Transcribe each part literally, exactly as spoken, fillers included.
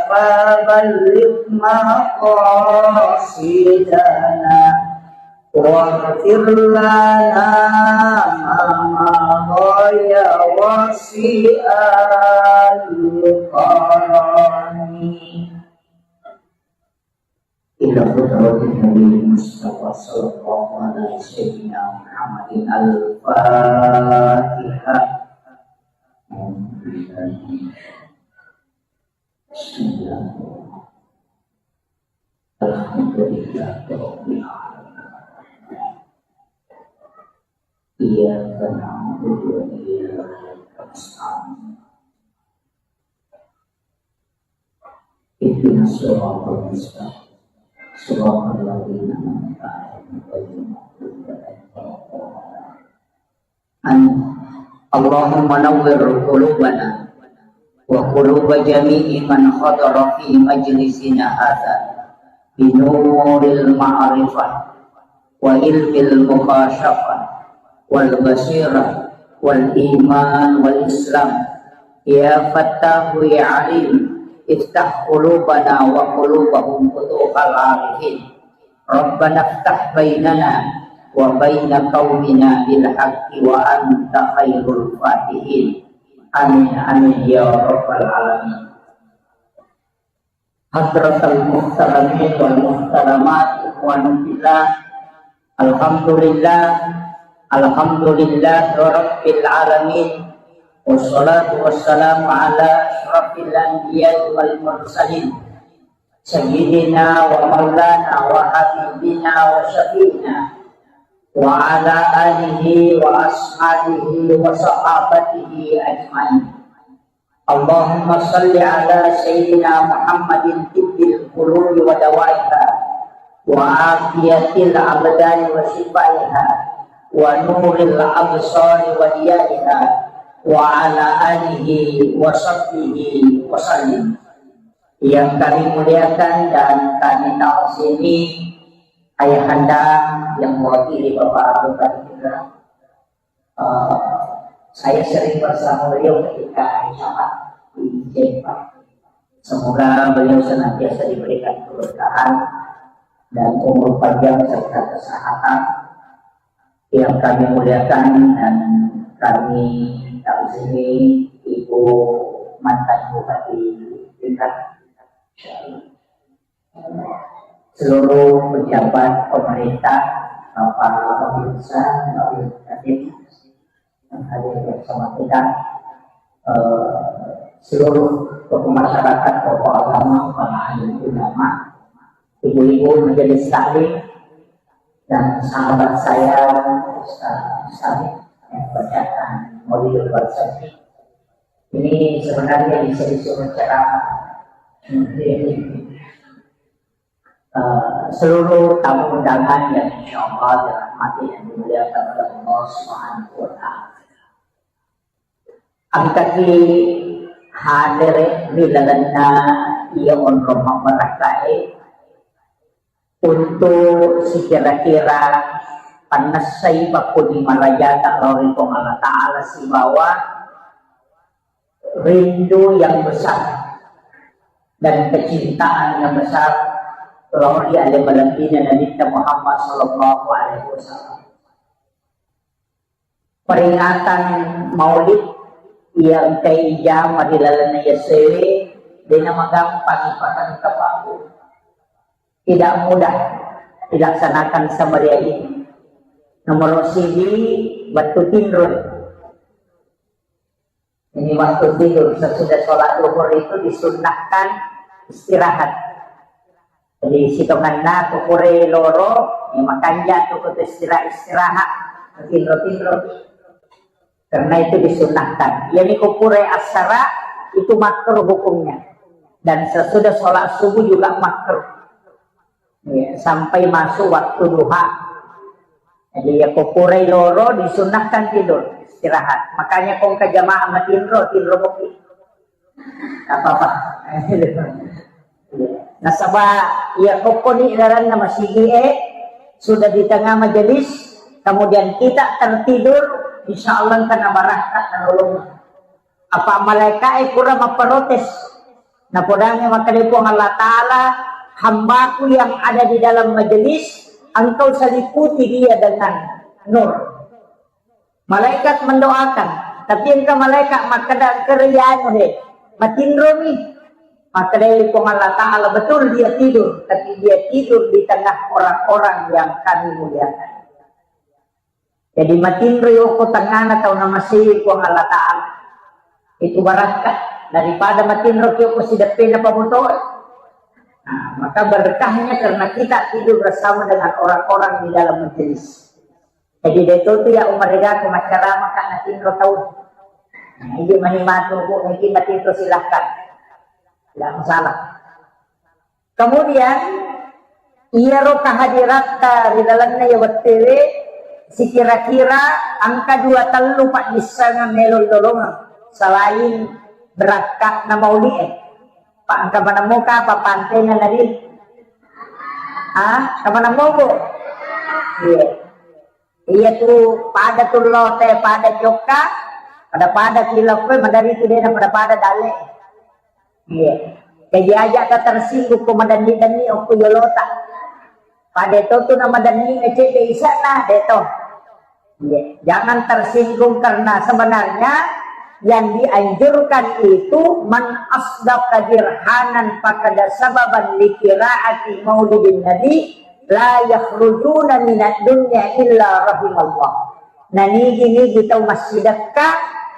فبلغ مقاصدنا واغفر لنا ما مضى يا واسع الكرم. إلى حضرة النبي المصطفى صلى الله على سيدنا محمد. الفاتحة. بسم الله. الحمد لله رب العالمين. إياك نعبد وإياك نستعين. اهدنا الصراط المستقيم. صراط الذين أنعمت عليهم غير المغضوب عليهم ولا الضالين. آمين. اللهم نور قلوبنا وقلوب جميع من حضر في مجلسنا هذا بنور المعرفة وعلم المكاشفة والبصيرة والإيمان والإسلام. يا فتاح يا عليم، افتح قلوبنا وقلوبهم فتوح العارفين. ربنا افتح بيننا وبين قومنا بالحق وأنت خير الفاتحين. آمين، آمين يا رب العالمين. حضرة المحترمين والمحترمات، إخواني في الله، الحمد لله، الحمد لله رب العالمين، والصلاة والسلام على أشرف الأنبياء والمرسلين، سيدنا ومولانا وحبيبنا وشفيعنا وعلى آله وأصحابه وصحابته أجمعين. اللهم صل على سيدنا محمد طب القلوب ودوائها وعافية الأبدان وشفائها ونور الأبصار وضيائها وعلى آله وصحبه وسلم. Yang kami muliakan dan kami ta'zimi ayahanda yang mewakili Bapak Abdul Qadir Putra. Eh, saya sering bersama beliau ketika Jumat di Jempa. Semoga beliau senantiasa diberikan keberkahan dan umur panjang serta kesehatan. Yang kami muliakan dan kami ta'zimi Ibu mantan Bupati Pinrang, seluruh pejabat pemerintah, Bapak Babinsa, Babinsa, yang hadir bersama kita, eh, seluruh tokoh masyarakat, tokoh agama, para alim ulama, ibu-ibu majelis taklim, dan sahabat saya, Ustaz Mustahik, yang bacakan Maulidul Barsari. Ini sebenarnya bisa disuruh ceramah. Eh, seluruh tamu undangan yang insya Allah dirahmati dan dimuliakan oleh Allah Subhanahu wa Ta'ala. Engkaki hadere ri lalenna iya onrong mabbarakkae untuk sikira-kira pannessai pakkuni marajata lao ri Puang Allah Ta'ala sibawa rindu yang besar dan kecintaan yang besar lao ri ale malebbina Nabitta Muhammad sallallahu alaihi wasallam. Peringatan Maulid yang engkai ijama ri lalenna yasewe, dena magampang ipatengka paku. Tidak mudah dilaksanakan semeriah ini. Nomor siji, wettu tinro. Ini waktu tidur, sesudah sholat duhur itu disunnahkan istirahat. Jadi, sitonganna ko pura loro, ya, makanja tu ko istirahat, istirahat, tinro-tinro. Karena itu disunnahkan. Yani ko pura asara, itu makruh hukumnya. Dan sesudah sholat subuh juga makruh. Ya, sampai masuk waktu duha. Jadi, ya, ko purai loro disunnahkan tidur, istirahat. Makanya ko engka jamaah matinro, tinro kopi. Apa-apa. Nasaba, ya, ko koni laranna masigi e, sudah di tengah majelis, kemudian kita tertidur, insya Allah engka nabarakka nalolong. Apa malaika e pura maprotes. Napodangngi makkeda Puang Allah Ta'ala, "Hambaku yang ada di dalam majelis, engkau seliputi dia dengan nur." Malaikat mendoakan, tapi engka malaikat makkeda, "Engka rianu he, matinromi." Makkeda Puang Allah Ta'ala, "Betul dia tidur, tapi dia tidur di tengah orang-orang yang kami muliakan." Jadi matinro yoko tengana tau namasei Puang Allah Ta'ala. Itu barakka daripada matinro yoko sideppena pamotoe. Nah, maka berkahnya karena kita tidur bersama dengan orang-orang di dalam majelis. Jadi, de' to tu ya umar ega ko maccarama ka natinro tau. Nah, ini mani matu, Bu, ini matinro, silahkan. Tidak masalah. Kemudian, iyaro kehadiratta ri lalenna iya wettuwe, sikira-kira engka dua tellu paddissengeng melo lolongeng selain berakka'na mauli'e. Pa engka maneng moka apa pantena nari? Ah, engka maneng mogo? Iya. Iya tu, pada tu lote, pada jokka, pada-pada kilokko, madari tu dena pada-pada dale. Iya. Jadi aja ta tersinggung ko madanni-danni okko yolota. Pada to tu na madanni na cedde isana, de to. Iya. Jangan tersinggung karena sebenarnya yang dianjurkan itu man asdaqa dirhanan faqad sababan li qiraati maulidin nabi la yakhrujuna minad dunya illa rahimallah. Nanigi-nigi tau massidekka,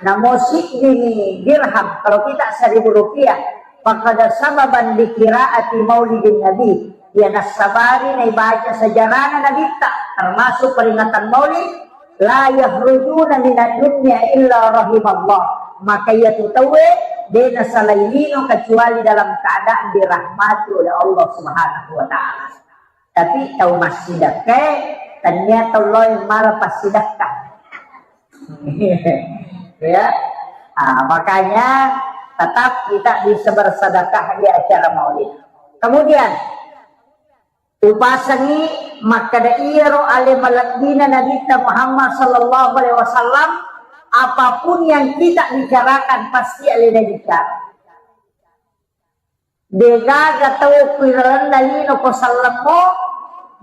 namo siddimi dirham, kalau kita seribu rupiah, faqad sababan li qiraati maulidin nabi, iya nassabari naibaca sejarahna nabitta, termasuk peringatan maulid, la yakhrujuna minad dunya illa rahimallah. Maka iya tu tauwe de nasalai lino kecuali dalam keadaan dirahmati oleh Allah Subhanahu wa Ta'ala. Tapi tau massidekka, tania tau loe mala passidekka. Ya. Ah, makanya tetap kita bisa bersedekah di acara maulid. Kemudian, upasangi makkeda iyaro ale malebbina Nabitta Muhammad sallallahu alaihi wasallam, apapun yang kita bicarakan pasti alena bicara. Degaga tau ku ilalenna lino ko sellemmo,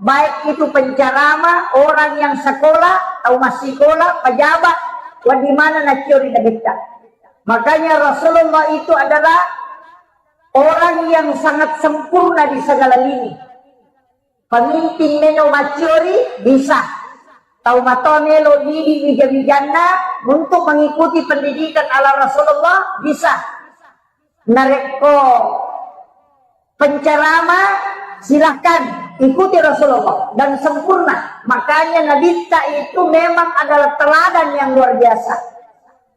baik itu penceramah, orang yang sekolah, tau massikola, pejabat, wa di mana naciori Nabitta. Makanya Rasulullah itu adalah orang yang sangat sempurna di segala lini. Pemimpin melo maciori bisa. Tau matoa melo didi wija-wijanna untuk mengikuti pendidikan ala Rasulullah bisa. Narekko penceramah, silahkan ikuti Rasulullah dan sempurna. Makanya Nabitta itu memang adalah teladan yang luar biasa.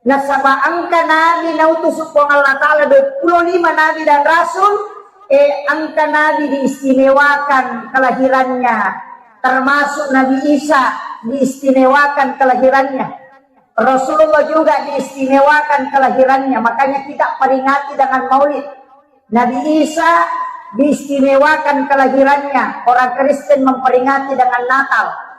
Nasaba engka nabi nautus Puang Allah Ta'ala dua puluh lima nabi dan rasul, eh, engka nabi diistimewakan kelahirannya, termasuk Nabi Isa diistimewakan kelahirannya. Rasulullah juga diistimewakan kelahirannya, makanya kita peringati dengan maulid. Nabi Isa diistimewakan kelahirannya, orang Kristen memperingati dengan Natal.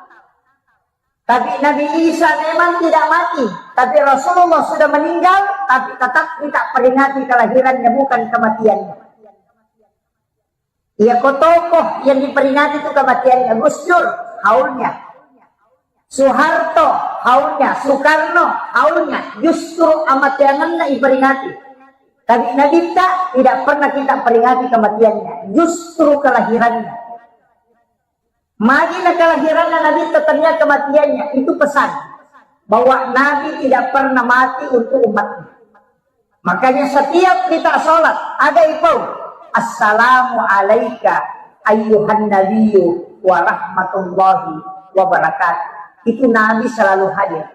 Tapi Nabi Isa memang tidak mati, tapi Rasulullah sudah meninggal, tapi tetap kita peringati kelahirannya, bukan kematiannya. Iya, ko tokoh yang diperingati itu kematiannya. Gus Dur, haulnya. Soeharto, haulnya. Soekarno, haulnya. Justru amateangenna iperingati. Tapi Nabitta tidak pernah kita peringati kematiannya, justru kelahirannya. Magi na kelahiranna Nabitta, tania kematiannya. Itu pesan bahwa Nabi tidak pernah mati untuk umatnya. Makanya setiap kita sholat, ada ipau, "Assalamu alaika ayyuhan nabiyyu wa rahmatullahi wa barakatuh." Itu Nabi selalu hadir.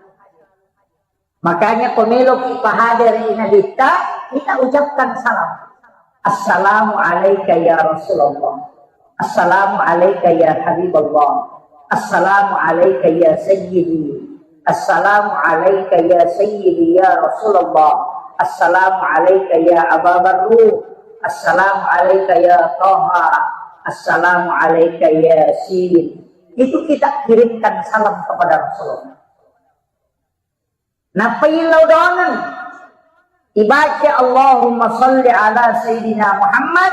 Makanya, ko meloki pahadere Nabitta, kita ucapkan salam. "Assalamu alaika ya Rasulullah. Assalamu alaika ya Habiballah. Assalamu alaika ya Sayyidi. Assalamu alaika ya Sayyidi ya Rasulullah. Assalamu alaika ya Aba Barru. Assalamu alaika ya Taha. Assalamu alaika ya Yasin." Itu kita kirimkan salam kepada Rasulullah. Nappa illau doangeng. Ibaca Allahumma salli ala Sayyidina Muhammad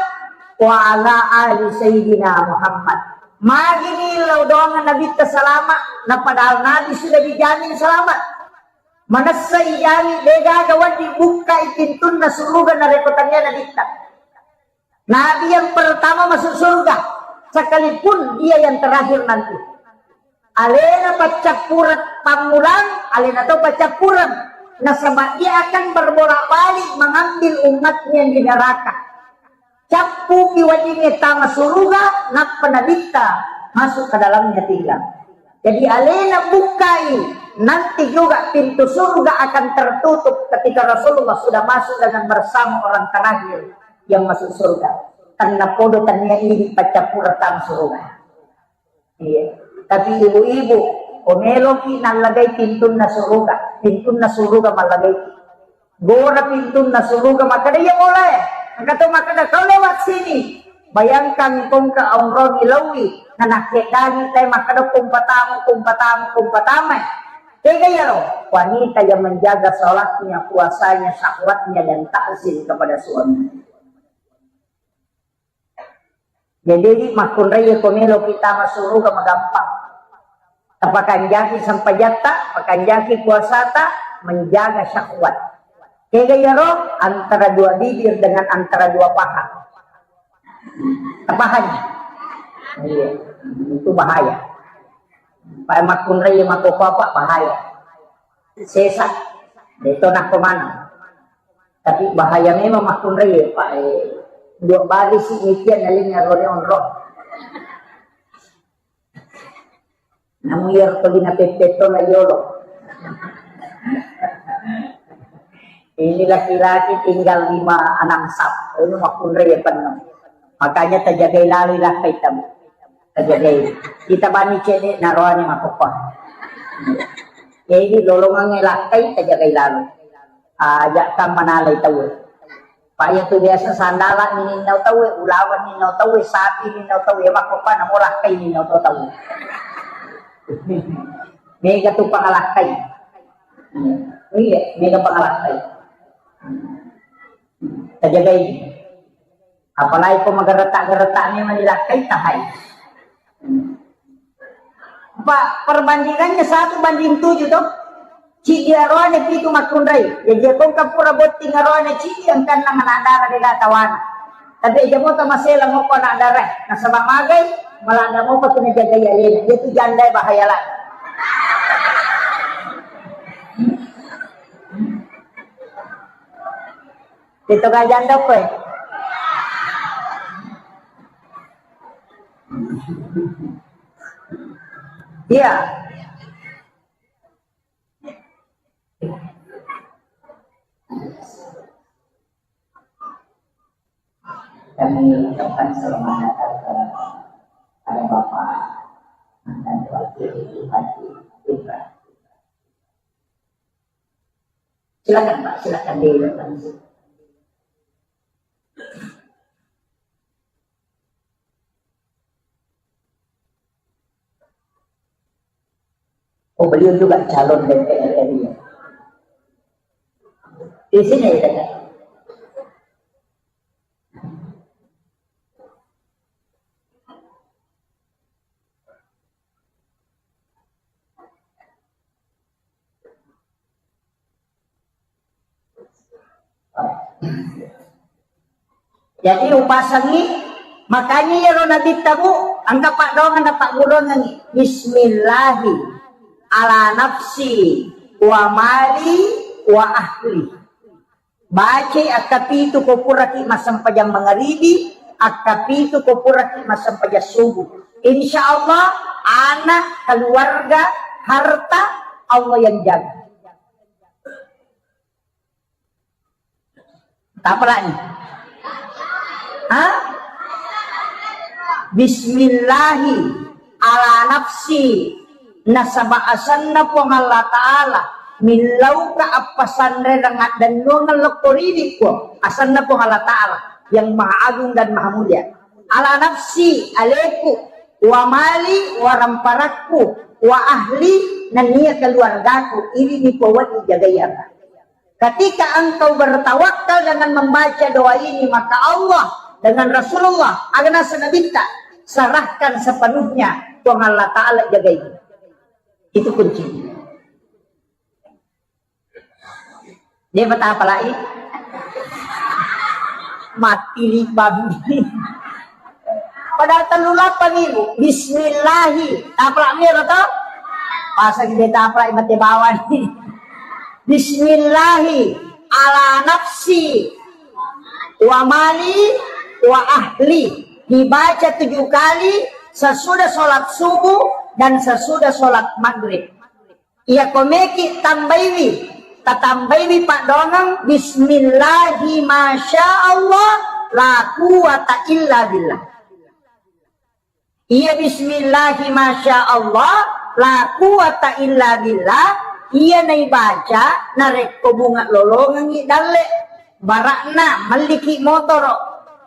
wa ala ali Sayyidina Muhammad. Magini lao doang Nabitta salama, na padahal Nabi sudah dijamin selamat. Manessa ijami, degaga wedding bukkai pintunna suruga narekko tania Nabitta. Nabi yang pertama masuk surga, sekalipun dia yang terakhir nanti. Alena paccappureng pammulang, alena to paccappureng. Nasaba dia akan berbolak-balik mengambil umatnya yang di neraka. Cappupi weddingnge tama suruga, nappa Nabitta masuk ke dalamnya tiga. Jadi alena bukkai, nanti juga pintu surga akan tertutup ketika Rasulullah sudah masuk dengan bersama orang terakhir yang masuk surga. Karena podo tania idi paccappureng tama suruga. Iya. Tapi ibu-ibu, ko meloki nallagai pintunna suruga, pintunna suruga mallagaiki. Gora pintunna suruga makkeda, "Iya bola e." Engka to makkeda, "Kau lewat sini." Bayangkan kongka onrong ilaui, nanakkeddangi tai makkeda, "Kumpatamu, kumpatamu, kumpatamai." Tega iyaro? Wanita yang menjaga sholatnya, puasanya, syahwatnya, dan takzim kepada suami. Jadi, makkunrai ko melo kita masuruga magampang. Tapakanjaki sempajatta, pakanjaki puasata, menjaga syahwat. Kega iyaro antara dua bibir dengan antara dua paha. Tapahanya? Iya, itu bahaya. Pak makkunrai mako apa bahaya. Sesa. Itu nak mana? Tapi bahaya memang makkunrai, Pak. Eh, dua bali si mikian nalinga rone onro. Namu iyaro tolina peppeto na yolo. Ini laki-laki tinggal lima, enam sap. Ini makkunrai ya penuh. Makanya tajagai lalu lakkai tamu. Tajagai. Kita bani cedek naroani makopa. Jadi lolongannya lakkai tajagai lalu. Aja' kan manalai tauwe. Pak, iya tu biasa sandala' ni ninnau tauwe, ulawan ninnau tauwe, sapi ninnau tauwe, iya makko pa namo lakkai ninnau to tauwe. Mega tu pangalakkai. Iya, mega pangalakkai. Tajagai. Apalagi ko magareta-gareta memang dilakkai tahai. Pak, perbandingannya satu banding tujuh toh. Cidi aroane pitu makkunrai. Jadi kongka pura botting aroane cidi engkanna manadara dega tawana. Tapi aja mota masela moko anak dara. Nasaba magai, malada moko tu najagai alena. Dia tu janda bahaya lah. Itu gak janda apa? Iya. Kami ucapkan selamat datang kepada Bapak mantan Wakil Bupati Pinrang. Silakan, Pak, silakan dilakukan. Oh, beliau juga calon D P R RI. Di sini ya, Kak? Jadi upasengngi, makanya iyaro Nabitta, Bu, engka paddoangeng napaggurungengngi, "Bismillahi ala nafsi wa mali wa ahli." Bacai akkapitu ko puraki massempajang mangaribi, akkapitu ko puraki massempajang subuh. Insya Allah, anak, keluarga, harta, Allah yang jaga. Tapalani. Ha? Bismillahi ala nafsi, nasaba asenna Puang Allah Ta'ala, millauka appasanrereng addennuangeng lokko ridi, Puang, asenna Puang Allah Ta'ala yang maha agung dan maha mulia. Ala nafsi, aleku, wa mali, wa ramparakku, wa ahli, nennia keluargaku, ini ni Puang wedding jagai aga. Ketika engkau bertawakal dengan membaca doa ini, maka Allah dengan Rasulullah, aga naseng Nabitta, serahkan sepenuhnya, Puang Allah Ta'ala jagai. Itu kuncinya. Dia betapa lagi? Mati libang. Padahal tellu lapang ibu. Bismillahi. Tapalak miro to? Pasang dia tapalak mati bawang. Bismillahi ala nafsi wa mali wa ahli. Dibaca tujuh kali sesudah sholat subuh dan sesudah sholat maghrib. Iya komeki tambaiwi, tatambaiwi paddoangeng, bismillahi masya Allah, la quwata illa billah. Iya bismillahi masya Allah, la quwata illa billah, iya naibaca narekko bunga lolongengngi dalle. Bara'na melliki motoro,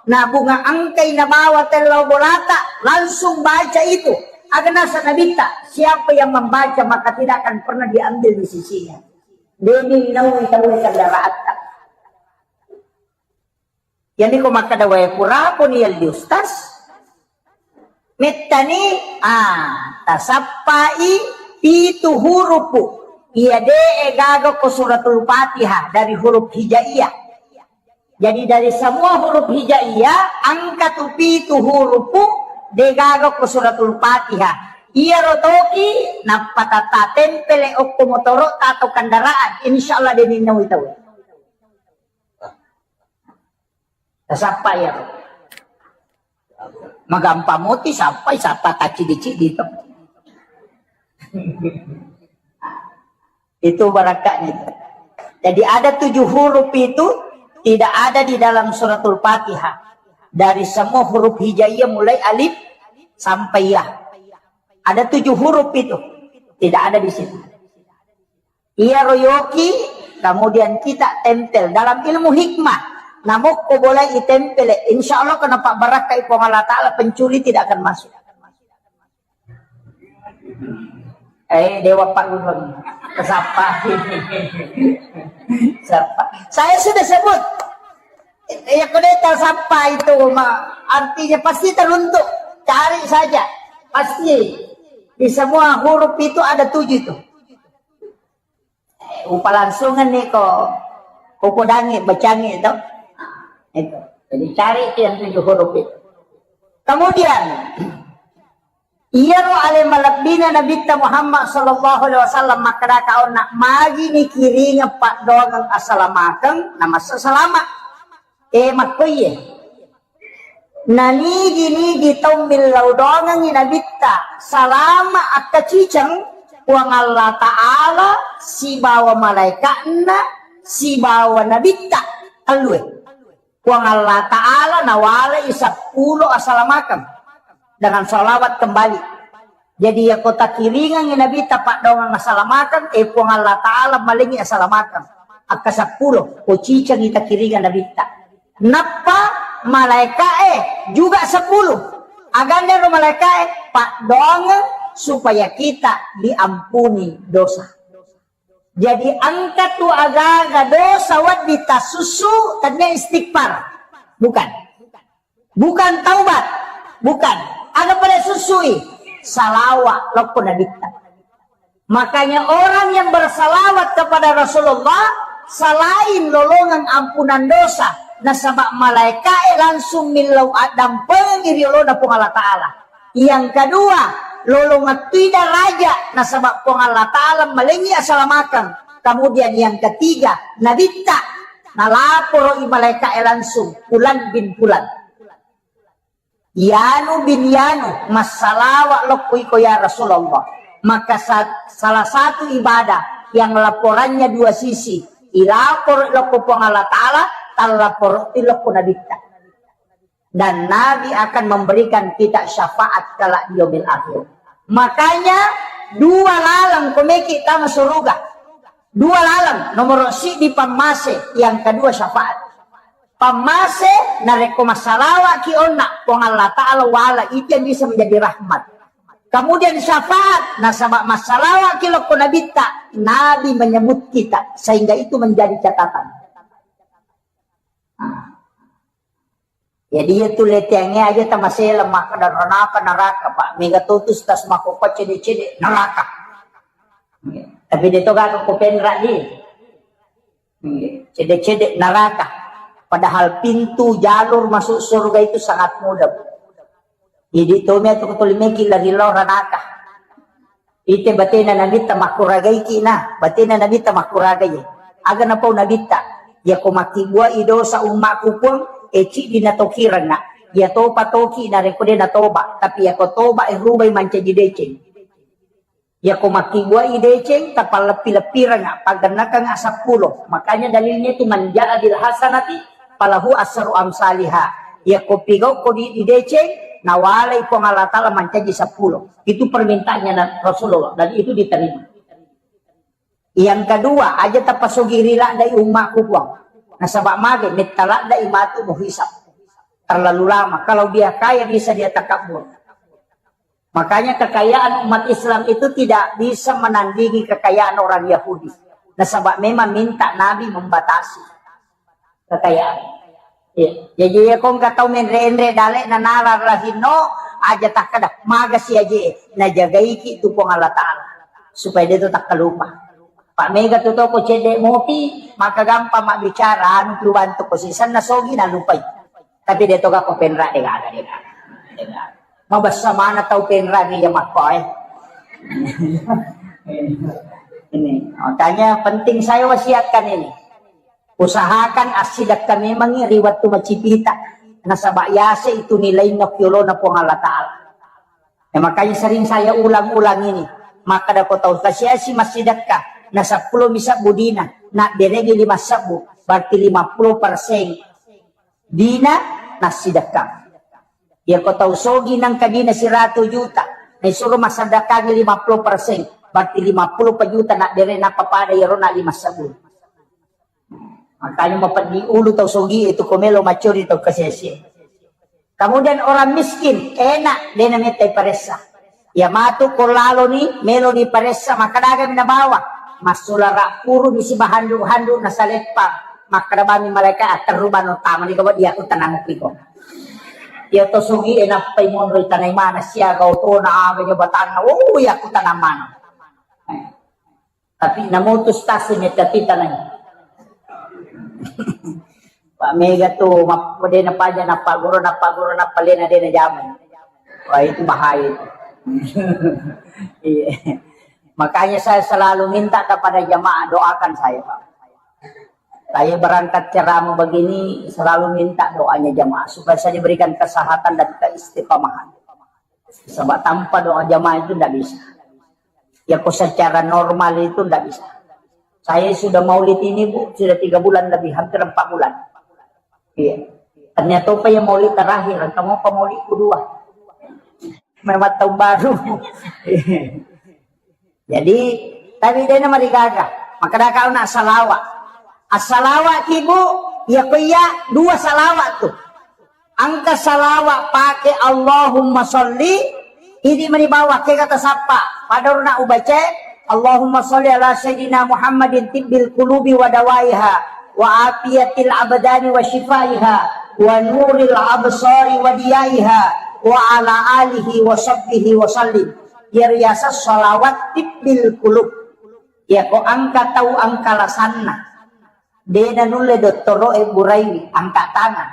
na bunga engkai nabawa tellau bolata, langsung baca itu. Aga naseng Nabitta, siapa yang membaca maka tidak akan pernah diambil di sisinya. Demi nawi tauwe kendaraanta. Yani ko makkeda wae puraponi yalli ustaz, Mettani, ah, tasappai pitu hurupu. Iya de'e gaga ko suratul Fatihah dari huruf hijaiyah. Jadi dari semua huruf hijaiyah, engka tu pitu hurupu de gaga ko suratul Fatihah. Iyaro toki nappa tata tempele okko motoro atau kendaraan, insya Allah de ninnau tau. Tasappa iyaro. Magampang moti sappai, sappa taccidi-cidi to. Itu barakatnya itu. Jadi ada tujuh huruf itu tidak ada di dalam suratul Fatihah. Dari semua huruf hijaiyah mulai alif sampai ya. Ada tujuh huruf itu tidak ada di situ. Iyaro yoki, kemudian kita tempel. Dalam ilmu hikmah, namokko bolai itempele, insya Allah kenapa barakkai Puang Allah Ta'ala, pencuri tidak akan masuk. Eh, dewa Pak Gubernur. Kesapa. Sapa. Saya sudah sebut. Ya, kode sapa itu, ma, artinya pasti teruntuk. Cari saja. Pasti. Di semua huruf itu ada tujuh itu. Eh, upalangsungan nih kok. Kokodangi, bacangi itu. Itu. Jadi cari yang tujuh huruf itu. Kemudian, iyaro ale malebbina Nabitta Muhammad sallallahu alaihi wasallam makkeda kaonna, magi nikiringeng paddoangeng asalamakeng, namassa salama. Eh, makkoiye. Nanigi-nigi tau millau doangengngi Nabitta, salama akkaciceng Puang Allah Ta'ala sibawa malaika'na sibawa Nabitta. Tellue. Puang Allah Ta'ala nawalai seppulo asalamakeng dengan salawat kembali. Jadi, yako takiringengngi Nabitta paddoangeng asalamakeng, eh, Puang Allah Ta'ala malengngi asalamakeng. Akka seppulo, ko cicengngi takiringeng Nabitta. Nappa malaika'e juga seppulo. Agannaro malaika'e paddoangeng supaya kita diampuni dosa. Jadi, engka tu agaga dosa wedding tassussu, tennia istighfar. Bukan. Bukan taubat. Bukan. Aga pada sussui? Salawa lokko Nabitta. Makanya orang yang bersalawat kepada Rasulullah selain lolongan ampunan dosa, nasaba malaika'e langsung millau addampengi ri olona Puang Allah Ta'ala. Yang kedua, lolongettui daraja nasaba Puang Allah Ta'ala malengngi asalamakeng. Kemudian yang ketiga, Nabitta nalaporo i malaika'e langsung, Fulan bin Fulan. Yanu bin Yanu, massalawa lokko iko ya Rasulullah. Maka sa-, salah satu ibadah yang laporannya dua sisi, ilaporo lokko Puang Allah Ta'ala, tallaporo lokko Nabitta. Dan Nabi akan memberikan kita syafaat kelak di yaumil akhir. Makanya dua laleng komeki tama suruga. Dua laleng, nomor sidi pammase, yang kedua syafaat. Pammase, narekko massalawa ki onna, Puang Allah Ta'ala wala itu yang bisa menjadi rahmat. Kemudian syafaat, nasaba massalawaki lokko Nabitta, Nabi menyebut kita, sehingga itu menjadi catatan. Nah. Jadi iya tu leteangnge aja tamasela makkeda ranaka naraka, Pak. Mega totus tas makkokko cede-cede neraka. Tapi de to gaga ko penra di. Cede-cede neraka. Padahal pintu jalur masuk surga itu sangat mudah. Jadi to mea tu kotoli meki lari lao ranaka. Ite batena Nabitta makkuragaiki na, batena Nabitta makkuragai. Aga napau Nabitta, yako makkibbuai dosa ummakku Puang, e ciddi natokirengnga. Iya topa toki narekko de natoba, tapi yako toba e rubai mancaji deceng. Yako makkibbuai deceng, tapalleppi-leppirengnga, paggennakengnga seppulo. Makanya dalilnya itu man ja'a bil hasanati falahu asru amsaliha. Yako pigau ko di, di deceng, nawalai Puang Allah Taala mancaji seppulo. Itu permintaannya na-, Rasulullah dan itu diterima. Yang kedua, aja tapasogiri laddai ummakku Puang. Nasaba mage metta laddai matu muhisab. Terlalu lama. Kalau dia kaya bisa dia takabur. Makanya kekayaan umat Islam itu tidak bisa menandingi kekayaan orang Yahudi. Nasaba memang minta Nabi membatasi kekayaan. Iya. Jadi ya kong katau menre-enre dale nanala rahinno aja takkada magasi aje najagaiki tu Puang Allah Taala supaya dia tu takkalupa. Pak mega tu toko cedde mopi maka gampang mabbicara anu tu bantu ko sisenna sogi nalupai. Tapi de toga ko penra de gaga de gaga. De gaga. Mabessa mana tau penra ni ya makko eh. Ini makanya penting saya wasiatkan ini. Usahakan assidekka memangi ri wettu macipita. Nasaba yase itu nilainna piolona Puang Allah Taala. Ya, makanya sering saya ulang-ulang ini. Makkeda ko tau kasiasi massidekka, na seppulo mi sebbu dina, na beregi lima sebbu, berarti lima puluh persen dina nassidekka. Ya ko tau sogi nangka dina siratu juta, naisuro massedekkangi lima puluh persen, berarti lima puluh juta na bere nappa pada iyaro na lima sebbu. Makanya mapeddi ulu tau sogi itu ko melo macori tau kasese. Kemudian orang miskin, enak de namettai paressa. Ya matu ko lalo ni, melo ni paressa, maka daga mi nabawa. Masula rapuru mi si bahandu-handu nasaleppa. Maka dabami malaikat aterru bano tama ni kawa dia aku tenang piko. Ya to sogi enappai monro tanai mana siaga otona aga jabatanna. Oh ya aku tenang mana. Tapi namutus tasi metta titanai. Pak mega tu map-, de napaja napagguru napagguru napalena de najamai. Wah itu bahaya itu. Iya. Makanya saya selalu minta kepada jamaah doakan saya, Pak. Saya berangkat ceramah begini selalu minta doanya jamaah supaya saya diberikan kesehatan dan keistiqomahan. Sebab tanpa doa jamaah itu ndak bisa. Ya kok secara normal itu ndak bisa. Saya sudah maulid ini, Bu, sudah tiga bulan lebih, hampir empat bulan. Iya. Ternyata apa yang maulid terakhir, kamu apa maulid kedua? Memang tahun baru. Jadi, tapi dia nama digaga. Maka dah kau nak salawat. Assalawat ibu, ya kau iya dua salawat tuh. Engka salawat pake Allahumma sholli, idi mani bawah ke kata sapa. Padorna ubaca, Allahumma sholli ala sayyidina Muhammadin tibbil qulubi wa dawaiha, wa afiyatil abdani wa shifaiha, wa nuril absari wa diyaiha, wa ala alihi wa sahbihi wa sallim. Iya riaseng salawat tibbil qulub. Iya ko engka tau engka lasanna. De nanulle dottoro'e buraiwi angka tangan,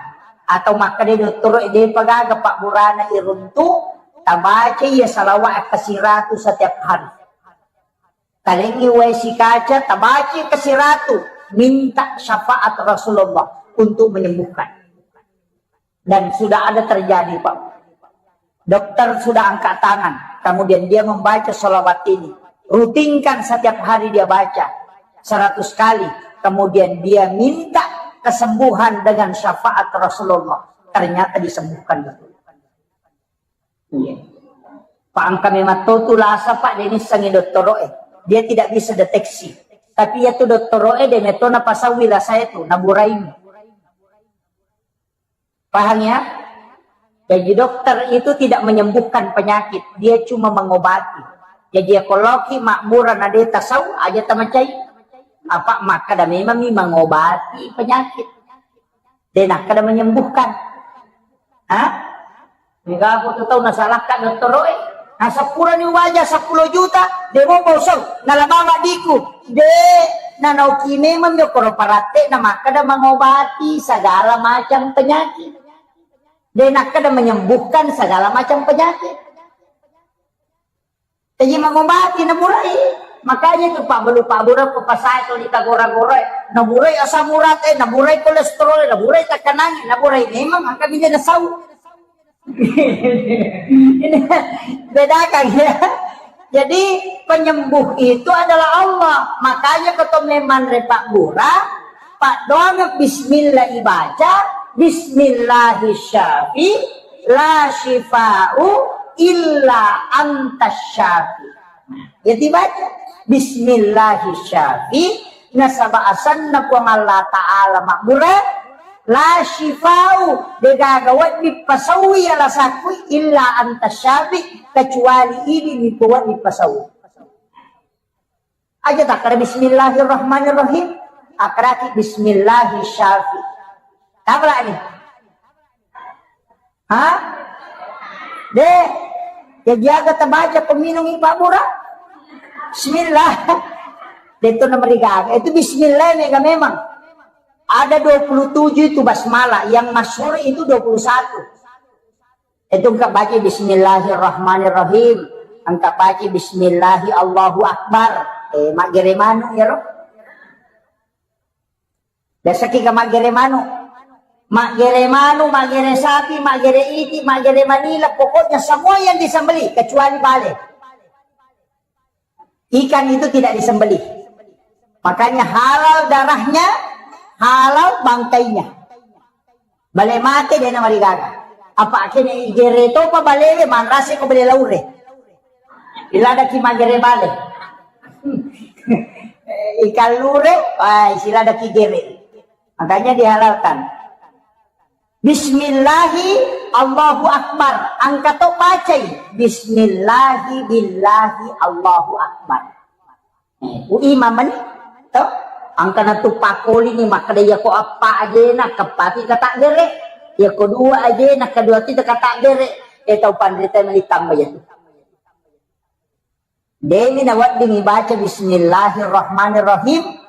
atau makkeda dottoro'e depa gaga pabburana iruntu, tabaca iya salawat kasiratu setiap hari. Talengngi wae sikaca, tabaca kasiratu, minta syafaat Rasulullah untuk menyembuhkan. Dan sudah ada terjadi, Pak. Dokter sudah angkat tangan, kemudian dia membaca salawat ini. Rutinkan setiap hari dia baca seratus kali, kemudian dia minta kesembuhan dengan syafaat Rasulullah. Ternyata disembuhkan betul. Iya. Pak angka memang to tu lasa, Pak, de nissengi dottoro'e. Dia tidak bisa deteksi. Tapi ya tu dottoro'e de metto napasawi lasa itu, naburaimi. Paham ya? Jadi dokter itu tidak menyembuhkan penyakit, dia cuma mengobati. Jadi ya koloki mabbura na de tasau aja tamacai. Apa makkada memang mi mengobati penyakit. De nakkada menyembuhkan. Hah? Mega aku tu tau nasalahkan dottoroe. Nah, seppulo ni waja seppulo juta, de mo bosong, nalabawa diku. De, nanoki memang jokoro paratte na makkada mengobati segala macam penyakit. De nakkada menyembuhkan segala macam penyakit. Jadi mengobati naburai. Makanya itu Pak Belu, Pak Buru, Pak Pasai, kalau ditagora-gorai, naburai asam urat, eh, naburai kolesterol, naburai tekanan, naburai memang angka bida nasau. Ini bedakan ya. Jadi penyembuh itu adalah Allah. Makanya ketua memang repak bura, Pak doang bismillah ibaca, bismillahi syafi, la syifa'u illa anta syafi. Nah, ya dibaca, bismillahi syafi, nasaba asanna Puang Allah Ta'ala mabbura, la syifa'u, degaga wedding pasaui alasakku, illa anta syafi, kecuali idi mi wedding pasaui. Aja takkada bismillahirrahmanirrahim. Akkaraki bismillahi syafi. Tabrak ni. Hah? De, ya jaga tabaca peminum ipa bura. Bismillah. De itu nama digaga. Itu bismillah mega memang. Ada dua puluh tujuh itu basmalah. Yang masyhur itu dua puluh satu. Itu engka baca bismillahirrahmanirrahim, engka baca bismillahi Allahu Akbar. Eh, maggere manu ya ro. Biasa kita maggere manu. Maggere manu, maggere sapi, maggere iti, maggere manila, pokoknya semua yang disembelih kecuali bale. Ikan itu tidak disembelih. Makanya halal darahnya, halal bangkainya. Bale mate de namarigaga. Apa kene igere topa balewe manrase ko bale laure. Iladaki magere bale. Ikan lure, ah, siladaki gere. Makanya dihalalkan. Bismillahi Allahu Akbar. Engka to bacai. Bismillahi billahi Allahu Akbar. Eh, ku imam mani, to? Engka na tu pakoli ni makkeda, iya ko eppa ajena, keppati kata gere. Iya ko dua ajena, kedua ti kata gere. Eh, tau panrita mani tambah ya tu. Demi nawedding ibaca bismillahirrahmanirrahim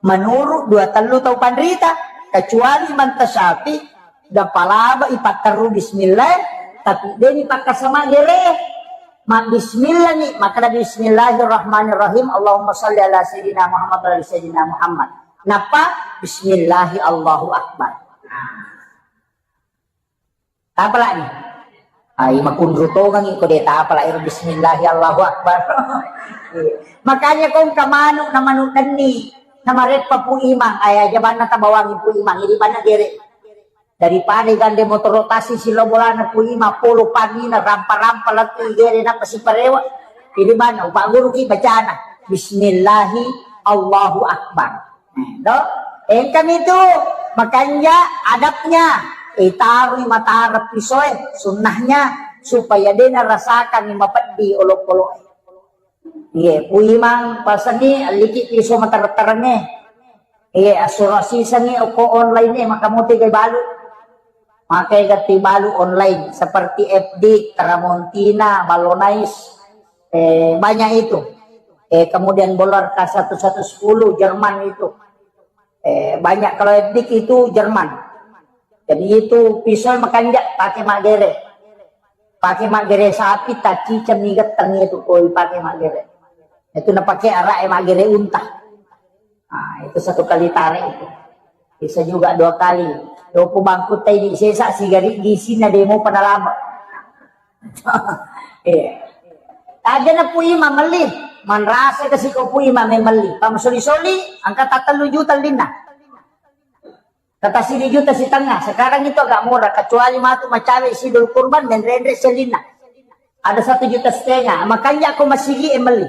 menurut dua tellu tau panrita, kecuali manta syafi, da palaba ipatteru bismillah, tapi demi pakkasama gere. Ma bismillah ni, maka bismillahirrahmanirrahim, Allahumma salli ala sayyidina Muhammad wa ala sayyidina Muhammad. Napa? Bismillahi Allahu Akbar. Tapalani. Ai makunru tongangi ko de tapala ero bismillahi Allahu Akbar. Makanya kong kamanu na manu denni na mareppa pu imang, aya jabanna tabawangi pu imang, ini banna gere. Daripada gande motoro tasi silo bolana pu imang polo panina rampa-rampa lettu gere napa siparewa. Ini banna upa guru ki bacana. Bismillahi Allahu Akbar. Nah, to? Engkami tu makanja adabnya, eh, tarui matara pisoe, sunnahnya, supaya dena rasakan mapeddi olok-olok. Iya, puimang pasangi, liki piso matara-tarange. Iya, asuransi sangi oko online e, maka muti gai balu. Makai gatti balu online seperti F D, Tramontina, Ballonais, eh, banyak itu. Eh, kemudian Bolar K satu satu sepuluh Jerman itu. Eh, banyak kalau F D itu Jerman. Jadi itu pisau makanja pakai magere. Pakai magere sapi, tacica migetteng itu koi pakai magere. Itu na pakai arak magere unta. Nah, itu satu kali tarik itu. Bisa juga dua kali. Dopo bangkutta ini sesa sigari gisinna demo pada lama. Eh. Aja na pui mamelli. Manrasa ke siko pui mamelli. Pamasoli-soli, angka tattellu juta linna. Kata sidi juta setengah. Sekarang itu agak murah. Kecuali matu macawe sidul kurban, menrenre selinna. Ada satu juta setengah. Makanya aku masigi e meli.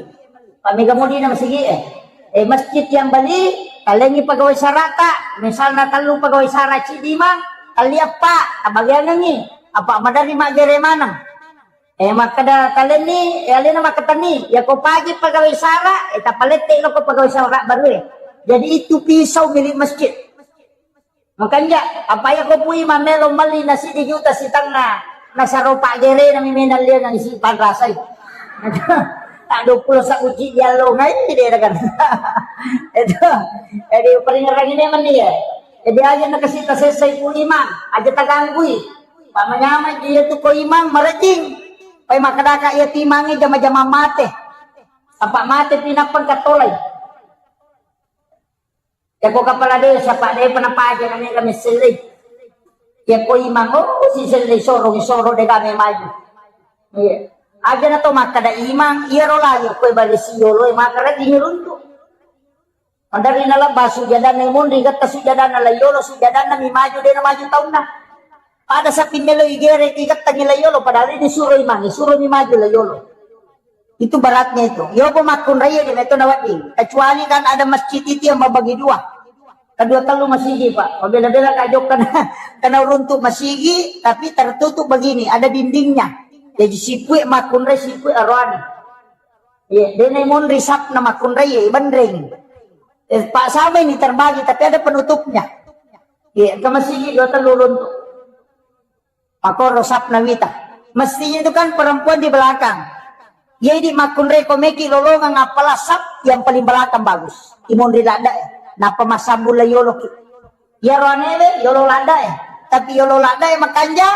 Pak Mega Modi na masigi e. Eh, masjid yang beli, kalengi pegawai sarata, misalnya telu pegawai sara cidi mang, kali apa, abagianangi. Apa maderri maggere maneng. Eh, makkeda talenni, eh, alena makkatenni, ya ko pagi pegawai sara, eh, tapalette lo ko pegawai sara baru, eh. Jadi itu pisau milik masjid. Makanja, apa ya ko pui mamelo melli nasi di juta sitengnga, nasaro paggerena mi menang lia nang isi panrasai. Tak dua puluh sabuci diallo ngai dia kan. Itu. Jadi peringeran ini meni ya. Jadi aja nakasih tasesai pui mang, aja taganggui. Pak manyamai dia tu ko imang marejing. Pai makkedaka iya timangi jama-jama mate. Apa mate pinapang katolai. Yako kepala desa, Pak, de pernah paja na mega messellei. Yako imang, oh, si sellei soro, soro de game maju. Iya. Aja na to makkada imang, iya ro lagi kue bari siolo, maka rajin runtu. Madari na labba sujadanna monri gatta sujadanna layolo, sujadanna mi maju de na maju taunna. Pada sapi melo igere igattangi layolo, padahal ini suro imang, suro mi maju layolo. Itu beratnya itu. Yopo makkunraie di meto nawedding. Kecuali kan ada masjid itu yang membagi dua. Kedua tellu masigi, Pak. Bela-bela kajok kena, kena runtuk masigi, tapi tertutup begini, ada dindingnya. Jadi sipue makkunrai sipue aroane. Iya, dene monri sapna makkunrai, iya, benreng. Eh, Pak sama ini terbagi, tapi ada penutupnya. Iya, ke masigi dua tellu runtuk. Makoro sapna wita. Mestinya itu kan perempuan di belakang. Jadi makkunrai ko meki lolongang apala sap yang paling belakang bagus. Imonri ladda ya. Napa masambung la yolo ki. Ya roanewe yolo ladda ya. Tapi yolo ladda ya makanja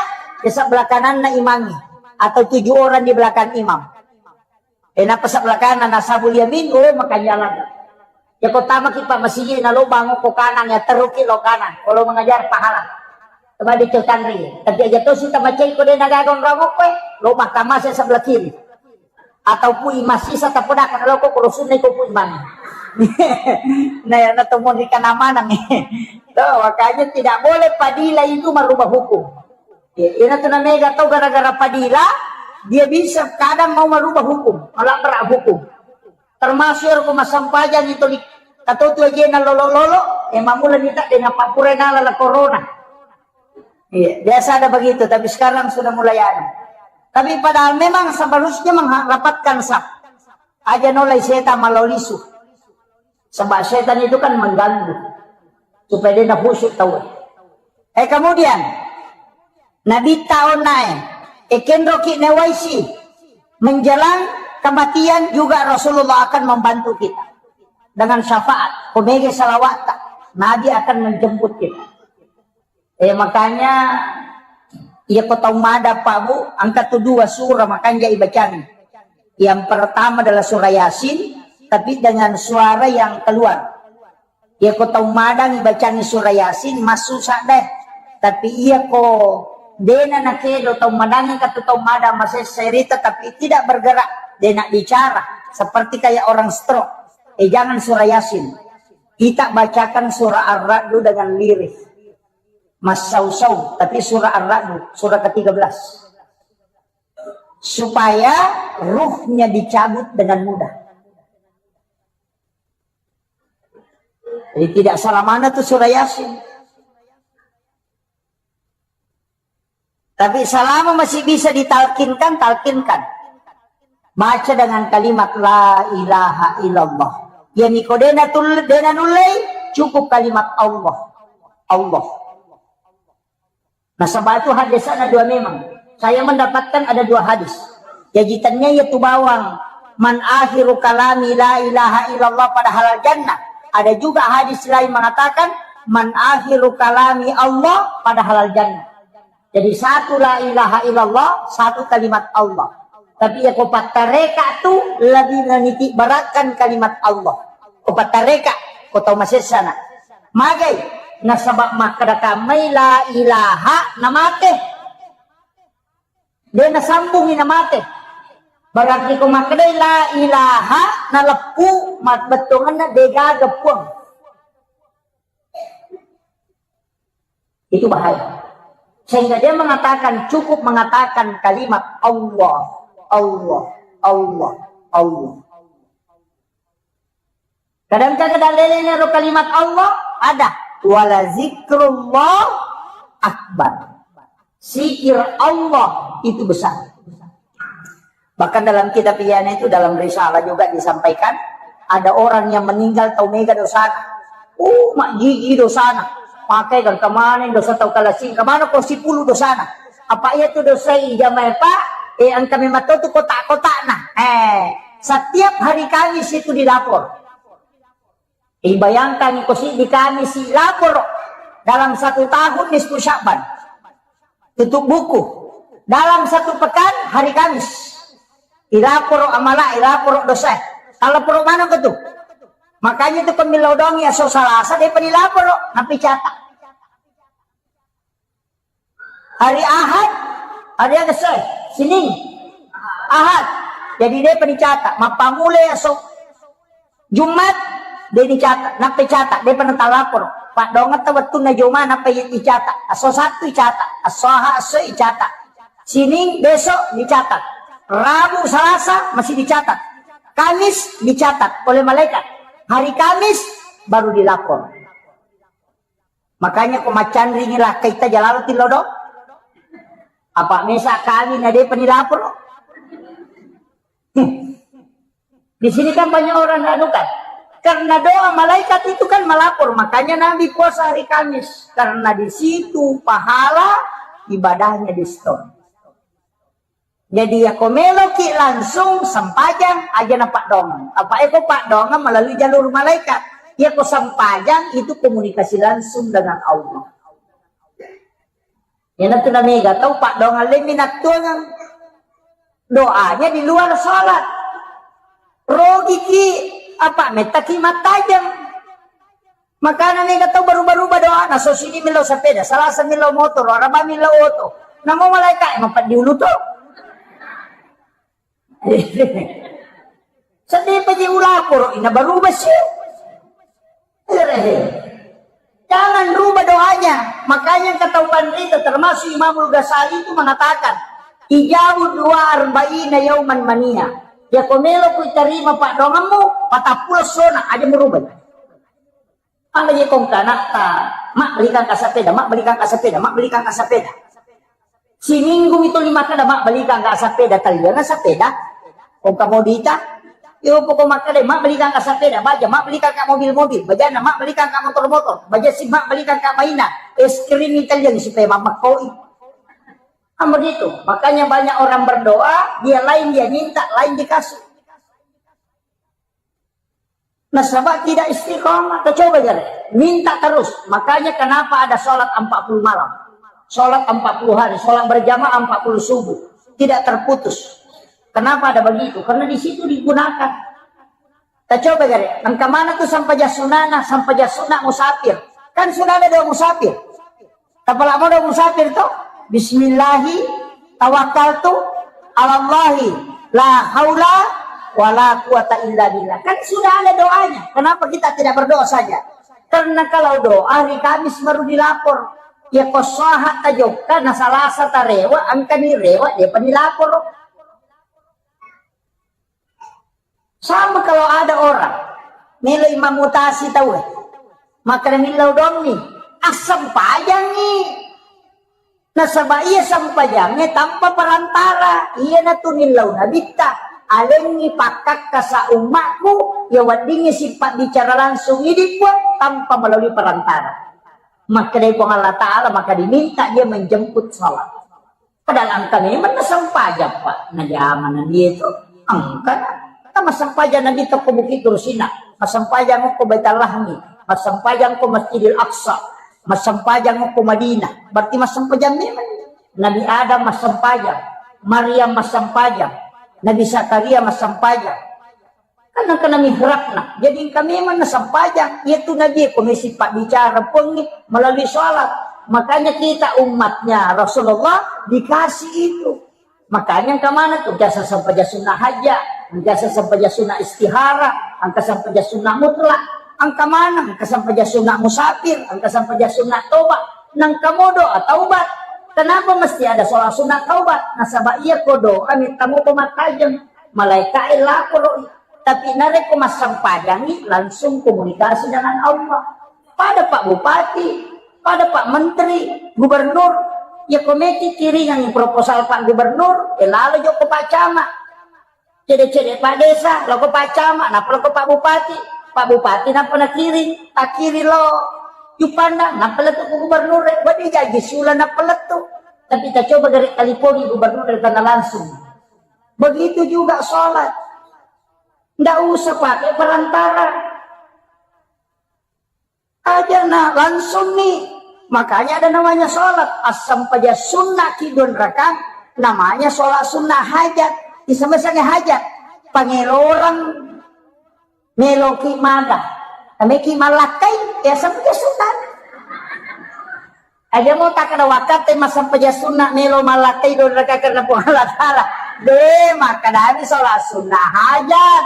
ya sebelah kananna imangi atau tujuh orang di belakang imam. Eh, napa sebelah kanan, nasabul yamin, oh, makanya lagi. Ya, ko tama ki pa masigi na lo bangun ko kanan, ya teru ki lo kanan. Kalau mengajar pahala. Coba dicotanri. Tapi aja to sudah macai ko de nagagon rongok ko, lo mahkamah saya sebelah kiri. Atau pui masih saya tapodakan lo ko kalau sunai ko pui mana. Nah, ya, na to mau di kanamana nih. Tuh, makanya tidak boleh padila itu merubah hukum. Ya, ina tu namega tau gara-gara padila, dia bisa kadang mau merubah hukum, melabrak hukum. Termasuk ero ko massempajang itu li-, katotu aja na lolo-lolo, eh, mamula nita dengan papura nala la corona. Iya, biasa ada begitu, tapi sekarang sudah mulai ada. Tapi padahal memang seharusnya mengharapkan sah. Aja nolai setan malau lisu. Sebab setan itu kan mengganggu. Supaya dia nak khusyuk tahu. Eh, kemudian, Nabi tahu nae, ekenroki newaisi, menjelang kematian juga Rasulullah akan membantu kita. Dengan syafaat, kumege salawat, Nabi akan menjemput kita. Eh, makanya, iya ko tau mada, Pak, Bu, angka tu dua surah makanja ibacangi. Yang pertama adalah surah Yasin, tapi dengan suara yang keluar. Iya ko tau madang ibacangi surah Yasin, massusa deh. Tapi iya ko dena nakedo tau madang, katu tau madang masessa rita, tapi tidak bergerak, dena bicara, seperti kayak orang stroke. Eh, jangan surah Yasin. Kita bacakan surah Ar-Ra'du dengan lirih. Massausau, tapi surah Ar-Ra'du, surah ketiga belas. Supaya ruhnya dicabut dengan mudah. Jadi tidak salah mana tuh surah Yasin. Tapi selama masih bisa ditalkinkan, talkinkan. Baca dengan kalimat la ilaha illallah. Ya niko dena tul-, dena nullei, cukup kalimat Allah. Allah. Nasaba itu hadis ada dua memang. Saya mendapatkan ada dua hadis. Jadi tanya ya tu bawang, "Man akhiru kalami la ilaha illallah pada halal jannah." Ada juga hadis lain mengatakan, "Man akhiru kalami Allah pada halal jannah." Jadi satu la ilaha illallah, satu kalimat Allah. Tapi ya ko pattareka tu lebih meniti beratkan kalimat Allah. Ko pattareka, ko tau masessana. Magai, nasaba makkeda kammai la ilaha namate. De nasambungi namate. Berarti ko makkedai la ilaha naleppu, mat-, bettuanna degaga puang. Itu bahaya. Sehingga dia mengatakan, cukup mengatakan kalimat Allah, Allah, Allah, Allah. Kadang-kadang dalilnya ro kalimat Allah ada, wala zikrullah akbar. Zikir Allah itu besar. Bahkan dalam kitab Ihya itu, dalam risalah juga disampaikan, ada orang yang meninggal tau mega dosana. Uh, majjiji dosana. Pakai kan kemana dosa tau kalasing, kemana ko sipulu dosana. Apa iya tu dosa ijamai, Pak? Eh, engka memang tu kotak-kotakna. Eh, setiap hari Kamis itu dilapor. Ibayangkan ko siddi Kamis lapor dalam satu tahun nisfu Sya'ban. Tutup buku. Dalam satu pekan hari Kamis. Ilaporo amala, ilaporo dosa. Kalau poro mana ko tu? Makanya tu pemillau dongi aso Salasa dia penilaporo, napi catat. Hari Ahad, hari Agese, Senin, Ahad. Jadi dia penicatat, mappamule aso Jumat, dia dicatat, nappa icatat, dia pernah talapor. Pak Donget wettunna Joma, nappa icatat. Aso Sabtu icatat, aso Ahad, aso icatat. Senin besok dicatat. Rabu, Salasa masih dicatat. Kamis dicatat oleh malaikat. Hari Kamis baru dilapor. Makanya ko maccanringi lakkaita jalalo tillo do. Apa mesa kami na depa nilapor. Hmm. Di sini kan banyak orang anu kan. Karena doa malaikat itu kan melapor, makanya Nabi puasa hari Kamis. Karena di situ pahala ibadahnya diskon. Jadi, yako meloki langsung sempajang, aja na paddoangeng. Apa eko paddoangeng melalui jalur malaikat. Yako sempajang itu komunikasi langsung dengan Allah. Iyanatu namega tau paddoangeng lemmi nattuangeng. Doanya di luar sholat. Rogiki apa mettaki mattajeng. Makana mega tau baruba-ruba doana, so sini millau sepeda, Salasa millau motoro, Araba millau oto. Namo malaika e mapeddi ulu to. Sedih paji ulaporo ina baruba sih. Jangan rubah doanya. Makanya kata panrita termasuk Imamul Ghazali itu mengatakan, "Ijabu dua arba'ina yauman mania." Ya ko melo ku tarima paddoangemmu, patappulo sona aja merubah. Pada je kong kanatta, mak belikan ka sepeda, mak belikan ka sepeda, mak belikan ka sepeda. Siminggu itu lima kada, mak belikan ka sepeda, taliana sepeda. Kong kamu dita, yo pokok mak kada, mak belikan ka sepeda, baja, mak belikan ka mobil-mobil, bajana, mak belikan ka motor-motor, baja si, mak belikan ka maina, es krim Italian supaya mama koi. Kan begitu. Makanya banyak orang berdoa, dia lain dia minta, lain dikasih. Nasaba tidak istiqomah, coba jare. Minta terus. Makanya kenapa ada sholat empat puluh malam, sholat empat puluh hari, sholat berjamaah empat puluh subuh. Tidak terputus. Kenapa ada begitu? Karena di situ digunakan. Coba jare. Engka mana tu sampajang sunana, sampajang sunat musafir. Kan sudah ada doa musafir. Tapalak modo musafir to, "Bismillahi tawakkaltu alallahi la haula wala quwata illa billah." Kan sudah ada doanya. Kenapa kita tidak berdoa saja? Karena kalau doa hari Kamis baru dilapor. Ya ko saha tajokka na Salasa tarewa, engka ni rewa dia pa dilapor. Sama kalau ada orang melo imam mutasi tau e. Maka millau donni, assempajangi. Nasaba iya sempajangnge tanpa perantara. Iyanatu millau nabitta, alengngi pakkakkasa ummakku, ya weddingngi sipabbicara langsung idi Puang tanpa melalui perantara. Makkedai Puang Allah Ta'ala, maka diminta dia menjemput salat. Padahal engka memang nasempajang, Pak. Najama Nabi itu. Engka na. Kan massempajang Nabi tokko Bukit Tursina. Massempajang ko Baitul Lahmi. Massempajang ko Masjidil Aqsa. Massempajang ko Madinah. Berarti massempajang memang. Nabi Adam massempajang. Maryam massempajang. Nabi Zakaria massempajang. Kan engka na mihrabna. Jadi engka memang nasempajang. Iyatu Nabi ko mesi pabbicara Puangnge melalui sholat. Makanya kita umatnya Rasulullah dikasih itu. Makanya engka mana tu biasa sempajang sunnah hajat, biasa sempajang sunnah istihara, engka sempajang sunnah mutlak, engka mana, engka sempajang sunnah musafir, engka sempajang sunnah tobat, nengka mo doa taubat. Kenapa mesti ada sholat sunnah taubat? Nasaba iya ko doa mitta mo pemattajeng, malaika e laporo. Tapi narekko massempajangi, langsung komunikasi dengan Allah. Pada Pak Bupati, pada Pak Menteri, Gubernur, Iya ko meki kiringang proposal Pak Gubernur, e lalo jokko Pak Camat. Cede-cede Pak Desa, loko Pak Camat, nappa loko Pak Bupati. Pak Bupati nappa nakiring, takiring lo Juppandang, nappa lettu ku Gubernur, e, wedding jaji siula nappa lettu. Tapi tacoba gare talipongi Gubernur e, tana langsung. Begitu juga sholat. Ndak usah pakai perantara. Aja na langsung nih. Makanya ada namanya sholat. Asam paja sunnah kidon rakang, namanya sholat sunnah hajat. Isa mesanya hajat. Pangelorang meloki maga. Nameki malakkai, ya asam paja sunnah. Aja mau tak ada waktu, mas asam paja sunnah melo malakkai don rakang karena Puang Allah Ta'ala. Deh, maka dari sholat sunnah hajat.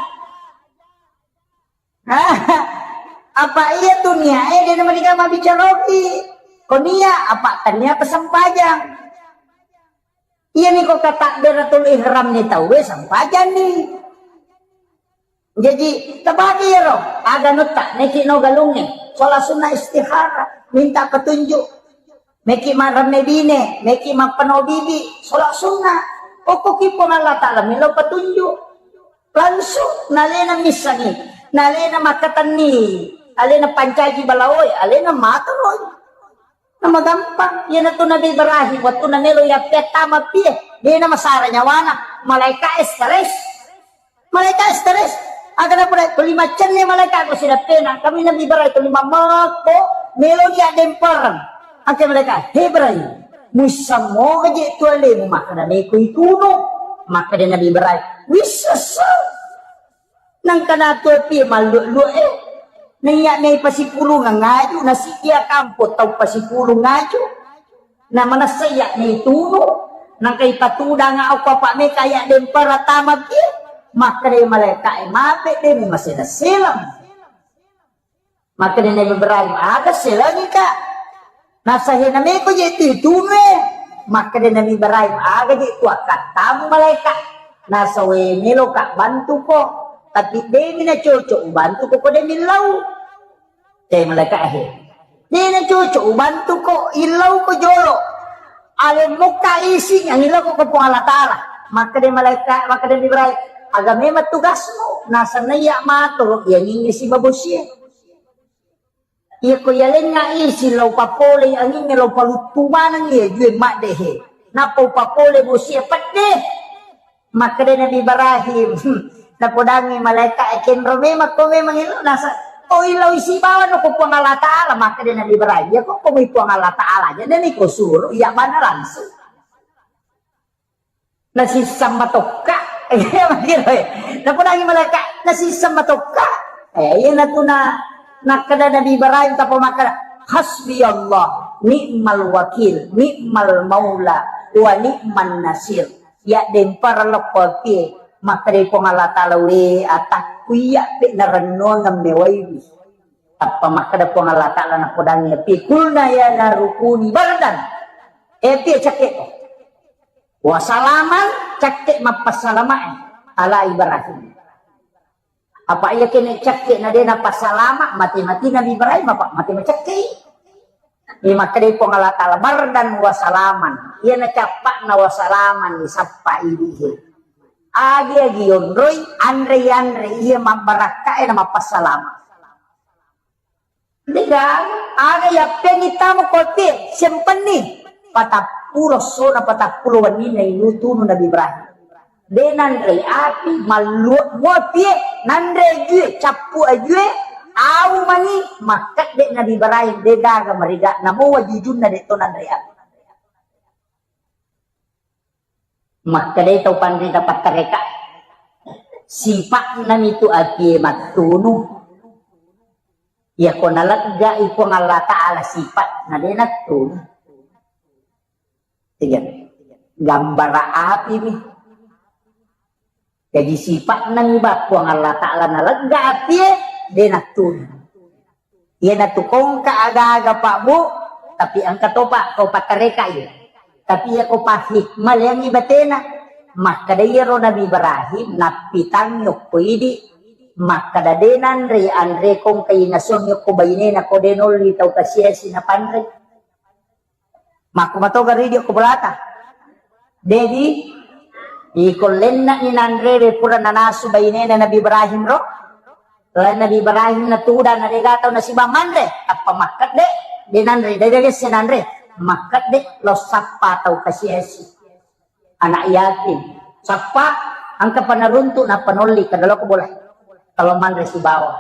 Apa iya tu niae, de namariga mabbicaroki. Ko nia apa tania pesempajang. Iya ni ko katakbiratul ihram ni tauwe sempajang ni. Jadi tabagi ro, aga nutta neki no galunge. Sholat sunnah istikharah, minta petunjuk. Meki maremme bine, meki mappeno bibi, sholat sunnah. Okko ki Puang Allah Ta'ala milo petunjuk. Langsung nalena missengi, nalena makkatenni, alena pancaji balaoe, alena matoroi. Nama gampang. Iyanatu Nabi Ibrahim, waktu namelo yappettama pie, dena masara nyawana, malaika stres. Malaika stres. Aga napura tuli macenne malaika ko sidappena. Kami Nabi Ibrahim tuli mammakko, melo dia dempereng. Angke malaika, "He Ibrahim, muissammoga je tu alemu makkada meko itunu?" Makkada Nabi Ibrahim, "Wissessa." Nangka natu pie malluq-luq e. Naiya mei pasipulung ngaju, nasi dia kampo tau pasipulung ngaju. Na manessa iya ni tunu, nangka ipatudanga okko apa meka iya dempara tama ki, makkeda malaika e, "Mape de mi masela-selam." Makkeda Nabi Ibrahim, "Aga selangi ka?" Nasahe nameko je tu tunu e. Makkeda Nabi Ibrahim, "Aga je tu akkattamu malaika?" Nasawe, "Melo ka bantuko, tapi de mi na cocok ubantuko ko de mi lau." Te malaika he. Dena cocok ubantuko, illauko jolo. Alemmukka isi, angillauko ko Puang Allah Ta'ala. Makkeda malaika, makkeda Ibrahim, "Aga memang tugasmu?" Nasenna iya matoro, iya nyingnge sibabosie. Iya ko yalenna isi, lau papole angingnge, lau paluttu maneng iya jue maddehe. Nappa upapole bosie pedde. Makkeda Nabi Ibrahim, napodangi malaika, "E, kenro memang ko memang ilo nasa, oh, ilo isi bawa no ko Puang Allah Ta'ala." Makkeda Nabi Ibrahim, "Ya ko ko Puang Allah Ta'ala aja, dan iko suruh, iya bana langsung." Nasisseng matokka. Iya, makiro, eh. Napodangi malaika, nasisseng matokka. Eh, iya natuna, nakkeda Nabi Ibrahim, tapa makkeda, "Hasbi Allah, ni'mal wakil, ni'mal maula, wa ni'man nasir." Ya dempara lokko pie, makkeda Puang Allah Ta'ala, "We atakku iya pe narennuang mewaiwi." Tappa makkeda Puang Allah Ta'ala napodangi api, "Kulna ya narukuni bardan." Eh, api cakke ko. Wa salaman, cakke mappassalamae ala Ibrahim. Apa iya kene cakke na de napassalama, mati-mati Nabi Ibrahim apa mati macakke. Ini makkeda Puang Allah Ta'ala, "Bardan wa salaman." Iya na cappakna wa salaman, disappa idihe. Agi-agi onroi, anre-anre, iya mabbarakkae na mappassalama. Degaga, aga yappengi tama kopi, sempenni. Patappulo sona, patappulo wenninna inutunu Nabi Ibrahim. De nanre api, malluak muapie, nanre ajue, cappu ajue, au mani, makkedde Nabi Ibrahim, degaga mariga, namo wajujunna de to nanre api. Makkedai tau panrita pattareka, sipa'na mitu apie mattunu. Iyako naleggai Puang Allah Ta'ala sipa'na de nattunu. Tiga. Gambara api mi. Jadi sipa'na mi ba Puang Allah Ta'ala nalegga apie de nattunu. Iyanatu kongka aga-aga Pak Bu, tapi engka topa ko pattareka iya. Tapi iya ko pahikmah leangi batena. Makkeda iyaro Nabi Ibrahim nappitangngi okko idi, makkeda de nanre anre kongka inasuang okko bainena ko de nolli tau kasiasi napanre. Makku matoga ridio ko bolata. Dedi, iko lenna'ni nanrewe pura nanasu bainena Nabi Ibrahim ro. Lain Nabi Ibrahim na tudang na dega tau nasiba manre, tappa makkedde, de nanre, de gesse nanre, makkedde lo sappa tau kasiasi. Anak yatim. Sappa, engka panaruntu nappa nolli, kada loko bola. Kalau manre sibawa.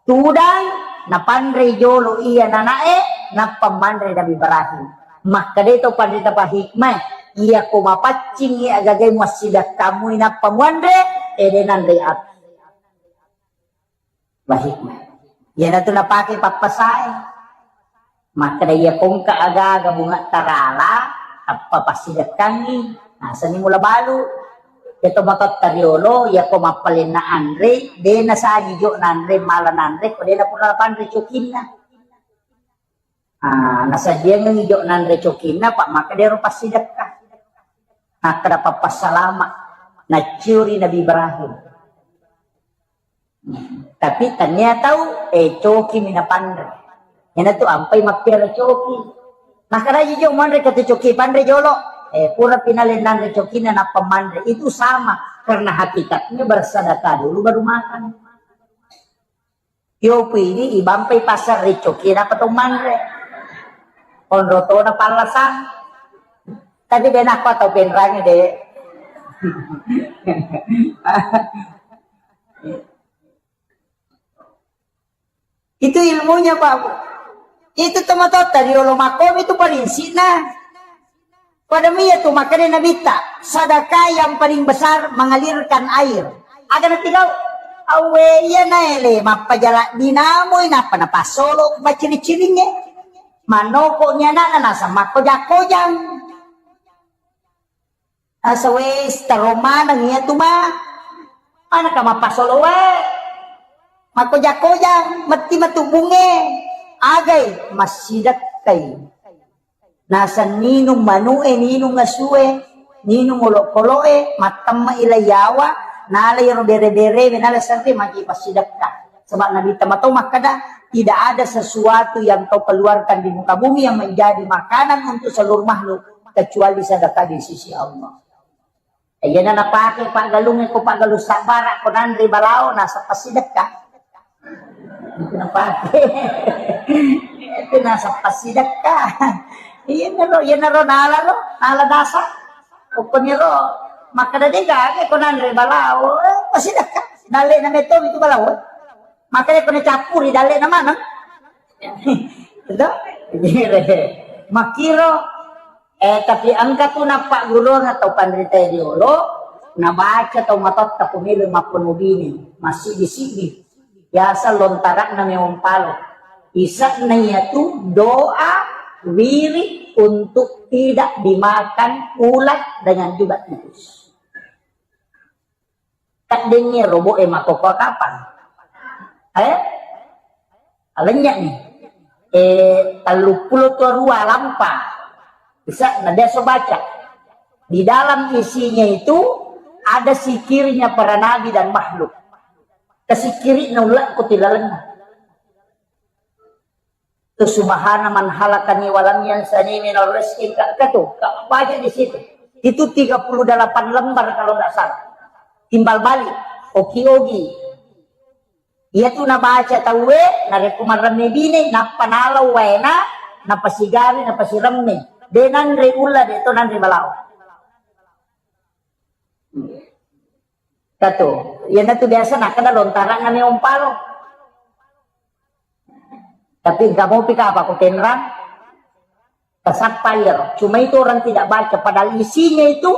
Tudang, napanre jolo iya nanae, nappa manre Nabi Ibrahim. Makkeda to panrita pa hikmah, iya ko mapaccing iya agagai muassidakkamu nappa muanre, ede nanre api. Bahikmah. Iyanatu napake pappasae. Makkeda iya kongka aga-aga bunga tarala, tappa passidekkangngi. Nasenni mula balu. Iya to matotta riolo, iya ko mappalenna anre, de nasaji jo nanre, mala nanre, ko de napura panre cokinna. Ah, nasajiangengngi jo nanre cokinna, pa makkeda ero passidekka. Makkeda pappassalama, nacciuri Nabi Ibrahim. Tapi tania tau, eh, coki mi napanre. Iyanatu ampai mappiara coki. Makkeda jo manre katu coki panre jolo. Eh, pura pinale nanre cokinna nappa manre. Itu sama, karena hakikatnya bersedekah dulu baru makan. Yopi ini ibampai pasar ricoki nappa to manre. Onro tona pallasang. Tapi de nakko tau penrangi de. Itu ilmunya, Pak. Itu tomatotta riolo makkomi itu paling sina. Pada mia tu makanya Nabitta, sedekah yang paling besar mengalirkan air. Aga natigau? Awe iya naele mappajala dinamoi nappa napassolo maciri-ciringnge. Manoko ni anakna nasang makko jakojang. Asa wes taro maneng iya tu ma. Anaka mappasolo wae. Makkojang-kojang, metti matu bunge. Agai massidekkai. Naseng ninung manu'e, ninung asue, ninung olokolo'e, mattemme'i lai yawa, nala iyaro bere-berewe, nala serre magi passidekka. Sebab Nabi Muhammad makkeda, tidak ada sesuatu yang kau keluarkan di muka bumi yang menjadi makanan untuk seluruh makhluk kecuali sedekah di sisi Allah. Iyana napake paggalungnge ko paggalung sabbara ko nanre balao nasappa sidekka. Itu napake. Itu nasappa sidekka. Iyanaro, iyanaro nala ro, nala dasa. Pokoknya ro, makkeda de gaga ko nanre balao, eh, pasidekka. Dalle na meto itu balao. Makkeda ko nacappuri dalle na maneng. Itu? Makkiro. Eh, tapi engka tu nappagguruang tau panrita riolo, nabaca tau matotta ko melo mappenobini, masiddi-siddi. Biasa lontara'na memang palo. Isa'na iyatu doa wirid untuk tidak dimakan ulat dengan juga tikus. Taddengngi robo'e makkokkoe kapang. Eh? Alennya'ni. Eh, telluppulo to rua lampa. Bisa, na biasa baca. Di dalam isinya itu ada sikirnya para nabi dan makhluk. Kesikiri'na ulakku tilalenna. Tu subhana man halakani walam yansani minal rizki, ka, ka tu, ka, baca di situ. Itu tiga puluh delapan lembar kalau nggak salah. Timbal balik, oki-oki. Iya tu nabaca tauwe, narekko maremme bine, nappa nalau waena, napasigari, napaseremme. De nanre ulla, de to nanre balao. Katu, iyanatu biasa nakkeda lontara'na meong palo. Tapi engka mopi kapa ko tenrang, tasappa iyaro. Cuma itu orang tidak baca, padahal isinya itu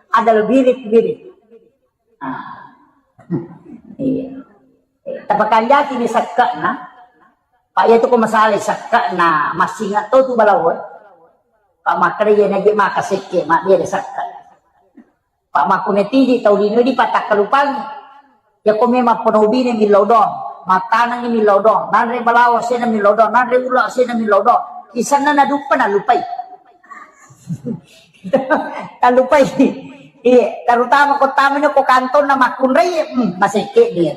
adalah wirid-wirid. Ah. Iya. Tapakanjaki ni sakke'na. Pak, iya tu ko masalah sakke'na, massinga to tu balawo. Pak, makkeda iya naje maka sekke, mak dia sakke. Pak, makko metiji tau lino di patakkalupangi. Iya ko memang penobine millau doang, matanangi millau doang, nanre balawo sena millau doang, nanre ulo sena millau doang. Isanna naduppa nalupai. Talupai. Iya, terutama ko tamino ko kantonna makkunrai, hmm, masekke dia.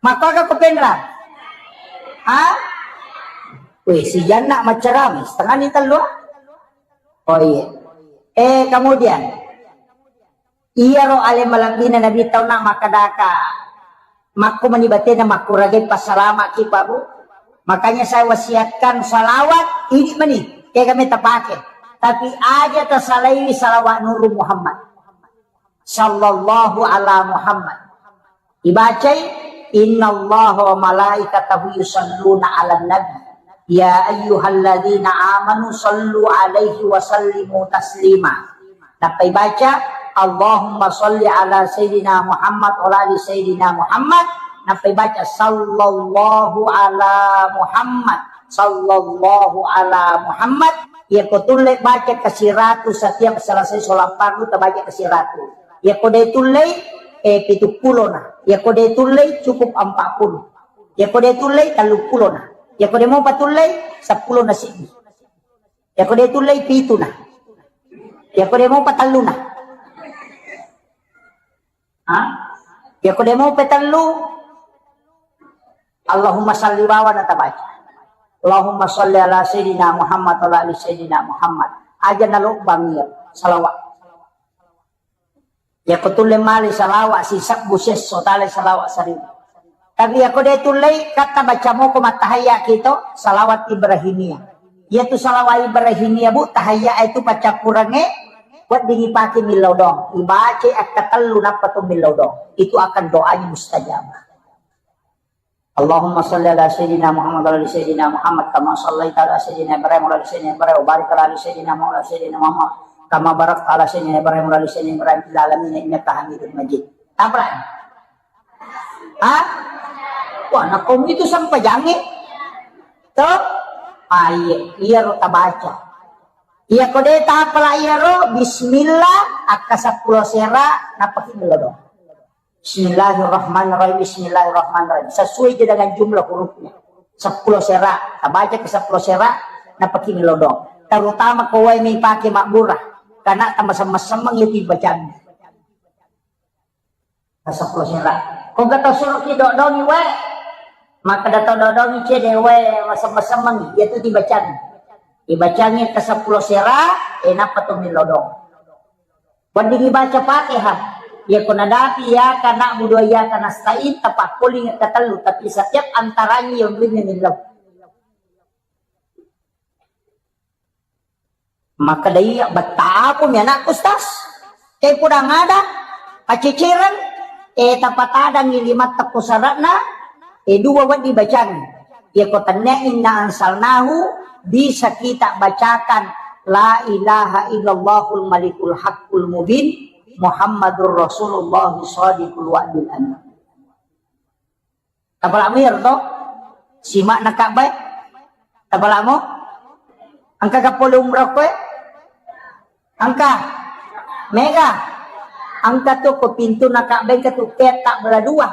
Makkoga ko penra? Ha? Weh, si Janna maccarami, setengah ni tellu. Oh iya. Eh, kemudian, iyaro ale malebbina Nabi tauna makkedaka, makko mani batena makkuragai passalama ki, Pak, Bu. Makanya saya wasiatkan salawat, ini mani, kayak kami terpakai. Tapi aja tersalaiwi salawat Nuru Muhammad. Sallallahu ala Muhammad. Ibacai, "Innallaha wa malaikatahu yusalluna 'alan nabi. Ya ayyuhalladzina amanu sallu 'alaihi wa sallimu taslima." Nappa ibaca, "Allahumma salli ala sayyidina Muhammad wa ala ali sayyidina Muhammad." Nappa ibaca, "Sallallahu ala Muhammad, sallallahu ala Muhammad." Iyako tulle baca kasiratu setiap selesai sholat fardu, tabaca kasiratu. Iyako de tullei, eh, pitu pulona. Iyako de tullei, cukup empat puluh. Iyako de tullei, tellu pulona. Iyako de mopa tullei, seppulo na siddi. Iyako de tullei, pituna. Iyako de mopa telluna. Ha? Iyako de mopa tellu, Allahumma salli bawana tabaca. Allahumma salli ala sayyidina Muhammad wa ala ali sayyidina Muhammad. Aja nalobang iya salawat. Iyako tulle mali salawat sisebbu sesso, tale salawat seribu. Tapi iyako de tullei, katta baca moko mattahayya kito, salawat Ibrahimiyah. Iyatu salawat Ibrahimiyah, Bu, tahayya itu paccappurengnge, wedding ipake millau doang. Ibaca akkatellu nappa to millau doang. Itu akan doanya mustajabah. Allahumma salli ala sayyidina Muhammad wa ala ali sayyidina Muhammad kama sallaita ala sayyidina Ibrahim wa ala ali sayyidina Ibrahim wa barik ala ali sayyidina Muhammad wa ala ali sayyidina Muhammad kama barakta ala sayyidina Ibrahim wa ala ali sayyidina Ibrahim fil alamin innaka Hamidum Majid. Tabrak. Ha? Wah, nakko mitu sempajangnge. To? Ah, iya, iyaro tabaca. Iyako de tapala iyaro, bismillah, akka seppulo sera, napaki melodong. Bismillahirrahmanirrahim, bismillahirrahmanirrahim. Sesuai je dengan jumlah hurufnya. Seppulo sera, tabaca ke seppulo sera, napaki melodong. Terutama ko wae mai pake mabbura, karena tambah semeng-semeng itu bacaan. Kaseppulo sera. Ko ga tau suro ki dodongi wae. Makkeda tau dodongi cede wae masemmeng-semmengi, iyatu dibacangi. Dibacangi kaseppulo sera, e nappa to milodong. Wedding dibaca Fatihah. Iyako nadapi iyyaka na'budu wa iyyaka nasta'in, tapakkoling katellu, tapi setiap antaranya yang duinna millau. Makkeda iya, "Bettapumi anakku, Ustaz. Ke pudang ada, paccicireng, e, tapatadangi limatta ko sara'na, e, dua wedding bacangi. Iyako tennia inna anzalnahu, bisa kita bacakan la ilaha illallahul malikul haqqul mubin, Muhammadur Rasulullah shadiqul wa'dil amin." Tapala'mu iyaro to? Sima'na Ka'bah e? Tapala'mu? Engka ga pole umrah koe? Engka? Mega? Engka tu ko pintuna Ka'bah, engka tu petak bela dua.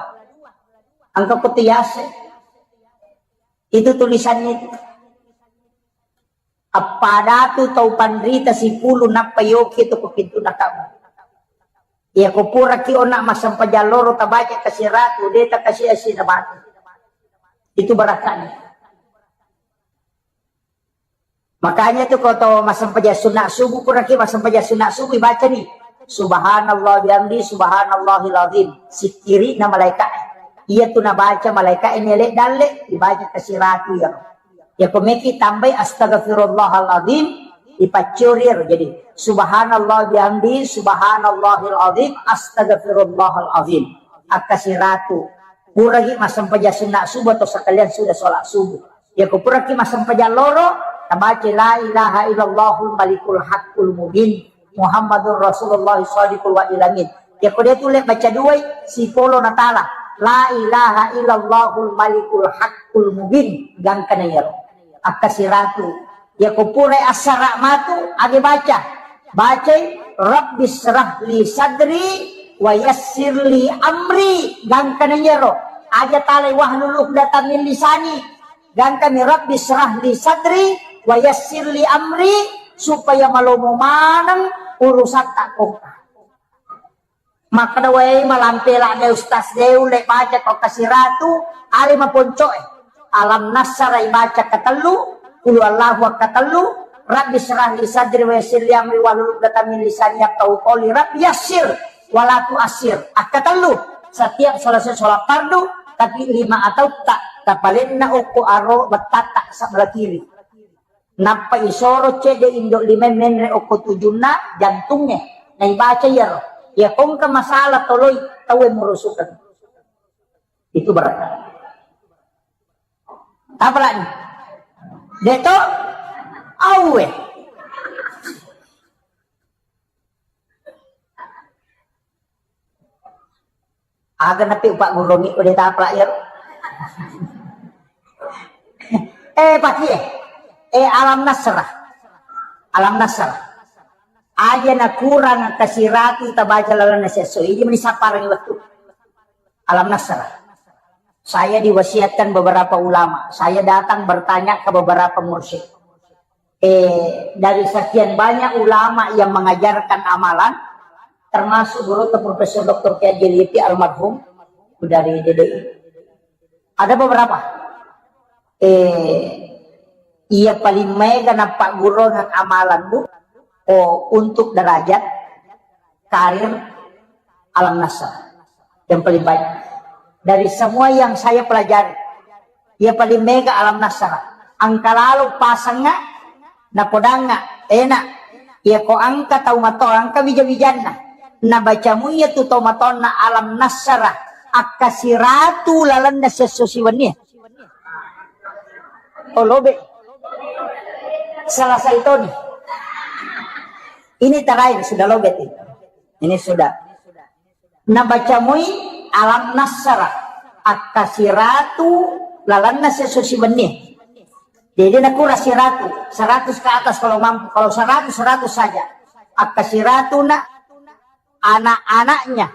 Engka ko tu yase. Itu tulisannya itu. Appada tu tau panrita sipulung nappa yoki tu ko pintuna Ka'bah. Iyako puraki onna massempajang loro tabaca kasiratu, de takasi asina mati. Itu barakani. Makanya tu ko to massempajang sunna subuh, puraki massempajang sunna subuh, baca ni, "Subhanallah bihamdi, subhanallahil azim." Sikkiri'na malaika. Iya tu nabaca malaika ini lek dalle, dibaca kasiratu ya. Iyako meki tambai astaghfirullahaladzim, ipaccuri ero. Jadi, subhanallah bihamdi, subhanallahil azim, astaghfirullahaladzim. Akka siratu. Puragi massempajang sunna subuh atau sekalian sudah sholat subuh. Iyako puraki massempajang loro, tabaca la ilaha illallahul malikul haqqul mubin. Muhammadur Rasulullah shadiqul wa'dil amin. Iyako de tulle baca duai, sipolo natala. La ilaha illallahul malikul haqqul mubin. Gangkana iyaro. Akka siratu. Iyako purai assara matu, age baca. Bacai, "Rabbisyrah li sadri wa yassir li amri." Gangkana iyaro. Aja talai wahlul uqdatam min lisani. Gangkami, "Rabbisyrah li sadri wa yassir li amri," supaya malomo maneng urusatta kongka. Makkeda wae malampe ladde ustaz de ulle baca ko kasiratu, are maponcoe. Alam nassara ibaca katellu, qul huwallahu akkatellu, Rabbi syrah li sadri wa yassir li amri wahlul uqdatam min lisani yafqahu qauli. Rabbi yassir wa la tu'assir. Akkatellu, setiap selesai sholat fardu, tapi lima atautta tapalenna okko aro bettatta sebelah kiri. Nappa isoro cedde indo lima menre okko tujunna jantungnge. Naibaca iyaro. Iya kongka masalah toloi tauwe murusukeng. Itu berarti. Tapalani. Deto auwe. Aga napi upaggurongi udah tapalak ya. Eh, pasti eh. Eh, alam nasrah. Alam nasrah. Aja na kurang kasiratu tabaca lalang nasesso. Ini meni sapparangi waktu. Alam nasrah. Saya diwasiatkan beberapa ulama. Saya datang bertanya ke beberapa mursyid. Eh, dari sekian banyak ulama yang mengajarkan amalan, termasuk guru Profesor Doktor Kiai Haji Liti almarhum dari D D I. Ada beberapa. Eh, iya paling mega napaggurungang amalan, Bu. Oh, untuk derajat karir alam nasrah yang paling baik. Dari semua yang saya pelajari, iya paling mega alam nasrah. Engka lalo pasengnga, napodangnga, enak. Iya ko engka tau mato, engka wija-wijanna. Nabacamu iya tu tau matonna alam nasrah. Akkasiratu lalenna sesso siwenni. Oh, lobe. Selesai toni. Ini terakhir, sudah lobe ini. Ini sudah. Nabacamui alam nasrah. Akkasiratu lalenna sesso siwenni. Jadi nakura siratu, seratus ke atas kalau mampu. Kalau seratus, seratus saja. Akkasiratu na anak-anaknya.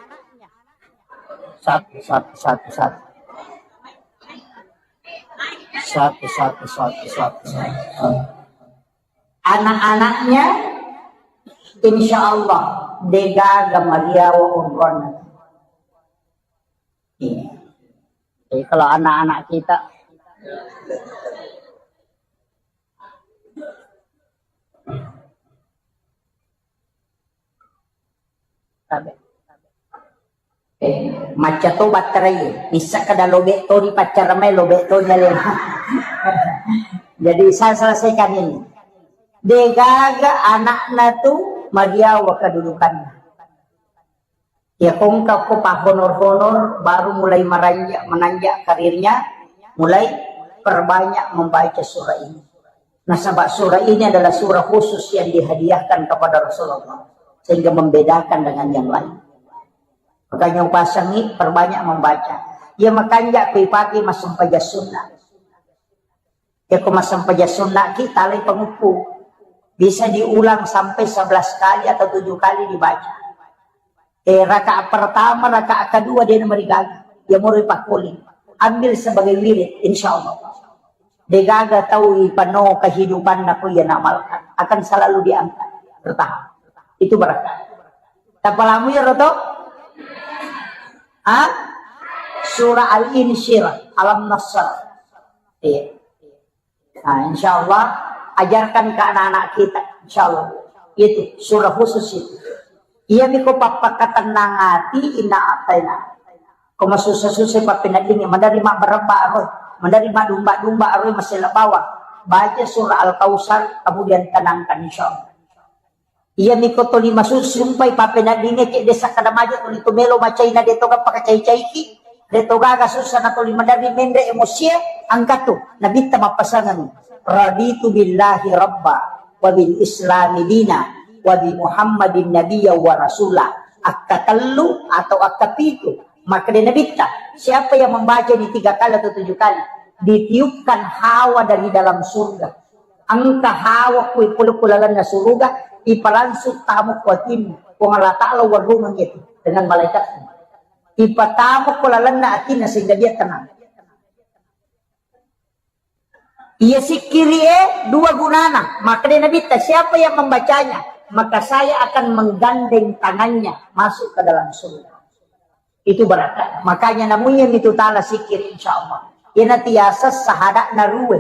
Satu, satu, satu, satu. Satu, satu, satu, satu, satu. Anak-anaknya, insya Allah, degaga mariawa umrohnya. Iya. Jadi kalau anak-anak kita, tabe. Eh, macca to batterai, missa kada lobe to di paccara mai lobe to nyale. Jadi saya selesaikan ini. Degaga anakna tu mariawa kedudukanna. Ya kongka ko pahonor-honor baru mulai meranjak menanjak karirnya, mulai perbanyak membaca surah ini. Nasaba surah ini adalah surah khusus yang dihadiahkan kepada Rasulullah sehingga membedakan dengan yang lain. Makanya upasangi perbanyak membaca. Ya makanja kui pagi masempajang sunnah. Ya ko masempajang sunnah ki talai penguppu. Bisa diulang sampai sebelas kali atau tujuh kali dibaca. Eh, rakaat pertama, rakaat kedua dia nomor gaga. Ya mau pakkuling. Ambil sebagai wirid, insya Allah. Degaga tau ipano kehidupan naku ya namalkan. Akan selalu diangkat. Bertahap. Itu berkah. Tapalamu ya roto? Ah? Surah Al-Insyirah, Alam Nasr. Iya. Nah, insya Allah, ajarkan ke anak-anak kita, insya Allah. Itu surah khusus itu. Iya miko pappakatennang ati inna ataina. Ko masussa-sussa pappeneddingi, menerima beremba aroi, menerima domba-domba aroi masela bawang. Baca surah Al-Kausar, kemudian tenangkan insya Allah. Iya miko toli masusumpai pappeneddingi, cek desa kada maju toli tu melo macai na deto gappa kacai-caiki. Deto gaga sussa na toli menerima menre emosie, angkatu. Nabitta mappasangan. Raditu billahi rabba, wa bil islami dina, wa bi Muhammadin nabiyya wa rasula. Akkatellu atau akkapitu. Makkeda Nabitta, siapa yang membaca ini tiga kali atau tujuh kali, ditiupkan hawa dari dalam surga. Engka hawa kui pole ku lalenna suruga, ipalangsung tamu ku atinna. Puang Allah Ta'ala warrungeng itu dengan malaikatnya. Ipatamu ku lalenna atinna sehingga dia tenang. Iya sikkiri e dua gunana. Makkeda Nabitta, siapa yang membacanya, maka saya akan menggandeng tangannya masuk ke dalam surga. Itu berkah. Makanya namunya mitu tala sikkiri insya Allah. Iyana tiasa sahada narue.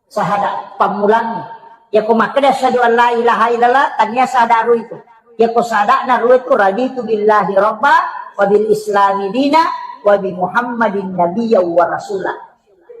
Sahada pammulangi. Yako makkeda asyhadu an la ilaha illallah, tania sahada ruitu. Yako sahadana ruitu, raditu billahi rabba, wa bil islami dina, wa bi Muhammadin nabiyya wa rasula.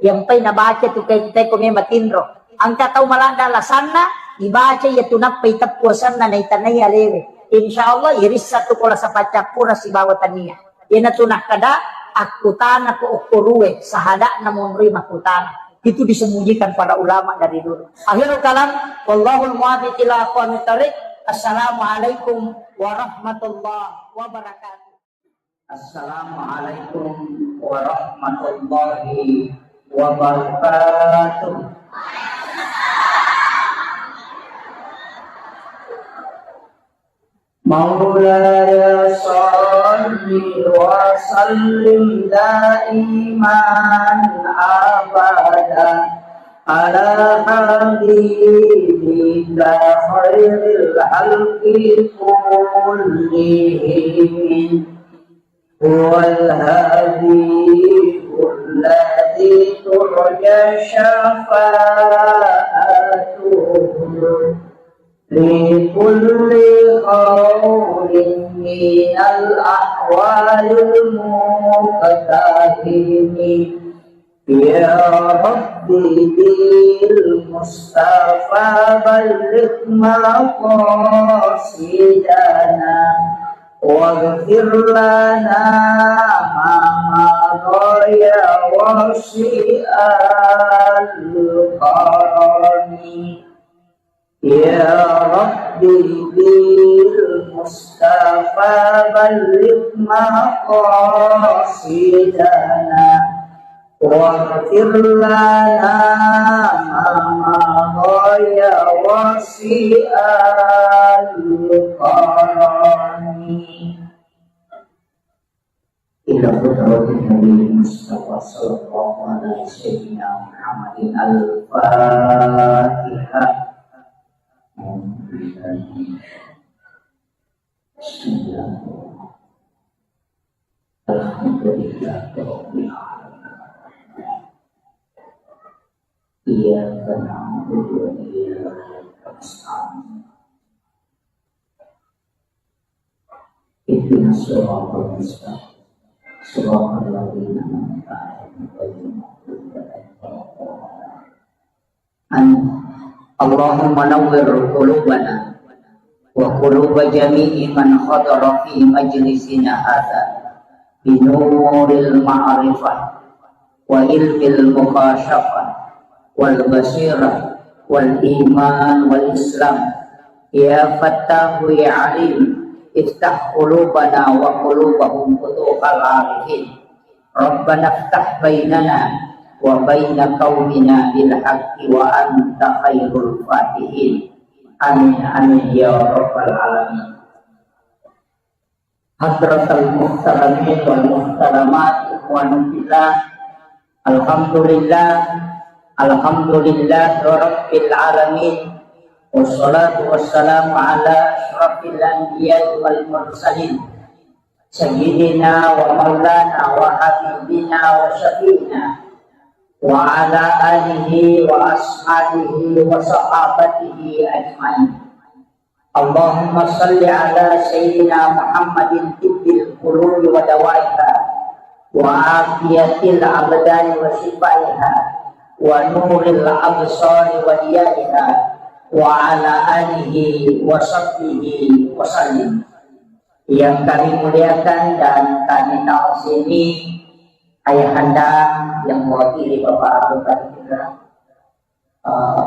Yampai nabaca tu kai, kai ko memang tinro. Engka tau maladda alasanna, ibaca iya tu nappa iteppu asenna naitanai alewe. Insya Allah irissa tu ko lasa paccappura sibawa tania. Iyanatu nakkeda, akkutana ko okkorue, sahada'na monroi makkutana. Itu disembunyikan para ulama dari dulu. Akhirul kalam, wallahul muwaffiq ila aqwamit thariq. Assalamualaikum warahmatullahi wabarakatuh. Assalamualaikum warahmatullahi wabarakatuh. مولاي صل وسلم دائما أبدا على حبيبك خير الخلق كلهم. هو الحبيب الذي ترجى شفاعته في كل هول من الأحوال المقتحم. يا رب بالمصطفى بلغ مقاصدنا واغفر لنا ما مضى يا واسع الكرم. يا رب بالمصطفى بلغ مقاصدنا واغفر لنا ما مضى يا واسع الكرم. إلى حضرة النبي المصطفى صلى الله على سيدنا محمد. الفاتحة. بسم الله. الحمد لله رب العالمين. إياك نعبد وإياك نستعين. اهدنا الصراط المستقيم. صراط الذين أنعمت عليهم غير المغضوب عليهم ولا الضالين. آمين. اللهم نور قلوبنا وقلوب جميع من حضر في مجلسنا هذا بنور المعرفة وعلم المكاشفة والبصيرة والإيمان والإسلام. يا فتاح يا عليم، افتح قلوبنا وقلوبهم فتوح العارفين. ربنا افتح بيننا وبين قومنا بالحق وأنت خير الفاتحين. آمين، آمين يا رب العالمين. Hadratal muhtaramin wal muhtaramat, ikhwani fillah. Alhamdulillah, alhamdulillah rabbil alamin. Wassalatu wassalamu ala asyrafil anbiya'i wal mursalin, sayyidina wa maulana wa habibina wa syafi'ina wa ala alihi wa ashabihi wa sahabatihi ajmain. Allahumma salli ala Sayyidina Muhammadin tibbil qulubi wa dawaiha, wa afiyatil abdani wa shifaiha, wa nuril absari wa diyaiha, wa ala alihi wa sahbihi wa sallim. Yang kami muliakan dan kami ta'zimi, ayahanda yang mewakili Bapak Abu Bakar, Eh,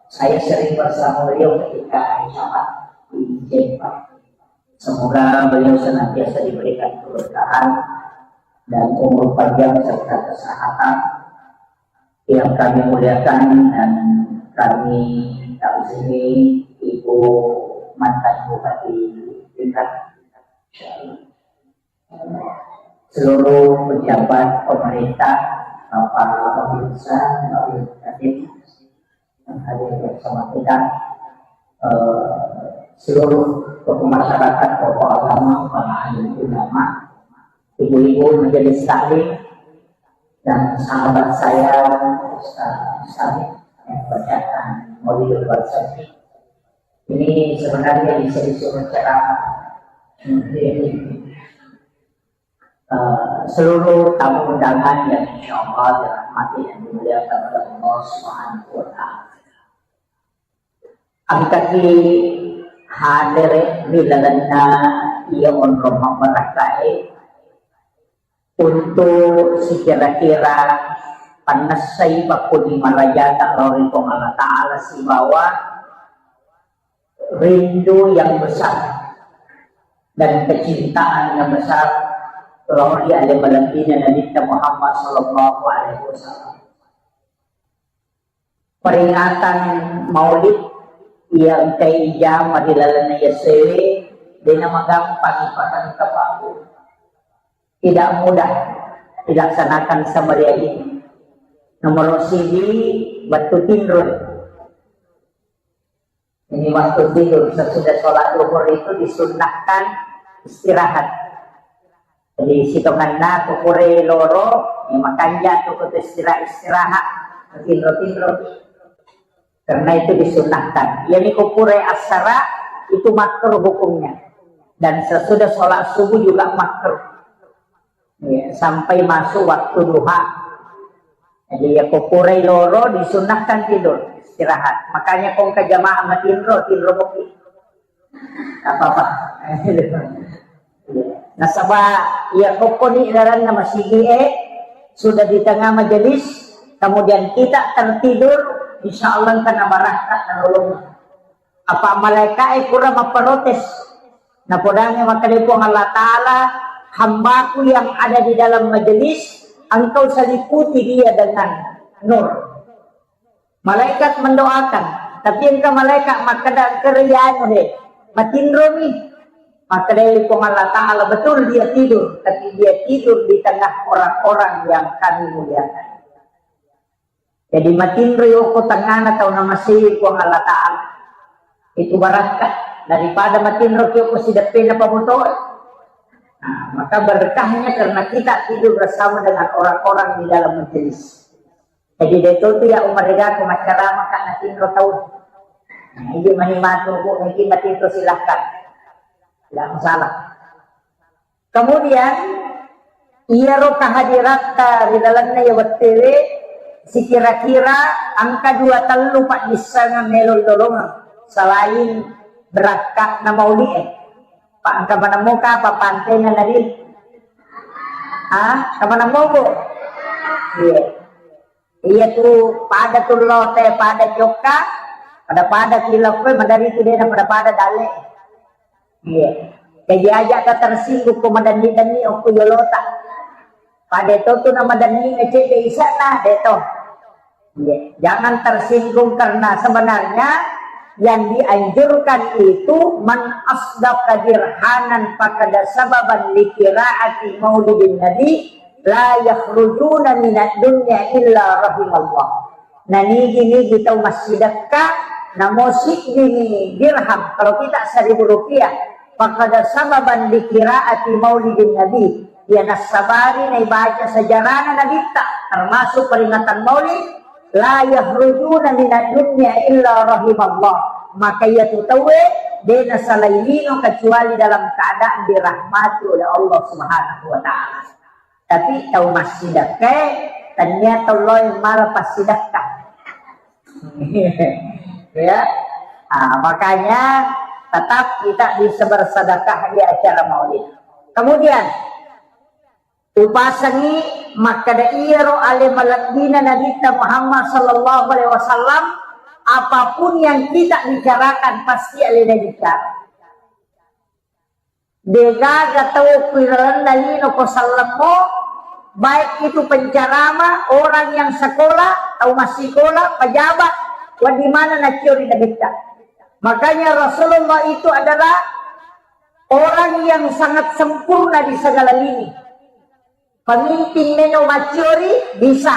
saya sering bersama beliau ketika hari Jumat di Jepang. Semoga beliau senantiasa diberikan keberkahan dan umur panjang serta kesehatan. Yang kami muliakan dan kami takzimi Ibu mantan Bupati Blitar. Seluruh pejabat pemerintah, Bapak Babinsa, Babinsa, yang hadir bersama kita, eh, seluruh tokoh masyarakat, tokoh agama, para alim ulama, ibu-ibu majelis taklim, dan sahabat saya, Ustaz Mustahik, Bacaan Maulidul Barsam ini sebenarnya bisa disuruh ceramah. Eh, seluruh tamu undangan yang insya Allah dirahmati dan dimuliakan oleh Allah Subhanahu wa Ta'ala. Engkaki hadere ri lalenna iya onrong mabbarakkae untuk sikira-kira pannessai pakkuni marajata lao ri Puang Allah Ta'ala sibawa rindu yang besar dan kecintaan yang besar lao ri ale malebbina Nabitta Muhammad sallallahu alaihi wasallam. Peringatan Maulid yang engka ijama ri lalenna yasewe, dena magampang ipatengka paku. Tidak mudah dilaksanakan semeriah ini. Nomor siji, waktu tinro. Ini waktu tidur, sesudah sholat duhur itu disunnahkan istirahat. Jadi, sitongenna ko pura loro, ya, makanja tu ko istirahat, istirahat, tinro-tinro. Karena itu disunnahkan. Yani ko pura assara, itu makruh hukumnya. Dan sesudah sholat subuh juga makruh. Ya, sampai masuk waktu duha. Jadi, ya, ko pura loro disunnahkan tidur, istirahat. Makanya ko engka jamaah matinro, tinro mopi. Apa-apa. Nasaba, ya, ko koni laranna masigi e, sudah di tengah majelis, kemudian kita tertidur, insya Allah engka na barakka na lolong. Apa malaika e pura maprotes. Napodangi makkeda Puang Allah Ta'ala, "Hambaku yang ada di dalam majelis, engkau seliputi dia dengan nur." Malaikat mendoakan, tapi engka malaikat makkeda, "Engka rianu he, matinromi." Makkeda Puang Allah Ta'ala, "Betul dia tidur, tapi dia tidur di tengah orang-orang yang kami muliakan." Jadi matinro yoko tengana tau namasei Puang Allah Ta'ala. Itu barakka daripada matinro yoko sideppena pamotoe. Nah, maka berkahnya karena kita tidur bersama dengan orang-orang di dalam majelis. Jadi, de' to tu ya umarega ko maccarama ka natinro tau. Nah, iya mani matu ko mungkin matinro, silahkan. Tidak masalah. Kemudian, iyaro kehadiratta ri lalenna iya wettuwe, sikira-kira engka dua tellu paddissengeng melo lolongeng selain berakka'na mauli'e. Pa engka maneng moka apa pantena nari? Ah, engka maneng mobo? Iya. Iya tu, pada tu lote, pada cokka, pada-pada kilokkoe, madari tu dena pada-pada dalle. Iya. Jadi aja ka tersinggung ko madanni-danni okko yolota. Pada to tu na madanni na cedde isana, de to. Iya. Jangan tersinggung karena sebenarnya yang dianjurkan itu man asdaqa dirhanan faqad sababan li qiraati maulidin nabi la yakhrujuna minad dunya illa rahimallah. Nah, nigi-nigi tau massidekka, namo siddimi dirham, kalau kita seribu rupiah, faqad sababan li qiraati maulidin nabi, iya nassabari naibaca sejarahna nabitta, termasuk peringatan maulid, la yakhrujuna minad dunya illa rahimallah. Maka iya tu tauwe, de nasalai lino kecuali dalam keadaan dirahmati oleh Allah Subhanahu wa Ta'ala. Tapi tau massidekka, tania tau loe mala passidekka. Ya. Ah, makanya tetap kita bisa bersedekah di acara maulid. Kemudian, upasengi makkeda iyaro ale malebbina Nabitta Muhammad sallallahu alaihi wasallam, apapun yang kita bicarakan pasti ale bicara. Degaga tau ku ilalenna lino ko sallemmo, baik itu penceramah, orang yang sekolah, tau massikola, pejabat, wa di mana naciori nabitta. Makanya Rasulullah itu adalah orang yang sangat sempurna di segala lini. Pemimpin melo maciori bisa.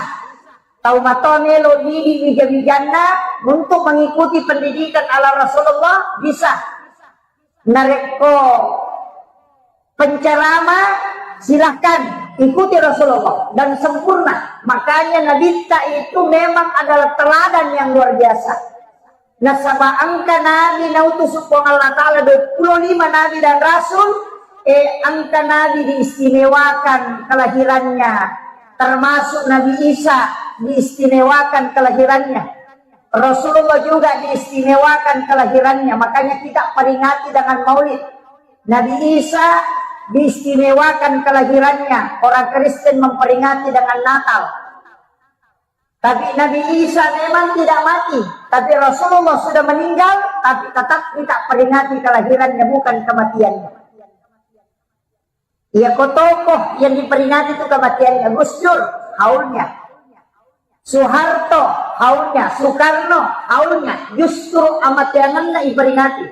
Tau matoa melo didi wija-wijanna untuk mengikuti pendidikan ala Rasulullah bisa. Narekko penceramah, silahkan. Ikuti Rasulullah dan sempurna. Makanya Nabitta itu memang adalah teladan yang luar biasa. Nasaba engka Nabi nautus Puang Allah Ta'ala dua puluh lima Nabi dan Rasul, eh, engka Nabi diistimewakan kelahirannya, termasuk Nabi Isa diistimewakan kelahirannya. Rasulullah juga diistimewakan kelahirannya, makanya kita peringati dengan maulid. Nabi Isa diistimewakan kelahirannya, orang Kristen memperingati dengan Natal. Tapi Nabi Isa memang tidak mati, tapi Rasulullah sudah meninggal, tapi tetap kita peringati kelahirannya, bukan kematiannya. Iya, ko tokoh yang diperingati itu kematiannya, Gus Dur, haulnya. Soeharto, haulnya. Soekarno, haulnya. Justru amateangenna iperingati.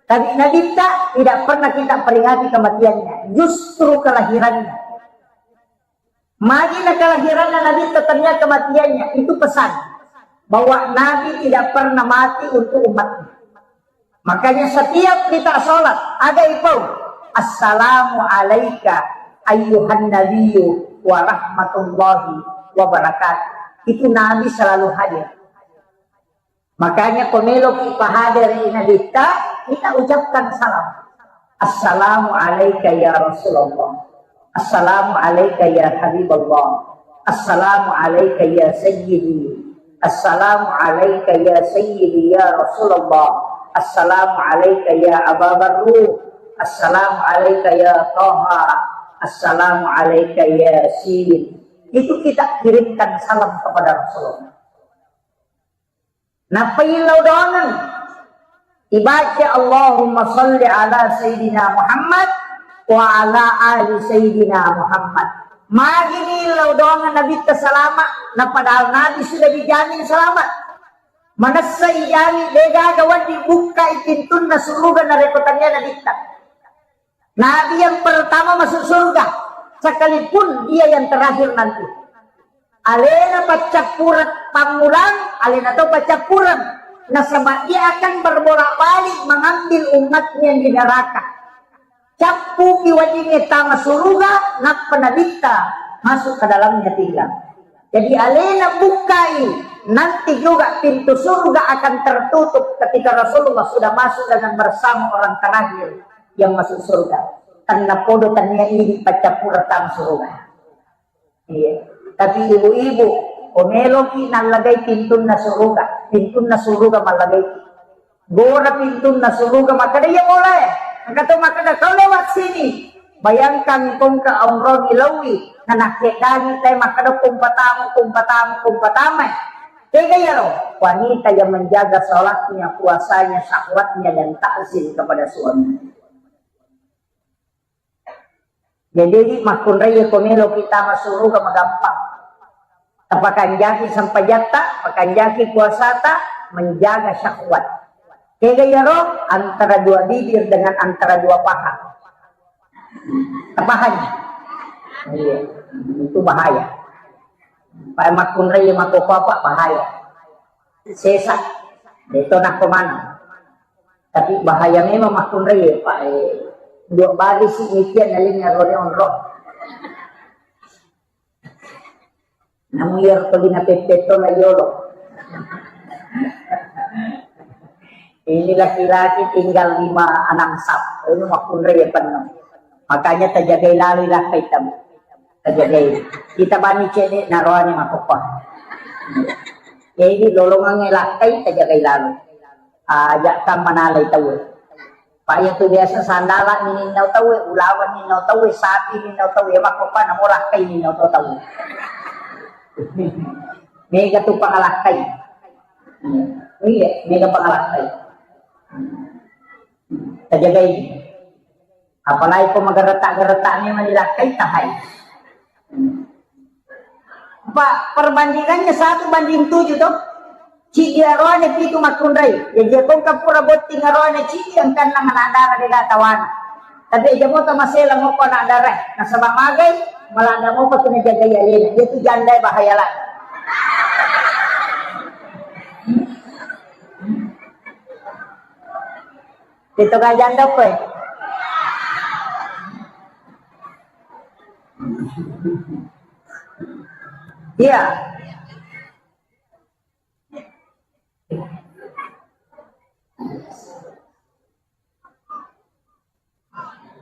Tapi Nabitta tidak pernah kita peringati kematiannya, justru kelahirannya. Magi na kelahiranna Nabitta tania kematiannya, itu pesan bahwa Nabi tidak pernah mati untuk umatnya. Makanya setiap kita sholat, aga ipau, "Assalamu alaika ayyuhan nabiyyu wa rahmatullahi wa barakatuh." Itu Nabi selalu hadir. Makanya ko meloki pahadere Nabitta, kita ucapkan salam. "Assalamu alaika ya Rasulullah. Assalamu alaika ya Habiballah. Assalamu alaika ya Sayyidi. Assalamu alaika ya Sayyidi ya Rasulullah. Assalamu alaika ya Aba Barru. Assalamu alaika ya Taha. Assalamu alaika ya Yasin." Itu kita kirimkan salam kepada Rasulullah. Nappa illau doangeng. Ibaca, "Allahumma salli ala Sayyidina Muhammad wa ala ali Sayyidina Muhammad." Magi ni illau doangeng Nabitta salama, na padahal Nabi sudah dijamin selamat. Manessa ijami, degaga wedding bukkai pintunna suruga narekko tania Nabitta. Nabi yang pertama masuk surga, sekalipun dia yang terakhir nanti. Alena paccappureng pammulang, alena to paccappureng. Nasaba dia akan berbolak-balik mengambil umatnya di neraka. Cappuki weddingnge tama suruga, nappa Nabitta masuk ke dalamnya tiga. Jadi alena bukkai, nanti juga pintu surga akan tertutup ketika Rasulullah sudah masuk dengan bersama orang terakhir yang masuk surga. Karena podo tania idi paccappureng tama suruga. Iya. Tapi ibu-ibu, ko meloki nallagai pintunna suruga, pintunna suruga mallagai. Gora pintunna suruga, makkeda, "Iya, bola e." Engka to makkeda, "Kau lewat sini." Bayangkan, kongka onroni laui, nanakkedani tai makkeda, "Kumpatamu, kumpatamu, kumpatama." Tega iyaro? Wanita yang menjaga sholatnya, puasanya, syahwatnya, dan takzim kepada suami. Jadi, di makkunrai ko melo kita masuruga magampang. Tapakanjaki sempajatta, pakanjaki puasata, menjaga syahwat. Tega iyaro? Antara dua bibir dengan antara dua paha. Tapahanya? Iya, itu bahaya. Pak makkunrai mako apa bahaya. Sesa. Itu nak kemana? Tapi bahaya memang makkunrai, Pak. Eh, dua bali si mikian nalinga rone onro. Namu iyaro tuli napeppeto na yolo. Ini laki-laki tinggal lima anak sap. Ini makkunrai ya penuh. Makanya tajagai lalu lakkai tamu. Tajagai. Kita bani cedek naroani makopa. Jadi lolongan lakkai tajagai lalu. Aja kam manalai tau. Pak, iya tu biasa sandalan ni ninnau tau, ulawan ninnau tau, sapi ninnau tau, ya makopa namo lakkai ninnau tau. Mega tu pangalakkai. Iya, mega pangalakkai. Tajagai. Apalagi ko magareta-gareta memang dilakkai tahai. Pak, perbandingannya satu banding tujuh toh. Cidi aroane pitu makkunrai. Jadi kongka pura botting aroane cidi engkanna anak dara dega tawana. Tapi aja mota masela moko anak dara. Nasaba magai, malah ada moko kena jagai alena. Dia tu janda bahaya lah. Itu gak janda kowe. Iya.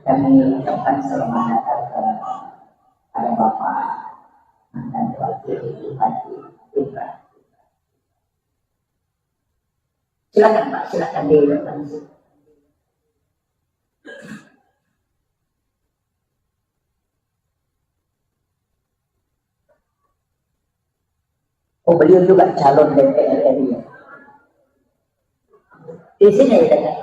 Kami ucapkan selamat datang kepada Bapak mantan Wakil Bupati Pinrang. Silakan, Pak, silakan di depan. Oh, beliau juga calon D P R R I ya. Di sini ya, Kak?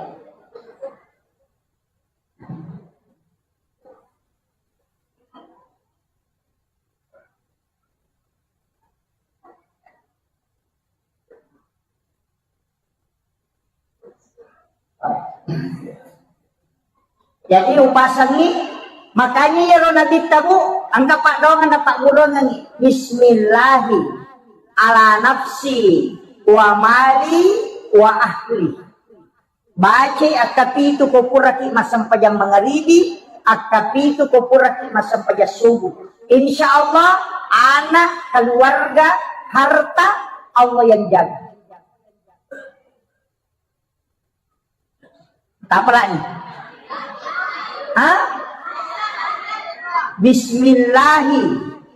Jadi upasengngi, makanya iyaro Nabitta, Bu, engka paddoangeng napaggurungengngi, "Bismillahi ala nafsi wa mali wa ahli." Bacai akkapitu ko puraki massempajang mangaribi, akkapitu ko puraki massempajang subuh. Insya Allah, anak, keluarga, harta, Allah yang jaga. Tapalani. Ha? Bismillahi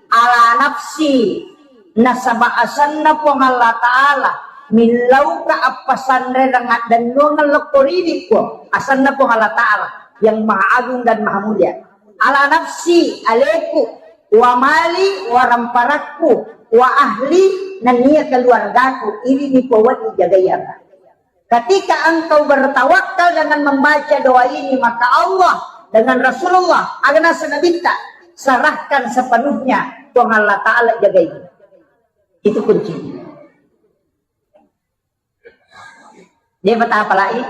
ala nafsi, nasaba asenna Puang Allah Ta'ala, millauka appasanrereng addennuangeng lokko ridi, Puang. Asenna Puang Allah Ta'ala yang Maha Agung dan Maha Mulia. Ala nafsi, aleku, wa mali, waramparakku, wa ahli, nennia keluargaku, ini dipowedding jagaiaga. Ketika engkau bertawakal dengan membaca doa ini, maka Allah dengan Rasulullah, aga naseng Nabitta, serahkan sepenuhnya, Puang Allah Ta'ala jagai. Itu kuncinya. Dia betapa lagi?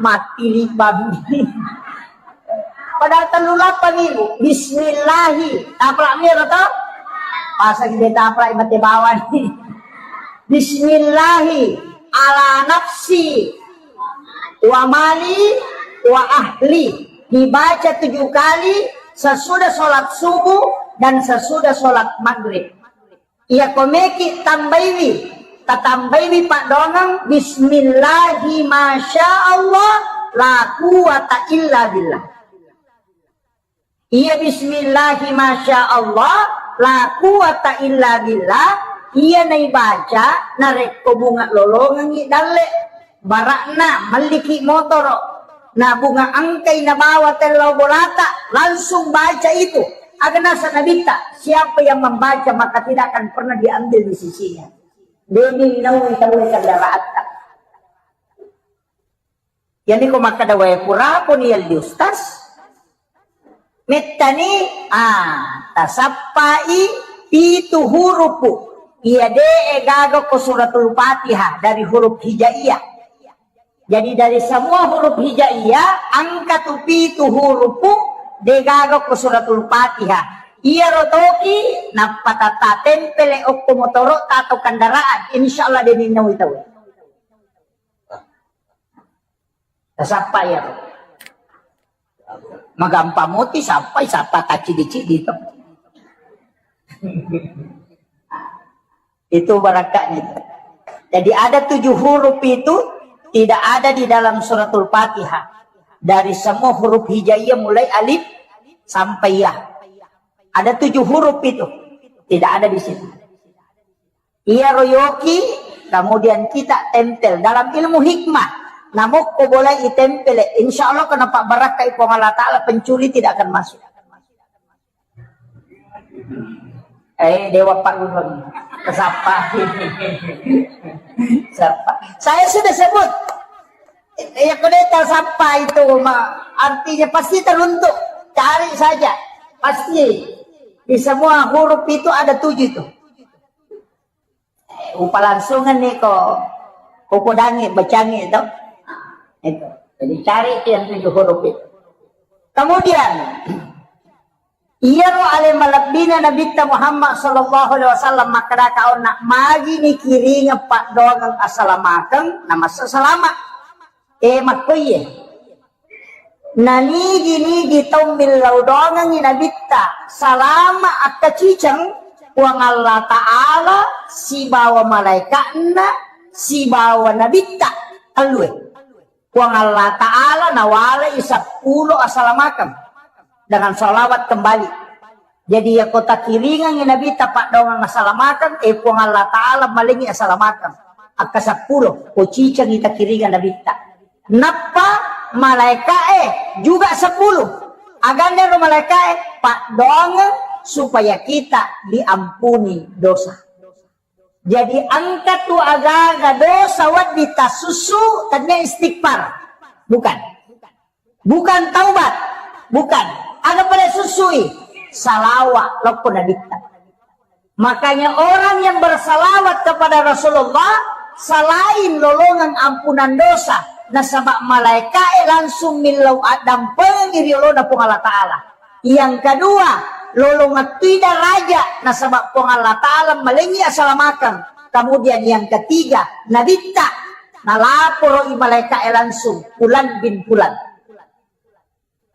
Mati libang. Padahal tellu lapang ibu. Bismillahi. Taplak miro to? Pasang dia taplak mati bawang. Bismillahi ala nafsi wa mali wa ahli. Dibaca tujuh kali sesudah sholat subuh dan sesudah sholat maghrib. Iya komeki tambaiwi, tatambaiwi paddoangeng, "Bismillahi masya Allah, la quwata illa billah." Iya bismillahi masya Allah, la quwata illa billah, iya naibaca narekko bunga lolongengngi dalle. Barakna, melliki motoro, na bunga engkai nabawa tellau bolata, langsung baca itu. Aga naseng Nabitta, siapa yang membaca maka tidak akan pernah diambil di sisinya. Demi nawi tauwe kendaraanta. Yani ko makkeda wae pura pun ya di ustaz. Mettani, ah, tasappai pitu hurupu. Iya de gaga ko suratul Fatihah dari huruf hijaiyah. Jadi dari semua huruf hijaiyah, engka tu pitu hurupu de gaga ko suratul Fatihah. Iyaro toki nappa tata tempele okko motoro atau kendaraan, insya Allah de ninnawi tau. Tasappa iyaro. Magampang moti sappai, sappa taccidi-cidi to. Itu barakatnya itu. Jadi ada tujuh huruf itu tidak ada di dalam suratul Fatihah. Dari semua huruf hijaiyah mulai alif sampai ya. Ada tujuh huruf itu tidak ada di situ. Iya royoki, kemudian kita tempel. Dalam ilmu hikmah, namokko boleh itempel. Insya Allah kenapa barakah Puang Allah Ta'ala, pencuri tidak akan masuk. Eh, Dewa Pak Gubernur. Siapa? Siapa? Saya sudah sebut. Ya, kalau dia tak siapa itu, ma-, artinya pasti teruntuk. Cari saja. Pasti. Di semua huruf itu ada tujuh itu. Eh, upa langsungan nih kok. Koko dangi, bacangi itu. Itu. Jadi cari itu yang tujuh huruf itu. Kemudian, iyaro ale malebbina Nabitta Muhammad sallallahu alaihi wasallam makkeda kaonna, magi nikiringeng paddoangeng asalamakeng, namassa salama. Eh, makkoiye. Nanigi-nigi tau millau doangengngi Nabitta salama akkaciceng, Puang Allah Ta'ala sibawa malaika'na sibawa Nabitta tellue. Puang Allah Ta'ala nawalai seppulo asalamakeng dengan salawat kembali. Jadi, yako takiringengngi Nabitta paddoangeng asalamakeng, eh, Puang Allah Ta'ala malengngi asalamakeng. Akka seppulo, ko cicengngi takiringeng Nabitta. Nappa malaika'e juga seppulo. Agannaro malaika'e paddoangeng supaya kita diampuni dosa. Jadi, engka tu aga-aga dosa wedding tasussu, tennia istighfar. Bukan. Bukan taubat. Bukan. Aga pale susui? Salawa lokko Nabitta. Makanya orang yang bersalawat kepada Rasulullah selain lolongang ampunan dosa, nasaba malaika'e langsung millau addampengi ri olona Puang Allah Ta'ala. Yang kedua, lolongettui daraja nasaba Puang Allah Ta'ala malengngi asalamakeng. Kemudian yang ketiga, Nabitta nalaporo i malaika'e langsung, Fulan bin Fulan.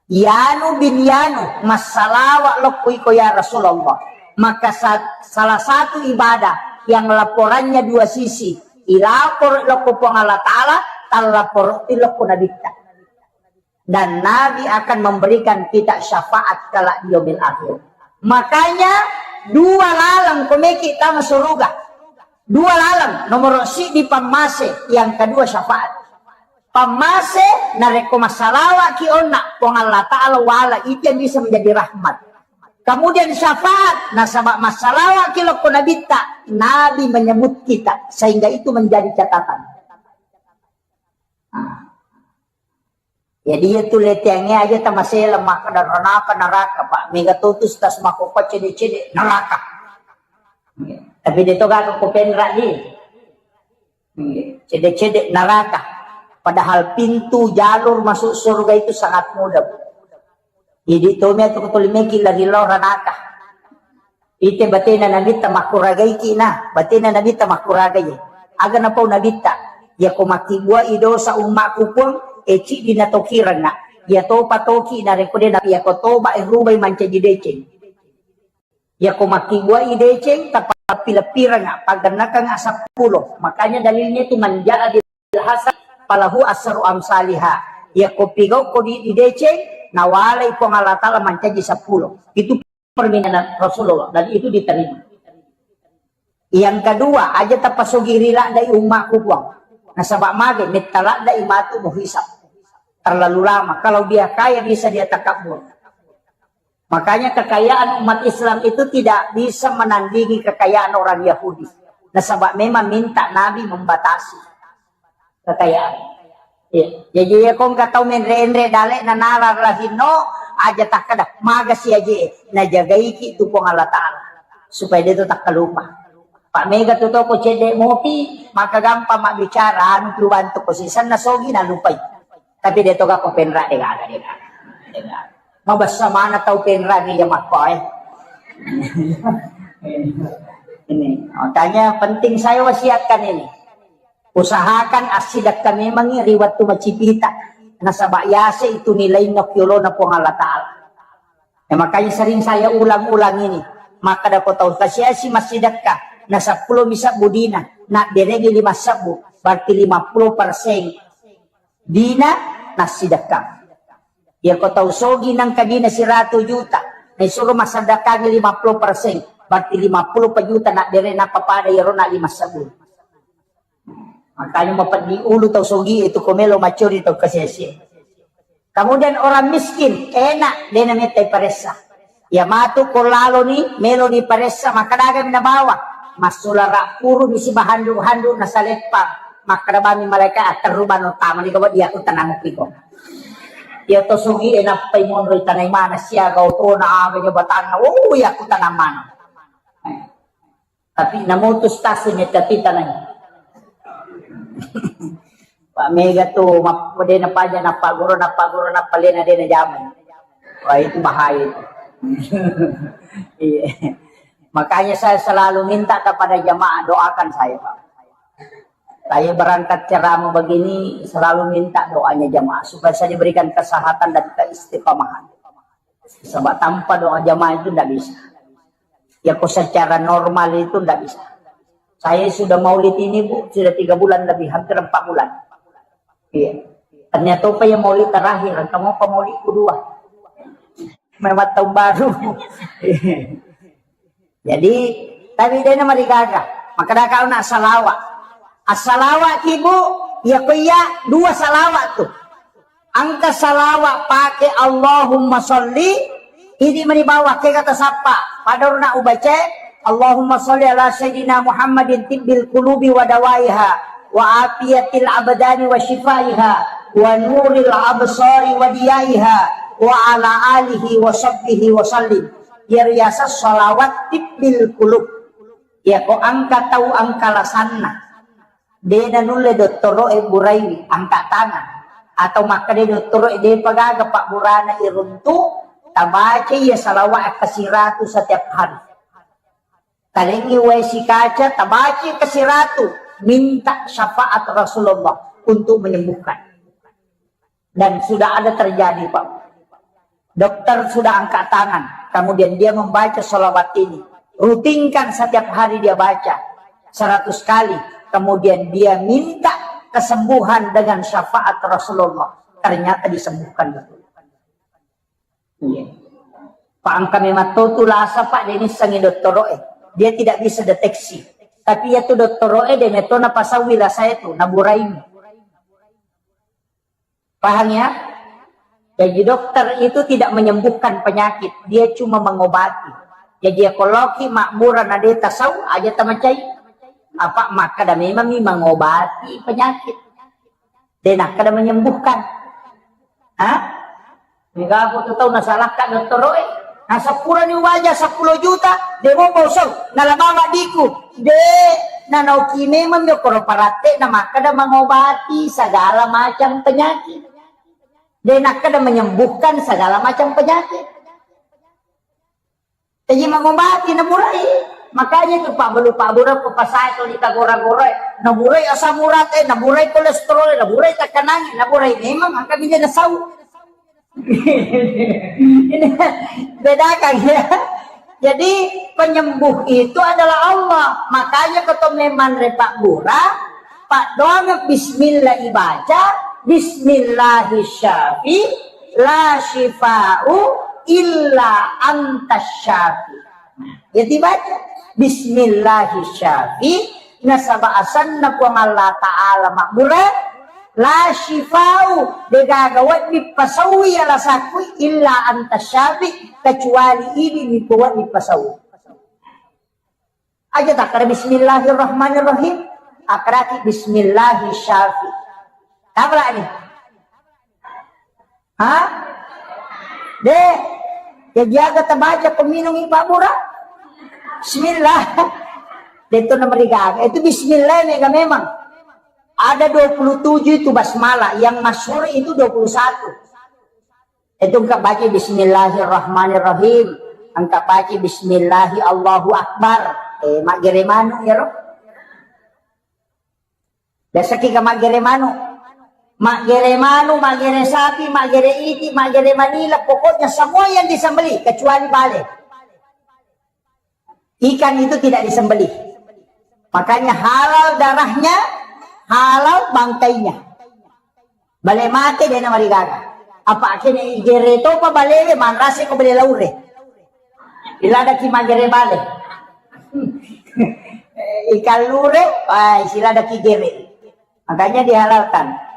Yanu bin Yanu, massalawa lokko iko ya Rasulullah. Maka sa-, salah satu ibadah yang laporannya dua sisi, ilaporo lokko Puang Allah Ta'ala, tallaporo lokko Nabitta. Dan Nabi akan memberikan kita syafaat kelak di yaumil akhir. Makanya dua laleng komeki tama suruga. Dua laleng, nomor sidi pammase, yang kedua syafaat. Pammase, narekko massalawaki onna, Puang Allah Ta'ala wala itu yang bisa menjadi rahmat. Kemudian syafaat, nasaba massalawaki lokko Nabitta, Nabi menyebut kita, sehingga itu menjadi catatan. Nah. Jadi, iya tu leteangnge aja tamasela makkeda ranaka naraka, Pak. Mega totus tas makkokko cede-cede naraka. Tapi de to gaga ko penra di. Cede-cede naraka. Padahal pintu jalur masuk surga itu sangat mudah, Bu. Jadi, tomi atau ketoli meki lari lao ranaka. Ite batena Nabitta makkuragaiki na, batena Nabitta makkuragai. Aga napau Nabitta, yako makkibbuai dosa ummakku Puang, e ciddi natokirengnga. Iya topa toki narekko de na, yako toba e rubai mancaji deceng. Yako makkibbuai deceng, tapappi-leppirengnga, paggennakengnga seppulo. Makanya dalilnya itu, man ja'a bil hasan falahu asru amsaliha. Yako pigau ko di, di deceng, nawalai Puang Allah Ta'ala mancaji seppulo. Itu permintaan Rasulullah dan itu diterima. Yang kedua, aja tapasogi ri laddai ummakku Puang. Nasaba mage metta laddai matu muhisab. Terlalu lama. Kalau dia kaya bisa dia takabur. Makanya kekayaan umat Islam itu tidak bisa menandingi kekayaan orang Yahudi. Nasaba memang minta Nabi membatasi kekayaan. Iya. Jadi, iya, ko engka tau menre-enre dale na nala lahinno, aja takkeda, magasi aje, najagaiki tu Puang Allah Ta'ala. Supaya de to takkalupa. Pak mega tu toko cedde mopi, maka gampang mabbicara, anu tu bantu ko sisenna sogi nalupai. Tapi de to gako penra, de gaga, de gaga. De gaga. Mabessa mana tau penra di jamakko, eh. Ini, makanya penting saya wasiatkan ini. Usahakan assidekka memangngi ri wettu macipita, nasaba yase itu nilainna ki olona Puang Allah Ta'ala. Ya, makanya sering saya ulang-ulang ini. Makkeda ko tau kasiasi massidekka, na seppulo mi sebbu dina, nabberegi lima sebbu, berarti lima puluh persen dina nassidekka. Yako tau sogi nangka dina siratu juta, naisuro massedekkangi lima puluh persen, berarti lima puluh juta nabbere nappa pada iyaro na lima sebbu. Makanya mapeddi ulu tau sogi itu ko melo macori tau kasiasi. Kemudian orang miskin, enak dena metta iparessa. Ya matu ko lalo ni, melo ni paressa, maka daga mi nabawa. Masula rapuru misi bahandu-handu nasaleppa. Maka dabami malaikat aterru bano tama ni kawa dia aku tenang piko. Ya to sogi enak pai monro tanai mana siaga otona aga jabatanna. Oh, ya aku tenang mana. Tapi namutus tasi metta titanai. Pak mega tu, map-, dena paja nappa guru, nappa guru, nappa lena dena jamai. Wah, itu bahaya itu. Iya. Makanya saya selalu minta kepada jamaah doakan saya, Pak. Saya berangkat ceramah begini selalu minta doanya jamaah supaya saya diberikan kesehatan dan keistiqomahan. Sebab tanpa doa jamaah itu tidak bisa. Ya, kok secara normal itu tidak bisa. Saya sudah maulid ini, Bu, sudah tiga bulan lebih, hampir empat bulan. Iya. Ternyata apa yang maulid terakhir, kamu apa maulid kedua? Memang tahun baru. Jadi, tapi dia nama digaga. Maka dah kau nak salawat. Assalawat ki, Bu, ya ko iya dua salawat tuh. Engka salawat pake Allahumma sholli, idi mani bawah ke kata sappa. Pada nak ubaca, Allahumma sholli ala sayyidina Muhammadin tibbil qulubi wa dawaiha, wa afiyatil abdani wa shifaiha, wa nuril absari wa diyaiha, wa ala alihi wa sahbihi wa sallim. Iya riaseng salawat tibbil qulub. Ya ko engka tau engka lasanna. De nanulle dottoro'e buraiwi, angka tangan. Atau makkeda dottoro'e, depa gaga pabburana iruntu, tabaca iya salawat kasiratu setiap hari. Talengi wae sikaca, tabaca kasiratu, minta syafaat Rasulullah untuk menyembuhkan. Dan sudah ada terjadi, Pak. Dokter sudah angkat tangan, kemudian dia membaca salawat ini. Rutinkan setiap hari dia baca seratus kali, kemudian dia minta kesembuhan dengan syafaat Rasulullah. Ternyata disembuhkan, betul. Iya. Pak, angka memang to tu lasa, Pak, dia nissengi dottoro'e. Dia tidak bisa deteksi. Tapi ya tu dottoro'e, dia metona pasawi lasa itu, naburaimi. Paham ya? Jadi dokter itu tidak menyembuhkan penyakit, dia cuma mengobati. Jadi ya koloki makmura na de tasau aja tamacai. Apa makkeda memang mi mengobati penyakit. De nakkeda menyembuhkan. Hah? Mega aku tu tau nasalahkan dottoro'e. Nah, seppulo ni waja seppulo juta, de mo bosong, nalabawa diku. De, nanoki memang mi koro paratte na makkeda mengobati segala macam penyakit. De nakkeda menyembuhkan segala macam penyakit. Jadi mengobati naburai. Makanya itu Pak Belu, Pak Buru, Pak Pasai, kalau kita gora-gora, naburai asam urat, eh, naburai kolesterol, naburai tekanan, naburai memang angka bisa nasau. Ini bedakan ya. Jadi penyembuh itu adalah Allah. Makanya keto memang repak bura, Pak doang bismillah ibaca, bismillahi syafi, la syifa'u illa anta syafi. Nah, ya dibaca, bismillahi syafi, nasaba asanna Puang Allah Ta'ala makbura, la syifa'u, degaga wedding pasaui ala sakui, illa anta syafi, kecuali ini mi wedding pasaui. Aja takkada bismillahirrahmanirrahim. Akkaraki bismillahi syafi. Apa ni? Hah? De, ya jaga tabaca peminum ipa bura. Bismillah. De itu nama digaga. Itu bismillah mega memang. Ada dua puluh tujuh itu basmalah. Yang masyhur itu dua puluh satu. Itu engka baca bismillahirrahmanirrahim, engka baca bismillahi Allahu Akbar. Eh, maggere manu ya ro. Biasa kita maggere manu. Maggere manu, maggere sapi, maggere iti, maggere manila, pokoknya semua yang disembelih kecuali bale. Ikan itu tidak disembelih. Makanya halal darahnya, halal bangkainya. Bale mate de namarigaga. Apa kene igere topa balewe manrase ko bale laure. Iladaki magere bale. Ikan lure, wah, siladaki gere. Makanya dihalalkan.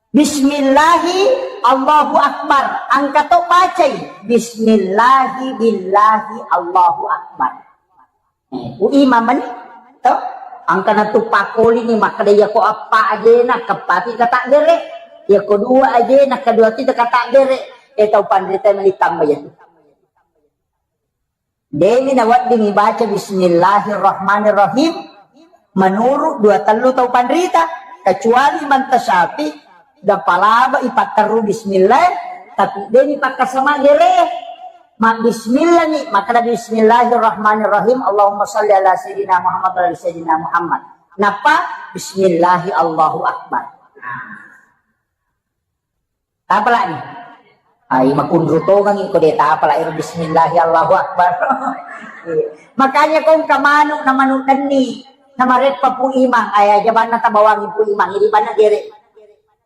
Bismillahi Allahu Akbar. Engka to bacai. Bismillahi billahi Allahu Akbar. Eh, ku imam mani to. Engka na tu pakoli ni makkeda, iya ko eppa ajena keppati kata gere. Iya ko dua ajena kedua ti kata gere. Eh, tau panrita mani tambah ya tu. Demi nawedding ibaca bismillahirrahmanirrahim menurut dua tellu tau panrita, kecuali manta syafi, dapalaba ipatteru bismillah, tapi demi pakkasama gere. Ma bismillah ni, maka bismillahirrahmanirrahim, Allahumma salli ala sayyidina Muhammad wa ala sayyidina Muhammad. Napa? Bismillahi Allahu Akbar. Tapalani. Ai makunru tongangi ko de tapala ero bismillahi Allahu Akbar. Makanya kong kamanu na manu denni na mareppa Pu Imang, aya jabanna tabawangi Pu Imang, ini banna gere.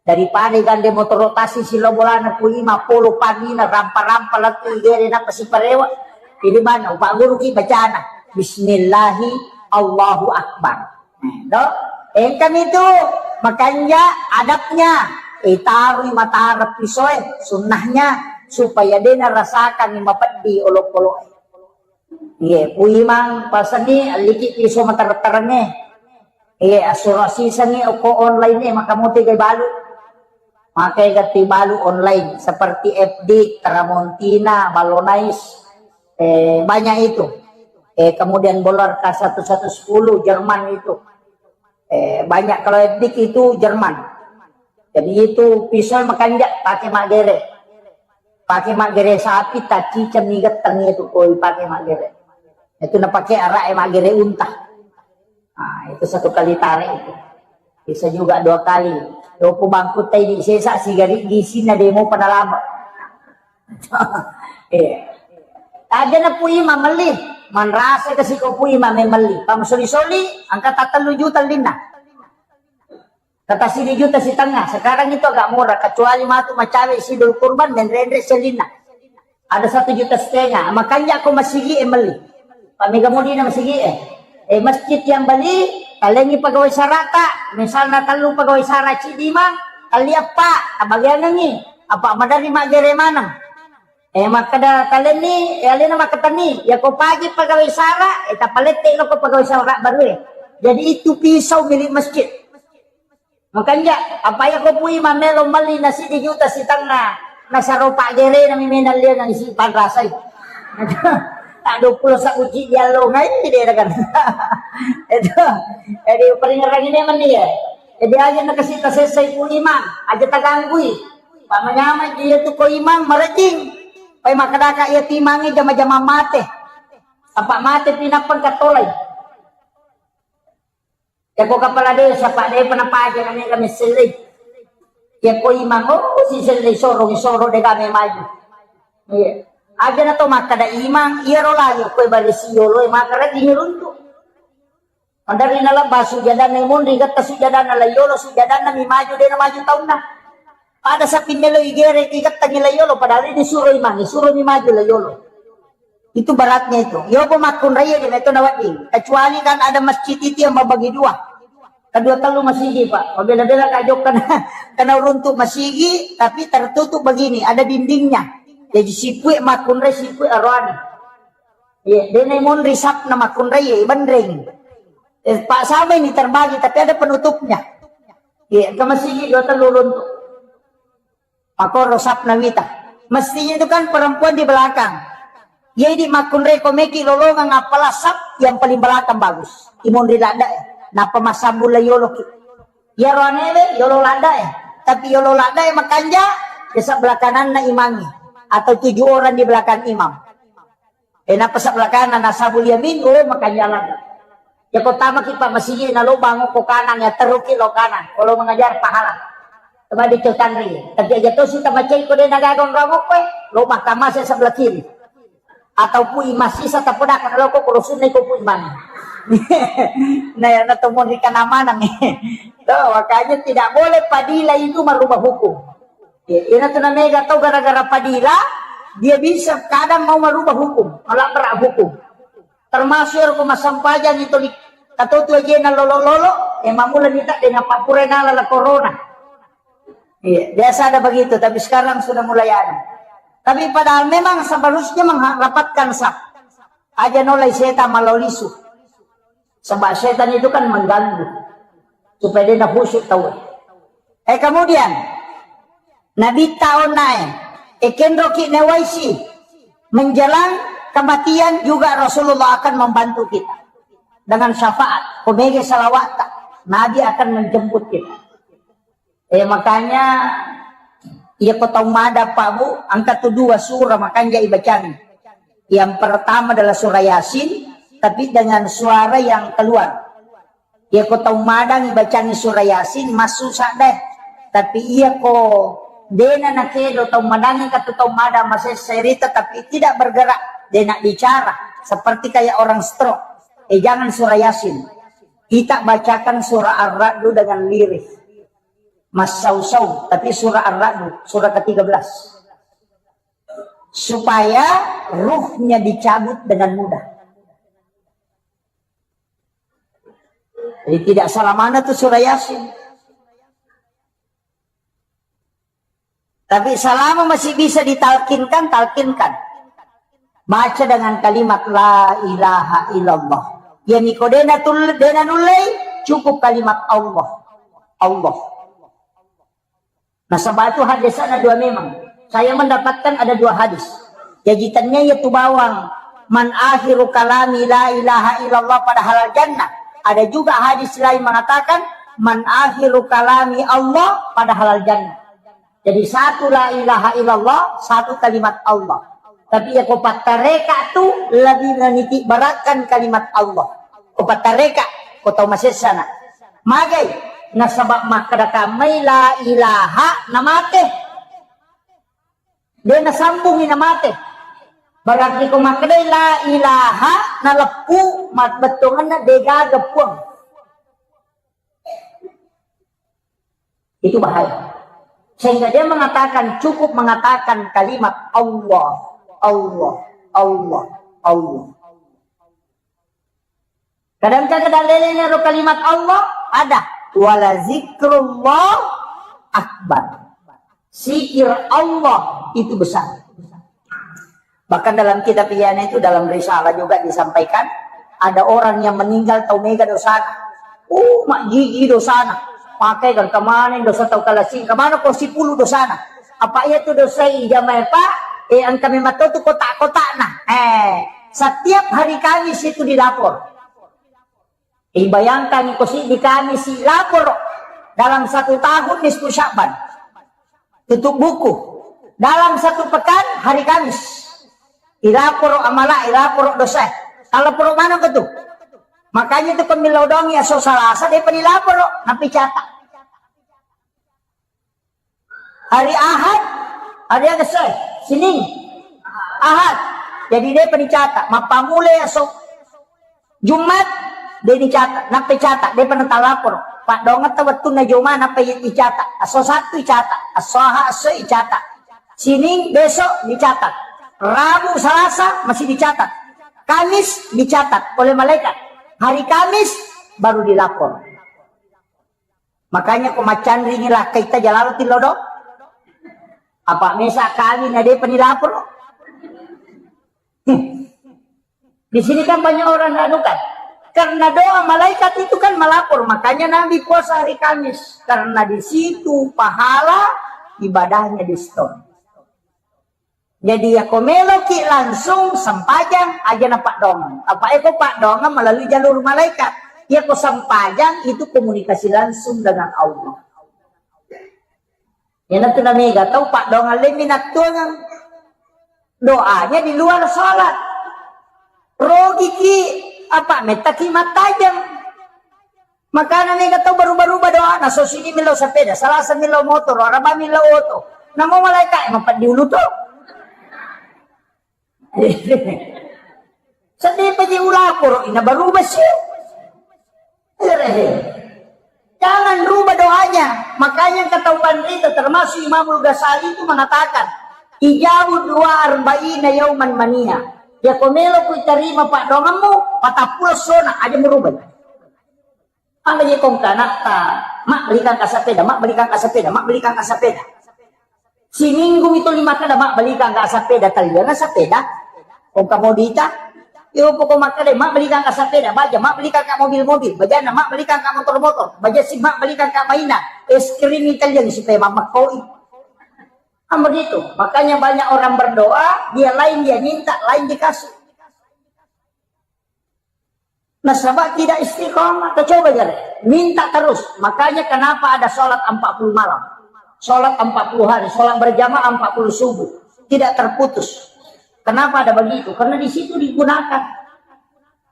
Daripada gande motoro tasi silo bolana Pu Imang polo pangina rampa-rampa lettu igere na pasiparewa. Ini banna upaguruki bacana bismillahi Allahu Akbar. Nah, to? Engkami tu makanja adabnya, itarui matara pisoe, sunnahnya supaya dena rasakan mapeddi olok-olok. Iya, Pu Imang pasengi alliki piso matara-tarange. Iya, asuro sisengi oko online e makamuti gai balu. Makai gatti balu online seperti F D, Tramontina, Ballonais, eh, banyak itu. Eh, kemudian Bolarka satu satu sepuluh Jerman itu. Eh, banyak kalau F D itu Jerman. Jadi itu pisau makanja pakai maggere. Pakai maggere sapi, taciceng mi getteng itu koi pakai maggere. Itu napakai arak e maggere unta. Nah, itu satu kali tarik itu. Bisa juga dua kali. Dopo bangkutta ini sesa sigari gisinna demo pada lama. Iya. Aja na Pu Imang melli, manrasa kasi ko Pu Imang melli. Pamasoli-soli, angka tattellu juta linna. Kata sini juta setengah. Sekarang itu agak murah, kecuali matu macawe sidul kurban, menrenre selinna. Ada satu juta setengah. Makanya aku masigi e melli. Pak Mega Mudi na masigi e. Eh, masjid yang beli, talengi pegawai sarata, misalnya tellu pegawai sara cidi mang, kali apa, tabagianangi. Apa madari maggere maneng. Eh, makkeda talenni, eh, alena makkatenni, ya ko pagi pegawai sara, eh, tapalette lo ko pegawai sara baru e. Jadi itu pisau milik masjid. Makanja, apa ya ko Pu Imang melo melli na sidi juta setengah, nasaro paggerena mi menang liang isi panrasai. Tak dua puluh sabu cidi allo ngai de kan. Itu. Jadi peringeran ini meni ya. Jadi aja nakasih tasesai Pu Imang, aja taganggui. Pak manyameng iya tu ko Imang marejing. Pai makkedaka iya timangi jama-jama mate. Apa mate pinappa engka tolai. Yako kepala desa, Pak, de pernah paja nanya kami selai. Yako Imang, oh, si selai soro, soro de kami maju. Iya. Aja na to makkeda Imang, iya ro lagi koe bari siyolo, maka rejing runtu. Madari nalabba sujadana monri getta sujadana layolo, sujadana mi maju, de na maju taunna. Pada sapi melo igere, igettangi layolo, padahal ini suro Imang, suro mi maju layolo. Itu beratnya itu. Yopo makkunrai de meto nawedding. Kecuali kan ada masjid itu yang membagi dua. Kedua tellu masigi, Pak. Pabela-bela kajok kena, kena runtuk masigi, tapi tertutup begini, ada dindingnya. Jadi sipue makkunrai, sipue aroane. Iya, dene monri sapna makkunrai, iya, ibenreng. Eh, Pak, sama ini terbagi, tapi ada penutupnya. Iya, ke masigi dua tellu runtuk. Makoro sapna wita. Mestinya itu kan perempuan di belakang. Jadi makkunrai ko meki lolongang apala sap yang paling belakang bagus. Imonri ladda e. Napa masambung layolo ki. Iya roanewe, yolo ladda e. Tapi yolo ladda e makanja, ya sebelah kananna imangi. Atau tujuh orang di belakang imam. Eh, napa sebelah kanan, nasabul yamin, oh, makanya lada. Ya, ko tamaki, Pak, masigi na lo bangun ko kanan, ya, teruki lo kanan. Kalau mengajar pahala. Coba dicotanri. Tapi aja to sita macai ko de nagagon ramu ko, eh, lo mahkamah saya sebelah kiri. Atau pui masih saya tapodakan lo ko kurusun ko pui mana. Nah, ya, na to mau di kanamana nih. Tuh, makanya tidak boleh padila itu merubah hukum. Ya, ina tu namega tau gara-gara padila, dia bisa kadang mau merubah hukum, melabrak hukum. Termasuk ero ko massempajang itu di katotu ajena lolo-lolo, eh, mamula nita dengan pappura nala la corona. Iya, biasa ada begitu, tapi sekarang sudah mulai ada. Tapi padahal memang seharusnya mengharapkan sah. Aja nolai setan malau lisu. Sebab setan itu kan mengganggu supaya dia khusyuk tahu. Eh, kemudian Nabi tahu nae, ekenroki newaisi menjelang kematian juga Rasulullah akan membantu kita dengan syafaat. Komege salawat, Nabi akan menjemput kita. Eh, makanya, iya ko tau mada, Pak, Bu, angka tu dua surah makanja ibacang. Yang pertama adalah surah Yasin, tapi dengan suara yang keluar. Iyako tau madangi bacangi surah Yasin, massusa deh. Tapi iyako dena nakedo tau madangi katu tau madang masessa rita, tapi tidak bergerak, dena bicara, seperti kayak orang stroke. Eh, jangan surah Yasin. Kita bacakan surah Ar-Ra'du dengan lirih. Massau-sau, tapi surah Ar-Ra'du, surah ketiga belas. Supaya ruhnya dicabut dengan mudah. Jadi tidak salah mana tuh surah Yasin. Tapi selama masih bisa ditalkinkan, talkinkan. Baca dengan kalimat la ilaha illallah. Ya niko dena tul-, dena nullei, cukup kalimat Allah. Allah. Nasaba itu hadisnya dua memang. Saya mendapatkan ada dua hadis. Jadi tanya ya tu bawang, "Man akhiru kalami la ilaha illallah pada halal jannah." Ada juga hadis lain mengatakan, "Man akhiru kalami Allah pada halal jannah." Jadi satu la ilaha illallah, satu kalimat Allah. Tapi ya ko pattareka tu lebih meniti beratkan kalimat Allah. Ko pattareka, ko tau masessana. Magai, nasaba makkeda kammai la ilaha namate. De nasambungi namate. Berarti ko makkedai la ilaha naleppu, mabbettuanna degaga puang. Itu bahaya. Sehingga dia mengatakan, cukup mengatakan kalimat Allah, Allah, Allah, Allah. Kadang-kadang dalilnya ro kalimat Allah ada, wala zikrullah akbar. Zikir Allah itu besar. Bahkan dalam kitab Ihya'na itu, dalam risalah juga disampaikan, ada orang yang meninggal tau mega dosana. Uh, majjiji dosana. Pakai kan kemana dosa tau kalasing, kemana ko sipulu dosana. Apa iya tu dosa ijamai, Pak? Eh, engka memang tu kotak-kotakna. Eh, setiap hari Kamis itu dilapor. Eh, bayangkan ko si di Kamis si lapor dalam satu tahun nisfu Sya'ban. Tutup buku. Dalam satu pekan, hari Kamis. Ilaporo amala, ilaporo dosa. Kalau poro mana ke tu? Makanya tu pemilodong ya so Salasa dia penilaporo, napi catat. Hari Ahad, hari Agese, Senin, Ahad. Jadi dia penilaporo, mappamule aso Jumat, dia dicatat, nappa catat, dia pernah talapor. Pak Dongeng tu waktu na Joma, nappa iya dicatat. Aso Sabtu dicatat, aso Ahad, aso dicatat. Senin besok dicatat. Rabu, Salasa masih dicatat. Kamis dicatat oleh malaikat. Hari Kamis baru dilapor. Makanya ko macanringi lakkaita jalalo tillodo. Apa mesa kami na depa nilaporo. Hmm. Di sini kan banyak orang anu kan. Karena doa malaikat itu kan melapor, makanya Nabi puasa hari Kamis. Karena di situ pahala ibadahnya di store. Jadi, yako meloki langsung sempajang, aja na paddoangeng. Apa eko paddoangeng melalui jalur malaikat. Yako sempajang itu komunikasi langsung dengan Allah. Iyanatu namega tau paddoangeng lemmi nattuangeng. Doanya di luar sholat. Rogiki apa mettaki mattajeng. Makana mega tau baruba-ruba doana, so sini millau sepeda, Salasa millau motoro, Araba millau oto. Namo malaika e mapeddi ulu to. Sedih paji ulaporo, ina baruba si. Jangan rubah doanya. Makanya kata panrita, termasuk Imamul Ghazali itu mengatakan, ijabu dua arba'ina yauman mania. Ya ko melo ku tarima paddoangemmu, patappulo sona aja merubah. Aga je kong kanatta, "Mak, belikan ka sepeda, Mak, belikan ka sepeda, Mak, belikan ka sepeda." Siminggu mi tuli makkeda, "Mak, belikan ka sepeda," taliana sepeda. Kong ka modita, yo poko makkeda, "Mak, belikan ka sepeda, baja, Mak, belikan ka mobil-mobil, bajana, Mak, belikan ka motor-motor, baja si, Mak, belikan ka mainan, es krim Italian supaya mammakkoi." Kan begitu. Makanya banyak orang berdoa, dia lain dia minta, lain dikasih. Nasaba tidak istiqomah, coba jare. Minta terus. Makanya kenapa ada sholat empat puluh malam, sholat empat puluh hari, sholat berjamaah empat puluh subuh. Tidak terputus. Kenapa ada begitu? Karena di situ digunakan.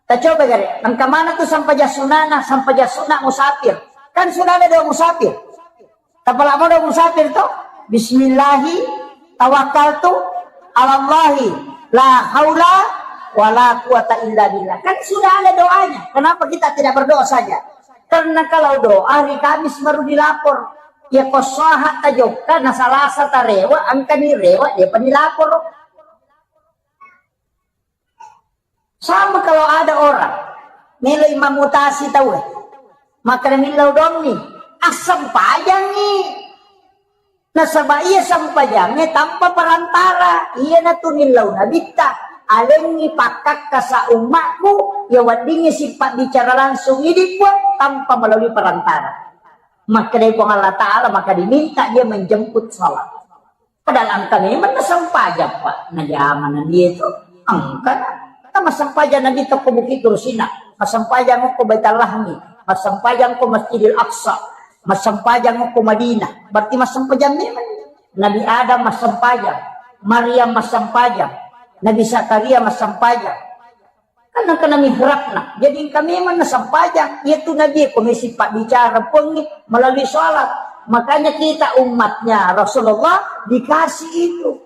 Tacoba gare, engka mana tu sempajang sunana, sempajang sunna musafir. Kan sudah ada doa musafir. Tapalamo doa musafir to? Bismillahi tawakkaltu alallahi la haula wala quwata illa billah. Kan sudah ada doanya. Kenapa kita tidak berdoa saja? Karena kalau doa hari Kamis baru dilapor. Ya kosoha tajokka na Salasa tarewa, engka ni rewa dia pa dilapor. Sama kalau ada orang melo imam mutasi tau, maka millau donni, assempajangi. Nasaba iya sempajangnge tanpa perantara, iyanatu nillau nabitta, alengngi pakkakkasa ummakku, ya weddingngi sipabbicara langsung idi Puang tanpa melalui perantara. Makkeda Puang Allah Ta'ala, maka diminta dia menjemput salat. Padahal engka memang nasempajang, Pak. Najama na dia itu. Engka na. Kan massempajang Nabi tokko Bukit Tursina. Massempajang ko Baitul Lahmi. Massempajang ko Masjidil Aqsa. Massempajang ko Madinah. Berarti massempajang memang. Nabi Adam massempajang. Maryam massempajang. Nabi Zakaria massempajang. Kan engka na mihrabna. Jadi engka memang nasempajang. Iya tu Nabi ko mesi pabbicara Puangnge melalui salat. Makanya kita umatnya Rasulullah dikasih itu.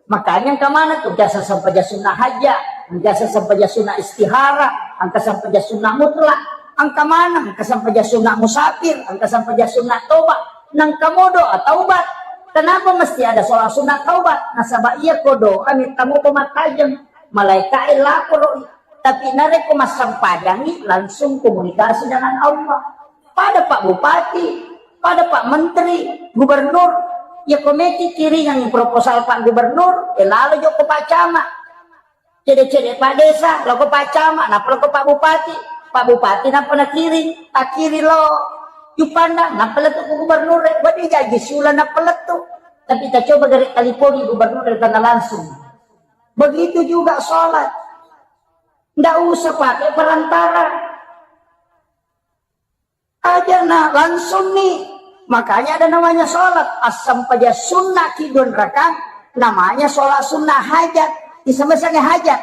Makanya engka mana tu biasa sempajang sunnah hajat, biasa sempajang sunnah istihara, engka sempajang sunnah mutlak, engka mana, engka sempajang sunnah musafir, engka sempajang sunnah toba, nengka modo taubat. Kenapa mesti ada sholat sunnah taubat? Nasaba iya ko doa minta modo mattajeng. Malaika e laporo. Tapi narekko massempajangngi, langsung komunikasi dengan Allah. Pada Pak Bupati, pada Pak Menteri, Gubernur, ya komeki kiringangngi proposal Pak Gubernur, ya lalo jokko Pak Camat. Cede-cede Pak Desa, loko Pak Camat, nappa loko Pak Bupati. Pak Bupati nappa nakiring, takiring lo Juppandang, nappa lettu ku Gubernur, wedding jaji siula nappa lettu. Tapi tacoba gare talipongi Gubernur dari tanah langsung. Begitu juga sholat. Ndak usah pakai perantara. Aja na langsung nih. Makanya ada namanya sholat. Asam paja sunnah kidun rakang. Namanya sholat sunnah hajat. Disebut hajat.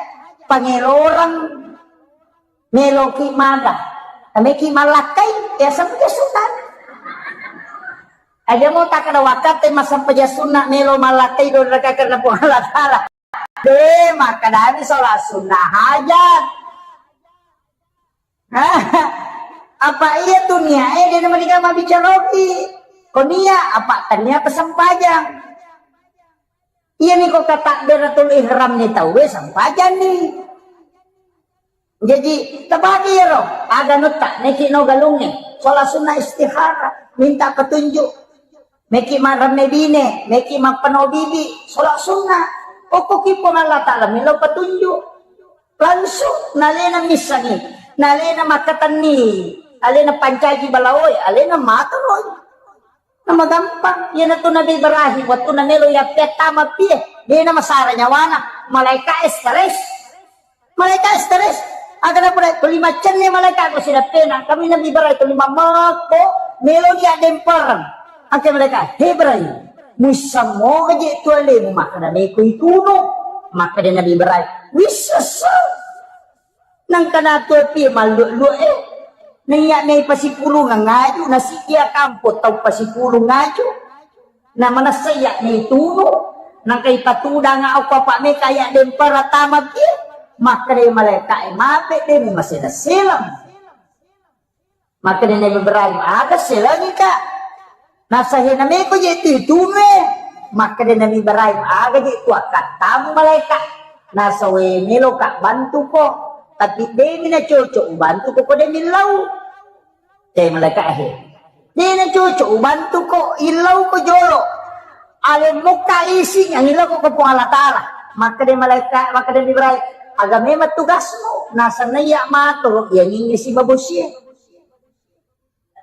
Pangelorang meloki maga. Nameki malakai. Ya asam paja sunnah. Aja mau tak ada waktu masam paja sunnah melo malakai don rakang karena Puang Allah Ta'ala. De, makkedani sholat sunnah hajat. Apa iya tu niae de namaniga mabbicaroki. Ko nia apa tania pesempajang. Iya ni ko kata beratul ihram ni tauwe sempajang ni. Jaji, tabagi iyaro, aga nutta, neki no galungnge, sholat sunnah istihara, minta petunjuk. Meki maremme bine, meki mappeno bibi, sholat sunnah. Okko ki Puang Allah Ta'ala, melo petunjuk. Langsung, nalena missangi, nalena makkatenni, alena pancaji balaoe, alena matoroi. Nama gampang, iyanatu Nabi Ibrahim, waktu namelo yappettama pie, dena masara nyawana, malaika stres. Malaika stres. Aga napura tuli macenne malaika ko sidappena. Kami Nabi Ibrahim tuli mammekko melo dia dempereng. Angke malaika, "He Ibrahim, muissammo je tu alemu makkeda meko itunu." Makkeda Nabi Ibrahim, "Wissessa." Nangka natu api mallu-lu e. Naiya mei pasipulung ngaju, nasi dia kampo tau pasipulung ngaju. Na manessa iya ni tunu, nangka ipatudang okko apa meka iya dempara tama pi. Makkeda malaika e, "Mape de mi masela-selam." Makkeda Nabi Ibrahim, "Aga selangi ka?" Nasahe nameko je tu tunu e. Makkeda Nabi Ibrahim, "Aga je tu akkattamu malaika?" Nasawe, "Melo ka bantu ko, tapi de mi na cocok ubantu ko, ko de mi lau." Te malaika he. Dena cocok ubantu ko, illau ko jolo. Ale mukka ising yang illau ko, ko Puang Allah Ta'ala. Makkeda malaika, makkeda Ibrahim, "Aga memang tugasmu?" Naseng iya mato, iya nyingi si babosie.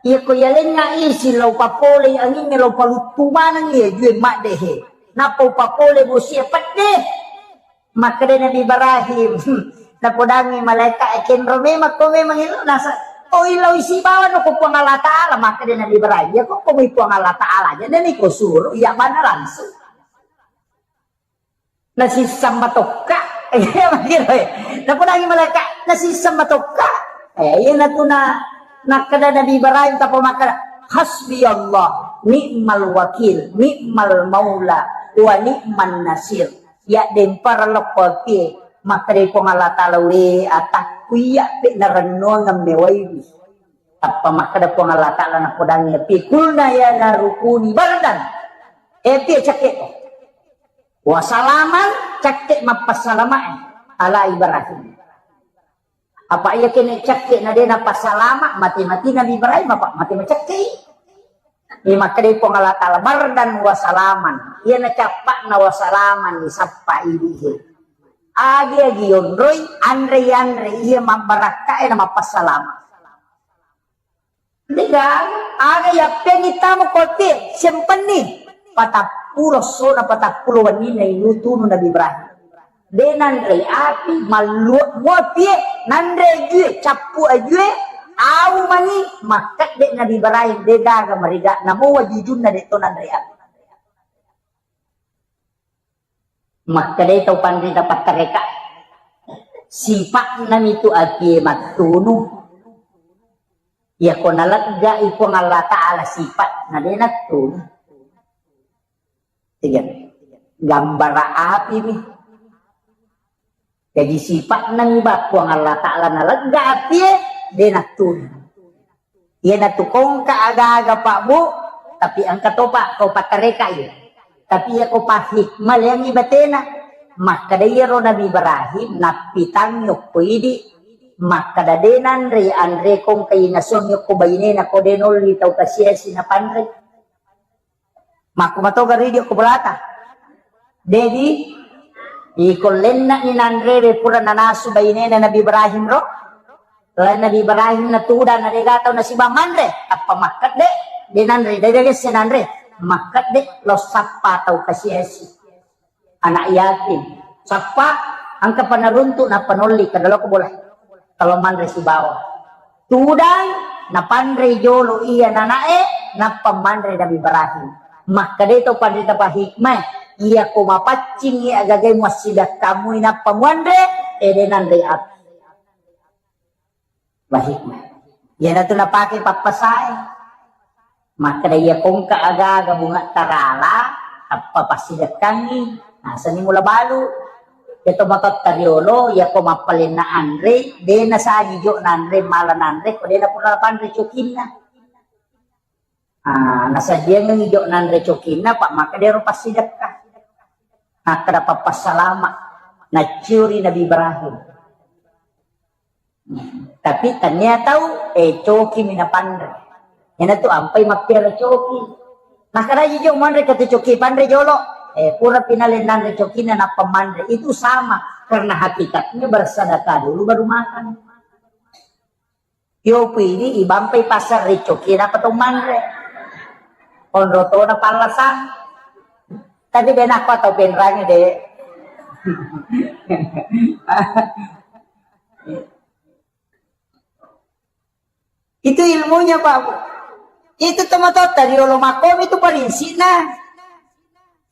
Iya ko iya lenga isi lau papole angin lau paluttu maneng iya jue madde he. Nappa upapole bosie pedde. Makkeda Nabi Ibrahim, napodangi malaika e, "Kenro memang ko memang ilo nasa, oh ilo isi bawa no ko Puang Allah Ta'ala." Makkeda Nabi Ibrahim, "Ya ko ko Puang Allah Ta'ala aja, dan iko suruh, iya bana langsung." Nasissamba tokka. Iya, makkiro, eh. Napodangi malaika, Nasisseng matokka. Eh, iyanatu na, nakkeda Nabi Ibrahim tappa makkeda, "Hasbiyallah, ni'mal wakil, ni'mal maula, wa ni'man nasir." Iya dempara lokko pie, makkeda Puang Allah Ta'ala, "We atakku iya pe narennuang mewaiwi." Tappa makkeda Puang Allah Ta'ala napodangi api, "Kulna ya naru kuni bardan." Eh, api cakke ko. Wa salaman, cakke mappassalamae ala Ibrahim. Apa iya kene cakke na de napassalama, mate-mate Nabi Ibrahim apa mate macakke. Ini makkeda Puang Allah Ta'ala, "Bardan wa salaman." Iya na cappa'na wa salaman, disappa idihe. Agi-agi yonroi, anre-anre iya mabbarakkae na mappassalama. Degaga, aga yappengi tamu kote, sempenni. Patappulo sona, patappulo wenninna inu tunu Nabi Ibrahim. De nanre api, malluak muapie, nanre ajue, cappu ajue, au mani, makkedde Nabi Ibrahim, degaga mariga, namo wajujunna de to nanre api. Makkedai tau panrita pattareka, sipa'na mitu atie mattunu. Iyako naleggai Puang Allah Ta'ala sipa'na de nattunu. Tiga. Gambara api mi. Jadi sipa'na mi ba Puang Allah Ta'ala nalegga apie de nattunu. Iyanatu kongka aga-aga, Pak, Bu, tapi engka topa ko pattareka iya. Tapi iya ko pahikmah leangi batena. Makkeda iyaro Nabi Ibrahim nappitangngi okko idi, makkeda de nanre anre kongka inasuang okko bainena ko de nolli tau kasiasi napanre. Makku matoga ridi okko bolata. Dedi, iko lenna'ni nanrewe pura nanasu bainena Nabi Ibrahim ro. Lain Nabi Ibrahim natudang na dega tau nasiba manre, tappa makkedde, de nanre, de degesse nanre, makkedde lo sappa tau kasiasi. Anak yatim. Sappa, engka panaruntu nappa nolli, kada loko bola. Kalau manre sibawa. Tudang, napanre jolo iya nanae, nappa manre Nabi Ibrahim. Makkeda to panrita pahikmah, iya ko mapaccing iya agagai muassidakkamu nappa muanre, ede nanre api. Bahikmah. Iyanatu napake pappasae. Makkeda iya kongka aga-aga bunga tarala, tappa passidekkangi, nasenni mula balu. Iya to matotta riolo, iya ko mappalenna anre, de nasaji jo nanre, mala nanre, ko de napura panre cokinna. Ah, nasajiangengngi jo nanre cokinna, pak makkeda ero passidekka. Makkeda pappassalama, nacciuri Nabi Ibrahim. Tapi tania tau, eh, coki mi napanre. Iyanatu ampai mappiara coki. Makkeda jo manre katu coki panre jolo. Eh, pura pinale nanre cokina nappa manre. Itu sama, karena hakikatnya bersedekah dulu baru makan. Yo pini ibampai pasar ri coki nappa to manre. Onro tona pallasang. Tapi de nakko tau penrangi de. Itu ilmunya, Pak. Itu tomatotta riolo makkomi itu parinsikna.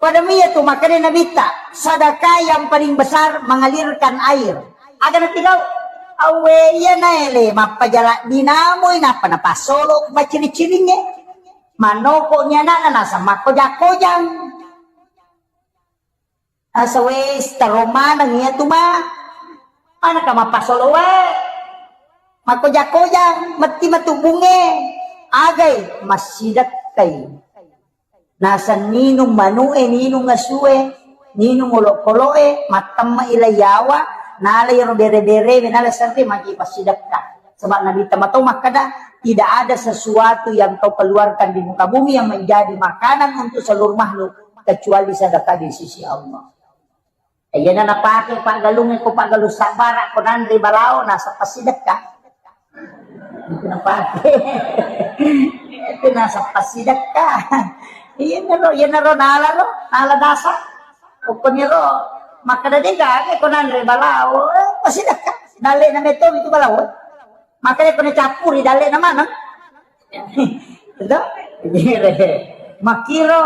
Pada mia tu makkeda Nabitta, sedekah yang paling besar mengalirkan air. Aga natigau? Awe iya naele mappajala dinamoi nappa napassolo macciri-ciringnge. Mannoko ni anakna naseng makkojang-kojang. Asa wes taro maneng iya tu ma. Manaka mappasolo wae. Makkojang-kojang, metti matu bunge. Agai massidekkai. Naseng ninung manu'e, ninung asue, ninung olokolo'e, mattemme'i lai yawa, nala iyaro bere-berewe, nala serre magi passidekka. Sebab Nabi Muhammad makkeda, tidak ada sesuatu yang kau keluarkan di muka bumi yang menjadi makanan untuk seluruh makhluk kecuali sedekah di sisi Allah. Iyana napake paggalungnge ko paggalung sabbara ko nanre balao nasappa sidekka. Itu napake. Itu nasappa sidekka. Iyanaro, iyanaro nala ro, nala dasa. Pokoknya ro, makkeda de gaga ko nanre balao, eh, pasidekka. Dalle na meto itu balao. Makkeda ko nacappuri dalle na maneng. Itu. Makkiro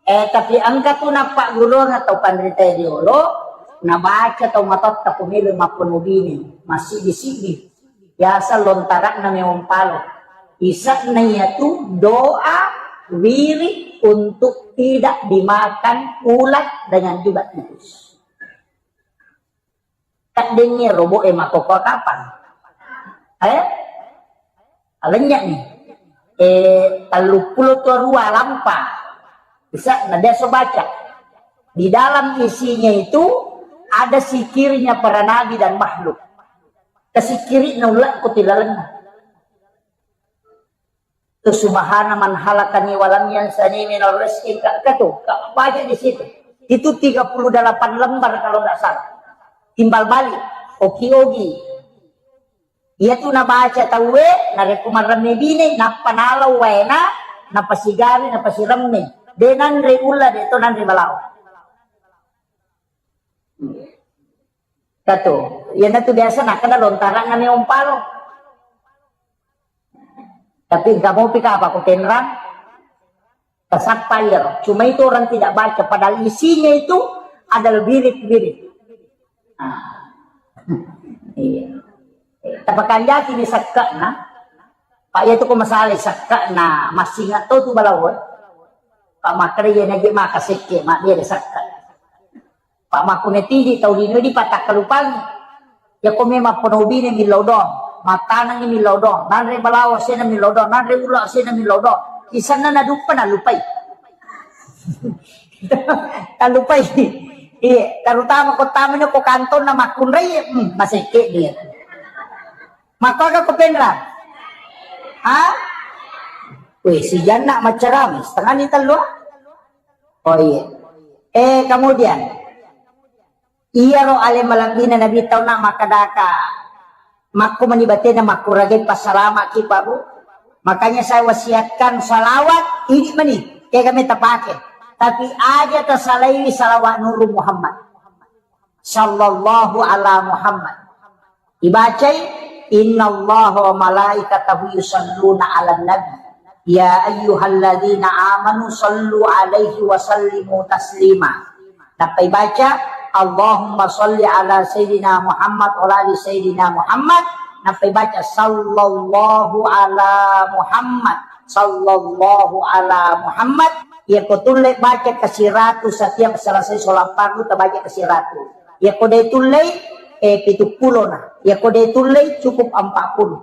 Eh, tapi engka tu nappagguruang tau panrita riolo, Nabaca tau matotta ko melo mappono bine, masiddi-siddi. Biasa lontara'na memang palo. Isa'na iyatu doa wirid untuk tidak dimakan ulat dengan juga tikus. Kaddengngi robo'e makkokkoe kapang. Eh? Alennya'ni. Eh, telluppulo to rua lampa. Bisa, na biasa baca. Di dalam isinya itu ada sikirnya para nabi dan makhluk. Kesikiri na ulakku tilalenna. Tu subhana man halakani walam yansani minal rizki, ka, ka tu, ka, baca di situ. Itu tiga puluh delapan lembar kalau nggak salah. Timbal balik, oki-ogi. Iya tu nabaca tauwe, narekko maremme bine, nappa nalau waena, napasigawi, napasiremme. De nanre ulla, de to nanre balawo. Katu, iyanatu biasa nakkeda lontarang nami ompalo. Tapi engka mopi kapa ko tenrang, tasappa iyaro. Cuma itu orang tidak baca, padahal isinya itu ada birik-birik. Ah. Iya. Tapakanjaki ni sakka na. Pak iya tu ko masalah sakka na masing atau tu balawo. Pak makkeda iya nagi maka sekke, mak dia sakka. Pak makku metidi tau lino di patakkalupangi. Ya ko memang pono bine millau doang, matanangi millau doang, nanre balawo sena millau doang, nanre ulo sena millau doang. Isenna naduppa nalupai. Nalupai. Iya, terutama ko tamani ko kantonna makkunrai, hmm, masekke dia. Makkoga ko penra? Ha? Weh, si Janna macerami, setengah ni tellu. Oh iya. Eh, kemudian iyaro ale malebbina Nabi tauna makkadaka, makko mani batena makkuragai passalama ki, Pak, Bu. Makanya saya wasiatkan salawat ini mani, kega meta pake. Tapi aja tasalaiwi salawat Nuru Muhammad. Sallallahu ala Muhammad. Ibacai, "Innallaha wa malaikatahu yusalluna 'alan nabi. Ya ayyuhalladzina amanu sallu 'alaihi wa sallimu taslima." Nappa ibaca, "Allahumma salli ala Sayyidina Muhammad wa ala ali Sayyidina Muhammad." Nappa ibaca, "Sallallahu ala Muhammad, sallallahu ala Muhammad." Iyako tulle baca kasiratu setiap selesai sholat fardu, tabaca kasiratu. Iyako de tullei, eh, pitu pulona. Iyako de tullei, cukup empat puluh.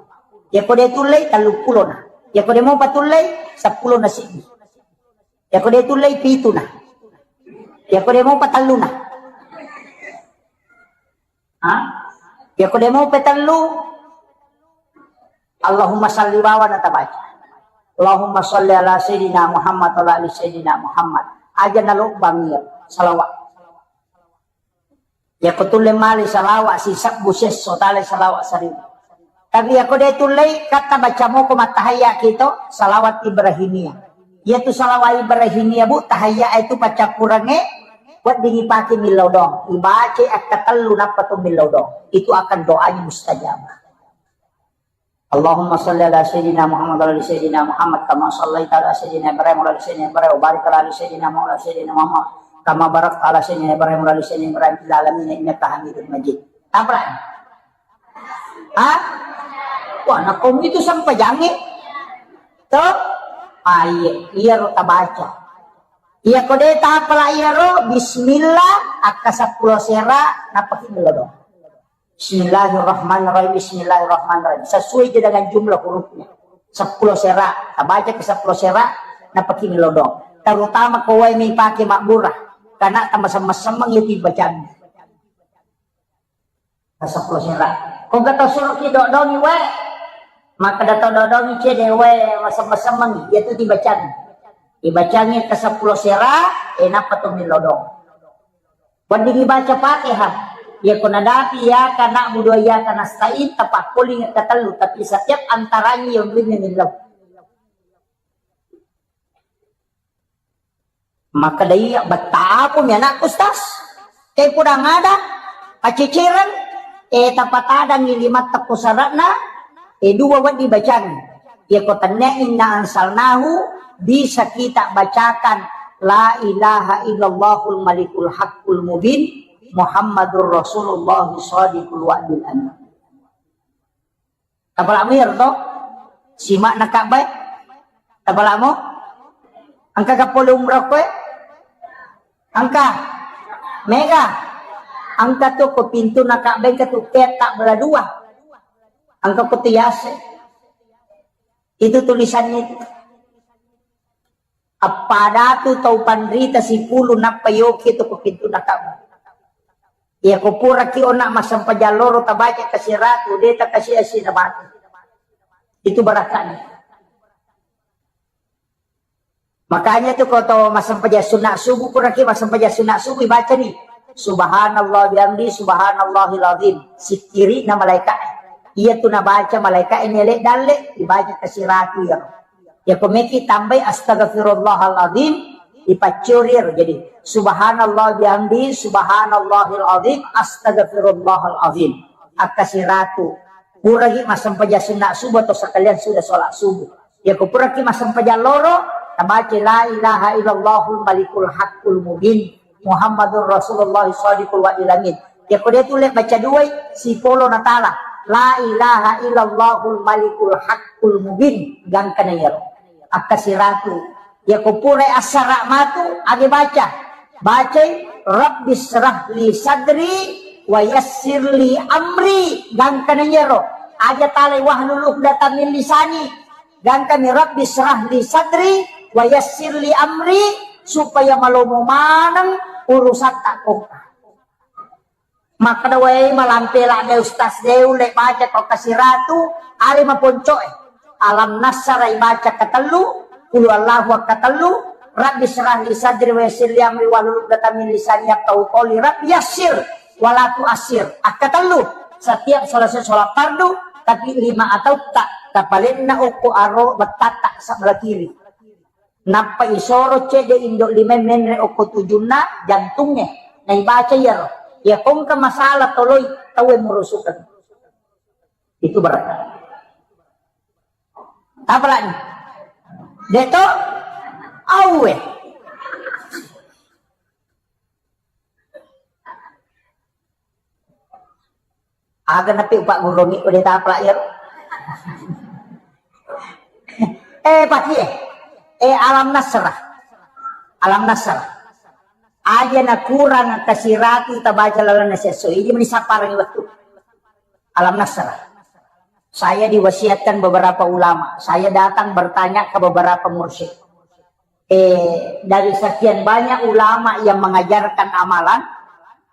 Iyako de tullei, tellu pulona. Iyako de mopa tullei, seppulo na siddi. Iyako de tullei, pituna. Iyako de mopa telluna. Ha? Iyako de mopa tellu, Allahumma salli wawa na tabaca. Allahumma salli ala Sayyidina Muhammad wa ala ali Sayyidina Muhammad. Aja nalobbang iya salawat. Iyako tulle male salawat sisebbu sesso, tale salawat seribu. Tapi iyako de tullei, katta baca moko mattahayya kito, salawat Ibrahimiyah. Iyatu salawat Ibrahimiyah, Bu, tahayya itu paccappurengnge, wedding ipake millau doang. Ibaca akkatellu nappa to millau doang. Itu akan doanya mustajabah. Allahumma salli ala Sayyidina Muhammad wa ala ali Sayyidina Muhammad kama sallaita ala Sayyidina Ibrahim wa ala ali Sayyidina Ibrahim wa barik ala ali Sayyidina Muhammad wa ala ali Sayyidina Muhammad kama barakta ala Sayyidina Ibrahim wa ala ali Sayyidina Ibrahim fil alamin innaka Hamidum Majid. Apa? Hah? Wah, nakko itu sampajangnge. Tuh? Ah, iya, iyaro tabaca. Iyako de tapala iyaro, bismillah, akka seppulo sera, napaki melodong. Bismillahirrahmanirrahim, bismillahirrahmanirrahim. Sesuai je dengan jumlah hurufnya. Seppulo sera, tabaca ke seppulo sera, napaki melodong. Terutama ko wae mi pake mabbura, karena tambah semeng-semeng itu bacaan. Ka seppulo sera. Ko engka tau suruki dodongi wae, makkeda tau dodongi cede wae, masemmeng-semmengi, iyatu dibacangi. Dibacangi ka seppulo sera, e, nappa to milodong. Weddingi baca Fatihah. Iyako nadapi iyyaka na'budu wa iyyaka nasta'in, tapakkolingi katellu, tapi setiap antaranya yang lainnya millau. Makkeda iya, "Betta apa mi anakku, Ustaz? Te pudang ada, pacicereng, e, tapatadangi lima tekko sara'na, e, dua wedding bacangi. Iyako tennia inna anzalnahu, bisa kita bacakan la ilaha illallahul malikul haqqul mubin, Muhammadur Rasulullah shadiqul wa'dil amin. Tapala'mu iyaro to? Sima'na Ka'bah e? Tapala'mu? Engka ga pole umrah koe? Engka? Mega? Engka tu ko pintuna Ka'bah, engka tu petak bela dua. Engka ko tu yase. Itu tulisannya itu. Appada tu tau panrita sipulung nappa yoki tu ko pintuna Ka'bah. Iya ko puraki ona massempajang loro tabaca kasiratu, de takasi asi na mati. Itu barakani. Makanya tu ko to massempajang sunna subuh, puraki massempajang sunna subuh, ibacani, "Subhanallah bihamdi, subhanallahil azim." Sikkiri na malaika. Iya tu nabaca malaika ini lek dalle, ibaca kasiratu ya. Ya ko meki tambai, "Astagfirullahaladzim," ipaccorir. Jadi, "Subhanallah bihamdi, subhanallahil azim, astagfirullahaladzim." Akkasiratu. Puraki massempajang sunna subuh atau sekalian sudah sholat subuh. Ya ko puraki massempajang loro, tabaca, "La ilaha illallahul malikul haqqul mubin, Muhammadur Rasulullah shadiqul wa'dil amin." Ya ko de tu le baca duai, sipolo natala, "La ilaha illallahul malikul haqqul mubin." Gangkana iyaro. Akkasiratu. Ya ko purai assara matu, age baca. Bacai, "Rabbi syrah li sadri wa yassir li amri." Gangkana iyaro. Aja talai, "Wahlul uqdatam min lisani." Gangkani, "Rabbi syrah li sadri wa yassir li amri," supaya malomo maneng urusatta kongka. Makkeda, "Wae, malampe ladde Ustaz de, ulle baca ko kasiratu, are maponcoe." Alam Nasara ibaca katellu, Qul Huwallahu katellu, Rabbi syrah li sadri wa yassir li amri wahlul uqdatam min lisani yafqahu qawli, Rabbi yassir wala tu'assir. Akkatellu, setiap selesai sholat fardu, tapi lima atautta tapalenna okko aro bettatta sebelah kiri. Nappa isoro cedde indo lima menre okko tujunna jantungnge. Naibaca iyaro. Iya kongka masalah toloi tauwe murusukeng. Itu berarti. Apa lagi? Deto? Auwe. Aga napi upagguruangngi, udah taprak ya. Eh, pasti eh. Eh, Alam Nasrah. Alam Nasrah. Aja na kurang kasiratu tabaca lalenna siesso. Ini meni sapparangi wettu. Alam Nasrah. Saya diwasiatkan beberapa ulama. Saya datang bertanya ke beberapa mursyid. Eh, dari sekian banyak ulama yang mengajarkan amalan,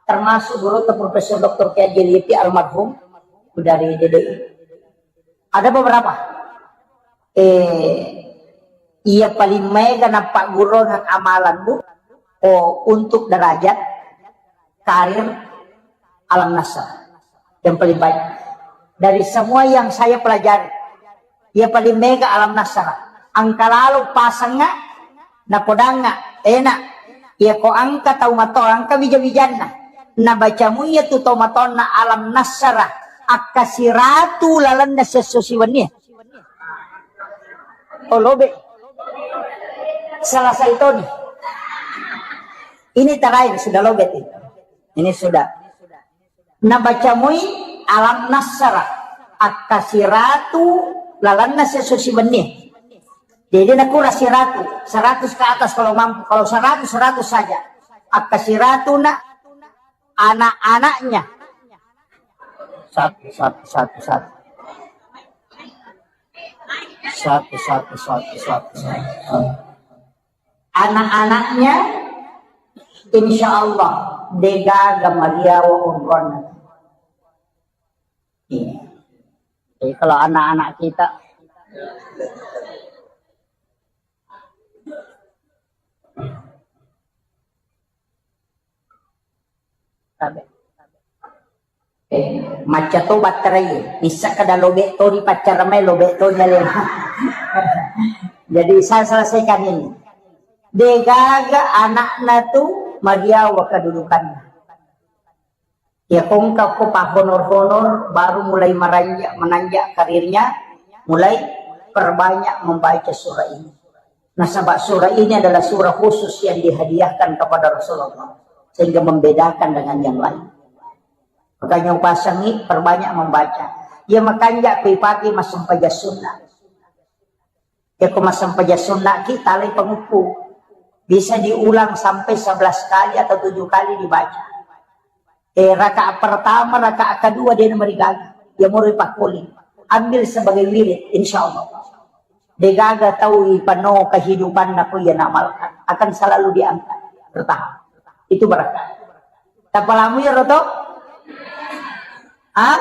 termasuk guru Profesor Doktor Kiai Haji Liti almarhum dari D D I. Ada beberapa. Eh, iya paling mega napagguruangngi amalan, Bu, oh, untuk derajat karir Alam Nasrah. Yang paling baik. Dari semua yang saya pelajari, iya paling mega Alam Nasrah. Engka lalo pasengnga, napodangnga, enak. Iya ko engka tau mato, engka wija-wijanna. Nabacamu iya tu tau matonna Alam Nasrah. Akkasiratu lalenna siesso siwenni. Oh, lobe. Selesai toni. Ini terakhir, sudah lobe itu. Ini sudah. Nabacamui Alam Nasrah, akkasiratu lalenna siesso siwenni. Jadi nakurang siratu, seratus ke atas kalau mampu. Kalau seratus, seratus saja. Akkasiratu na anak-anaknya. Satu, satu, satu, satu. Satu, satu, satu, satu, satu. Anak-anaknya, insya Allah, degaga mariawa onronna. Iya. Jadi kalau anak-anak kita, tabe. Eh, macca to batterai, bisa kada lobe to di paccara mai, lobe to di alena. Jadi saya selesaikan ini. Degaga anakna tu mariawa kedudukanna. Ya kongka ko pa honor-honor, baru mulai meranjak, menanjak karirnya, mulai perbanyak membaca surah ini. Nasaba surah ini adalah surah khusus yang dihadiahkan kepada Rasulullah. sehingga membedakan dengan yang lain. Makanya upasangi perbanyak membaca. Ya, makanja kui pagi massempajang sunnah. Ya, ko massempajang sunnah ki, talai panguppu. Bisa diulang sampai sebelas kali atau tujuh kali dibaca. Eh, rakaat pertama, rakaat kedua dia namarigaga. Ya, mori pakkuling. Ambil sebagai wirid, insya Allah. Degaga tau ipano kehidupanna ko iya naamalkan, akan selalu diangkat, bertahap. Itu berkah. Tapalamu ya roto? Ah?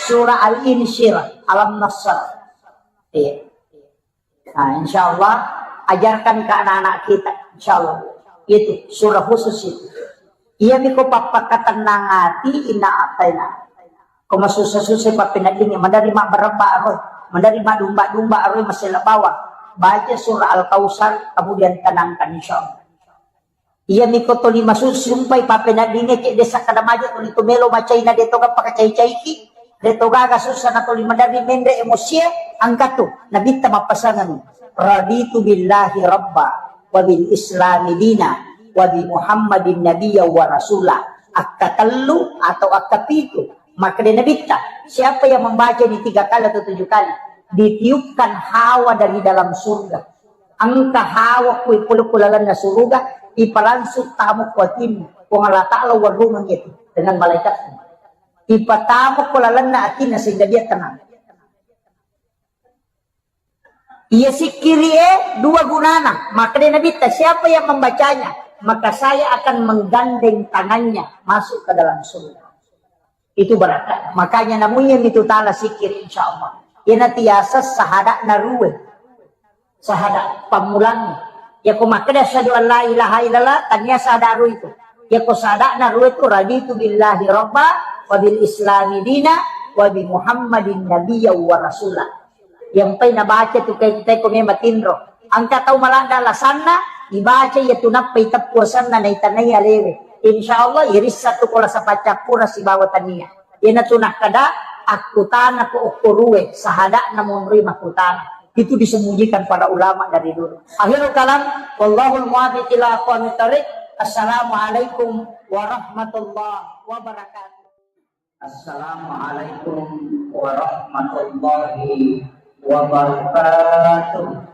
Surah Al-Insyirah, Alam Nasr. Iya. Nah, insya Allah, ajarkan ke anak-anak kita, insya Allah. Itu surah khusus itu. Iya miko pappakatenang ati, inna ataina. Ko masussa-sussa pappeneddingngi, maderri mabbarebba aroi, maderri madumba-dumba aroi, masella bawang. Baca surah Al-Kautsar, kemudian tenangkan, insya Allah. Iya miko toli masussa, sumpai pappeneddingngi, cedde sakkada maja toli tu melo macai na de toga pakacai-caiki, de togaga sussa na toli maderri menre emosie, angkatu. Nabitta mappasangeng, "Raditu billahi rabba, wa bil islami dina, wa bi Muhammadin nabiyya wa rasula." Akkatellu atau akkapitu, makkeda Nabitta, siapa yang membaca ini tiga kali atau tujuh kali, ditiupkan hawa dari dalam surga. Engka hawa kui pole ku lalenna suruga, ipalangsung tamu ku atinna. Puang Allah Ta'ala warrumeng itu dengan malaikatnya. Ipatamu ku lalenna atinna sehingga dia tenang. Iya sikkiri e dua gunana. Makkeda Nabitta, siapa yang membacanya, maka saya akan menggandeng tangannya masuk ke dalam surga. Itu berkah. Makanya namunya mitu tala sikkiri, insya Allah. Iyana tiasa sahada'na rue. Sahada pammulangnge. Yako makkeda asyhadu an la ilaha illallah, tania sahada rue itu. Yako sahada'na rue itu, "Raditu billahi rabba, wa bil islami dina, wa bi Muhammadin nabiyya wa rasula." Yang pai nabaca tu kai, kai ko memang tinro. Engka tau malanda lasanna, ibaca iya tu nappai teppu asenna naitanai alewe. Insya Allah, irissa tu kola sapaccappura sibawa tania. Iyana tu nakkeda, akkutana ko okko rue, sahada'na monroi makkutana. Itu disembunyikan para ulama dari dulu. Akhirul kalam, wallahul muwaffiq ila aqwamit thariq. Assalamualaikum warahmatullahi wabarakatuh. Assalamualaikum warahmatullahi wabarakatuh.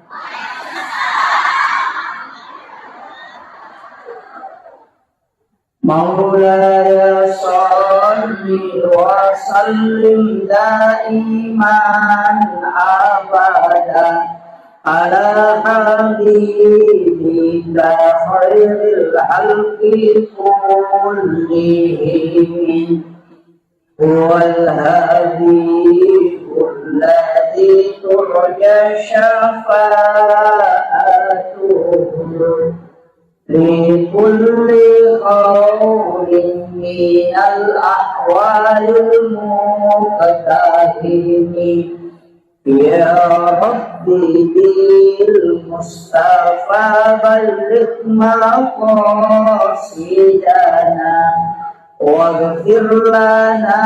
مولاي صل وسلم دائما أبدا على حبيبك خير الخلق كلهم. هو الحبيب الذي ترجى شفاعته في كل هول من الأحوال المقتحم. يا رب بالمصطفى بلغ مقاصدنا واغفر لنا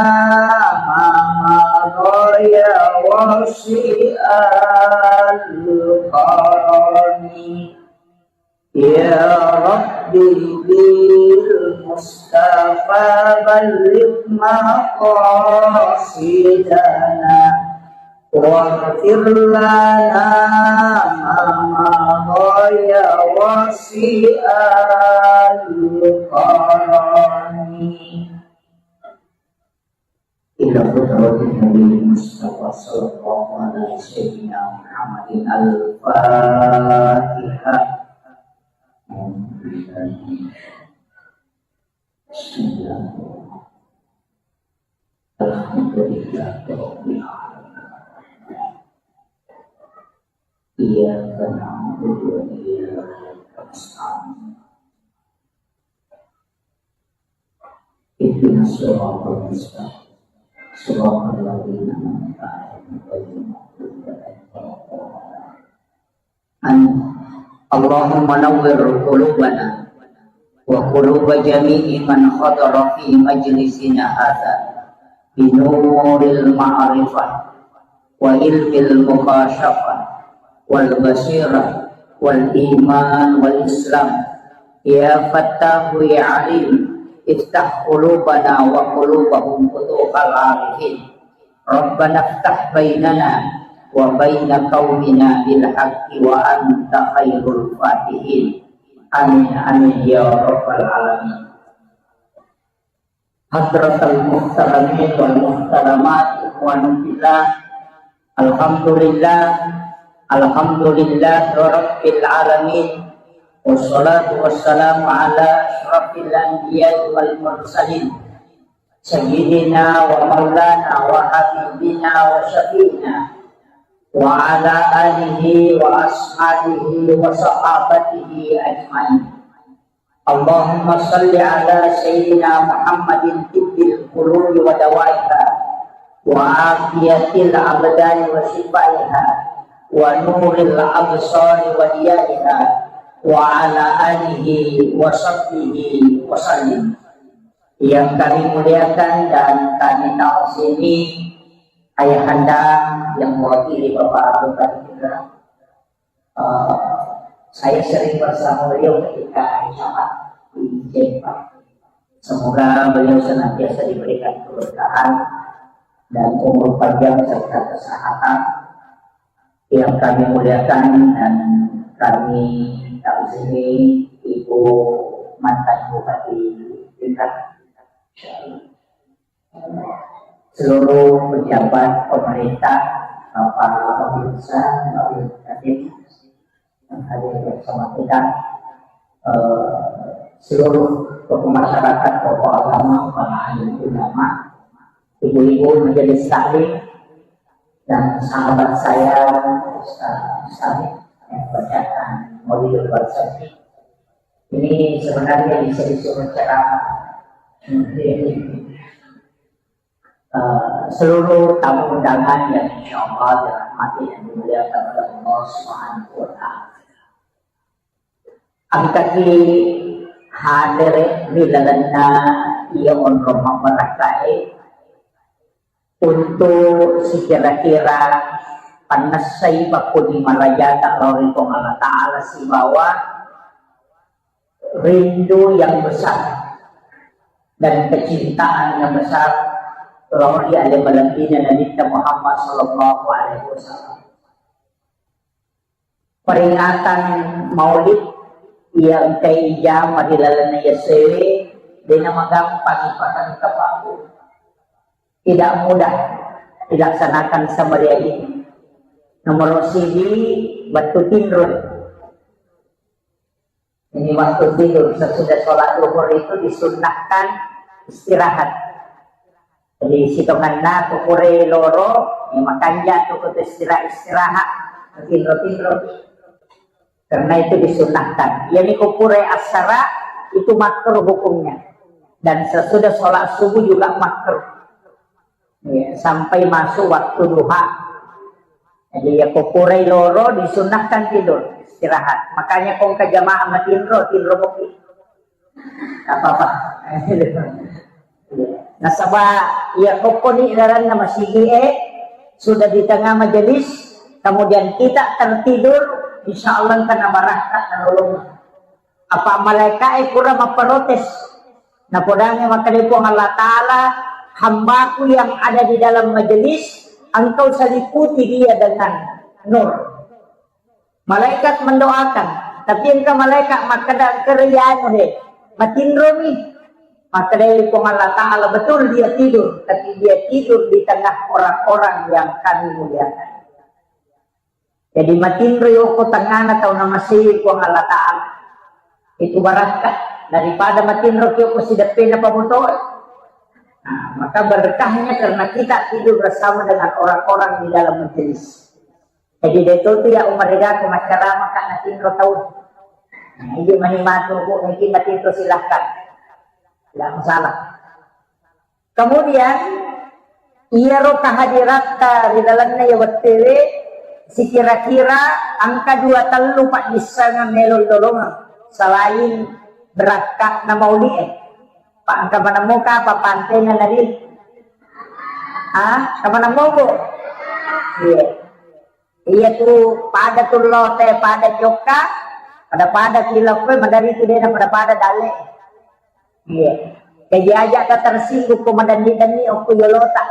ما مضى يا واسع الكرم. يا رب بالمصطفى بلغ مقاصدنا واغفر لنا ما مضى يا واسع الكرم. إلى حضرة النبي المصطفى صلى الله على سيدنا محمد الفاتحة. بسم الله. الحمد لله رب العالمين. إياك نعبد وإياك نستعين. اهدنا الصراط المستقيم. صراط الذين أنعمت عليهم غير المغضوب عليهم ولا الضالين. آمين. اللهم نور قلوبنا وقلوب جميع من حضر في مجلسنا هذا بنور المعرفة وعلم المكاشفة والبصيرة والإيمان والإسلام يا فتاح يا عليم، افتح قلوبنا وقلوبهم فتوح العارفين. ربنا افتح بيننا وبين قومنا بالحق وأنت خير الفاتحين. آمين، آمين يا رب العالمين. حضرة المحترمين والمحترمات، إخواني في الله، الحمد لله، الحمد لله رب العالمين، والصلاة والسلام على أشرف الأنبياء والمرسلين، سيدنا ومولانا وحبيبنا وشفيعنا وعلى آله وأصحابه وصحابته أجمعين. اللهم صل على سيدنا محمد طب القلوب ودوائها وعافية الأبدان وشفائها ونور الأبصار وضيائها وعلى آله وصحبه وسلم. Yang kami muliakan dan kami ta'zimi, Ayahanda yang mewakili Bapak Bupati Tangerang, Eh, saya sering bersama beliau ketika hari Jumat di Jempa. Semoga beliau senantiasa diberikan keberkahan dan umur panjang serta kesehatan. Yang kami muliakan dan kami ta'zimi Ibu mantan Bupati Tangerang. Seluruh pejabat pemerintah, Bapak Babinsa, Babinsa yang hadir bersama kita, eh, seluruh tokoh masyarakat, tokoh agama, para alim ulama, ibu-ibu majelis taklim, dan sahabat saya Ustaz Samit yang bacakan Maulidul Barsari. Ini sebenarnya bisa disuruh ceramah. Eh, seluruh tamu undangan yang insya Allah dirahmati dan dimuliakan oleh Allah Subhanahu wa Ta'ala. Engkaki hadere ri lalenna iya onrong mabbarakkae untuk sikira-kira pannessai pakkuni marajata lao ri Puang Allah Ta'ala sibawa rindu yang besar dan kecintaan yang besar lao ri ale malebbina Nabitta Muhammad sallallahu alaihi wasallam. Peringatan Maulid iya engkai ijama ri lalenna yasewe, dena magampang ipatengka pabu. Tidak mudah dilaksanakan semeriah ini. Nomor siji, waktu tinro. Ini waktu tidur, sesudah sholat duhur itu disunnahkan istirahat. Jadi sitonganna ko pura loro, ya, makanja tu ko istirahat, istirahat, tinro-tinro. Karena itu disunnahkan. Yani ko pura asara itu makruh hukumnya. Dan sesudah sholat subuh juga makruh. Ya, sampai masuk waktu duha. Jadi ya ko pura loro disunnahkan tidur, istirahat. Makanya ko engka jamaah matinro, tinro kopi. Apa-apa. Nasaba iya ko poni laranna masigi e sudah di tengah majelis, kemudian kita tertidur, insya Allah engka nabarakka nalolong. Apa malaika e pura mapprotes. Napodangi makkeda Puang Allah Ta'ala, hambaku yang ada di dalam majelis, engkau seliputi dia dengan nur. Malaikat mendoakan, tapi engka malaikat makkeda, engka anu he, matinromi. Makkeda Puang Allah Ta'ala, betul dia tidur, tapi dia tidur di tengah orang-orang yang kami muliakan. Jadi matinro yoko tengana tau namasei Puang Allah Ta'ala. Itu barakka daripada matinro ki yoko sideppena pamotoe. Nah, maka berkahnya karena kita tidur bersama dengan orang-orang di dalam majelis. Jadi deto tu ya umar ega ko maccarama ka natinro tau. Nah, ini mani matu ko mungkin matinro silahkan. Tidak masalah. Kemudian, iyaro kehadiratta ri lalenna iya wettuwe, sikira-kira engka dua tellu paddissengeng melo lolongeng selain berakka'na mauli'e. Pa engka maneng moka apa pantena nari? Ah, engka maneng mobo? Iya. Iya tu pada tu lote, pada jokka, Pada-pada kilaffe madari tu dena pada-pada dale. Iya. Jadi aja ka tersinggung ko madanni-danni okko yolota.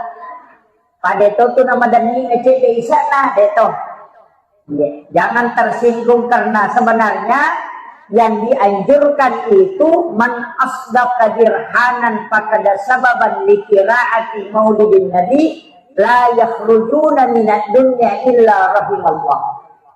Pada itu tu nama danni ngecek de isana de to. Iya. Jangan tersinggung karena sebenarnya yang dianjurkan itu man asdaqa dirhanan faqad sababan li qiraati maulidin nabi la yakhrujuna minad dunya illa rahimallah.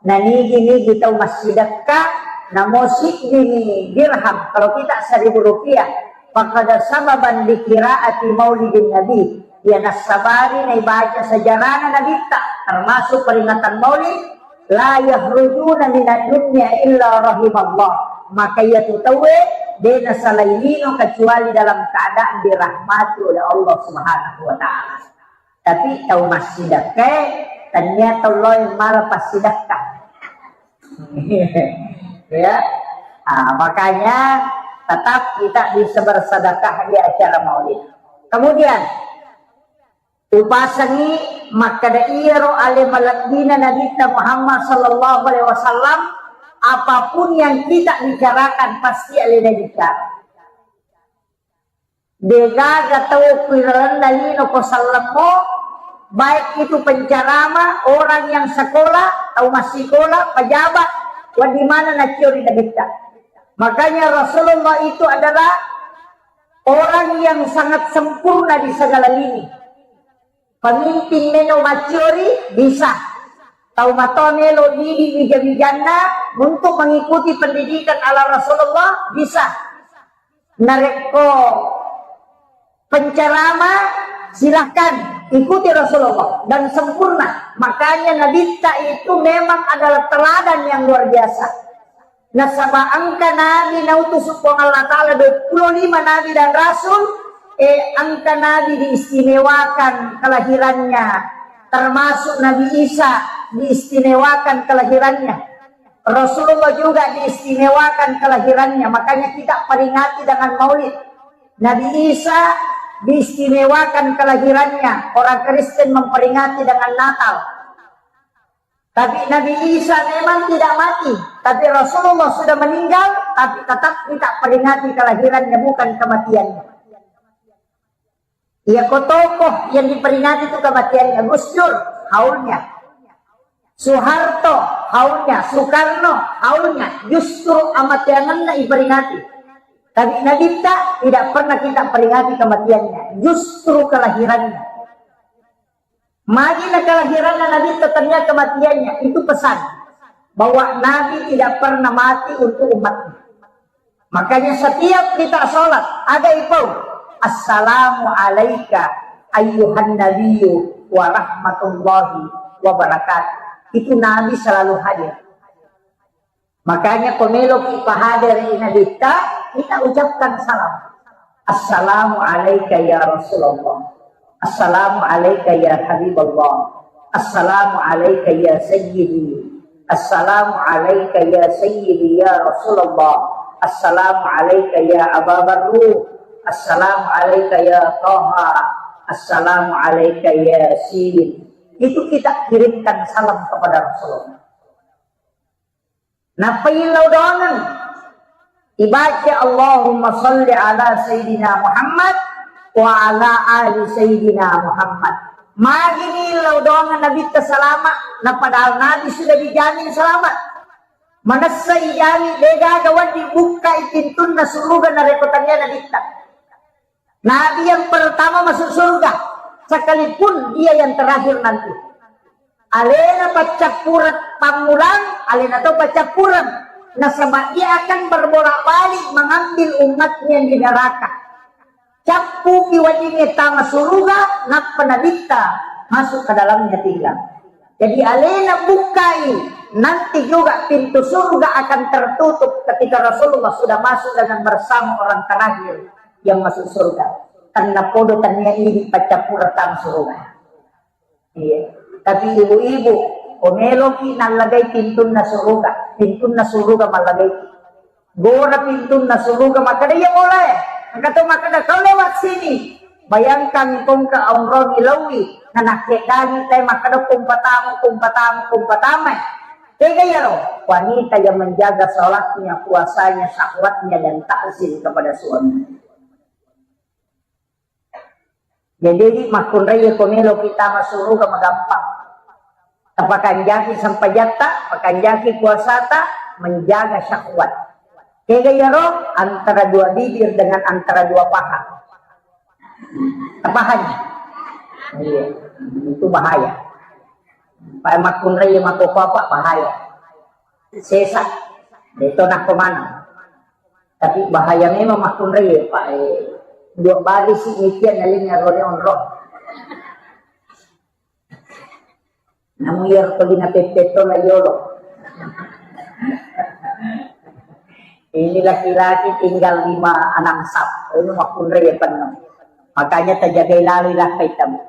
Nah, nigi-nigi tau massidekka, namo siddini dirham, kalau kita seribu rupiah, faqad sababan li qiraati maulidin nabi, ya nassabari naibaca sejarahna nabitta, termasuk peringatan maulid, la yakhrujuna minad dunya illa rahimallah. Maka iya tu tauwe de nasalai lino kecuali dalam keadaan dirahmati oleh Allah Subhanahu wa Ta'ala. Tapi tau massidekka, tania tau loe mala passidekka. Ya. Ah, makanya tetap kita bisa bersedekah di acara maulid. Kemudian, upasangi makkeda iyaro ale malebbina Nabitta Muhammad sallallahu alaihi wasallam, apapun yang kita bicarakan pasti alena bicara. Degaga tau ku ilalenna lino ko sallemmo, baik itu penceramah, orang yang sekolah, tau massikola, pejabat, wa di mana naciori nabitta. Makanya Rasulullah itu adalah orang yang sangat sempurna di segala lini. Pemimpin melo maciori bisa. Tau matoa melo didi wija-wijanna untuk mengikuti pendidikan ala Rasulullah bisa. Narekko penceramah, silahkan ikuti Rasulullah dan sempurna. Makanya Nabitta itu memang adalah teladan yang luar biasa. Nasaba engka nabi nautus Puang Allah Ta'ala dua puluh lima nabi dan rasul, eh, engka nabi diistimewakan kelahirannya, termasuk Nabi Isa diistimewakan kelahirannya. Rasulullah juga diistimewakan kelahirannya, makanya kita peringati dengan maulid. Nabi Isa diistimewakan kelahirannya, orang Kristen memperingati dengan Natal. Tapi Nabi Isa memang tidak mati, tapi Rasulullah sudah meninggal, tapi tetap kita peringati kelahirannya, bukan kematiannya. Iya, ko tokoh yang diperingati itu kematiannya, Gus Dur, haulnya. Soeharto, haulnya. Soekarno, haulnya. Justru amateangenna diperingati. Tapi Nabitta tidak pernah kita peringati kematiannya, justru kelahirannya. Magi na kelahiranna Nabitta tania kematiannya, itu pesan bahwa Nabi tidak pernah mati untuk umatnya. Makanya setiap kita sholat, ada ipau, "Assalamu alaika ayyuhan nabiyyu wa rahmatullahi wa barakatuh." Itu Nabi selalu hadir. Makanya ko meloki pahadere Nabitta, kita ucapkan salam. Assalamu alaika ya Rasulullah. Assalamu alaika ya Habiballah. Assalamu alaika ya Sayyidi. Assalamu alaika ya Sayyidi ya Rasulullah. Assalamu alaika ya Aba Barru. Assalamu alaika ya Taha. Assalamu alaika ya Yasin. Itu kita kirimkan salam kepada Rasulullah. Nappa illau doangeng. Ibaca Allahumma salli ala Sayyidina Muhammad wa ala ali Sayyidina Muhammad. Magini illau doangeng Nabitta salama, na padahal Nabi sudah dijamin selamat. Manessa ijami degaga wedding bukkai pintunna suruga narekko tania Nabitta. Nabi yang pertama masuk surga, sekalipun dia yang terakhir nanti. Alena paccappureng pammulang, alena to paccappureng. Nasaba dia akan berbolak-balik mengambil umatnya yang di neraka. Cappuki weddingnge tama suruga, nappa Nabitta masuk ke dalamnya tinggal. Jadi alena bukkai, nanti juga pintu surga akan tertutup ketika Rasulullah sudah masuk dengan bersama orang terakhir yang masuk surga. Karena podo tania idi paccappureng tama suruga. Iya. Tapi ibu-ibu, ko meloki nallagai pintunna suruga, pintunna suruga mallagaiki. Gora pintunna suruga, makkeda iya molae. Engka to makkeda, "Kau lewat sini." Bayangkan kongka onroni laui, nanakkedani tae makkeda, "Kumpatamu, kumpatamu, kumpatamai." Tega iyaro? Wanita yang menjaga sholatnya, puasanya, syahwatnya, dan takzim kepada suami. Jadi, di makkunrai ko melo kita masuk surga magampang. Tapakanjaki sempajatta, pakanjaki puasata, menjaga syahwat. Tega iyaro? Antara dua bibir dengan antara dua paha. Tapahangi? Iya, itu bahaya. Pak makkunrai mako papa bahaya. Sesa. Itu nak mana? Tapi bahaya memang makkunrai, Pak. Eh, dua bali sih mikian naling ngarone onro. Namu iyaro ko lina peppetto la yolo. Ini laki-laki tinggal lima, enam sap. Ini makkunrai ya penuh. Makanya tajagai lalu lakkai tamu.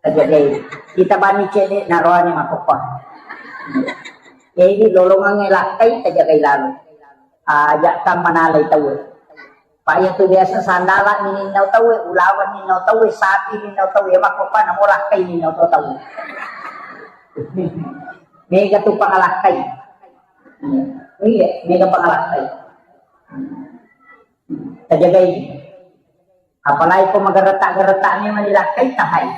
Tajagai. Kita bani cedek naroane makopa. Jadi lolongangnge lakkai tajagai lalu. Aja kam manalai tauwe. Pak, iya tu biasa sandala ni ninnau tauwe, ulawan ninnau tauwe, sapi ninnau tauwe, ya makkopa namo lakkai ninnau to tauwe. Mega tu pangalakkai. Iya, mega pangalakkai. Tajagai. Apalagi ko mageretak-geretak ni mani lakkai tahai.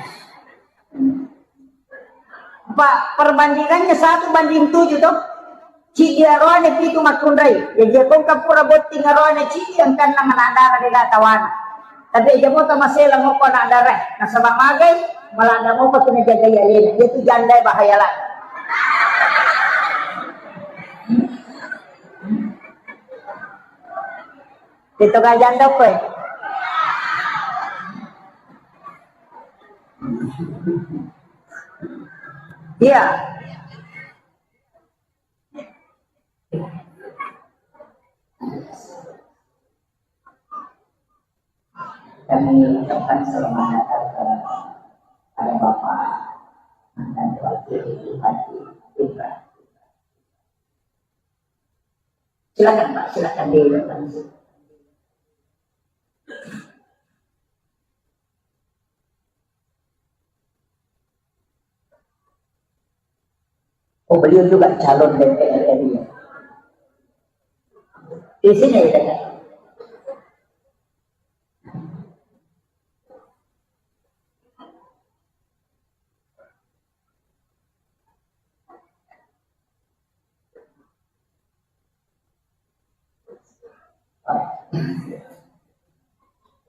Pak, perbandingannya satu banding tujuh toh. Cidi aroane pitu makkunrai. Jadi kongka pura botting aroane cidi angkanna anak dara dega tawana. Tapi aja mota masela ngoko anak dara. Nasaba magai, malanda mopa tu najagai alena. Dia tu janda bahaya lah. Itu gak janda kowe. Iya. Kami ucapkan selamat datang kepada Bapak mantan Wakil Bupati Pinrang. Silakan, Pak, silakan dilakukan. Oh, beliau juga calon D P R R I ya. Di sini ya, Kak?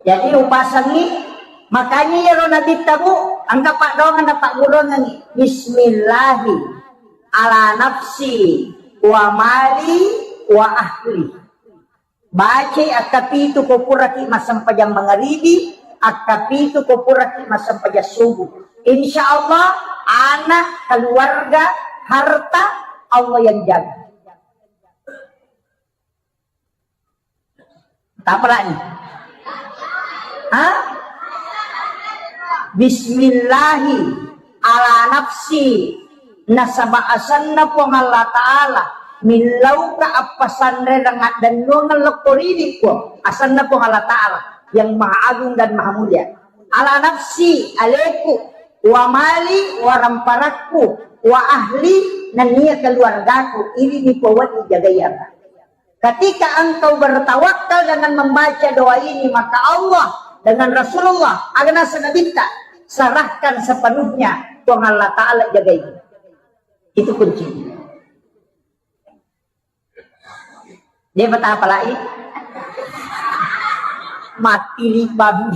Jadi upasengngi, makanya iyaro Nabitta, Bu, engka paddoangeng napaggurungengngi, "Bismillahi ala nafsi wa mali wa ahli." Bacai akkapitu ko puraki massempajang mangaribi, akkapitu ko puraki massempajang subuh. Insya Allah, anak, keluarga, harta, Allah yang jaga. Tapalani. Ha? Bismillahi ala nafsi, nasaba asenna Puang Allah Ta'ala, millauka appasanrereng addennuangeng lokko ridi, Puang. Asenna Puang Allah Ta'ala yang Maha Agung dan Maha Mulia. Ala nafsi, aleku, wa mali, waramparakku, wa ahli, nennia keluargaku, ini ni Puang wedding jagaiang. Ketika engkau bertawakal dengan membaca doa ini, maka Allah dengan Rasulullah, aga naseng Nabitta, serahkan sepenuhnya, Puang Allah Ta'ala jagai. Itu kuncinya. Dia betapa lagi? Mati libang.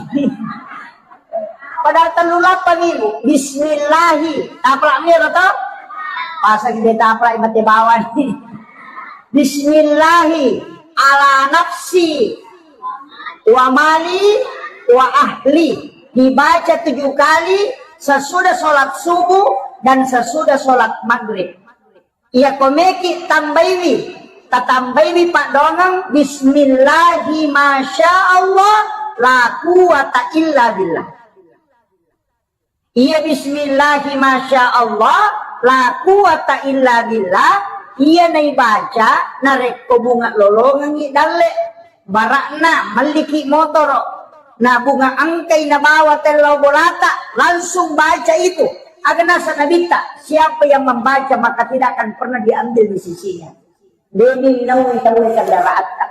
Padahal tellu lapang ibu. Bismillahi. Tapalak miro to? Pasang dia tapalak mate bawang. Bismillahi ala nafsi wa mali wa ahli. Dibaca tujuh kali sesudah sholat subuh dan sesudah sholat maghrib. Iya ko meki tambaiwi, tatambaiwi paddoangeng, "Bismillahi masya Allah, la quwata illa billah." Iya, "Bismillahi masya Allah, la quwata illa billah." Iya naibaca narekko bunga lolongengngi dalle. Bara'na melliki motoro, na bunga engkai nabawa tellau bolata, langsung baca itu. Aga naseng Nabitta, siapa yang membaca maka tidak akan pernah diambil di sisinya. Demi nawi tahu kendaraatta.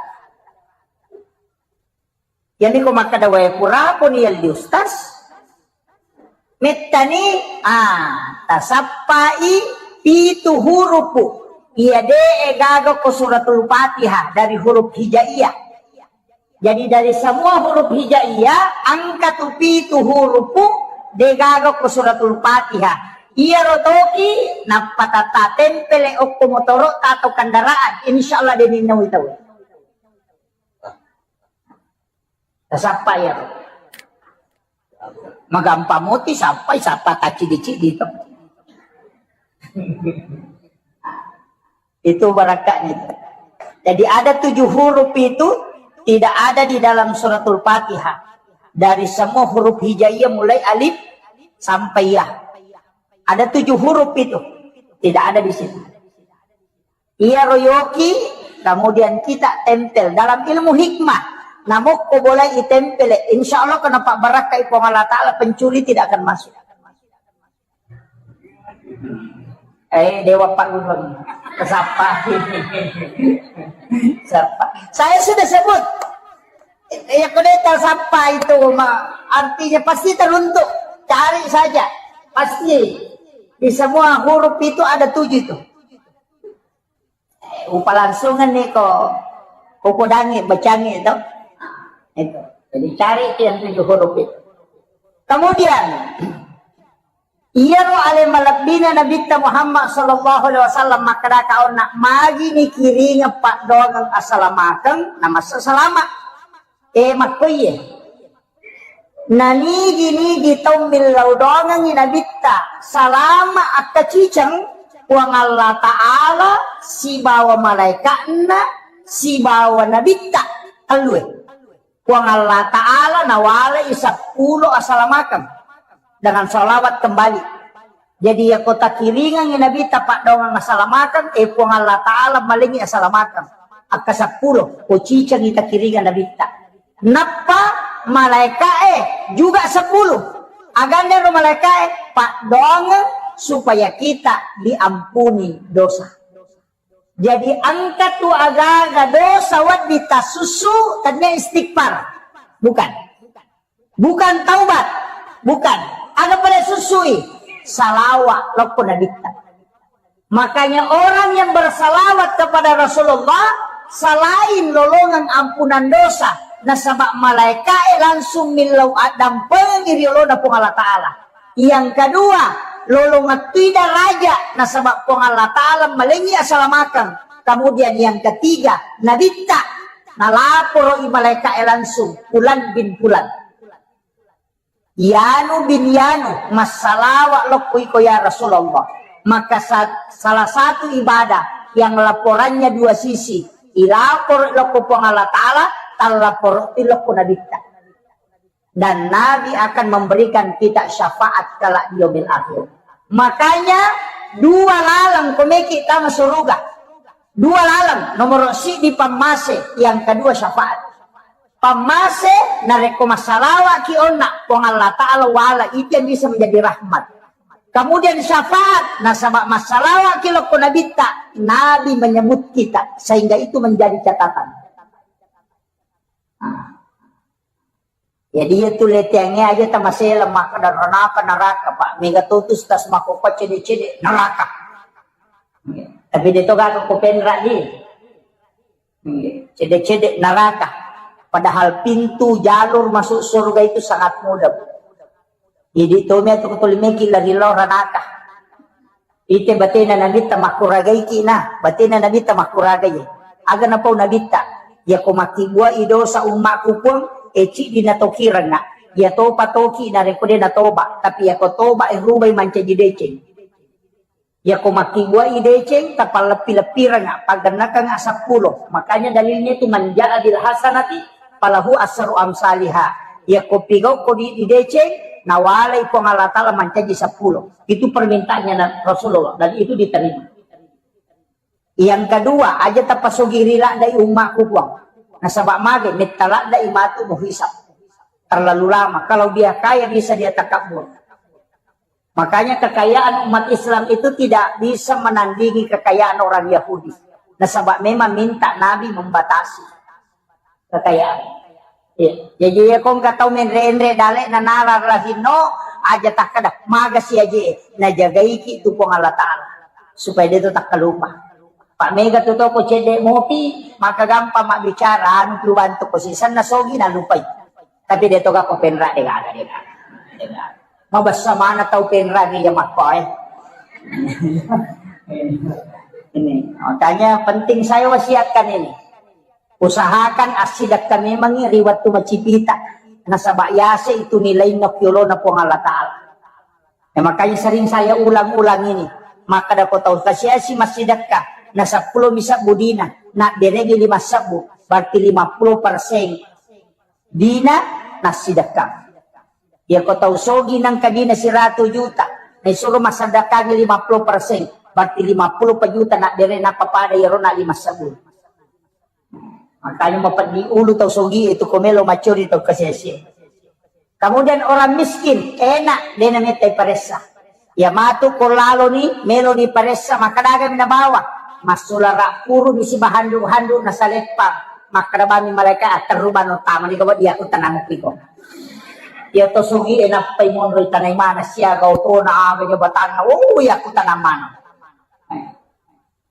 Yani ko makkeda wae puraponi yalli ustaz. Mettani, ah, tasappai pitu hurupu. Iya de'e gaga ko suratul Fatihah dari huruf hijaiyah. Jadi dari semua huruf hijaiyah, angka tu pitu hurupu degaga ko suratul Fatihah. Iya rotoki, nappa tata tempele okko motoro atau kendaraan. Insya Allah de ninnawi tau. Tasappa iya. Magampang moti sappai, sappa taccidi-cidi to. Itu barakatnya itu. Jadi ada tujuh huruf itu tidak ada di dalam suratul Fatihah. Dari semua huruf hijaiyah mulai alif sampai ya. Ada tujuh huruf itu tidak ada di situ. Iya royoki, kemudian kita tempel dalam ilmu hikmah. Namokko boleh itempel, insya Allah kenapa barakah Puang Allah Ta'ala, pencuri tidak akan masuk. Eh, Dewa Pak Gubernur. Siapa? Siapa? Saya sudah sebut. Ya, kudeta siapa itu, Ma? Artinya pasti teruntuk. Cari saja. Pasti. Di semua huruf itu ada tujuh itu. Eh, upalangsungan nih kok. Kukudangi, bacangi itu. Itu. Jadi cari itu yang tujuh huruf itu. Kemudian, iyaro ale malebbina Nabitta Muhammad sallallahu alaihi wasallam makkeda kaonna, magi nikiringeng paddoangeng asalamakeng, namassa salama. Eh, makkoiye. Nanigi-nigi tau millau doangengi Nabitta, salama akkaciceng, Puang Allah Ta'ala sibawa malaika'na sibawa Nabitta, tellue. Puang Allah Ta'ala nawalai seppulo asalamakeng dengan salawat kembali. Jadi, yako takiringangi Nabitta paddoangeng asalamakeng, eh, Puang Allah Ta'ala malengi asalamakeng. Akka seppulo, ko cicengi takiringang Nabitta. Nappa malaika'e juga seppulo. Agannaro malaika'e paddoangeng supaya kita diampuni dosa. Jadi, engka tu agaga dosa wedding tassussu, tennia istighfar. Bukan. Bukan taubat. Bukan. Aga pada sussui? Salawa lokko Nabitta. Makanya orang yang bersalawat kepada Rasulullah selain lolongan ampunan dosa, nasaba malaika'e langsung millau addampengi riolona Puang Allah Ta'ala. Yang kedua, lolongettui daraja nasaba Puang Allah Ta'ala malengi asalamakeng. Kemudian yang ketiga, Nabitta nalaporo i malaika'e langsung, Fulan bin Fulan. Yanu bin Yanu, massalawa lokko iko ya Rasulullah. Maka sa-, salah satu ibadah yang laporannya dua sisi, ilaporo lokko Puang Allah Ta'ala, tallaporo lokko Nabitta. Dan Nabi akan memberikan kita syafaat kelak di yaumil akhir. Makanya dua laleng komeki tama suruga. Dua laleng, nomor sidi pammase, yang kedua syafaat. Pammase, narekko massalawaki onna, Puang Allah Ta'ala wala itu yang bisa menjadi rahmat. Kemudian syafaat, nasaba massalawaki lokko Nabitta, Nabi menyebut kita, sehingga itu menjadi catatan. Nah. Jadi, iya tu leteangnge aja tamasela makkeda ranaka naraka, Pak. Mega totu stas makkokko cede-cede naraka. Tapi de to gaga ko penra di. Cede-cede naraka. Padahal pintu jalur masuk surga itu sangat mudah, Bu. Jadi, tomi atau kutuli meki lari lao ranaka. Ite batena Nabitta makkuragaiki na, batena Nabitta makkuragai. Aga napau Nabitta, yako makkibbuai dosa ummakku Puang, e ciddi natokirengnga. Iya topa toki narekko de natoba, tapi yako toba e rubai mancaji deceng. Yako makkibbuai deceng, tapalleppi-leppirengnga, paggennakengnga seppulo. Makanya dalilnya itu man ja'a bil hasanati falahu asru amsaliha. Yako pigau ko di, di deceng, nawalai Puang Allah Ta'ala mancaji seppulo. Itu permintaannya na-, Rasulullah, dan itu diterima. Yang kedua, aja tapasogiri ladde ummakku Puang. Nasaba mage, metta ladde matu muhisab. Terlalu lama. Kalau dia kaya, bisa dia takabur. Makanya kekayaan umat Islam itu tidak bisa menandingi kekayaan orang Yahudi. Nasaba memang minta Nabi membatasi kekayaan. Iya. Jadi ya kong kata menre-enre dale nanara rahinno aja takkada magasi aje najagaiki tu Puang Allah Ta'ala supaya dia tu takkalupa. Pak mega tu toko cedde mopi maka gampang mak bicara anu tu bantu ko sisan nasogi nalupai. Tapi de toga ko penra de gaga de gaga. De gaga. Mabessa mana tau penra di jamakko eh. Ini makanya penting saya wasiatkan ini. Usahakan assidekka memangngi ri wettu macipita. Nasaba yase itu nilainna piolona Puang Allah Ta'ala. Ya, makanya sering saya ulang-ulang ini. Maka dako tau kasiasi massidekka na seppulo mi sebbu dina, na beregi lima sebbu, berarti lima puluh persen dina nassidekka. Ya ko tau sogi nangka dina siratu juta, na isuro massedekkangi lima puluh persen, berarti lima puluh juta na bere na papada yero na lima sebbu. Makanya mapeddi ulu tau sogi itu ko melo macori tau kasiasi. Kemudian orang miskin, enak dena metta paressa. Ya matu ko lalo ni melo ni paressa maka daga mina bawa. Masula rapuru bisi bahandu-handu na saleppa. Maka bami malaikat aterru bano tama ni kawa dia aku tenang piko. Ya to sogi enak pai monro tanai mana siaga otona aga jabatanna. Oh ya aku tenang mana.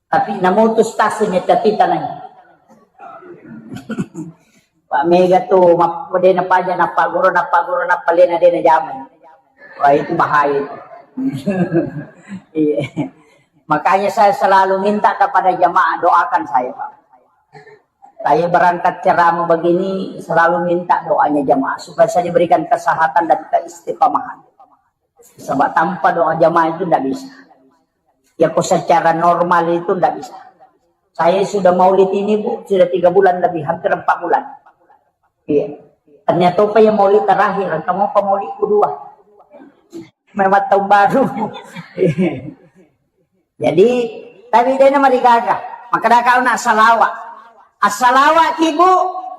Tapi namutus tasi metta pitanai. Pak mega tu map- dena paja nappa guru nappa guru nappa lena dena jamai. Wah itu bahaya itu. Iya. Makanya saya selalu minta kepada jamaah doakan saya Pak. Saya berangkat ceramah begini selalu minta doanya jamaah supaya saya diberikan kesehatan dan keistiqomahan. Sebab tanpa doa jamaah itu ndak bisa. Ya kok secara normal itu ndak bisa. Saya sudah maulid ini Bu, sudah tiga bulan lebih, hampir empat bulan. Iya. Ternyata apa yang maulid terakhir, kamu apa maulid kedua? Memang tahun baru. Jadi, tapi dena marigaga. Maka dah kau nak salawat. Assalawa ki Bu,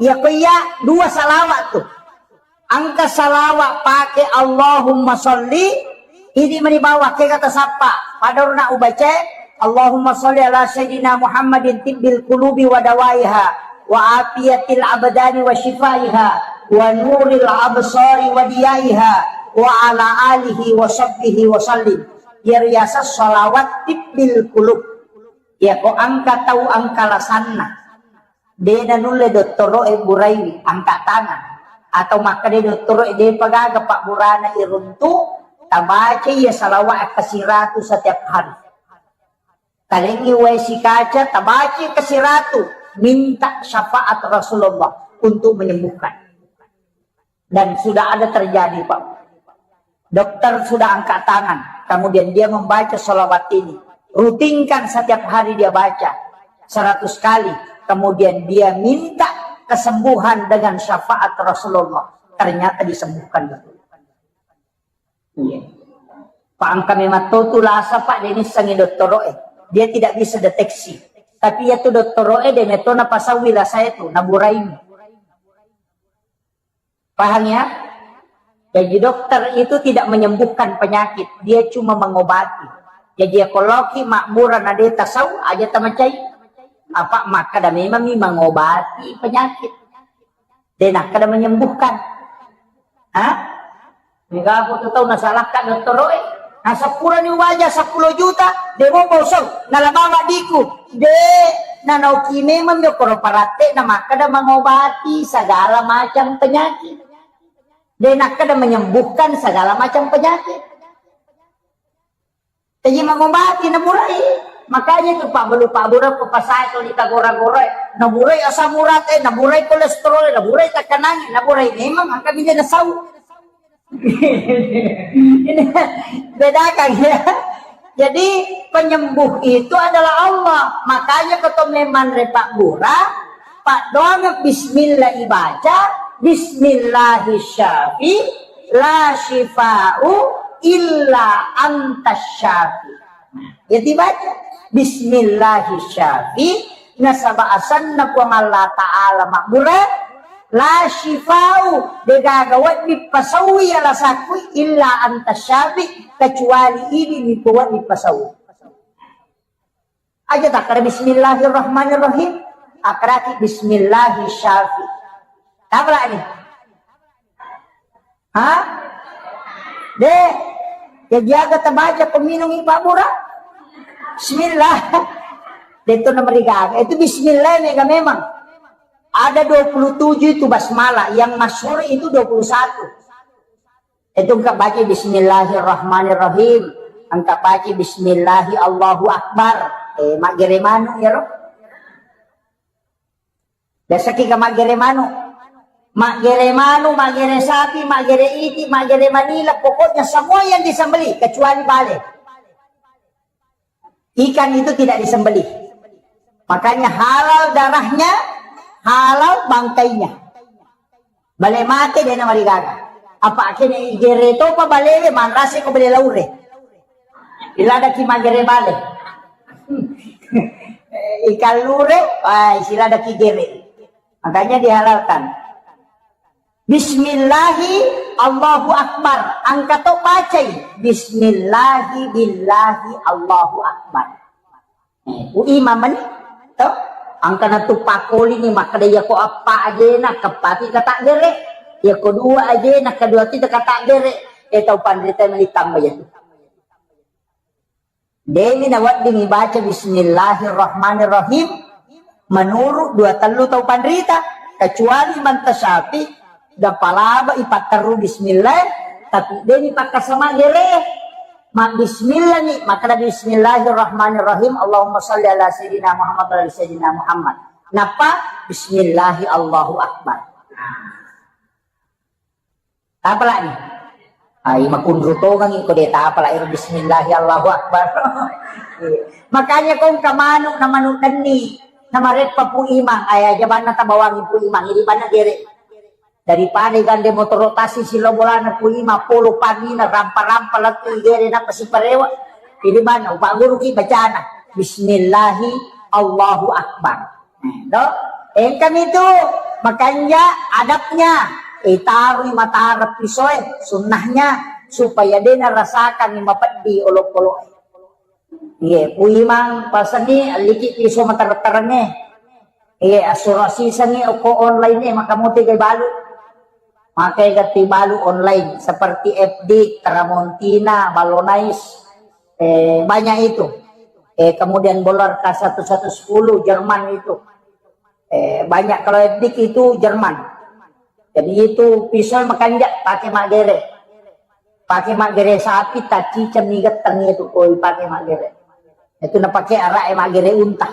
ya ko iya dua salawat tu. Engka salawat pake Allahumma sholli, idi mani bawah ke kata sappa. Pada nak ubaca, Allahumma sholli ala sayyidina Muhammadin tibbil qulubi wa dawaiha wa afiyatil abdani wa shifaiha wa nuril absari wa diyaiha wa ala alihi wa sahbihi wa sallim. Iya riaseng salawat tibbil qulub. Ya ko engka tau engka lasanna. De nanulle dottoro'e buraiwi angka tangan atau makkeda dottoro'e depa gaga pabburana iruntu, tabaca iya salawat kasiratu setiap hari. Talengi wae sikaca, tabaca kasiratu, minta syafaat Rasulullah untuk menyembuhkan. Dan sudah ada terjadi, Pak. Dokter sudah angkat tangan, kemudian dia membaca salawat ini. Rutinkan setiap hari dia baca seratus kali. Kemudian dia minta kesembuhan dengan syafaat Rasulullah. Ternyata disembuhkan betul. Iya. Pak angka memang tu lasa Pak Denis sangi dottoro'e. Dia tidak bisa deteksi. Tapi ya tu dottoro'e de metona pasawi lasa itu naburaimi. Paham ya? Jadi dokter itu tidak menyembuhkan penyakit, dia cuma mengobati. Jadi ya kalau ki makmura na de tasau aja tamacai. Apa maka da memang mi mengobati penyakit. De nakkada menyembuhkan. Hah? Mega aku tu tau nasalahkan dottoro'e. Nasappurani ubaja seppulo juta, de mo bosong, nalabawa diku. De, nanauki memang mi koro paratte na makkada mengobati segala macam penyakit. De nakkada menyembuhkan segala macam penyakit. Jadi mengobati naburai. Makanya tu Pak Belu Pak Bura ko pasai ko di tagora-gora. Naburai asam urat eh, naburai kolesterol, naburai tekanan, naburai memang angka bija nasau. Ini bedakan ya. Jadi penyembuh itu adalah Allah. Makanya keto memang repak bura, Pak doang bismillah ibaca, bismillahirrahmanirrahim, la syifa'u illa antas syafi. Nah, ya dibaca bismillahirrahmanirrahim, nasaba asanna Puang Allah Ta'ala makbura, La syifau, degaga wedding pasaui alasakku, illa anta syafi, kecuali idi mi wedding pasaui. Aja takkada bismillahirrahmanirrahim, akkaraki bismillahi syafi. Apa lagi? Ha? De, ya jaga tabaca peminum ipa bura. Bismillah. De itu nama rigaga. Itu bismillah mega memang. Ada dua puluh tujuh itu basmalah, yang masyhur itu dua puluh satu. Itu engka baca bismillahirrahmanirrahim, engka baca bismillahi Allahu Akbar. Eh, maggere manu ya, Ro? Biasa ki ka maggere manu. Maggere manu, maggere sapi, maggere iti, maggere manila, pokoknya semua yang disembelih kecuali bale. Ikan itu tidak disembelih. Makanya halal darahnya, halal bangkainya. Bale mate de namarigaga. Apa kene igere topa balewe manrase ko bale laure. Iladaki magere bale. Ikan lure, wah, siladaki gere. Makanya dihalalkan. Bismillahi Allahu Akbar. Angka to bacai. Bismillahi billahi Allahu Akbar. Eh, ku imam mani, to? Angka na tu pakoli ni makkeda iya ko appa ajena, keppati kata gere. Iya ko dua ajena, kedua ti kata gere. Eh, tau panrita mani tambah ya tu. Demi nawedding ibaca bismillahirrahmanirrahim menurut dua tellu tau panrita, kecuali manta syafi, da palaba ipatteru bismillah, tapi deni pakkasama gere. Ma bismillah ni, makkeda bismillahirrahmanirrahim, Allahumma salli ala sayyidina Muhammad wa ala sayyidina Muhammad. Napa? Bismillahi Allahu Akbar. Tapalani. Ai makunru tongangi ko de tapala ero bismillahi Allahu Akbar. Makanya ko engka manu na manu denni na mareppa Pu Imang, ai aja banna tabawangi Pu Imang, idi banna gere. Daripada gande motoro tasi silo bolana Pu Imang, polo pangina rampa-rampa lettu gere nappa siparewa. Idi banna upagguruki bacana bismillahi Allahu Akbar. To? Engkami tu makanja adabnya, itarui matara pisoe, sunnahnya, supaya dena rasakan mapeddi olok-olok. Iye, Pu Imang pasengi liki piso matara-tarange. Iye, asura sisengi oko online e, maka muti ke balu. Makai gatti balu online seperti F D, Tramontina, Ballonais, eh, banyak itu. Eh, kemudian Bollarka satu satu sepuluh Jerman itu. Eh, banyak kalau F D itu Jerman. Jadi itu pisau makanja pakai magere. Pakai magere sapi, tacica migettang itu koi pakai magere. Itu na pakai arak magere unta.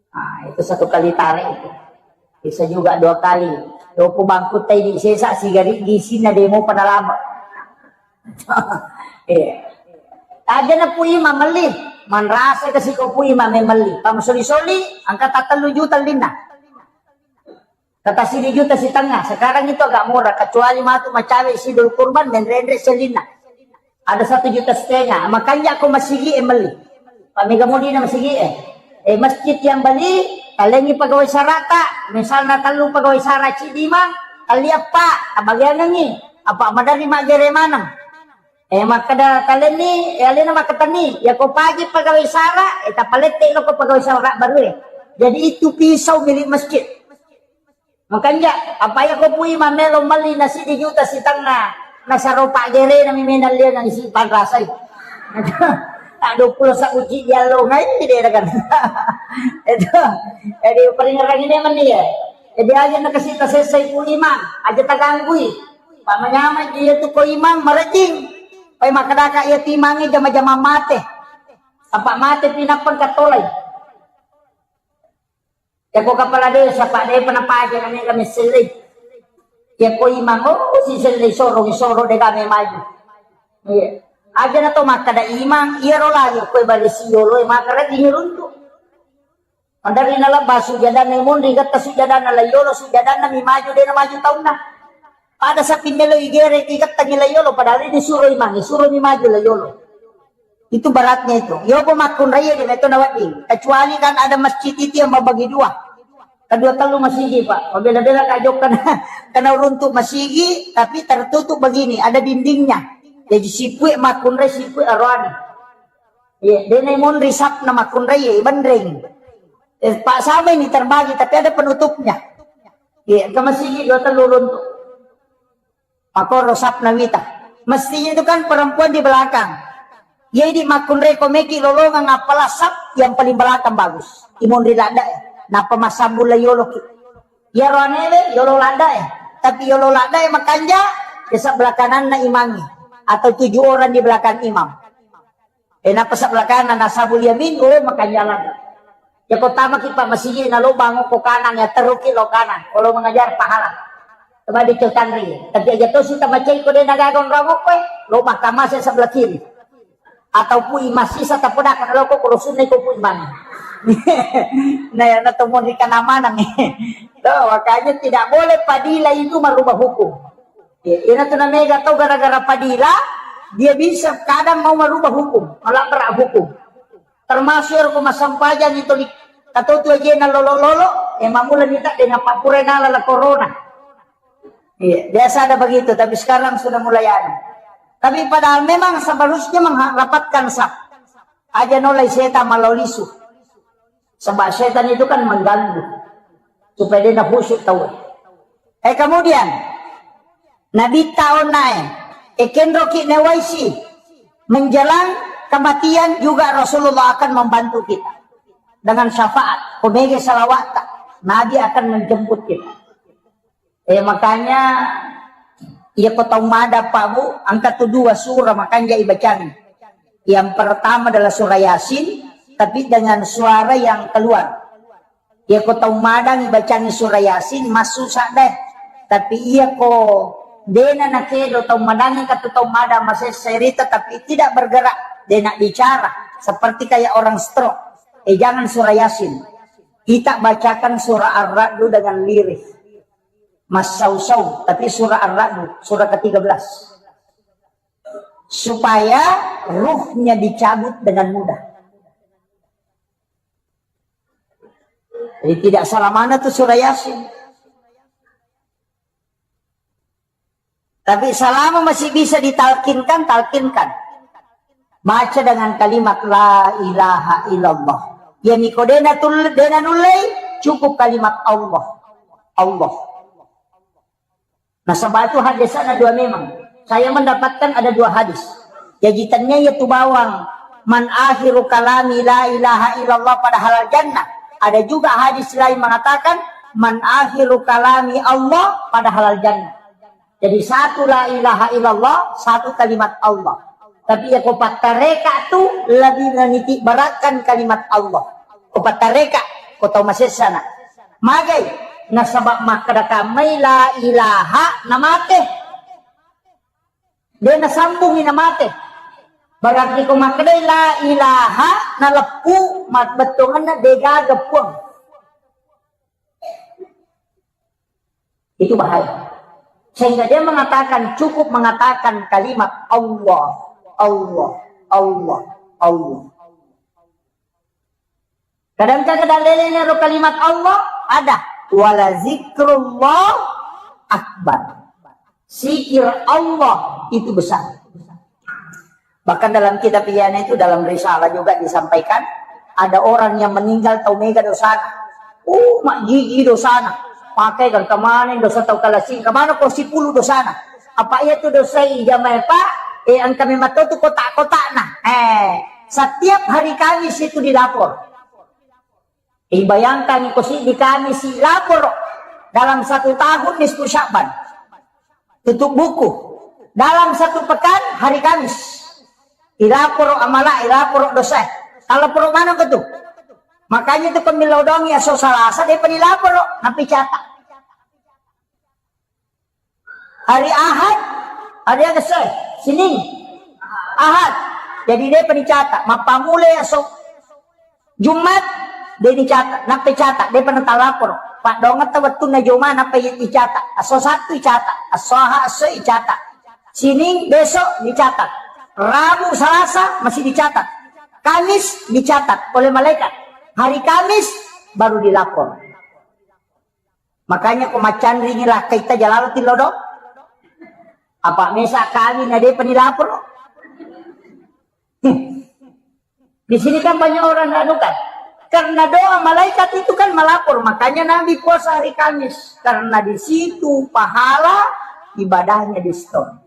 Nah, itu satu kali tarik itu. Bisa juga dua kali. Dopo bangkutta idi sesa sigari gisinna demo pada lama. Iya. Aja na Pu Imang melli, manrasa kasi ko Pu Imang melli. Pamasoli-soli, angka tattellu juta linna. Kata sidi juta sitengnga. Sekarang itu agak murah, kecuali matu macawe sidul kurban, menrenre selinna. Ada satu juta setengah. Makanya aku masigi e melli. Pak mega mudi na masigi e. Eh, masjid yang beli, talengi pegawai sarata, misalnya tellu pegawai sara cidi mang, kali apa, tabagiangengi, apa madari magere maneng. Eh, makkeda talenni, eh, alena makkeda ni, ya ko pagi pegawai sara, eh, tapalette lo ko pegawai sara baru e. Jadi itu pisau milik masjid. Makanja, apa ya ko Pu Imang melo melli na sidi juta sitengnga, nasaro pagere na mi menang lia na isi panrasai. Tak dua puluh sabu cidi allo ngai de kan. Itu, jadi peringeran ini meni ya. Jadi aja na kasi tasesai Pu Imang, aja taganggui. Pak manyamai dia tu ko Imang marejing. Pai makkedaka iya timangi jama-jama mate. Apa mate pinapang katolai. Yako kepala desa, Pak, de pernah paja na mega messellei. Yako imang, oh, sisellei soro, soro de kami maju. Iya. Aja na to makkada imang, iya ro lagi kue bale siolo, maka rajin runtu. Madari na labba sujadana monri gatta sujadana la yolo, sujadana mi maju de na maju taunna. Pada sapi melo igere ki gatta ngi la yolo, padahal ini suro imang, suro mi maju la yolo. Itu beratnya itu. Yopo makkunraiye de metto nawedding. Kecuali kan ada masjid itu yang membagi dua. Kedua tellu masigi, Pak. Mabela-bela ka jokka na, kena runtuk masigi, tapi tertutup begini, ada dindingnya. Jadi sipue makkunrai sipue aroane. Iya, dena monri sapna makkunrai, iya, benreng. Eh, Pak, sama ini terbagi, tapi ada penutupnya. Iya, ke masigi dua tellu runtuk. Makoro sapna wita. Mestinya itu kan perempuan di belakang. Jadi makkunrai ko meki lolongang, apalah sap yang paling belakang bagus. Imonri ladda, eh. Napa masambula yoloki. Iyaro anewe yolo ladda, eh. Tapi yolo ladda, eh, makanja, ya sebelah kananna imangi. Atau tujuh orang di belakang imam. Eh, napa sebelah kanan, ashabul yamin, oh, makanja ladda. Ya, ko tamaki, Pak, masigi na lobang ko kanan, ya, teruki lo kanan. Kalau mengajar pahala. Coba dicotanri. Tapi aja to si tamacai ko dena gaga onrong ko, eh, lobang kamase sebelah kiri. Atau pui masisa tapodakan lo ko, kalau sunna ko pui mana. Nah, ya, na to moni kana mana nih. Tuh, makanya tidak boleh padila itu merubah hukum. Ya, ina tu namega tau gara-gara padila, dia bisa kadang mau merubah hukum, melabrak hukum. Termasuk ero ko massempajang itu di katotu ajena lolo-lolo, eh, mamula nita dengan papura nala la corona. Iya, biasa ada begitu, tapi sekarang sudah mulai ada. Tapi padahal memang seharusnya mengharapkan sah. Aja nolai setan malau lisu. Sebab setan itu kan mengganggu. Supaya dia khusyuk tahu. Eh, kemudian, Nabitta onnae, ekenroki newaisi, menjelang kematian juga Rasulullah akan membantu kita dengan syafaat. Ko mega salawatta, Nabi akan menjemput kita. Eh, makanya, iya ko tau mada, Pak, Bu, angka tu dua surah makanja ibacangi. Yang pertama adalah surah Yasin, tapi dengan suara yang keluar. Iya ko tau madangi bacangi surah Yasin, massusa deh. Tapi iya ko dena nakedo tau madangi katu tau madang masessa rita, tapi tidak bergerak, dena bicara, seperti kayak orang stroke. Eh, jangan surah Yasin. Kita bacakan surah Ar-Ra'du dengan lirih. Massau-sau, tapi surah Ar-Ra'du, surah ketiga belas. Supaya ruhnya dicabut dengan mudah. Jadi tidak salah mana tuh surah Yasin. Tapi selama masih bisa ditalkinkan, talkinkan. Baca dengan kalimat la ilaha illallah. Ya, niko dena tul-, dena nullei, cukup kalimat Allah. Allah. Nasaba itu hadis ada dua memang. Saya mendapatkan ada dua hadis. Jadi tanya ya tu bawang, "Man akhiru kalami la ilaha illallah pada halal jannah." Ada juga hadis lain mengatakan, "Man akhiru kalami Allah pada halal jannah." Jadi satu la ilaha illallah, satu kalimat Allah. Tapi ya ko pattareka tu lebih meniti beratkan kalimat Allah. Ko pattareka, ko tau masessana. Magai, nasaba makkeda kammai la ilaha namate. De nasambungi namate. Berarti ko makkedai la ilaha naleppu, mabbettuanna degaga puang. Itu bahaya. Sehingga dia mengatakan, cukup mengatakan kalimat Allah, Allah, Allah, Allah. Kadang-kadang dalilnya ro kalimat Allah ada, wala zikrullah akbar. Zikir Allah itu besar. Bahkan dalam kitab Ihya'na itu, dalam risalah juga disampaikan, ada orang yang meninggal tau mega dosana. Uh, majigi dosana. Pakai kan kemana dosa tau kalasing, kemana ko sipulu dosana. Apa iya tu dosa i jamae, Pak? Eh, engka memang tu kotak-kotakna. Eh, setiap hari Kamis itu dilapor. Eh, bayangkan ko si di Kamis si lapor dalam satu tahun nisfu Sya'ban. Tutup buku. Dalam satu pekan, hari Kamis. Ilaporo amala, ilaporo dosa. Kalau poro mana ke tu? Makanya tu pemilodong ya so Salasa, dia pernah laporo, tapi catat. Hari Ahad, hari Agase, Senin, Ahad. Jadi dia pernah catat. Mapamule ya so Jumat, de' nicatat, nappa icatat, de'pa natalaporo. Paddoangetta wettunna Juma, nappa i-, icatat. Esso Sattu icatat, esso Aha, esso icatat. Sining, besok dicatat. Rabu, Salasa masih dicatat. Kamis dicatat oleh malaikat. Hari Kamis baru dilapor. Makanya ko maccanringi lakkaita jalalo tillo do. Apa mesa kawin na depa nilaporo. Di sini kan banyak orang anu kan. Karena doa malaikat itu kan melapor, makanya Nabi puasa hari Kamis. Karena di situ pahala ibadahnya diskon.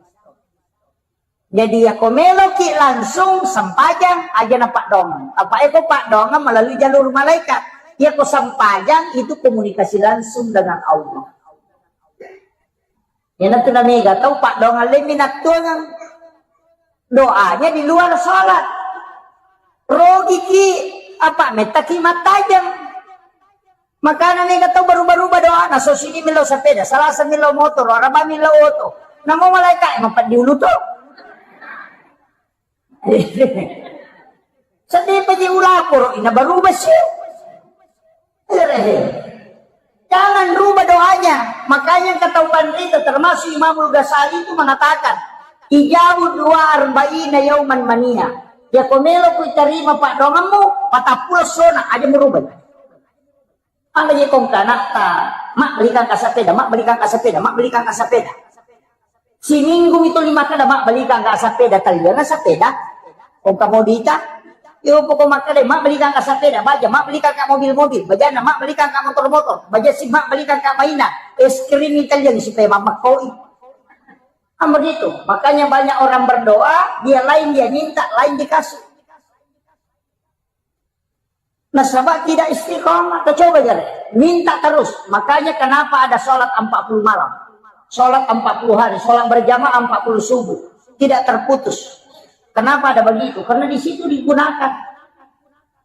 Jadi ya ko meloki langsung sempajang aja na paddoangeng. Apa eko paddoangeng melalui jalur malaikat. Ya ko sempajang itu komunikasi langsung dengan Allah. Iyanatu namega tau paddoangeng lemmi nattuangeng. Doanya di luar salat. Rogiki apa mettaki mattajeng. Makana mega tau baruba-ruba doana, so sini millau sepeda, salasa millau motor, araba millau oto. Namo malaika mapeddi ulu to. Sedih paji ulaporo ina baruba sih. Jangan rubah doanya. Makanya kata panrita termasuk Imamul Ghazali itu mengatakan, "Ijabu dua arba'ina yauman mania." Ya ko melo ku tarima paddoangemmu, patappulo sona aja merubah. Apa je kong kanakta, mak belikan ka sepeda, mak belikan ka sepeda, mak belikan ka sepeda. Siminggu mi tuli makkeda, "Mak, belikan ka sepeda." Taliana sepeda. Kong ka modita. Yo poko makkeda, "Mak, belikan ka sepeda." Baja, "Mak, belikan ka mobil-mobil." Bajana, "Mak, belikan ka motor-motor." Baja si, "Mak, belikan ka mainan." Es krim Italian supaya mamakkoi. Kan begitu. Makanya banyak orang berdoa, dia lain dia minta, lain dikasih. Nasaba tidak istiqomah. Kita coba jare. Minta terus. Makanya kenapa ada sholat empat puluh malam, sholat empat puluh hari, sholat berjamaah empat puluh subuh. Tidak terputus. Kenapa ada begitu? Karena di situ digunakan.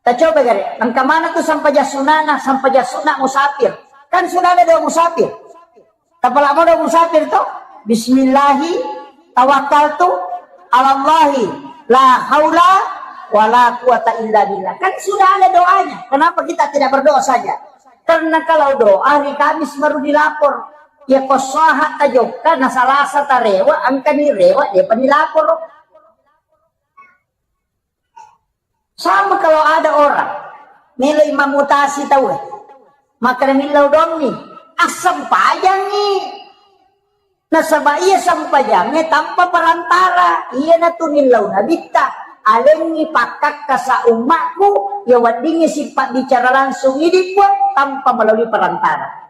Kita coba jare. Engka mana tuh sampajang sunana, sampajang sunna musafir? Kan sudah ada doa musafir. Tapalak modo musafir to. Bismillahi tawakkaltu alallahi la haula wala quwata illa billah. Kan sudah ada doanya. Kenapa kita tidak berdoa saja? Karena kalau doa hari Kamis baru dilapor. Ya ko sahha tajokka na Salasa tarewa, engka ni rewa, dia pa nilapor. Sama kalau ada orang melo mamutasi tau, eh, maka millau dong ni, assempajangi. Nasaba iya sempajangnge tanpa perantara. Iyanatu millau nabitta, alengngi pakkakkasa ummakku, ya weddingngi sipabbicara langsung idi Puang tanpa melalui perantara.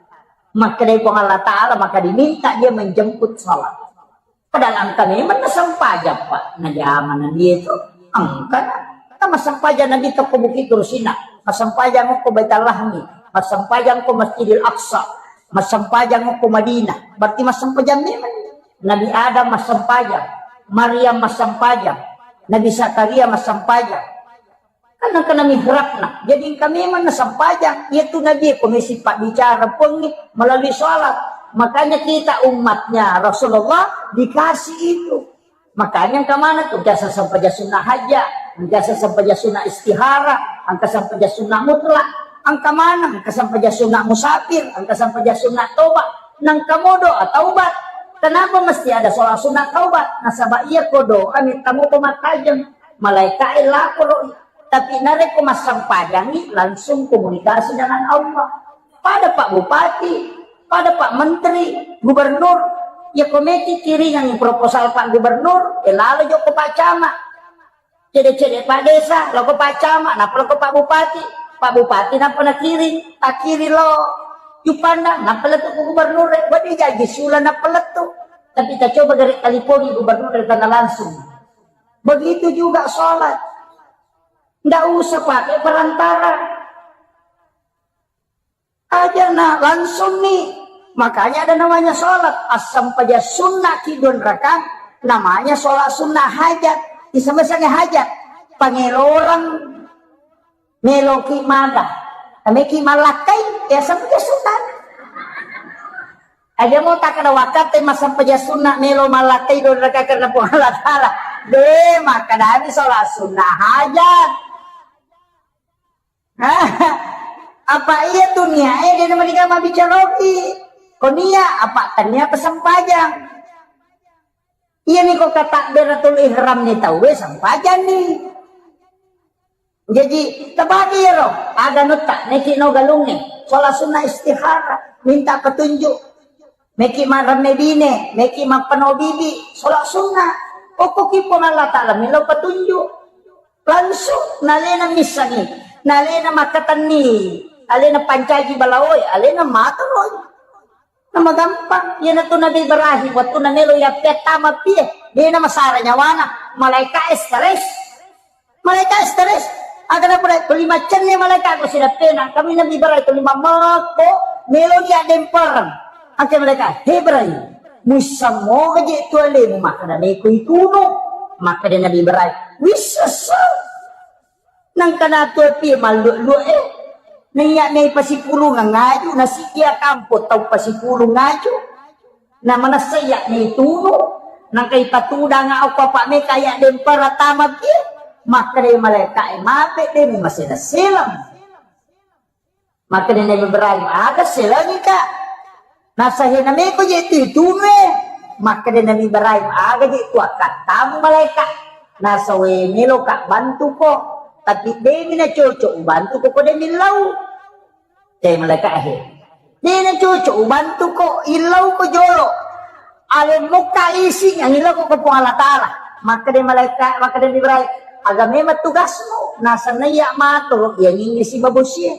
Makkedai Puang Allah Ta'ala, maka diminta dia menjemput salat. Padahal engka memang nasempajang, Pak. Najama Nabi itu. Engka na. Kan massempajang Nabi tokko Bukit Tursina. Massempajang ko Baitul Lahmi. Massempajang ko Masjidil Aqsa. Massempajang ko Madinah. Berarti massempajang memang. Nabi Adam massempajang. Maryam massempajang. Nabi Zakaria massempajang. Kan engka na mihrabna. Jadi engka memang nasempajang. Iyatu Nabi ko mesi pabbicara Puangnge melalui salat. Makanya kita umatnya Rasulullah dikasih itu. Makanya engka mana tu biasa sempajang sunnah hajat, biasa sempajang sunnah istihara, engka sempajang sunnah mutlak, engka mana, engka sempajang sunnah musafir, engka sempajang sunnah tobat, nengka modo taubat. Kenapa mesti ada sholat sunnah taubat? Nasaba iya ko doa minta mo pemattajeng. Malaika'e laporo. Tapi narekko massempajangi, langsung komunikasi dengan Allah. Pada Pak Bupati, pada Pak Menteri, Gubernur, ya komeki kiringangi proposal Pak Gubernur, eh, lalo jokko Pak Camat. Cede-cede Pak Desa, loko Pak Camat, nappa loko Pak Bupati. Pak Bupati nappa nakiring, takiring lo Juppandang, nappa lettu ku Gubernur, eh, wedding jaji siula nappa lettu. Tapi kita coba gare talipongi Gubernur tanah langsung. Begitu juga sholat. Ndak usah pakai perantara. Aja na langsung nih. Makanya ada namanya sholat. Assempajang sunnah ki dua rakaat, namanya sholat sunnah hajat. Disebut saja hajat. Pangelorang meloki maga. Nameki malakkai, ya sempajang sunnah. Aja mau tak ada waktu, eh, massempajang sunnah melo malakkai dua rakaat karena Puang Allah Ta'ala. Deh, makanya sholat sunnah hajat. Apa iya tu niat, eh, dia nama dikama bicara roki. Ko niat, apa tania pesempajang. Iya ni ko kata beratul ihram ni tau, eh, sempajang ni. Jaji, tabagi iyaro, aga nutta, meki no galungnge, sholat sunnah istikharah, minta petunjuk, meki maremme bine, meki mappano bibi, sholat sunnah. Okko ki Puang Allah Ta'ala, melo petunjuk. Langsung, nalena missangi, nalena makkatenni, alena pancaji balaoe, alena matoroi. Namagampang, iyanatu Nabi Ibrahim, wettunna melo yappettama pie, dena masara nyawana, malaika stres. Malaika stres. Aga napurai, tuli macenne malaika ko sidappena, kami Nabi Ibrahim tuli mammekko, melo dia dempereng. Angke malaika, "He Ibrahim, muissammoga je tu alemu makkada meko itunu." Makkada Nabi Ibrahim, "Wissessa." Nangka natu pie mallu'lu'e. Naiya mei pasipulung ngaju, nasi dia kampo tau pasipulung ngaju. Na manessa iya ni tunu, nangka ipatudanga okko apa meka iya dempara tama pie. Makkeda malaika e, "Mape de mu masela-selam." Makkeda Nabi Ibrahim, "Aga selangi ka?" Nasahena meko je tu itunu e. Makkeda Nabi Ibrahim, "Aga je tu akkattamu malaika?" Nasawe, "Melo ka bantuko, tapi demi na cocok ubantuko ko demi lau." Te malaika he. Dena cocok ubantuko, illau ko jolo. Alemmukka isi yang illau ko Puang Allah Ta'ala. Makkeda malaika, makkeda Ibrahim, "Aga memang tugasmu?" Nasanna iya matoro, iya nyinyi si babosie.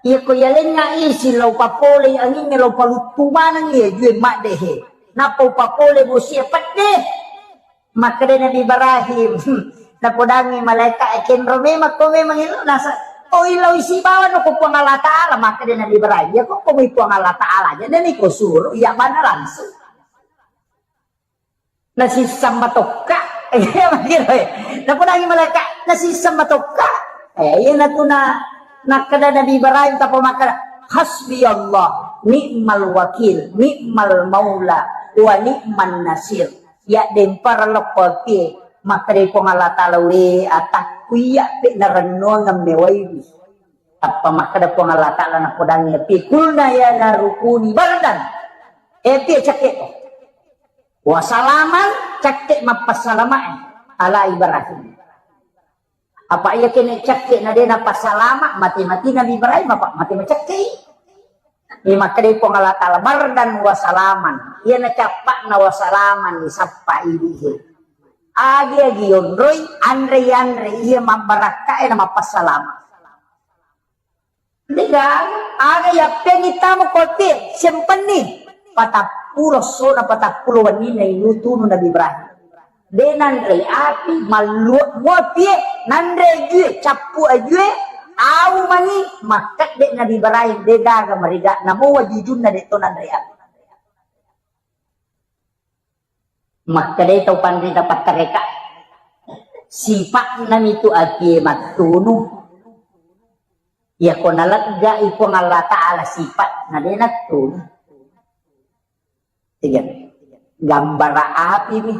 Iya ko iya lenga isi lau papole, anginnya lau paluttu maneng iya jue maddehe. Nappa upapole bosie pedde. Makkeda Nabi Ibrahim, napodangi malaika, "Kenro memang ko memang ilo nasa, oh, ilo isi bawa no ko Puang Allah Ta'ala." Makkeda Nabi Ibrahim, "Ya ko ko Puang Allah Ta'ala aja, dan iko suruh, iya mana langsung." Nasissamma tokka. Iya, makkiro, eh. Napodangi malaika, nasissamma tokka. Eh, iya natuna, nakkeda Nabi Ibrahim, tapa makkeda, "Hasbi Allah, ni'mal wakil, ni'mal maula, wa ni'man nasir." Ya dempara lokko pie, makkeda Puang Allah Ta'ala, "We atakku iya pe narennuang mewaiwi." Tappa makkeda Puang Allah Ta'ala napodangi pie, "Kulna ya naru kuni bardan." Eh, pie cakke ko. Wa salaman, cakke mappassalamae ala Ibrahim. Apa iya kene cakke na de napasalama, mate-mate Nabi Ibrahim apa mate macakke. Iya makkeda Puang Allah Ta'ala, "Bardan wa salaman." Iya na cappa'na wa salaman, disappa idihe. Agi-agi yonroi, anre-anre, iya mabbarakkae na mappassalama. Degaga, aga yappengi tamo kote, sempenni. Patappulo sona, patappulo wenninna inu tunu Nabi Ibrahim. De nanre api, malluak mua pie, nanre ajue, cappu ajue, au mani, makkedde Nabi Ibrahim, degaga mariga, namo wajujunna de to nanre api. Makkedai tau panrita pattareka, sipa'na mitu apie mattunu. Iyako naleggai Puang Allah Ta'ala sipa'na, de nattunu. Tiga. Gambara api mi.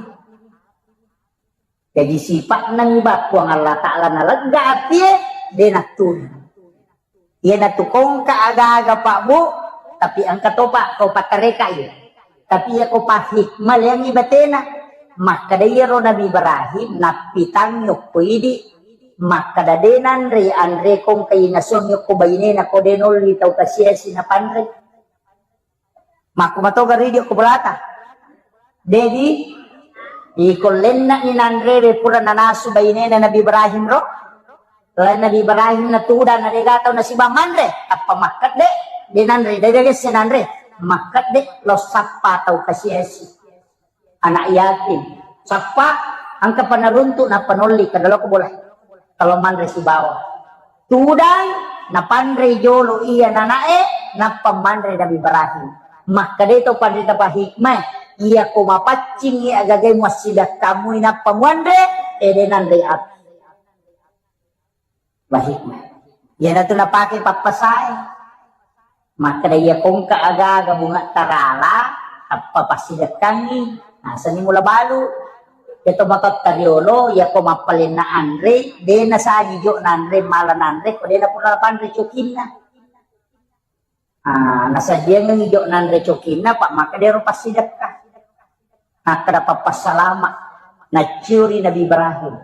Jadi sipa'na mi ba Puang Allah Ta'ala nalegga apie, de nattunu. Iyanatu kongka aga-aga, Pak, Bu, tapi engka topa ko pattareka iya. Tapi iya ko pahikmah leangi batena. Makkeda iyaro Nabi Ibrahim nappitangngi okko idi, makkeda de nanre anre kongka inasuang okko bainena ko de nolli tau kasiasi napanre. Makku matoga ridi okko bolata. Dedi, iko lennani nanrewe pura nanasu bainena Nabi Ibrahim ro. Lain Nabi Ibrahim natudang na dega tau nasiba manre, tappa makkedde, de nanre, de gesse nanre, makkedde lo sappa tau kasiasi. Anak yatim. Sappa, engka panaruntu nappa nolli, kada loko bola. Kalau manre sibawa. Tudang, napanre jolo iya nanae, nappa manre Nabi Ibrahim. Makkeda to panrita pahikmah, iya ko mapaccing iya agagai muassidakkamui nappa muanre, ede nanre api. Bahikmah. Iyanatu napake pappasae. Makkeda iya kongka aga-aga bunga tarala, tappa passidekkangi, nasani mula balu. Iya to matotta riolo, iya ko mappalenna anre, de nasaji jo nanre, mala nanre, ko de napura panre cokinna. Ah, nasajiangengi jo nanre cokinna, pa makkeda ero passidekka. Makkeda pappassalama, nacciuri Nabi Ibrahim.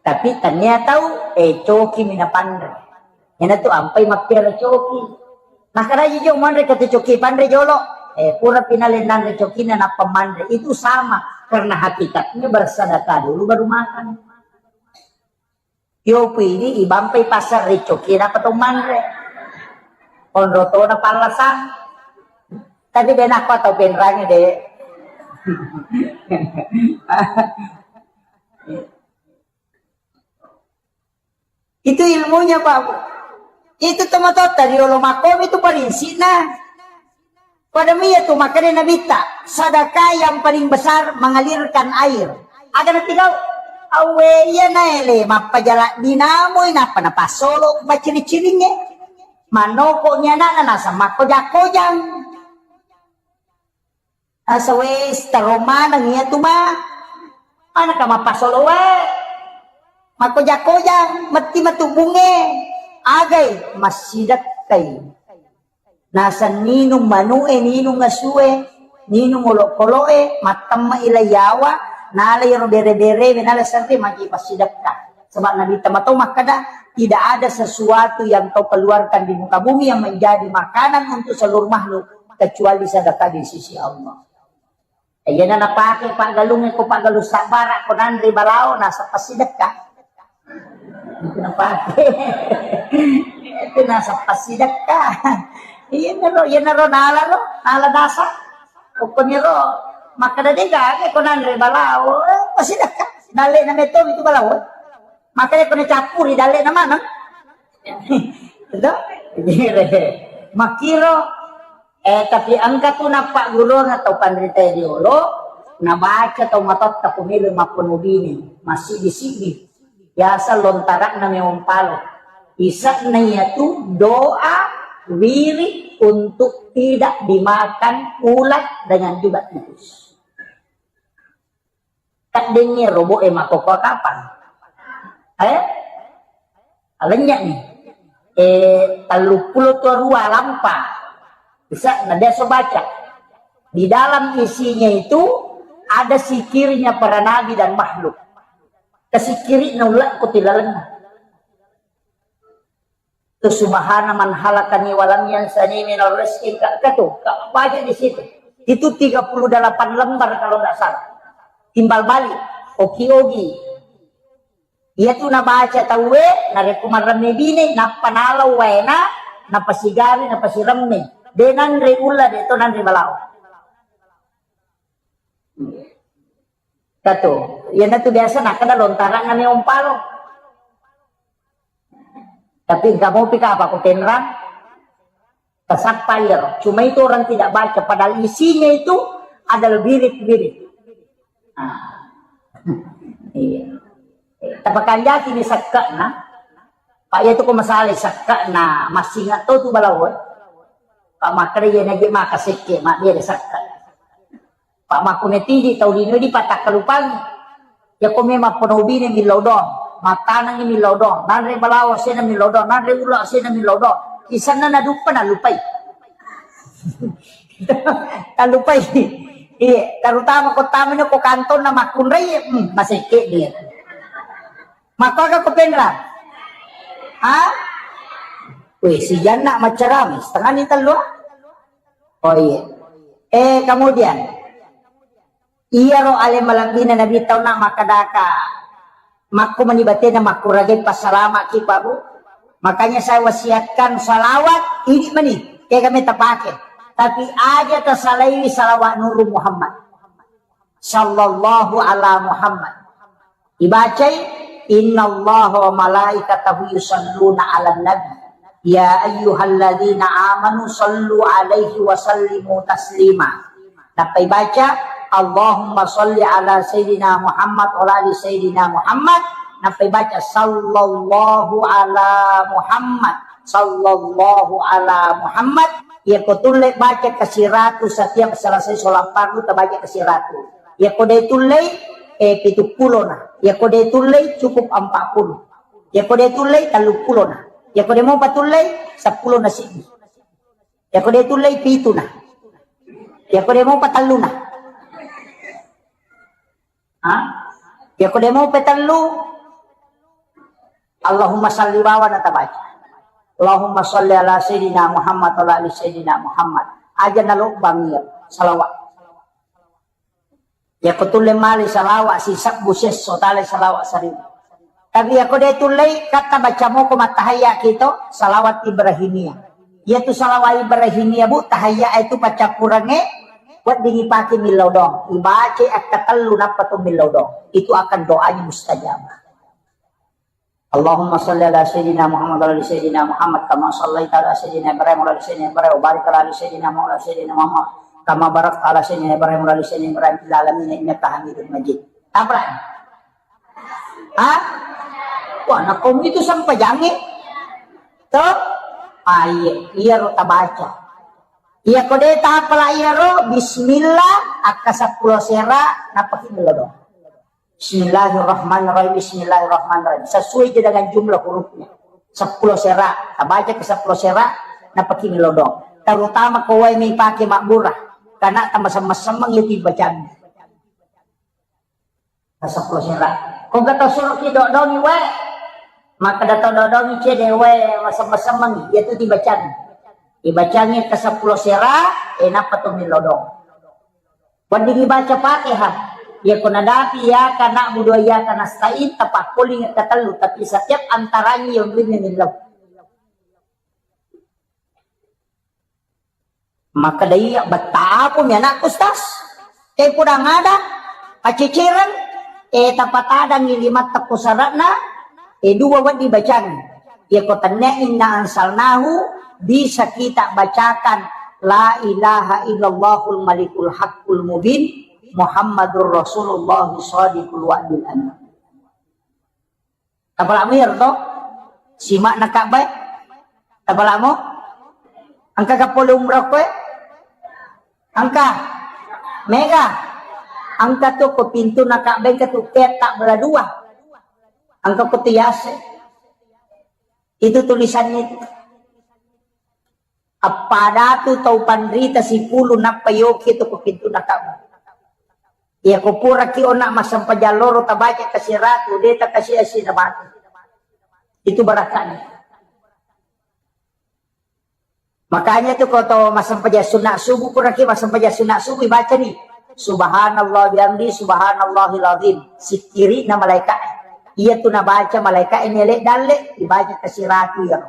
Tapi tania tau, eh, coki mi napanre. Iyana tu ampai mappiara coki. Makaraji jo manre katu coki panre jolo. Eh, pura pinale nanre cokina nappa manre. Itu sama. Karena hakikatnya bersedekah dulu baru makan. Yopi ini ibampai pasar ri coki dapat manre. Onrotona pallasang. Tapi denakko atau penrangi de. Itu ilmunya, Pak. Itu tomatotta riolo makkomi itu parinsikna. Pada mia tu makanya Nabitta, sedekah yang paling besar mengalirkan air. Aga napigau? Awe iya naele mappajala dinamoi nappa napassolo maciri-ciringnge. Manoko ni anakna nasa makkoja-kojang. Asa wes taro maneng iya tu ma. Manaka mappasolo wae. Makkoja-kojang, metti matu bunge. Agai massidekkai. Nasa ninung manu'e, ninung asue, ninung olokolo'e, mattemma ila yawa, nala iro bere-berewe, nala serre magi passidekka. Sebab Nabi Muhammad makkada, tidak ada sesuatu yang kau keluarkan di muka bumi yang menjadi makanan untuk seluruh makhluk kecuali sedekah di sisi Allah. Iyana napake paggalungnge ko paggalung sabbara ko nanre balao nasappa sidekka. Itu napake. Itu nasappa sidekka. Iyanaro, iyanaro nala ro, nala dasa. Pokoknya ro, makkada de gaga ko nanre balao, eh, pasidekka. Dalle na meto itu balao. Makanya ko nacappuri dalle na maneng. Itu? Makiro. Eh, tapi engka tu nappagguruang tau panrita riolo, nabaca tau matotta ko melo mappono bine, massidi-sidi. Biasa lontara'na memang palo. Isa'na iyatu doa wirid untuk tidak dimakan ulat dengan juga tikus. Kaddengngi robo'e makkokkoe kapang. Eh? Alennya'ni. Eh, telluppulo tuarua lampa. Bisa, na biasa baca. Di dalam isinya itu ada zikirnya para nabi dan makhluk. Kasikiri na ulla ko tilalenna. Tu subhana man halakani walam yansani minal rizki, ka, ka tu, ka, baca di situ. Itu tiga puluh delapan lembar kalau nggak salah. Timbal balik, oki-oki. Iya tu nabaca tauwe, narekko marremme bine, nappa nalau waena, napasigawi, napasiremme. De nanre ulla, de to nanre balao. Katu, iyanatu biasa nakkeda lontara'na meong palo. Tapi engka mopi kapa ko tenrang, tasappa iyaro. Cuma itu orang tidak baca, padahal isinya itu adalah wirid-wirid. Nah, iya. Tapakanjaki ni sakke'na. Pak, iya tu ko masalah sakke'na, massinga to tu balao. Pak, makkeda iya naje maka sekke, mak dia ada sakke. Pak, makkunetiji tau lino di patakkalupangi. Yako memang penobine millau dong, matanangi millau dong, nanre balawa sena millau dong, nanre ula sena millau dong. Isanna naduppa nalupai. Talupai. Iya, terutama ko tamina ko kantonna makkunrai, hmm, masekke dia. Makkuaga ko penra? Ha? Weh, si Janna macerami, setengah ni tellu. Oh iya. Eh, kemudian, iyaro ale malebbina Nabi tauna makkadaka, makko mani batena makkuragai passalama ki, Pak, Bu. Makanya saya wasiatkan salawat ini mani, kega me tapake. Tapi aja tasalaiwi salawat Nuru Muhammad. Sallallahu ala Muhammad. Ibacai, "Innallaha wa malaikatahu yusalluna 'alan nabi. Ya ayyuhalladzina amanu sallu 'alaihi wa sallimu taslima." Nappa ibaca, "Allahumma salli ala sayyidina Muhammad wa ala ali sayyidina Muhammad." Nappa ibaca, "Sallallahu ala Muhammad, sallallahu ala Muhammad." Iya ko tulle baca kasiratu setiap selesai sholat fardu, tabaca kasiratu. Yako de tullei, eh, pitu pulo na. Yako de tullei, cukup empat puluh. Yako de tullei, tellu pulo na. Yako de mopa tullei, seppulo na siddi. Yako de tullei, pitu na. Yako de mopa tellu na. Ha? Yako de mopa tellu, Allahumma salli bawang na tabaca. Allahumma salli ala Sayyidina Muhammad wa ala ali Sayyidina Muhammad. Aja nalobbang iya salawat. Yako tulle mali salawat sisebbu sesso tale salawat saribu. Tapi yako de tullei katta baca moko mattahayya kito salawat Ibrahimiyah. Yatu salawat Ibrahimiyah bu tahayya itu paccappurengnge wedding ipake millau doang. Ibaca akka tellu nappa to millau doang. Itu akan doanya mustajabah. Allahumma salli ala Sayyidina Muhammad wa ala ali Sayyidina Muhammad kama sallaita ala Sayyidina Ibrahim wa ala ali Sayyidina Ibrahim wa barik ala ali Sayyidina Muhammad wa ala ali Sayyidina Muhammad kama barakta ala Sayyidina Ibrahim wa ala ali Sayyidina Ibrahim fil alamin innaka Hamidum Majid. Taprak. Hah? Wah, nakom itu sampajangnge. Tuh? Ah, iya, iya ro tabaca. Iya kode tapala iya ro, bismillah, akka seppulo sera, napaki melodong. Bismillahirrahmanirrahim, bismillahirrahmanirrahim. Sesuai je dengan jumlah hurufnya. Seppulo sera, tabaca ke seppulo sera, napaki melodong. Terutama ko wae mi pake mabbura, karena tambah semeng-semeng itu bacaan. Seppulo sera. Ko gato suruh ki dodongi wae, maka dato dodongi cede wae, semeng-semeng, itu dibacangi. Dibacangi ke seppulo sera, eh, nappa to melodong. Wedding ibaca Fatihah. Iya ko nadapi iyyaka na'budu wa iyyaka nasta'in, tapakkoling katellu, tapi setiap antaranya yang dunia millau. Maka dai betapumi anakku, Ustaz. Te pudang ada, acicireng, eh, tapatadangi lima tekku sarakna, eh, dua wedding bacang. Iya ko tennia inna ansalnahu, bisa kita bacakan la ilaha illallahul malikul haqqul mubin Muhammadur Rasulullah shadiqul wa'dil amin. Tapala'mu iyaro to? Sima'na Ka'bah e? Tapala'mu? Engka ga pole umrah koe? Engka? Mega? Engka tu ko pintuna Ka'bah, engka tu peta bela dua. Engka ko tu yase. Itu tulisannya itu. Appada tu tau panrita sipulu nappa yoki tu ko pintuna Ka'bah. Iya ko puraki ona massempajang loro tabaca kasiratu, de takasi asina mati. Itu barakatnya. Makanya tu ko to massempajang sunat subuh, puraki massempajang sunat subuh, baca ni subhanallah bihamdi subhanallahil azim. Sikiri na malaikat. Iya tu nabaca malaikat ini lek dalle, dibaca kasiratu ya.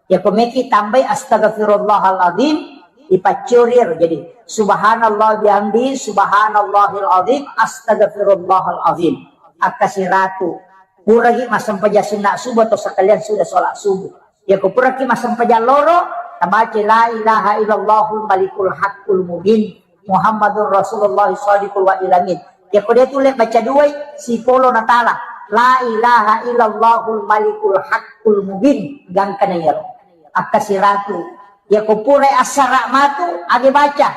Iya ko meki tambai astagfirullahaladzim, dipaccurir. Jadi, subhanallah bihamdi, subhanallahil azim, astagfirullahaladzim. Akka siratu. Puragi massempajang sunna subuh atau sekalian sudah sholat subuh. Iya ko puraki massempajang loro, tabaca la ilaha illallahul malikul haqqul mubin. Muhammadur Rasulullah shadiqul wa'dil amin. Iya ko de tulle baca duai, sipolo natala. La ilaha illallahul malikul haqqul mubin. Gangkana iyaro. Akka siratu. Iya ko purai assara matu, age baca.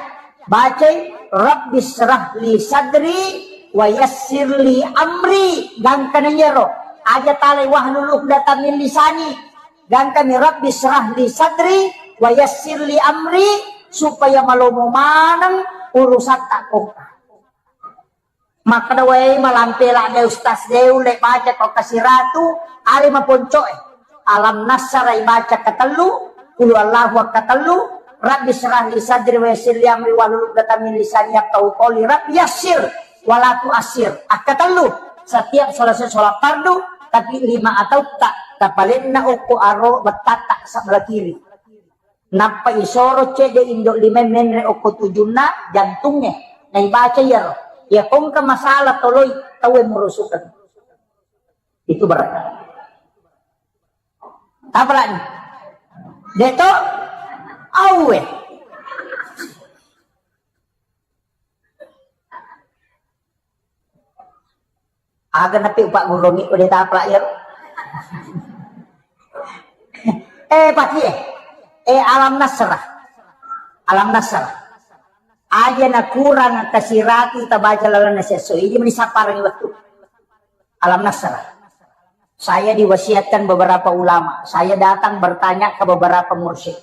Bacai, Rabbi syrah li sadri wa yassir li amri. Gangkana iyaro. Aja talai wahlul uqdatam min lisani. Gangkami Rabbi syrah li sadri wa yassir li amri, supaya malomo maneng urusatta kongka. Makkeda wae malampe ladde ustaz de ulle baca ko kasiratu, are maponcoe. Alam nassara ibaca katellu, qul huwallahu katellu, Rabbi syrah li sadri wa yassir li amri wahlul uqdatam min lisani yafqahu qawli, Rabbi yassir wala tu'assir. Akkatellu setiap selesai sholat fardu, tapi lima atau tak tapalenna okko aro bettata sebelah kiri. Nappa isoro cedde indo lima menre okko tujunna jantungnge. Naibaca iyaro. Iya kongka masalah toloi tauwe murusukeng. Itu berat. Apa lagi? Deto awe. Aga napi upagguruangngi ko de tapala iyaro. Eh, paki eh. Eh, Alam Nasrah. Alam Nasrah. Aja nakurang kasiratu tabaca lalenna siesso. Iji meni sapparengngi wettu. Alam Nasrah. Saya diwasiatkan beberapa ulama. Saya datang bertanya ke beberapa mursyid.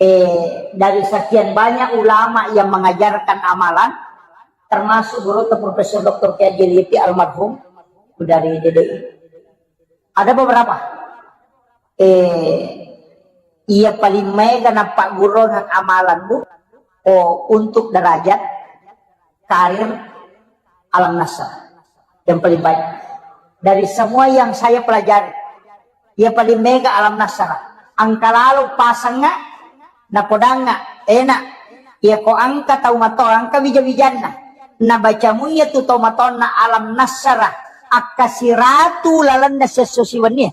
Eh, dari sekian banyak ulama yang mengajarkan amalan, termasuk guru Profesor Doktor Kiai Haji Liti almarhum dari D D I. Ada beberapa. Eh, iya paling mega napaggurungeng amalanmu, oh, untuk derajat karir Alam Nasr. Yang paling baik. Dari semua yang saya pelajari, iya paling mega Alam Nasr. Engka lalo pasengnga, napodangnga, enak. Iya ko engka tau mato, engka wija-wijanna. Nabaca muiya tu tau matonna Alam Nasr, akkasiratu lalenna siesso siwenni.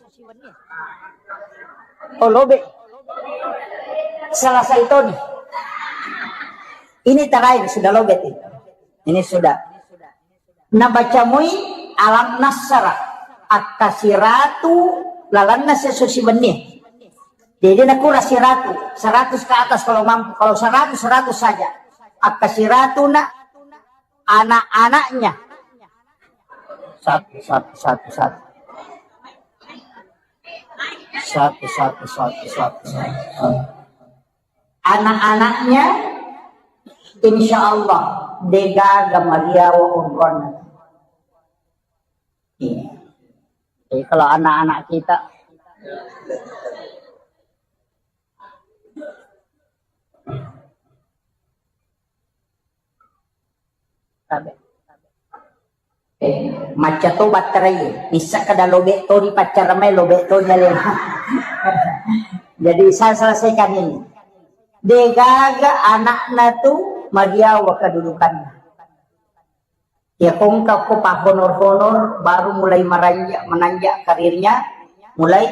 Oh, lobe. Selesai toni. Ini terakhir, sudah lobe ini. Ini sudah. Nabaca mui Alam Nasr, akkasiratu lalenna siesso siwenni. Jadi nakura siratu, seratus ke atas kalau mampu. Kalau seratus, seratus saja. Akkasiratu na anak-anaknya. Satu, satu, satu, satu. Satu, satu, satu, satu, satu. Anak-anaknya, insya Allah, degaga mariawa onronna. Iya. Jadi kalau anak-anak kita, tabe. Eh, macca to batterai, missa kada lobe to di paccara mai, lobe to di alena. Jadi saya selesaikan ini. Degaga anakna tu mariawa kedudukanna. Ya, kongka ko pahonor-honor, baru mulai meranjak, menanjak karirnya, mulai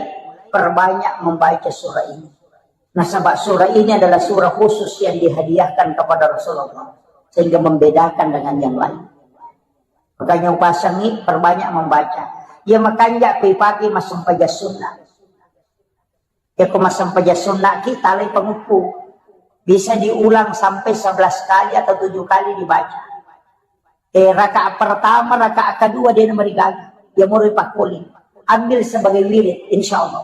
perbanyak membaca surah ini. Nasaba surah ini adalah surah khusus yang dihadiahkan kepada Rasulullah, sehingga membedakan dengan yang lain. Makanya upasangi perbanyak membaca. Ya, makanja ko ipake massempajang sunnah. Ya, ko massempajang sunnah ki talai pangukku. Bisa diulang sampai sebelas kali atau tujuh kali dibaca. Eh, rakaat pertama, rakaat kedua dia nomor gaga. Ya, moro ipakkuling. Ambil sebagai wirid, insya Allah.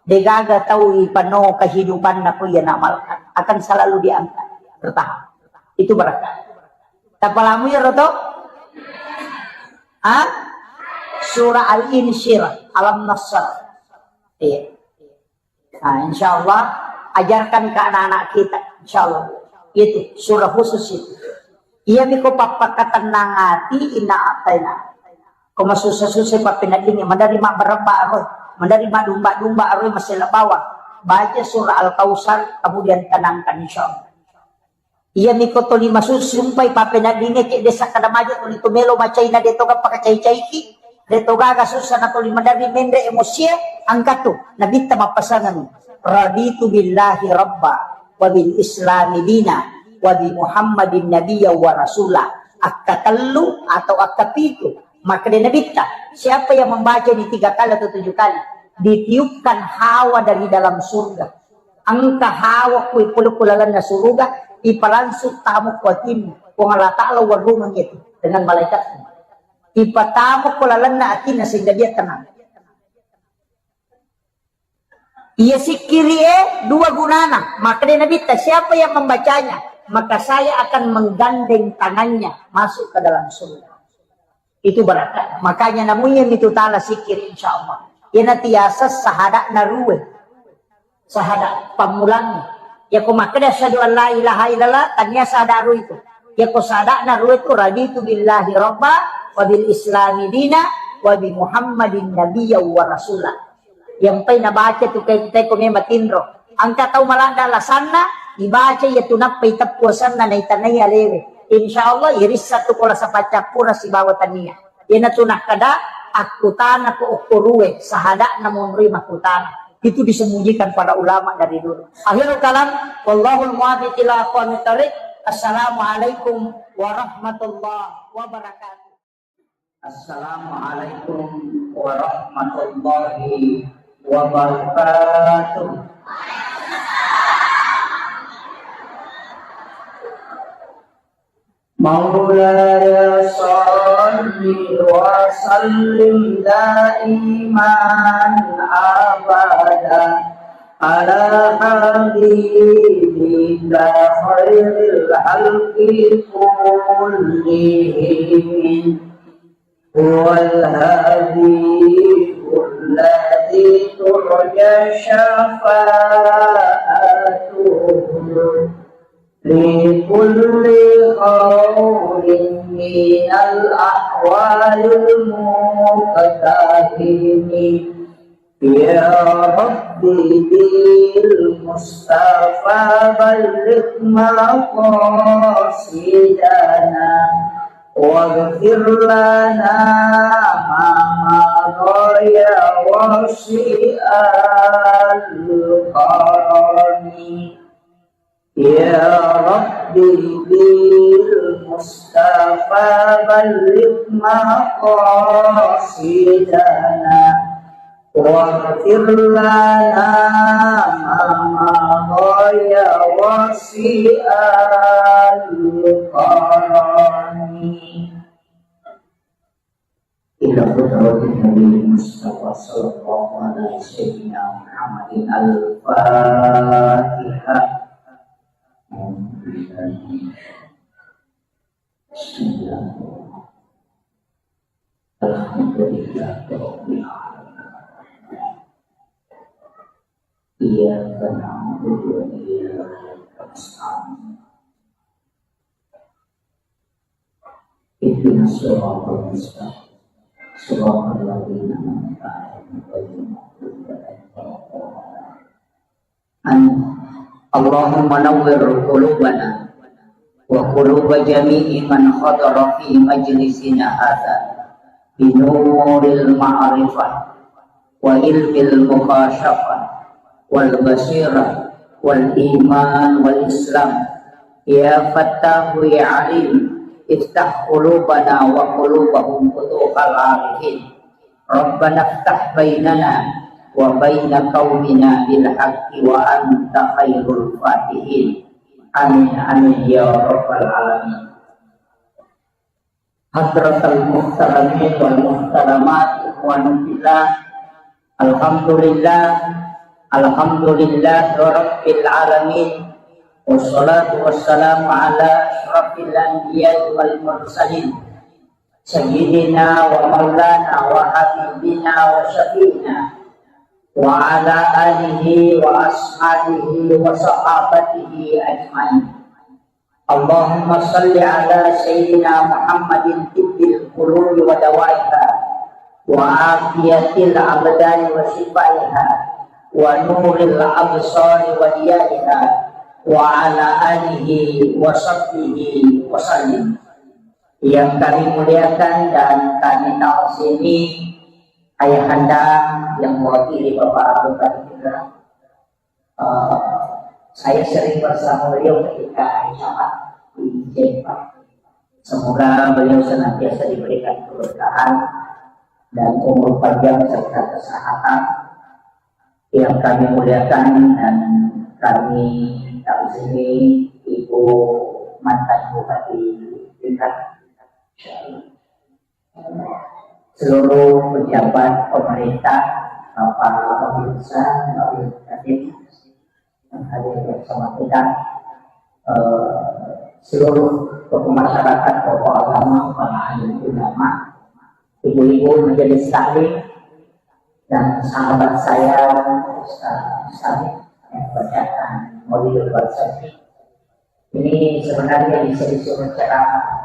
Degaga tau ipano kehidupan naku ya namalkan. Akan selalu diangkat. Bertahap. Itu berkah. Tapalamu ya, Roto? Hah? Surah Al-Insyirah, Alam Nasr. Iya. Nah, insya Allah, ajarkan ke anak-anak kita, insya Allah. Itu surah khusus itu. Iya miko pappakatenang ati inna ataina. Ko masussa-sussa pappeneddingi, menerima beremba aroi, menerima domba-domba aroi, masela bawang. Baca surah Al-Kautsar, kemudian tenangkan, insya Allah. Iya miko toli masusumpai pappeneddingi, cek desa kada maju toli tu melo macai na deto ga pakacai-caiki, deto gaga sussa na toli maderri menre emosie, angkatu nabitta mappasangan, "Raditu billahi rabba, wa bil islami dina, wa bi Muhammadin nabiyya wa rasula." Akkatellu atau akkapitu, makkeda nabitta, siapa yang membaca ini tiga kali atau tujuh kali, ditiupkan hawa dari dalam surga. Engka hawa kui pole ku lalenna suruga, ipalangsung tamu ku atinna. Puang Allah Ta'ala warrumeng itu dengan malaikatnya. Ipatamu ku lalenna atinna sehingga dia tenang. Iya sikkiri e dua gunana. Makkeda nabitta, siapa yang membacanya, maka saya akan menggandeng tangannya masuk ke dalam surga. Itu berkah. Makanya namunya mitu tala sikkiri, insya Allah. Iyana tiasa sahada'na rue. Sahada pammulangnge. Yako makkeda asyhadu an la ilaha illallah, tania sahada rue itu. Yako sahada'na rue itu, "Raditu billahi rabba, wa bil islami dina, wa bi Muhammadin nabiyya wa rasula." Yampai nabaca tu kai kita ko memang tinro. Angka tau maladda alasanna, ibaca iya tu nappa iteppu asenna naitanai alewe. Insya Allah irissa tu kola sapaccappura sibawa tania. Iyana tu nakkeda, akkutana ko okko rue, sahada'na monroi makkutana. Itu disembunyikan para ulama dari dulu. Akhirul kalam, wallahul muwaffiq ila aqwamit thariq. Assalamualaikum warahmatullahi wabarakatuh. Assalamualaikum warahmatullahi wabarakatuh. مولاي صل وسلم دائما أبدا على حبيبك خير الخلق كلهم. هو الهادي كل الذي ترجى شفاعته لكل هول من الأهوال المقتحم. يا رب بالمصطفى بلغ مقاصدنا واغفر لنا ما مضى يا واسع الكرم. يا رب بالمصطفى بلغ مقاصدنا واغفر لنا ما مضى يا واسع الكرم. إلى حضرة النبي المصطفى صلى الله على سيدنا محمد. الفاتحة. بسم الله. الحمد لله رب العالمين. إياك نعبد وإياك نستعين. اهدنا الصراط المستقيم. صراط الذين أنعمت عليهم غير المغضوب عليهم ولا الضالين. آمين. اللهم نور قلوبنا وقلوب جميع من حضر في مجلسنا هذا بنور المعرفة وعلم المكاشفة والبصيرة والإيمان والإسلام. يا فتاح يا عليم، افتح قلوبنا وقلوبهم فتوح العارفين. ربنا افتح بيننا وبين قومنا بالحق وأنت خير الفاتحين. آمين، آمين يا رب العالمين. حضرة المحترمين والمحترمات، إخواني في الله، الحمد لله، الحمد لله رب العالمين، والصلاة والسلام على أشرف الأنبياء والمرسلين، سيدنا ومولانا وحبيبنا وشفيعنا وعلى آله وأصحابه وصحابته أجمعين. اللهم صل على سيدنا محمد طب القلوب ودوائها وعافية الأبدان وشفائها ونور الأبصار وضيائها وعلى آله وصحبه وسلم. Yang kami muliakan dan kami ta'zimi Ayahanda yang mewakili Bapak Bupati Tangerang. Eh, saya sering bersama beliau ketika hari Jumat di Jempa. Semoga beliau senantiasa diberikan keberkahan dan umur panjang serta kesehatan. Yang kami muliakan dan kami ta'zimi Ibu mantan Bupati Tangerang, seluruh pejabat pemerintah, Bapak Babinsa, Babinsa, yang hadir bersama kita, eh, seluruh tokoh masyarakat, tokoh agama, para alim ulama, ibu-ibu majelis taklim, dan sahabat saya, Ustaz Mustahik, yang bacakan Maulidul Barzakhi. Ini sebenarnya bisa disuruh ceramah.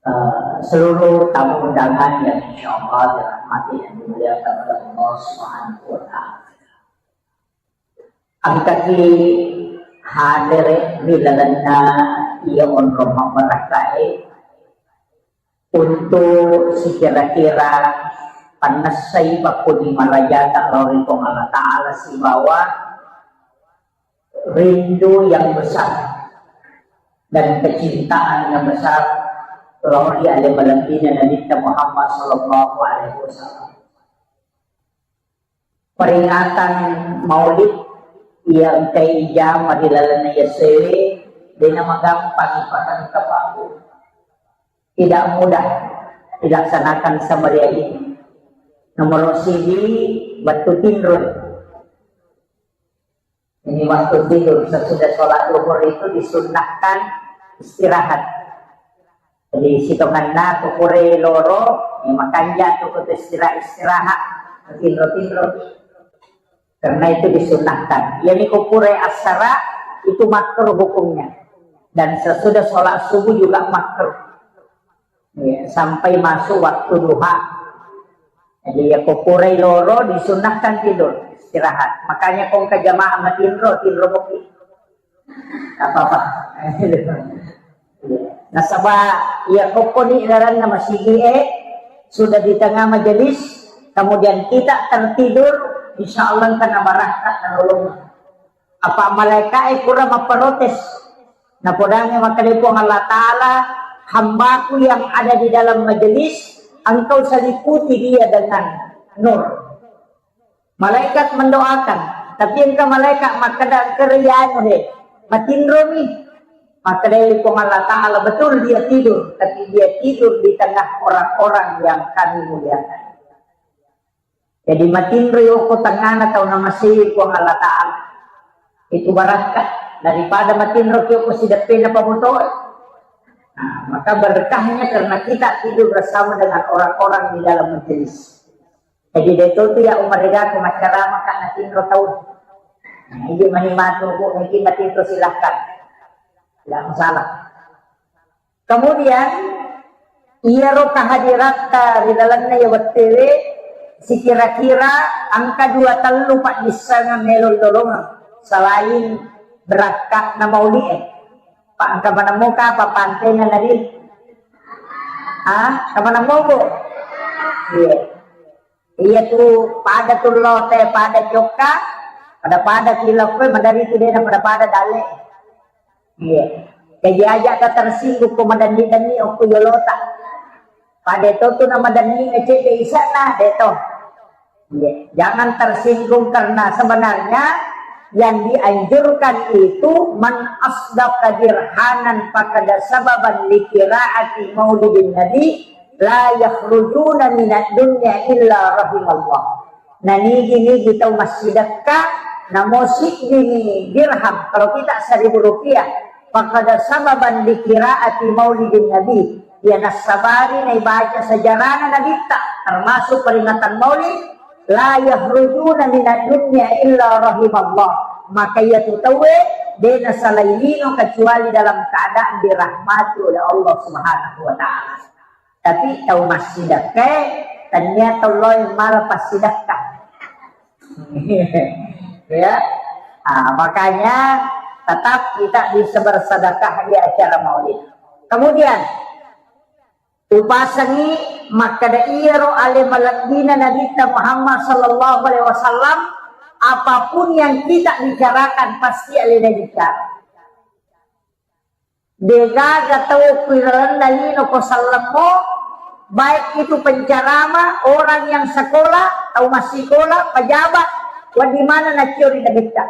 Eh, seluruh tamu undangan yang insya Allah dirahmati dan dimuliakan oleh Allah Subhanahu wa Ta'ala. Engkaki hadere ri lalenna iya onrong mabbarakkae untuk sikira-kira pannessai pakkuni marajata lao ri Puang Allah Ta'ala sibawa rindu yang besar dan kecintaan yang besar lao ri ale malebbina Nabitta Muhammad sallallahu alaihi wasallam. Peringatan Maulid iya engkai ijama ri lalenna yasewe, dena magampang ipatengka paku. Tidak mudah dilaksanakan semeriah ini. Nomor siji, wettu tinro. Ini waktu tidur, sesudah sholat duhur itu disunnahkan istirahat. Jadi, sitonganna tu pura loro, Makanja tu ko istirahat, istirahat, tinro-tinro. Karena itu disunahkan. Yani ko pura assara itu makruh hukumnya. Dan sesudah sholat subuh juga makruh. Ya, sampai masuk waktu duha. Jadi ya ko purai loro disunahkan tidur, istirahat. Makanya ko engka jamaah matinro, tinro mopi. Apa-apa. Nasaba iya ko koni laranna masigi e sudah di tengah majelis, kemudian kita tertidur, insya Allah kena barakka nolong. Apa malaika e pura maprotes. Napodangi makkeda Puang Allah Ta'ala, hambaku yang ada di dalam majelis, engkau seliputi dia dengan nur. Malaikat mendoakan, tapi engka malaikat makkeda, engka rianu he, matinromi. Makkeda Puang Allah Ta'ala, betul dia tidur, tapi dia tidur di tengah orang-orang yang kami muliakan. Jadi matinro yoko tengana tau namasei Puang Allah Ta'ala. Itu barakka daripada matinro yoko sideppena pamotoe. Nah, maka berkahnya karena kita tidur bersama dengan orang-orang di dalam majelis. Jadi itu tidak umarigaku maccarama karena tinro tau. Nah, ini mani matu bu, ini matinro silahkan. Tidak masalah. Kemudian, iyaro kehadiratta ri lalenna iya wettuwe, sikira-kira engka dua tellu paddissengeng melo lolongeng selain berakka'na mauli'e. Pa engka maneng moka apa pantena nari? Ah, engka maneng mogo? Iya. Iya tu pada tu lote, pada jokka, pada-pada kilokko, madari tu dena pada-pada dale. Iya. Jadi aja ka tersinggung ko madanni-danni okko yolota. Pada to tu nama danni ngecek de isana de to. Iya. Jangan tersinggung karena sebenarnya yang dianjurkan itu man asdaqa dirhanan faqad sababan li qiraati maulidin nabi la yakhrujuna minad dunya illa rahimallah. Nanigi-nigi tau massidekka, namo siddimi dirham, kalau kita seribu rupiah, faqad sababan li qiraati maulidin nabi, iya nassabari naibaca sejarahna nabitta, termasuk peringatan maulid, la yakhrujuna minad dunya illa rahimallah. Maka iya tu tauwe de nasalai lino kecuali dalam keadaan dirahmati oleh Allah Subhanahu wa Ta'ala. Tapi tau massidekka, tania tau loe mala passidekka. Ya. Ah, makanya tetap kita bisa bersedekah di acara maulid. Kemudian, upasangi makkeda iyaro ale malebbina Nabitta Muhammad sallallahu alaihi wasallam, apapun yang kita bicarakan pasti alena bicara. Degaga tau ku ilalenna lino ko sallemmo, baik itu penceramah, orang yang sekolah, tau massikola, pejabat, wedding maneng nacciori Nabitta.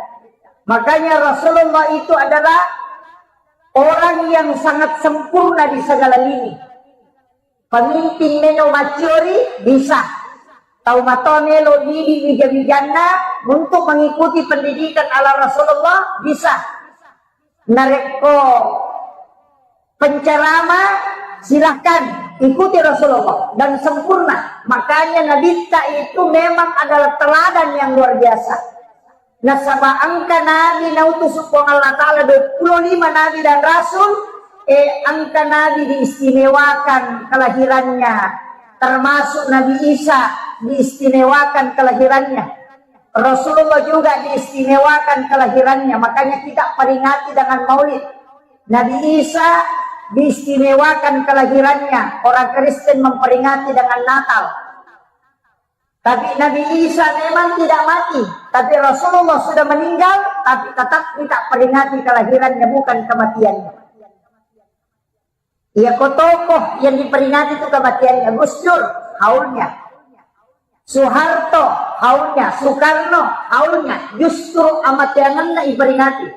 Makanya Rasulullah itu adalah orang yang sangat sempurna di segala lini. Pemimpin melo macciori bisa. Tau matoa melo didik wija-wijanna untuk mengikuti pendidikan ala Rasulullah bisa. Narekko penceramah, silahkan ikuti Rasulullah dan sempurna. Makanya Nabitta itu memang adalah teladan yang luar biasa. Nasaba engka nabi nautus Puang Allah Ta'ala dua puluh lima nabi dan rasul, eh, engka nabi diistimewakan kelahirannya, termasuk Nabi Isa diistimewakan kelahirannya. Rasulullah juga diistimewakan kelahirannya, makanya kita peringati dengan maulid. Nabi Isa diistimewakan kelahirannya, orang Kristen memperingati dengan Natal. Tapi Nabi Isa memang tidak mati, tapi Rasulullah sudah meninggal, tapi tetap kita peringati kelahirannya, bukan kematiannya. Iya ko tokoh yang diperingati itu kematiannya, Gus Dur, haulnya. Soeharto, haulnya. Soekarno, haulnya. Justru amateangenna diperingati.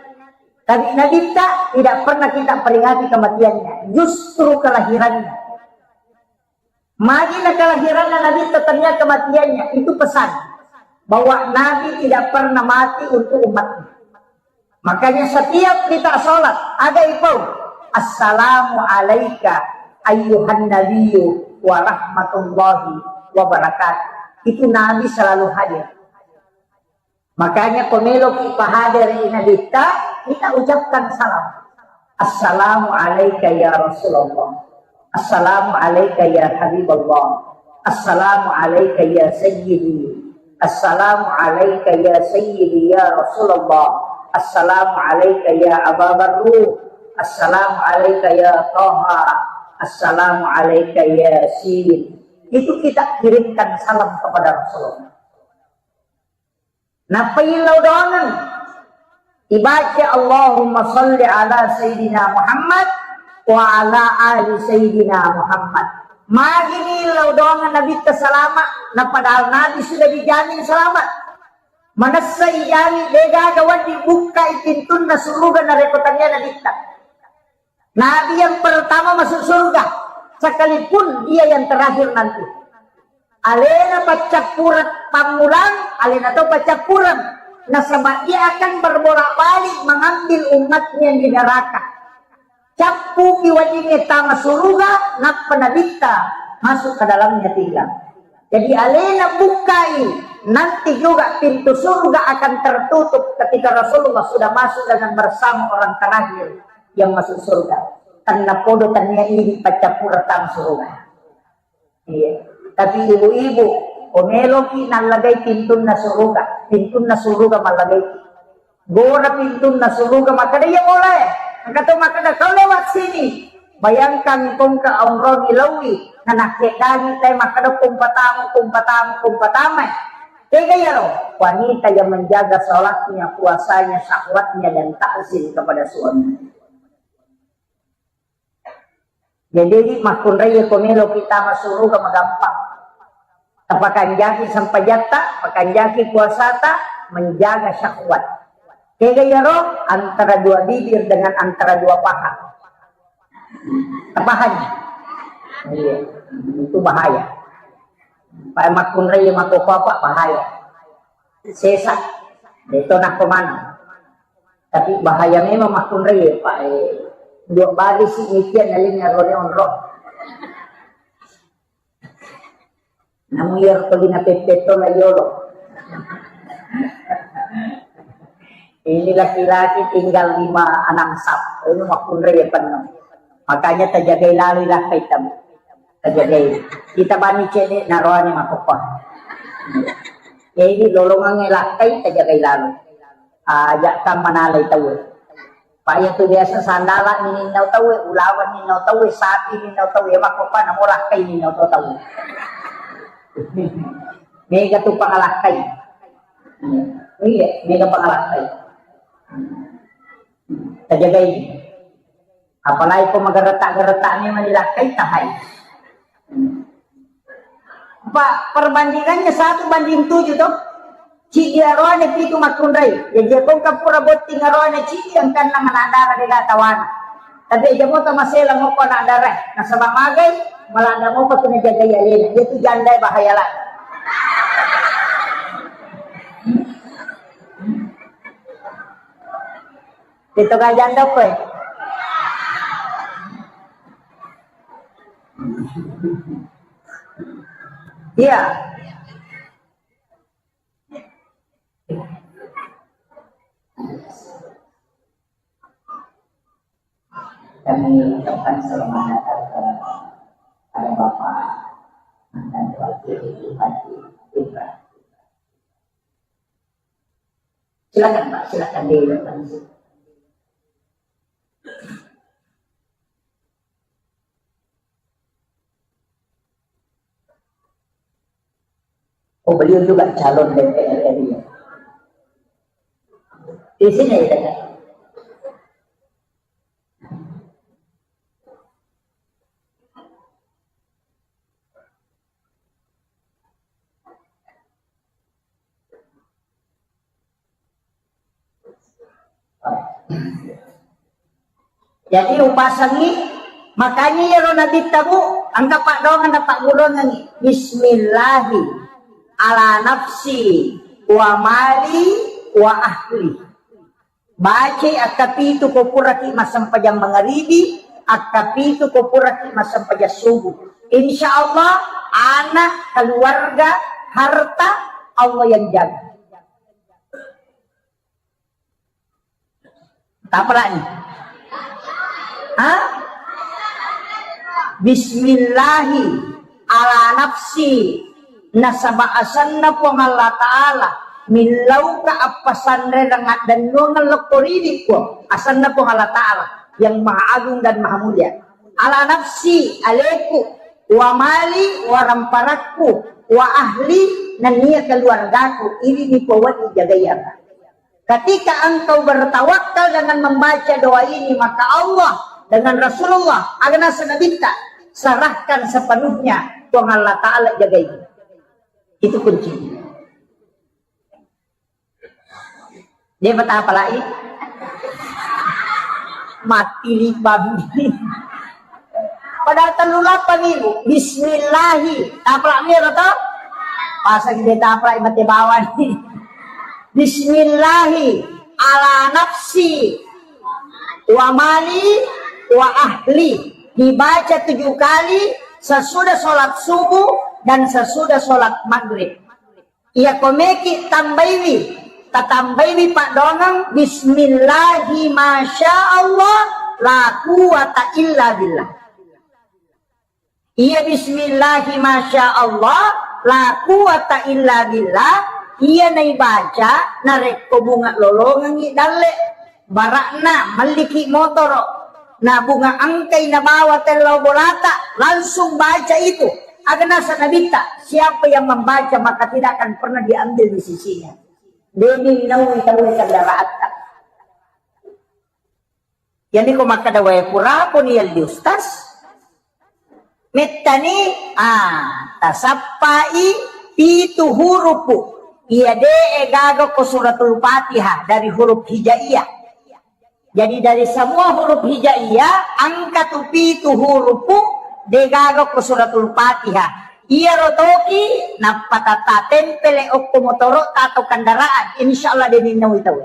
Tapi Nabitta tidak pernah kita peringati kematiannya, justru kelahirannya. Magi na kelahiranna Nabitta tania kematiannya, itu pesan bahwa Nabi tidak pernah mati untuk umatnya. Makanya setiap kita sholat, ada ipau, "Assalamu alaika ayyuhan nabiyyu wa rahmatullahi wa barakatuh. Itu Nabi selalu hadir. Makanya ko meloki pahadere Nabitta, kita ucapkan salam. Assalamu alaika ya Rasulullah. Assalamu alaika ya Habiballah. Assalamu alaika ya Sayyidi. Assalamu alaika ya Sayyidi ya Rasulullah. Assalamu alaika ya Aba Barru. Assalamu alaika ya Taha. Assalamu alaika ya Yasin. Itu kita kirimkan salam kepada Rasulullah. Nappa illau doangeng. Ibaca Allahumma salli ala Sayyidina Muhammad wa ala ali Sayyidina Muhammad. Magini illau doangeng Nabitta salama, na padahal Nabi sudah dijamin selamat. Manessa ijami, degaga wedding bukkai pintunna suruga narekko tania Nabitta. Nabi yang pertama masuk surga, sekalipun dia yang terakhir nanti. Alena paccappureng pammulang, alena to paccappureng. Nasaba dia akan berbolak-balik mengambil umatnya yang di neraka. Cappuki weddingnge tama suruga, nappa Nabitta masuk ke dalamnya tiga. Jadi alena bukkai, nanti juga pintu surga akan tertutup ketika Rasulullah sudah masuk dengan bersama orang terakhir yang masuk surga. Tennapodo tania idi paccappureng tama suruga. Iya. Tapi ibu-ibu, ko meloki nallagai pintunna suruga, pintunna suruga mallagaiki. Gora pintunna suruga makkeda, "Iya bola e." Engka to makkeda, "Kau lewat sini." Bayangkan kongka onrong ilaui, nanakkeddangi tai makkeda, "Kumpatamu, kumpatamu, kumpatama." Tega iyaro? Wanita yang menjaga sholatnya, puasanya, syahwatnya, dan takzim kepada suami. Jadi, makkunrai ko melo kita masuruga magampang. Tapakanjaki sempajatta, pakanjaki puasata, menjaga syahwat. Tega iyaro? Antara dua bibir dengan antara dua paha. Tapahannya? Iya, itu bahaya. Pak makkunrai mako apa bahaya. Sesa. Itu nak mana? Tapi bahaya memang makkunrai, Pak. Eh, dua bali si mikian nalinga rone onro. Namu iyaro ko lina peppetto la yolo. Ini laki-laki tinggal lima, enam sap. Ini makkunrai ya penuh. Makanya tajagai lalu ilakkai tamu. Tajagai. Kita bani cedek naroane makopa. Jadi lolongan lakkai tajagai lalu. Aja' ka manalai tauwe. Pa iya tu biasa sandala' ni ninnau tauwe, ulawan ninnau tauwe, sapi ninnau tauwe, makko pa namo lakkai ninnau to tauwe. Mega tu pangalakkai. Iya, mega pangalakkai. Tajagai. Apalagi ko magareta-gareta ni mani lakkai tahai. Pak, perbandingannya satu banding tujuh toh. Cidi aroane pitu makkunrai. Jadi aku kapura botting aroane cidi angkanna manadara dega tawana. Tapi aja mota masela moko anak darah. Nasaba magai, malanda moko tu najagai alena. Dia tu janda bahaya lah. Itu gak janda apa? Iya. Kami ucapkan selamat datang kepada Bapak mantan Wakil Bupati Pinrang. Silakan Pak, silakan di depan. Oh, beliau juga calon D P R RI. Di sini ya, Kak? Jadi upasangi, makanya iyaro Nabitta, Bu, engka paddoangeng napaggurungengngi, "Bismillahi ala nafsi wa mali wa ahli." Bacai akkapitu ko puraki massempajang mangaribi, Akkapitu ko puraki massempajang subuh. Insya Allah, anak, keluarga, harta, Allah yang jaga. Tapalani. Ha? Bismillahi ala nafsi, nasaba asanna Puang Allah Ta'ala, millauka appasanrereng addennuangeng lokko rini Puang, asanna Puang Allah Ta'ala yang Maha Agung dan Maha Mulia. Ala nafsi, aleku, wa mali, waramparakku, wa ahli, nennia keluargaku, ini ni Puang wedding jagai. Ketika engkau bertawakal dengan membaca doa ini, maka Allah dengan Rasulullah, aga naseng Nabitta, serahkan sepenuhnya, Puang Allah Ta'ala jagai. Itu kuncinya. Dia betapa lagi? Mati libam. Padahal tellu lapang ibu. Bismillahi. Tapalak miro to? Pasang dia tapalak mate bawang. Bismillahi ala nafsi wa mali wa ahli. Dibaca tujuh kali sesudah sholat subuh dan sesudah sholat maghrib. Iya komeki tambaiwi, tatambaiwi paddoangeng, bismillahi masya Allah, la quwata illa billah. Iya bismillahi masya Allah, la quwata illa billah, iya naibaca narekko bunga lolongengngi dalle. Bara'na melliki motoro, na bunga engkai nabawa tellau bolata, langsung baca itu. Aga naseng Nabitta, siapa yang membaca maka tidak akan pernah diambil di sisinya. Demi nawi tauwe kendaraanta. Yani ko makkeda wae puraponi yalli ustaz, mettani, ah, tasappai pitu hurupu. Iya de'e gaga ko suratul Fatihah dari huruf hijaiyah. Jadi dari semua huruf hijaiyah, engka tu pitu hurupu de'e gaga ko suratul Fatihah. Iyaro toki nappa tata tempele okko motoro atau kendaraan, insya Allah de ninnawi tau.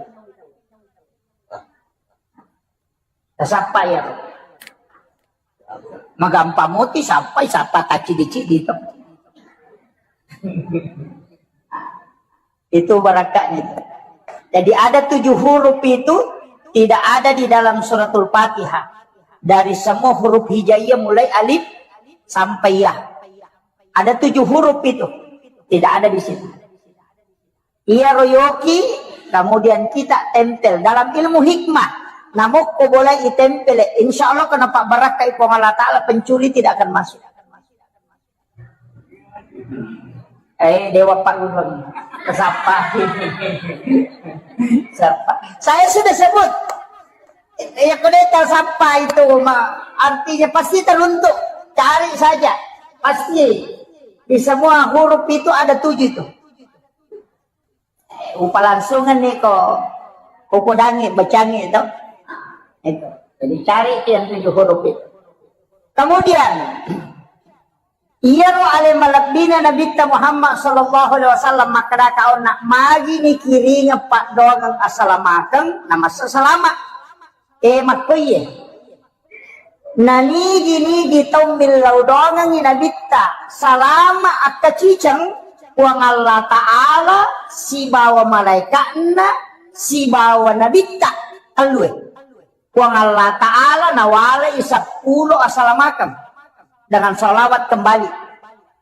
Tasappa iyaro. Magampang moti sappai, sappa taccidi-cidi to. Itu barakatnya itu. Jadi ada tujuh huruf itu tidak ada di dalam suratul Fatihah. Dari semua huruf hijaiyah mulai alif sampai ya. Ada tujuh huruf itu tidak ada di situ. Iyaro yoki, kemudian kita tempel. Dalam ilmu hikmah, namokko bolai itempele. Insya Allah kenapa barakkai Puang Allah Ta'ala, pencuri tidak akan masuk. Eh, Dewa Pak Gubernur. Kesapa. Siapa? Saya sudah sebut. Ya, kode tasappa itu, ma-, artinya pasti teruntuk. Cari saja. Pasti. Di semua huruf itu ada tujuh itu. Eh, upalangsungan nih kok. Kukudangi, bacangi itu. Itu. Jadi cari itu yang tujuh huruf itu. Kemudian, iyaro ale malebbina Nabitta Muhammad sallallahu alaihi wasallam makkeda kaonna, magi nikiringeng paddoangeng asalamakeng, namassa salama. Eh, makkoiye. Nanigi-nigi tau millau doangengngi Nabitta, salama akkaciceng Puang Allah Ta'ala sibawa malaika'na sibawa Nabitta tellue. Puang Allah Ta'ala nawalai seppulo asalamakeng dengan salawat kembali.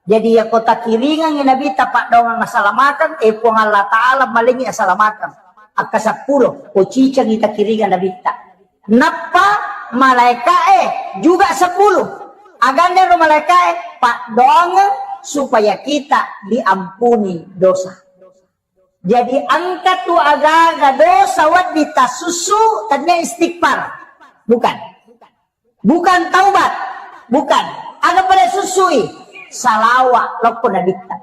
Jadi, yako takiringangngi Nabitta paddoangeng asalamakeng, eh, Puang Allah Ta'ala malengngi asalamakeng. Akka seppulo, ko cicengngi takiringang Nabitta. Nappa malaika'e juga seppulo. Agannaro malaika'e paddoangeng supaya kita diampuni dosa. Jadi engka tu agaga dosa wedding tassussu, tennia istighfar. Bukan. Bukan taubat. Bukan. Aga pada sussui? Salawa lokko Nabitta.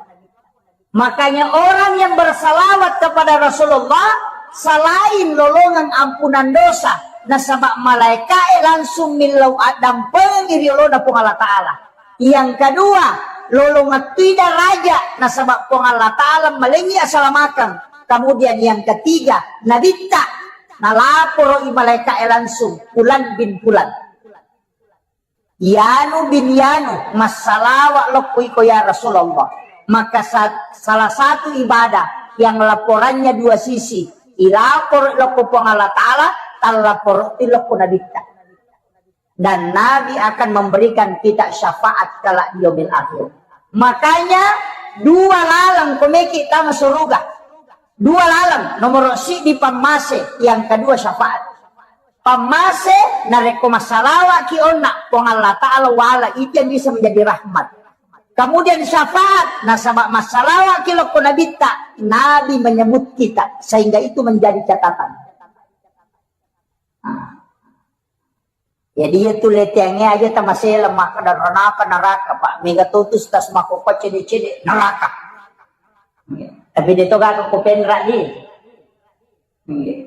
Makanya orang yang bersalawat kepada Rasulullah, selain lolongan ampunan dosa, nasaba malaika'e langsung millau addampengi ri olona Puang Allah Ta'ala. Yang kedua, lolongettui daraja nasaba Puang Allah Ta'ala malengngi asalamakeng. Kemudian yang ketiga, Nabitta nalaporo i malaika'e langsung, Fulan bin Fulan. Yanu bin Yanu, massalawa lokko iko ya Rasulullah. Maka sa-, salah satu ibadah yang laporannya dua sisi, ilapor lokko Puang Allah Ta'ala, tallapor lokko Nabitta. Dan Nabi akan memberikan kita syafaat kelak di yaumil akhir. Makanya dua laleng komeki tama suruga. Dua laleng, nomor siddi pammase, yang kedua syafaat. Pammase, narekko massalawaki onna, Puang Allah Ta'ala wala itu yang bisa menjadi rahmat. Kemudian syafaat, nasaba massalawaki lokko Nabitta, Nabi menyebut kita, sehingga itu menjadi catatan. Nah. Jadi iya tu leteangnge aja tamasela makkeda ranaka naraka, Pak. Mega totus tas makkokko cede-cede neraka. Tapi de to gaga ko penra di.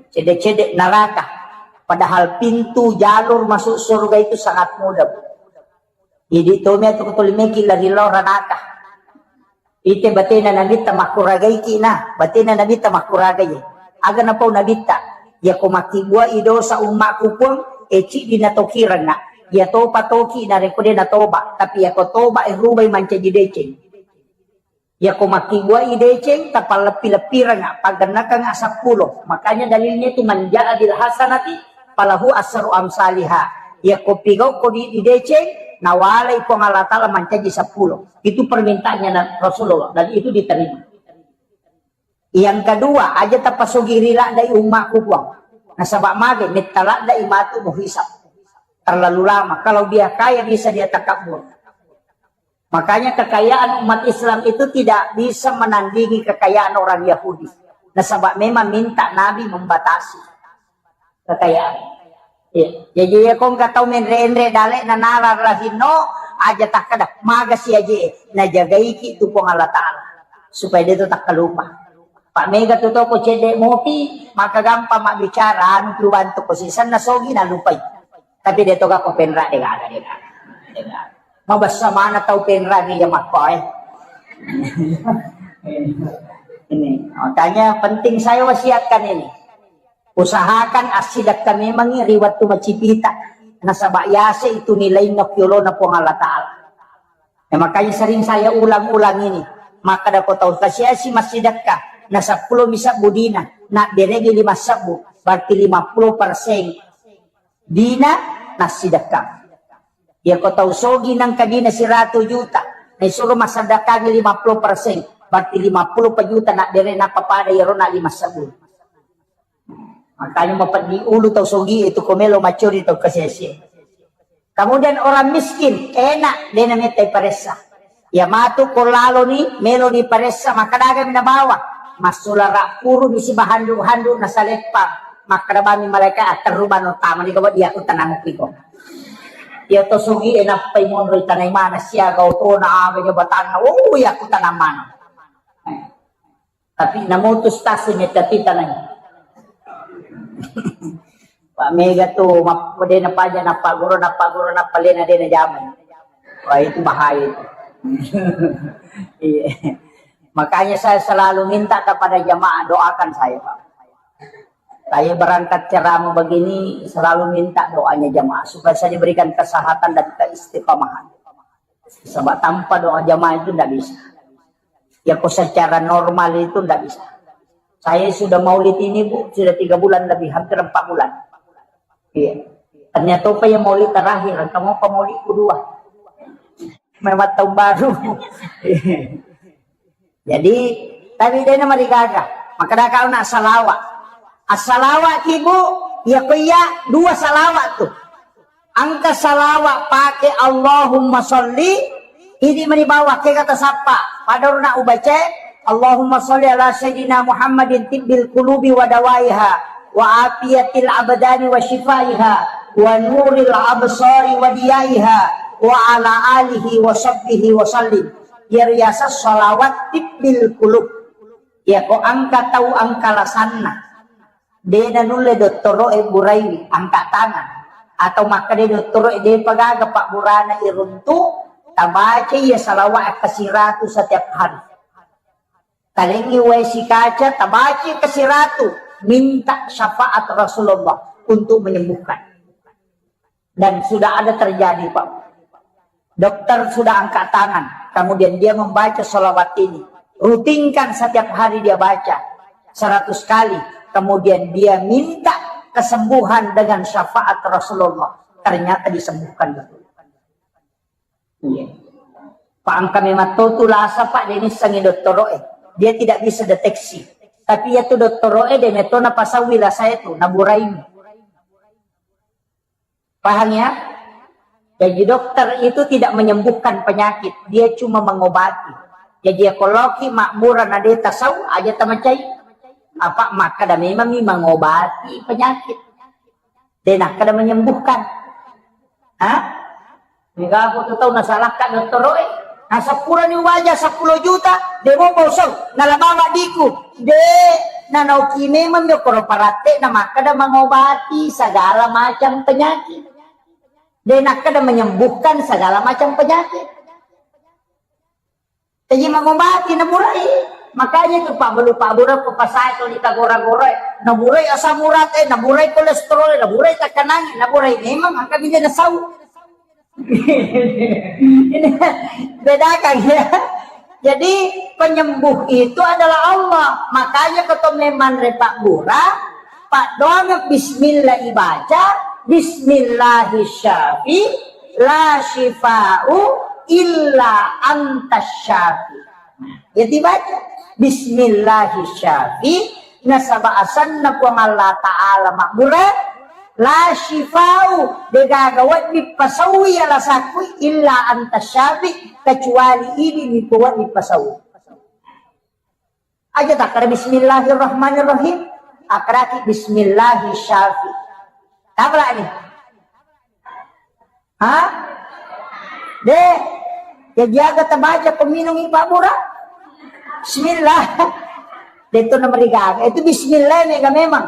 Cede-cede neraka. Padahal pintu jalur masuk surga itu sangat mudah, Bu. Jadi tomi atau ketulimeki lari lo ranaka. Ite batena Nabitta makkuragaiki na, batena Nabitta makkuragai. Aga napau Nabitta, yako makkibua i dosa ummakku Puang, e ciddi natokirengnga. Ya topa toki narekko de natoba, tapi yako toba e rubai mancaji deceng. Yako makkibua i deceng, tapalleppi-leppirengnga, paggennakengnga seppulo. Makanya dalilnya itu man jaa bil hasanati falahu asru amsaliha. Yako pigau ko di, di deceng, nawalai Puang Allah Ta'ala mancaji seppulo. Itu permintaannya na-, Rasulullah, dan itu diterima. Yang kedua, aja tapasogi ri laddai ummakku Puang. Nasaba mage, metta laddai matu muhisab. Terlalu lama. Kalau dia kaya, bisa dia takabur. Makanya kekayaan umat Islam itu tidak bisa menandingi kekayaan orang Yahudi. Nasaba memang minta Nabi membatasi kekayaan. Iya. Jadi ya kong katau menre-enre dale nanara rahino aja takkada magasi aje najagaiki tu Puang Allah Ta'ala supaya dia tu takkalupa. Pak mega tu toko cedde mopi maka gampang mabbicara anu tu bantu ko sisenna sogi nalupai. Tapi de toga ko penra de gaga, de gaga. De gaga. Mabessa mana tau penra ni ya makko eh. Ini makanya penting saya wasiatkan ini. Usahakan assidekka memangngi ri wettu macipita. Nasaba yase itu nilainna piolona Puang Allah Ta'ala. Ya, makanya sering saya ulang-ulang ini. Makkeda ko tau kasiasi massidekka, na seppulo mi sebbu dina, na beregi lima sebbu, berarti lima puluh persen dina nassidekka. Ya ko tau sogi nangka dina siratu juta, na isuro massedekkangi lima puluh persen, berarti lima puluh juta na bere nappa pada iyaro na lima sebbu. Makanya mapeddi ulu tau sogi itu ko melo macuri tau kasiasi. Kemudian orang miskin, enak, dena metta paressa. Ya matu ko lalo ni, melo ni paressa, maka daga mina bawa. Masula rapuru misi bahandu-handu na saleppa. Maka dabami malaikat aterru bano tama ni kawa dia aku tenang piko. Ya to sogi enak pai monro tanai mana siaga otona aga jabatanna. Oh ya aku tenang mana. Tapi namutus tasi metta titanai. Pak mega tu map-, dena paja nappa guru nappa guru nappa lena dena jamai. Wah itu bahaya itu. Iya. Makanya saya selalu minta kepada jamaah doakan saya Pak. Saya berangkat ceramah begini selalu minta doanya jamaah supaya saya diberikan kesehatan dan keistiqomahan. Sebab tanpa doa jamaah itu tidak bisa. Ya kok secara normal itu tidak bisa. Saya sudah maulid ini Bu, sudah tiga bulan lebih, hampir empat bulan. Iya. Ternyata apa yang maulid terakhir, kamu apa maulid kedua? Memang tahun baru. Jadi, tapi dena marigaga. Maka dah kau nak salawat. Assalawat ibu, ya kau iya dua salawat tuh. Engka salawat pake Allahumma sholli, idi mani bawah ke kata sappa. Pada urna ubaca, Allahumma sholli ala sayyidina Muhammadin tibbil qulubi wa dawaiha, wa afiyatil abdani wa shifaiha, wa nuril absari wa diyaiha, wa ala alihi wa sahbihi wa sallim. Iya riaseng salawat tibbil qulub. Iya ko engka tau engka lasanna. De nanulle dottoro'e buraiwi, angkat tangan. Atau makkeda dottoro'e depa gaga pabburana iruntu, tabaca iya salawat kasiratu setiap hari. Talengi wae sikaca, tabaca kasiratu, minta syafaat Rasulullah untuk menyembuhkan. Dan sudah ada terjadi, Pak. Dokter sudah angkat tangan, kemudian dia membaca salawat ini. Rutinkan setiap hari dia baca seratus kali, kemudian dia minta kesembuhan dengan syafaat Rasulullah. Ternyata disembuhkan, betul. Iya. Pak, engka memang to tu lasa, Pak, de nissengi dottoro'e. Dia tidak bisa deteksi. Tapi iya tu dottoro'e de meto napasaui lasa itu, naburaimi. Paham ya? Jadi dokter itu tidak menyembuhkan penyakit, dia cuma mengobati. Jadi ya koloki makmura na de tasau aja tamacai. Apa makkada memang mi mengobati penyakit. De nakkada menyembuhkan. Hah? Mega aku tu tau nasalakka dottoro'e. Nah, seppulo ni waja seppulo juta, de mo bau sau. Nala bawa diku. De, nanoki memang mi koro paratte na makkada mengobati segala macam penyakit. De nakkada menyembuhkan segala macam penyakit. Jadi mengobati naburai. Makanya tu Pak Belu, Pak Buru, ko pasai ko di tagora-gora, naburai asam urat, eh, naburai kolesterol, naburai tekanan, naburai memang angka bida nasau. Ini bedakan ya. Jadi penyembuh itu adalah Allah. Makanya keto memang repak bura, Pak doang bismillah ibaca, bismillahi syafi, la syifa'u illa anta syafi. Ya dibaca, bismillahi syafi, nasaba asanna Puang Allah Ta'ala makbura, la syifa'u, degaga wedding pasaui alasakku, illa anta syafi, kecuali idi mi wedding pasaui. Aja takkada bismillahirrahmanirrahim. Akkaraki bismillahi syafi. Apa lagi? Hah? Deh, ya jaga tabaca peminum ipa bura. Bismillah. Itu nama digaga. Itu bismillah mega memang.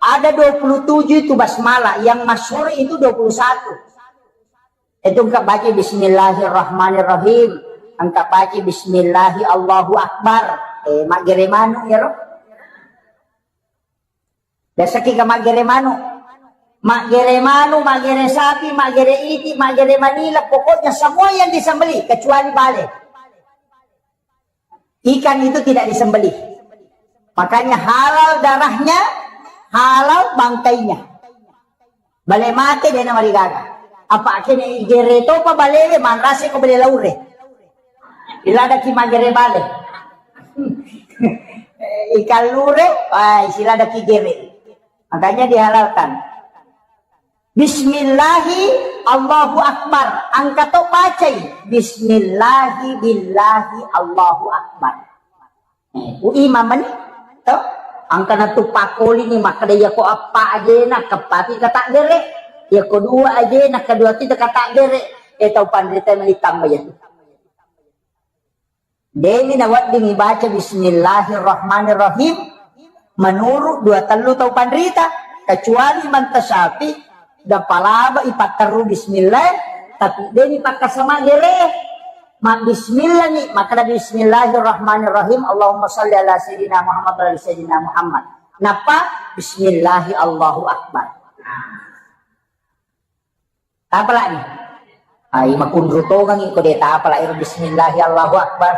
Ada dua puluh tujuh itu basmalah. Yang masyhur itu dua puluh satu. Itu engka baca bismillahirrahmanirrahim, engka baca bismillahi Allahu Akbar. Eh, maggere manu ya ro. Biasa ki ka maggere manu. Maggere manu, maggere sapi, maggere iti, maggere manila, pokoknya semua yang disembelih kecuali bale. Ikan itu tidak disembelih. Makanya halal darahnya, halal bangkainya. Bale mate de namarigaga. Apa kene igere topa balewe manrase ko bale laure. Iladaki magere bale. Ikan lure, wah, siladaki gere. Makanya dihalalkan. Bismillahi Allahu Akbar. Angka to pacai. Bismillahi billahi Allahu Akbar. Eh, ku imam mani, to? Angka na tu pakoli ni makkeda iya ko appa ajena keppati kata gere. Iya ko dua ajena kedua kita kata gere. Eh, tau panrita mani tambah ya tu. Demi nawedding ibaca bismillahirrahmanirrahim menurut dua tellu tau panrita, kecuali manta syafi, da palaba ipatteru bismillah, tapi deni pakkasama gere. Ma bismillah ni, makkeda bismillahirrahmanirrahim, Allahumma salli ala sayyidina Muhammad wa ala sayyidina Muhammad. Napa bismillahi Allahu Akbar. Tapalani. Ai makunru tongangi ko de tapala ero bismillahi Allahu Akbar.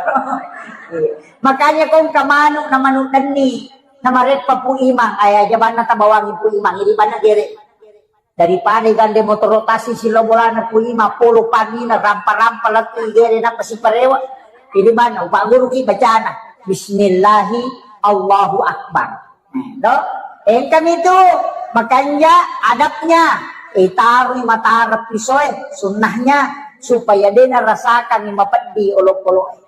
Makanya kong kamanu na manu denni na mareppa pu imang, aya jabanna tabawangi pu imang, ini banna gere. Daripada gande motoro tasi silo bolana pu imang polo pangina rampa-rampa lettu gere na pasiparewa. Ini banna upaguruki bacana bismillahi Allahu Akbar. Nah, to? Engkami tu makanja adabnya, itarui matara pisoe, sunnahnya, supaya dena rasakan mapeddi olok-olok.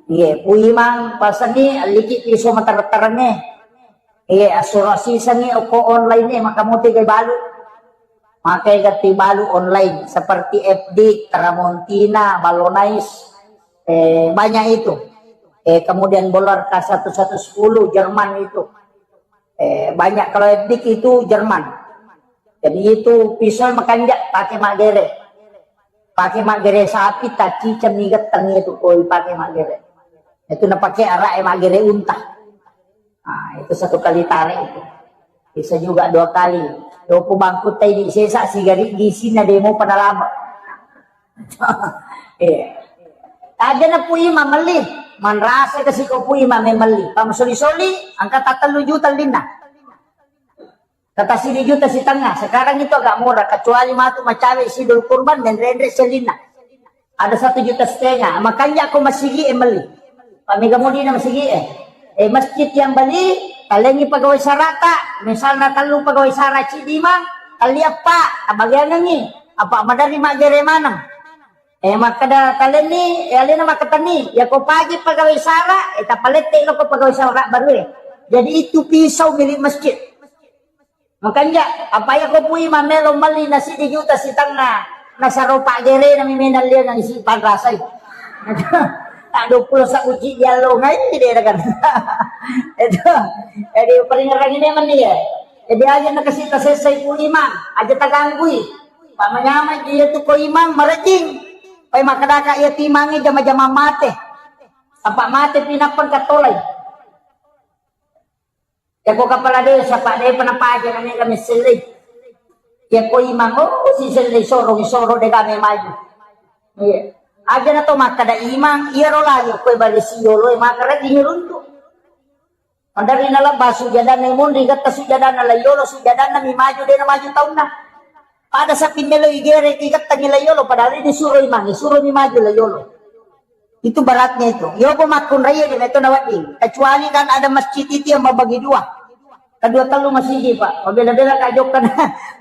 Iye, puimang pasengi liki piso matereng-terengnge. Iye, asuro sisengi oko online e makamuti ke balu. Makai gatti balu online seperti F D, Tramontina, Balonais, eh, banyak itu. Eh, kemudian Bolar K satu satu sepuluh Jerman itu. Eh, banyak kalau F D itu Jerman. Jadi itu pisau makanja pakai magere. Pakai magere sapi, tacica migetteng itu koi pakai magere. Itu na pakai arak magere unta. Nah, itu satu kali tarik itu. Bisa juga dua kali. Dopo bangkutta idi sesa sigari gisinna demo pada lama. Iya. Aja na Pu Imang melli, manrasa kasi ko Pu Imang melli. Pamasoli-soli, angka tattellu juta linna. Kata sidi juta sitengnga. Sekarang itu agak murah, kecuali matu macawe sidul kurban, menrenre selinna. Ada satu juta setengah. Makanya ko masigi e melli. Pak mega modi na masigi e. Eh, masjid yang beli, talengi pegawai sarata, misalnya tellu pegawai sara cidi mang, kali apa, tabagiangengi, apa madari magere maneng. Eh, makkeda talenni, eh, alena makkatenni, ya ko pagi pegawai sara, eh, tapalette lo ko pegawai sara baru e. Jadi itu pisau milik masjid. Makanja, apa ya ko Pu Imang melo melli na sidi juta sitengnga, nasaro pagere na mi menang lia na isi panrasai. Tak dua puluh sabu cidi allo ngai de kan. Itu. Jadi peringeran ini meni ya. Jadi aja na kasi tasessai Pu Imang, aja taganggui. Pak manyamai dia tu ko Imang marejing. Pai makkedaka iya timangi jama-jama mate. Apa mate pinapang katolai. Yako kepala desa, Pak, de pernah paja na mega messellei. Yako Imang, oh, si sellei soro, soro de kami maju. Iya. Aja na to makkada Imang, iya ro lagi kue bale siolo, maka rajin runtu. Mandari na lebba sujadana, monri getta sujadana la yolo, sujadana mi maju, de na maju taunna. Pada sapi melo igere, igettangi la yolo, padahal ini suro Imang, suro mi maju la yolo. Itu beratnya itu. Yopo makkunrai de meto nawedding. Kecuali kan ada masjid itu yang membagi dua. Kedua tellu masigi, Pak. Bela-bela kajok kena,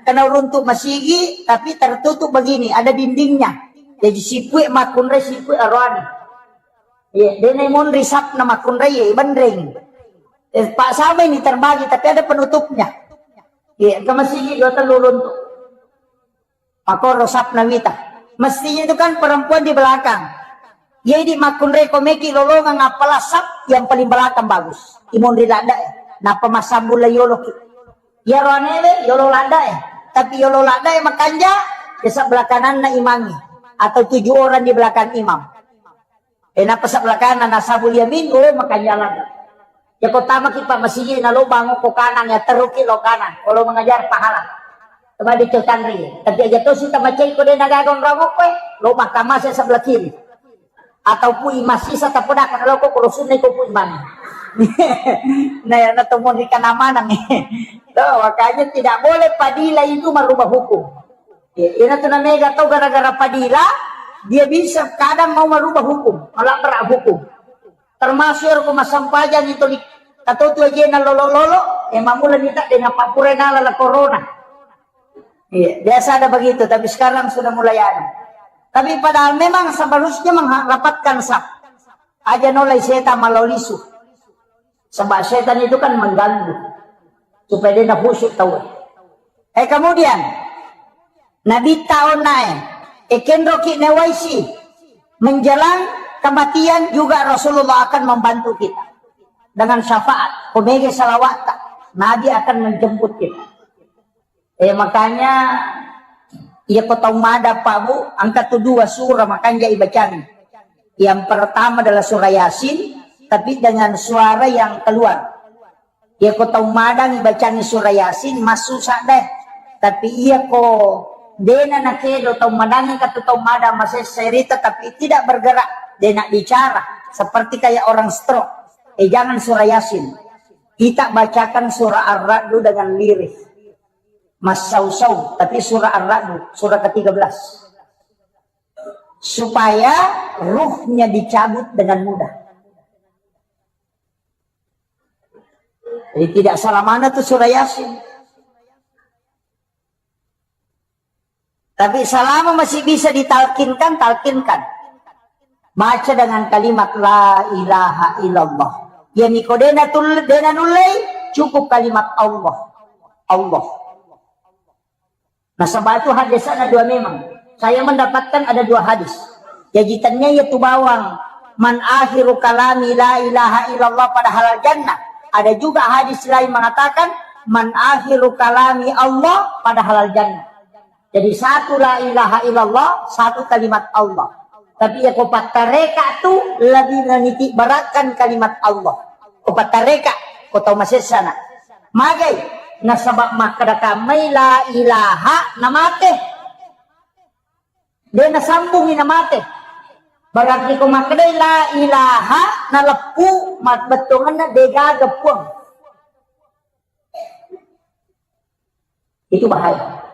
kena runtuk masigi, tapi tertutup begini, ada dindingnya. Jadi sipue makkunrai, sipue aroane. Iya, dene monri sapna makkunrai, iya, benreng. Eh, Pak, sama ini terbagi, tapi ada penutupnya. Iya, ke masigi dua tellu runtuk. Makoro sapna wita. Mestinya itu kan perempuan di belakang. Jadi makkunrai ko meki lolongang, apalah sap yang paling belakang bagus. Imonri ladda e. Napa masambung la yolo ki. Ya roanewe yolo ladda e. Tapi yolo ladda e makanja, ya sebelah kananna imangi. Atau tujuh orang di belakang imam. Eh, napa sebelah kanan, nasabul yamin, oh, makanya lagi. Ya, ko tamaki, Pak, masigi na lo bangun ko kanan, ya, teruki lo kanan. Kalau mengajar pahala. Coba dicotanri. Tapi aja to si tamacai ko de nagaga onrang ko, eh, lo mahkamah saya sebelah kiri. Atau pui masih saya tapodakan lo ko kalau sunai ko pui mana. Nah, ya, na to mau ikan amanah nih. Tuh, makanya tidak boleh padila itu merubah hukum. Ya, ina tu namega tau gara-gara padila, dia bisa kadang mau merubah hukum, melabrak hukum. Termasuk ero ko massempajang itu li-, katotu ajena lolo-lolo, eh, mamula nita dengan pappura nala la corona. Iya, biasa ada begitu, tapi sekarang sudah mulai ada. Tapi padahal memang seharusnya mengharapkan sah. Aja nolai setan malau lisu. Sebab setan itu kan mengganggu. Supaya dia khusyuk tahu. Eh, kemudian, Nabi tahu nae, ekenroki newaisi, menjelang kematian juga Rasulullah akan membantu kita dengan syafaat. Komege salawat, Nabi akan menjemput kita. Eh, makanya, iya ko tau mada, Pak, Bu, angka tu dua surah, makanya ibacani. Yang pertama adalah surah Yasin, tapi dengan suara yang keluar. Iya ko tau madang ibacangi surah Yasin, masusa deh. Tapi iya ko dena nakedo tau madang, kata tau madang masessa rita, tapi tidak bergerak, dena bicara, seperti kayak orang stroke. Eh, jangan surah Yasin. Kita bacakan surah Ar-Ra'du dengan lirih. Massau-sau, tapi surah Ar-Ra'du, surah ketiga belas. Supaya ruhnya dicabut dengan mudah. Jadi tidak salah mana tuh surah Yasin. Tapi selama masih bisa ditalkinkan, talkinkan. Baca dengan kalimat la ilaha illallah. Ya, niko dena tul-, dena nullei, cukup kalimat Allah. Allah. Nasaba itu hadisnya ada dua memang. Saya mendapatkan ada dua hadis. Jadi tanya ya tu bawang, "Man akhiru kalami la ilaha illallah pada halal jannah." Ada juga hadis lain mengatakan, "Man akhiru kalami Allah pada halal jannah." Jadi satu la ilaha illallah, satu kalimat Allah. Tapi ya ko pattareka tu lebih meniti beratkan kalimat Allah. Ko pattareka, ko tau masessana. Magai, nasaba makkeda kammai la ilaha namate. De nasambungi namate. Berarti ko makkedai la ilaha, naleppu, mabbettuanna degaga Puang. Itu bahaya.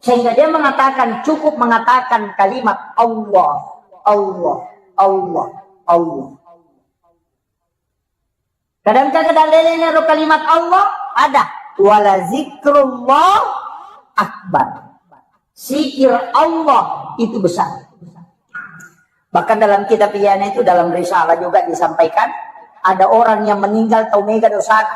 Sehingga dia mengatakan, cukup mengatakan kalimat Allah, Allah, Allah, Allah. Kadang-kadang dalilnya ro kalimat Allah ada, wala zikrullah akbar. Zikir Allah itu besar. Bahkan dalam kitab Ihya'na itu, dalam risalah juga disampaikan, ada orang yang meninggal tau mega dosana.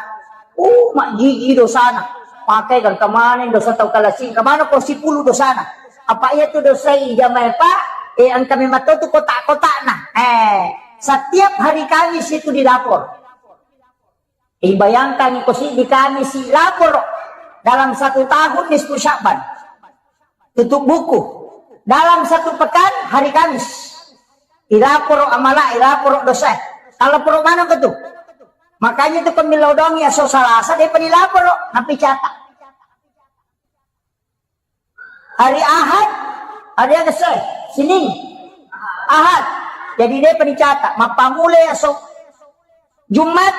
Uh, majjiji dosana. Pakai kan kemana dosa tau kalasing, kemana ko sipulu dosana. Apa iya tu dosa ijamai, Pak? Eh, engka memang tu kotak-kotakna. Eh, setiap hari Kamis itu dilapor. Eh, bayangkan ko si di Kamis si lapor dalam satu tahun nisfu Sya'ban. Tutup buku. Dalam satu pekan hari Kamis. Ilaporo amala, ilaporo dosa. Kalau poro mana ke tu? Makanya tu pemilodong ya so Salasa dia pernah lapor, tapi catat. Hari Ahad, hari Ahad, Senin, Ahad. Jadi dia pernah catat. Mappamule ya so Jumat,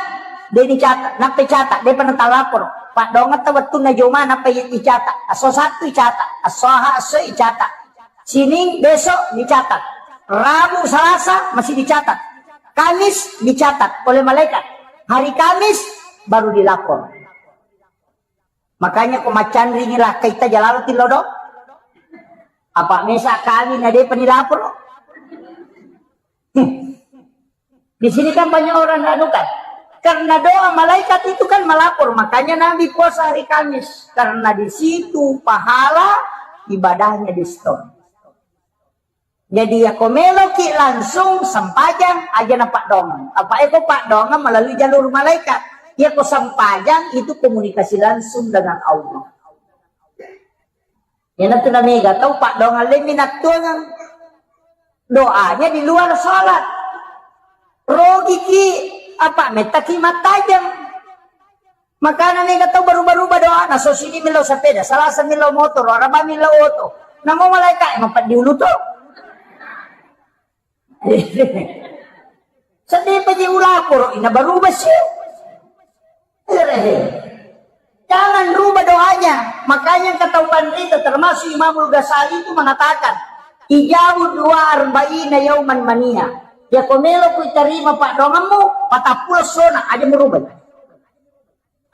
de' nicata, nappa icata, de'pa natalaporo. Paddoangetta wettunna Juma, nappa i-, icata. Esso Sattu icata, esso Aha, esso icata. Sining, besok dicatat. Rabu, Salasa masih dicatat. Kamis dicatat oleh malaikat. Hari Kamis baru dilapor. Makanya ko maccanringi lakkaita jalalo tillodo. Apa mesa kami na de'pa nilaporo. Hmm. Di sini kan banyak orang anu kan. Karena doa malaikat itu kan melapor, makanya Nabi puasa hari Kamis. Karena di situ pahala ibadahnya diskon. Jadi ya ko meloki langsung sempajang aja na paddoangeng. Apa eko paddoangeng melalui jalur malaikat. Ya ko sempajang itu komunikasi langsung dengan Allah. Iyanatu namega tau paddoangeng lemmi nattuangeng. Doanya di luar sholat. Rogiki apa mettaki mattajeng. Makana mega tau baruba-ruba doana, so sini millau sepeda, Salasa millau motoro, Araba millau oto. Namo malaika mapeddi ulu to. Sedih paji ulaporo ina baruba sih. Jangan rubah doanya. Makanya kata Umar itu, termasuk Imamul Ghazali itu mengatakan, "Ijabu dua arba'ina yauman mania." Ya ko melo ku tarima paddoangemmu, patappulo sona aja merubah.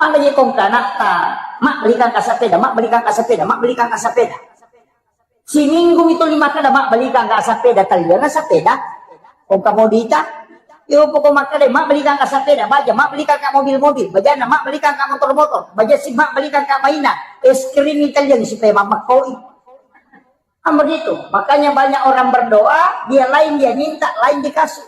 Apa je kong kanakta, mak belikan ka sepeda, mak belikan ka sepeda, mak belikan ka sepeda. Siminggu mi tuli makkeda, "Mak, belikan ka sepeda." Taliana sepeda. Kong ka modita. Yo poko makkeda, "Mak, belikan ka sepeda." Baja, "Mak, belikan ka mobil-mobil." Bajana, "Mak, belikan ka motor-motor." Baja si, "Mak, belikan ka mainan." Es krim Italian supaya mamakkoi. Kan begitu. Makanya banyak orang berdoa, dia lain dia minta, lain dikasih.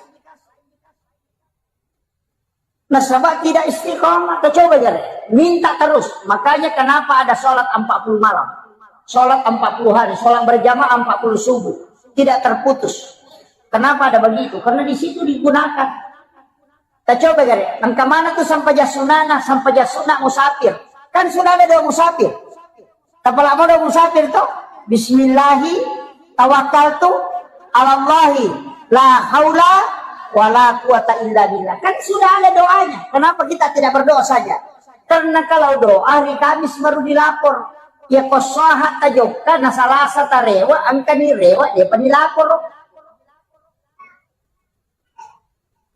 Nasaba tidak istiqomah. Kita coba jare. Minta terus. Makanya kenapa ada sholat empat puluh malam, sholat empat puluh hari, sholat berjamaah empat puluh subuh. Tidak terputus. Kenapa ada begitu? Karena di situ digunakan. Kita coba jare. Engka mana tuh sampajang sunana, sampajang sunna musafir? Kan sudah ada doa musafir. Tapalak modo musafir to. Bismillahi tawakkaltu alallahi la haula wala quwata illa billah. Kan sudah ada doanya. Kenapa kita tidak berdoa saja? Karena kalau doa hari Kamis baru dilapor. Ya ko saha tajokka na Salasa tarewa, engka ni rewa, de'pa nilaporo.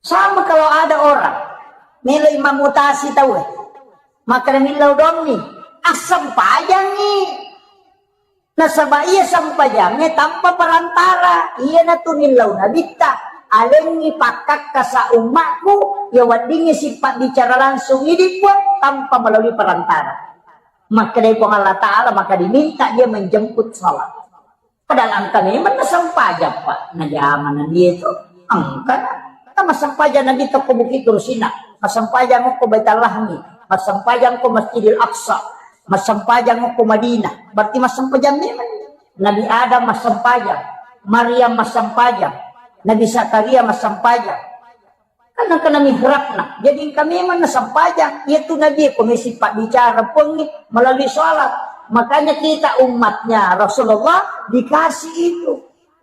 Sama kalau ada orang melo imam mutasi tau, eh, maka millau dong ni, asam pajangi. Nasaba iya sampajangnge tanpa perantara. Iyanatu nillau nabitta, alengngi pakkakkasa ummakku, ya weddingngi sipabbicara langsung idi Puang tanpa melalui perantara. Makkedai Puang Allah Ta'ala, maka diminta dia menjemput salat. Padahal engka memang nasempajang, Pak. Najama Nabi itu. Engka na. Kan massempajang Nabi to ko Bukit Tursina. Massempajang ko Baitul Lahmi. Massempajang ko Masjidil Aqsa. Massempajang ko Madinah. Berarti massempajang memang. Nabi Adam massempajang. Maryam massempajang. Nabi Zakaria massempajang. Kan engka na mihrabna. Jadi engka memang nasempajang. Iyatu Nabi ko mesi pabbicara Puangnge melalui salat. Makanya kita umatnya Rasulullah dikasih itu.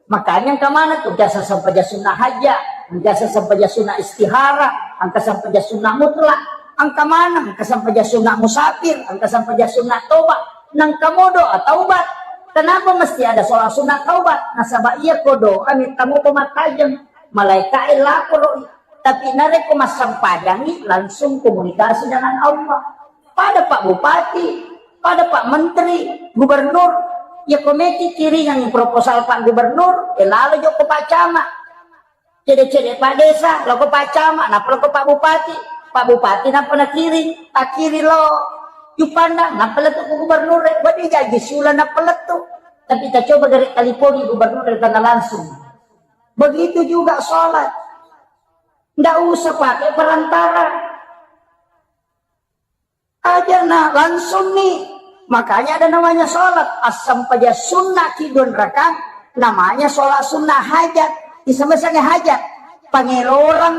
Makanya engka maneng tu biasa sempajang sunnah hajat, biasa sempajang sunnah istihara, engka sempajang sunnah mutlak, engka maneng, engka sempajang sunnah musafir, engka sempajang sunnah tobat, nengka mo doa taubat. Kenapa mesti ada sholat sunnah taubat? Nasaba iya ko doa metta mo to mattajeng, malaika e laporo. Tapi narekko massempajangi, langsung komunikasi dengan Allah. Pada Pak Bupati, pada Pak Menteri, Gubernur, ya ko meki kiringangi proposal Pak Gubernur, ya lalo jokko Pak Camat. Cede-cede Pak Desa, loko Pak Camat, nappa loko Pak Bupati. Pak Bupati nappa nakiring, takiring lo Juppandang, nappa lettu ke Gubernur, wedding jaji siuleng nappa lettu. Tapi kita coba gare talipongi Gubernur dari tanah langsung. Begitu juga sholat. Ndak usah pakai perantara. Aja na langsung nih. Makanya ada namanya sholat. Assempajang sunnah ki dua rakang, namanya sholat sunnah hajat. Disebut hajat. Pangelorang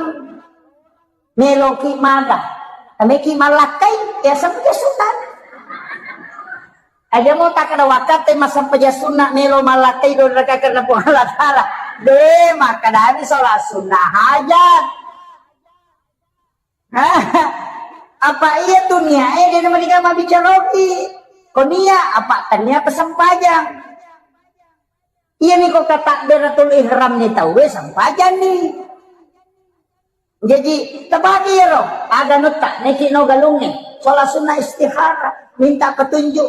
meloki maga. Nameki malakkai, ya sempajang sunnah. Aja mo takkada wakkatte massempajang sunnah melo malakkai dua rakang karena Puang Allah Ta'ala. De, makkadani sholat sunnah hajat. Apa iya tu niae de namadiga mabbicaroki. Ko nia apa tania pesempajang. Iya ni ko kata beratul ihram ni tauwe sempajang ni. Jadi tabagi ro aga nutta neki no galunge. Sholat sunnah istihara, minta petunjuk.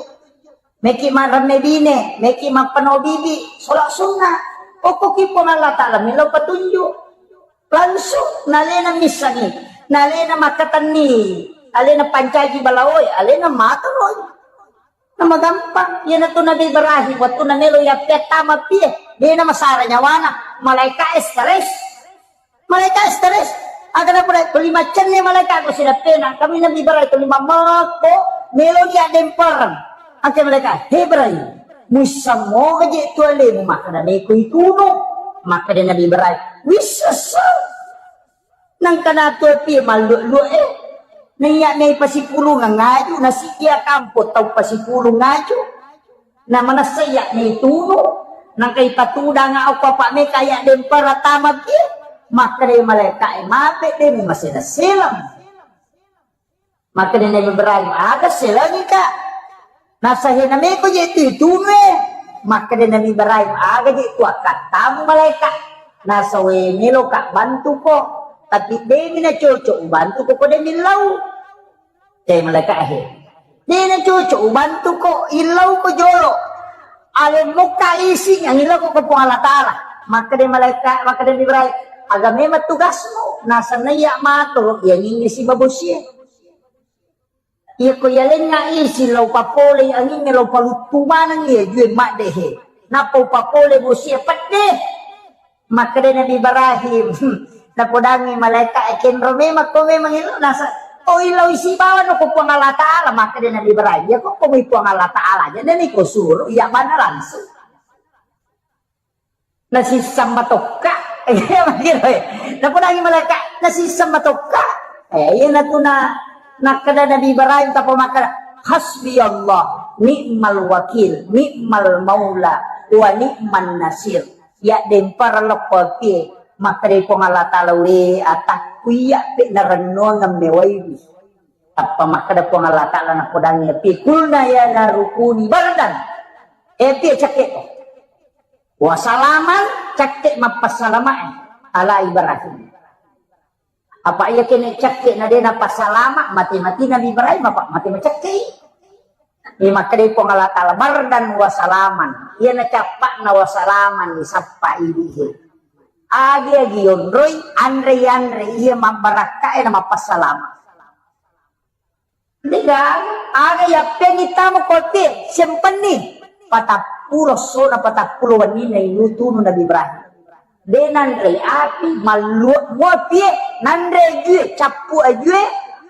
Meki maremme bine, meki mappeno bibi, sholat sunnah. Pokokki Puang Allah Ta'ala melo petunjuk. Langsung nalena missangi, nalena makkatenni, alena pancaji balaoe, alena matoroi. Nama gampang, iyanatu Nabi Ibrahim, waktu namelo yappettama pie, dena masara nyawana, malaika stres. Malaika stres. Aga na pura tuli macenne malaika ko sidappena. Kami Nabi Ibrahim tuli mammakko melo dia dempereng. Angke malaika, "He Ibrahim, muissang moga je tu alemu makkada meko itunu." Makkada Nabi Ibrahim, "Wissessa." Nangkana tu api mallu-lu e. Naiya mei pasipulung ngaju, nasi dia kampo tau pasipulung ngaju. Na manessa iya ni tunu, nangka ipatudanga okko apa meka iya dempara tama ki. Makkeda malaika e, "Mape de masela-selam." Makkeda Nabi Ibrahim, "Aga selangi ka?" Nasahena meko je tu itunu e. Makkeda Nabi Ibrahim, "Aga je tu akkattamu malaika? Nasawe melo ka bantuko, tapi demi na cocok ubantuko ko demi lau." Te malaika he. Dena cocok ubantuko, illau ko jolo. Alemmukka isi yang illau ko Puang Allah Ta'ala. Makkeda malaika, makkeda Ibrahim, "Aga memang tugasmu, nasanna iya matoro, iya nyingi si babosie." Iya ko yalenna isi lau papole anginna lau paluttu maneng iya jue madde he. Nappa upapole bosie pedde. Makkeda Nabi Ibrahim, napodangi malaika e, "Kenro memang ko memang ilo nasa, oh ilo isi bawa no ko Puang Allah Ta'ala." Makkeda Nabi Ibrahim, "Ya ko ko Puang Allah Ta'ala aja, dan iko suruh iya bana langsung." Nasisseng matokka. Iya, makiro, eh. Napodangi malaika, nasisseng matokka. Eh, iya natuna, nakkeda Nabi Ibrahim, tapa makkeda, "Hasbi Allah, ni'mal wakil, ni'mal maula, wa ni'man nasir." Ya dempar lokko pie, makkeda Puang Allah Ta'ala, "We atakku iya pe narennuang mewaiwi." Tappa makkeda Puang Allah Ta'ala napodangi api, "Kulna ya naru kuni bardan." Eh, api cakke ko. Wa salaman, cakke mappassalama e ala Ibrahim. Apa iya kene cakke na de napassalama, mate-mate Nabi Ibrahim apa mate macakke. Iya makkeda Puang Allah Ta'ala, "Bardan wa salaman." Iya na cappa'na wa salaman, disappa idihe. Agi-agi yonroi, anre-anre, iya mabbarakka e na mappassalama. Degaga, aga yappengi tamo kote, sempenni. Patappulo sona, patappulo wenninna inutunu Nabi Ibrahim. De nanre api, malluak mua pie, nanre ajue, cappu ajue,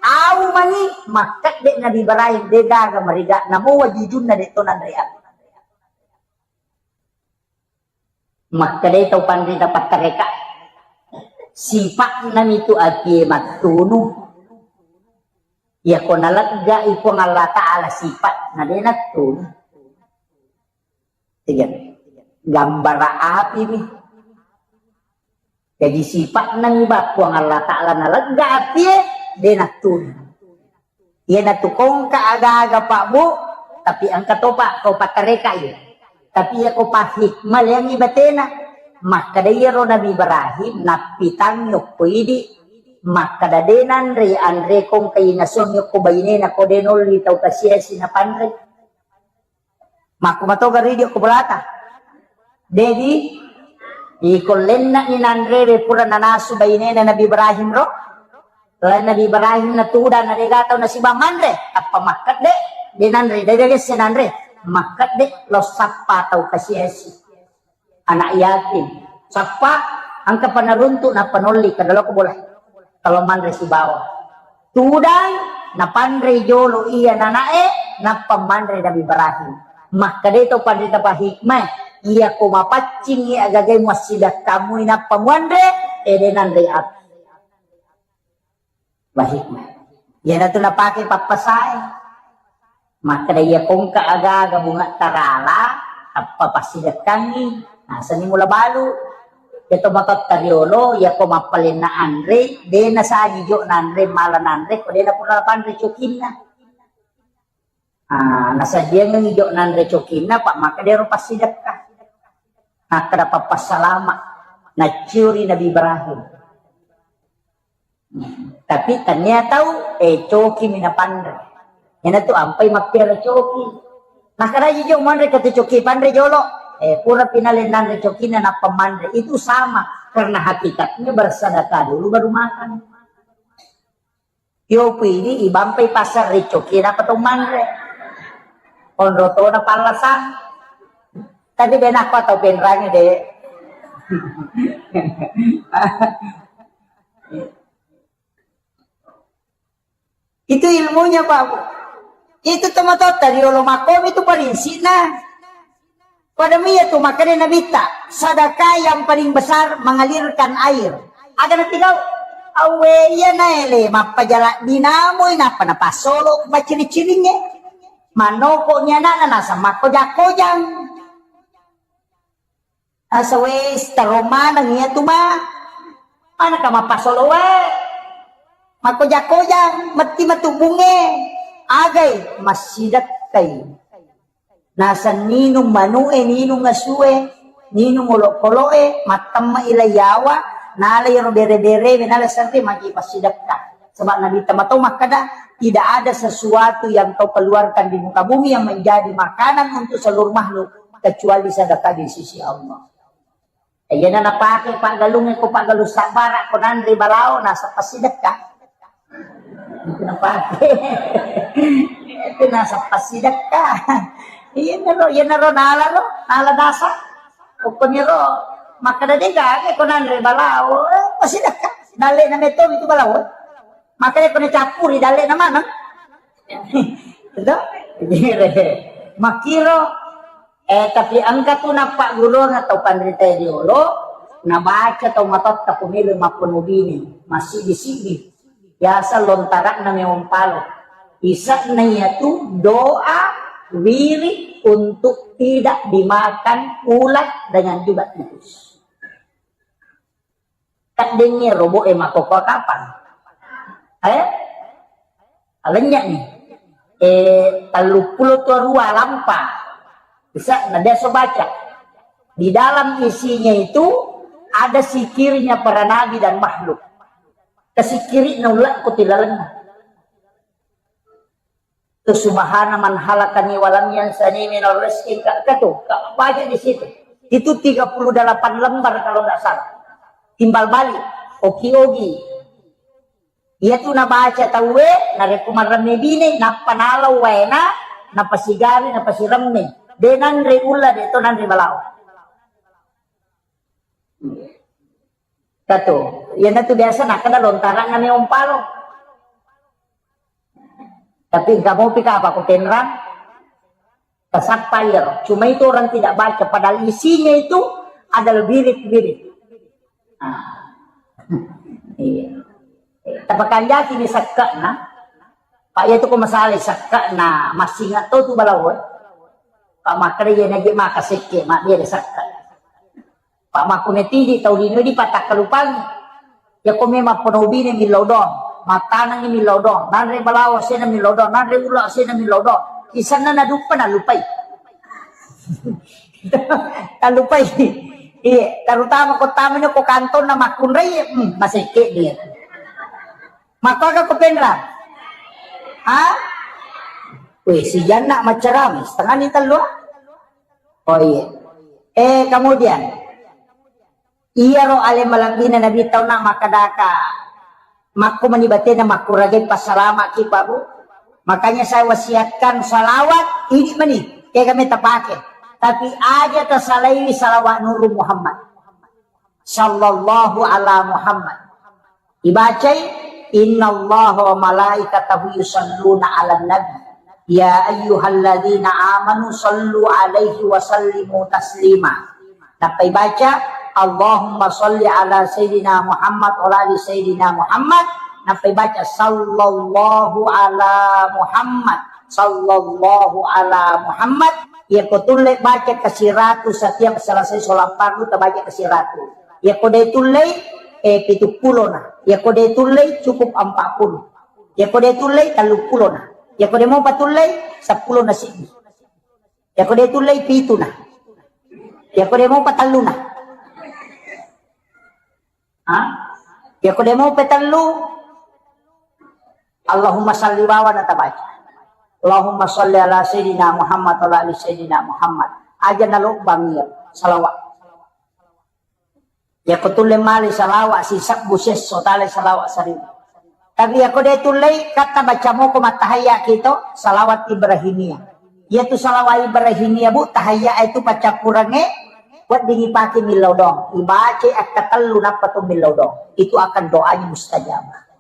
au mani, makkedde Nabi Ibrahim, degaga mariga, namowa jujunna de to nanre api. Makkedai tau panrita pattareka, sipa'na mitu apie mattunu. Iyako naleggai Puang Allah Ta'ala sipa'na de nattunu. Tiga. Gambara api mi. Jadi sipa'na mi ba Puang Allah Ta'ala nalegga api e, de nattu. Iyanatu kongka aga-aga, Pak, Bu, tapi engka topa ko patareka iya. Tapi iya ko pahikmah leangi batena. Makkeda iyaro Nabi Ibrahim, nappitang yokko idi, makkeda de nanre, anre kongka inasong yokko bainena ko de nolli tau kasiasi napanre. Makku matoga ridi ko bolata. Dedi, iko lenna ni nanrewe pura nanasu bainena Nabi Ibrahim ro. Lain Nabi Ibrahim na tudang na dega tau nasiba manre, tappa makkedde, de nanre, de de nanre, makkedde lo sappa tau kasiasi. Anak yatim. Sappa, engka panaruntu nappa nolli, kada loko bola. Kalau manre sibawa. Tudang, napanre jolo iya nanae, nappa manre Nabi Ibrahim. Makkeda to panrita pahikmah, iya ko mapaccing iya agagai muassidakkamu nappa muanre, ede nanre api. Bahikmah. Iyanatu napake pappasae. Makkeda iya kongka aga-aga bunga tarala, tappa passidekkangi. Nasani mula balu. Iya to matotta riolo, iya ko mappalenna anre, de nasaji jo nanre, mala nanre, ko de napura panre cokinna. Ah, nasajiangengi jo nanre cokinna, pak makkeda ero passidekka. Makkeda pappassalama, naciuri Nabi Ibrahim. Tapi tania tau, eh, coki mi napanre. Iyanatu ampai mappiara coki. Nakkeda jo manre katu coki panre jolo. Eh, pura pinale nanre cokinna nappa manre. Itu sama, karena hakikatnya bersedekah dulu baru makan. Yo pidi ibampai pasar ri coki nappa to manre. Onro tona pallasang. Tapi benakko tau penrangi de. Itu ilmunya, Pak. Itu tomatotta riolo makkomi itu parinsikna. Pada mia tu makkeda Nabitta, sedekah yang paling besar mengalirkan air. Aga natigau? Awe iya naele mappajala dinamoi nappa napassolo maciri-ciringnge. Manoko ni anakna nasa makkoja-kojang. Asa wes, taro maneng iya tu ma. Manaka mappasolo wae. Makkoja-koja, metti matu bunge. Agai, massidekkai. Nasa ninung manue, ninung asue, ninung olokoloe, mattemma ila yawa, nala iro bere-berewe, nala serre magi passidekka. Sebab Nabi Tamato makkeda, tidak ada sesuatu yang kau keluarkan di muka bumi yang menjadi makanan untuk seluruh makhluk kecuali sedekah di sisi Allah. Iyana napake paggalungnge ko paggalung sabbara ko nanre balao nasappa sidekka. Itu napake. Itu nasappa sidekka. Iyanaro, iyanaro nala ro, nala dasa. Pokoknya ro, makkeda de gaga ko nanre balao, eh, pasidekka. Dalle na metto itu balao. Makkeda ko nacappuri dalle na maneng. Itu? Makkiro. Eh, tapi engka tu nappagguruang tau panritae riolo, nabaca tau matotta ko melo mappono bine, massidi-sidi. Biasa lontara'na meong palo. Isa'na iyatu doa wirid untuk tidak dimakan ulat dengan juga tikus. Kaddengnge robo'e makkokkoe kapang. Eh? Alennya'ni. Eh, telluppulo tuarua lampa. Bisa, na biasa baca. Di dalam isinya itu ada sikirnya para nabi dan makhluk. Kesikiri'na ulla'ku tilalenna. Tu subhana man halakani walam yansani minal rizki, ka, ka tu, ka, baca di situ. Itu tiga puluh delapan lembar kalau nggak salah. Timbal balik, oki-oki. Iya tu nabaca tauwe, narekko maremme bine, nappa nalau waena, napasigari, napasiremme. De nanre ulla, de to nanre balao. Katu, iyanatu biasa nakkeda lontara'na meong palo. Tapi engka mopi kapa ko tenrang, tasappa iyaro. Cuma itu orang tidak baca, padahal isinya itu adalah wirid-wirid. Ah. Iya. Tapakanjaki ni sakke'na. Pak, iya tu ko masalah sakke'na, massinga to tu balao. Pak, makkeda iya naji maka sekke, mak dia ada sakke. Pa makkunetiji tau lino di patakkalupangi. Yako memang ponobine millau doang, mattanengi millau doang, nanre balawo asena millau doang, nanre ula asena millau doang. Isanna naduppa nalupai. Talupai. Iya, terutama ko tamani ko kantonna makkunrai, hmm, masekke dia. Makkoga ko penra? Ha? Weh, si Janna macerami, setengah ni tellu. Oh iya. Eh, kemudian, iyaro ale malebbina Nabi tauna makkadaka, makko mani batena makkuragai passalama ki, Pak, Bu. Makanya saya wasiatkan salawat ini mani, kega meta pake. Tapi aja tasalaiwi salawat Nuru Muhammad. Sallallahu ala Muhammad. Ibacai, "Innallaha wa malaikatahu yusalluna 'alan nabi. Ya ayyuhalladzina amanu sallu 'alaihi wa sallimu taslima." Nappa ibaca, "Allahumma salli ala Sayyidina Muhammad wa ala ali Sayyidina Muhammad." Nappa ibaca, "Sallallahu ala Muhammad, sallallahu ala Muhammad." Iyako tulle baca kasiratu setiap selesai sholat fardu, tabaca kasiratu. Iyako de tullei, eh, pitu pulona. Iyako de tullei, cukup empat puluh. Iyako de tullei, tellu pulona. Iyako de mopa tullei, seppulo na siddi. Iyako de tullei, pituna. Iyako de mopa telluna. Ha? Iyako de mopa tellu, Allahumma salli wawa na tabaca. Allahumma salli ala Sayyidina Muhammad wa ala ali Sayyidina Muhammad. Aja nalobbang iya salawat. Iyako tulle male salawat sisebbu sesso, tale salawat seribu. Tapi iyako de tullei, katta baca moko mattahayya kito, salawat Ibrahimiyah. Iyatu salawat Ibrahimiyah, Bu, tahayya itu paccappurengnge, weddingi pake millau doang. Ibacai akkatellu nappa to millau doang. Itu akan doanya mustajabah.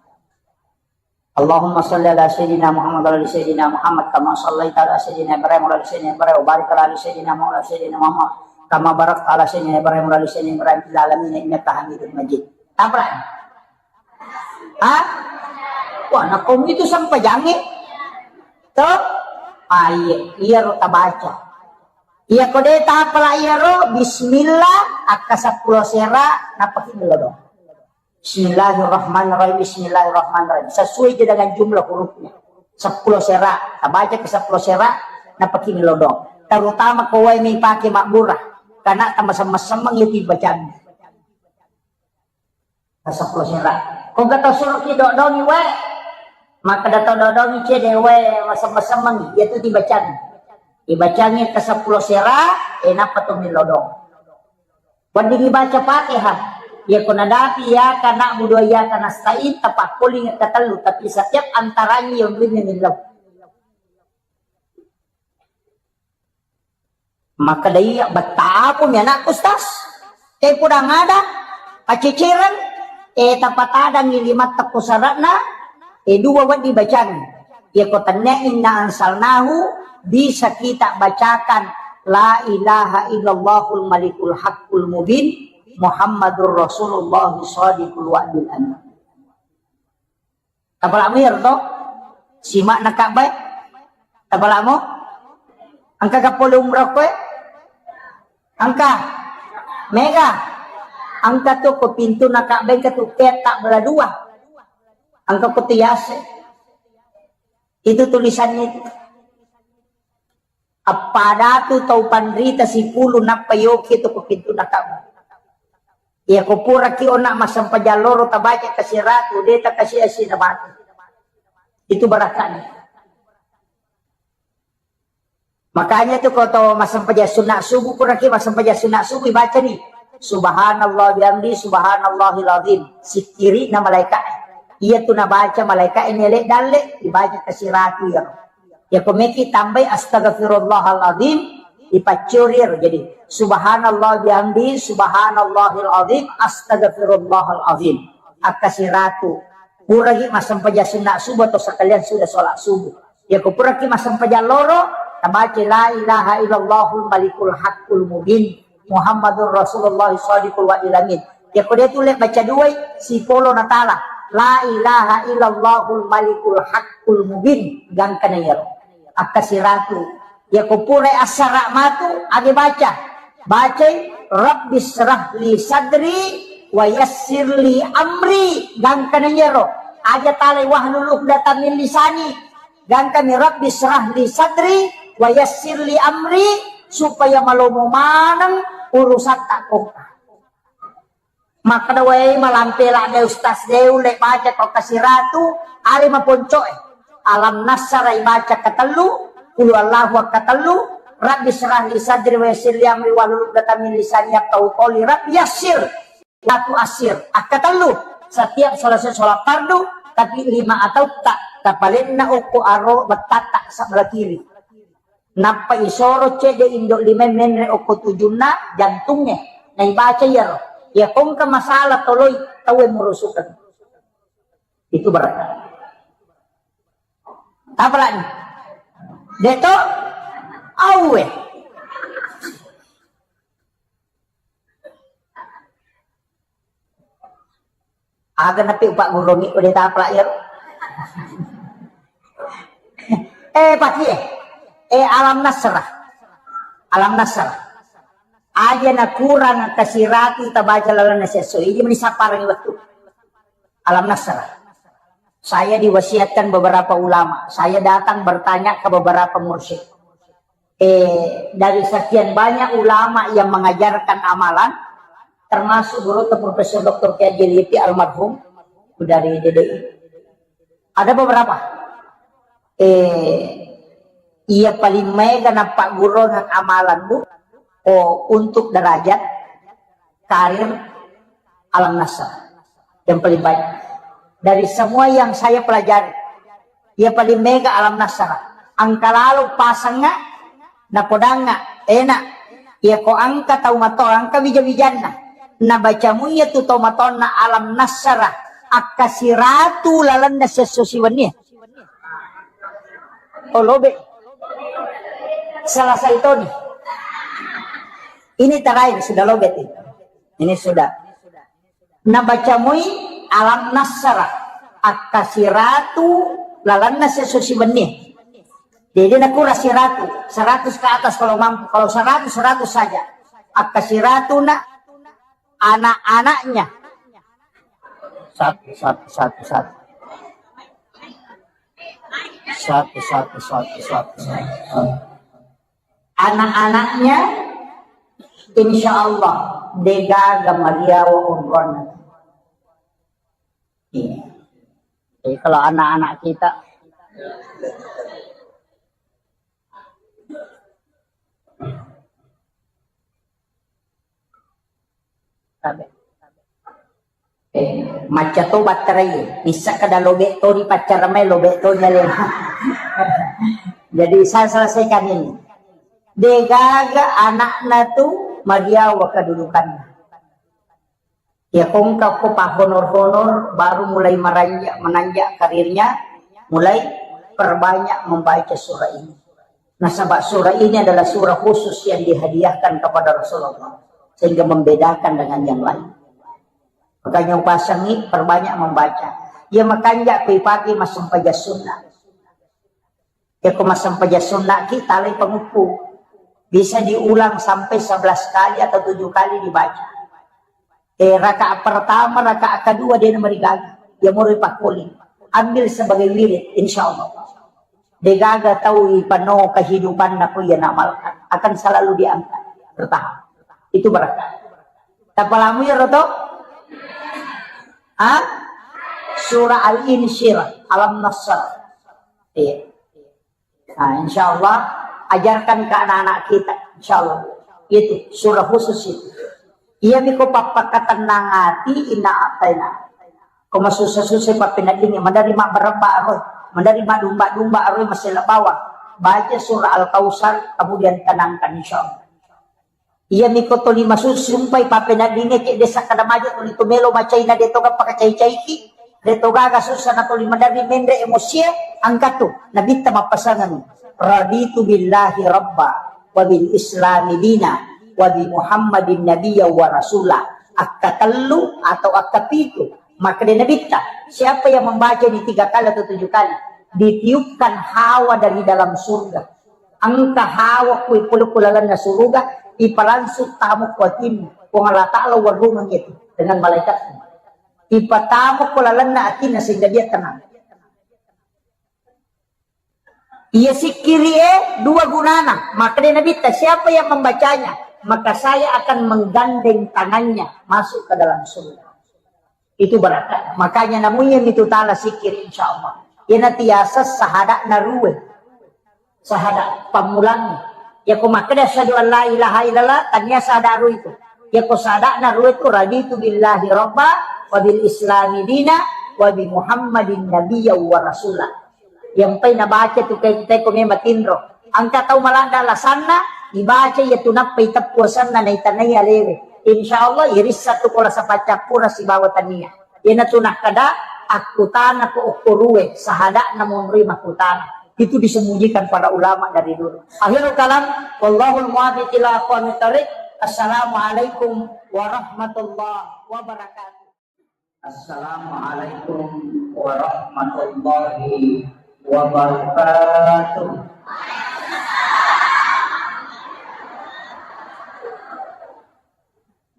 Allahumma salli ala Sayyidina Muhammad wa ala ali Sayyidina Muhammad kama sallaita ala Sayyidina Ibrahim wa ala ali Sayyidina Ibrahim wa barik ala ali Sayyidina Muhammad wa ala ali Sayyidina Muhammad kama barakta ala Sayyidina Ibrahim wa ala ali Sayyidina Ibrahim fil alamin innaka Hamidum Majid. Apa? Hah? Wah, nakom itu sampajangnge. Toh? Ah, iya, iyaro tabaca. Iyako de tapala iyaro, bismillah, akka seppulo sera, napaki melodong. Bismillahirrahmanirrahim, bismillahirrahmanirrahim. Sesuai je dengan jumlah hurufnya. Seppulo sera, tabaca ke seppulo sera, napaki melodong. Terutama ko wae mi pake mabbura, karena tambah semeng-semeng itu bacaan. Ke seppulo sera. Ko gak tau suruh ki dodongi wae, maka da tau dodongi cede wae, semeng-semeng itu dibacaan. Dibacangi ke seppulo sera, eh, nappa to melodong. Weddingngi baca Fatihah. Iyako nadapi iyyaka na'budu wa iyyaka nasta'in, tapakkoling katellu, tapi setiap antaranya yang duinna millau. Maka daiya, "Bettapo mi anakku, Ustaz? Te pudang ada, pacicereng, eh, tapatadangi lima tekko sara'na, eh, dua wedding bacang." Iyako tennia inna anzalnahu, bisa kita bacakan la ilaha illallahul malikul haqqul mubin, Muhammadur Rasulullah shadiqul wa'dil amin. Tapala'mu iyaro to? Sima'na Ka'bah e? Tapala'mu? Engka ga pole umrah koe? Engka? Mega? Engka tu ko pintuna Ka'bah, engka tu petta bela dua. Engka ko tu yase. Itu tulisannya itu. Appada tu tau panrita sipulung nappa yoki tu ko pintuna Ka'bah. Iyako puraki ona massempajang loro tabaca kasiratu, de takasi asina mati. Itu barakani. Makanya tu ko to massempajang sunna subuh, puraki massempajang sunna subuh, baca ni, "Subhanallah bihamdi, subhanallahil azim." Sikkiri'na malaika. Iya tu nabaca malaika ini lek dalle, dibaca kasiratu ya. Iyako meki tambai astaghfirullahaladzim, dipaccuri ero. Jadi, subhanallah bihamdi, subhanallahil azim, astaghfirullahaladzim. Akka siratu. Puraki massempajang sunna subuh atau sekalian sudah sholat subuh. Iyako puraki massempajang loro, tabaca la ilaha illallahul malikul haqqul mubin. Muhammadur Rasulullah shadiqul wa'dil amin. Iyako de tulle baca duai, sipolo natala. La ilaha illallahul malikul haqqul mubin. Gangkana iyaro. Akka siratu. Iyako purai assara matu, age baca. Bacai, Rabbi syrah li sadri wa yassir li amri. Gangkana iyaro. Aja talai wahlul uqdatan min lisani. Gangkami Rabbi syrah li sadri wa yassir li amri, supaya malomo maneng urusatta kongka. Makkeda, "Wae, malampe ladde Ustaz de, ulle baca ko kasiratu, ale maponcoe. Alam nassara ibaca katellu, qul huwallahu katellu, Rabbi syrah li sadri wa yassir li amri wahlul uqdatan min lisani yafqahu qauli, Rabbi yassir, la tu'assir." Akkatellu, setiap selesai sholat fardu, tapi lima atautta tapalenna okko aro bettatta sebelah kiri. Nappa isoro cedde indo lima menre okko tujunna jantungnge. Naibaca iyaro. Iya kongka masalah toloi tauwe murusukeng. Itu berkah. Apa lagi? Deto? Auwe. Aga napi upa gurungi udah taplak ya. Eh, pasti eh. Eh, alam nasrah. Alam nasrah. Aja na kurang kasiratu tabaca lalana sesso. Ini meni saparang waktu. Alam nasrah. Saya diwasiatkan beberapa ulama. Saya datang bertanya ke beberapa mursyid. Eh, dari sekian banyak ulama yang mengajarkan amalan, termasuk guru Profesor Doktor Kiai Haji Liti almarhum dari D D I. Ada beberapa. Eh, iya paling mega nappa guru amalan, Bu. Oh, untuk derajat karir alam nasrah yang paling baik. Dari semua yang saya pelajari, iya paling mega alam nasrah. Angka lalo pasangnga, napodangnga, enak. Iya ko angka tau mato, angka wija-wijanna. Nabacamu iya tu tau matonna alam nasrah. Akka siratu lalenna sesso siwenni. Oh, lobe. Selesai toni. Ini terakhir, sudah lobe ini. Ini sudah. Nabacamui alam nasrah, akka siratu lalanna sesso siwenni. Jadi nakura siratu, seratus ke atas kalau mampu. Kalau seratus, seratus saja. Akka siratu na anak-anaknya. Satu, satu, satu, satu. Satu, satu, satu, satu, satu. Anak-anaknya, insya Allah, degaga mariawa onronna. Iya. Jadi kalau anak-anak kita, tabe. Eh, macca to batterai, missa kada lobe to di paccara mai, lobe to di alena. Jadi saya selesaikan ini. Degaga anakna tu mariawa kedudukanna. Ya kongka ko pahonor-honor baru mulai meranjak, menanjak karirnya, mulai perbanyak membaca surah ini. Nasaba surah ini adalah surah khusus yang dihadiahkan kepada Rasulullah, sehingga membedakan dengan yang lain. Makanya upasangi perbanyak membaca. Ya makanja kui pagi massempajang sunnah. Ya ko massempajang sunnah ki talai panguppu. Bisa diulang sampai sebelas kali atau tujuh kali dibaca. Eh, rakaat pertama, rakaat kedua dia namarigaga. Ya mulai pakkuling. Ambil sebagai wirid, insya Allah. Degaga tau ipano kehidupan naku ia namalkan. Akan selalu diangkat. Bertahap. Itu berkah. Tapalamu ya roto? Ah? Surah Al-Insyirah. Alam Nasr. Iya. Nah, insya Allah, ajarkan ke anak-anak kita, insya Allah. Itu surah khusus itu. Iya miko pappakatenang ati inna ataina. Ko masussa-sussa pappeneddingi, menerima beremba aroi, menerima domba-domba aroi, masela bawang. Baca surah Al-Kausar, kemudian tenangkan, insya Allah. Iya miko toli masussumpai pappeneddingnge cedde sakkada maja toli tu melo macaina de toga pakacai-caiki, de togaga sussa na toli maderri menre emosie, angkatu nabitta mappasangeng, "Raditu billahi rabba wa bil islami dina wa bi Muhammadin nabiyya wa rasula." Akkatellu atau akkapitu makkeda nabitta, siapa yang membaca ini tiga kali atau tujuh kali, ditiupkan hawa dari dalam surga. Engka hawa kui pole ku lalenna suruga, Ipalangsung tamu ku atimmu, Puang Allah Ta'ala warrungeng itu dengan malaikatnya. Ipatamukko lalenna atinna sehingga dia tenang. Iya sikkiri e dua gunana. Makkeda Nabitta, siapa yang membacanya, maka saya akan menggandeng tangannya masuk ke dalam surga. Itu berangkat. Makanya namunya mitu tala sikkiri, insya Allah. Iyana tiasa sahada'na rue. Sahada pammulangnge. Yako makkeda asyhadu an la ilaha illallah, tania sahada rue itu. Yako sahada'na rue itu, raditu billahi rabba, wa bil islami dina, wa bi Muhammadin nabiyya wa rasula. Yang pai nabaca tu kai, kai ko memang tinro. Engka tau maladda lasanna, ibaca iya tu nappa iteppu asenna naitanai alewe. Insya Allah irissa tu kola sapaccappura sibawa tania. Iyanatu nakkeda, akkutanako okko rue, sahada'na monroi makkutana. Itu disembunyikan para ulama dari dulu. Akhirul kalam, wallahul muwaffiq ila aqwamit thariq. Assalamualaikum warahmatullahi wabarakatuh. Assalamualaikum warahmatullahi wabarakatuh.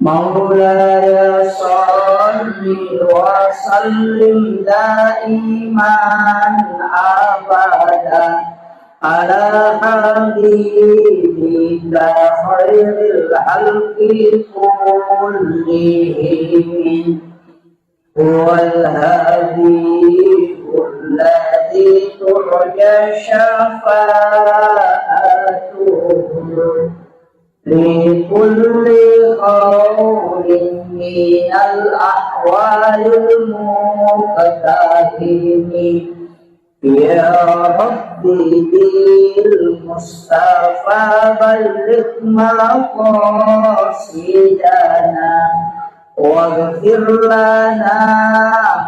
مولاي صل وسلم دائما أبدا على حبيبك خير الخلق كلهم. هو الحبيب الذي ترجى شفاعته في كل هول من الأحوال المقتحم. يا رب بالمصطفى بلغ مقاصدنا واغفر لنا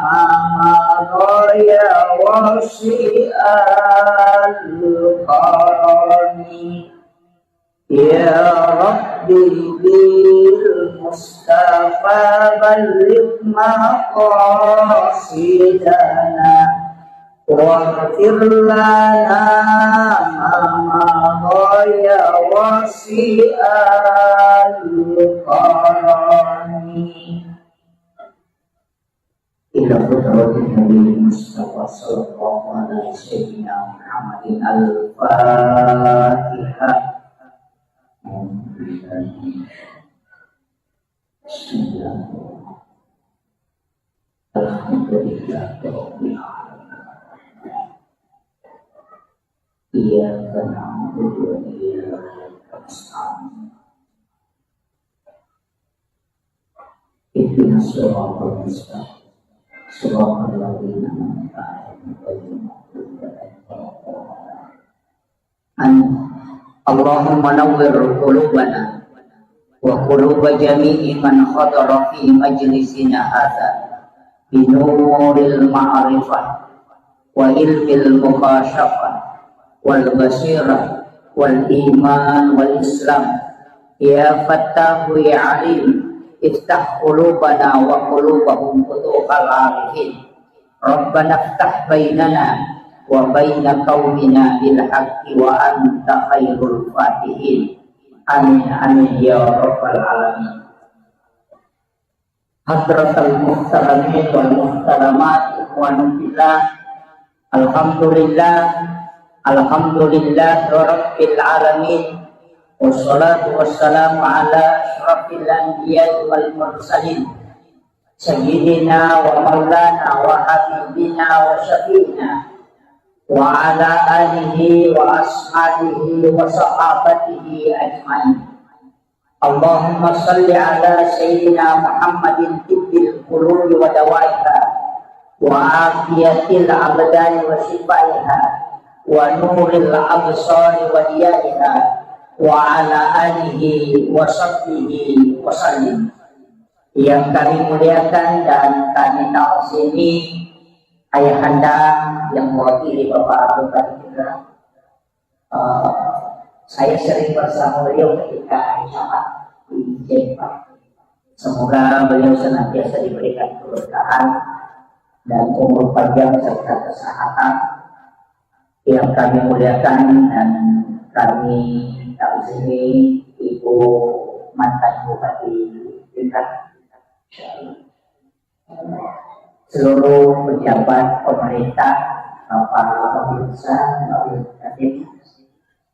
ما مضى يا واسع الكرم. يا رب بالمصطفى بلغ مقاصدنا واغفر لنا ما مضى يا واسع الكرم. إلى حضرة النبي المصطفى صلى الله على سيدنا محمد. الفاتحة. بسم الله. الحمد لله رب العالمين. إياك نعبد وإياك نستعين. اهدنا الصراط المستقيم. صراط الذين أنعمت عليهم غير المغضوب عليهم ولا الضالين. آمين. اللهم نور قلوبنا وقلوب جميع من حضر في مجلسنا هذا بنور المعرفة وعلم المكاشفة والبصيرة والإيمان والإسلام. يا فتاح يا عليم، افتح قلوبنا وقلوبهم فتوح العارفين. ربنا افتح بيننا وبين قومنا بالحق وأنت خير الفاتحين. آمين، آمين يا رب العالمين. حضرة المحترمين والمحترمات، إخواني في الله، الحمد لله، الحمد لله رب العالمين، والصلاة والسلام على أشرف الأنبياء والمرسلين، سيدنا ومولانا وحبيبنا وشفيعنا وعلى آله وأصحابه وصحابته أجمعين. اللهم صل على سيدنا محمد طب القلوب ودوائها وعافية الأبدان وشفائها ونور الأبصار وضيائها وعلى آله وصحبه وسلم. Yang kami muliakan dan kami ta'zimi, ayahanda yang mewakili Bapak Abdul Qadir Putra. Eh, saya sering bersama beliau ketika Aisyah di Jepang. Semoga beliau senantiasa diberikan keberkahan dan umur panjang serta kesehatan. Yang kami muliakan dan kami ta'zimi, Ibu mantan Bupati Pinrang, seluruh pejabat pemerintah, Bapak Babinsa, Babinsa,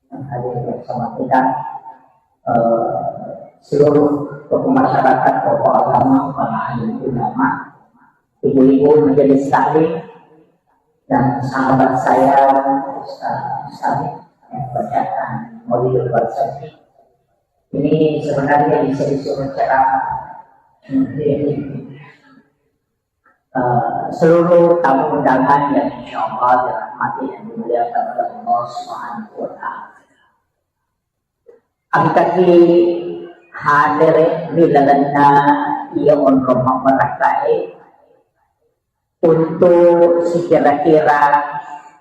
yang hadir bersama kita, eh, seluruh tokoh masyarakat, tokoh agama, para alim ulama, ibu-ibu majelis taklim, dan sahabat saya, Ustaz Mustami, yang bacakan Maulidul Barsari. Ini sebenarnya bisa disuruh ceramah. Eh, seluruh tamu undangan yang insya Allah dirahmati dan dimuliakan oleh Allah Subhanahu wa Ta'ala. Engkaki hadere ri lalenna iya onrong mabbarakkae untuk sikira-kira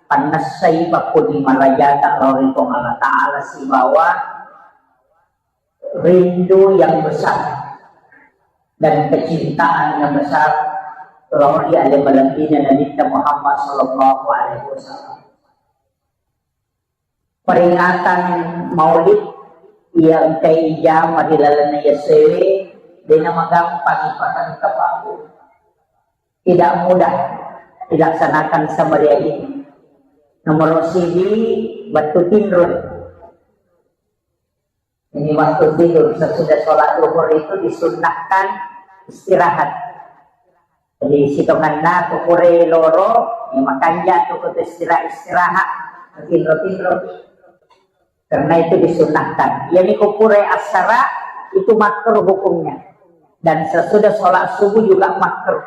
pannessai pakkuni marajata lao ri Puang Allah Ta'ala sibawa rindu yang besar dan kecintaan yang besar lao ri ale malebbina Nabitta Muhammad sallallahu alaihi wasallam. Peringatan Maulid yang engkai ijama ri lalenna yasewe, dena magampang ipatengka pabu. Tidak mudah dilaksanakan semeriah ini. Nomor siji, waktu tinro. Ini waktu tidur, sesudah sholat duhur itu disunnahkan istirahat. Jadi, sitonganna ko pura loro, ya, makanja tu ko istirahat, istirahat, tinro-tinro. Karena itu disunnahkan. Yani ko pura asara, itu makruh hukumnya. Dan sesudah sholat subuh juga makruh.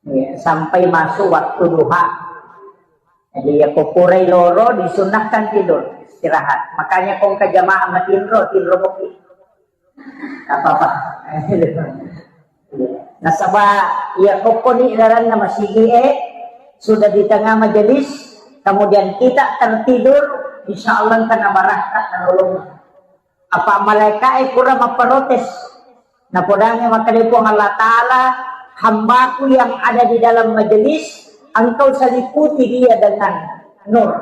Ya, sampai masuk waktu duha. Jadi, ya, ko pura loro disunnahkan tidur, istirahat. Makanya ko engka jamaah matinro, tinro mopi. Apa-apa. Nasaba, ya, ko koni laranna masigi e, sudah di tengah majelis, kemudian kita tertidur, insya Allah engka nabarakka, nanolong. Apa malaikae pura mapprotes. Napodangi makkeda Puang Allah Ta'ala, "Hambaku yang ada di dalam majelis, engkau seliputi dia dengan nur."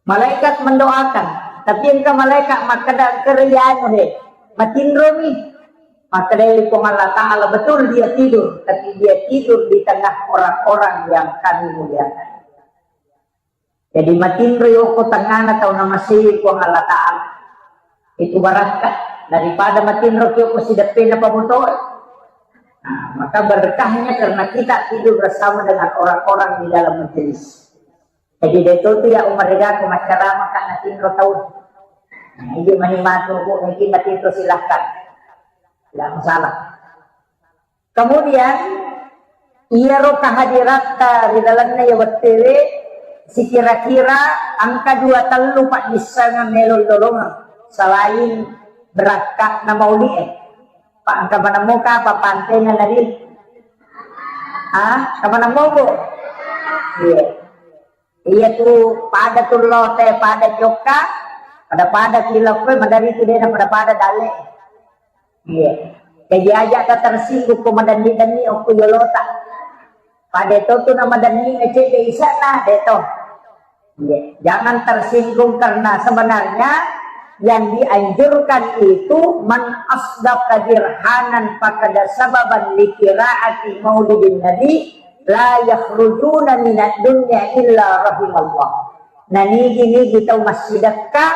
Malaikat mendoakan, tapi engka malaikat makkeda, "Engka ri anu he, matinromi." Makkeda Puang Allah Ta'ala, "Betul dia tidur, tapi dia tidur di tengah orang-orang yang kami muliakan." Jadi matinro yoko tengana tau namasei Puang Allah Ta'ala. Itu barakka daripada matinro ki yoko sideppena pamotoe. Nah, maka berkahnya karena kita tidur bersama dengan orang-orang di dalam majelis. Jadi, de' to tu ya umarigaku maccarama ka natinro tau. Nah, idi mani matu, Bu, mungkin matinro, silahkan. Tidak masalah. Kemudian, iyaro kehadiratta ri lalenna iya wettuwe sikira-kira engka dua tellu paddissengeng melo lolongeng selain berakka'na mauli'e. Pa engka maneng moka apa pantena nari? Ah, engka maneng mogo? Iya. Iya tu pada tu lote, pada jokka, pada-pada ki lokkoe, madari tu dena pada-pada dale. Iya. Jadi aja ta tersinggung ko madanni-danni okko yolota. Pada to tu na madanni ngecek de isana de to. Iya. Jangan tersinggung karena sebenarnya yang dianjurkan itu man asdaqa dirhanan fakada sababan likiraati maulidin nabi la yakhrujuna minad dunya illa rahimallah. Nanigi-nigi tau massidekka,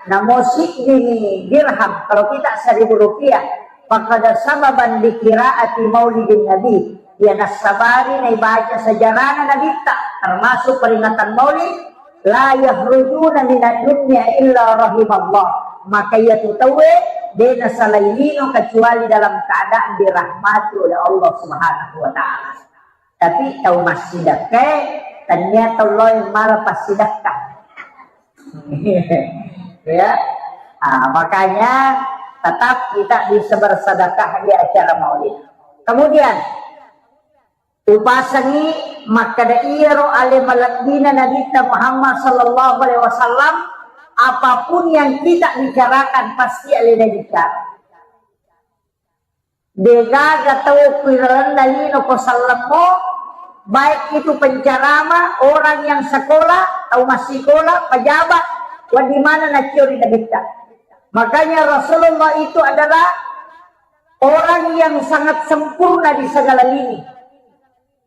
namo siddimi dirham, kalau kita seribu rupiah, fakada sababan likiraati maulidin nabi, iya nassabari naibaca sejarahna nabitta, termasuk peringatan maulid, la yakhrujuna minad dunya illa rahimallah. Maka iya tu tauwe de nasalai lino kecuali dalam keadaan dirahmati oleh Allah Subhanahu wa Ta'ala. Tapi tau massidekka, tania tau loe mala passidekka. Ya. Ah, makanya tetap kita bisa bersedekah di acara maulid. Kemudian, upasangi makkeda iyaro ale malebbina Nabitta Muhammad sallallahu alaihi wasallam, apapun yang kita bicarakan pasti alena bicara. Degaga tau kuilalenna lino ko sellemmo, baik itu penceramah, orang yang sekolah, tau massikola, pejabat, wa di mana nacio ri Nabitta. Makanya Rasulullah itu adalah orang yang sangat sempurna di segala lini.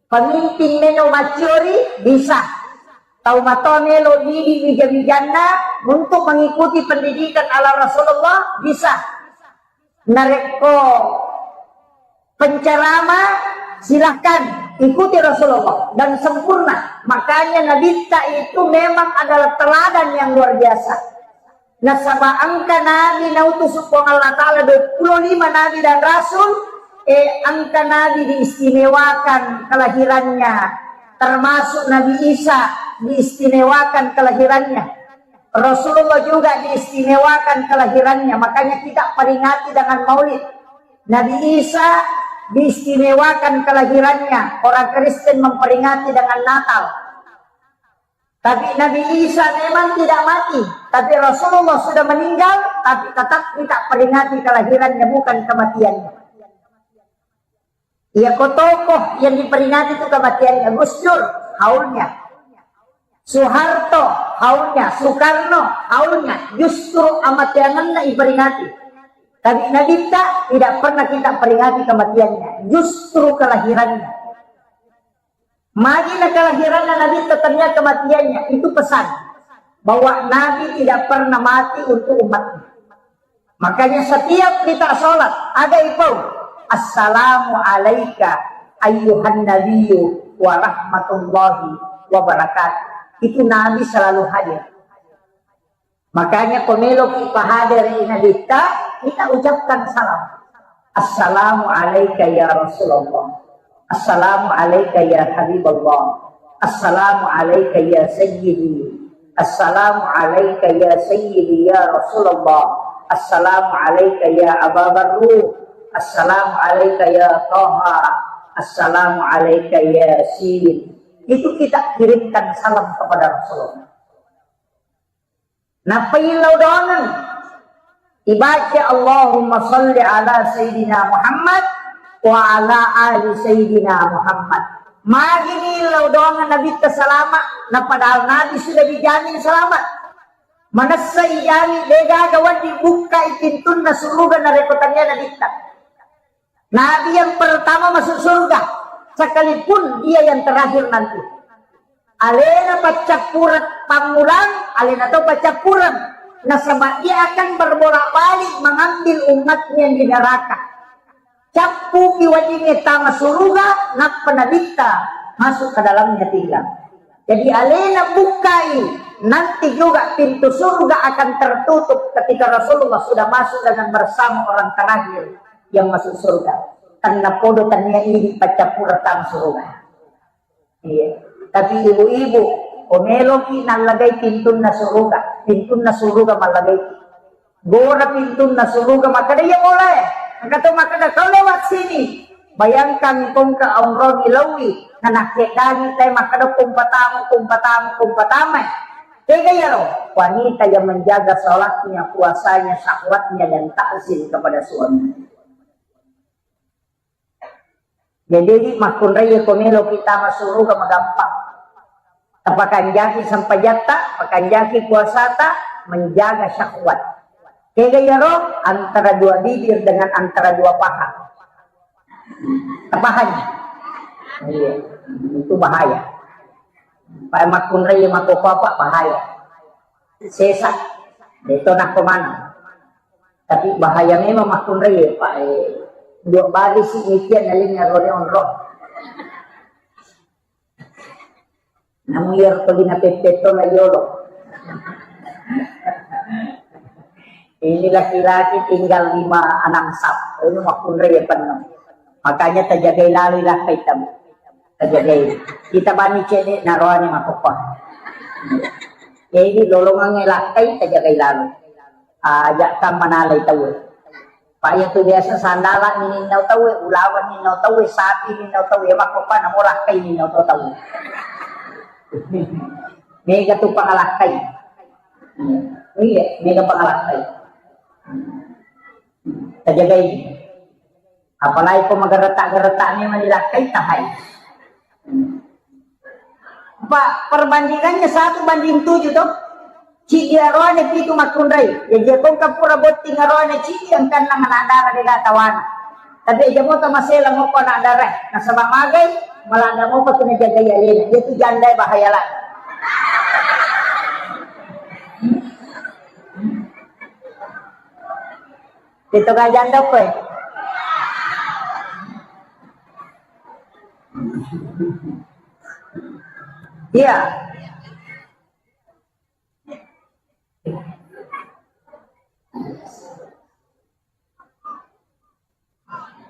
Pemimpin melo maciori bisa. Tau matoa melo didi wija-wijanna untuk mengikuti pendidikan ala Rasulullah bisa. Narekko penceramah, silahkan ikuti Rasulullah dan sempurna. Makanya Nabitta itu memang adalah teladan yang luar biasa. Nasaba engka nabi nautus Puang Allah Ta'ala dua puluh lima nabi dan rasul, eh, engka nabi diistimewakan kelahirannya, termasuk Nabi Isa diistimewakan kelahirannya. Rasulullah juga diistimewakan kelahirannya, makanya kita peringati dengan maulid. Nabi Isa diistimewakan kelahirannya, orang Kristen memperingati dengan Natal. Tapi Nabi Isa memang tidak mati, tapi Rasulullah sudah meninggal, tapi tetap kita peringati kelahirannya, bukan kematiannya. Iya, ko tokoh yang diperingati itu kematiannya, Gus Dur, haulnya. Soeharto, haulnya. Soekarno, haulnya. Justru amateangenna diperingati. Tapi Nabitta tidak pernah kita peringati kematiannya, justru kelahirannya. Magi na kelahiranna Nabitta tania kematiannya, itu pesan bahwa Nabi tidak pernah mati untuk umatnya. Makanya setiap kita sholat, ada ipau, "Assalamu alaika ayyuhan nabiyyu wa rahmatullahi wa barakatuh." Itu Nabi selalu hadir. Makanya ko meloki pahadere Nabitta, kita ucapkan salam. "Assalamu alaika ya Rasulullah. Assalamu alaika ya Habiballah. Assalamu alaika ya Sayyidi. Assalamu alaika ya Sayyidi ya Rasulullah. Assalamu alaika ya Aba Barru. Assalamu alaika ya Taha. Assalamu alaika ya Yasin." Itu kita kirimkan salam kepada Rasulullah. Nappa illau doangeng. Ibaca, "Allahumma salli ala Sayyidina Muhammad wa ala ali Sayyidina Muhammad." Magini illau doangeng Nabitta salama, na padahal Nabi sudah dijamin selamat. Manessa ijami, degaga wedding bukkai pintunna suruga narekko tania Nabitta. Nabi yang pertama masuk surga, sekalipun dia yang terakhir nanti. Alena paccappureng pammulang, alena to paccappureng. Nasaba dia akan berbolak-balik mengambil umatnya yang di neraka. Cappuki weddingnge tama suruga, nappa Nabitta masuk ke dalamnya tinggal. Jadi alena bukkai, nanti juga pintu surga akan tertutup ketika Rasulullah sudah masuk dengan bersama orang terakhir yang masuk surga. Karena podo tania idi paccappureng tama suruga. Iya. Tapi ibu-ibu, ko meloki nallagai pintunna suruga, pintunna suruga mallagaiki. Gora pintunna suruga, makkeda, "Iya, bola e." Engka to makkeda, "Kau lewat sini." Bayangkan kongka onrong ilaui, nanakkeddangi tae makkeda, "Kumpatamu, kumpatamu, kumpatama." Tega iyaro? Wanita yang menjaga sholatnya, puasanya, syahwatnya, dan takzim kepada suami. Jadi, makkunrai ko melo kita masuruga magampang. Tapakanjaki sempajatta, pakanjaki puasata, menjaga syahwat. Kega iyaro? Antara dua bibir dengan antara dua paha. Tapahanya? Iya, itu bahaya. Pak makkunrai mako apa bahaya. Sesa. Itu nak kemana? Tapi bahaya memang makkunrai, Pak. Eh, dua bali si mikian nalinga rone onro. Namu iyaro tolina peppetto na yolo. Ini laki-laki tinggal lima, enam sap. Ini makkunrai ya penuh. Makanya tajagai lalu lakkai tamu. Tajagai. Kita bani cedek naroani makopa. Jadi lolongannya lakkai tajagai lalu. Aja kam manalai tauwe. Pak, iya tu biasa sandala ni ninnau tauwe, ulawan ninnau tauwe, sapi ninnau tauwe, makopa namo lakkai ninnau tauwe. Mega tu pangalakkai. Iya, mega pangalakkai. Tajagai. Apalagi ko mageretak-geretak memang dilakkai tahai. Pak, perbandingannya satu banding tujuh toh. Ciddi aroane pitu makkunrai. Jaji, iya ko engka pura botting aroane ciddi, engkanna anak dara de gaga tawana. Tapi aja moto masela mokko anak dara. Nasaba magai, maladda mokko tu najagai alena. Iya tu janda e bahaya lagi. Itu ga janda ko e. Iya.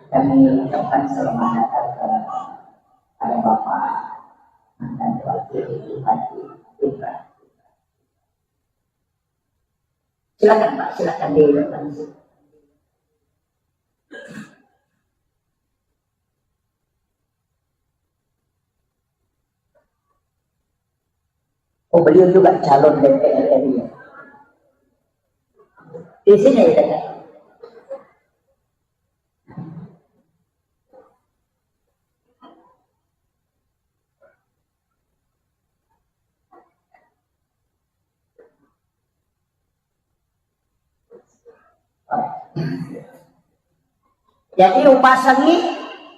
Kami ucapkan selamat datang kepada Bapak mantan Wakil Bupati Pinrang. Silakan, Pak, silakan dilakukan. Oh, beliau juga calon D P R R I ya? Di sini ya, Kak? Jadi upasengngi,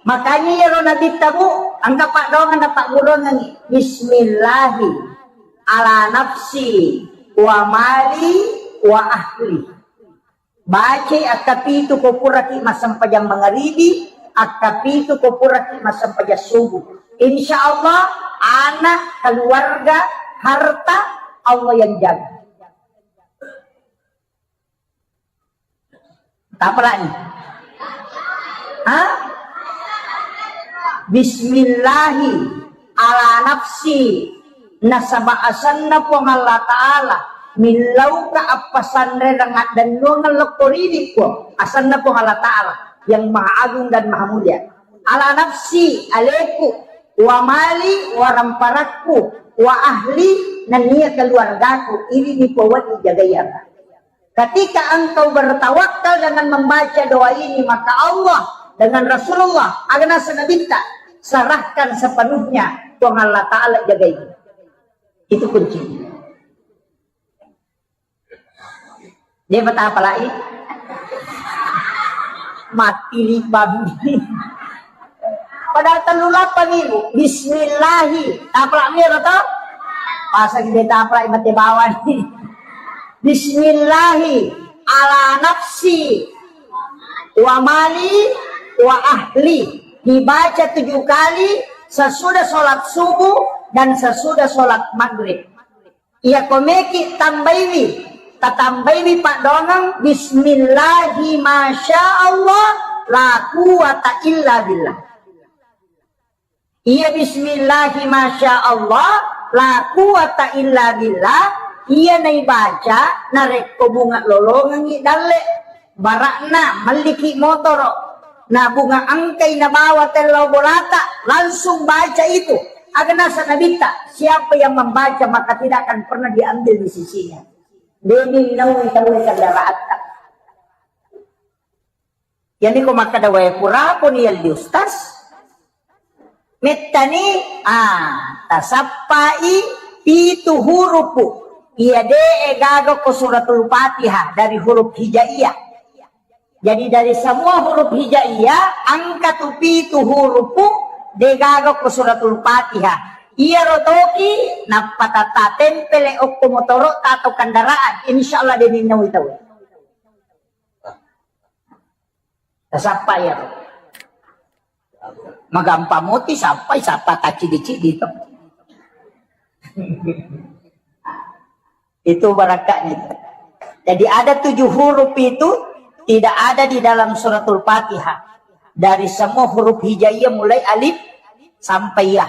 makanya iyaro Nabitta, Bu, engka paddoangeng napaggurungengngi, "Bismillahi ala nafsi wa mali wa ahli." Bacai akkapitu ko puraki massempajang mangaribi, akkapitu ko puraki massempajang subuh. Insya Allah, anak, keluarga, harta, Allah yang jaga. Tapalani. Ha? Bismillahi ala nafsi, nasaba asenna Puang Allah Ta'ala, millauka appasanrereng addennuangeng lokko ri idi, Puang. Asenna Puang Allah Ta'ala yang Maha Agung dan Maha Mulia. Ala nafsi, aleku, wa mali, waramparakku, wa ahli, nennia keluargaku, idi ni Puang wedding jagai aga. Ketika engkau bertawakal dengan membaca doa ini, maka Allah dengan Rasulullah, aga naseng Nabitta, serahkan sepenuhnya, Puang Allah Ta'ala jagai. Itu kuncinya. Dia betapa lagi? Mati libang. Padahal tellu lapang ibu. Bismillahi. Tapalak miro to? Pasang dia tapalak mati bawah ni. Bismillahi ala nafsi wa mali wa ahli. Dibaca tujuh kali sesudah sholat subuh dan sesudah sholat maghrib. Iya ko meki tambaiwi, tatambaiwi paddoangeng, "Bismillahi masya Allah, la quwata illa billah." Iya bismillahi masya Allah, la quwata illa billah, iya naibaca narekko bunga lolongengngi dalle. Bara'na melliki motoro, na bunga engkai nabawa tellau bolata, langsung baca itu. Aga naseng Nabitta, siapa yang membaca maka tidak akan pernah diambil di sisinya. Demi nawi tauwe kendaraanta. Yani ko makkeda wae puraponi yalli ustaz. Mettani, ah, tasappai pitu hurupu. Iya de'e gaga ko suratul Fatihah dari huruf hijaiyah. Jadi dari semua huruf hijaiyah, engka tu pitu hurupu degaga ko suratul Fatihah. Iyaro toki nappa tata tempele okko motoro atau kendaraan, insya Allah de ninnawi tau. Tasappa iyaro. Magampang moti sappai, sappa tacciddi-ciddi to. Itu barakatnya itu. Jadi ada tujuh huruf itu tidak ada di dalam suratul Fatihah. Dari semua huruf hijaiyah mulai alif sampai ya.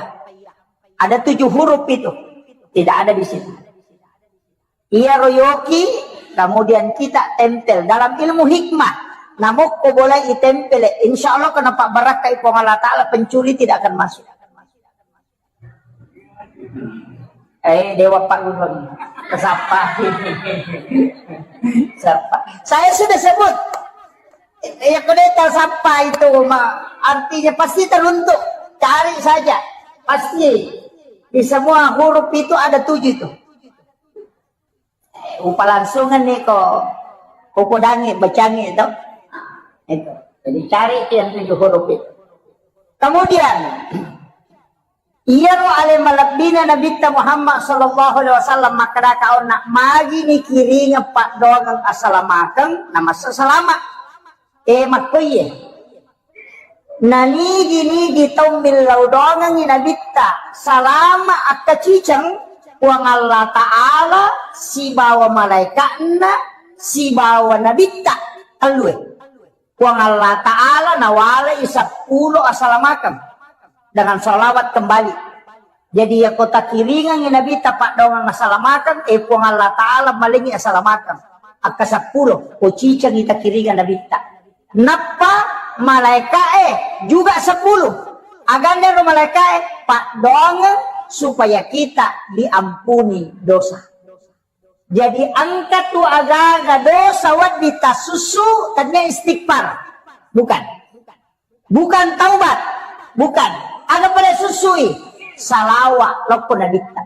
Ada tujuh huruf itu tidak ada di situ. Iya royoki, kemudian kita tempel dalam ilmu hikmah. Namukko boleh itempel, insya Allah kenapa barakah Puang Allah Ta'ala, pencuri tidak akan masuk. Eh, Dewa Pak Gubernur. Sapa? Sapa? Saya sudah sebut. Ya, kau sapa itu, Ma? Artinya pasti teruntuk. Cari saja. Pasti. Di semua huruf itu ada tujuh itu. Upalangsungenni ko, ko kodangngi, bacangngi to. Itu. Jadi cari yang tujuh huruf itu. Kemudian, iyaro ale malebbina Nabitta Muhammad sallallahu alaihi wasallam makkeda kaonna, magi nikiringeng paddoangeng asalamakeng, namassa salama. E, makkoiye. Nanigi-nigi tau millau doangengngi Nabitta, salama akkaciceng Puang Allah Ta'ala sibawa malaika'na sibawa Nabitta, tellue. Puang Allah Ta'ala nawalai seppulo asalamakeng dengan salawat kembali. Jadi, yako takiringengngi Nabitta paddoangeng asalamakeng, e Puang Allah Ta'ala malengngi asalamakeng. Akka seppulo, ko cicengngi takiringeng Nabitta. Nappa malaika'e juga seppulo. Agannaro malaika'e? Paddoangeng supaya kita diampuni dosa. Jadi, engka tu agaga dosa wedding tasussu, tennia istighfar. Bukan. Bukan taubat. Bukan. Aga pada sussui? Salawa lokko Nabitta.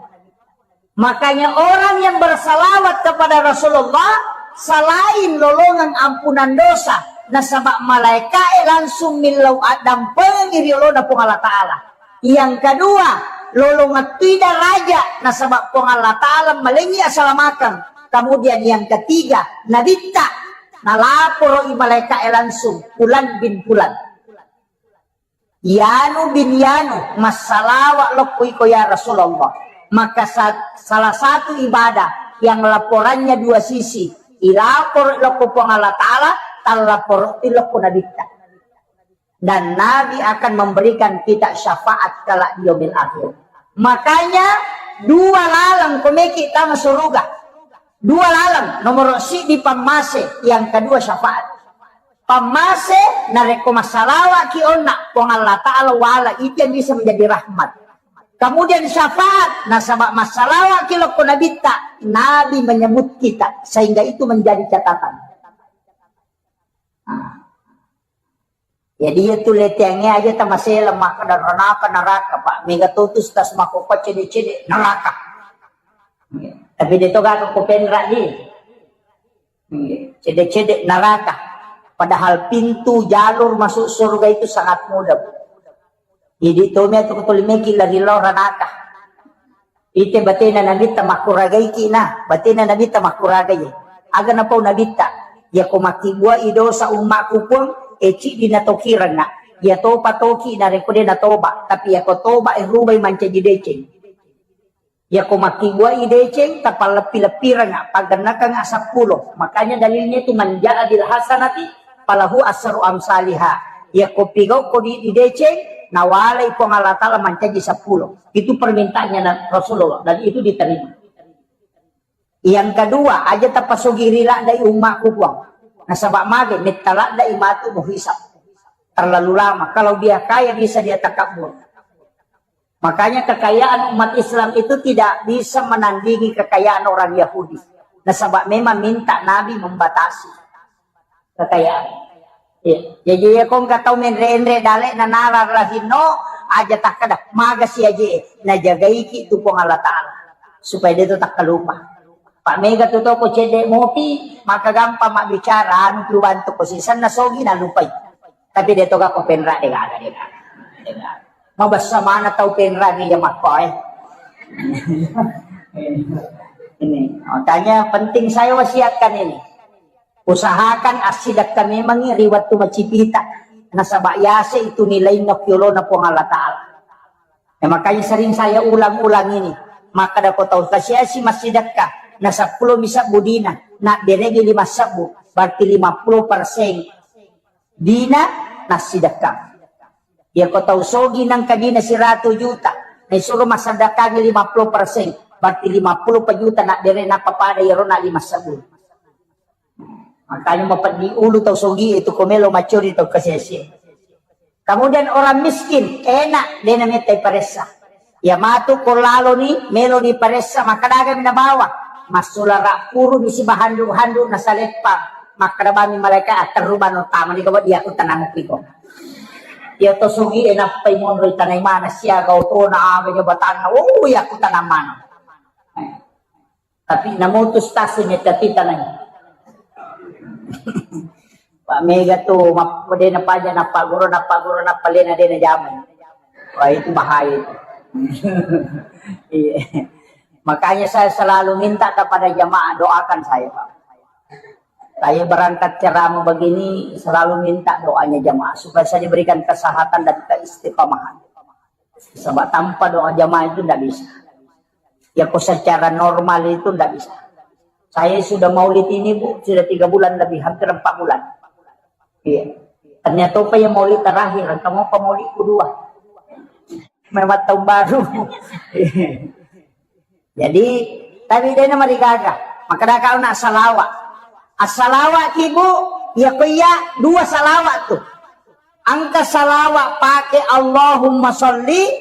Makanya orang yang bersalawat kepada Rasulullah selain lolongan ampunan dosa, nasaba malaika'e langsung millau addampengi ri olona Puang Allah Ta'ala. Yang kedua, lolongettui daraja nasaba Puang Allah Ta'ala malengngi asalamakeng. Kemudian yang ketiga, Nabitta nalaporo i malaika'e langsung, Fulan bin Fulan. Yanu bin Yanu, massalawa lokko iko ya Rasulullah. Maka sa-, salah satu ibadah yang laporannya dua sisi, ilaporo lokko Puang Allah Ta'ala, tallaporo lokko Nabitta. Dan Nabi akan memberikan kita syafaat kelak di yaumil akhir. Makanya dua laleng komeki tama suruga. Dua laleng, nomor sidi pammase, yang kedua syafaat. Pammase, narekko massalawaki onna, Puang Allah Ta'ala wala itu yang bisa menjadi rahmat. Kemudian syafaat, nasaba massalawaki lokko Nabitta, Nabi menyebut kita, sehingga itu menjadi catatan. Nah. Jadi iya tu leteangnge aja tamasela makkeda ranaka naraka, Pak. Mega totus tas makkokko cede-cede naraka. Tapi de to gaga ko penra di. Cede-cede naraka. Padahal pintu jalur masuk surga itu sangat mudah. Jadi to mea tu ko tuli meki lari lao ranaka. Ite batena Nabitta makkuragaiki na, batena Nabitta makkuragai. Aga napau Nabitta, yako makkibbuai dosa ummakku Puang, e ciddi natokirengnga. Iya topa toki narekko de natoba, tapi yako toba e rubai mancaji deceng. Yako makkibbuai deceng, tapalleppi-leppirengnga, paggennakengnga seppulo. Makanya dalilnya itu, man ja'a bil hasanati falahu asru amsaliha. Yako pigau ko di, di deceng, nawalai Puang Allah Ta'ala mancaji seppulo. Itu permintaannya na-, Rasulullah, dan itu diterima. Yang kedua, aja tapasogiri laddai ummakku Puang. Nasaba mage, metta laddai matu muhisab. Terlalu lama. Kalau dia kaya, bisa dia takabur. Makanya kekayaan umat Islam itu tidak bisa menandingi kekayaan orang Yahudi. Nasaba memang minta Nabi membatasi kekayaan. Iya. Jadi ya kong katau menre-enre dale nanala rahinno aja takkada magasi aje najagaiki tu Puang Allah Ta'ala supaya dia tu takkalupa. Pak mega tu toko cedde mopi maka gampang mabbicara anu tu bantu ko sisenna sogi nalupai. Tapi de toga ko penra de gaga, de gaga. De gaga. Mabessa mana tau penra ni ya makko eh. Ini makanya penting saya wasiatkan ini. Usahakan assidekka memangi ri wettu macipita. Nasaba yase itu nilainna piolona Puang Allah Ta'ala. Ya, makanya sering saya ulang-ulang ini. Makkeda ko tau kasiasi massidekka, na seppulo mi sebbu dina, na beregi lima sebbu, berarti lima puluh persen dina nassidekka. Ya ko tau sogi nangka dina siratu juta, na isuro massedekkangi lima puluh persen, berarti lima puluh juta na bere nappa pada iyaro na lima sebbu. Makanya mapeddi ulu tau sogi itu ko melo macuri tau kasiasi. Kemudian orang miskin, enak, de namettai paressa. Ya matu ko lalo ni, melo ni paressa, makkeda aga mi nabawa. Massulara puru mi sibahandu-handu nasaleppa. Makkeda bami malaika, "Atterru bano tama ni gawa dia ku tenang piko." Ya to sogi e nappai monro tanai mana siaga otona aga jabatanna. Oh, ya ku tenang mana. Tapi namutus tasi metta titanai. Pak mega tu, map-, de napaja, napagguru, napagguru, napalena de najamai. Wah, itu bahaya itu. Iya. Makanya saya selalu minta kepada jamaah, doakan saya, Pak. Saya berangkat ceramah begini, selalu minta doanya jamaah supaya saya diberikan kesehatan dan keistiqomahan. Sebab tanpa doa jamaah itu ndak bisa. Ya, kok secara normal itu ndak bisa. Saya sudah maulid ini, Bu, sudah tiga bulan lebih, hampir empat bulan. Iya. Ternyata apa yang maulid terakhir, kamu apa maulid kedua? Memang tahun baru. Jadi, tapi de namarigaga. Makkeda kau nak salawat. Assalawat ki, Bu, iya ko iya dua salawat tu. Engka salawat pake Allahumma sholli,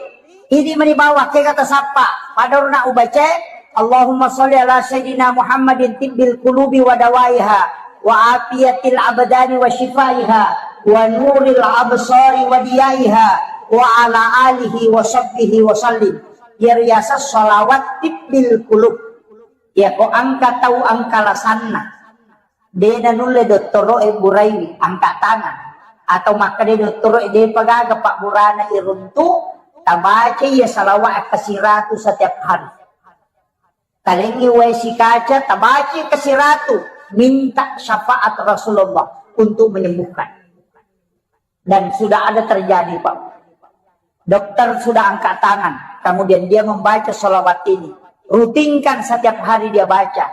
idi mani bawah ke kata sappa. Pada urna ubaca, Allahumma sholli ala sayyidina Muhammadin tibbil qulubi wa dawaiha, wa afiyatil abdani wa shifaiha, wa nuril absari wa diyaiha, wa ala alihi wa sahbihi wa sallim. Iya riaseng salawat tibbil qulub. Iya ko engka tau engka lasanna. De nanulle dottoro'e buraiwi, angkat tangan. Atau makkeda dottoro'e, depa gaga pabburana iruntu, tabaca iya salawat engka siratu setiap hari. Talengngi wae sikaca, tabaca engka siratu, minta syafaat Rasulullah untuk menyembuhkan. Dan sudah ada terjadi, Pak. Dokter sudah angkat tangan, kemudian dia membaca salawat ini. Rutinkan setiap hari dia baca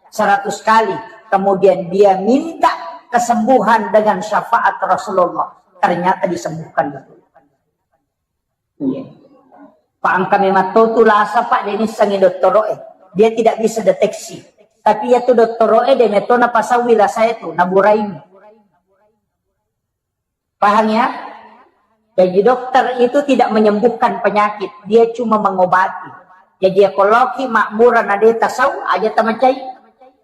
seratus kali, kemudian dia minta kesembuhan dengan syafaat Rasulullah. Ternyata disembuhkan betul. Iya. Pak, engka memang to tu lasa, Pak, de nissengi dottoro'e. Dia tidak bisa deteksi. Tapi iya tu dottoro'e de metto napasaui lasa itu, naburaimi. Paham ya? Jadi dokter itu tidak menyembuhkan penyakit, dia cuma mengobati. Jadi ya, kalau ki makmura na de tasau aja tamacai.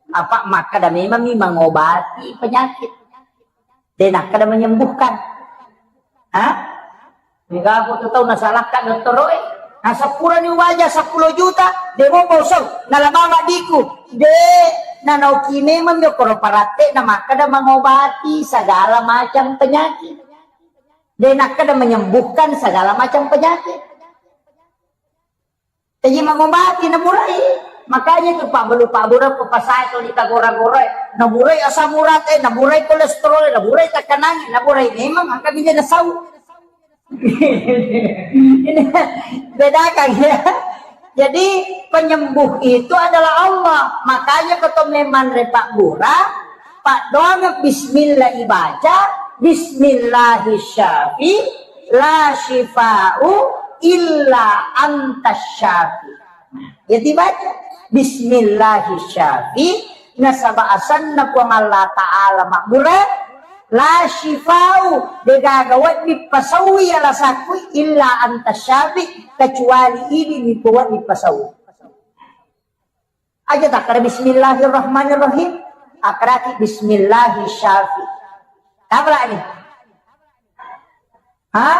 Apa makkeda memang mi mengobati penyakit. De nakkeda menyembuhkan. Hah? Mega aku tu tau nasalahkan dottoro'e. Nah, seppulo ni waja seppulo juta, de mo bosong, nalabawa diku. De, nanoki memang mi koro paratte na makkeda mengobati segala macam penyakit. De nakkeda menyembuhkan segala macam penyakit. Jadi mengobati naburai. Makanya tu pabbalu pabbura ko pasai ko ditagora-gorai. Naburai asam urat, eh, naburai kolesterol, naburai tekanangi, naburai memang angka bija nasau. Ini bedakan ya. Jadi penyembuh itu adalah Allah. Makanya keto memang repak bura, paddoangeng bismillah ibaca, bismillahi syafi, la syifa'u illa anta syafi. Nah, ya dibaca, bismillahi syafi, nasaba asanna Puang Allah Ta'ala mabbura, la syifa'u, degaga wedding pasaui alasakku, illa anta syafi, kecuali idi mi wedding pasaui. Aja takkeda bismillahirrahmanirrahim. Akkedaki bismillahi syafi. Apa ni? Hah?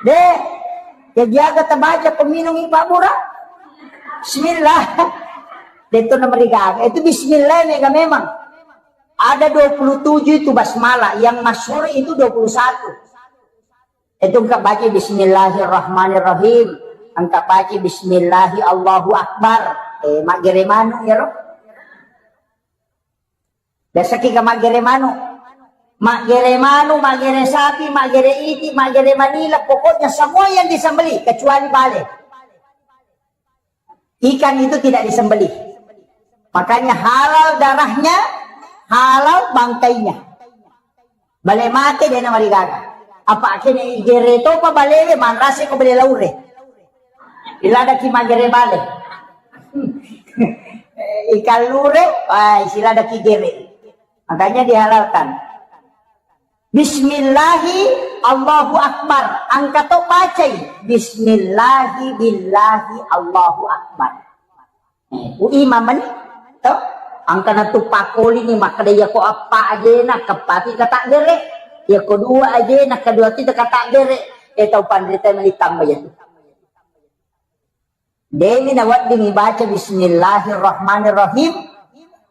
De, ya jaga tabaca peminum ipa bura. Bismillah. De tu namarigaga. Itu bismillah mega memang. Ada dua puluh tujuh itu basmalah. Yang masyhur itu dua puluh satu. Itu engka baca bismillahirrahmanirrahim, engka baca bismillahi Allahu Akbar. Eh, maggere manu iyaro. Biasa ki ga maggere manu. Maggere manu, maggere sapi, maggere iti, maggere manila, pokoknya semua yang disembelih kecuali bale. Ikan itu tidak disembelih. Makanya halal darahnya, halal bangkainya. Bale mate de namarigaga. Apa kene igere topa balewe, manrase ko bale laure. Iladaki magere bale. Ikan lure, ah, siladaki gere. Makanya dihalalkan. Bismillahi Allahu Akbar. Engka to bacai. Bismillahi billahi Allahu Akbar. Eh, ku imam mani, to? Engka na tu pakoli ni makkeda iya ko eppa ajena, keppati kata gere. Iya ko dua ajena, kedua tu kata gere. Eh, tau panrita mani tambah ya tu. Demi nawedding ibaca bismillahirrahmanirrahim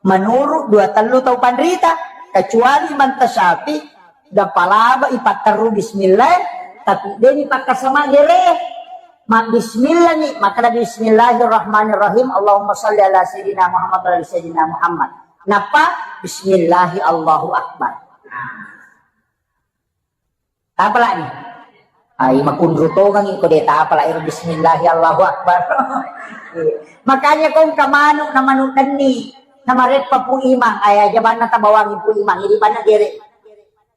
menurut dua tellu tau panrita, kecuali manta syafi dan palaba ipatterru bismillah, tapi demi pakkasama gere. Ma bismillah ni, maka bismillahirrahmanirrahim, Allahumma salli ala sayyidina Muhammad wa ala sayyidina Muhammad. Napa? Bismillahi Allahu Akbar. Tapalani. Ai makunru tongangi ko de tapala ero bismillahi Allahu Akbar. Makanya kong kamanu na manu denni na mareppa Pu Imang, ai aja banna tabawangi Pu Imang, ini banna gere.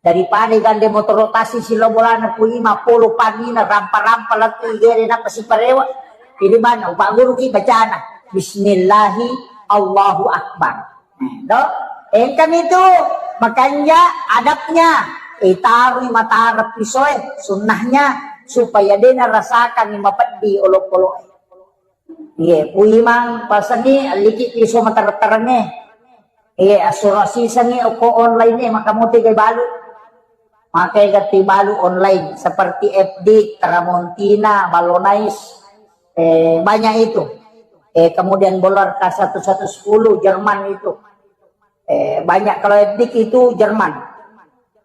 Daripada gande motoro tasi silo bolana Pu Imang polo panina rampa-rampa lettu gere napa siparewa. Ini banna upaguru ki bacana bismillahi Allahu Akbar. Do, engkami tu makanja adabnya, itarui matara pisoe, sunnahnya, supaya dena rasakan mapeddi olok-olok. Iye, Pu Imang pasenni alliki piso matareng-tarengnge. Iye, asuro sisengi oko online e, maka muti gai balu. Makai gatti balu online seperti F D, Tramontina, Ballonais, eh, banyak itu. Eh, kemudian Bolar K satu satu sepuluh Jerman itu. Eh, banyak kalau F D itu Jerman.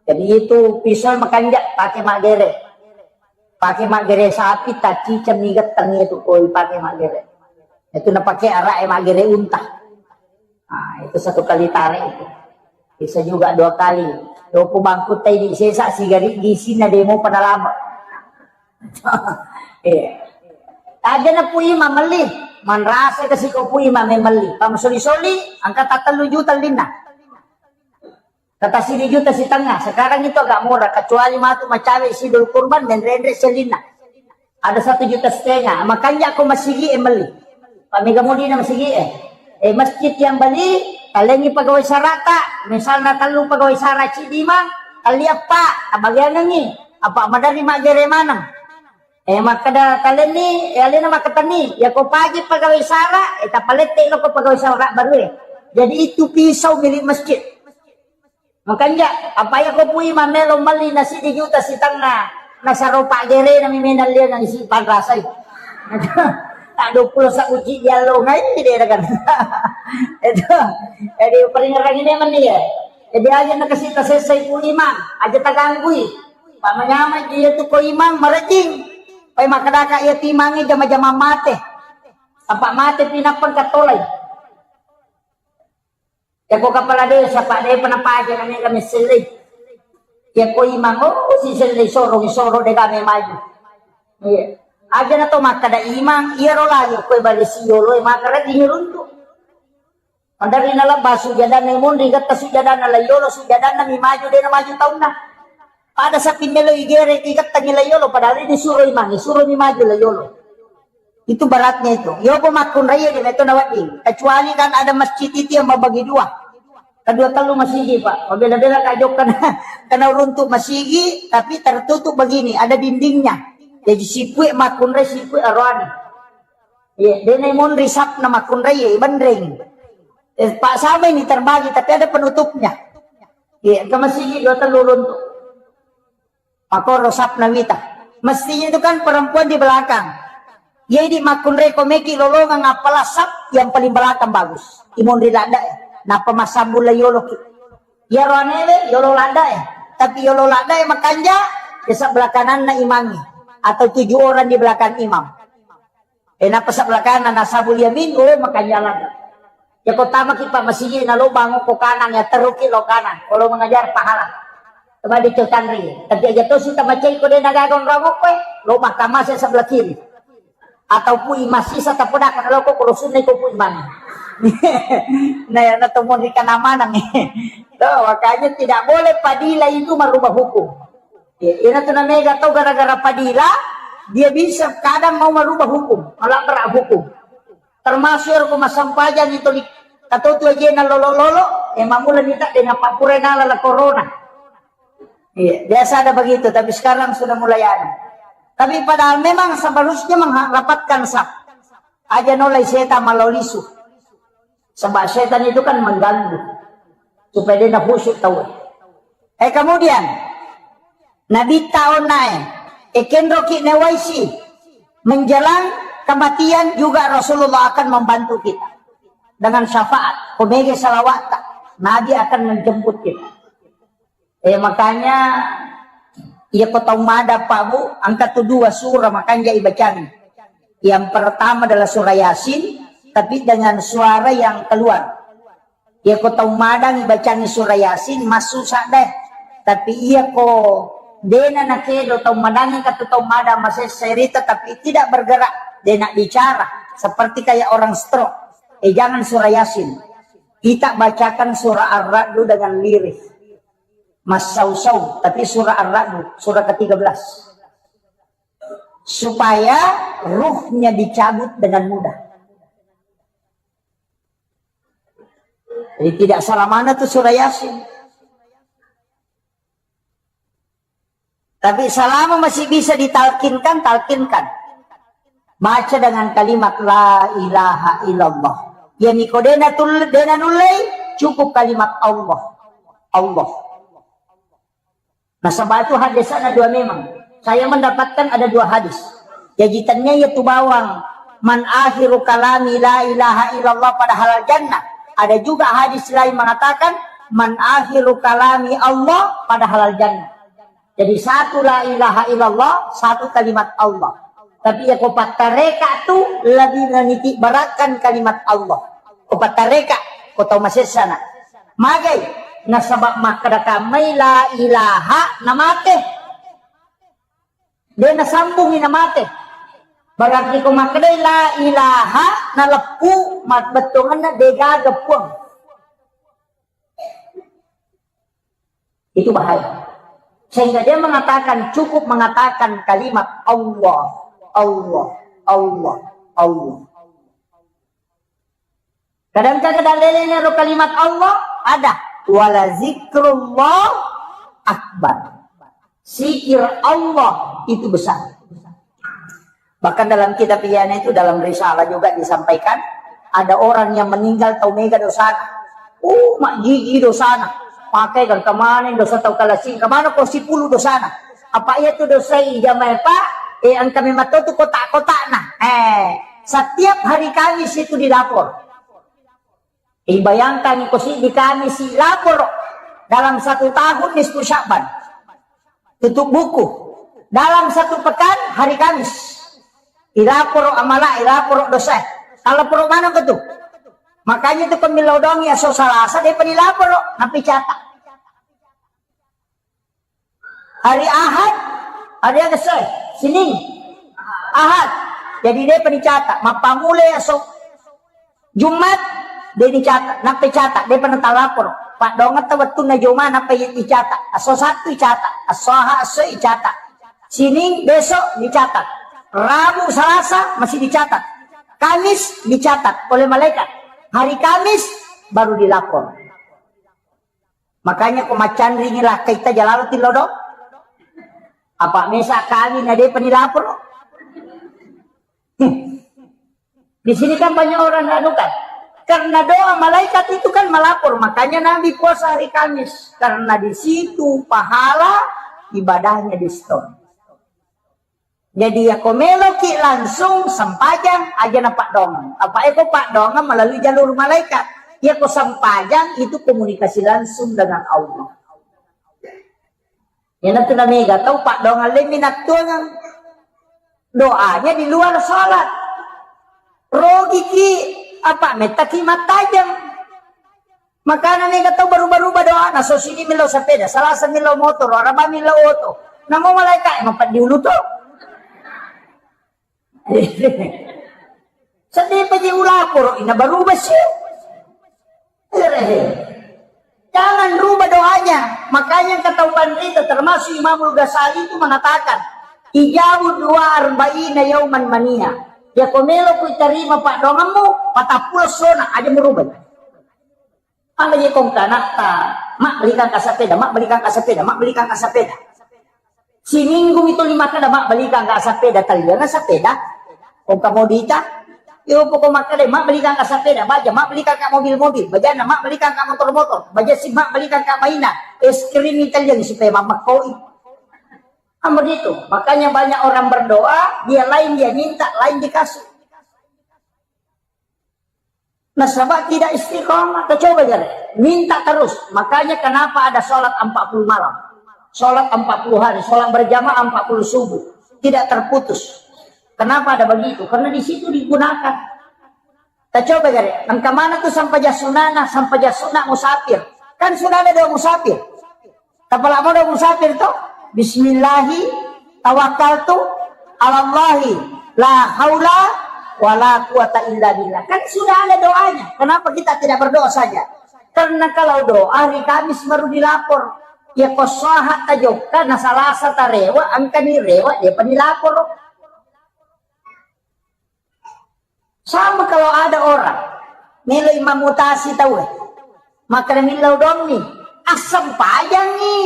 Jadi itu pisau makanja pakai maggere. Pakai maggere sapi, tacica migetteng itu koi pakai maggere. Itu napakai arak maggere unta. Nah, itu satu kali tarik itu. Bisa juga dua kali. Dopo bangkutta idi sesa sigari gisinna demo pada lama. Eh. Aja na Pu Imang melli, manrasa ke siko Pu Imang melli. Pamasoli-soli, angka tattellu juta linna. Kata sidi juta setengah, sekarang itu agak murah, kecuali matu macawe sidul kurban, menrenre selinna. Ada satu juta setengah, makanya aku masigi e melli. Pak Mega Mudi na masigi e. Eh, masjid yang beli, talengi pegawai sarata, misalnya tellu pegawai sara cidi mang, kali apa, abagiangengi, apa madari maggere maneng. Eh, makkeda talenni, eh, alena makkatenni, ya ko pagi pegawai sara, eh, tapalette lo ko pegawai sara baru e. Jadi itu pisau milik masjid. Makanja, apa ya ko Pu Imang melo melli na sidi juta setengah, nasaro paggerena mi menang lia nang si panrasai. Tak dua puluh sabu ci diallo ngai de kan. Itu. Jadi peringeran ini meni ya. Jadi aja na kasih tasesai Pu Imang, aja taganggui. Pak manyameng iya tu ko Imang marejing. Pai makkedaka iya timangi jama-jama mate. Apa mate pinappa engka tolai. Yako kepala desa, Pak, de pernah paja namanya kami selli. Yako Imang, oh, si selli soro, soro de kami maju. Iya. Aja na to makkeda Imang, iya ro lagi kue bari siolo, maka rajin runtu. Madari nalabba sujadanna monri getta sujadanna la yolo sujadanna mi maju de na maju taunna. Pada sapi melo igere igettangi la yolo padahal ini suro Imang, suro mi maju la yolo. Itu beratnya itu. Yopo makkunrai de meto nawedding. Kecuali kan ada masjid itu yang membagi dua. Kedua tellu masigi, Pak. Bela-bela kajok kena, kena runtuk masigi, tapi tertutup begini, ada dindingnya. Jadi sipue makkunrai sipue aroane. Iya, dene monri sapna makkunrai, iya, ibenreng. Eh, Pak, sama ini terbagi, tapi ada penutupnya. Iya, ke masigi dua tellu runtu. Makoro sapna wita. Mestinya itu kan perempuan di belakang. Iya, di makkunrai ko meki lolongang apalah sap yang paling belakang bagus. Imonri ladda, eh. Napa masambung la yolo ki. Iya roanewe, yolo ladda, eh. Tapi yolo ladda, eh, makanja, ya sab belakananna imangi. Atau tujuh orang di belakang imam. Eh, nappa sebelah kanan, nasabul yamin, oh, makanya lagi. Ya, ko tamaki, Pak, masigi na lo bangun ko kanan, ya, teruki lo kanan. Kalau mengajar pahala. Coba dicotanri. Tapi aja to sudah macai ko de nagagon rongok ko, eh, lo mahkamah saya sebelah kiri. Atau pui masih saya tapodakan lo ko kalau sunai ko pui mana. Nah, ya, na to mau dikenamanan nih. Tuh, makanya tidak boleh padila itu merubah hukum. Ya, ina tu namega tau gara-gara padila, dia bisa kadang mau merubah hukum, melabrak hukum. Termasuk ero ko massempajang itu di katotu ajena lolo-lolo, eh, mamula nita dengan papure nala la corona. Iya, biasa ada begitu, tapi sekarang sudah mulai ada. Tapi padahal memang seharusnya mengharapkan sah. Aja nolai setan malau lisu. Sebab setan itu kan mengganggu. Supaya dia nak khusyuk tahu. Eh, kemudian, Nabitta onnae, ekenroki newaisi, menjelang Kematian juga Rasulullah akan membantu kita dengan syafaat. Ko mega salawatta, Nabi akan menjemput kita. Eh, makanya, iya ko tau mada, Pak, Bu, engka tu dua surah makanja ibacangi. Yang pertama adalah surah Yasin, tapi dengan suara yang keluar. Iya ko tau madang ibacangi surah Yasin, massusa deh. Tapi iya ko dena nakedo tau madang, engka tu tau madang masessa irita, tapi tidak bergerak, dena bicara, seperti kayak orang stroke. Eh, jangan surah Yasin. Kita bacakan surah Ar-Ra'du dengan lirih. Massau-sau, tapi surah Ar-Ra'du, surah ketiga belas. Supaya ruhnya dicabut dengan mudah. Jadi tidak salah mana tuh surah Yasin. Tapi selama masih bisa ditalkinkan, talkinkan. Baca dengan kalimat la ilaha illallah. Ya miko dena tul-, dena nullei, cukup kalimat Allah. Allah. Nasaba itu hadisnya dua memang. Saya mendapatkan ada dua hadis. Jaji tania iya tu bawang, "Man akhiru kalami la ilaha illallah pada halal jannah." Ada juga hadis lain mengatakan, "Man akhiru kalami Allah pada halal jannah." Jadi satu la ilaha illallah, satu kalimat Allah. Tapi ya ko pattareka tu lebih meniti beratkan kalimat Allah. Ko pattareka, ko tau masessana. Magai, nasaba makkeda kammai la ilaha namate. De nasambungi namate. Berarti ko makkedai la ilaha naleppu, mabbettuanna degaga Puang. Itu bahaya. Sehingga dia mengatakan, cukup mengatakan kalimat Allah, Allah, Allah, Allah. Kadang-kadang lelena ro kalimat Allah ada, wala zikrullah akbar. Zikir Allah itu besar. Bahkan dalam kitab Ihya'na itu, dalam risalah juga disampaikan, ada orang yang meninggal tau mega dosana. Uh, majjiji dosana. Pakai kan kemana dosa tau kalasing, kemana ko sipulu dosana. Apa iya tu dosa i jamae, Pak? Eh, engka memang tu kotak-kotakna. Eh, setiap hari Kamis itu dilapor. Eh, bayangkan ko si di Kamis si lapor dalam satu tahun nisfu Sya'ban. Tutup buku. Dalam satu pekan, hari Kamis. Ilaporo amala, ilaporo dosa. Kalau poro mana ko tu? Makanya tu pemilodong ya so Salasa dia penilaporo, napi catat. Hari Ahad, hari Agese, Senin, Ahad. Jadi dia penilaporo, mappamula ya so Jumat, de' nicata, nappa icata, de'pa natalaporo. Paddoangetta wettunna Juma, nappa i-, icata. Esso Sattu icata, esso Aha, esso icata. Sining, besok dicatat. Rabu, Salasa masih dicatat. Kamis dicatat oleh malaikat. Hari Kamis baru dilapor. Makanya ko maccanringi lakkaita jalalo tillodo. Apa mesa kami na de'pa nilaporo. Di sini kan banyak orang anu kan. Karena doa malaikat itu kan melapor, makanya Nabi puasa hari Kamis. Karena di situ pahala ibadahnya di store. Jadi ya ko meloki langsung sempajang aja na paddoangeng. Apa eko paddoangeng melalui jalur malaikat. Ya ko sempajang itu komunikasi langsung dengan Allah. Iyanatu namega tau paddoangeng lemmi nattuangeng. Doanya di luar sholat. Rogiki apa mettaki mattajeng. Makana mega tau baruba-ruba doana, so sini millau sepeda, Salasa millau motoro, Araba millau oto. Namo malaika e mapeddi ulu to. Sedih paji ulaporo ina baruba sih. Jangan rubah doanya. Makanya kata panrita termasuk Imamul Ghazali itu mengatakan, ijabu dua arba'ina yauman mania. Ya ko melo ku tarima paddoangemmu, patappulo sona aja merubah. Apa je kong kanatta, mak belikan ka sepeda, mak belikan ka sepeda, mak belikan ka sepeda. Siminggu itu lima kada, mak belikan ka sepeda, taliana sepeda. Kong kamu dita, yo pokok mak kada, mak belikan ka sepeda, baja, mak belikan ka mobil-mobil, bajana, mak belikan ka motor-motor, baja si, mak belikan ka maina, es krim Italian supaya mama koi. Kan begitu. Makanya banyak orang berdoa, dia lain dia minta, lain dikasih. Nasaba tidak istiqomah, coba jare. Minta terus. Makanya kenapa ada sholat empat puluh malam, sholat empat puluh hari, sholat berjamaah empat puluh subuh, tidak terputus. Kenapa ada begitu? Karena di situ digunakan. Tacoba jare, engka mana tu sampajang sunana, sampajang sunna musafir. Kan sudah ada doa musafir. Tapalak modo musafir to. Bismillahi tawakkaltu alallahi la haula wala quwata illa billah. Kan sudah ada doanya. Kenapa kita tidak berdoa saja? Karena kalau doa hari Kamis baru dilapor. Ya ko swaha tajokka na Salasa tarewa, engka ni rewa dia pa dilapor. Sama kalau ada orang melo imam mutasi tau, eh, maka millau donni, assempajangi.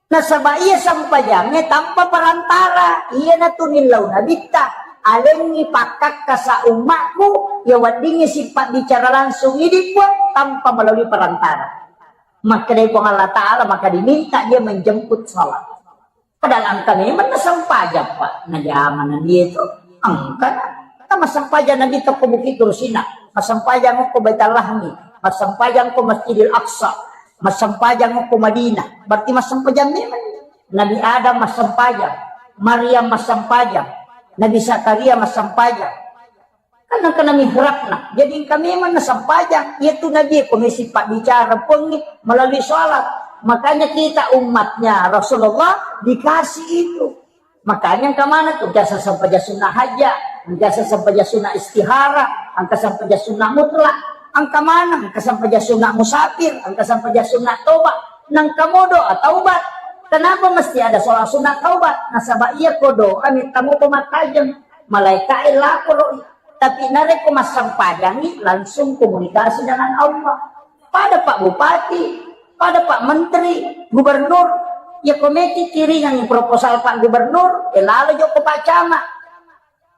Nasaba iya sempajangnge tanpa perantara. Iya natu millau nabitta, alengngi pakkakkasa ummakku, ya weddingngi sipabbicara langsung idi Puang tanpa melalui perantara. Makkedai Puang Allah Ta'ala, maka diminta dia menjemput salat. Padahal engka memang nasempajang, Pak. Najama Nabi itu. Engka. Kan massempajang Nabi to ko Bukit Tursina. Massempajang ko Baitul Lahmi. Massempajang ko Masjidil Aqsa. Massempajang ko Madinah. Berarti massempajang memang. Nabi Adam massempajang. Maryam massempajang. Nabi Zakaria massempajang. Kan engkana mihrabna. Jadi engka memang nasempajang. Iya tu Nabi ko mesi pabbicara Puangnge melalui sholat. Makanya kita umatnya Rasulullah dikasih itu. Makanya engka mana tu biasa sempajang sunnah hajat, biasa sempajang sunnah istihara, engka sempajang sunnah mutlak, engka mana, engka sempajang sunnah musafir, engka sempajang sunnah toba, nengka modo taubat. Kenapa mesti ada sholat sunnah taubat? Nasaba iya ko doa mitta mo pemattajeng. Malaika'e laporo. Tapi narekko massempajangngi, langsung komunikasi dengan Allah. Pada Pak Bupati, pada Pak Menteri, Gubernur, ya ko meki kiringangngi proposal Pak Gubernur, ya lalo jokko Pak Camat.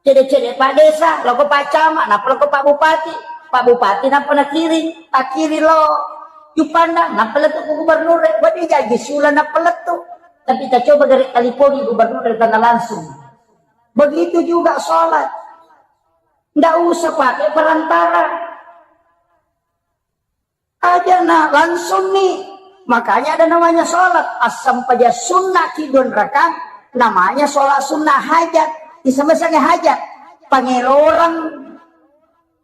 Cede-cede Pak Desa, loko Pak Camat, nappa loko Pak Bupati. Pak Bupati nappa nakiring, takiring lo Juppandang, nappa lettu ko Gubernur, eh, wedding jaji siula nappa lettu. Tapi tacoba gare talipongi Gubernur tanah langsung. Begitu juga sholat. Ndak usah pakai perantara. Aja na langsung nih. Makanya ada namanya sholat. Asam paja sunnah kidon rakang. Namanya sholat sunnah hajat. Isama sange hajat. Pangelorang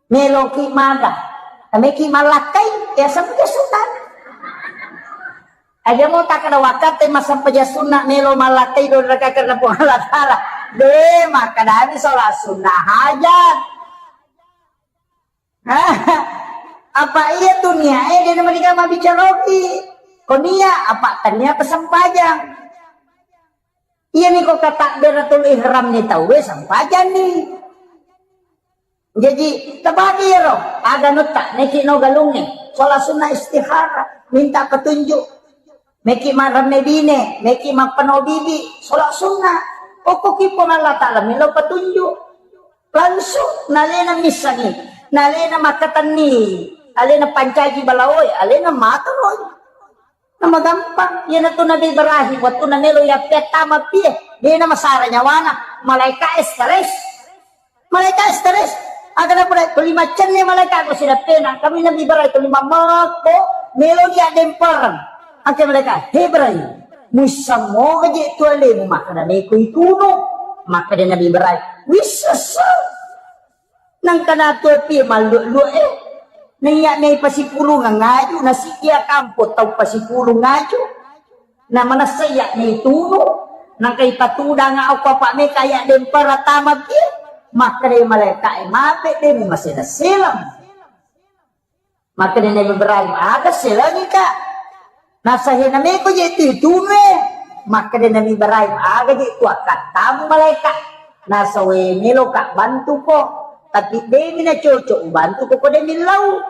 meloki maga. Nameki malakkai. Ya asam paja sunnah. Aja mau tak ada waktu, eh, masam paja sunnah melo malakkai don rakang karena Puang Allah Ta'ala. Deh, makanya sholat sunnah hajat. Apa iya tu niae de na mabbicara oki. Ko nia apa tania apa sempajang. Iya ni ko katakbiratul ihram ni tauwe sempajang ni. Jadi tabagi ro aga nutta neki no galunge. Sholat sunnah istihara, minta petunjuk. Meki maremme bine, meki mappano bibi, sholat sunnah. Okko ki Puang Allah Ta'ala melo petunjuk. Langsung nalena missangi, nalena makkatenni, alena pancaji balaoe, alena matoroi. Nama gampang. Iyanatu Nabi Ibrahim, waktu namelo yappettama pie, dena masara nyawana, malaika stres. Malaika stres. Aga napura tuli macenne malaika ko sidappena, kami Nabi Ibrahim tuli mammakko, melo dia dempereng. Angke malaika, "He Ibrahim, muissammoga je tu alemu makkeda meko itunu?" Makkeda Nabi Ibrahim, "Wissessa." Nangka natu pie mallu'lu'e. Naiya mei pasipulung ngaju, nasidia kampo tau pasipulung ngaju. Na manessa iya mei tunu, nangka ipatudanga okko apa meka iya dempara tama pie. Makkeda malaika e, "Mape de mu masela-selang." Makkeda Nabi Ibrahim, "Aga selangi ka?" Nasa, "Hena meko je tu tunue." Makkeda Nabi Ibrahim, "Aga je tu akkattamu malaika?" Nasa, "We, meloka bantuko, tapi demi na cocok ubantuko ko demi lau."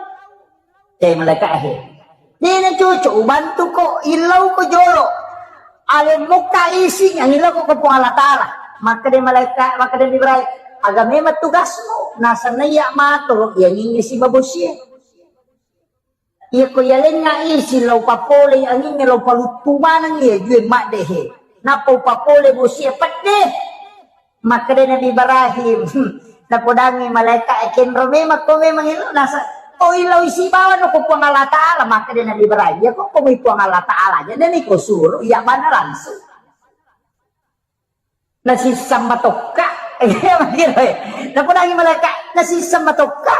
Te malaika he. "De na cocok ubantuko, illau ko jolo. Alemmukka isi yang illau ko Puang Allah Ta'ala." Makkeda malaika, makkeda Nabi Ibrahim, "Aga memang tugasmu?" Nasa, "Naiya matoro iya nyingi sibabosie." Iya ko yalenna isi lao papole angin lao paluttu maneng iya jue maddehe. Nappa upapole bosie pedde. Makkeda Nabi Ibrahim, Napodangi malaika, "Eh, kenro memang ko memang elo nasa." "Oh, ilo isi bawa no ko Puang Allah Ta'ala," makkeda Nabi Ibrahim. "Ya ko ko Puang Allah Ta'ala aja, dan iko suruh, iya bana langsung." Nasisseng matokka. Iya, makiro, eh. Napodangi malaika, "Nasisseng matokka."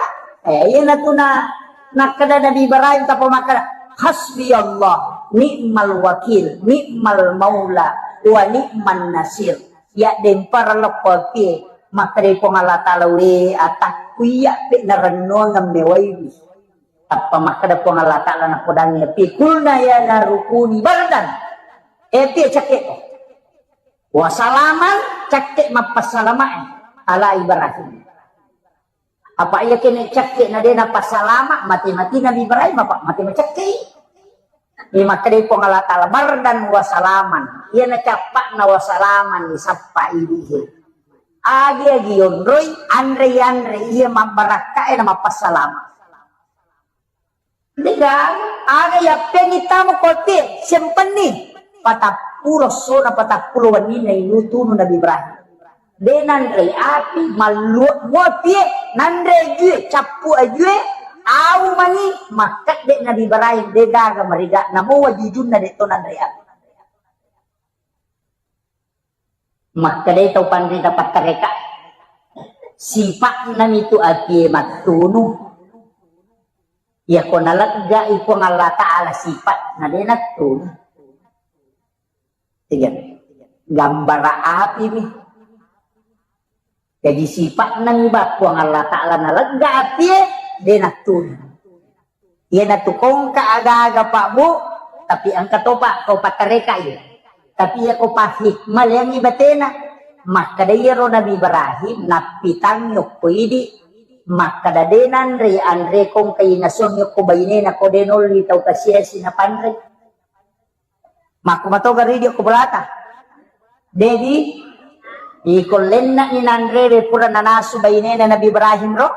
Eh, iya natu na, nakkeda Nabi Ibrahim tappa makkeda, "Hasbi Allah, ni'mal wakil, ni'mal maula, wa ni'man nasir." Ya dempara lokko pie, makkeda Puang Allah Ta'ala, "We atakku iya pe narennuang mewaiwi." Tappa makkeda Puang Allah Ta'ala napodangi api, "Kulna ya naru kuni bardan." Eh, api cakke ko. Wa salaman, cakke mappassalamae ala Ibrahim. Apa iya kene cakke na de napassalama, mati-mati Nabi Ibrahim, apa mati macakke. Ini makkeda Puang Allah Ta'ala, "Bardan wa salaman." Iya na cappa na wa salaman, disappa idihe. Agi-agi yonroi, anre-anre, iya mabbarakkae na mappassalama. Degaga, aga yappengi tamu kote, sempenni. Patappulo sona, patappulo wenninna inutunu Nabi Ibrahim. De nanre api, malluo muapie, nanre ajue, cappu ajue, au mani, makkedde Nabi Ibrahim, degaga mariga, namo wajujunna de to nanre api. Makkedai tau panrita pattareka, "Sipa'na mitu apie mattunu. Iyako naleggai Puang Allah Ta'ala sipa'na de nattunu." Tiga. Gambara api mi. Jadi sipa'na mi ba Puang Allah Ta'ala nalegga apie de nattunu. Iyanatu kongka aga-aga, Pak, Bu, tapi engka topa, topa tareka iya. Tapi iya ko pahikmah leangi batena. Makkeda iyaro Nabi Ibrahim, nappitangngi okko idi, makkeda de nanre anre kongka inasuang okko bainena ko de nolli tau kasiasi napanre. Makko matoga ridi okko bolata. Dedi, iko lenna'ni nanrewe pura nanasu bainena Nabi Ibrahim ro.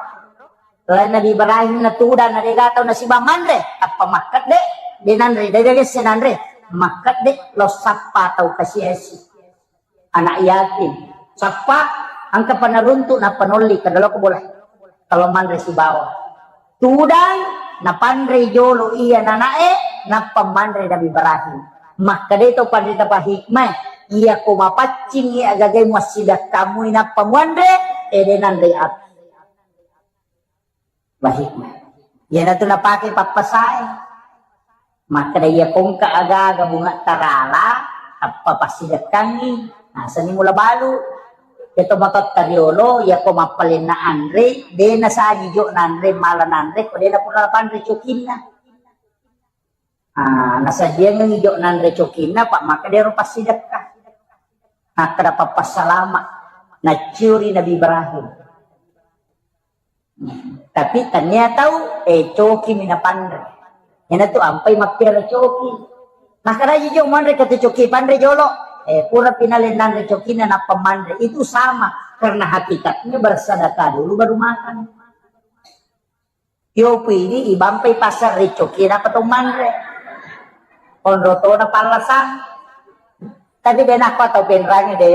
Lain Nabi Ibrahim natudang na dega tau nasiba manre. Tappa makkedde, de nanre, de gesse nanre. Makkedde, lo sappa tau kasiasi. Anak yatim. Sappa, engka panaruntu, nappa nolli, kada loko bola. Kalau manre sibawa. Tudang, napanre jolo iya nanae, nappa manre Nabi Ibrahim. Makkedai to panrita pahikmah, iya ko mapaccingi agagai muassidakkamu nappa muanre, ede nanre api. Pahikmah. Iyanatu napake pappasae. Makkeda iya kongka aga-aga bunga tarala, tappa passidekkangngi, nasenni mula balu. Iya to matotta riolo, iya ko mappalenna anre, de nasaji jo nanre, mala nanre, ko de napura panre cokinna. Ah, nasajiangengngi jo nanre cokinna, pa makkeda ero passidekka. Makkeda pappassalama, naccuri Nabi Ibrahim. Tapi tania tau, eh, coki mi napanre. Iyanatu ampai mappiara coki. Nakkeda jo manre kata coki panre jolo. Eh, pura pinale nanre cokinna nappa manre. Itu sama, karena hakikatnya bersedekah dulu baru makan. Yo pidi ibampai pasar ri coki nappa to manre. Onro tona pallasang. Tapi de nakko tau penrangi de.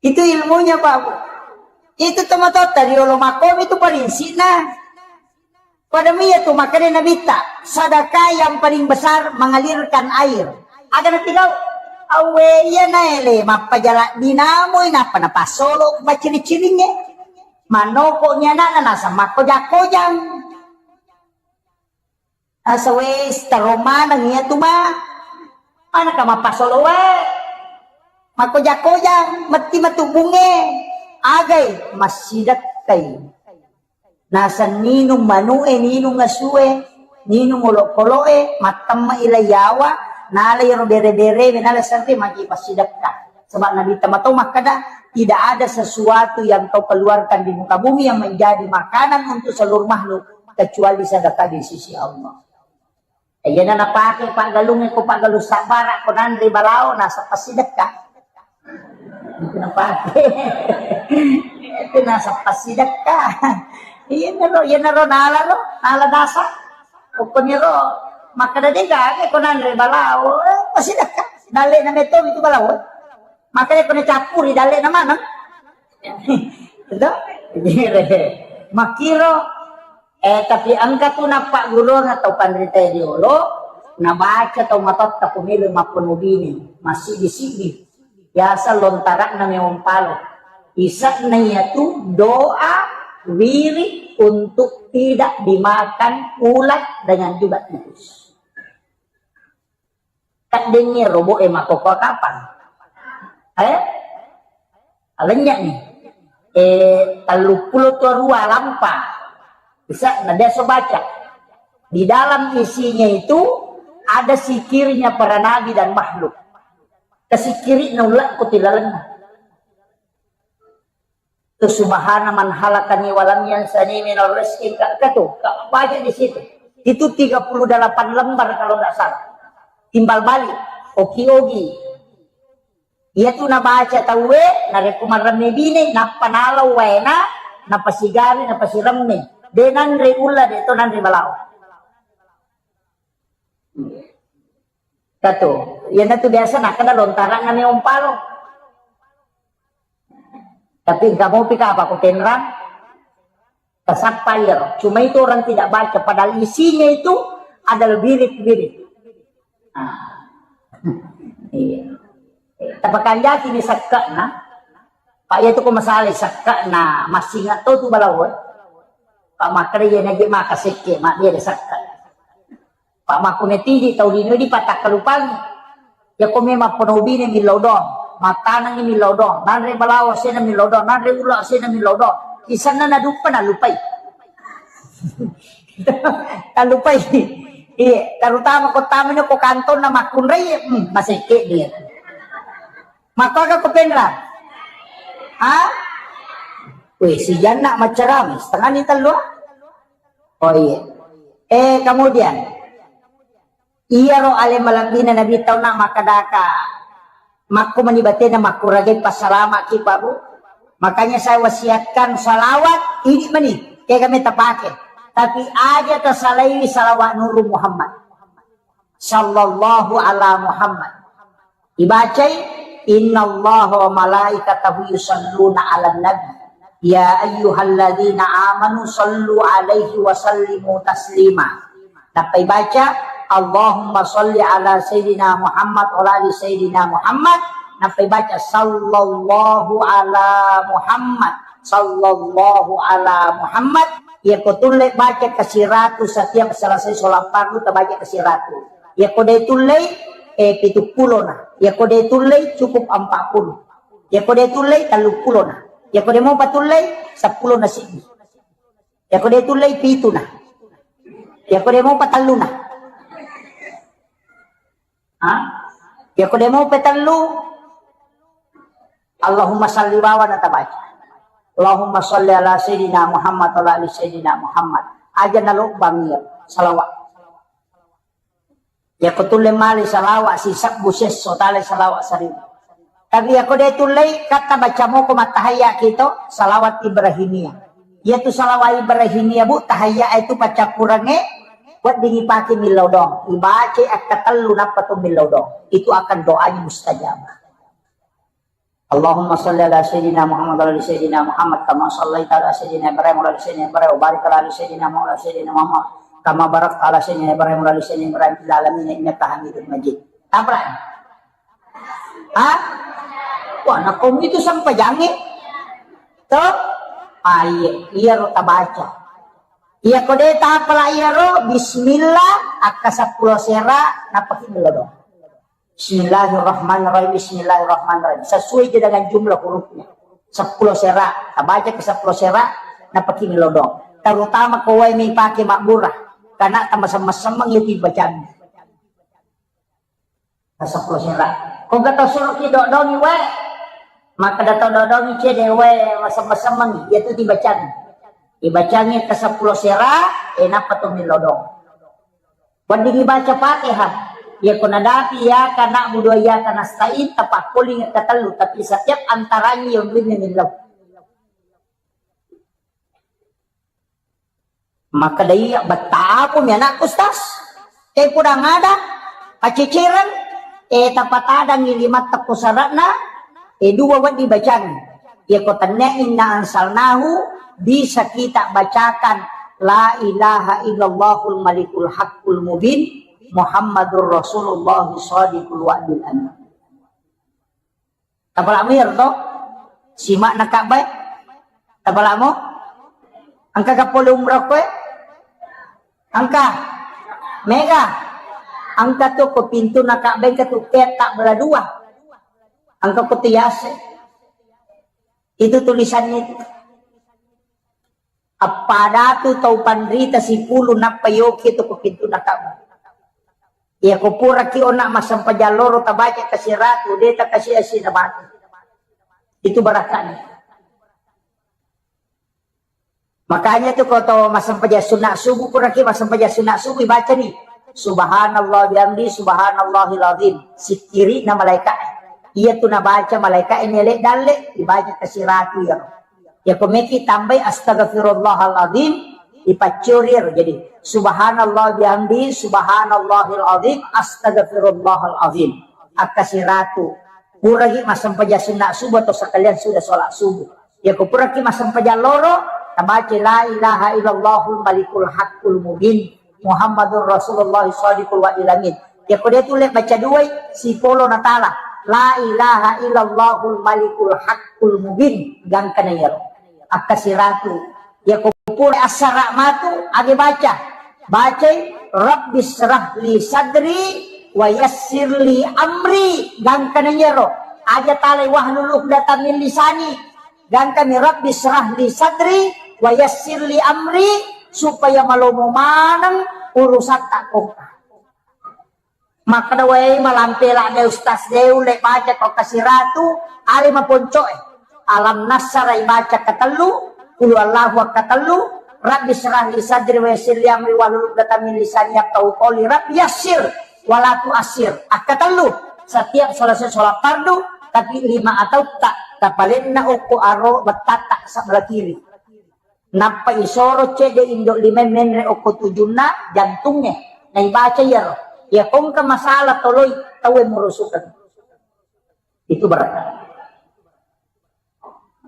Itu ilmunya, Pak. Itu tomatotta riolo makkomi itu paling sina. Pada mia tu makkeda Nabitta, sedekah yang paling besar mengalirkan air. Aga natigau? Awe iya naele mappajala dinamoi nappa napassolo maciri-ciringnge. Manoko ni anakna nasa makkoja-kojang. Asa wes taro maneng iya tu ma. Manaka mappasolo wae. Makkoja-koja metti matu bunge. Agai massidekkai. Nasa ninung manu'e, ninung asue, ninung olokolo'e, mattemma ila yawa, nala iyaro bere-berewe, nala serre magi passidekka. Sebab Nabi Tamato makkeda, tidak ada sesuatu yang kau keluarkan di muka bumi yang menjadi makanan untuk seluruh makhluk kecuali sedekah di sisi Allah. Iyana napake paggalungnge ko paggalung sabbara ko nanre balao nasa passidekka. Itu napake. Itu nasa passidekka. Iyanaro, iyanaro nala ro, nala dasa. Pokoknya ro, makkeda de gaga ko nanre balao, eh, passidekka. Dalle'na metto itu balawo. Makanya kena campuri dalle'na mana? Itu? Makkiro, eh, tapi engka tu nappagguruang atau panrita diolo, nabaca tau matotta ko melo mappono bine, massiddi-siddi. Biasa lontara'na memang palo. Isa'na iyatu doa wirid untuk tidak dimakan ulat dengan juga tikus. Kaddengngi robo'e makkokkoe kapang. Eh? Alennya nih. Eh, telluppulo to rua lampa. Bisa, nah, biasa baca. Di dalam isinya itu ada sikirnya para nabi dan makhluk. Kesikirina ulakku tilalenna. Tu subhana man halakani walam yansani minal rizki, ka, ka tu, ka, baca di situ. Itu tiga puluh delapan lembar kalau nggak salah. Timbal balik, oki-oki. Iya tu nabaca tauwe, narekko maremme bine, nappa nalau waena, napasigari, napasiremme. De nanre ulla, de to nanre balawo. Katu, iyanatu biasa nakkeda lontarang ane ompalo. Tapi engka mopi kapa ko penrang, tasappa iyaro. Cuma itu orang tidak baca, padahal isinya itu adalah wirid-wirid. Nah. Iya. Tapakanjaki ni sakka na. Pak, iya tu ko masalah sakka na, masih ingat tu tu balawo. Pak, makkeda iya nagi maka sekke, mak dia sakka. Pak, makko metiji tau lino di patakkalupangi. Iya ko memang pono bine millau doang, mattanengi millau doang, nanre balawo sena millau doang, nanre ulla sena millau doang. Isenna naduppa nalupai. Talupai. Iya, terutama ko tamani ko kantonna makkunrai, hmm, masekke dia. Makkoga ko penra? Ha? Weh, si Janna maccarami, setengah ni tellu. Oh iya. Eh, kemudian, iyaro ale malebbina Nabi tauna makkedaka, makko mani batena makkuragai passalama ki, Pak, Bu. Makanya saya wasiatkan salawat ini mani, kega me tapake. Tapi aja tasalaiwi salawat Nuru Muhammad. Sallallahu ala Muhammad. Ibacai, "Innallaha wa malaikatahu yusalluna 'alan nabi. Ya ayyuhalladzina amanu sallu 'alaihi wa sallimu taslima." Nappa ibaca, "Allahumma salli ala Sayyidina Muhammad wa ala ali Sayyidina Muhammad." Nappa ibaca, "Sallallahu ala Muhammad, sallallahu ala Muhammad." Iya ko tulle baca kasiratu setiap selesai sholat fardu, tabaca kasiratu. Iya ko de tullei, eh, pitu pulo na. Iya ko de tullei cukup empat puluh. Iya ko de tullei tellu pulo na. Iya ko de mopa tullei seppulo na siddi. Iya ko de tullei pitu na. Iya ko de mopa tellu na. Ha? Iya ko de mopa tellu, Allahumma salli wawa na tabaca. Allahumma salli ala Sayyidina Muhammad wa ala ali Sayyidina Muhammad. Aja nalobbang iya salawat. Iya ko tulle male salawat sisebbu sesso tale salawat seribu. Tapi iya ko de tullei, katta baca moko mattahayya kito salawat Ibrahimiyah. Iya tu salawat Ibrahimiyah, Bu, tahayya itu paccappurengnge, weddingi pake millau doang. Ibaca akka tellu nappa to millau doang. Itu akan doanya mustajabah. Allahumma salli ala Sayyidina Muhammad wa ala ali Sayyidina Muhammad kama sallaita ala Sayyidina Ibrahim wa ala ali Sayyidina Ibrahim wa barik ala ali Sayyidina Muhammad wa ala ali Sayyidina Muhammad kama barakta ala Sayyidina Ibrahim wa ala ali Sayyidina Ibrahim fil alamin innaka Hamidum Majid. Tabrak. Ha? Wah, nakko itu sempajangnge. To? Ah, iya, iyaro tabaca. Iya ko de tapala iyaro, bismillah, akka seppulo sera, napaki melodong. Bismillahirrahmanirrahim, bismillahirrahmanirrahim. Sesuai je dengan jumlah hurufnya. Seppulo sera, tabaca ke seppulo sera, napaki melodong. Terutama ko wae mi pake mabbura, karena tambah semeng-semeng ya tiba jam. Seppulo sera. Ko gata suruh ki dodongi wae, maka data dodongi cede wae masem-masemengi, iya tu dibacangi. Dibacangi ke seppulo sera, eh, nappa tu milodong. Wedding dibaca Fatihah. Iya ko nadapi iyyaka na'budu wa iyyaka nasta'in, tapakkoling ke tellu, tapi setiap antaranya yang dunia milodong. Makkeda iya, "Bettapu mi anakku, Ustaz. Te pudang ada, paccicireng, E, tapatadangngi limatta ko sara'na, e, dua wedding bacangngi. Iyako tennia inna anzalnahu, bisa kita bacakan la ilaha illallahul malikul haqqul mubin, Muhammadur Rasulullah shadiqul wa'dil amin. Tapala'mu iyaro to? Sima'na Ka'bah e? Tapala'mu? Engka ga pole umrah koe? Engka? Mega? Engka tu ko pintuna Ka'bah, engka tu petak bela dua. Engka ko tu yase. Itu tulisannya itu. Appada tu tau panrita sipulung nappa yoki tu ko pintuna Ka'bah. Iya ko puraki ona massempajang loro tabaca kasiratu, de takasi asina mati. Itu barakka'na. Makanya tu ko to massempajang sunna subuh, puraki massempajang sunna subuh, baca ni, "Subhanallah bihamdi, subhanallahil azim." Sikkiri'na malaika. Iya tu nabaca malaika ini lek dalle, dibaca kasiratu ya. Ya ko meki tambai astaghfirullahalazim, dipaccuri ero. Jadi, "Subhanallah bihamdi, subhanallahil azim, astaghfirullahalazim." Akka siratu. Puragi massempajang sunna subuh atau sekalian sudah sholat subuh. Ya ko puraki massempajang loro, tabaca la ilaha illallahul malikul haqqul mubin. Muhammadur Rasulullah shadiqul wa'dil amin. Yako de tulle baca duai, sipolo natala. La ilaha illallahul malikul haqqul mubin. Gangkana iyaro. Akka siratu. Yako pura assara matu, age baca. Bacai, "Rabbi syrah li sadri wa yassir li amri." Gangkana iyaro. Aja talai wahlul uqdatam min lisani. Gangkami, "Rabbi syrah li sadri wa yassir li amri," supaya malomo maneng urusatta kongka. Makkeda wae malampe ladde ustaz de ulle baca ko kasiratu, ale maponcoe. Alam nassara ibaca katellu, qul huwallahu akkatellu, "Rabbi syrah li sadri wa yassir li amri wahlul uqdatam min lisani yafqahu qawli." Rabbi yassir wala tuassir. Akkatellu. Setiap selesai sholat fardu, tapi lima atautta tapalenna okko aro bettatta sebelah kiri. Nappa isoro cedde indo lima menre okko tujunna jantungnge. Naibaca iyaro. Iya kongka masalah toloi tauwe murusukan. Itu berat.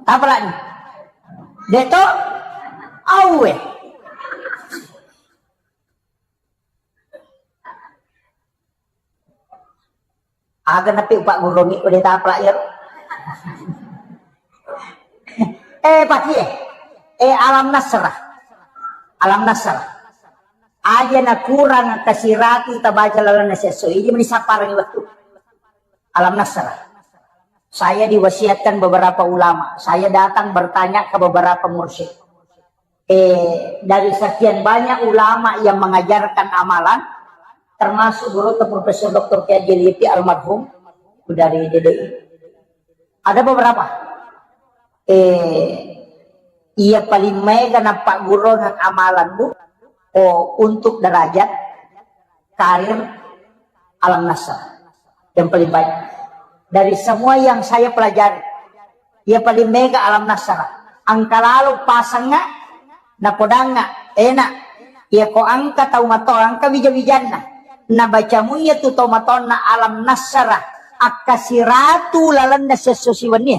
Apa lagi? Deto? Auwe. Aga napi upagguruangngi ko de tapala iyaro. Eh, paki eh. Eh, Alam Nasrah. Alam Nasrah. Aja nakurang kasiratu tabaca lalenna siesso. Iji meni sapparengngi wettu. Alam Nasrah. Saya diwasiatkan beberapa ulama. Saya datang bertanya ke beberapa mursyid. Eh, dari sekian banyak ulama yang mengajarkan amalan, termasuk guru Profesor Doktor Kiai Haji Liti almarhum dari D D I. Ada beberapa. Eh, iya paling mega napagguruang amalan, Bu, oh, untuk derajat karir Alam Nasrah. Yang paling baik. Dari semua yang saya pelajari, iya paling mega Alam Nasrah. Engka lalo pasengnga, napodangnga, enak. Iya ko engka tau mato, engka wija-wijanna. Nabaca muiya tu tau matonna Alam Nasrah. Akka siratu lalenna siesso siwenni.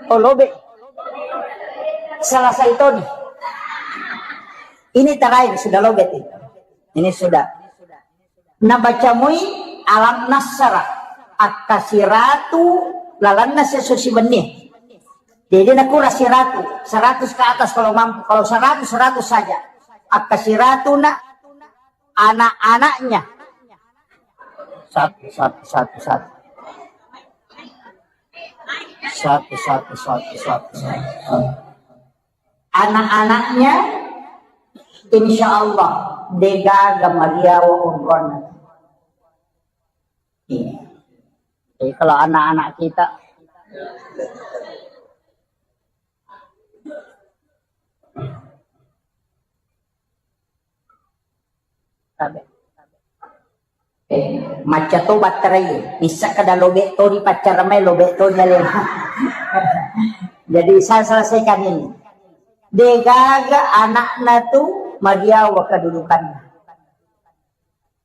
Oh, lobe. Selesai toni. Ini terakhir, sudah lobe. Ini sudah. Nabaca mui Alam Nasrah, akka siratu lalenna siesso siwenni. Jadi nakura siratu, seratus ke atas kalau mampu, kalau seratus, seratus saja. Akka siratu na anak-anaknya. Satu, satu, satu, satu. Satu, satu, satu, satu, satu. Anak-anaknya, insya Allah, degaga mariawa onronna. Iya. Jadi kalau anak-anak kita, tabe. Eh, macca to batterai. Bisa kada lobe to di paccara mai, lobe to di alena. Jadi saya selesaikan ini. Degaga anakna tu mariawa kedudukanna.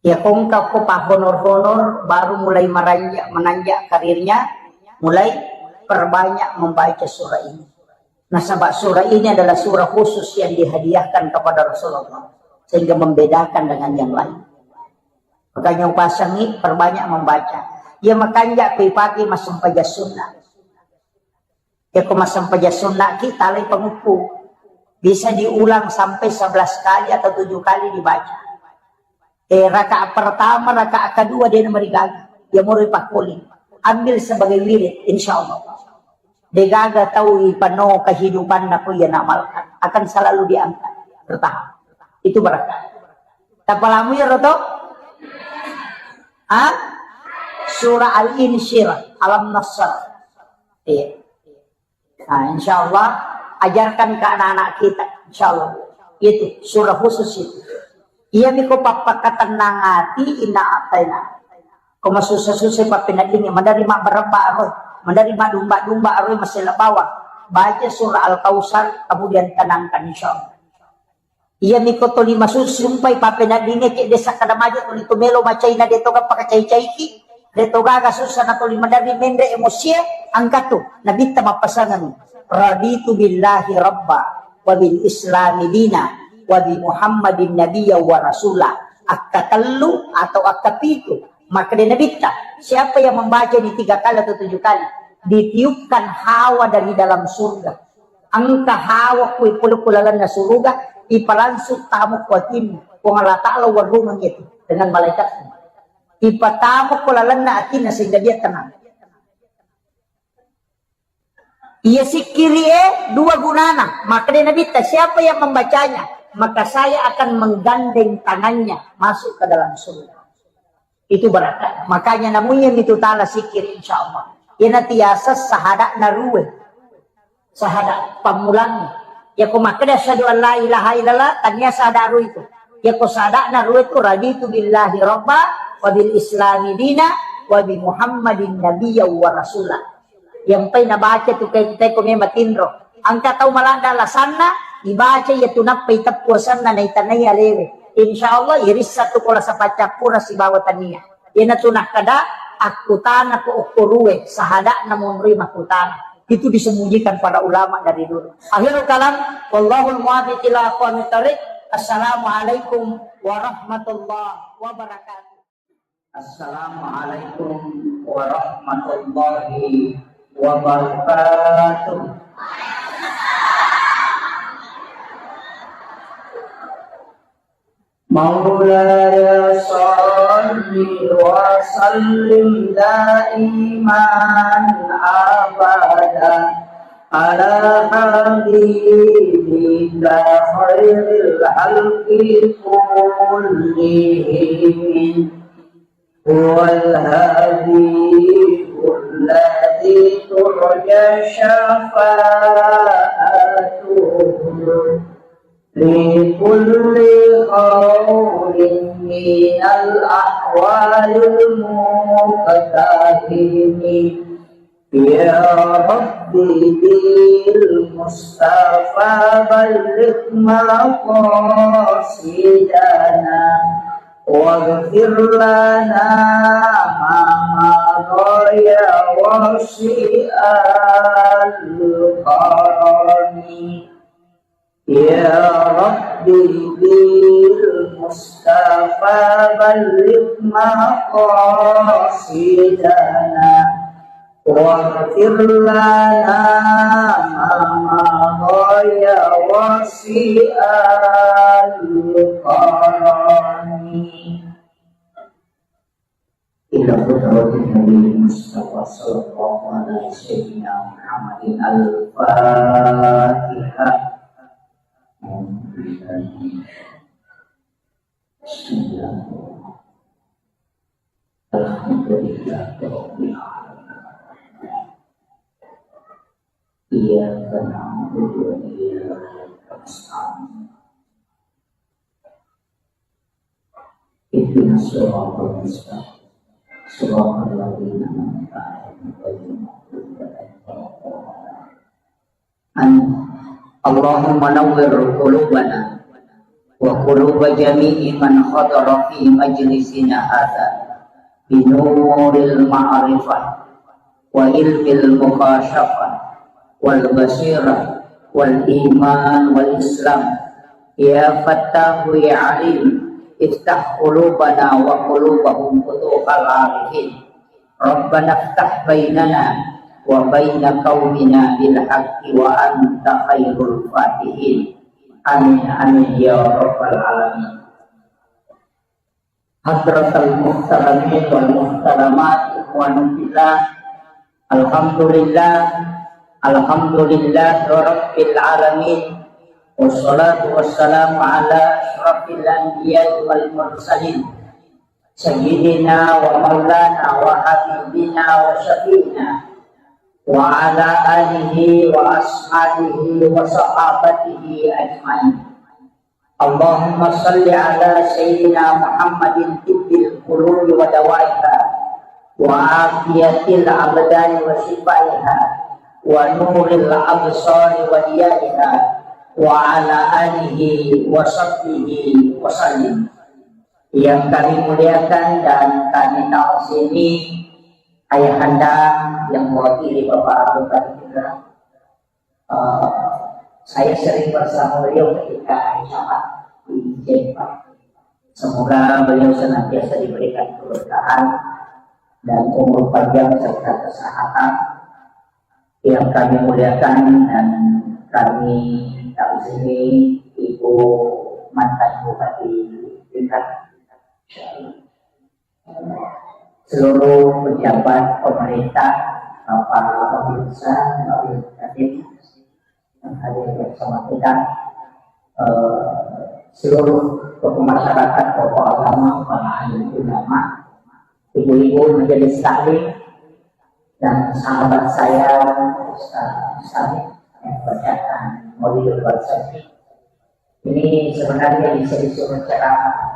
Ya, kongka ko pahonor-honor, baru mulai meranjak, menanjak karirnya, mulai perbanyak membaca surah ini. Nasaba surah ini adalah surah khusus yang dihadiahkan kepada Rasulullah, sehingga membedakan dengan yang lain. Makanya upasangi perbanyak membaca. Ya, makanja ko ipake massempajang sunnah. Ya, ko massempajang sunnah ki, talai pangukku. Bisa diulang sampai sebelas kali atau tujuh kali dibaca. Eh, rakaat pertama, rakaat kedua dia nomor gaga. Ya, moro ipakkuling. Ambil sebagai wirid, insya Allah. Degaga tau ipano kehidupan nako ia namalkan. Akan selalu diangkat. Bertahap. Itu berkah. Tapalamu ya, Roto? Hah? Surah Al-Insyirah, Alam Nasr. Iya. Nah, insya Allah, ajarkan ke anak-anak kita, insya Allah. Itu surah khusus itu. Iya miko pappakatennang ati, inna ataina. Ko masussa-sussa pappeneddingi, menerima beremba aroi, menerima domba-domba aroi, masela bawang. Baca surah Al-Kausar, kemudian tenangkan, insya Allah. Iya miko toli masusumpai pappeneddingi, cek desa kada maja toli tu melo macaina, de toga pakacai-caiki, de togaga sussa na toli maderri menre emosie, angkatu, nabitta mappasangan, "Raditu billahi rabba, wa bil islami dina, wa bi Muhammadin nabiyya wa rasula." Akkatellu atau akkapitu, makkeda nabitta, siapa yang membaca ini tiga kali atau tujuh kali, ditiupkan hawa dari dalam surga. Engka hawa kui pole ku lalenna suruga, ipalangsung tamu ku atinna. Puang Allah Ta'ala warrungang itu dengan malaikatnya. Ipatamu ku lalenna atinna sehingga dia tenang. Iya sikkiri e dua gunana. Makkeda Nabitta, siapa yang membacanya, maka saya akan menggandeng tangannya masuk ke dalam surga. Itu berkah. Makanya namunya mitu tala sikkiri, insya Allah. Iyana tiasa sahada'na rue. Sahada pammulangnge. Yako makkeda asyhadu an la ilaha illallah, tania sahada rue itu. Yako sahada'na rue itu, "Raditu billahi rabba, wa bil islami dina, wa bi Muhammadin nabiyya wa rasula." Yampai nabaca tu kai kita ko memang tinro. Angka tau maladda lasanna, ibaca iya tu nappa iteppu asenna naitanai alewe. Insya Allah irissa tu kola sapaccappura sibawa tania. Iyana tu nakkeda, akkutana ko okko rue, sahada'na monroi makkutana. Itu disembunyikan para ulama dari dulu. Akhirul kalam, wallahul muwaffiq ila aqwamit thariq. Assalamualaikum warahmatullahi wabarakatuh. Assalamualaikum warahmatullahi wabarakatuh. مولاي صل وسلم دائما أبدا على حبيبك خير الخلق كلهم. هو الحبيب الذي ترجى شفاعته في كل هول من الأحوال المقتحم. يا رب بالمصطفى بلغ مقاصدنا واغفر لنا ما مضى يا واسع الكرم. يا رب بالمصطفى بلغ مقاصدنا واغفر لنا ما مضى يا واسع الكرم. إلى حضرة النبي المصطفى صلى الله على سيدنا محمد. الفاتحة. بسم الله. الحمد لله رب العالمين. إياك نعبد وإياك نستعين. اهدنا الصراط المستقيم. صراط الذين أنعمت عليهم غير المغضوب عليهم ولا الضالين. آمين. اللهم نور قلوبنا وقلوب جميع من حضر في مجلسنا هذا بنور المعرفة وعلم المكاشفة والبصيرة والإيمان والإسلام. يا فتاح يا عليم، افتح قلوبنا وقلوبهم فتوح العارفين. ربنا افتح بيننا وبين قومنا بالحق وأنت خير الفاتحين. آمين، آمين يا رب العالمين. حضرة المحترمين والمحترمات، إخواني في الله، الحمد لله، الحمد لله رب العالمين، والصلاة والسلام على أشرف الأنبياء والمرسلين، سيدنا ومولانا وحبيبنا وشفيعنا وعلى آله وأصحابه وصحابته أجمعين. اللهم صل على سيدنا محمد طب القلوب ودوائها وعافية الأبدان وشفائها ونور الأبصار وضيائها وعلى آله وصحبه وسلم. Yang kami muliakan dan kami ta'zimi, Ayahanda yang mewakili Bapak Abu Bakar, eh, saya sering bersama beliau ketika di Jawa, di Jepang. Semoga beliau senantiasa diberikan keberkahan dan umur panjang serta kesehatan. Yang kami muliakan dan kami ta'zimi Ibu mantan Bupati Pinrang, seluruh pejabat pemerintah, Bapak Babinsa, Babinsa, yang hadir bersama kita, eh, seluruh tokoh masyarakat, tokoh agama, para alim ulama, ibu-ibu majelis taklim, dan sahabat saya, Ustaz Mustahik, yang bacakan Maulidul Barsari. Ini sebenarnya bisa disuruh ceramah.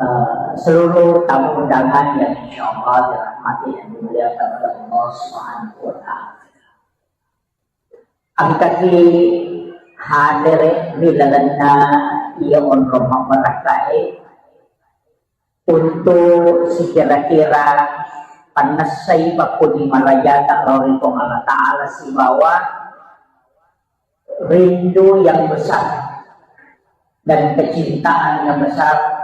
Eh, seluruh tamu undangan yang insya Allah dirahmati dan dimuliakan oleh Allah Subhanahu wa Ta'ala. Engkaki hadere ri lalenna iya onrong mabbarakkae untuk sikira-kira pannessai pakkuni marajata lao ri Puang Allah Ta'ala sibawa rindu yang besar dan kecintaan yang besar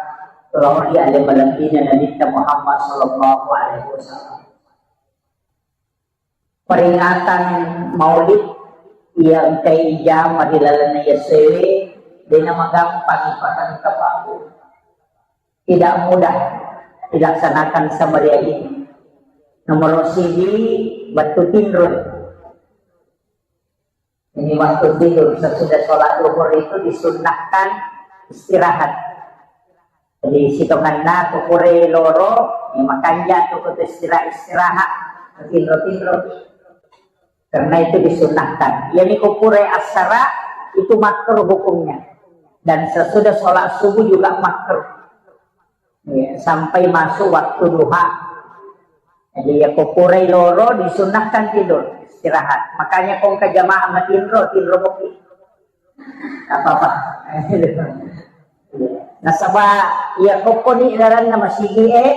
lao ri ale malebbina Nabitta Muhammad sallallahu alaihi wasallam. Peringatan Maulid yang keijama di lalenna yasewe dena magampang ipatengka paku. Tidak mudah dilaksanakan semeriah ini. Nomor siji, waktu tinro. Ini waktu tidur, sesudah sholat duhur itu disunnahkan istirahat. Jadi sitonganna ko pura loro, ya, makanja tu ko istirahat, istirahat, tinro-tinro. Karena itu disunnahkan. Yani ko pura asara itu makruh hukumnya. Dan sesudah sholat subuh juga makruh. Ya, sampai masuk waktu duha. Jadi ya ko pura loro disunnahkan tidur, istirahat. Makanya ko engka jamaah matinro, tinro mopi. Apa-apa. Nasaba ya ko koni laranna masigi e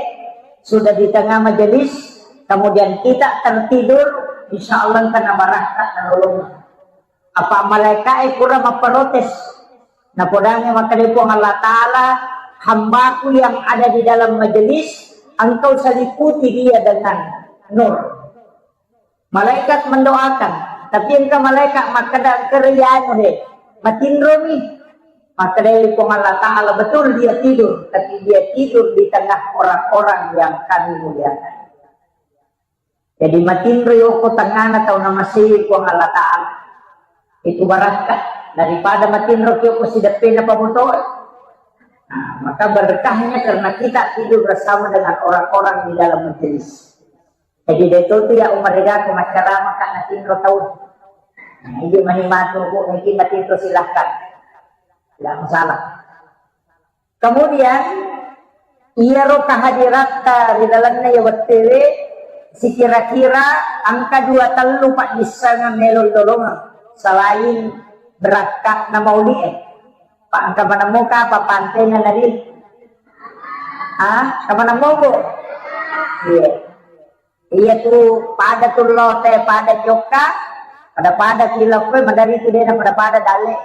sudah di tengah majelis, kemudian kita tertidur, insya Allah engka nabarakka nalolong. Apa malaika e pura mapprotes. Napodangi makkeda Puang Allah Ta'ala, hambaku yang ada di dalam majelis, engkau seliputi dia dengan nur. Malaikat mendoakan, tapi engka malaikat makkeda engka rianu he, matinromi. Makkeda Puang Allah Ta'ala, betul dia tidur, tapi dia tidur di tengah orang-orang yang kami muliakan. Jadi matinro yoko tengana tau namasei Puang Allah Ta'ala. Itu barakka daripada matinro yoko sideppena pamotoe. Nah, maka berkahnya karena kita tidur bersama dengan orang-orang di dalam majelis. Jadi deto tu ya umar rega ko macarama ka natinro tau. Nah, ini mani matu ko mungkin matinro silahkan. Tidak masalah. Kemudian, iyaro kehadiratta ri lalenna iya wettuwe, sikira-kira engka dua tellu paddissengeng melo lolongeng selain Berakka'na mauli e. Pa engka maneng moka apa pantena nari? Ah, engka maneng mogo? Iya. Iya tu pada tu lote, pada jokka, pada-pada kilokko, madari tu dena pada-pada dale.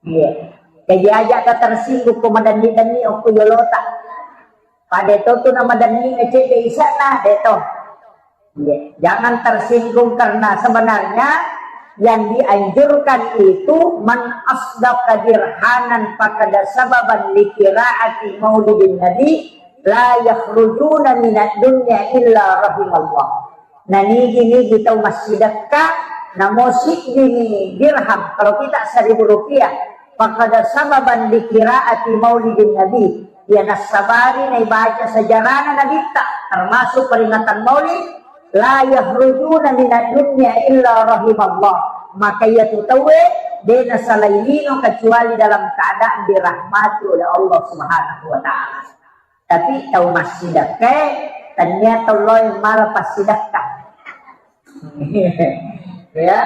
Iya. Jadi aja ka tersinggung ko madanni-danni okko yolota. Pada to tu na madanni ngecek de isana de to. Iya. Jangan tersinggung karena sebenarnya yang dianjurkan itu man asdaqa dirhanan fakada sababan likiraati maulidin nabi la yakhrujuna minad dunya illa rahimallah. Nah, nigi-nigi tau massidekka, namo siddimi dirham, kalau kita seribu rupiah, fakada sababan likiraati maulidin nabi, ya nassabari naibaca sejarahna nabitta, termasuk peringatan maulid, la yakhrujuna minad dunya illa rahimallah. Maka iya tu tauwe de nasalai lino kecuali dalam keadaan dirahmati oleh Allah Subhanahu wa Ta'ala. Tapi tau massidekka, tania tau loe mala passidekka. Ya.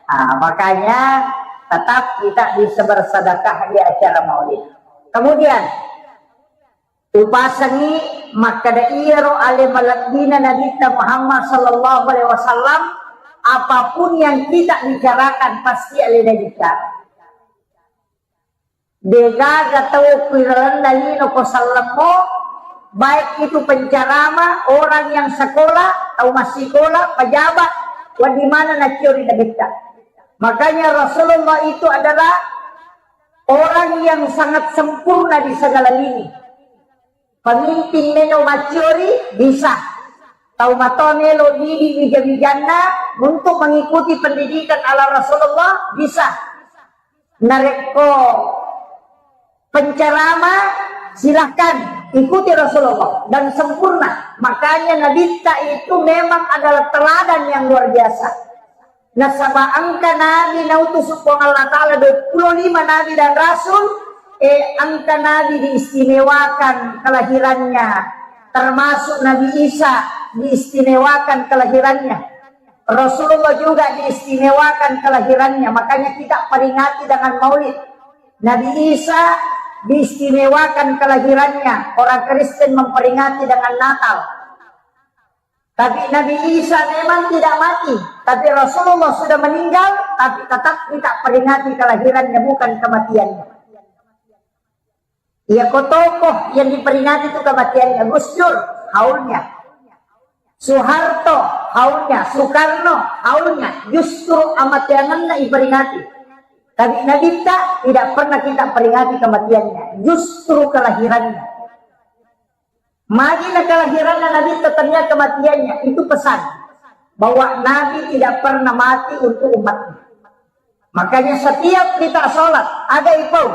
Ah, makanya tetap kita bisa bersedekah di acara maulid. Kemudian, upasangi makkada iyaro ale malebbina Nabitta Muhammad sallallahu alaihi wasallam, apapun yang kita bicarakan pasti alena bicara. Degaga tau ku ilalenna lino ko sallemmo, baik itu penceramah, orang yang sekolah, tau massikola, pejabat, wedding maneng naccio ri nabitta. Makanya Rasulullah itu adalah orang yang sangat sempurna di segala lini. Pemimpin melo macciori bisa. Tau matoa melo didi wija-wijanna untuk mengikuti pendidikan ala Rasulullah bisa. Narekko penceramah, silahkan ikuti Rasulullah dan sempurna. Makanya Nabitta itu memang adalah teladan yang luar biasa. Nasaba engka nabi nautus Puang Allah Ta'ala dua puluh lima nabi dan rasul, eh, engka nabi diistimewakan kelahirannya, termasuk Nabi Isa diistimewakan kelahirannya. Rasulullah juga diistimewakan kelahirannya, makanya kita peringati dengan maulid. Nabi Isa diistimewakan kelahirannya, orang Kristen memperingati dengan Natal. Tapi Nabi Isa memang tidak mati, tapi Rasulullah sudah meninggal, tapi tetap kita peringati kelahirannya, bukan kematiannya. Iya ko tokoh yang diperingati itu kematiannya, Gus Dur, haulnya. Soeharto, haulnya. Soekarno, haulnya. Justru amateangenna iperingati. Tapi Nabitta tidak pernah kita peringati kematiannya, justru kelahirannya. Magi na kelahiranna Nabitta tania kematiannya, itu pesan bahwa Nabi tidak pernah mati untuk umatnya. Makanya setiap kita sholat, aga ipau,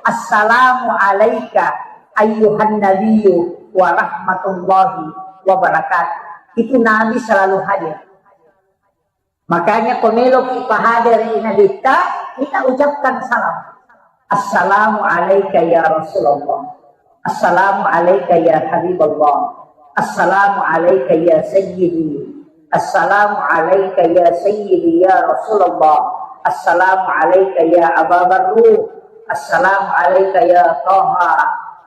"Assalamu alaika ayyuhan nabiyyu wa rahmatullahi wa barakatuh." Itu Nabi selalu hadir. Makanya ko meloki pahadere Nabitta, kita ucapkan salam. "Assalamu alaika ya Rasulullah. Assalamu alaika ya Habiballah. Assalamu alaika ya Sayyidi. Assalamu alaika ya Sayyidi ya Rasulullah. Assalamu alaika ya Aba Barru. Assalamu alaika ya Taha.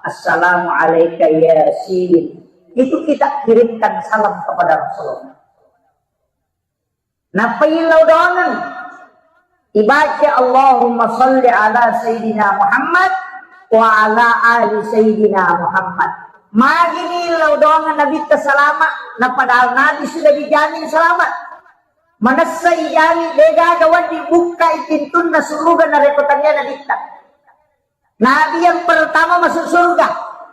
Assalamu alaika ya Sin." Itu kita kirimkan salam kepada Rasulullah. Nappa illau doangeng. Ibaca, "Allahumma salli ala Sayyidina Muhammad wa ala ali Sayyidina Muhammad." Magini illau doangeng Nabitta salama, na padahal Nabi sudah dijamin selamat. Manessa ijamin, degaga wedding bukkai pintunna suruga narekko tania Nabitta. Nabi yang pertama masuk surga,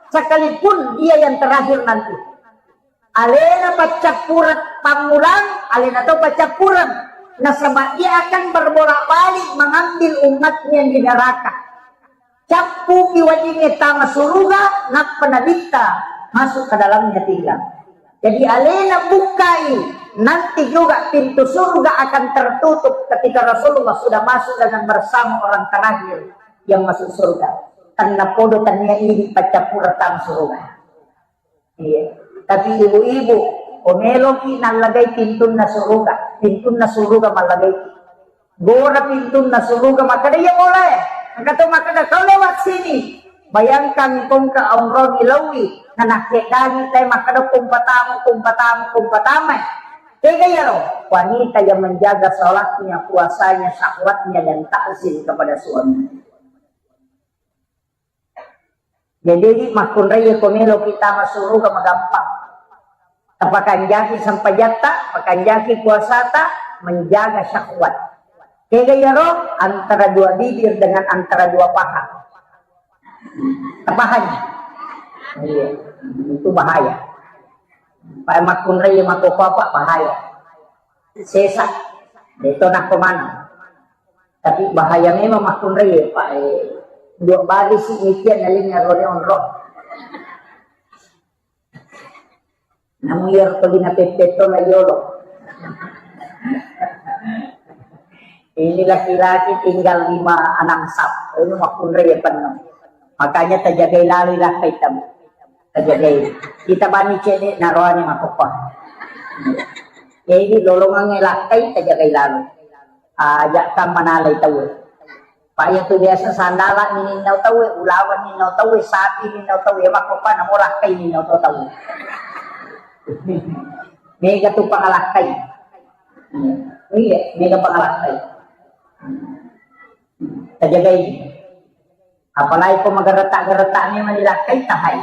sekalipun dia yang terakhir nanti. Alena paccappureng pammulang, alena to paccappureng. Nasaba dia akan berbolak-balik mengambil umatnya yang di neraka. Cappuki weddingnge tama suruga, nappa Nabitta masuk ke dalamnya tinggal. Jadi alena bukkai, nanti juga pintu surga akan tertutup ketika Rasulullah sudah masuk dengan bersama orang terakhir yang masuk surga. Karena podo tania idi paccappureng tama suruga. Iya. Tapi ibu-ibu, ko meloki nallagai pintunna suruga, pintunna suruga mallagaiki. Gora pintunna suruga makkeda, "Iya bola e." Engka to makkeda, "Kau lewat sini." Bayangkan kongka onrong ilaui, nanakkedani tai makkeda, "Kumpatamu, kumpatamu, kumpatama." Tega iyaro? Wanita yang menjaga sholatnya, puasanya, syahwatnya, dan takzim kepada suami. Jadi, makkunrai ko melo kita masuk surga magampang. Tapakanjaki sempajatta, pakanjaki puasata, menjaga syahwat. Tega iyaro? Antara dua bibir dengan antara dua paha. Tapahannya? Iya, itu bahaya. Pak makkunrai mako apa bahaya. Sesa. Itu nak kemana? Tapi bahaya memang makkunrai, Pak. Eh, dua bali si mikian nalinga rone onro. Namu iyaro tolina peppeto la yolo. Ini laki-laki tinggal lima anak sap. Ini makkunrai ya penuh. Makanya tajagai lali lah kaitam. Tajagai. Kita bani cedek naroani makokon. Jadi lolongangnge lakkai tajagai lalu. Aja' kam manalai tauwe. Pak, iya tu biasa sandala' ni ninnau tauwe, ulawa ninnau tauwe, sapi ninnau tauwe, makko pa namo lakkai ninnau to tauwe. Mega tu pangalakkai. Iya, mega pangalakkai. Tajagai. Apalagi ko magareta-gareta ni mani lakkai tahai.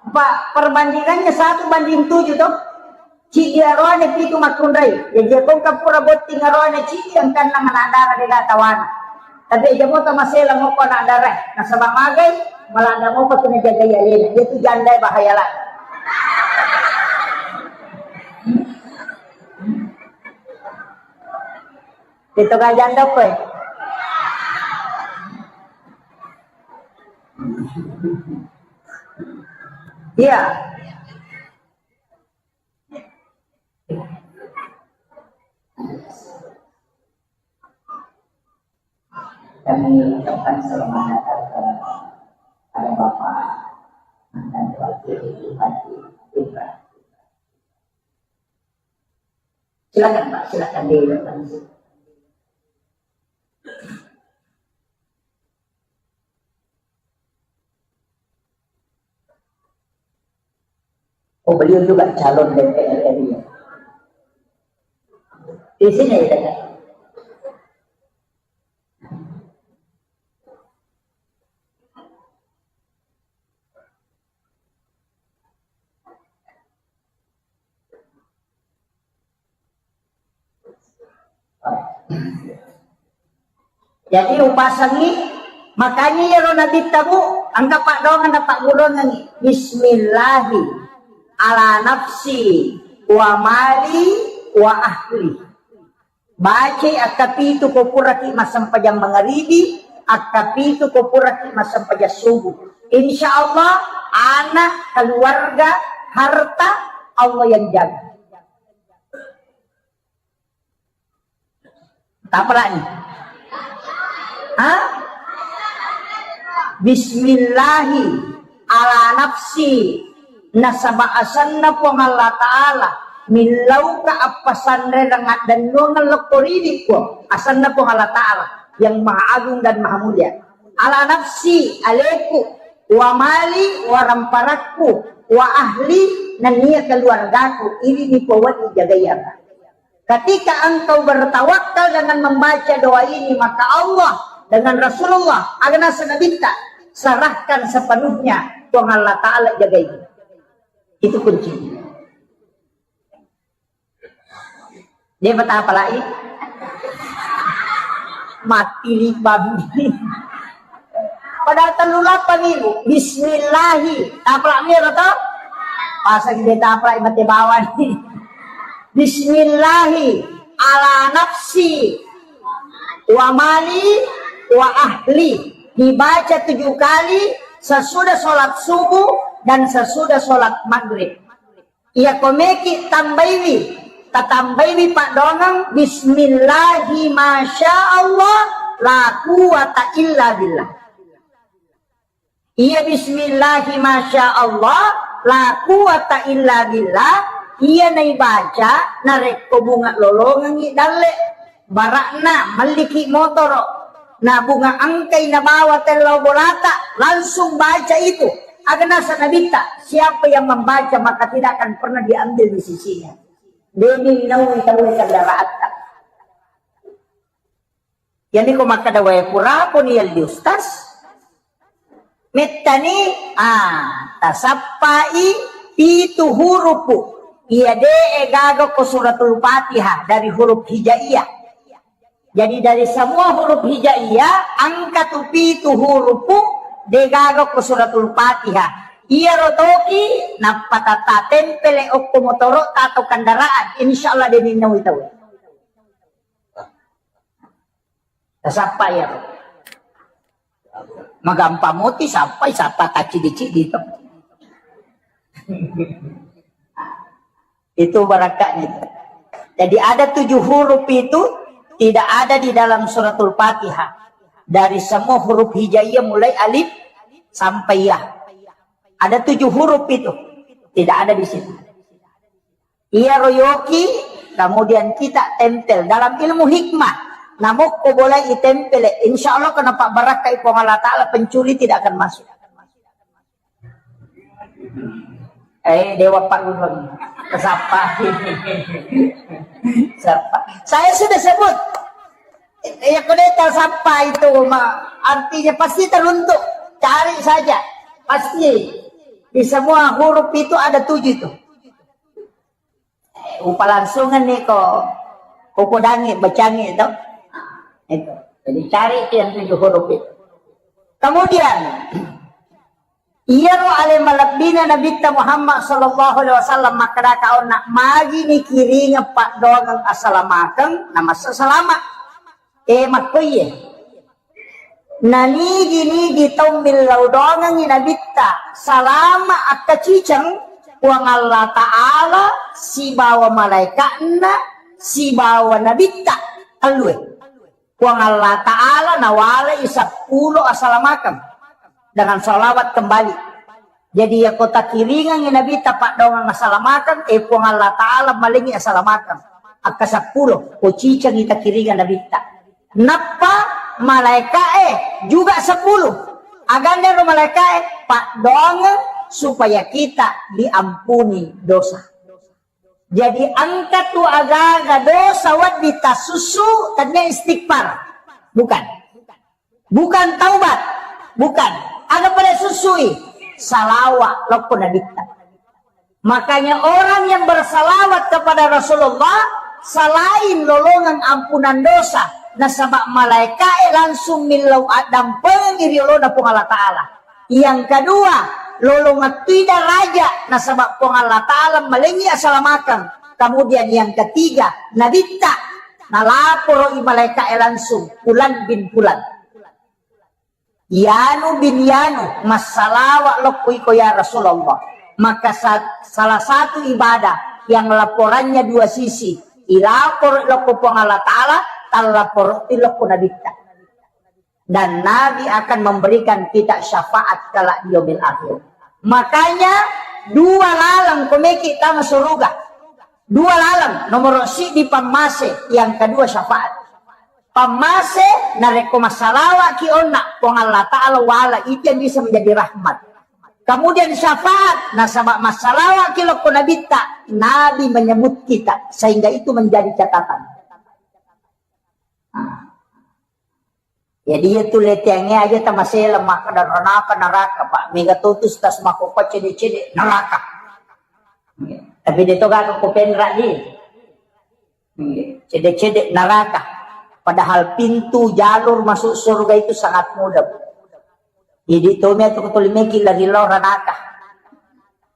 Pak, perbandingannya satu banding tujuh toh. Cidi aroane pitu makkunrai. Jadi kongka pura botting aroane cidi angkanna manadara dega tawana. Tapi aja mo tamasela moko anak dara. Nasaba magai, malanda moko tu najagai alena. Dia tu janda bahaya lah. Itu gak janda apa? Iya. Kami ucapkan selamat Natal kepada Bapak mantan Wakil Bupati Pinrang. Silakan Pak, silakan di langsung. Oh, beliau juga calon D P R RI ya? Di sini ya, Kak? Jadi upasengngi, makanya iyaro Nabitta, Bu, engka paddoangeng napaggurungengngi. Bismillahi ala nafsi wa mali wa ahli. Bacai akkapitu ko puraki massempajang mangaribi, akkapitu ko puraki massempajang subuh. Insya Allah, anak, keluarga, harta, Allah yang jaga. Tapalani. Ha? Bismillahi ala nafsi, nasaba asenna Puang Allah Ta'ala, millauka appasanrereng addennuangeng lokko ridi Puang, asenna Puang Allah Ta'ala yang maha agung dan maha mulia. Ala nafsi, aleku, wa mali, waramparakku, wa ahli, nennia keluargaku, ini dipowedding jagai aga. Ketika engkau bertawakal dengan membaca doa ini, maka Allah dengan Rasulullah, aga naseng Nabitta, serahkan sepenuhnya Puang Allah Ta'ala jagai. Itu kuncinya. Dia betapa lagi mati libang. Padahal tellu lapang ibu. Bismillahi. Taplak miro to? Pasang dia taplak mate bawang. Bismillahi ala nafsi wa mali wa ahli. Dibaca tujuh kali sesudah sholat subuh dan sesudah sholat maghrib. Iya komeki tambaiwi, tatambaiwi paddoangeng bismillahi masya Allah la quwata illa billah. Iya bismillahi masya Allah la quwata illa billah, Iya naibaca, narekko bunga lolongengngi dalle, bara'na melliki motoro, na bunga engkai nabawa tellau bolata, langsung baca itu. Aga nasa Nabitta, siapa yang membaca maka tidak akan pernah diambil di sisinya. Demi nawi tahu kendaraatta. Iyami ko makkeda, "Wae, puraponi yalli Ustaz?" Mettani, ah, tasappai pitu hurupu. Iya de'e gaga ko suratul Fatihah dari huruf hijaiyah. Jadi dari semua huruf hijaiyah, engka tu pitu hurupu de gaga ko suratul Fatihah. Iyaro toki nappa tata tempele okko motoro atau kendaraan, insyaallah de ninnawi tau. Tasappa iyaro. Magampa moti sappai, sappa taccidi-cidi to. Itu barakatnya itu. Jadi ada tujuh huruf itu tidak ada di dalam suratul Fatihah. Dari semua huruf hijaiyah mulai alif sampai ya. Ada tujuh huruf itu. Tidak ada di situ. Iyaro yoki, kemudian kita tempel. Dalam ilmu hikmah, namokko boleh itempel, insya Allah kena pak barakkai Puang Allah Ta'ala, pencuri tidak akan masuk. Eh, Dewa Pak Gubernur. Siapa? Siapa? Saya sudah sebut. Ya, kalau dia tersapa itu, ma-, artinya pasti teruntuk. Cari saja. Pasti. Di semua huruf itu ada tujuh itu. Eh, upalangsungan nih kok. Kokodangi, bacangi itu. Itu. Jadi cari itu yang tujuh huruf itu. Kemudian, iyaro ale malebbina Nabitta Muhammad sallallahu alaihi wasallam makkeda kaonna, magi nikiringeng paddoangeng asalamakeng, namassa salama. Eh, makkoiye. Nanigi-nigi tau millau doangengngi Nabitta, salama akkaciceng, Puang Allah Ta'ala sibawa malaika'na sibawa Nabitta, tellue. Puang Allah Ta'ala nawalai seppulo asalamakeng dengan salawat kembali. Jadi, yako takiringengngi Nabitta paddoangeng asalamakeng, eh, Puang Allah Ta'ala malengngi asalamakeng. Akka seppulo, ko cicengngi takiringeng Nabitta. Nappa malaika'e juga sepuluh. Agannero malaika'e paddoangeng supaya kita diampuni dosa. Jadi engka tu agaga dosa wedding tasussu, tania istighfar. Bukan. Bukan taubat. Bukan. Aga pada susui? Salawa lokko Nabitta. Makanya orang yang bersalawat kepada Rasulullah selain lolongang ampunan dosa, nasaba malaikae langsung millau addampengi riolona Puang Allah Ta'ala. Yang kedua, lolongettui daraja nasaba Puang Allah Ta'ala malengi asalamakeng. Kemudian yang ketiga, Nabitta nalaporo i malaikae langsung, Fulan bin Fulan. Yanu bin Yanu, massalawa lokko iko ya Rasulullah. Maka sa-, salah satu ibadah yang laporannya dua sisi. Ilapor lokko Puang Allah Ta'ala, tallaporo lokko Nabitta. Dan Nabi akan memberikan kita syafaat kelak di yaumil akhir. Makanya dua laleng komeki tama suruga. Dua laleng, nomor sidi pammase, yang kedua syafaat. Pammase, narekko massalawaki onna, Puang Allah Ta'ala wala itu yang bisa menjadi rahmat. Kemudian syafaat, nasaba massalawaki lokko Nabitta, Nabi menyebut kita, sehingga itu menjadi catatan. Jadi iya tu leteangnge aja tamasela makkeda ranaka naraka, Pak. Mega to tu stas makkokkoe cede-cede naraka. Tapi de to gaga ko penra di. Cede-cede naraka. Padahal pintu jalur masuk surga itu sangat mudah, Bu. Jadi tomi atau ketulimeki lari lao ranaka.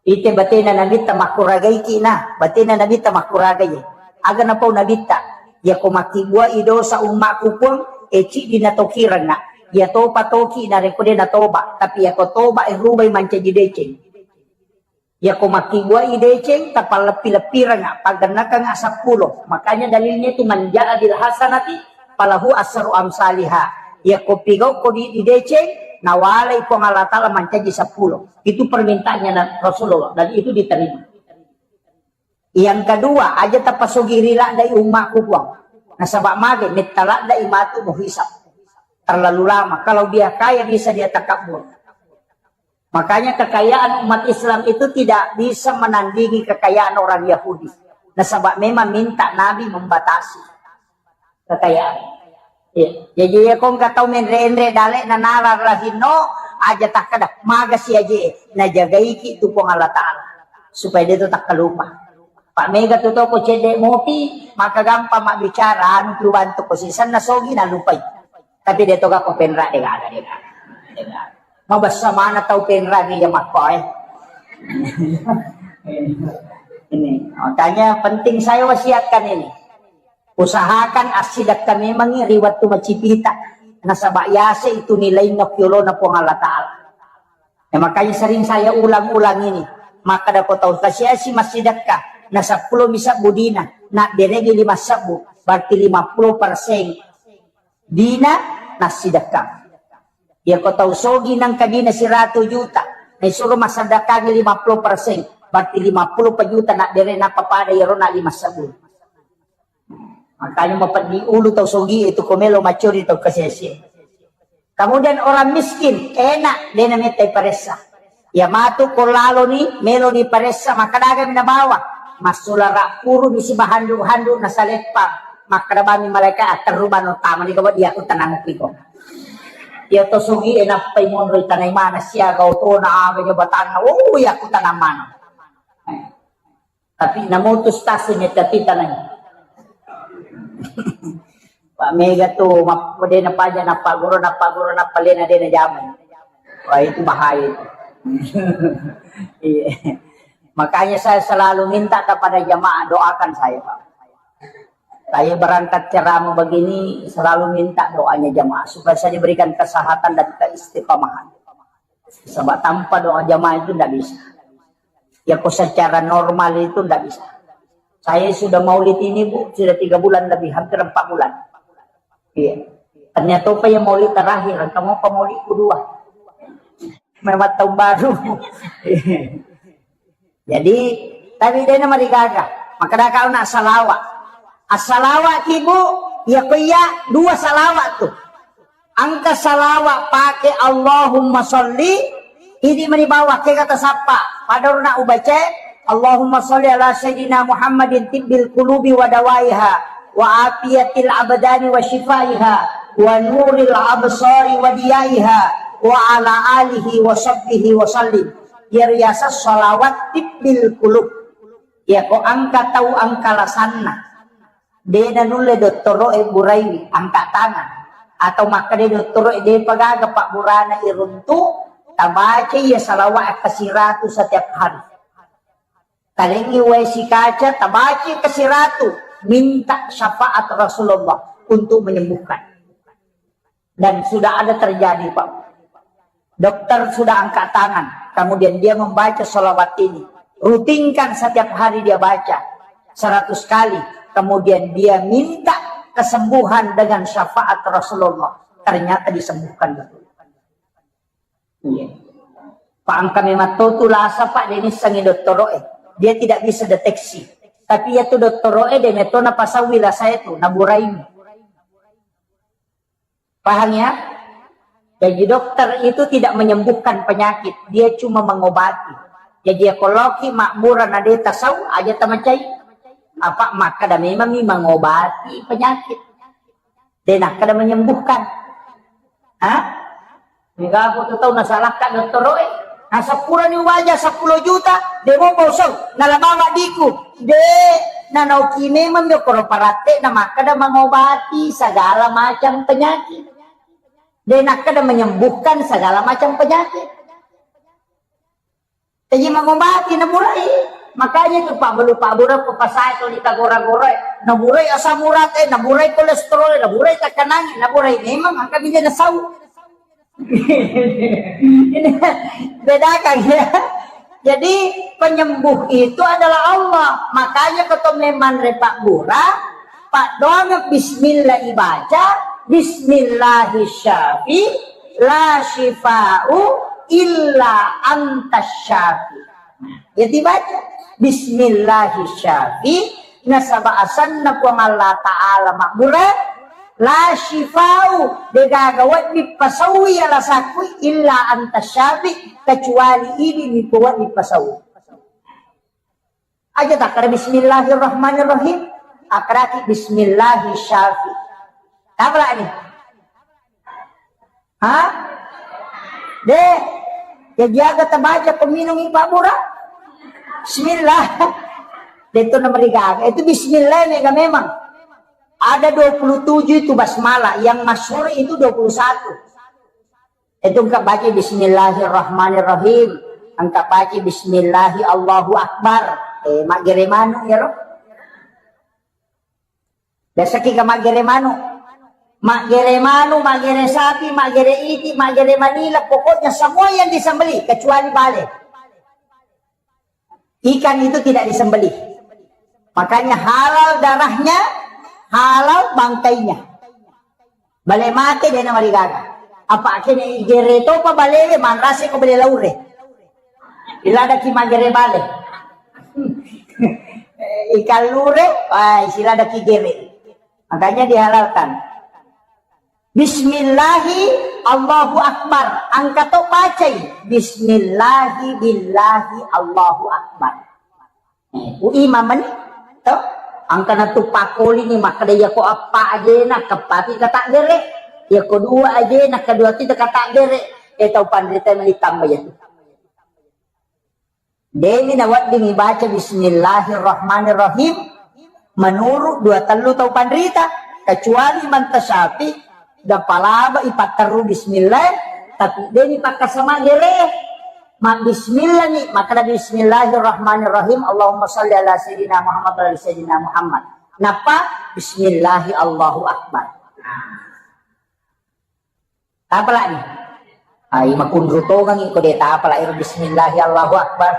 Ite batena Nabitta makkuragai ki na, batena Nabitta makkuragai. Aga napau Nabitta, yako makkibbuai dosa ummakku Puang, e ciddi natokirengnga. Iya topa toki narekko de natoba, tapi yako toba e rubai mancaji deceng. Yako makkibbuai deceng, tapalleppi-leppirengnga, paggennakengnga seppulo. Makanya dalilnya itu man jaa bil hasanati falahu asru amsaliha. Yako pigau ko di, di deceng, nawalai Puang Allah Ta'ala mancaji seppulo. Itu permintaannya na-, Rasulullah, dan itu diterima. Yang kedua, aja tapasogiri ladde'i ummaku, Puang. Nasaba mage, metta ladde'i matu muhisab. Terlalu lama. Kalau dia kaya, bisa dia takabur. Makanya kekayaan umat Islam itu tidak bisa menandingi kekayaan orang Yahudi. Nasaba memang minta Nabi membatasi kekayaan. Iya. Jadi ya kong katau menre-enre dale na nala lahinno aja takkada magasi aje najagaiki tu Puang Allah Ta'ala supaya dia tu takkalupa. Pak mega tu toko cedde mopi maka gampang mak bicara anu tu bantu ko sisenna sogi na lupai. Tapi dia toga ko penra de gaga de gaga. De gaga. Mabessa mana tau penra di jamakko eh. Ini makanya penting saya wasiatkan ini. Usahakan assidekka memangngi ri wettu macipita. Nasaba yase itu nilainna piolona Puang Allah Ta'ala. Ya, makanya sering saya ulang-ulang ini. Maka dako tau kasiasi massidekka. Na seppulo misa budina. Na deregi lima sebbu. Berarti lima puluh persen dina nassidekka. Iya ko tau sogi nangka dina siratu juta. Naisuro massedekkangi lima puluh persen. Berarti lima puluh juta na dere napa pada iyaro na lima sebbu. Makanya mapeddi ulu tau sogi itu ko melo macuri tau kasese. Kemudian orang miskin, enak dena metta paressa. Ya matu ko lalo ni, melo ni paressa, maka daga mina bawa. Masula rapuru ni si bahandu-handu na saleppa. Maka bami malaikat aterru bano tama ni ko dia ku tenang ko. Ya to sogi enak pai monro tanai mana siaga otona aga jabatanna. Oh ya ku tanang mana. Tapi namutus tasnya tapi tanai. Pak mega tu map-, dena paja napa guru napa guru napa lena dena jaman. Wah itu bahaya itu. Iya. Makanya saya selalu minta kepada jamaah doakan saya, Pak. Saya berangkat ceramah begini selalu minta doanya jamaah supaya saya diberikan kesehatan dan keistiqomahan. Sebab tanpa doa jamaah itu ndak bisa. Ya kok secara normal itu ndak bisa. Saya sudah maulid ini, Bu, sudah tiga bulan lebih, hampir empat bulan. Iya. Ternyata apa yang maulid terakhir, kamu apa maulid kedua? Memang tahun baru. Jadi, tapi dena marigaga. Maka dah kau nak salawat. Assalawa ki, Bu, ya ko iya dua salawat tu. Engka salawat pake Allahumma sholli, idi mani bawah ke kata sappa. Pada urna ubace, Allahumma sholli ala sayyidina Muhammadin tibbil qulubi wa dawaiha, wa afiyatil abdani wa shifaiha, wa nuril absari wa diyaiha, wa ala alihi wa sahbihi wa sallim. Iya riaseng salawat tibbil qulub. Iya ko engka tau engka lasanna. De nanulle dottoro'e buraiwi angka tangan atau makkeda dottoro'e depa gaga pabburana iruntu, tabaca iya salawat kasiratu setiap hari. Talengi wae sikaca, tabaca kasiratu, minta syafaat Rasulullah untuk menyembuhkan. Dan sudah ada terjadi, Pak. Dokter sudah angkat tangan, kemudian dia membaca salawat ini. Rutinkan setiap hari dia baca seratus kali. Kemudian dia minta kesembuhan dengan syafaat Rasulullah. Ternyata disembuhkan betul. Iya. Pak angka memang to tu lasa, Pak, dia nissengi dottoro'e. Dia tidak bisa deteksi. Tapi ya tu dottoro'e, dia metona pasawi lasa itu, naburaimi. Paham ya? Jadi dokter itu tidak menyembuhkan penyakit, dia cuma mengobati. Jadi ya koloki makmura na de tasau aja tamacai. Apa makkada memang mi mengobati penyakit. De nakkada menyembuhkan. Hah? Mega aku tu tau nasalakka dottoro'e. Nah, seppulo ni waja seppulo juta, de mo bosong, nala bawa diku. De, nanauki memang mi koro paratte na makkada mengobati segala macam penyakit. De nakkada menyembuhkan segala macam penyakit. Jadi mengobati naburai. Makanya tu Pak Belu, Pak Buru, Pak Pasai tu di tagora-gora. Naburai asam urat, eh, naburai kolesterol, naburai tekanan, naburai memang angka biji nasau. Ini bedakan ya. Jadi penyembuh itu adalah Allah. Makanya keto memang repak bura, paddoangeng bismillah ibaca, bismillahis syafi, la syifa'u illa antas syafi. Nah, ya dibaca. Bismillahi syafi, nasaba asenna Puang Allah Ta'ala mabbura, la syifau, degaga wedding pasaui alasakku, illa anta syafi, kecuali idi mi wedding pasaui. Aja takkada bismillahirrahmanirrahim, akkaraki bismillahi syafi. Apa lagi? Ha? De, ya jaga tabaca peminum ipa bura. Bismillah. De itu nama digaga. Itu bismillah mega memang. Ada dua puluh tujuh itu basmalah, yang masyhur itu dua puluh satu. Itu engka baca bismillahirrahmanirrahim. Engka baca bismillahi Allahu Akbar. Eh, maggere manu ya roh. Biasaki ka maggere manu. Maggere manu, maggere sapi, maggere iti, maggere manila, pokoknya semua yang disembelih kecuali bale. Ikan itu tidak disembelih. Makanya halal darahnya, halal bangkainya. Bale mate de namarigaga. Apa kene igere topa balewe manrase ko bale laure. Iladaki magere bale. Ikan lure, wah, siladaki gere. Makanya dihalalkan. Bismillahi Allahu Akbar. Engka to pacai. Bismillahi billahi Allahu Akbar. Eh, ku imam mani, to? Engka na tu pakoli ni makkeda, iya ko eppa ajena keppati kata gere. Iya ko dua ajena kedua ti kata gere. Eh, tau panrita mani tambah ya tu. Demi nawedding ibaca bismillahirrahmanirrahim menurut dua tellu tau panrita, kecuali manta syafi, dapalaba ipatterru bismillah, tapi demi pakkasama gere, ma bismillah ni, maka bismillahirrahmanirrahim, Allahumma salli ala sayyidina Muhammad wa ala sayyidina Muhammad. Napa? Bismillahi Allahu Akbar. Tapalani. Ai makunru tongangi ko de tapala ero bismillahi Allahu Akbar.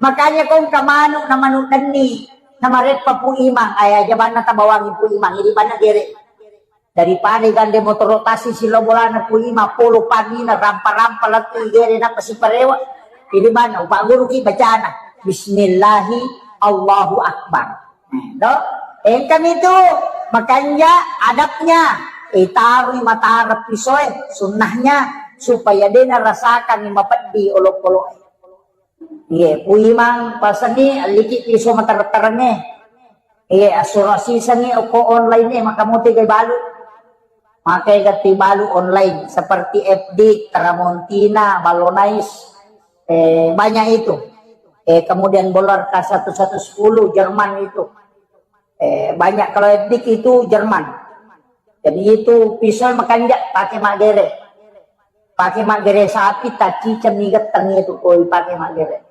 Makanya kong ka manu na manu denni na mareppa Pu Imang, aya jabanna tabawangi Pu Imang, ini banna gere. Daripada gande motoro tasi silo bolana Pu Imang, polo pangina rampa-rampa lettu gere napa siparewa. Ini banna upaguru ki bacana. Bismillahi Allahu Akbar. Do, engkami tu makanja adabnya, itarui matara pisoe sunnahnya supaya dena rasakan mapeddi olok-olok. Iye, Pu Imang pasani alliki piso matara-tarange. Iye, asura sisangi oko online e maka mute gai balu. Makai gatti balu online seperti F D, Tramontina, Ballonais, eh, banyak itu. Eh, kemudian Bolar K satu satu sepuluh Jerman itu. Eh, banyak kalau F D itu Jerman. Jadi itu pisau makanja pakai magere. Pakai magere sapi, tacica migetteng itu koi pakai magere.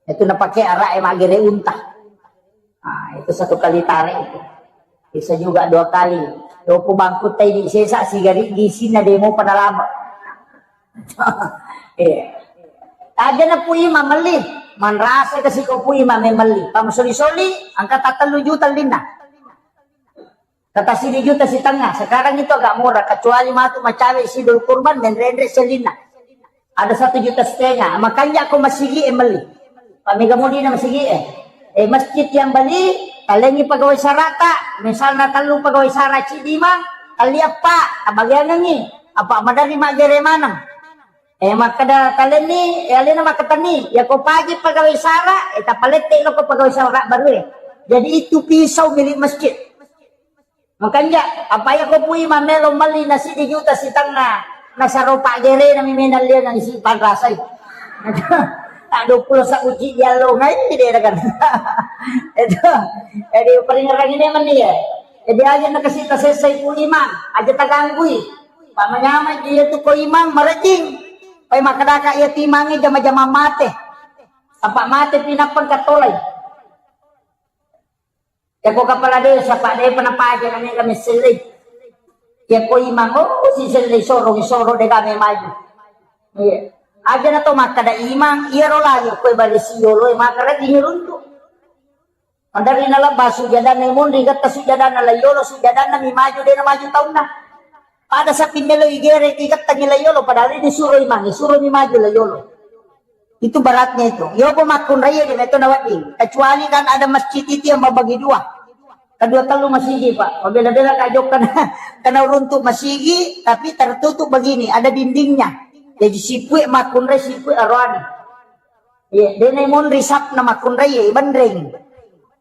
Itu na pakai arak magere unta. Nah, itu satu kali tarik itu. Bisa juga dua kali. Dopo bangkutta idi sesa sigari di sini demo pada lama. Iya. Aja na Pu Imang melli, manrasa ke siko Pu Imang melli. Pamasoli-soli, angka tatellu juta linna. Kata sini juta setengah. Sekarang itu agak murah, kecuali matu macawe sidul kurban, menrenre selinna. Ada satu juta setengah. Makanya aku masigi e melli. Pak Mega Mudi na masigi e. Eh, masjid yang beli, talengi pegawai sarata, misalnya tellu pegawai sara cidimang, kali apa, abagiangengi, apa madari magere maneng. Eh, makkeda talenni, eh, alena makkatenni, ya ko pagi pegawai sara, eh, tapalette lo ko pegawai sara baru e. Jadi itu pisau milik masjid. Makanja, apa ya ko Pu Imang melo melli na siddi juta sitengnga, nasaro pagere na mi menang lia na isi panrasai. Tak dua puluh sabu ci diallo ngai de kan. Itu. Jadi peringeran ini meni ya. Jadi aja na kasih tasesai Pu Imang, aja taganggui. Pak manyamai dia tu ko Imang marejing. Pai makadaka iya timangi jama-jama mate. Apa mate pinapang katolai. Yako kepala desa, Pak, de pernah paja na mega messellei. Yako Imang, oh, sisellei soro, soro de kami maju. Iya. Aja na to makkada Imang, iya ro lagi kue bale siyolo, maka lagi nyeruntu. Mandari na lebba sujadana, munri getta sujadana la yolo, sujadana mi maju, de na maju taunna. Pada sapi melo igere ki getta mi la yolo, padahal ini suro Imang, suro mi maju la yolo. Itu beratnya itu. Yopo makkunrai de' metto nawedding. Kecuali kan ada masjid itu yang membagi dua. Kedua tellu masigi, Pak. Mabela-bela ka jokka na, karena runtuk masigi, tapi tertutup begini, ada dindingnya. Jadi sipue makkunrai, sipue aroane. Iya, de' na monri sapna makkunrai, iya, benreng.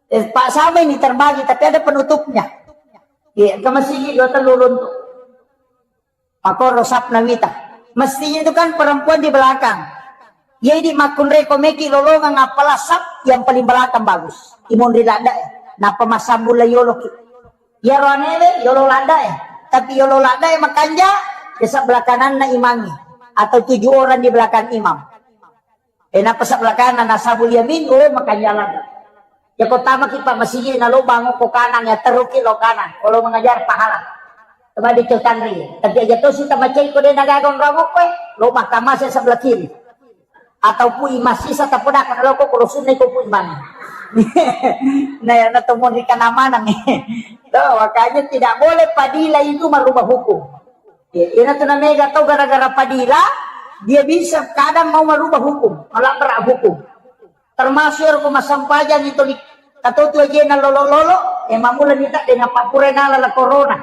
Eh, Pak, sama ini terbagi, tapi ada penutupnya. Iya, ke masigi dua tellu runtuk. Makoro sapna wita. Mestinya itu kan perempuan di belakang. Jadi makkunrai ko meki lolongang, apala sap yang paling belakang bagus. Imonri ladda e. Nappa massambung la yolo ki. Iyaro anewe yolo ladda e. Tapi yolo ladda e makanja, ya sebelah kananna imangi. Atau tujuh orang di belakang imam. Eh, nappa sebelah kanan, ashabul yamin, oh, makanja ladda. Ya, ko tamaki, Pak, masigi na lobang ko kanan, ya, teruki lo kanan. Kalau mengajar pahala. Coba dicotanri. Tapi aja to sita macai ko de' nagaga onrong ko, eh, lo mahkamah saya sebelah kiri. Atau pui masih sata podakan lo ko, kalau sunai ko pui mana. Nah, ya, na to mau di kanamana nih. Tuh, makanya tidak boleh padilah itu merubah hukum. Ya, ina tu namega tau gara-gara padila, dia bisa kadang mau merubah hukum, melabrak hukum. Termasuk ero ko massempajang itu li-, katotu ajena lolo-lolo, eh, mamula nita dengan papure nala la corona.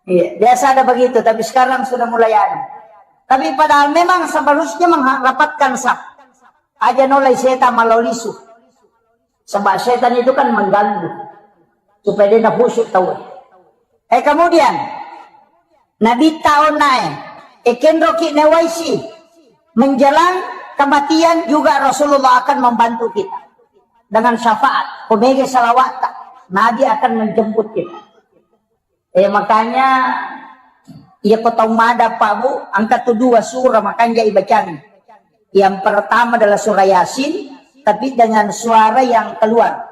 Iya, biasa ada begitu, tapi sekarang sudah mulai ada. Tapi padahal memang seharusnya merapatkan saf. Aja nolai setan malolisu. Sebab setan itu kan mengganggu. Supaya dia khusyuk tahu. Eh, kemudian, Nabitta onnae, ekenroki newaisi, menjelang kematian juga Rasulullah akan membantu kita dengan syafaat. Ko mega salawatta, Nabi akan menjemput kita. Eh, makanya, iya, ko tau mada, Pak, Bu, engka tu dua surah makanja ibacang. Yang pertama adalah surah Yasin, tapi dengan suara yang keluar.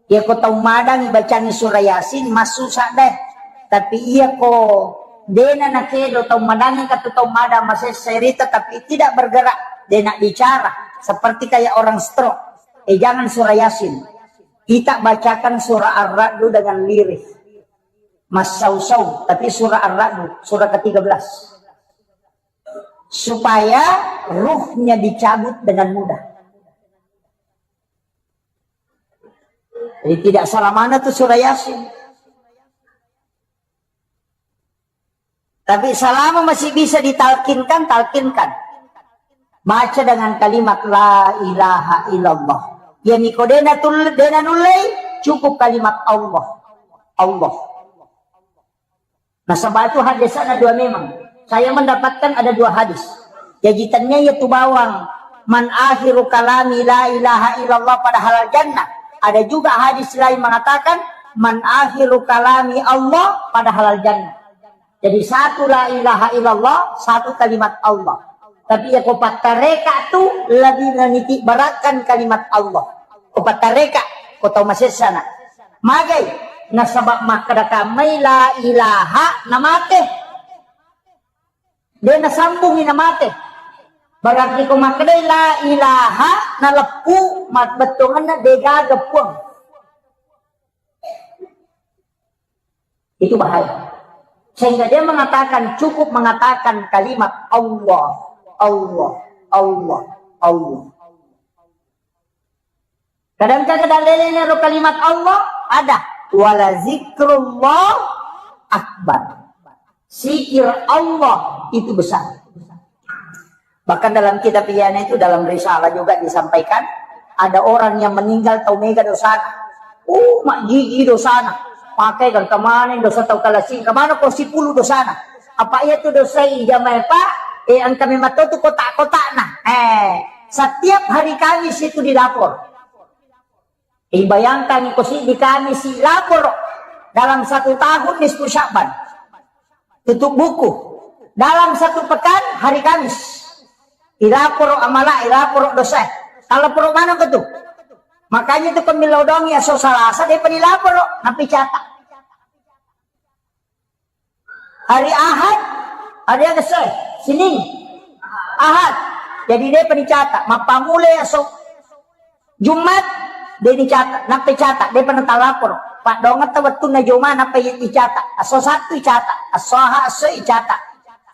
Iya, ko tau madang ibacangi surah Yasin, massusa deh. Tapi iya, ko dena nakedo tau madang, kata tau madang masessa rita, tapi tidak bergerak, dena bicara, seperti kayak orang stroke. Eh, jangan surah Yasin. Kita bacakan surah Ar-Ra'du dengan lirih. Massausau, tapi surah Ar-Ra'du, surah ketiga belas. Supaya ruhnya dicabut dengan mudah. Jadi tidak salah mana tuh surah Yasin. Tapi selama masih bisa ditalkinkan, talkinkan. Baca dengan kalimat la ilaha illallah. Ya, niko dena tul-, dena nullei, cukup kalimat Allah. Allah. Nasaba tu hadisna dua memang. Saya mendapatkan ada dua hadis. Jaji tania iya tu bawang, "Man akhiru kalami la ilaha illallah pada halal jannah." Ada juga hadis lain mengatakan, "Man akhiru kalami Allah pada halal jannah." Jadi satu la ilaha illallah, satu kalimat Allah. Tapi ya ko pattareka tu lebih meniti beratkan kalimat Allah. Ko pattareka, ko tau masessana. Magai, nasaba makkeda kammai la ilaha namate. De nasambungi namate. Berarti ko makkedai la ilaha naleppu, ma-, bettuanna degaga puang. Itu bahaya. Sehingga dia mengatakan, cukup mengatakan kalimat Allah, Allah, Allah, Allah. Kadang-kadang dalilnya ro kalimat Allah ada. Wala zikrullah akbar. Zikir Allah itu besar. Bahkan dalam kitab Iana itu, dalam risalah juga disampaikan, ada orang yang meninggal tau mega dosana. Uh, majjiji dosana. Pakai kan kemana dosa tau kalasi, kemana ko sipulu dosana. Apa iya tu dosai jamae, Pak? Eh, engka memang tu kotak-kotakna. Eh, setiap hari Kamis itu dilapor. Eh, bayangkan ko si di Kamis si lapor dalam satu tahun nisfu Sya'ban. Tutup buku. Dalam satu pekan, hari Kamis. Ilaporo amala, ilaporo dosa. Kalau poro mana betul? Makanya itu pemilau dongi aso Salasa, dia pernah laporo, napi catat. Hari Ahad, hari Agese, Senin, Ahad. Jadi dia pernah catat. Mappamule aso Jumat, de' ni catat, nappa catat, de' pernah talapor. Paddoangetta wettunna Juma, nappa i-, icatat. Asso Sattu icatat, asso Aha, asso icatat.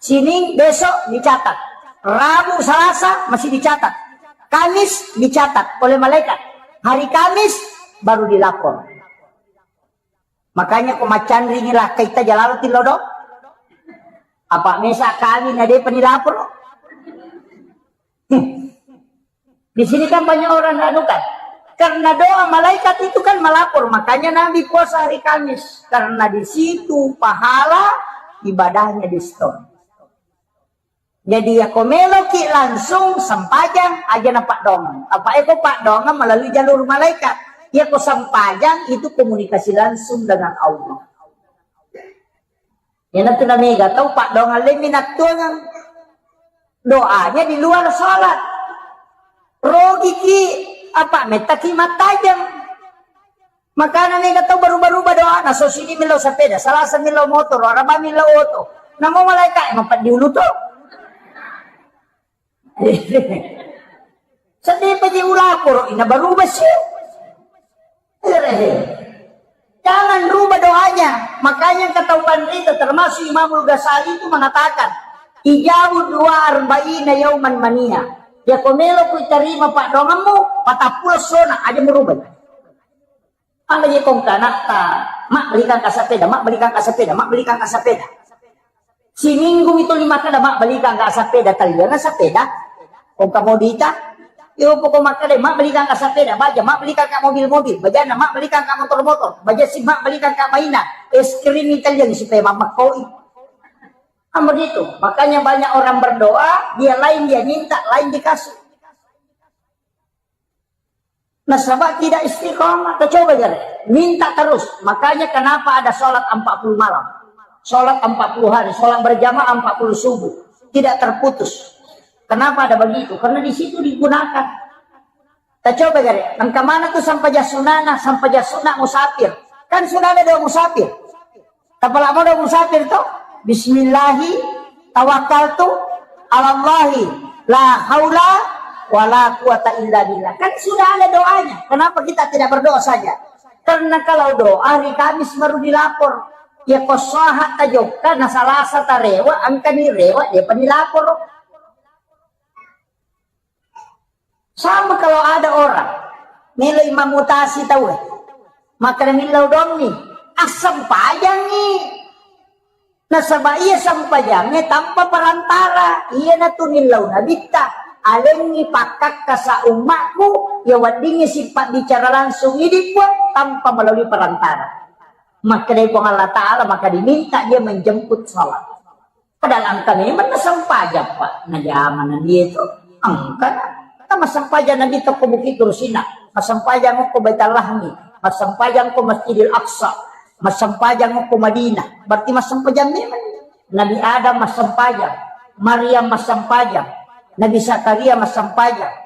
Sining, besok dicatat. Rabu, Salasa masih dicatat. Kamis dicatat oleh malaikat. Hari Kamis baru dilapor. Makanya ko maccanringi lakkai ta jalalo tillo do. Apa mesa kami na depa nilapor. Hmm. Di sini kan banyak orang anu kan. Karena doa malaikat itu kan melapor, makanya Nabi puasa hari Kamis karena di situ pahala ibadahnya di store. Jadi ya ko meloki langsung sempajang aja na paddoangeng. Apa eko paddoangeng melalui jalur malaikat. Ya ko sempajang itu komunikasi langsung dengan Allah. Iyanatu namega tau paddoangeng lemmi nattuangeng. Doanya di luar salat. Rogiki apa mettaki mattajeng. Makana mega tau baruba-ruba doana, so sini millau sepeda, Salasa millau motor, Araba millau oto. Namo malaika e mapeddi ulu to. Sedih paji ulaporo ina baruba sih. Jangan rubah doanya. Makanya kata Uban Rita, termasuk Imamul Ghazali itu mengatakan, "Ijabu dua arba'ina yauman mania." Ya ko melo ku tarima paddoangemmu, patappulo sona aja merubah. Apa je kong kanatta, mak belikan ka sepeda, mak belikan ka sepeda, mak belikan ka sepeda. Siminggu mi tuli makkeda, "Mak, belikan ka sepeda." Taliana sepeda. Kong ka modita. Yo poko makkeda, "Mak, belikan ka sepeda." Baja, "Mak, belikan ka mobil-mobil." Bajanna, "Mak, belikan ka motor-motor." Baja si, "Mak, belikan ka mainan." Es krim Italian supaya mamakkoi. Kan begitu. Makanya banyak orang berdoa, dia lain dia minta, lain dikasih. Nasaba tidak istiqomah. Kita coba jare. Minta terus. Makanya kenapa ada sholat empat puluh malam, sholat empat puluh hari, sholat berjamaah empat puluh subuh, tidak terputus. Kenapa ada begitu? Karena di situ digunakan. Kita coba jare. Engka mana tuh sampajang sunana, sampajang sunna musafir? Kan sudah ada doa musafir. Tapalak modo musafir to. Bismillahi tawakkaltu alallahi la haula wala quwata illa billah. Kan sudah ada doanya. Kenapa kita tidak berdoa saja? Karena kalau doa hari Kamis baru dilapor. Ya ko saha tajokka na Salasa tarewa, engka ni rewa dia pa dilapor. Sama kalau ada orang melo imamutasi tau e, makkeda millau dommi, assempajangngi. Nasaba iya sempajangnge tanpa perantara, iyanatu millau nabitta, alengngi pakkakkasa ummakku, ya weddingngi sipabbicara langsung idi Puang tanpa melalui perantara. Makkedai Puang Allah Ta'ala, maka diminta dia menjemput salat. Padahal engka memang nasempajang, Pak. Najama Nabi itu engka. Kan massempajang Nabi tokko Bukit Tursina, massempajang ko Baitul Lahmi, massempajang ko Masjidil Aqsa, massempajang ko Madinah. Berarti massempajang memang. Nabi Adam massempajang, Maryam massempajang, Nabi Zakaria massempajang.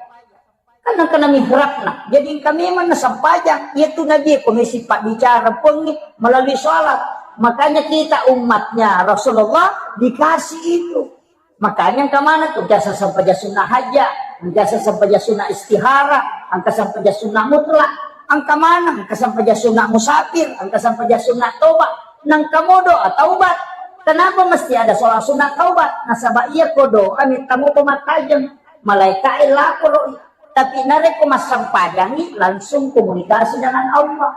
Kan engka na mihrabna. Jadi engka memang nasempajang. Iyatu Nabi ko mesi pabbicara Puangnge melalui salat. Makanya kita umatnya Rasulullah dikasih itu. Makanya engka mana tu biasa sempajang sunnah hajat, biasa sempajang sunnah istihara, engka sempajang sunnah mutlak, engka mana, engka sempajang sunnah musafir, engka sempajang sunnah toba. Nengka mo doa taubat. Kenapa mesti ada sholat sunnah taubat? Nasaba iya ko doa minta mo pemattajeng. Malaika e laporo. Tapi narekko massempajangngi, langsung komunikasi dengan Allah.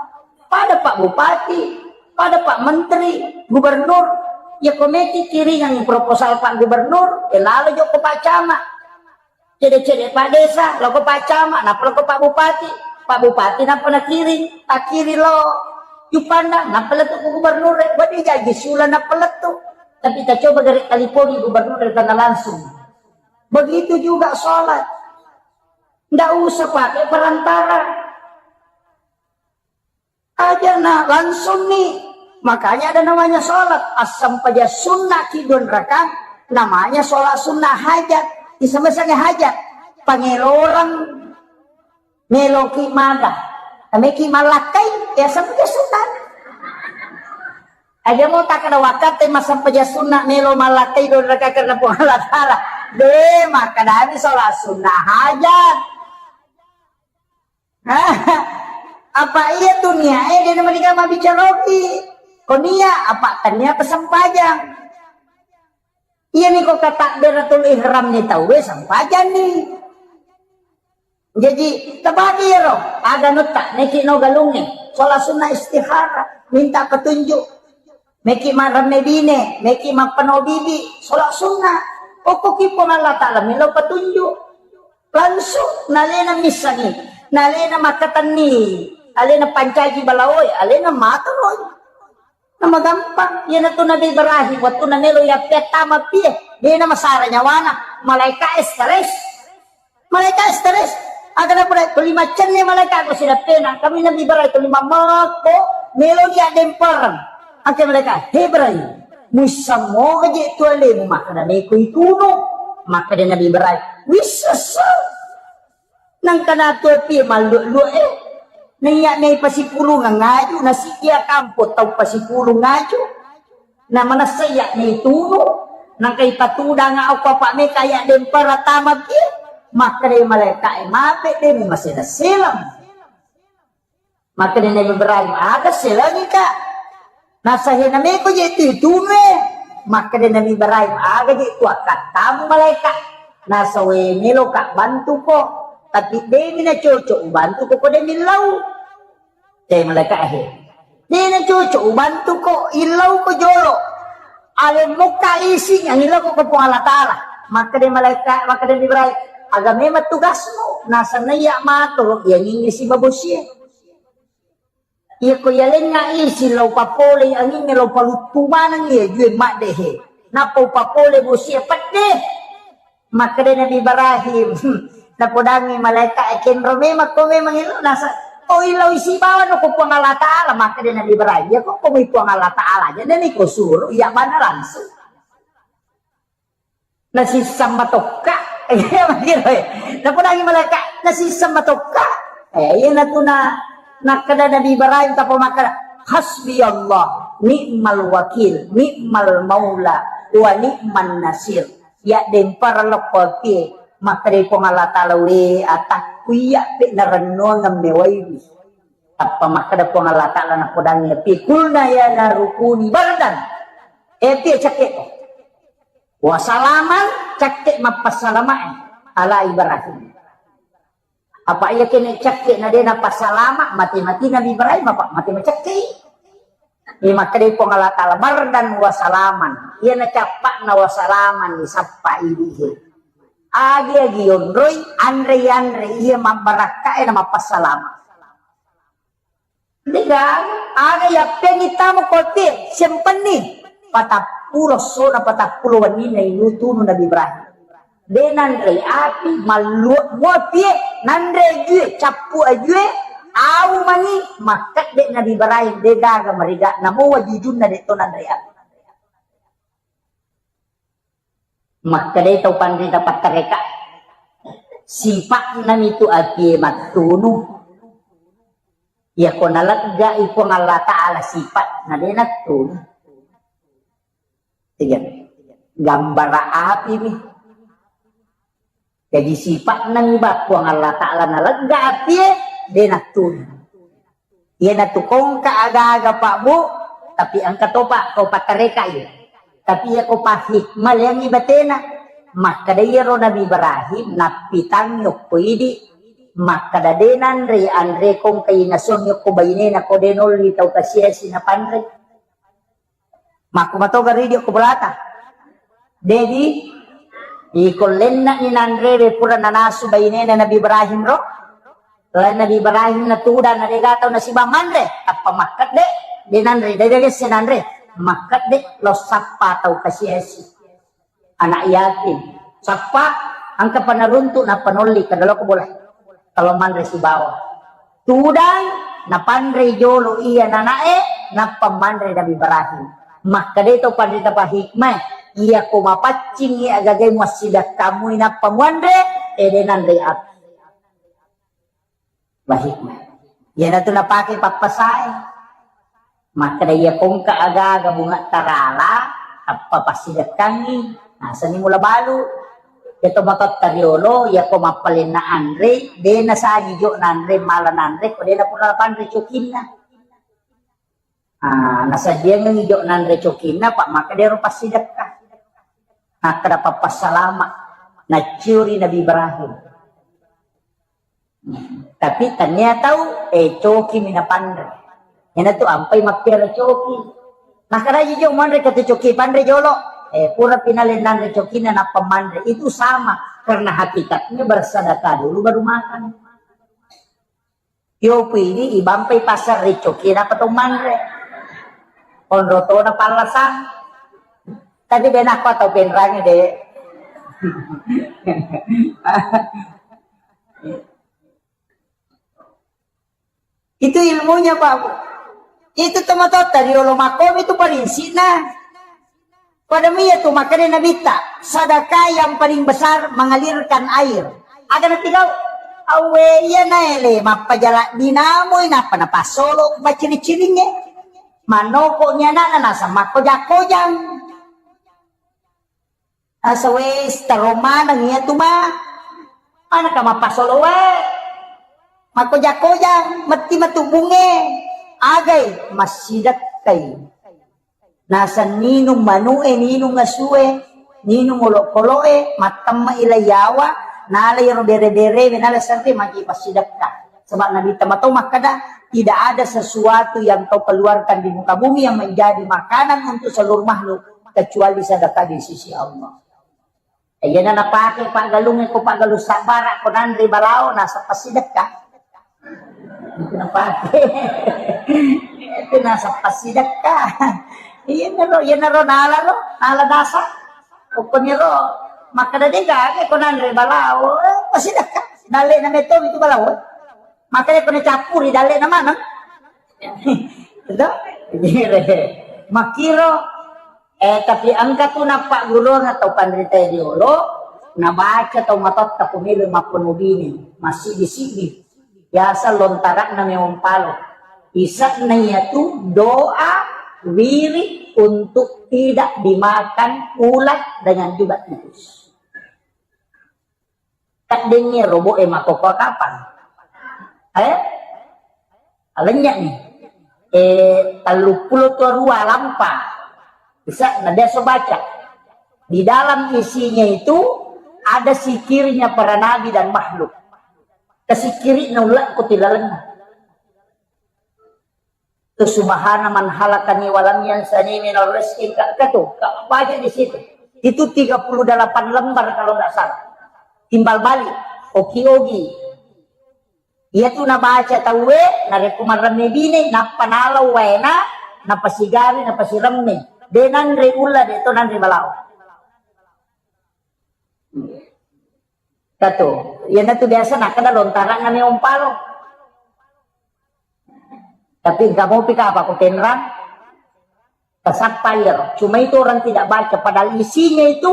Pada Pak Bupati, pada Pak Menteri, Gubernur, ya komeki kiringang proposal Pak Gubernur, eh, lalo jokko Pak Camat. Cede-cede Pak Desa, loko Pak Camat, nappa loko Pak Bupati. Pak Bupati nappa nakiring, takiring lo Juppandang, nappa lettu ko Gubernur, eh, wedding jaji sula nappa lettu. Tapi kita coba gare talipongi Gubernur dari tanah langsung. Begitu juga sholat. Ndak usah pakai perantara. Aja na langsung nih. Makanya ada namanya sholat. Asam paja sunnah kidun rakang. Namanya sholat sunnah hajat. Isama sange hajat. Pangelorang meloki maga. Nameki malakkai. Ya asam paja sunnah. Aja mau tak ada waktu, eh, massempajang sunna melo malakkai dua rakaat karena Puang Allah Ta'ala. Deh, makkadami sholat sunnah hajat. Apa iya tu niat, eh, dia nama dikama bicaroki. Ko niat, apa tania pesempajang. Iyami ko katabbiratul ihram ni tauwe sempajanni. Jaji, tabagi iyaro, aga nutta, neki no galungnge, sholat sunnah istihara, minta petunjuk. Meki maremme bine, meki mappano bibi, sholat sunnah. Okkoki Puang Allah Ta'ala, melo petunjuk. Langsung, nalena missangi, nalena makkatenni, alena pancaji balaoe, alena matoroi. Namagampang, iyanatu Nabi Ibrahim, wettunna melo yappettama pie, dena masara nyawana, malaika stres. Malaika stres. Aga napurai, tuli maccenni malaika ko sidappena. Kami Nabi Ibrahim tuli mammekko, melo dia dempereng. Angke malaika, "He Ibrahim, muissammoga je tu alemu makkeda meko itunu." Makkeda Nabi Ibrahim, "Wissessa." Nangka natu pie mallue-lue. Naiya mei pasipulung ngaju, nasi iya kampo tau pasipulung ngaju. Na manessa iya ni tunu, nangka ipatudang okko apa meka iya dempara tama pie. Makkeda malaika e, "Mape de mu masela-selam." Makkeda Nabi Ibrahim, "Aga selangi ka?" Nasa he na meko je tu tunu e. Makkeda Nabi Ibrahim, "Aga je tu akkattamu malaika?" Nasa we melo ka bantu ko, tapi demi na cocok ubantu ko, ko demi lau. Te malaika he. Dena cocok ubantu ko, illau ko jolo. Alemmukka ising, angillau ko, ko Puang Allah Ta'ala. Makkeda malaika, makkeda Ibrahim, "Aga memang tugasmu?" Nasenna iya mato, iya ngingngi si mabosie. Iya ko yalenna ising lau papole, angingnge lau paluttu maneng iya jue madde he. Nappa upapole bosie pedde. Makkeda Nabi Ibrahim, napodangi malaika, "Kenro memang ko memang ilo nasa, oh, ilo isi bawa no ko Puang Allah Ta'ala." Makkeda Nabi Ibrahim, "Ya ko ko Puang Allah Ta'ala aja, dan iko suruh, ya mana langsung." Nasissang matokka. Iya, makiro, eh. Napodangi malaika, "Nasissang matokka." Eh, iya natuna, nakkeda Nabi Ibrahim, tapa makkeda, "Hasbi Allah, ni'mal wakil, ni'mal maula, wa ni'man nasir." Ya dempara lokko pie, makkeda Puang Allah Ta'ala, "We atakku iya pe narennuang mewaiwi." Tappa makkeda Puang Allah Ta'ala napodangi api, "Kulna ya narukuni bardan." Eh, api cakke ko. Wa salaman, cakke mappassalamae ala Ibrahim. Apa iya kene cakke na dena passalama, mati-mati Nabi Ibrahim apa mati macakke. Ini makkeda Puang Allah Ta'ala, "Bardan wa salaman." Iya na cappakna wa salaman, disappa idihe. Agi-agi yonroi, anre-anre, iya mabbarakkae na mappassalama. Degaga, aga yappengi tamu kote, sempenni. Patappulo sona, patappulo wenninna inutunu Nabi Ibrahim. De nanre api, malluak muapie, nanre ajue, cappu ajue, au mani, makkedde Nabi Ibrahim, degaga mariga, namo wajujunna de to nanre api. Makkedai tau panrita pattareka, sipa'na mitu atie mattunu. Iyako naleggai Puang Allah Ta'ala sipa'na de nattunu. Tiga. Gambara api mi. Jadi sipa'na mi ba Puang Allah Ta'ala nalegga apie de nattunu. Iyanatu kongka aga-aga, Pak, Bu, tapi engka topa ko pattareka iya. Tapi iya ko pahikmah leangi batena. Makkeda iyaro Nabi Ibrahim, nappitangngi okko idi, makkeda de nanre anre kongka inasongi okko bainena ko de nolli tau kasiasi napanre. Makku matoga ri dio ko bolata. Dedi, iko lenna ni nanre pura nanasu bainena Nabi Ibrahim ro. Lain Nabi Ibrahim na tudang na dega tau nasiba manre, tappa makkedde, de nanre, de de gesse nanre, makkedde lo sappa tau kasiasi. Anak yatim. Sappa, engka panaruntu nappa nolli, kada loko bola. Kalau manre sibawa. Tudang, napanre jolo iya nanae, nappa manre Nabi Ibrahim. Makkeda to panrita pahikmah, iya ko mapaccing iya agagai muassidakkamu nappa muanre, ede nanre api. Bahikmah. Iyanatu napake pappasae. Makkeda iya kongka aga-aga bunga tarala, tappa passidekkangngi, nasenni mula balu. Iya to matotta riolo, iya ko mappalenna anre, de nasaji jo nanre, mala nanre, ko de napura panre cokinna. Ah, nasajiangengngi jo nanre cokinna, pa makkeda ero passidekka. Makkeda pappassalama, nacciuri Nabi Ibrahim. Tapi tania tau, eh, coki mi napanre. Iyanatu ampai mappiara coki. Nakkeda, "Ayo jo manre katu coki, panre jolo." Eh, pura pinale nanre cokina nappa manre. Itu sama, karena hakikatnya bersedekah dulu baru makan. Yopi idi ibampai pasar ricoki nappa to manre. Onro tona pallasang. Tapi benakko atau penrangi de. Itu ilmunya, Pak. Itu tomatotta riolo makkomi itu paling sina. Pada mia tu makanya Nabitta, sedekah yang paling besar mengalirkan air. Aga natigau, awe iya naele mappajala dinamoi nappa napassolo maciri-ciringnge. Manoko ni anakna nasa makkoja-kojang. Asa wes taro maneng iya tu ma. Manaka mappasolo wae. Makkoja-kojang, metti matu bunge. Agai massidekkai. Naseng ninung manu'e, ninung asue, ninung olokolo'e, mattemme'i laiyawa, nala iyaro bere-berewe, nala serre magi passidekka. Sebab Nabi Muhammad makkeda, tidak ada sesuatu yang kau keluarkan di muka bumi yang menjadi makanan untuk seluruh makhluk kecuali sedekah di sisi Allah. Iyana napake paggalungnge ko paggalung sabbara ko nanre balao nasappa sidekka. Itu napake. Itu nasappa sidekka. Iyanaro, iyanaro nala ro, nala dasa. Pokoknya ro, makkeda de gaga ko nanre balao, eh, pasidekka. Dalle na meto itu balao. Makkeda ko nacappuri dalle na maneng. Itu? Makkiro. Eh, tapi engka tu nappagguruang tau panrita riolo, nabaca tau matotta ko melo mappono bine, massidi-sidi. Biasa lontara'na memang palo. Isa'na iyatu doa wirid untuk tidak dimakan ulat dengan juga tikus. Kaddengngi robo'e makkokkoe kapang. Eh? Alennya'ni. Eh, telluppulo dua lampa. Bisa, na biasa baca. Di dalam isinya itu ada sikirnya para nabi dan makhluk. Kesikiri na ulakku tilalenna. Tu subhana man halakani walam yansani minal rizki ka, ka tu, ka baca di situ. Itu tiga puluh delapan lembar kalau nggak salah. Timbal balik, oki-ogi. Iya tu nabaca tauwe, narekko maremme bine, nappa nalau waena, napasigawi, napasiremme. De nanre ulla, de to nanre balao. Katu, iyanatu biasa nakkeda lontara'na meong palo. Tapi engka mopi kapa ko tenrang, tasappa iyaro. Cuma itu orang tidak baca, padahal isinya itu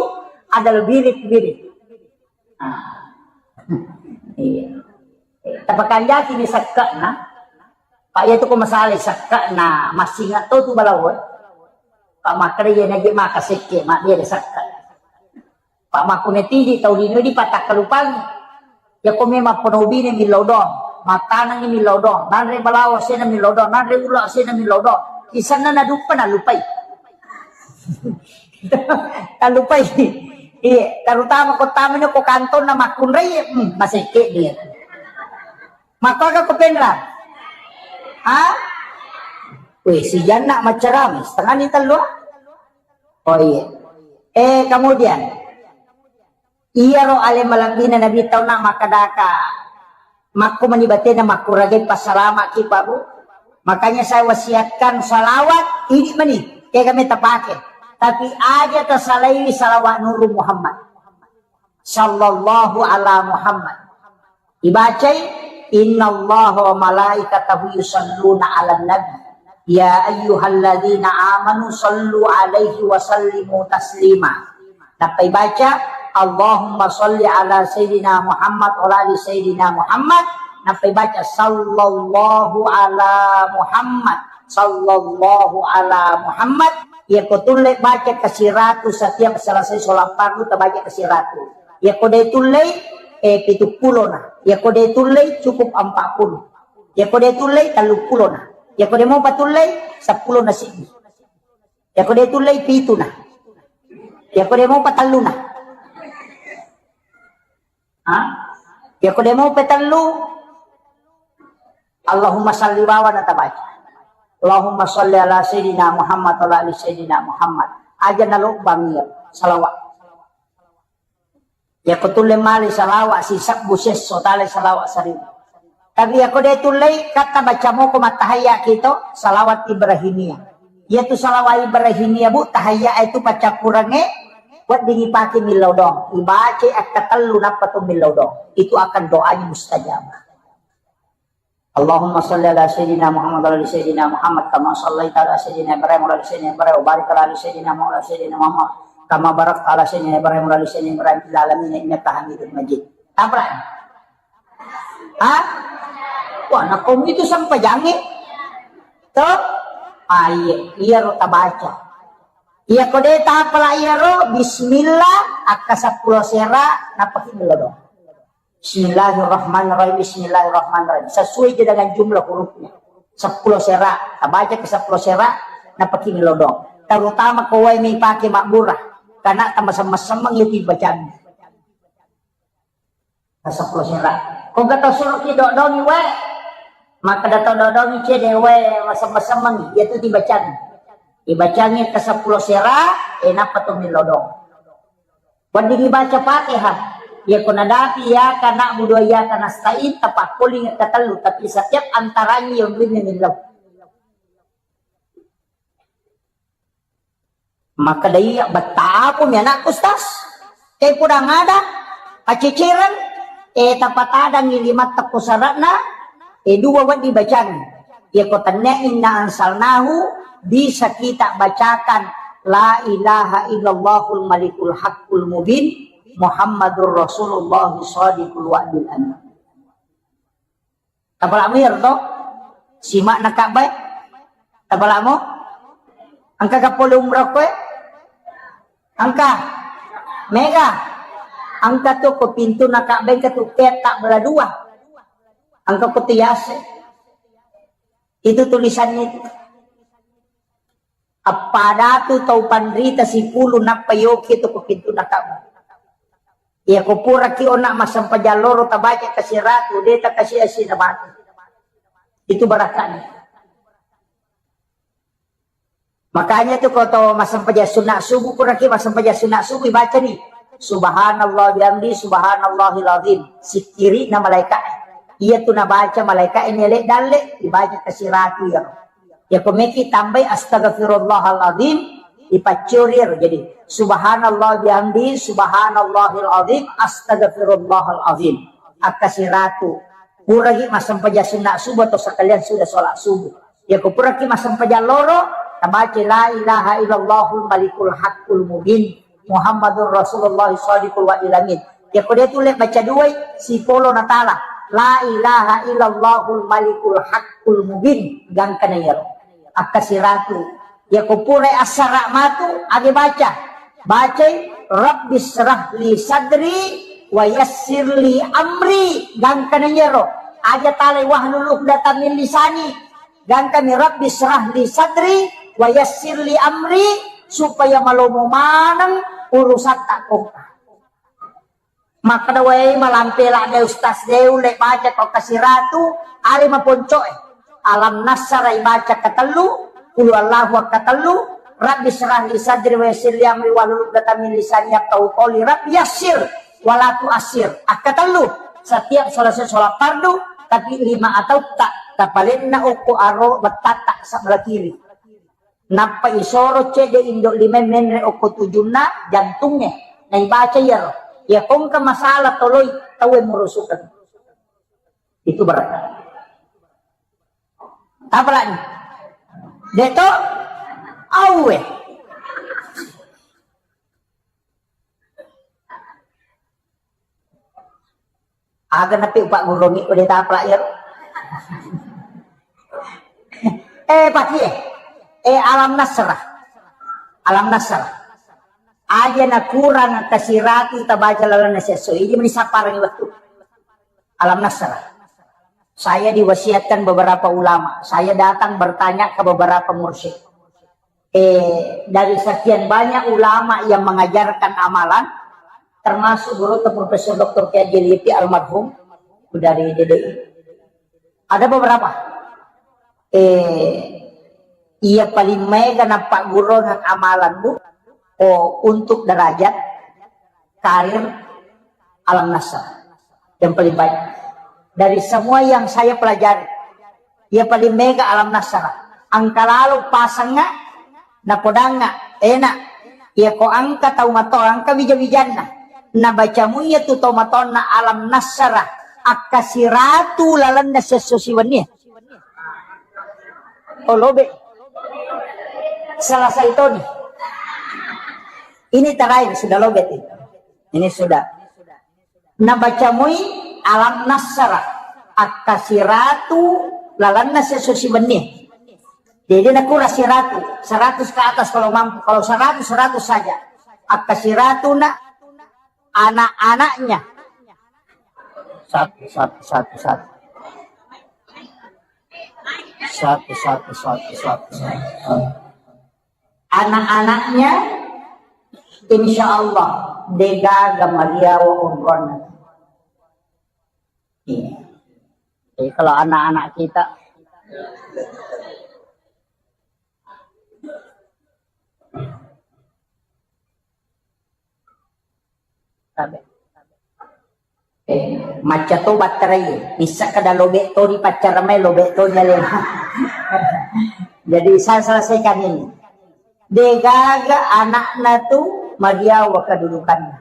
adalah wirid-wirid. Ah. Iya. Tapakanjaki di sakka na. Pak, iya tu ko masalah sakka na, masih ingat tu tu balawo. Pak, makkeda iya naji maka sekke, mak dia di sakka. Pak, makkunetiji tau lino di patakkalupangi. Iya ko memang pono bine millau doang, mattanengi millau doang, nanre balawo sena millau doang, nanre ulo sena millau doang. Isenna naduppa nalupai. Talupai. Iya, terutama ko tamani ko kantonna makkunrai, hmm, masekke dia. Makkoga ko penra? Ha? Weh, si Janna maccarami, setengah ni tellu. Oh iya. Eh, kemudian, iyaro ale malebbina Nabi tauna makkadaka, makko mani batena makkuragai passalama ki, Pak, Bu. Makanya saya wasiatkan salawat, ini mani, kega meta pake. Tapi aja tasalaiwi salawat Nuru Muhammad. Sallallahu ala Muhammad. Ibacai, "Innallaha wa malaikatahu yusalluna 'alan nabi. Ya ayyuhalladzina amanu sallu 'alaihi wa sallimu taslima." Nappa ibaca, "Allahumma salli ala Sayyidina Muhammad wa ala ali Sayyidina Muhammad." Nappa ibaca, "Sallallahu ala Muhammad, sallallahu ala Muhammad." Iyako tulle baca kasiratu setiap selesai sholat fardu, tabaca kasiratu. Iyako de tullei, eh, pitu pulona. Iyako de tullei, cukup empat puluh. Iyako de tullei, tellu pulona. Iyako de mopa tullei, seppulo na siddi. Iyako de tullei, pituna. Iya ko demo patelluna. Ha? Iya ko demo petellu. Allahumma salli wawa na tabaca. Allahumma salli ala sayyidina Muhammad wa ala ali sayyidina Muhammad. Aja nalobang iya salawat. Iya ko tulle mali salawat sisebbu sesso tale salawat seribu. Tapi iya ko de tullei katta baca moko mattahayya kito salawat Ibrahimiyah. Iya tu salawat Ibrahimiyah bu tahayya itu paccappurengnge wedding ipake millau doang. Ibaca akkatellu nappa tu millau doang. Itu akan doanya mustajabah. Allahumma salli ala sayyidina Muhammad wa ala ali sayyidina Muhammad kama sallaita ala sayyidina Ibrahim wa ala ali sayyidina Ibrahim wa barik ala ali sayyidina Muhammad wa ala ali sayyidina Muhammad kama barakta ala sayyidina Ibrahim wa ala ali sayyidina Ibrahim fil alamin innaka Hamidum Majid. Apa? Ha? Wah, nakko itu sampajangnge. To? Ah, iya, iya ro tabaca. Iya ko de tapala iya ro bismillah akka seppulo sera napaki melodo. Bismillahirrahmanirrahim, bismillahirrahmanirrahim. Sesuai je dengan jumlah hurufnya. Seppulo sera, tabaca ke seppulo sera, napaki melodong. Terutama ko wae mi pake mabbura, karena tambah semeng-semeng itu bacaan. Ke seppulo sera. Ko gak tau suruh ki dodongi wae, maka da tau dodongi cede wae masem-semeng, itu dibacaan. Dibacangi ke seppulo sera, eh, napa tu melodong. Wedding ibaca Fatihah. Iya ko nadapi iyyaka na'budu wa iyyaka nasta'in, tapakkoling ketellu, tapi setiap antaranya yang lima millau. Maka daiya betta apa mi anakku, Ustaz? Kai pudang ada, pacicereng, eh, tapatadangi lima tekku sarakna, eh, dua wedding bacang. Iya ko tennia inna ansalnahu, bisa kita bacakan la ilaha illallahul malikul haqqul mubin Muhammadur Rasulullah shadiqul wa'dil amin. Tapalamu iyaro to? Simak na Ka'bah. Tapalamu? Engka ka pole umrah koe? Engka. Mega. Engka tu ko pintu na Ka'bah, engka tu petak bela dua. Engka ko tu yase. Itu tulisannya itu. Appada tu tau panrita sipulung nappa yoki tu ko pintu na Ka'bah. Iya ko puraki ona massempajang loro tabaca kasiratu, de takasi asina mati. Itu barakatnya. Makanya tu ko to massempajang sunat subuh, puraki massempajang sunat subuh baca ni, subhanallah bihamdi, subhanallahil azim. Sikiri na malaika. Iya tu nabaca malaika ini lek dalle, dibaca kasiratu ya. Ya, ko meki tambai astaghfirullahaladzim, dipaccuri ero. Jadi, subhanallah bihamdi, subhanallahil azim, astaghfirullahaladzim. Akka siratu. Puragi massempajang sunna subuh atau sekalian sudah sholat subuh. Ya, ko puraki massempajang loro, tabaca la ilaha illallahul malikul haqqul mubin. Muhammadur Rasulullah shadiqul wa'dil amin. Ya, ko dia tulle baca duai, sipolo natala. La ilaha illallahul malikul haqqul mubin. Gangkana iyaro. Akka siratu. Ya, ko purai assara matu, age baca. Bacai, Rabbi syrah li sadri wa yassir li amri. Gangkana iyaro. Aja talai wahlul uqdatam min lisani. Gangkami Rabbi syrah li sadri wa yassir li amri, supaya malomo maneng urusatta kongka. Makkeda wae malampe ladde ustaz de ulle baca ko kasiratu, are maponcoe. Alam nassara ibaca katellu, qul huwallahu katellu, Rabbi syrah li sadri wa yassir li amri wahlul uqdatam min lisani yafqahu qawli, Rabbi yassir wala tuassir. Akkatellu setiap selesai sholat fardu, tapi lima atautta tapalenna okko aro wettatta sebelah kiri. Nappa isoro cedde indo lima menre okko tujunna jantungnge. Naibaca iyaro. Iya kongka masalah toloi tauwe murusukeng. Itu berarti. Apa lagi? Deto? Auwe. Aga napi upagguruangngi ko de tapala iyaro. Eh, paki eh. Eh, Alam Nasrah. Alam Nasrah. Aja nakurang kasiratu tabaca lalenna siesso. Idi meni sapparengngi wettu. Alam Nasrah. Saya diwasiatkan beberapa ulama. Saya datang bertanya ke beberapa mursyid. Eh, dari sekian banyak ulama yang mengajarkan amalan, termasuk guru Profesor Doktor Kiai Haji Liti almarhum dari D D I. Ada beberapa. Eh, iya paling mega napaggurungang amalan, Bu, oh, untuk derajat karir Alam Nasr. Yang paling baik. Dari semua yang saya pelajari, iya paling mega Alam Nasr. Engka lalo pasengnga, napodangnga, enak. Iya ko engka tau mato, engka wija-wijanna. Nabacamu iya tu tau matonna Alam Nasr, akkasiratu lalenna siesso siwenni. Oh, lobe. Selesai toni. Ini terakhir, sudah lobe itu. Ini sudah. Nabacamui Alam Nasr, akkasiratu lalenna siesso siwenni. Jadi nakura siratu, seratus ke atas kalau mampu. Kalau seratus, seratus saja. Akkasiratu na anak-anaknya. Satu, satu, satu, satu. Satu, satu, satu, satu, satu. Anak-anaknya, insya Allah, degaga mariawa onronna. Iya. Jadi kalau anak-anak kita, tabe. Eh, macca to batterai, missa kada lobe to di paccara mai, lobe to di alena. Jadi saya selesaikan ini. Degaga anakna tu mariawa kedudukanna.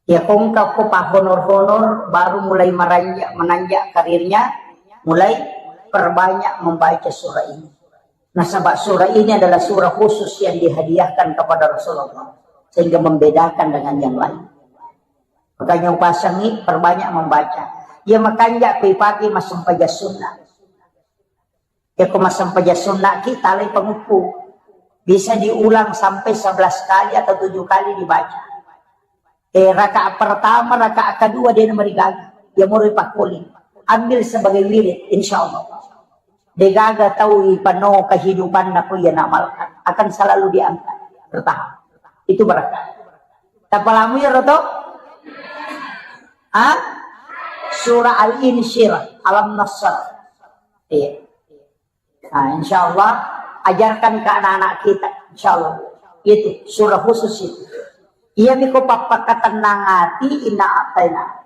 Ya kongka ko pahonor-honor baru mulai meranjak, menanjak karirnya, mulai perbanyak membaca surah ini. Nasaba surah ini adalah surah khusus yang dihadiahkan kepada Rasulullah, sehingga membedakan dengan yang lain. Makanya upasangi perbanyak membaca. Ya makanja kui pagi massempajang sunnah. Ya ko massempajang sunnah ki talai panguppu. Bisa diulang sampai sebelas kali atau tujuh kali dibaca. Eh, rakaat pertama, rakaat kedua dia nomor gaga. Ya mulai pakoli. Ambil sebagai wirid, insya Allah. Degaga tau ipano kehidupan aku ya namalkan. Akan selalu diangkat. Bertahap. Itu berkah. Tapalamu ya roto? Ah? Surah Al-Insyirah, Alam Nasr. Iya. Nah, insya Allah, ajarkan ke anak-anak kita, insya Allah. Itu surah khusus itu. Iya miko pappakatenang ati inna ataina.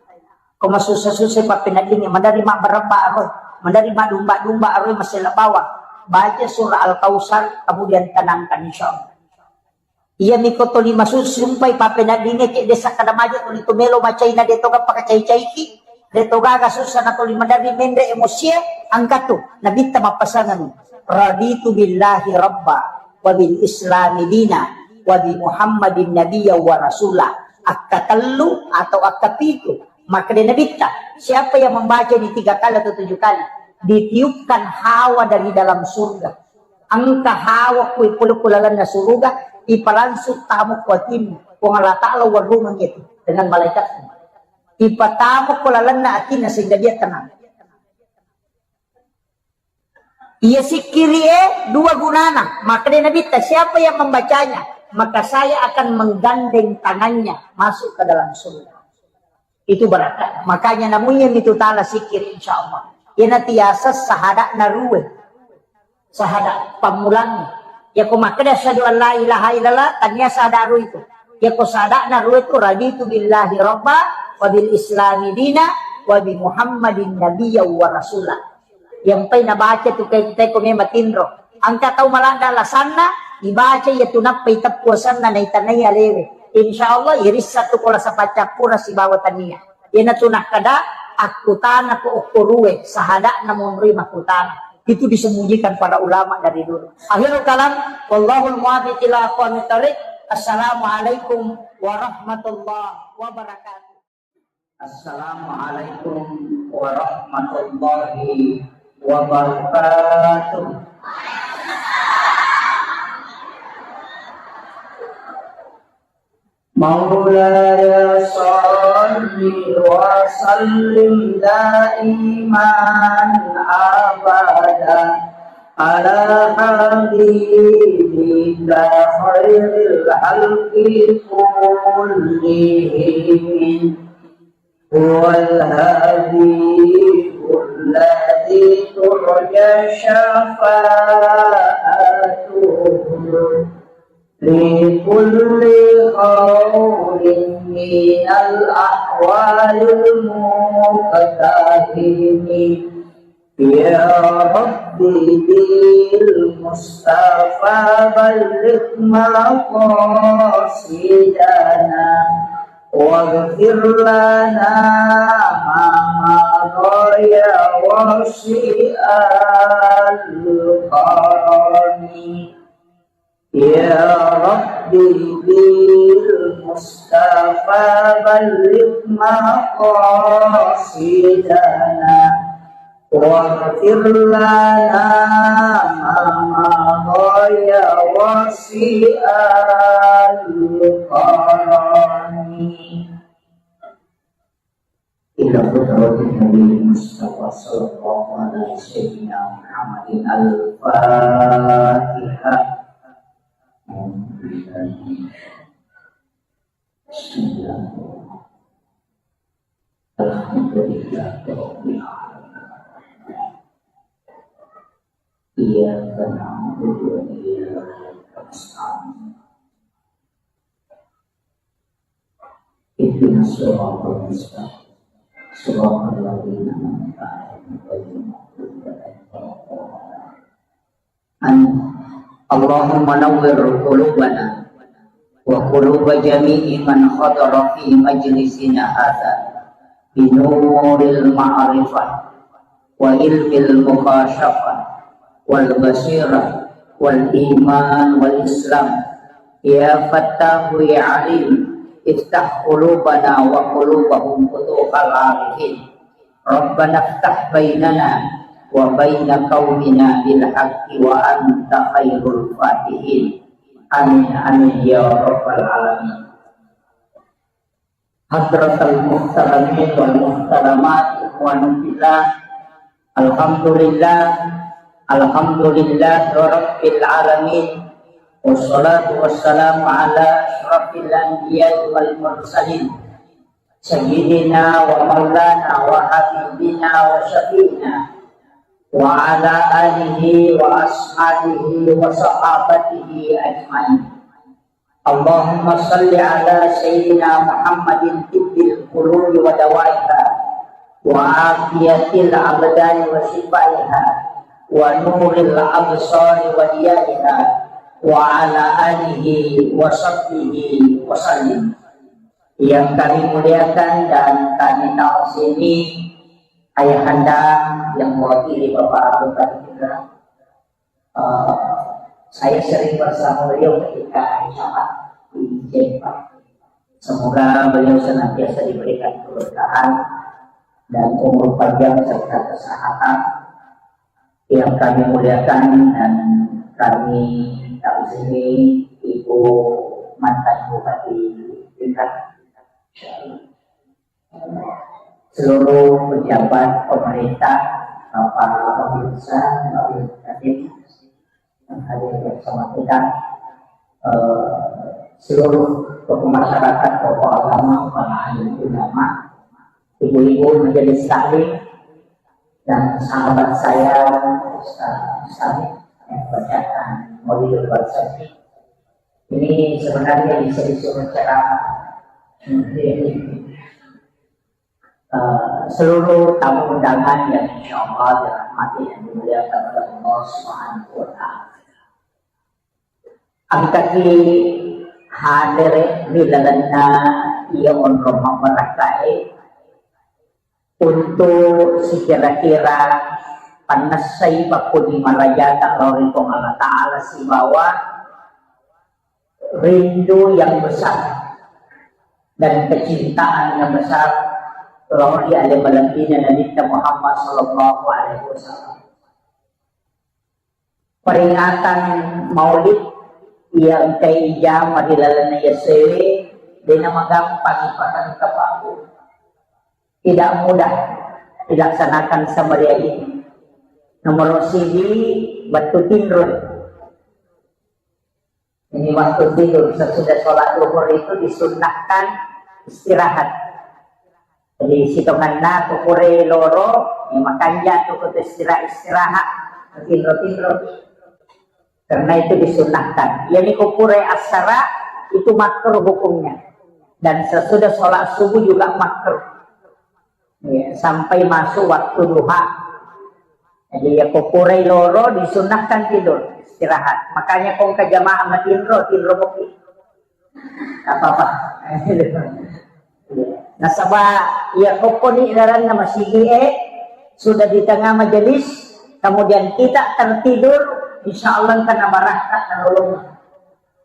Ko masussa-sussa pappeneddingi, menerima beremba aroi, menerima domba-domba aroi masela bawang. Baca surah Al-Kautsar, kemudian tenangkan, insya Allah. Iya miko toli masusumpai pappeneddingi, cedde sakkada maja toli tu melo macai na de toga pakacai-caiki, de togaga sussa na toli maderri menre emosie, angkatu nabitta mappasangeng, "Raditu billahi rabba, wa bil islami dina, wa bi Muhammadin nabiyya wa rasula." Akkatellu atau akkapitu, makkeda nabitta, siapa yang membaca ini tiga kali atau tujuh kali, ditiupkan hawa dari dalam surga. Engka hawa kui pole ku lalenna suruga, ipalangsung tamu ku atinna. Puang Allah Ta'ala warrumeng itu dengan malaikatnya. Ipatamu ku lalenna atinna sehingga dia tenang. Iya sikkiri e dua gunana. Makkeda Nabitta, siapa yang membacanya, maka saya akan menggandeng tangannya masuk ke dalam surga. Itu berkah. Makanya namunya mitu tala sikkiri, insya Allah. Iyana tiasa sahada'na rue. Sahada pammulangngi. Yako makkeda asyhadu an la ilaha illallah, tania sahada rue itu. Yako sahada'na rue itu, raditu billahi rabba, wa bil islami dina, wa bi Muhammadin nabiyya wa rasula. Yampai nabaca tu kai, kai ko memang tinro. Engka tau maladda lasanna, ibaca iya tu nappai teppu asenna naitanai alewe. Insya Allah irissa tu ko lasa paccappura sibawa tania. Iyana tu nakkeda, akkutana ko okko rue, sahada'na monroi makkutana. Itu disembunyikan para ulama dari dulu. Akhirul kalam, wallahul muwaffiq ila aqwamit thariq. Assalamualaikum warahmatullahi wabarakatuh. Assalamualaikum warahmatullahi wabarakatuh. مولاي صل وسلم دائما أبدا على حبيبك خير الخلق كلهم. هو الحبيب الذي ترجى شفاعته في كل هول من الأهوال المقتحم. يا رب بالمصطفى بلغ مقاصدنا، واغفر لنا ما مضى يا واسع الكرم. يا رب بالمصطفى بلغ مقاصدنا، واغفر لنا ما مضى يا واسع الكرم. إلى حضرة النبي المصطفى صلى الله على سيدنا محمد. الفاتحة. بسم الله. الحمد لله رب العالمين. إياك نعبد وإياك نستعين. اهدنا الصراط المستقيم. صراط الذين أنعمت عليهم غير المغضوب عليهم ولا الضالين. آمين. اللهم نور قلوبنا وقلوب جميع من حضر في مجلسنا هذا بنور المعرفة وعلم المكاشفة والبصيرة والإيمان والإسلام. يا فتاح يا عليم، افتح قلوبنا وقلوبهم فتوح العارفين. ربنا افتح بيننا وبين قومنا بالحق وأنت خير الفاتحين. آمين، آمين يا رب العالمين. حضرة المحترمين والمحترمات، إخواني في الله، الحمد لله، الحمد لله رب العالمين، والصلاة والسلام على أشرف الأنبياء والمرسلين، سيدنا ومولانا وحبيبنا وشفيعنا وعلى آله وأصحابه وصحابته أجمعين. اللهم صل على سيدنا محمد طب القلوب ودوائها وعافية الأبدان وشفائها ونور الأبصار وضيائها وعلى آله وصحبه وسلم. Yang kami muliakan dan kami ta'zimi, Ayahanda yang mewakili Bapak Bupati Tangerang, eh, saya sering bersama beliau ketika hari Jumat di Jempa. Semoga beliau senantiasa diberikan keberkahan dan umur panjang serta kesehatan. Yang kami muliakan dan kami ta'zimi Ibu mantan Bupati Tangerang, seluruh pejabat pemerintah, Bapak Pemirsa, Bapak Kadin yang hadir bersama kita, eh, seluruh tokoh masyarakat, tokoh agama, para alim ulama, ibu-ibu majelis taklim, dan sahabat saya, Ustaz Mustami, yang bacakan Maulidul Barzanji. Ini sebenarnya bisa disuruh ceramah. Eh, seluruh tamu undangan yang insya Allah dirahmati dan dimuliakan oleh Allah Subhanahu wa Ta'ala. Engkaki hadere ri lalenna iya onrong mabbarakkae untuk sikira-kira pannessai pakkuni marajata lao ri Puang Allah Ta'ala sibawa rindu yang besar dan kecintaan yang besar lao ri ale malebbina Nabitta Muhammad sallallahu alaihi wasallam. Peringatan Maulid iya engkai ijama ri lalenna yasewe, dena magampang ipatengka paku. Tidak mudah dilaksanakan semeriah ini. Nomor siji, Waktu tinro. Ini waktu tidur, sesudah sholat duhur itu disunnahkan istirahat. Jadi, sitonganna ko pura loro, ya, makanja tu ko istirahat, istirahat, tinro-tinro. Karena itu disunnahkan. Yani ko pura assara itu makruh hukumnya. Dan sesudah sholat subuh juga makruh. Ya, sampai masuk waktu duha. Jadi, ya, ko pura loro disunnahkan tidur, istirahat. Makanya ko engka jamaah matinro, tinro kopi. Apa-apa. Nasaba, ya, kokko ni daranna masigi e, sudah di tengah majelis, kemudian kita tertidur, insya Allah kena barakka nalolong.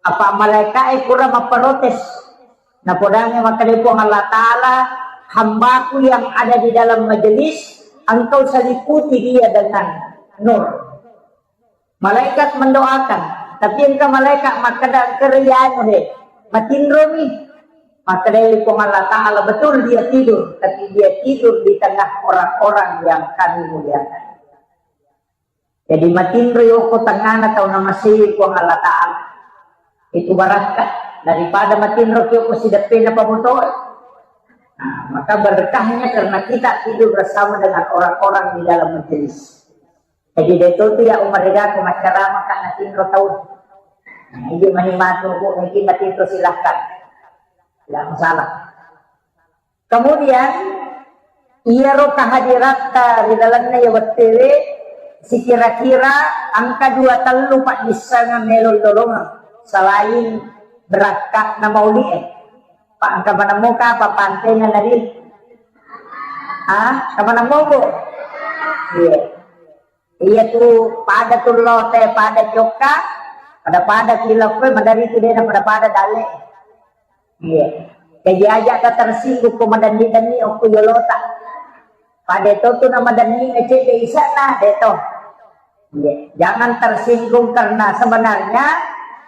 Apa malaika e pura maprotes. Napodangi makkeda Puang Allah Ta'ala, hambaku yang ada di dalam majelis, engkau seliputi dia dengan nur. Malaikat mendoakan, tapi engka malaikat makkeda, engka rianu he, matinromi. Makkeda Puang Allah Ta'ala, betul dia tidur, tapi dia tidur di tengah orang-orang yang kami muliakan. Jadi matinro yoko tengana tau namasei Puang Allah Ta'ala. Itu barakka daripada matinro yoko sideppena pamotoe. Nah, maka berkahnya karena kita tidur bersama dengan orang-orang di dalam majelis. Jadi, de' to tu ya umariga ko maccarama ka natinro tau. Nah, idi mani matu ko, mungkin matinro, silahkan. Tidak masalah. Kemudian, iyaro kehadiratta ri lalenna ya wettuwe, sikira-kira engka dua tellu paddissengeng melo lolongeng selain berakka'na mauli'e. Pak, engka maneng moka apa pantena nari? Ah, engka maneng mobo? Iya. Iya tu, pada tu lote, pada jokka, pada-pada kilokko, madari tu dena pada-pada dale. Iya. Jadi aja ta tersinggung ko madanni-danni okko yolota. Pada to tu na madanni ngecek de isana, de to. Iya. Jangan tersinggung karena sebenarnya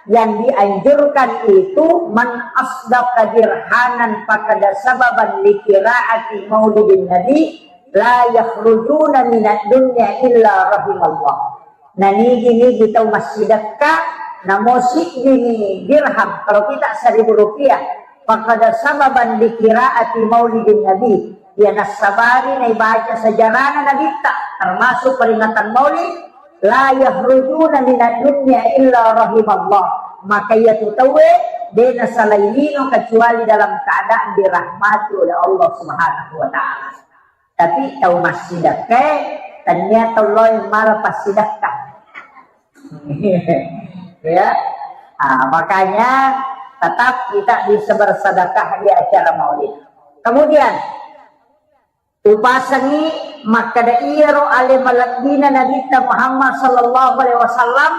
yang dianjurkan itu man asdaqa dirhanan fakada sababan li qiraati maulidin nabi la yakhrujuna minad dunya illa rahimallah. Nah, nigi-nigi tau massidekka, namo siddini dirham, kalau kita seribu rupiah, fakada sababan li qiraati maulidin nabi, ya nassabari naibaca sejarahna nabitta, termasuk peringatan maulid, la yakhrujuna minad dunya illa rahimallah. Maka iya tu tauwe, de nasalai lino kecuali dalam keadaan dirahmati oleh Allah Subhanahu wa Ta'ala. Tapi tau massidekka, tania tau loe mala passidekka. Ya. Ah, makanya tetap kita bisa bersedekah di acara maulid. Kemudian, upasangi makkeda iyaro ale malebbina Nabitta Muhammad sallallahu alaihi wasallam,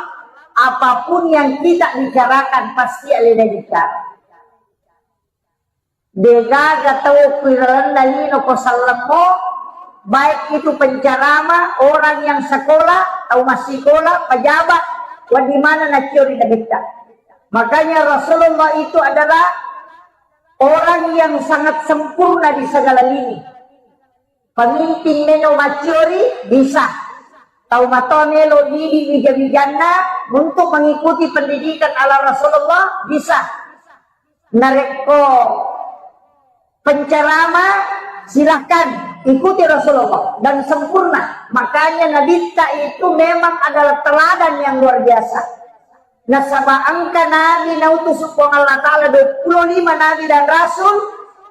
apapun yang kita bicarakan pasti alena bicara. Degaga tau okko ilalenna lino ko sellemmo, baik itu penceramah, orang yang sekolah, tau massikola, pejabat, wedding maneng nacciori nabitta. Makanya Rasulullah itu adalah orang yang sangat sempurna di segala lini. Pemimpin melo macciori, bisa. Tau matoa melo didik wija-wijanna untuk mengikuti pendidikan ala Rasulullah, bisa. Narekko penceramah, silahkan ikuti Rasulullah dan sempurna. Makanya Nabitta itu memang adalah teladan yang luar biasa. Nasaba engka nabi nautus Puang Allah Ta'ala, dua puluh lima nabi dan rasul,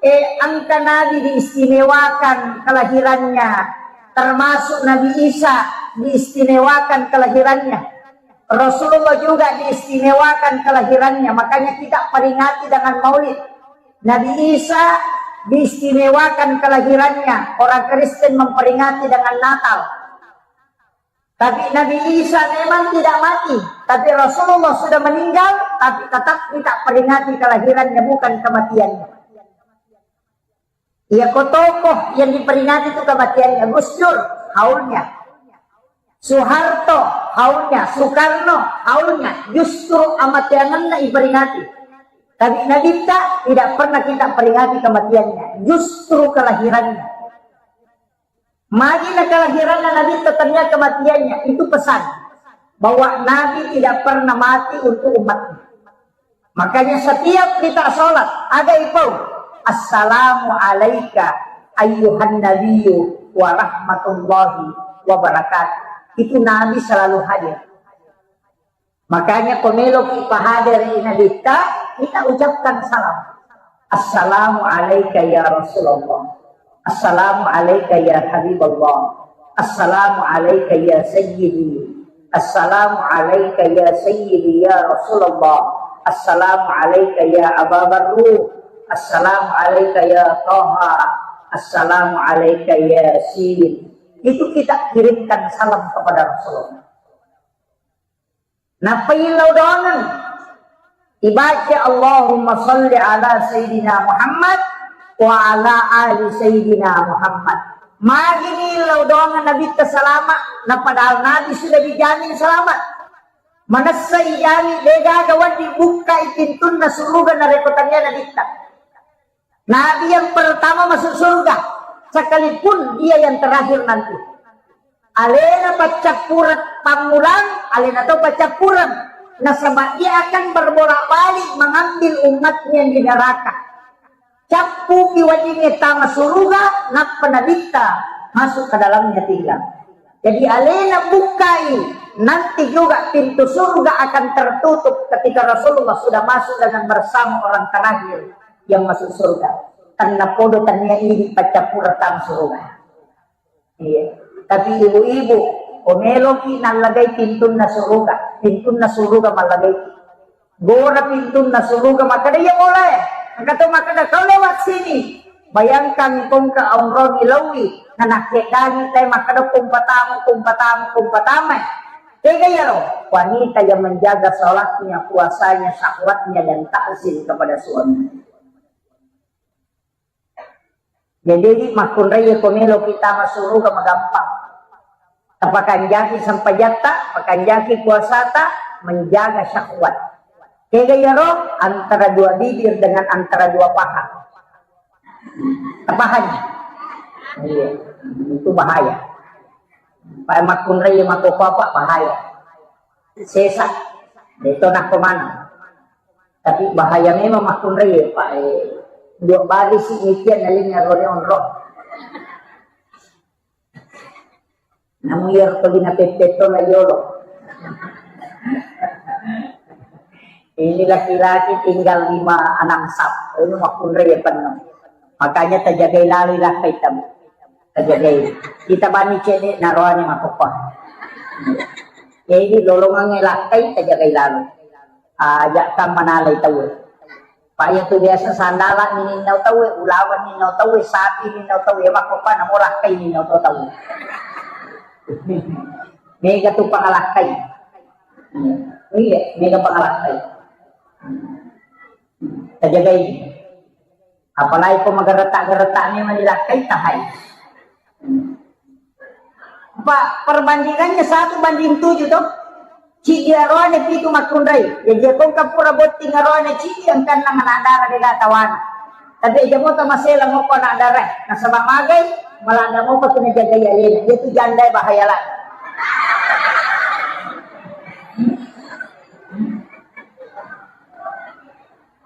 eh, engka nabi diistimewakan kelahirannya, termasuk Nabi Isa diistimewakan kelahirannya. Rasulullah juga diistimewakan kelahirannya, makanya kita peringati dengan maulid. Nabi Isa diistimewakan kelahirannya, orang Kristen memperingati dengan Natal. Tapi Nabi Isa memang tidak mati, tapi Rasulullah sudah meninggal, tapi tetap kita peringati kelahirannya, bukan kematiannya. Iya, ko tokoh yang diperingati itu kematiannya, Gus Dur, haulnya. Soeharto, haulnya. Soekarno, haulnya. Justru amateangenna iperingati. Tapi Nabitta tidak pernah kita peringati kematiannya, justru kelahirannya. Magi na kelahiranna Nabitta tania kematiannya, itu pesan. bahwa Nabi tidak pernah mati untuk umatnya. Makanya setiap kita sholat, ada ipau, "Assalamu alaika ayyuhan nabiyyu wa rahmatullahi wa barakatuh." Itu Nabi selalu hadir. Makanya ko meloki pahadere Nabitta, kita ucapkan salam. "Assalamu alaika ya Rasulullah. Assalamu alaika ya Habiballah. Assalamu alaika ya Sayyidi. Assalamu alaika ya Sayyidi ya Rasulullah. Assalamu alaika ya Aba Barru. Assalamu alaika ya Taha. Assalamu alaika ya Yasin." Itu kita kirimkan salam kepada Rasulullah. Nappa illau doangeng. Ibaca, "Allahumma salli ala Sayyidina Muhammad wa ala ali Sayyidina Muhammad." Magini illau doangeng Nabitta salama, na padahal Nabi sudah dijamin selamat. Manessa ijami, degaga wedding bukkai pintunna suruga narekko tania Nabitta. Nabi yang pertama masuk surga, sekalipun dia yang terakhir nanti. Alena paccappureng pammulang, alena to paccappureng. Nasaba dia akan berbolak-balik mengambil umatnya di neraka. Cappuki weddingnge tama suruga, nappa Nabitta masuk ke dalamnya tinggal. Jadi alena bukkai, nanti juga pintu surga akan tertutup ketika Rasulullah sudah masuk dengan bersama orang terakhir yang masuk surga. Karena podo tania idi paccappureng tama suruga. Iya. Tapi ibu-ibu, ko meloki nallagai pintunna suruga, pintunna suruga mallagaiki. Gora pintunna suruga, makkeda, "Iya, bola e." Engka to makkeda, "Kau lewat sini." Bayangkan kongka onrong ilaui, nanakkedani tai makkeda, "Kumpatamu, kumpatamu, kumpatama." Tega iyaro? Wanita yang menjaga sholatnya, puasanya, syahwatnya, dan takzim kepada suami. Jadi, di makkunrai ko melo kita masuruga magampang. Tapakanjaki sempajatta, pakanjaki puasata, menjaga syahwat. Tega iyaro? Antara dua bibir dengan antara dua paha. Tapahannya? Iya, itu bahaya. Pak makkunrai mako apa bahaya. Sesa. Itu nak kemana? Tapi bahaya memang makkunrai, Pak. Eh, dua bali si mikian nalinga rone onro. Namu iyaro ko dina peppetto la yolo. Ini laki-laki tinggal lima, enam sap. Ini makkunrai ya penuh. Makanya tajagai lalu lakkai tamu. Tajagai. Kita bani cedek naroane makopa. Jadi lolongangnge lakkai tajagai lalu. Aja' kan manalai tauwe. Pak, iya tu biasa sandala ni ninnau tauwe, ulawa ninnau tauwe, sapi ninnau tauwe, makopa namo lakkai ninnau to tauwe. Mega tu pangalakkai. Iya, mega pangalakkai. Tajagai. Apalagi ko magareta-gareta memang dilakkai tahai. Pak, perbandingannya satu banding tujuh toh. Cidi aroane pitu makkunrai. Jadi kongka pura botting aroane cidi engkanna anak dara dega tawana. Tapi aja mota masela ngoko anak dara. Nasaba magai, maladda mopa tu najagai alena. Dia tu janda bahaya lah.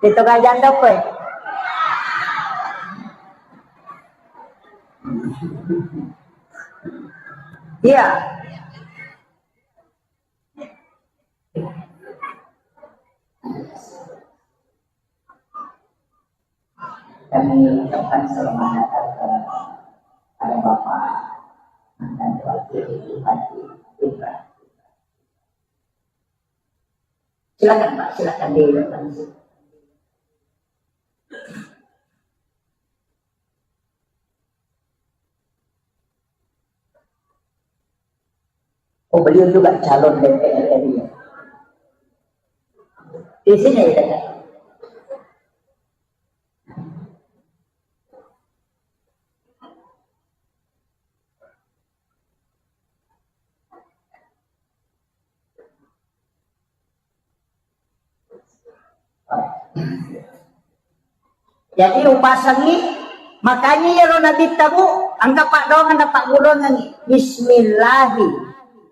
Itu gak janda kowe. Iya. Kami ucapkan selamat datang kepada Bapak mantan Wakil Bupati Pinrang. Silakan, Pak, silakan dilakukan. Oh, beliau juga calon D P R R I ya. Di sini ya, Kak? Jadi upasangi, makanya iyaro Nabitta, Bu, engka paddoangeng napaggurungengngi. Bismillahi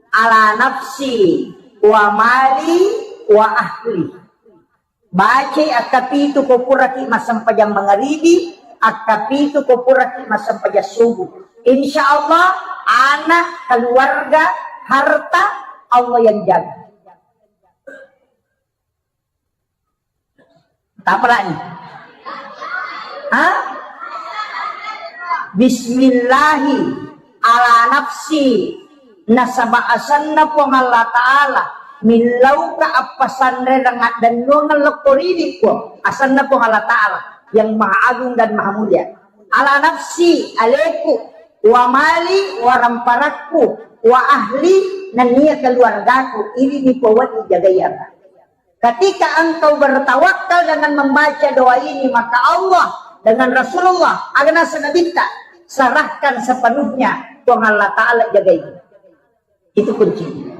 ala nafsi wa mali, wa ahli. Bacai akkapitu ko puraki massempajang mangaribi, akkapitu ko puraki massempajang subuh. Insya Allah, anak, keluarga, harta, Allah yang jaga. Tapalani. Ha? Bismillahi ala nafsi, nasaba asenna Puang Allah Ta'ala, millauka appasanrereng addennuangeng lokko rini Puang, asenna Puang Allah Ta'ala yang maha agung dan maha mulia. Ala nafsi, aleku, wa mali, wa ramparakku, wa ahli, nennia keluargaku, ini ni Puang wedding jagaiara. Ketika engkau bertawakal dengan membaca doa ini, maka Allah dengan Rasulullah, aga naseng Nabitta, serahkan sepenuhnya, Puang Allah Ta'ala jagai. Itu kuncinya.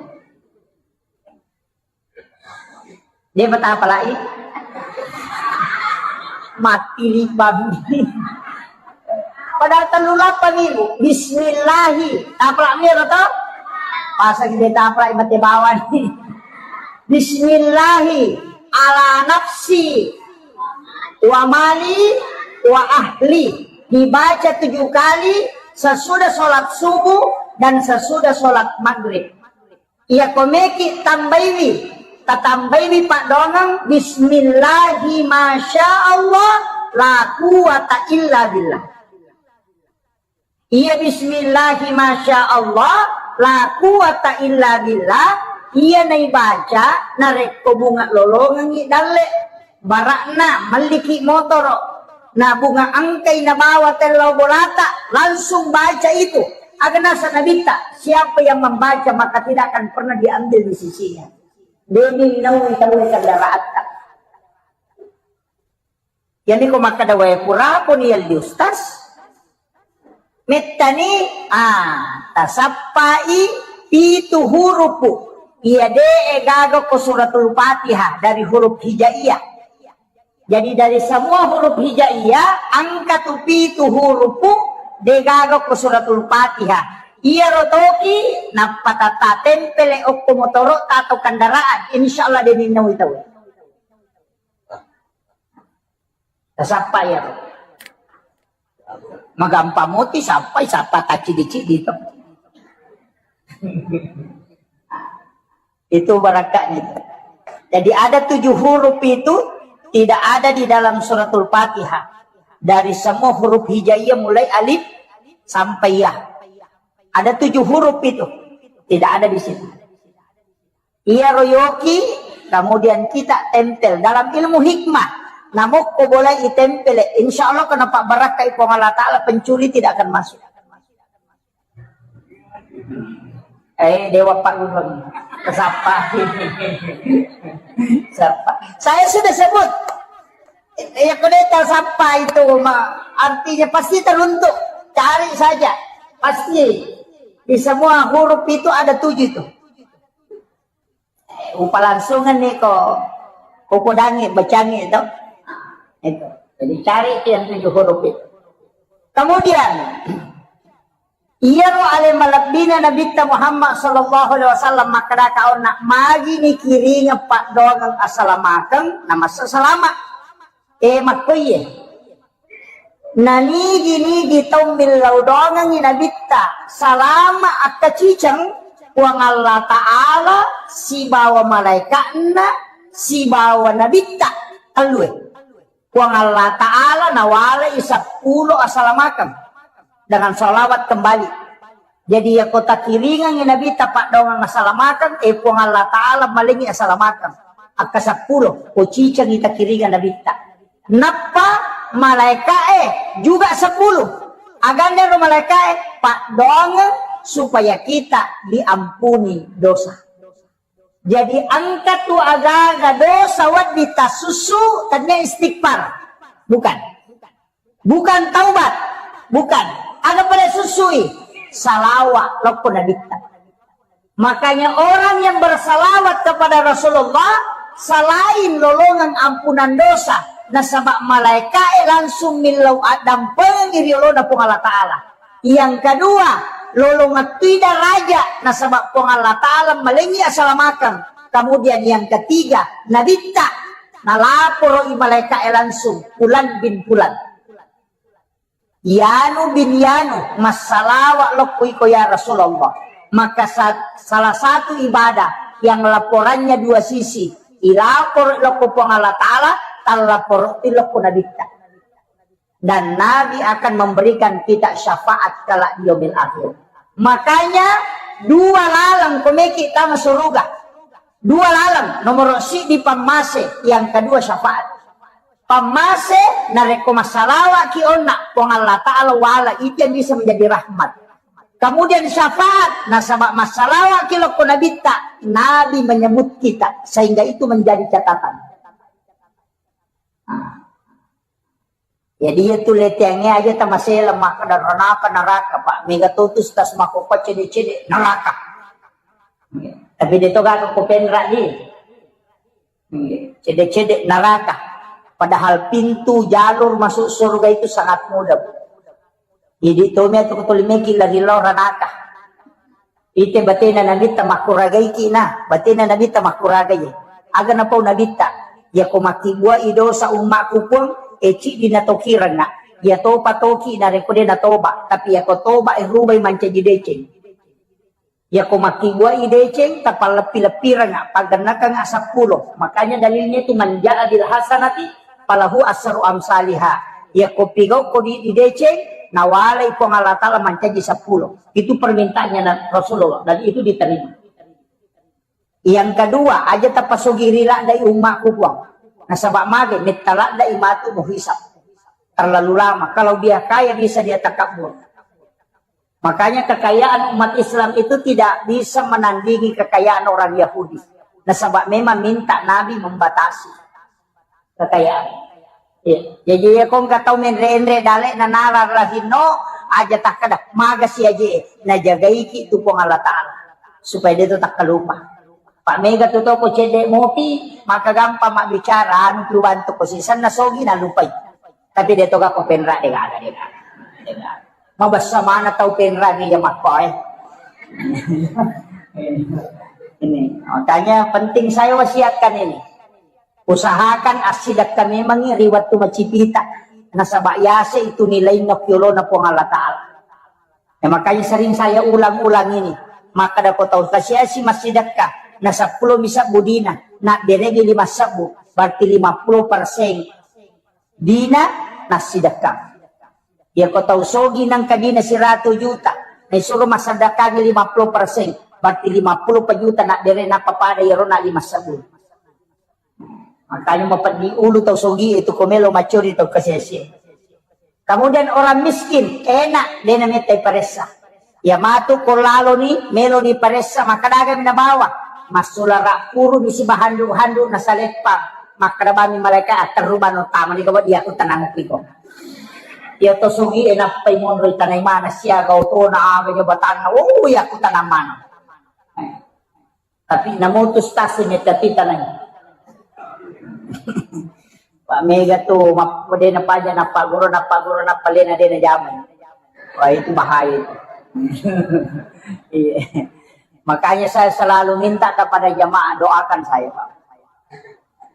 Dia betapa lagi? Mati libang. Padahal tellu lapang ibu. Bismillahi. Tapalak miro to? Pasang dia tapalak mate bawang. Bismillahi ala nafsi wa mali wa ahli. Dibaca tujuh kali sesudah sholat subuh dan sesudah sholat maghrib. Iya ko meki tambaiwi, tatambaiwi paddoangeng, bismillahi masya Allah, la quwata illa billah. Iya bismillahi masya Allah, la quwata illa billah, iya naibaca narekko bunga lolongengngi dalle. Bara'na melliki motoro, na bunga engkai nabawa tellau bolata, langsung baca itu. Aga naseng Nabitta, siapa yang membaca maka tidak akan pernah diambil di sisinya. Demi nawi tauwe kendaraatta. Yani ko makkada wae puraponi yalli ustaz. Mettani, ah, tasappai pitu hurupu. Iya de'e gaga ko suratul Fatihah dari huruf hijaiyah. Jadi dari semua huruf hijaiyah, engka tu pitu hurupu de gaga ko suratul Fatihah. Iyaro toki nappa tata tempele okko motoro atau kendaraan. Insya Allah de ninnawi tau. Tasappa iyaro. Magampang moti sappai, sappa taccidi-cidi to. Itu barakatnya itu. Jadi ada tujuh huruf itu tidak ada di dalam suratul Fatihah. Dari semua huruf hijaiyah mulai alif sampai ya. Ada tujuh huruf itu. Tidak ada di situ. Iyaro yoki, kemudian kita tempel. Dalam ilmu hikmah, namukko boleh itempel, insya Allah kenapa barakai Puang Allah Ta'ala, pencuri tidak akan masuk. Eh, Dewa Pak Gubernur. Sapa? Sapa? Saya sudah sebut. Ya, kudeta sapa itu, ma-, artinya pasti teruntuk. Cari saja. Pasti. Di semua huruf itu ada tujuh itu. Eh, upalangsungan nih kok. Kukudangi, bacangi itu. Itu. Jadi cari itu yang tujuh huruf itu. Kemudian, iyaro ale malebbina Nabitta Muhammad sallallahu alaihi wasallam makkeda kaonna, magi nikiringeng paddoangeng asalamakeng, namassa salama. Eh, makkoiye. Nanigi-nigi tau millau doangengngi Nabitta, salama akkaciceng Puang Allah Ta'ala sibawa malaika'na sibawa Nabitta, tellue. Puang Allah Ta'ala nawalai seppulo asalamakeng dengan salawat kembali. Jadi, yako takiringangngi Nabitta paddoangeng asalamakeng, eh, Puang Allah Ta'ala malengngi asalamakeng. Akka seppulo, ko cicengngi takiringang Nabitta. Nappa malaika'e juga seppulo. Agannaro malaika'e? Paddoangeng supaya kita diampuni dosa. Jadi, engka tu agaga dosa wedding tassussu, tennia istighfar. Bukan. Bukan taubat. Bukan. Aga pada sussui? Salawa lokko Nabitta. Makanya orang yang bersalawat kepada Rasulullah selain lolongan ampunan dosa, nasaba malaika'e langsung millau addampengi ri olona Puang Allah Ta'ala. Yang kedua, lolongettui daraja, nasaba Puang Allah Ta'ala malengi asalamakeng. Kemudian yang ketiga, nabitta, nalaporo i malaika'e langsung, Fulan bin Fulan. Yanu bin Yanu, massalawa lokko iko ya Rasulullah. Maka sa-, salah satu ibadah yang laporannya dua sisi, ilaporo lokko Puang Allah Ta'ala, tallaporo lokko nabitta. Dan Nabi akan memberikan kita syafaat kelak di yaumil akhir. Makanya dua laleng komeki tama suruga. Dua laleng, nomor sidi pammase, yang kedua syafaat. Pammase, narekko massalawaki onna, Puang Allah Ta'ala wala itu yang bisa menjadi rahmat. Kemudian syafaat, nasaba massalawaki lokko nabitta, Nabi menyebut kita, sehingga itu menjadi catatan. Nah. Jadi iya tu leteangnge aja tamasela makkeda ranaka naraka, Pak. Mega totu stas makkokko cede-cede naraka. Tapi de to gaga ko penra di. Cede-cede naraka. Padahal pintu jalur masuk surga itu sangat mudah, Bu. Jadi tomi atau ketulimeki lari lao ranaka. Ite batena nabitta makkuragai ki na, batena nabitta makkuragai. Aga napau nabitta, yako makkibbuai dosa ummakku Puang, e ciddi natokirengnga. Iya topa toki narekko de natoba, tapi yako toba e rubai mancaji deceng. Yako makkibbuai deceng, tapalleppi-leppirengnga, paggennakengnga seppulo. Makanya dalilnya itu man jaa bil hasanati falahu asru amsaliha. Yako pigau ko di, di deceng, nawalai Puang Allah Ta'ala mancaji seppulo. Itu permintaannya na-, Rasulullah, dan itu diterima. Yang kedua, aja tapasogi ri ladda i ummakku Puang. Nasaba mage, metta ladda i matu muhisab. Terlalu lama. Kalau dia kaya bisa dia takabur. Makanya kekayaan umat Islam itu tidak bisa menandingi kekayaan orang Yahudi. Nasaba memang minta Nabi membatasi kekayaan. Iya. Jadi ya kong katau menre-enre dale nanara lahinno aja takkada magasi aje najagaiki tu Puang Allah Ta'ala supaya dia tu takkalupa. Pak mega tu toko cedde mopi maka gampang mak bicara anu tu bantu ko sisenna sogi nalupai. Tapi de to gappa penra de gaga, de gaga. De gaga. Mabessa mana tau penra ni ya makko eh. Ini makanya penting saya wasiatkan ini. Usahakan assidekka memangi ri wettu macipita. Nasaba yase itu nilainna piolona Puang Allah Ta'ala. Ya, makanya sering saya ulang-ulang ini. Makkeda ko tau kasiasi massidekka na seppulo mi sebbu dina, na beregi lima sebbu, berarti lima puluh persen dina nassidekka. Ya ko tau sogi nangka dina siratu juta, na isuro massedekkangi lima puluh persen, berarti lima puluh juta na bere nappa pada iyaro na lima sebbu. Makanya mapeddi ulu tau sogi itu ko melo macuri tau kasiasi. Kemudian orang miskin, enak, dena metta paressa. Ya matu ko lalo ni, melo ni paressa, maka dagang nabawa. Masula rapuru bisi bahandu-handu na saleppa. Maka dabami malaikat aterru bano tama ni kawa dia ku tenang piko. Ya to sugi enak pai monro tanai mana siaga otona aga jabatanna. Oh ya ku tenang mana. Tapi namutus tasi metta pitanai. Pak mega tu map-, dena paja nappa guru, nappa guru, nappa lena dena jamai. Wah, itu bahaya itu. Iya. Makanya saya selalu minta kepada jamaah doakan saya, Pak.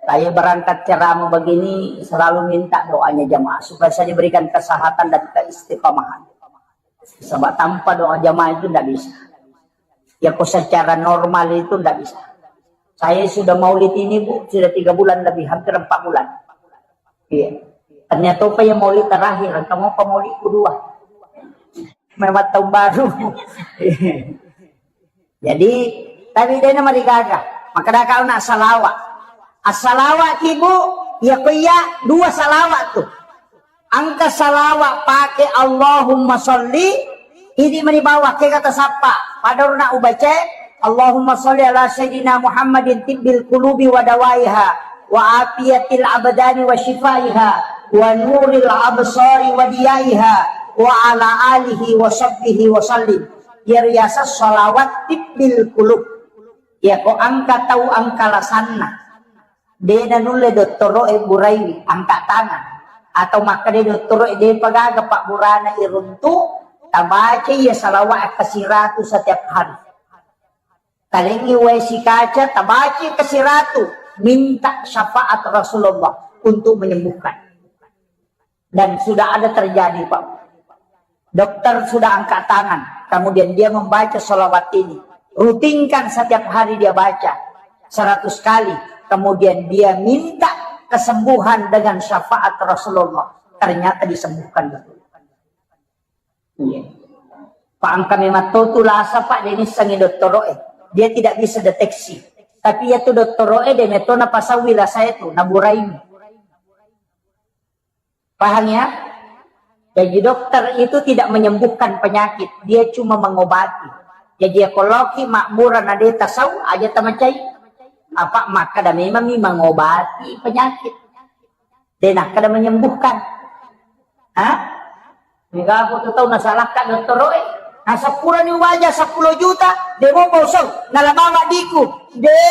Saya berangkat ceramah begini selalu minta doanya jamaah supaya saya diberikan kesehatan dan keistiqomahan. Sebab tanpa doa jamaah itu ndak bisa. Ya kok secara normal itu ndak bisa. Saya sudah maulid ini, Bu, sudah tiga bulan lebih, hampir empat bulan. Iya. Ternyata apa yang maulid terakhir, kamu apa maulid kedua? Memang tahun baru. Jadi, tapi dena marigaga. Maka dah kau nak salawat. Assalawa ibu, ya ko iya dua salawat tu. Engka salawat pake Allahumma sholli, idi mani bawah ke kata sapa. Pada nak ubaca, Allahumma sholli ala sayyidina Muhammadin tibbil qulubi wa dawaiha, wa afiyatil abdani wa shifaiha, wa nuril absari wa diyaiha, wa ala alihi wa sahbihi wa sallim. Iya riaseng salawat tibbil qulub. Iya ko engka tau engka lasanna. De nanulle dottoro'e buraiwi angka tangan atau makkeda dottoro'e depa gaga pabburana iruntu, Tabaca iya salawat kasiratu setiap hari. Talengi wae sikaca, tabaca kasiratu, minta syafaat Rasulullah untuk menyembuhkan. Dan sudah ada terjadi, Pak. Dokter sudah angkat tangan, kemudian dia membaca salawat ini. Rutinkan setiap hari dia baca seratus kali. Kemudian dia minta kesembuhan dengan syafaat Rasulullah. Ternyata disembuhkan betul. Iya. Pak, engka memang to tu lasa, Pak, de nissengi dottoro'e. Dia tidak bisa deteksi. Tapi ya tu dottoro'e de meto napasawi lasa itu, naburaimi. Paham ya? Jadi dokter itu tidak menyembuhkan penyakit, dia cuma mengobati. Jadi ya koloki makmura na de tasau aja tamacai. Apa makkada memang mi mengobati penyakit. De nakkada menyembuhkan. Hah? Mega aku tu tau nasalahkan dottoro'e. Nah, seppulo ni ubaja seppulo juta, de mo bosong, nala bawa diku. De,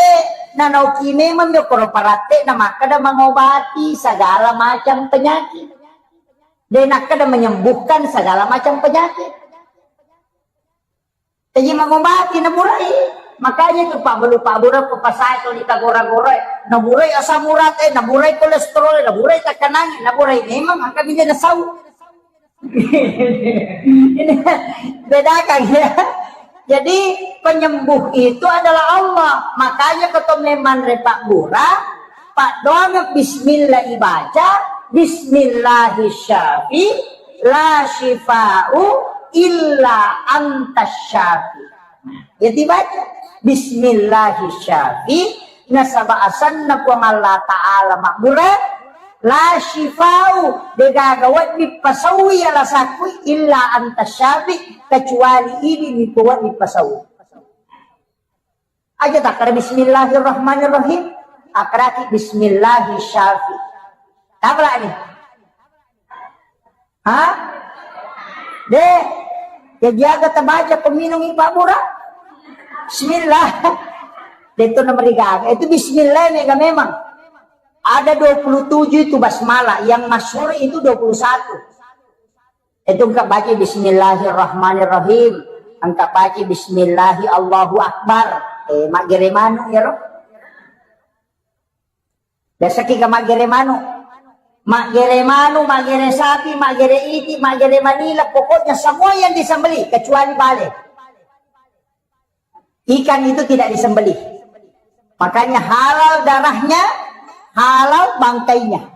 nanoki memang mi koro paratte na makkada mengobati segala macam penyakit. De nakkada menyembuhkan segala macam penyakit. Jadi mengobati naburai. Makanya itu Pak Belu, Pak Bura, Pak Pasai, kalau kita gora-gora, naburai asam urat, eh, naburai kolesterol, naburai tekanan, naburai memang angka bisa nasau. Ini bedakan ya. Jadi penyembuh itu adalah Allah. Makanya kata memang repak bura, Pak doang bismillah ibaca, bismillahirrahmanirrahim, la syifa'u illa antas syafi. Nah, ya dibaca, bismillahirrahmanirrahim, nasaba asanna Puang Allah Ta'ala mabbura, la syifa'u, degaga wedding pasaui alasakku, illa antas syafi, kecuali ini mi wedding pasaui. Aja takkada bismillahirrahmanirrahim. Akkaraki bismillahi syafi. Tabrak ni. Hah? De, ya jaga tabaca peminum ipa bura. Bismillah. De itu nama rigaga. Itu bismillah mega memang. Ada dua puluh tujuh itu basmalah. Yang masyhur itu dua puluh satu. Itu engka baca bismillahirrahmanirrahim. Engka baca bismillahi Allahu Akbar. Eh, maggere manu ya roh. Biasa ki ka maggere manu. Maggere manu, maggere sapi, maggere iti, maggere manila. Pokoknya semua yang disembelih kecuali bale. Ikan itu tidak disembelih. Makanya halal darahnya, halal bangkainya.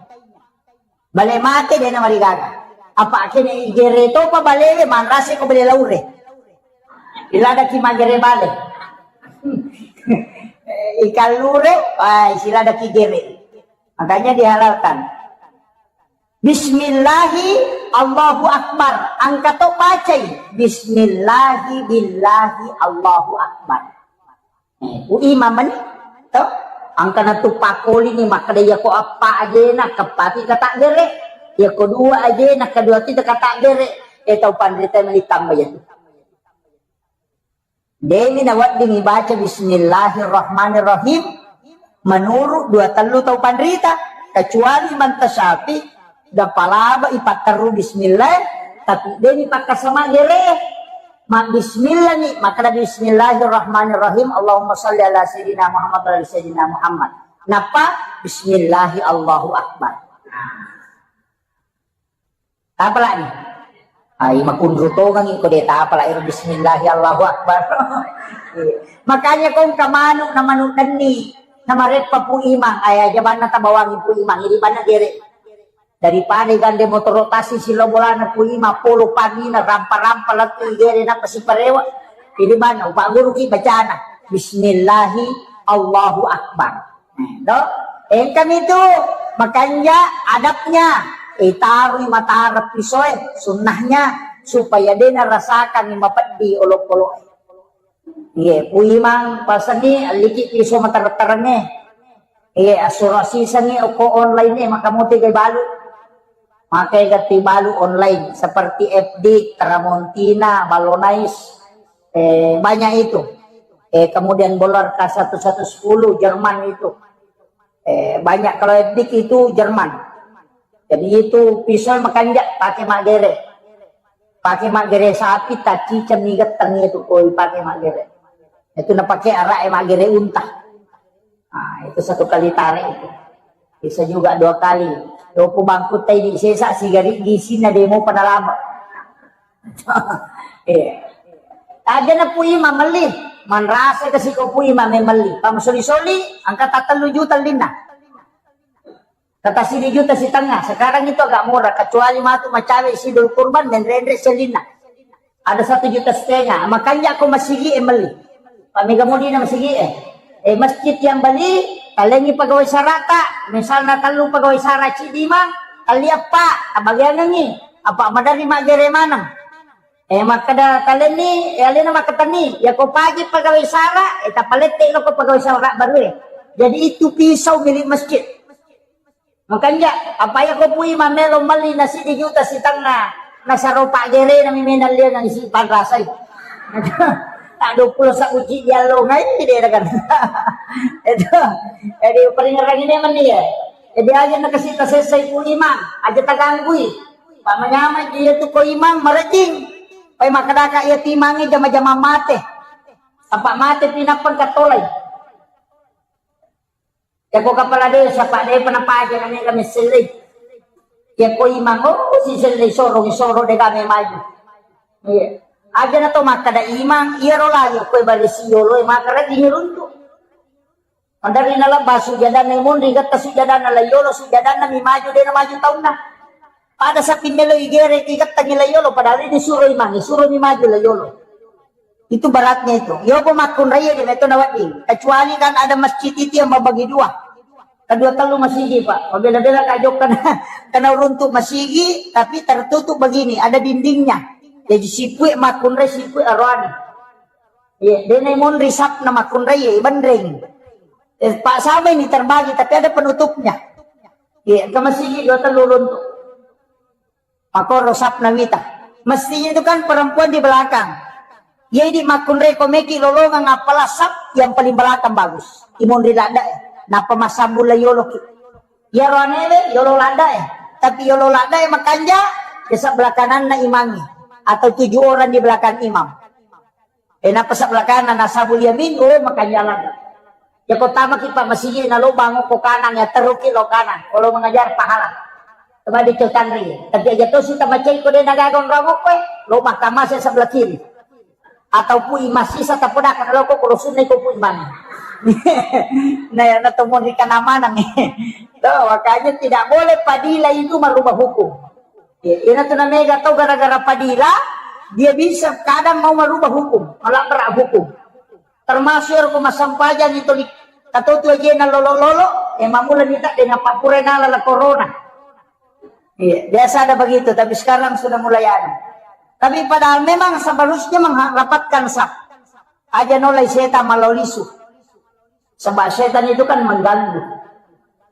Bale mate de namarigaga. Apa kene igere topa balewe manrase ko bale laure. Iladaki magere bale. Ikan lure, wah, siladaki gere. Makanya dihalalkan. Bismillahi Allahu Akbar. Engka to bacai. Bismillahi billahi Allahu Akbar. Eh, ku imam mani, to? Engka na tu pakoli ni makkeda, iya ko eppa ajena, keppati kata gere. Iya ko dua ajena, kedua ti kata gere. Eh, tau panrita mani tambah ya tu. Demi nawedding ibaca bismillahirrahmanirrahim menurut dua tellu tau panrita, kecuali manta syafi, da palaba ipatteru bismillah, tapi demi pakkasama gere. Ma bismillah ni, makkeda bismillahirrahmanirrahim, Allahumma salli ala sayyidina Muhammad wa ala sayyidina Muhammad. Napa? Bismillahi Allahu Akbar. Tapalani. Ai makunru tongangi ko de tapala ero bismillahi Allahu Akbar. Makanya kong ka manu na manu denni na mareppa Pu Imang, ai aja banna tabawangi Pu Imang, ini banna gere. Daripada gande motoro tasi silo bolana Pu Imang polo panina rampa-rampa lettu gere napa siparewa. Ini banna upaguru ki bacana bismillahi Allahu Akbar. To? Engkami tu makanja adabnya, itarui matara pisoe, sunnahnya, supaya de narasakangi mapeddi olokoloe. Iye, Pu Imang pasengi alliki piso matara-tarange. Iye, asuro sisengi oko online e, maka muti gai balu. Makai gatti balu online seperti F D, Tramontina, Ballonais, eh, banyak itu. Eh, kemudian Bollarka satu satu sepuluh Jerman itu. Eh, banyak kalau F D itu Jerman. Jadi itu pisau makanja pakai magere. Pake maggere sapi, tacciceng mi getteng itu ko ipake maggere. Itu napake araq e maggere unta. Nah, itu satu kali tarik itu. Bisa juga dua kali. Dopo bangkutta idi sesa, sigari gisinna demo pada lama. Iya. Aja na Pu Imang melli, manrasa kasi ko Pu Imang melli. Pamasoli-soli, angka tattellu juta linna. Kata sidi juta sitengnga, sekarang itu agak murah, kecuali matu macawe sidul kurban, menrenre sellinna. Ada satu juta setengah, makanja ko masigi e melli. Pak mega mudi na masigi e. Eh, masjid yang beli, talengi pegawai sarata, misalnya tellu pegawai sara cidima, talia Pak, tabagiangengi, apa madari maggere maneng. Eh, makkeda talenni, eh, alena makkatenni, ya ko pagi pegawai sara, eh, tapalette lo ko pegawai sara baru e. Jadi itu pisau milik masjid. Makanja, apa iya ko Pu Imang melo melli na siddi juta sitengnga, nasaro paggerena mi menang liangang isi panrasai. Tak dua puluh sabuci diallo ngai dia kan. Itu. Jadi peringeran ini meni ya. Jadi aja na kasi tasessai Pu Imang, aja taganggui. Pak manyamai dia tu ko Imang marejing. Pai makkedaka iya timangi jama-jama mate. Apa mate pinapang katolai. Yako kepala desa, Pak, depa napaja na mega messellei. Yako Imang, oh, sisellei soro, soro de kami maju. Iya. Aja na to makkada Imang, iya ro lagi koe bale siyolo e maka redi nyeruntu. Madari na labba sujadana monri gatta sujadana la yolo, sujadana mi maju, de na maju taunna. Pada sapi melo igere ki gatta la yolo, padahal ini suro Imang, suro mi maju la yolo. Itu beratnya itu. Yopo makkunraie de metto nawedding. Kecuali kan ada masjid itu yang membagi dua. Kedua tellu masigi, Pak. Mabela-bela ka jokka na, karena runtuk masigi, tapi tertutup begini, ada dindingnya. Jadi sipue makkunrai, sipue aroane. Iya, dene monri sapna makkunrai, iya, benreng. Eh, Pak, sama ini terbagi, tapi ada penutupnya. Iya, ke masigi dua tellu runtuk. Makoro sapna wita. Mestinya itu kan perempuan di belakang. Jadi makkunrai ko meki lolongang apala sap yang paling belakang bagus. Imonri ladda e. Napa masambung la yolo ki. Yaro anewe yolo ladda e. Tapi yolo ladda e makanja, ya sebelah kananna imangi. Atau tujuh orang di belakang imam. Eh, nappa sebelah kanan, nasabul yamin, oh, makanja ladda. Ya, ko tamaki, Pak, masigi na lobang ko kanan, ya, teruki lo kanan. Kalau mengajar pahala. Coba dicotanri. Tapi aja to sita macai ko de nagaga onrang ko, eh, lobang tamase sebelah kiri. Atau pui masisa tapodakan lo ko kalau sunni ko pui mana. Nah, ya, na to mon ri kanamana nih. Tuh, makanya tidak boleh Padila itu merubah hukum. Ya, ina tu namega tau gara-gara Padila, dia bisa kadang mau merubah hukum, melabrak hukum. Termasuk ero ko massampajang itu li-, katotu ajena lolo-lolo, eh, mamula nita dengan pappura nala la corona. Iya, biasa ada begitu, tapi sekarang sudah mulai ada. Tapi padahal memang seharusnya mengharapkan sah. Aja nolai setan malau lisu. Sebab setan itu kan mengganggu.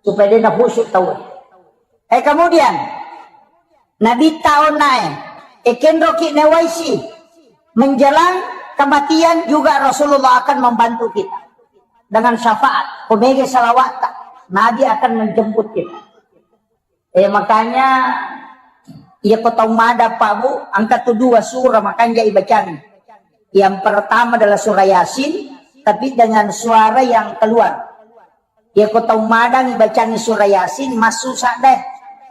Supaya dia khusyuk tahu. Eh, kemudian, Nabitta onnae, ekenroki newaisi, menjelang kematian juga Rasulullah akan membantu kita. Dengan syafaat, komege salawatta, Nabi akan menjemput kita. Eh, makanya, iya ko tau mada, Pak, Bu, angka tu dua surah makanja ibacang. Yang pertama adalah surah Yasin, tapi dengan suara yang keluar. Iya ko tau madang ibacangi surah Yasin, massusa deh.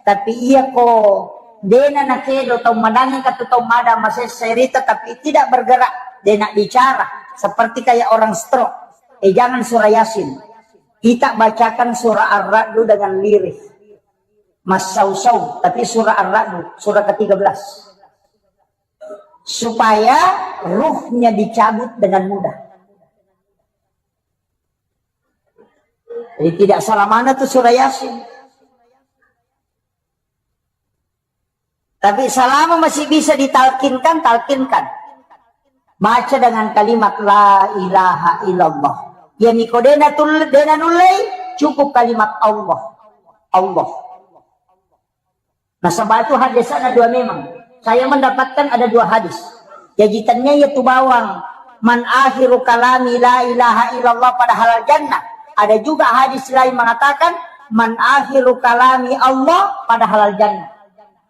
Tapi iya ko dena nakedo tau madangi katu tau madang masessa rita, tapi tidak bergerak, dena bicara, seperti kayak orang stroke. Eh, jangan surah Yasin. Kita bacakan surah Ar-Ra'du dengan lirih. Massausau, tapi surah Ar-Ra'du, surah ketiga belas. Supaya ruhnya dicabut dengan mudah. Jadi tidak salah mana tuh surah Yasin. Tapi selama masih bisa ditalkinkan, talkinkan. Baca dengan kalimat la ilaha illallah. Ya niko dena tul-, dena nullei, cukup kalimat Allah. Allah. Nasaba itu hadisnya dua memang. Saya mendapatkan ada dua hadis. Jaji tanya ya tu bawang, "Man akhiru kalami la ilaha illallah pada halal jannah." Ada juga hadis lain mengatakan, "Man akhiru kalami Allah pada halal jannah."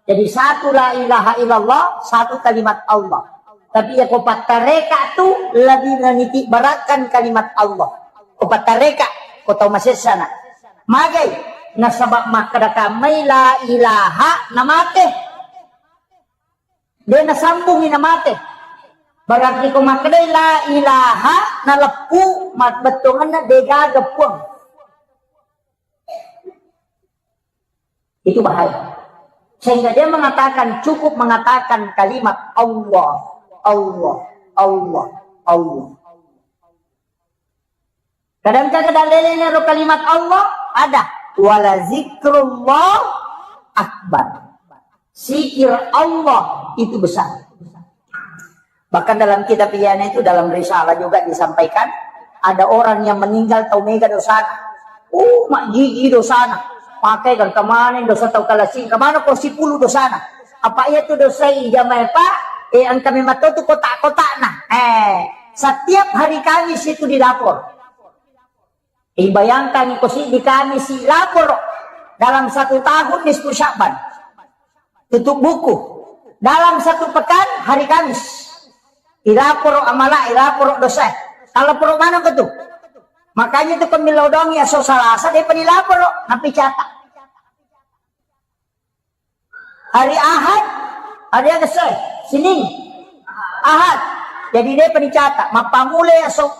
Jadi satu la ilaha illallah, satu kalimat Allah. Tapi ya ko pattareka tu lebih meniti beratkan kalimat Allah. Ko pattareka, ko tau masessana. Magai, nasaba makkeda kammai la ilaha namate. De nasambungi namate. Berarti ko makkedai la ilaha naleppu, mabbettuanna degaga puang. Itu bahaya. Sehingga dia mengatakan, cukup mengatakan kalimat Allah, Allah, Allah, Allah. Kadang-kadang dalilnya ro kalimat Allah ada. Wala zikrullah akbar. Zikir Allah itu besar. Bahkan dalam kitab Ihya'na itu, dalam risalah juga disampaikan, ada orang yang meninggal tau mega dosana. Uh, majjiji dosana. Pakai kan kemana dosa tau kalasing, kemana ko sipulu dosana. Apa iya tu dosa ijamai, Pak? Eh, engka memang tu kotak-kotakna. Eh, setiap hari Kamis itu dilapor. Eh, bayangkan ko si di Kamis si lapor dalam satu tahun nisfu Sya'ban. Tutup buku. Dalam satu pekan hari Kamis. Ilaporo amala, ilaporo dosa. Kalau poro mana ke tu? Makanya tu pemilodong ya so Salasa dia penilaporo, napi catat. Hari Ahad, hari Ahad selesai. Senin, Ahad. Jadi dia penicata. Mappamule aso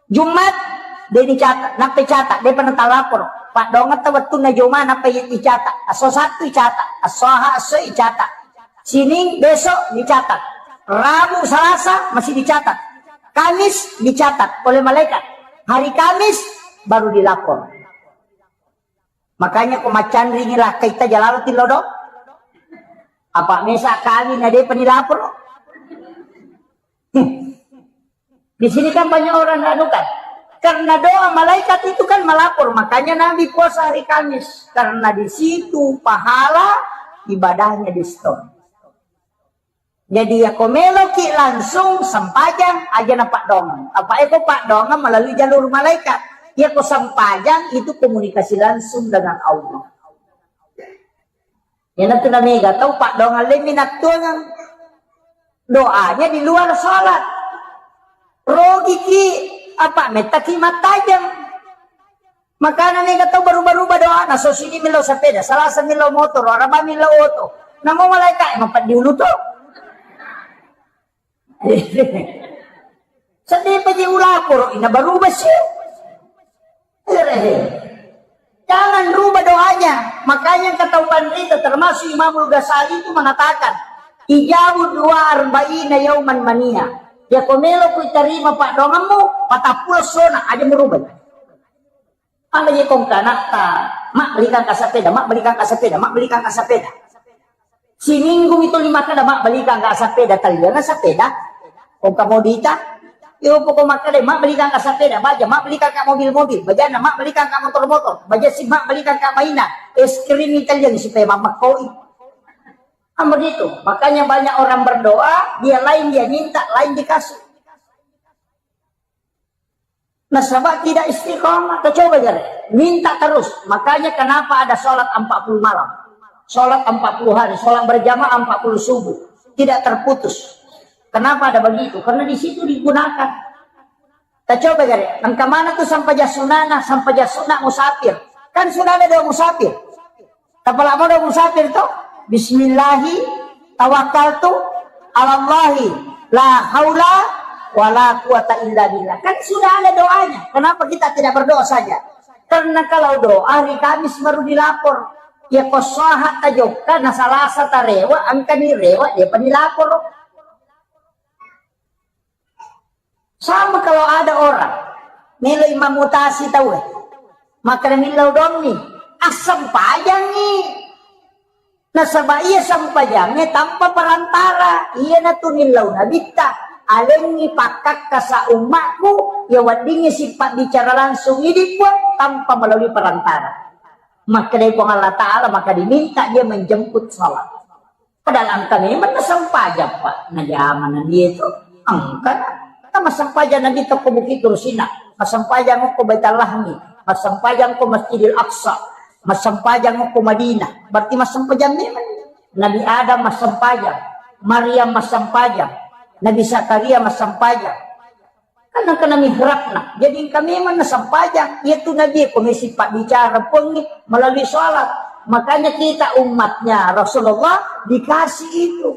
Jumat, dia dicatat. Nappa catat, dia pernah talapor. Pak Dongetta wettunna Joma, nappa dicatat. Aso Sabtu dicatat. Aso Ahad, aso dicatat. Senin, besok dicatat. Rabu, Salasa masih dicatat. Kamis dicatat oleh malaikat. Hari Kamis baru dilapor. Makanya ko maccanringi lakkaita jalalo tillodo. Apa mesa kami na depa nilapor. Di sini kan banyak orang anu kan. Karena doa malaikat itu kan melapor, makanya Nabi puasa hari Kamis karena di situ pahala ibadahnya di situ. Jadi, yako meloki langsung sempajang, aja na paddoangeng. Apa eko paddoangeng melalui jalur malaikat. Yako sempajang itu komunikasi langsung dengan Allah. Yana tu namega tau paddoangeng le minattuangeng. Doanya di luar salat. Rogiki apa mettaki mattajeng. Makana mega tau baruba-ruba doana, so sini millau sepeda, Salasa millau motoro, Araba millau oto. Namo malaika e mapeddi ulu to. Sedih peji ulaporo ina baruba si. Jangan rubah doanya. Makanya kata panrita termasuk Imamul Ghazali itu mengatakan, ijabu dua arba'ina yauman mania. Ya ko melo ku tarima paddoangemmu, patappulo sona aja merubah. Aga je kong kanatta, mabbelikan ka sepeda, mabbelikan ka sepeda, mabbelikan ka sepeda. Siminggu mi tuli makkeda mabbelikan ka sepeda, taliana sepeda. Kong ka modita, yo poko makkeda mabbelikan ka sepeda, baja mabbelikan ka mobil-mobil, bajanna mabbelikan ka motor-motor, baja si mabbelikan ka mainan, es krim italian supaya mammakkoi. Kan begitu. Makanya banyak orang berdoa, dia lain dia minta, lain dikasih. Nasaba tidak istiqomah. Coba jare, minta terus. Makanya kenapa ada sholat empat puluh malam, sholat empat puluh hari, sholat berjamaah empat puluh subuh, tidak terputus. Kenapa ada begitu? Karena di situ digunakan. Coba jare, engka mana tuh sampajang sunana, sampajang sunna musafir? Kan sudah ada doa musafir. Tapalamo do musafir to? Bismillahi tawakkaltu alallahi la haula wala quwata illa billah. Kan sudah ada doanya. Kenapa kita tidak berdoa saja? Karena kalau doa hari Kamis baru dilapor. Ya ko Saha tajokka na Salasa tarewa, engka ni rewa dia pa dilapor. Sama kalau ada orang melo imam mutasi tau e, maka millau donni, assempajangngi. Nasaba iya sempajangnge tanpa perantara, iyanatu millau nabitta, alengngi pakkakkasa ummakku, ya weddingngi sipabbicara langsung idi Puang tanpa melalui perantara. Makkedai Puang Allah Ta'ala, maka diminta dia menjemput salat. Padahal engka memang nasempajang, Pak. Najama na dia itu. Engka. Kan massempajang Nabi to ko Bukit Tursina. Massempajang ko Baitul Lahmi. Massempajang ko Masjidil Aqsa. Massempajang ko Madinah. Berarti massempajang memang. Nabi Adam massempajang, Maryam massempajang, Nabi Zakaria massempajang. Kan engka na mihrabna. Jadi engka memang nassempajang. Iyatu Nabi ko mesi pabbicara Puangnge melalui sholat. Makanya kita umatnya Rasulullah dikasih itu.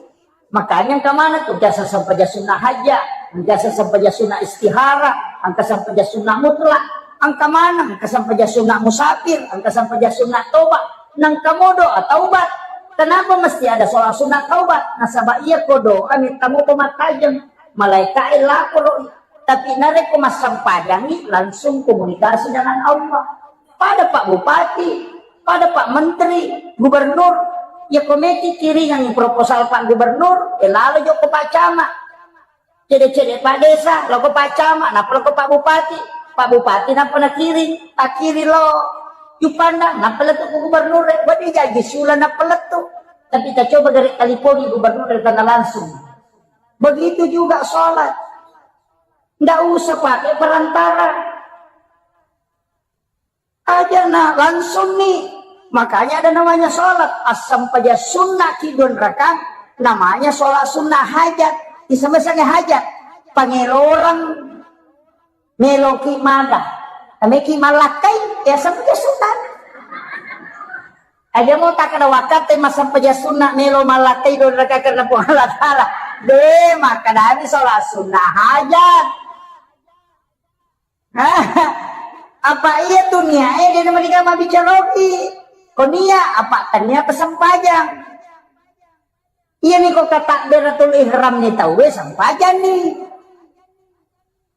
Makanya engka maneng tu biasa sempajang sunnah hajat, engka sempajang sunnah istihara, engka sempajang sunnah mutlak, engka maneng, engka sempajang sunnah musafir, engka sempajang sunnah toba, nengka modo taubat. Kenapa mesti ada sholat sunnah taubat? Nasaba iya ko doa minta mopa mattajeng, malaika e laporo. Tapi narekko massempajangngi, langsung komunikasi dengan Allah. Pada Pak Bupati, pada Pak Menteri, Gubernur, ya komeki kiringangngi proposal Pak Gubernur, ya lalo jokko Pak Camat. Cede-cede Pak Desa, loko Pak Camat, nappa loko Pak Bupati. Pak Bupati nappa nakiring, takiring lo Juppandang, nappa lettu ku Gubernur, wadi jaji sula nappa lettu. Tapi kita coba dari telepon Gubernur dari tanah langsung. Begitu juga sholat. Nggak usah pakai perantara. Aja na langsung nih. Makanya ada namanya sholat. Assempajang sunnah ki dua rakaat, namanya sholat sunnah hajat. Disebut hajat. Pangelorang meloki mada. Nameki malakkai, ya sempajang sunnah. Aja mau tak ada waktu, massempajang sunnah melo malakkai dua rakaat karena Puang Allah Ta'ala. Deh, maka dari sholat sunnah hajat. Apa iya tu niat, eh, dia nama dikama bicara oki. Ko niat, apa tania pesempajang. Iya ni ko kata beratul ihram ni tau, eh, sempajang ni.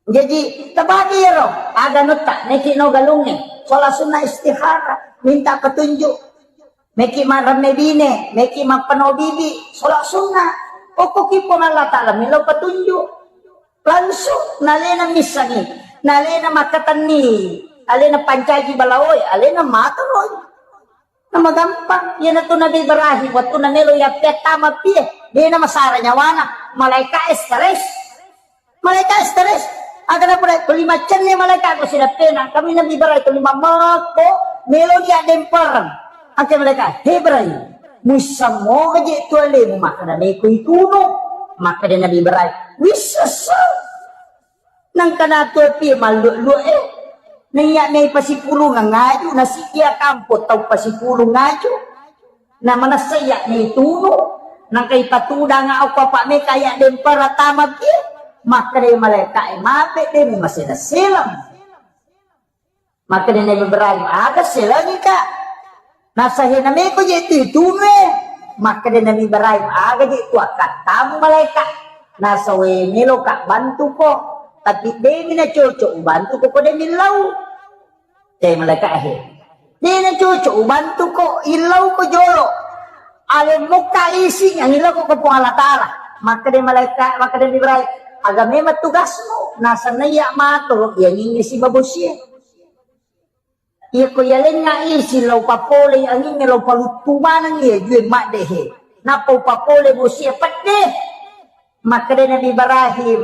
Jadi, tabagi ya roh, aga nutta, neki no galunge, sholat sunnah istihara, minta petunjuk. Meki maremme bine, meki mappeno bibi, sholat sunnah. Okko ki Puang Allah Ta'ala, melo petunjuk. Langsung, nalena missangi, nalena makkatenni, alena pancaji balaoi, alena matoroi. Nama gampang, iyanatu Nabi Ibrahim, waktu namelo yappettama pie, dena masara nyawana, malaika stres. Malaika stres. Aga na pura tuli macenne malaika ko sidappena. Kami Nabi Ibrahim tuli mamako melo dia dempereng. Angke malaika, "He Ibrahim, muissammo gaje tu alemu makkada neko itunu." Makkada Nabi Ibrahim, "Wissessa." Nangkana tu api mallu-lu eh. Naiya mei pasipulung ngaju, nasi dia kampo tau pasipulung ngaju. Na manessa iya ni tunu, nangka ipatudanga okko apa meka iya dempara tama ki, makkeda malaika e, "Mape de mu masela-selam." Makkeda Nabi Ibrahim, "Aga selangi ka?" Nasahena meko je tu itunu e. Makkeda Nabi Ibrahim, "Aga je tu akkattamu malaika?" Nasawe, "Melo ka bantuko, tapi demi na cocok ubantuko ko demi lau." Te malaika he. Dena cocok ubantuko, illau ko jolo. Ale mukka isi yang illau ko Puang Allah Ta'ala. Makkeda malaika, makkeda Ibrahim, "Aga memang tugasmu?" Nasanna iya mato, iya nyingi si babosie. Iya ko iya lenga isi lau papole, angin lau paluttu maneng iya jue maddehe. Nappa upapole bosie pedde. Makkeda Nabi Ibrahim,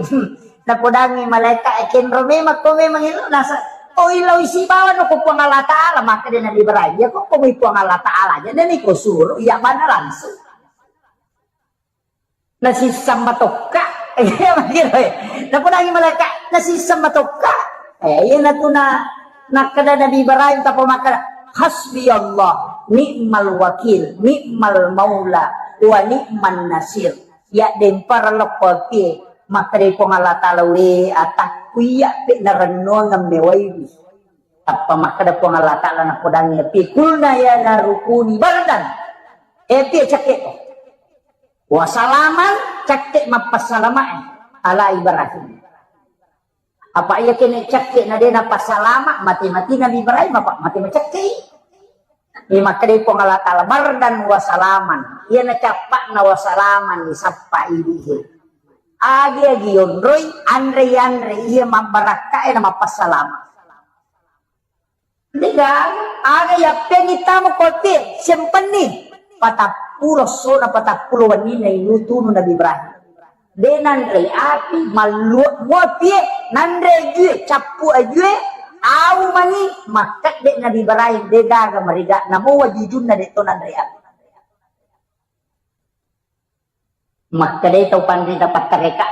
napodangi malaika, "Kenro memang ko memang ilo nasa, oh ilo isi bawa no ko Puang Allah Ta'ala." Makkeda Nabi Ibrahim, "Ya ko ko Puang Allah Ta'ala aja, dan iko suruh, iya mana langsung." Nasisseng matokka. Iya, makkiro, eh. Napodangi malaika, "Nasisseng matokka." Eh, iya natuna, nakkeda Nabi Ibrahim, tapa makkeda, "Hasbi Allah, ni'mal wakil, ni'mal maula, wa ni'man nasir." Ya dempara leppo pie, makkeda Puang Allah Ta'ala, "We atakku iya pe narennuang mewaiwi." Tappa makkeda Puang Allah Ta'ala napodangi api, "Kulna ya naru kuni bardan." Eh, api cakke ko. Wa salaman, cakke mappassalamae ala Ibrahim. Apa iya kene cakke na dena passalama, mate-mate Nabi Ibrahim apa mate macakke. Iya makkeda Puang Allah Ta'ala, "Bardan wa salaman." Iya na cappa'na wa salaman, disappa idihe. Agi-agi yonroi, anre-anre, iya mabbarakkae na mappassalama. Degaga, aga yappengi tamo kote, sempenni. Patappulo sona, patappulo wenninna inutunu Nabi Ibrahim. De nanre api, malluak mua pie, nanre ajue, cappu ajue, au mani, makkedde Nabi Ibrahim, degaga mariga, namo wajujunna de to nanre api. Makkedai tau panrita pattareka,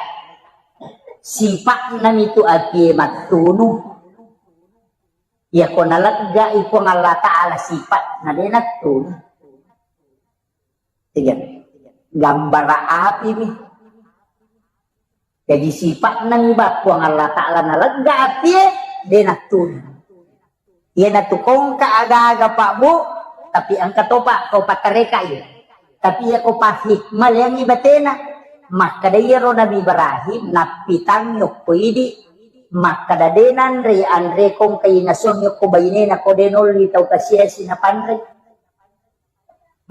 sipa'na mitu atie mattunu. Iyako naleggai Puang Allah Ta'ala sipa'na, de nattunu. Tiga. Gambara api mi. Jadi sipa'na mi ba Puang Allah Ta'ala nalegga api e, de nattunu. Iyanatu kongka aga-aga, Pak, Bu, tapi engka topa ko pattareka iya. Tapi iya ko pahikmah leangi batena. Makkeda iyaro Nabi Ibrahim nappitangngi okko idi, makkeda de nanre anre kongka inasuang okko bainena ko de nolli tau kasiasi napanre.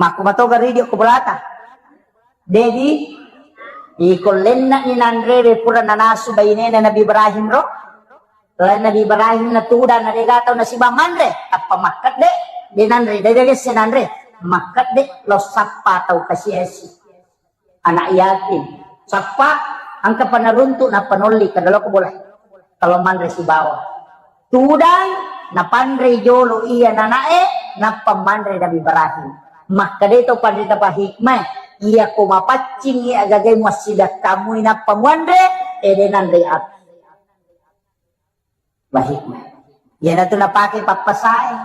Makku matoga ridi okko bolata. Dedi, iko lennani nanrewe pura nanasu bainena Nabi Ibrahim ro. Lain Nabi Ibrahim na tudang na dega tau nasiba manre, tappa makkedde, de nanre, de gesse nanre, makkedde lo sappa tau kasiasi. Anak yatim. Sappa, engka panaruntu nappa nolli, kada loko bola. Kalau manre sibawa. Tudang, napanre jolo iya nanae, nappa manre Nabi Ibrahim. Makkeda to panrita pahikmah, iya ko mapaccing iya agagai muassidakkamui nappa muanre, ede nanre api. Bahikmah. Iyanatu napake pappasae.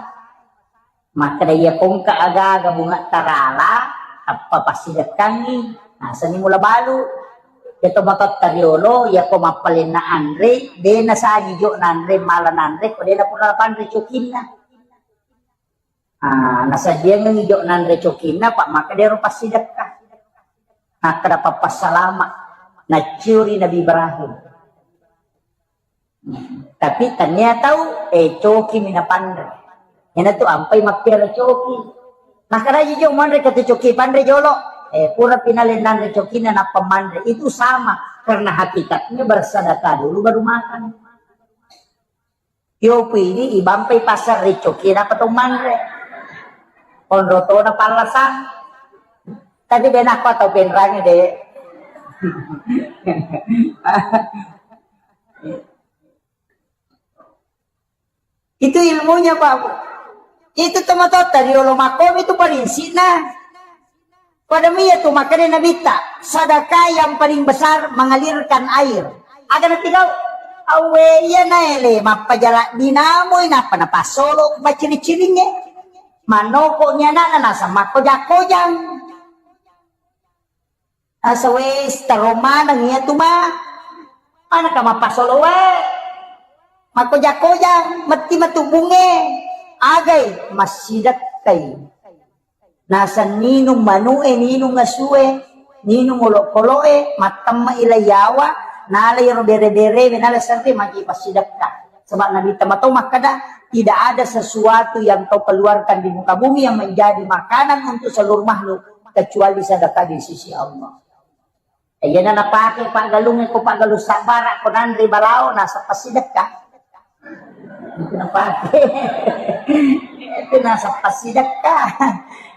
Makkeda iya kongka aga-aga bunga tarala, tappa passidekkangi. Nasani mula balu. Iya to matotta riolo, iya ko mappalenna anre, de nasaji jo nanre, mala nanre, ko de napura panre cokinna. Ah, nasajiangengi jo nanre cokinna, pak makkeda ero passidekka. Nakkeda pappassalama, naccuri Nabi Ibrahim. Tapi tania tau, eh, coki mi napanre. Iyanatu ampai mappiara coki. Nakkeda jo manre katu coki panre jolo. Eh, pura pinale nanre cokina nappa manre. Itu sama, karena hakikatnya bersedekah dulu baru makan. Yopi ini ibampai pasar ricoki dapat manre. Onrotona pallasan. Tapi de nakko tau penrangi de. Itu ilmunya, Pak. Itu tomatotta riolo makkomi itu parinsikna. Pada mia tu makanya Nabitta, sedekah yang paling besar mengalirkan air. Aga napigau? Awe iya naele mappajala dinamoi nappa napasolo maciri-ciringe. Manoko ni anakna nasa makkojang-kojang. Asa wes taro maneng iya tu ma. Mana ka mappasolo wae. Makkojang-kojang metti matu bunge. Agai massidekkai. Naseng ninung manu'e, ninung asue, ninung olokolo'e, mattemme'i lai yawa, nalai ro bere-berewe, nala serre magi passidekka. Sebab Nabi Muhammad makkeda, tidak ada sesuatu yang kau keluarkan di muka bumi yang menjadi makanan untuk seluruh makhluk kecuali sedekah di sisi Allah. Iyana napake paggalungnge ko paggalung sabbara ko nanre balao nasappa sidekka. Itu napake. Itu nasappa sidekka.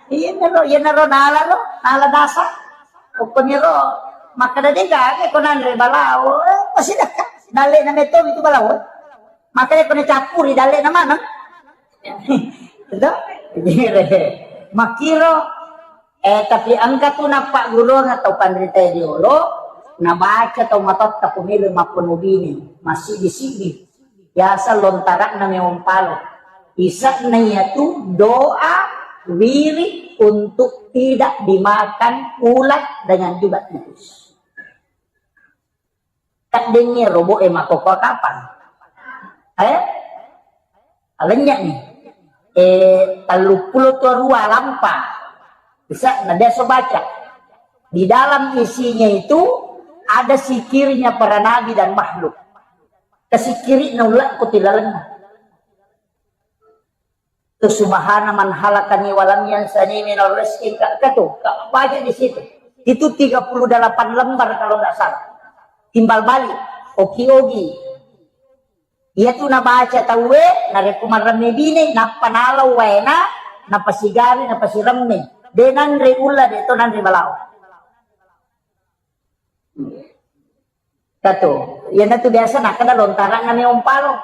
Iyanaro, iyanaro nala ro, nala dasa. Pokoknya ro, makkeda de gaga ko nanre balao, eh, pasidekka. Dalle na meto itu balao. Makkeda ko nacappuri dalle na maneng. Itu? Makkiro. Eh, tapi engka tu nappagguruang tau panrita riolo, nabaca tau matotta pemilih mappenuh bini, masidi-sidi. Biasa lontarakna memang palo. Isakna yatu doa wirid untuk tidak dimakan ulat dengan juga tikus. Kaddengngi robo'e makkokkoe kapang. Eh? Alennya'ni. Eh, telluppulo tuarua lampa. Bisa, na biasa baca. Di dalam isinya itu ada sikirnya para nabi dan makhluk. Kesikirina ulakku tilalenna. Tu subhana man halakani walam yansani minal rizki, ka, ka tu, ka, baca di situ. Itu tiga puluh delapan lembar kalau nggak salah. Timbal balik, oki-oki. Iya tu nabaca tauwe, narekko marremme bine, nappa nalau waena, napasigari, napasiremme. De nanre ulla, de to nanre balao. Katu, iyanatu biasa nakkeda lontarang ane ompalo.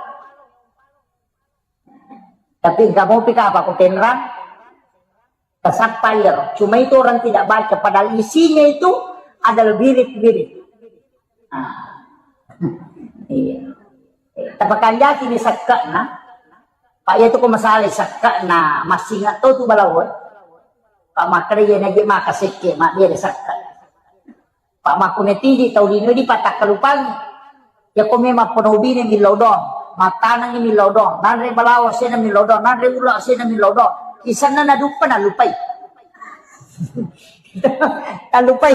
Tapi engka mopi ka apa ko penrang? Tasappa iyaro. Cuma itu orang tidak baca. Padahal isinya itu Ada lebih birit. Ah. Iya. Tapakanjaki ni sekke'na. Pak, iya tu ko masalah sekke'na, masing to tu balawo. Pak, makkeda iya naji maka sekke, mak dia ada sekke. Pak, makku metidi tau lino di patakkalupangi. Iya ko memang penobine millau dong, matanangi millau dong, nanre balawo sena millau dong, nanre ula sena millau dong. Isenna naduppa nalupai. Talupai.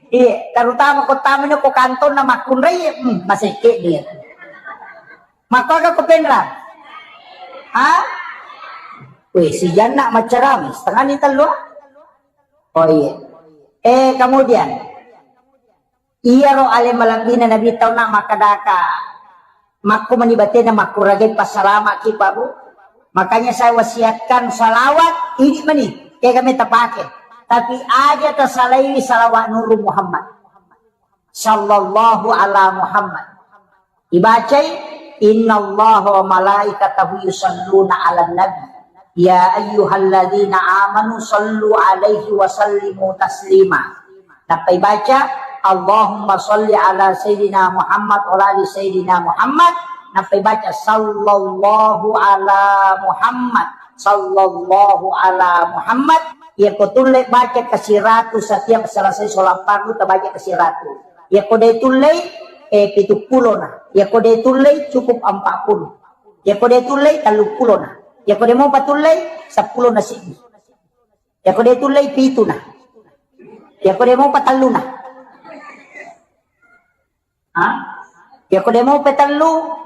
Iya, terutama ko tamino ko kantonna makkunrai, hmm, masekke dia. Makkoga ko penra? Ha? Weh, si Janna macerami, setengah ni tellu. Oh iya. Eh, kemudian, iyaro ale malebbina Nabi tauna makkedaka, makko mani batena makkuragai passalama ki Pak Bu. Makanya saya wasiatkan salawat ini mani, kega me tapake. Tapi aja tasalaiwi salawat Nuru Muhammad. Sallallahu ala Muhammad. Ibacai, "Innallaha wa malaikatahu yusalluna 'alan nabi. Ya ayyuhalladzina amanu sallu 'alaihi wa sallimu taslima." Nappa ibaca, "Allahumma salli ala sayyidina Muhammad wa ala ali sayyidina Muhammad." Nappa ibaca, "Sallallahu ala Muhammad, sallallahu ala Muhammad." Iya ko tulle baca kasiratu setiap selesai sholat fardu, tabaca kasiratu. Iya ko de tullei, eh, pitu pulo na. Iya ko de tullei, cukup empat puluh. Iya ko de tullei, tellu pulo na. Iya ko de mopa tullei, seppulo na siddi. Iya ko de tullei, pitu na. Iya ko de mopa tellu na. Ha? Iya ko de mopa tellu,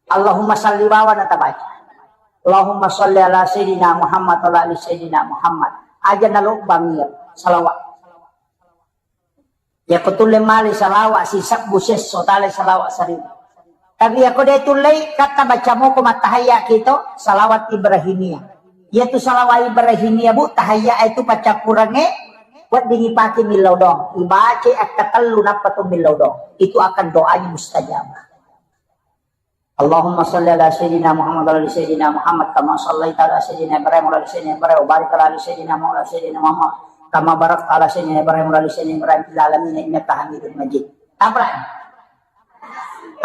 Allahumma salli bawa na tabaca. Allahumma salli ala sayyidina Muhammad wa ala ali sayyidina Muhammad. Aja nalobbangi iya salawat. Iya ko tulle male salawat sisebbu sesso tale salawat saribu. Tapi iya ko de tullei, katta baca moko mattahayya kito salawat Ibrahimiyah. Iya tu salawat Ibrahimiyah, Bu, tahayya itu paccappurengnge wedding ipake millau dong. Ibaca akka tellu nappa tu millau dong. Itu akan doanya mustajabah. Allahumma salli ala sayyidina Muhammad wa ala ali sayyidina Muhammad kama sallaita ala sayyidina Ibrahim wa ala ali sayyidina Ibrahim wa barik ala ali sayyidina Muhammad wa ala ali sayyidina Muhammad kama barakta ala sayyidina Ibrahim wa ala ali sayyidina Ibrahim fil alamin innaka Hamidum Majid. Apa?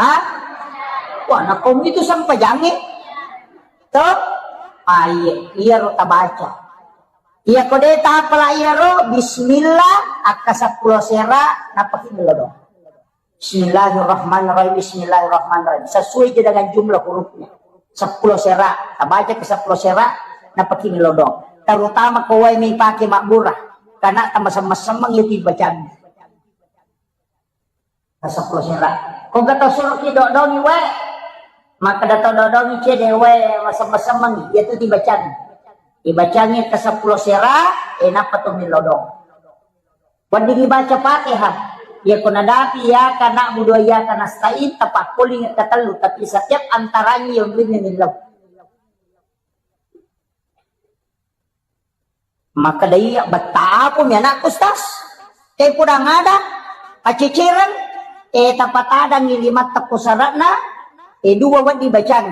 Ha? Wah, nakko itu sempajangnge. To? Ah, iya, iya ro tabaca. Iya ko de tapala iya ro, bismillah, akka seppulo sera, napaki millau dong. Bismillahirrahmanirrahim, bismillahirrahmanirrahim. Sesuai aja dengan jumlah hurufnya. Seppulo sera, tabaca ke seppulo sera, napaki millau dong. Terutama ko wae mi pake mabbura, karena tambah semeng-semeng itu bacaan. Seppulo sera. Ko gato suruh ki dodongi wae, maka dato dodongi cede wae, masem-semeng, iya tu dibacaan. Dibacangi ke seppulo sera, eh, nappa tu millau dong. Wedding dibaca Fatihah. Iya ko nadapi iyyaka na'budu wa iyyaka nasta'in, tapakkuling ketellu, tapi setiap antaranya yang lebih millau. Maka dai betapumi anakku Ustaz. Eh, pudang ada, pacicereng, eh, tapatadangi lima tekku sarakna, eh, dua wedding bacang.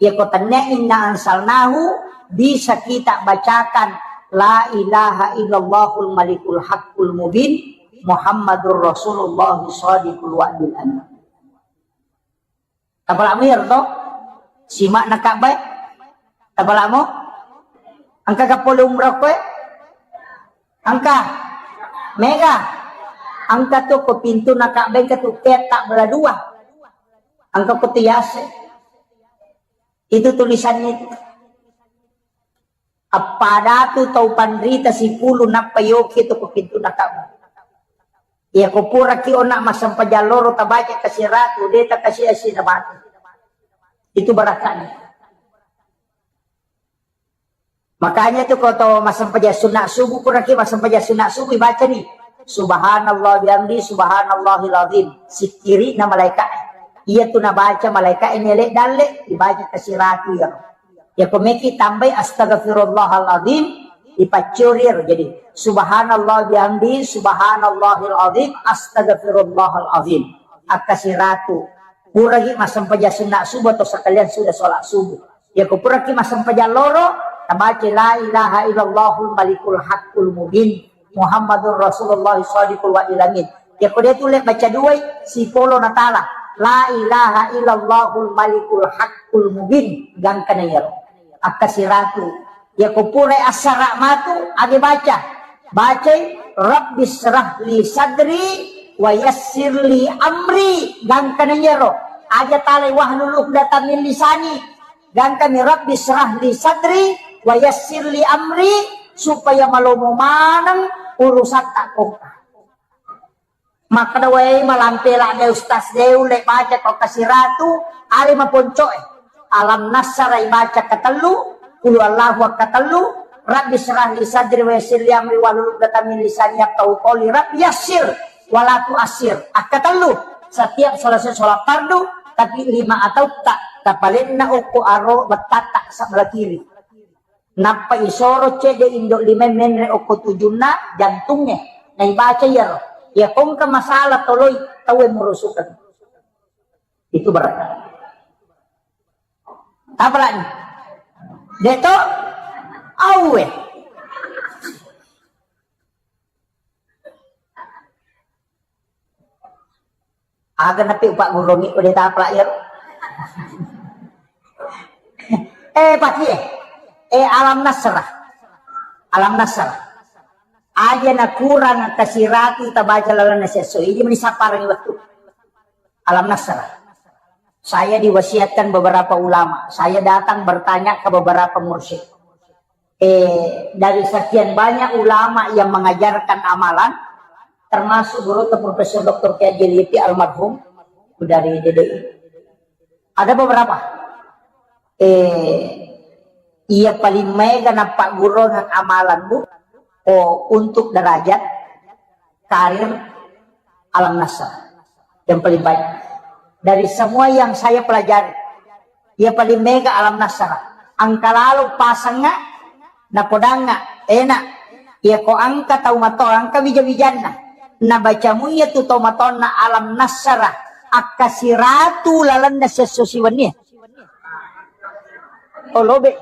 Iya ko tennia inna ansalnahu, bisa kita bacakan la ilaha illallahul malikul haqqul mubin Muhammadur Rasulullah shadiqul wa'dil amin. Tapala'mu iyaro to? Sima'na Ka'bah e? Tapala'mu? Engka ga pole umrah koe? Engka? Mega? Engka tu ko pintuna Ka'bah, engka tu peta bela dua. Engka ko tu yase. Itu tulisannya itu. Appada tu tau panrita sipulung nappa yoki tu ko pintuna Ka'bah. Iya ko puraki ona massempajang loro tabaca kasiratu, de takasi asina mati. Itu barakatnya. Makanya tu ko to massempajang sunat subuh, puraki massempajang sunat subuh, baca ni. Subhanallah bihamdi, subhanallahil azim. Sikiri na malaikat. Iya tu nabaca malaikat ini lek dalle, dibaca kasiratu ya. Ya, ko meki tambai astaghfirullahaladzim, dipaccorir. Jadi, subhanallah bihamdi, subhanallahil azim, astaghfirullahaladzim. Akka siratu. Puragi massempajang sunna subuh atau sekalian sudah sholat subuh. Ya, ko puraki massempajang loro, tabaca la ilaha illallahul malikul haqqul mubin. Muhammadur Rasulullah shadiqul wa'dil amin. Yako de' tulle baca duai, sipolo natala. La ilaha illallahul malikul haqqul mubin. Gangkana iyaro. Akkasiratu. Yako pura assara matu, age baca. Bacai, Rabbi syrah li sadri wa yassir li amri. Gangkana iyaro. Aja talai wahlul uqdatam min lisani. Gangkami Rabbi syrah li sadri wa yassir li amri, supaya malomo maneng urusatta kongka. Makkeda wae malampe ladde ustaz de' ulle baca ko kasiratu, ale maponcoe. Alam Nasara ibaca katellu, Qul Huwallahu akkatellu, Rabbi syrah li sadri wa yassir li amri wahlul uqdatam min lisani yafqahu qawli, Rabbi yassir wala tu'assir akkatellu. Setiap selesai sholat fardu, tapi lima atau tak tapalenna okko aro bettatta sebelah kiri. Nappa isoro cedde indo lima menre okko tujunna jantungnge. Naibaca iyaro. Iya kongka masalah toloi tauwe murusukeng. Itu berarti. Apa lagi? Deto? Auwe. Aga napi upagguruangngi ko de' tapala iyaro. Eh, pati eh. Eh, Alam Nasrah. Alam Nasrah. Aja nakurang kasiratu tabaca lalenna siesso. Idi meni sapparengngi wettu. Alam Nasrah. Saya diwasiatkan beberapa ulama. Saya datang bertanya ke beberapa mursyid. Eh, dari sekian banyak ulama yang mengajarkan amalan, termasuk guru Profesor Doktor Kiai Haji Liti almarhum dari D D I. Ada beberapa. Eh, iya paling mega napagguruang amalan, Bu. Oh, untuk derajat karir Alam Nasrah yang paling baik. Dari semua yang saya pelajari, iya paling mega Alam Nasrah. Engka lalo pasengnga, napodangnga, enak. Iya ko engka tau mato, engka wija-wijanna. Nabaca muiya tu tau matonna Alam Nasrah, akkasiratu lalenna siesso siwenni. Oh, lobe.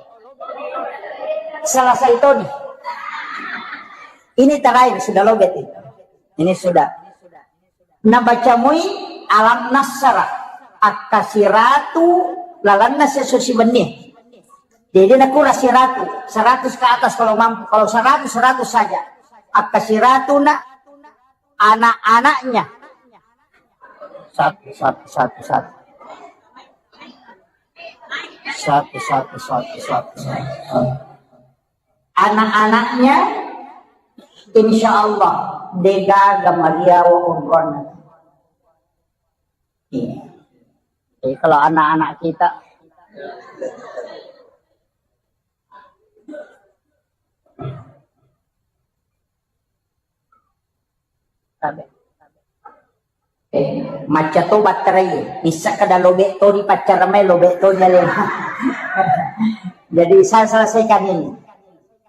Selesai toni. Ini terakhir, sudah lobe. Ini sudah. Nabaca mui Alam Nasrah, akkasiratu lalenna siesso siwenni. Jadi nakura siratu, seratus ke atas kalau mampu, kalau seratus, seratus saja. Akkasiratu na anak-anaknya. Satu, satu, satu, satu. Satu, satu, satu, satu, satu. Anak-anaknya, insya Allah, degaga mariawa onronna. Iya. Jadi kalau anak-anak kita, tabe. Eh, macca to batterai, missa kada lobe to di paccaremai, lobe to di alena. Jadi saya selesaikan ini.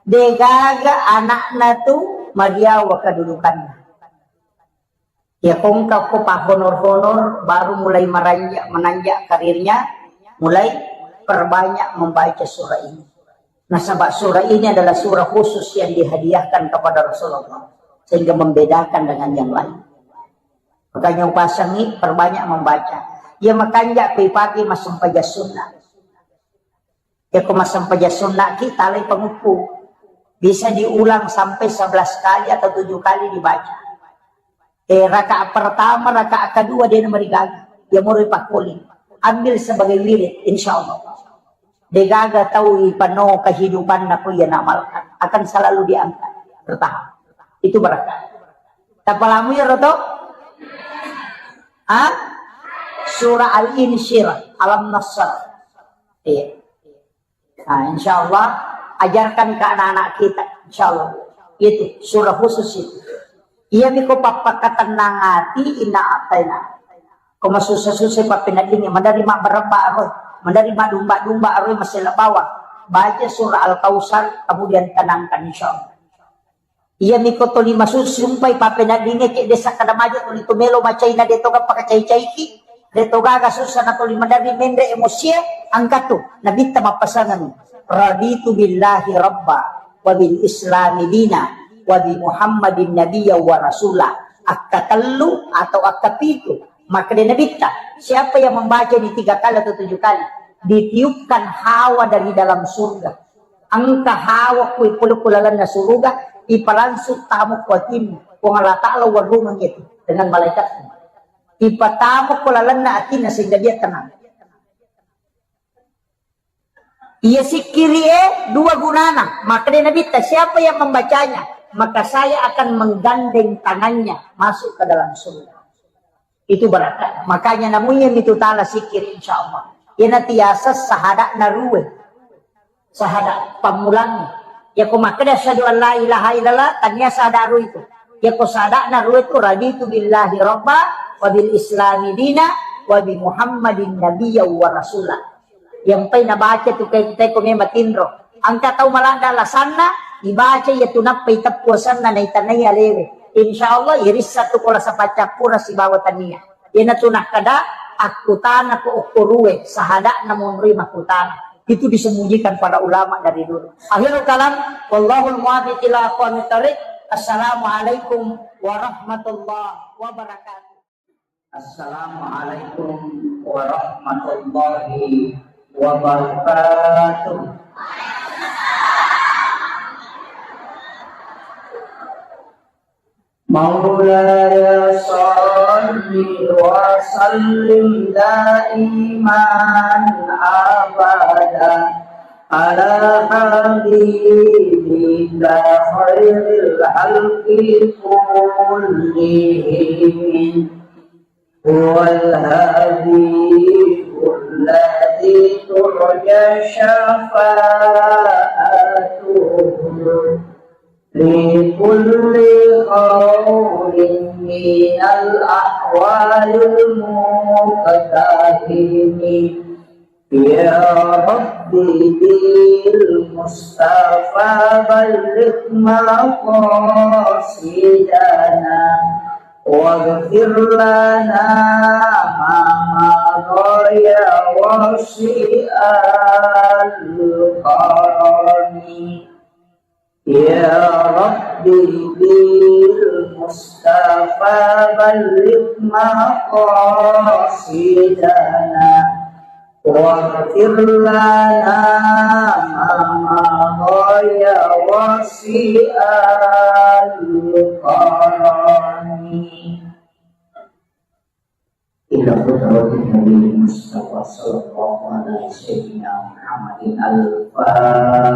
Degaga anakna tu mariawa kedudukanna. Ya kongka ko pahonor-honor baru mulai meranjak, menanjak karirnya, mulai perbanyak membaca surah ini. Nasaba surah ini adalah surah khusus yang dihadiahkan kepada Rasulullah, sehingga membedakan dengan yang lain. Makanya upasangi perbanyak membaca. Ya makanja kui pagi massempajang sunnah. Ya ko massempajang sunnah kita alai panguppu. Bisa diulang sampai sebelas kali atau tujuh kali dibaca. Eh, rakaat pertama, rakaat kedua dia nomor gaga. Ya moro pakkuling. Ambil sebagai wirid, insya Allah. Degaga tau ipano kehidupan naku ya namalkan. Akan selalu diangkat. Bertahap. Itu berkah. Tapalamu ya roto? Ah? Surah Al-Insyirah, Alam Nasr. Iya. Nah, insya Allah, ajarkan ke anak-anak kita, insya Allah. Itu surah khusus itu. Iya miko pappakatenang ati inna ataina. Ko masussa-sussa pappeneddingi, menerima beremba aroi, menerima domba-domba aroi, masela bawang. Baca surah Al-Kautsar, kemudian tenangkan, insya Allah. Iya miko toli masusumpai pappeneddingi, cek desa kada maja toli tu melo macaina de toga pakacai-caiki. De togaga sussa na toli maderri menre emosie, angkatu. Nabitta mappasangan, "Raditu billahi rabba wa bil islami dina wa bi Muhammadin nabiyya wa rasula. Akkatellu atau akkapitu. Makkeda Nabitta, siapa yang membaca ini tiga kali atau tujuh kali, ditiupkan hawa dari dalam surga. Engka hawa kui pole ku lalenna suruga, ipalangsung tama ku atinna. Puang Allah Ta'ala warrumeng itu dengan malaikatnya. Ipatama ku lalenna atinna sehingga dia tenang. Iya sikkiri'e dua gunana. Makkeda Nabitta, siapa yang membacanya, maka saya akan menggandeng tangannya masuk ke dalam surga. Itu berangkat. Makanya namunya mitu tala sikkiri, insya Allah. Iyana tiasa sahada'na rue. Sahada pammulangnge. Yako makkeda asyhadu an la ilaha illallah, tania sahada rue itu. Yako sahada'na rue itu, raditu billahi rabba, wa bil islami dina, wa bi Muhammadin nabiyya wa rasula. Yang pai nabaca tu kai kita ko memang tinro. Engka tau maladda alasanna, ibaca iya tu nappa iteppu asenna naitanai alewe. Insya Allah irissa tu kola sapaccappura sibawa tania. Iyana tu nakkeda, akkutana ko okko rue, sahada'na monroi makkutana. Itu disembunyikan para ulama dari dulu. Akhirul kalam, wallahul muwaffiq ila aqwamit thariq. Assalamualaikum warahmatullahi wabarakatuh. Assalamualaikum warahmatullahi wabarakatuh. مولاي صل وسلم دائما أبدا على حبيبك خير الخلق كلهم. هو الحبيب الذي ترجى شفاعته في كل هول من الأهوال المقتحم. يا رب بالمصطفى بلغ مقاصدنا واغفر لنا ما مضى يا واسع الكرم. يا رب بالمصطفى بلغ مقاصدنا واغفر لنا ما مضى يا واسع الكرم. إلى حضرة النبي المصطفى صلى الله على سيدنا محمد. الفاتحة.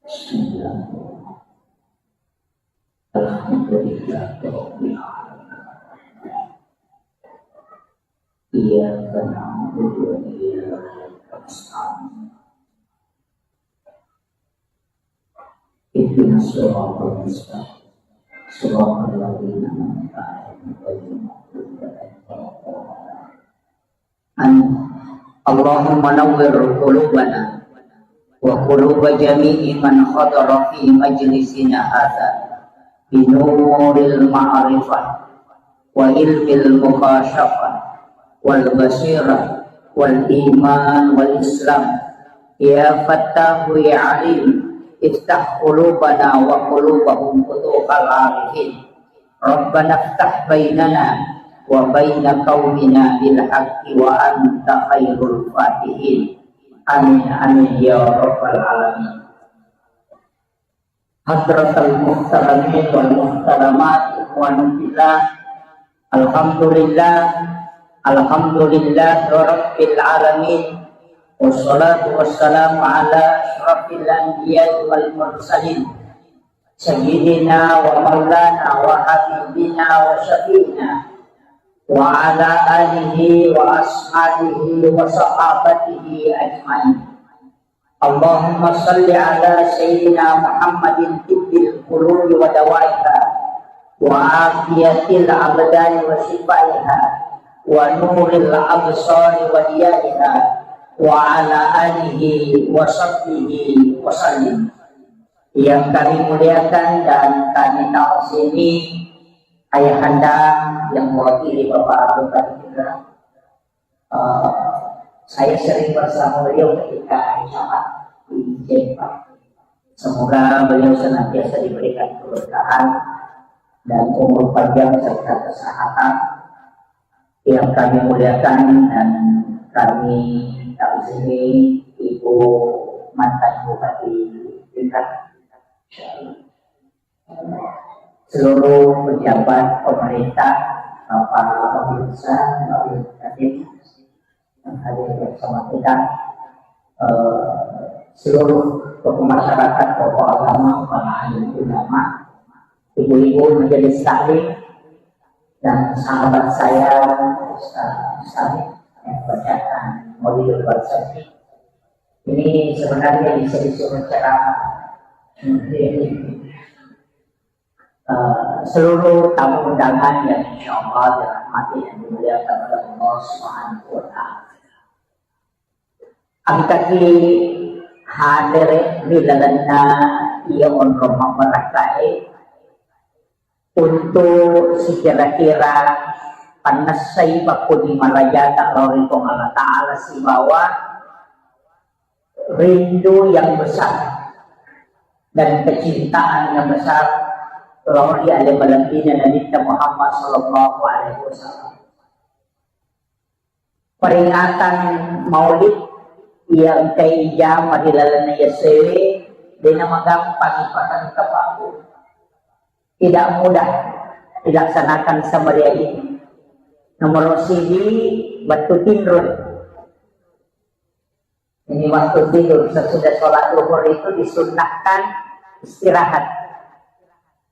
بسم الله. الحمد لله رب العالمين. إياك نعبد وإياك نستعين. اهدنا الصراط المستقيم. صراط الذين أنعمت عليهم غير المغضوب عليهم ولا الضالين. آمين. اللهم نور قلوبنا وقلوب جميع من حضر في مجلسنا هذا بنور المعرفة وعلم المكاشفة والبصيرة والإيمان والإسلام. يا فتاح يا عليم، افتح قلوبنا وقلوبهم فتوح العارفين. ربنا افتح بيننا وبين قومنا بالحق وأنت خير الفاتحين. آمين، آمين يا رب العالمين. حضرة المحترمين والمحترمات، إخواني في الله، الحمد لله، الحمد لله رب العالمين، والصلاة والسلام على أشرف الأنبياء والمرسلين، سيدنا ومولانا وحبيبنا وشفيعنا وعلى آله وأصحابه وصحابته أجمعين. اللهم صل على سيدنا محمد طب القلوب ودوائها وعافية الأبدان وشفائها ونور الأبصار وضيائها وعلى آله وصحبه وسلم. Yang kami muliakan dan kami ta'zimi, ayahanda yang mewakili Bapak Abu Bakar, eh, Saya sering bersama beliau ketika hari Jumat di Jempa. Semoga beliau senantiasa diberikan keberkahan dan umur panjang serta kesehatan. Yang kami muliakan dan kami takzimi Ibu mantan Bupati Blitar, seluruh pejabat pemerintah, Bapak Pemirsa, Bapak Kadin, yang hadir bersama kita, eh, seluruh tokoh masyarakat, tokoh agama, para alim ulama, ibu-ibu majelis taklim, dan sahabat saya, Ustaz Mustahik, yang bacakan Maulidul Barzakh. Ini sebenarnya bisa disuruh ceramah. Eh, seluruh tamu undangan yang insya Allah dirahmati dan dimuliakan oleh Allah Subhanahu wa Ta'ala. Engkaki hadere ri lalenna iya onrong mabbarakkae, untuk sikira-kira pannessai pakkuni marajata lao ri Puang Allah Ta'ala sibawa rindu yang besar dan kecintaan yang besar lao ri ale malebbina Nabitta Muhammad sallallahu alaihi wasallam. Peringatan Maulid yang kaijama di lalenna yasewe dena magampang ipatengka paku. Tidak mudah dilaksanakan semeriah ini. Nomor siji, waktu tinro. Ini waktu tidur, sesudah sholat duhur itu disunnahkan istirahat.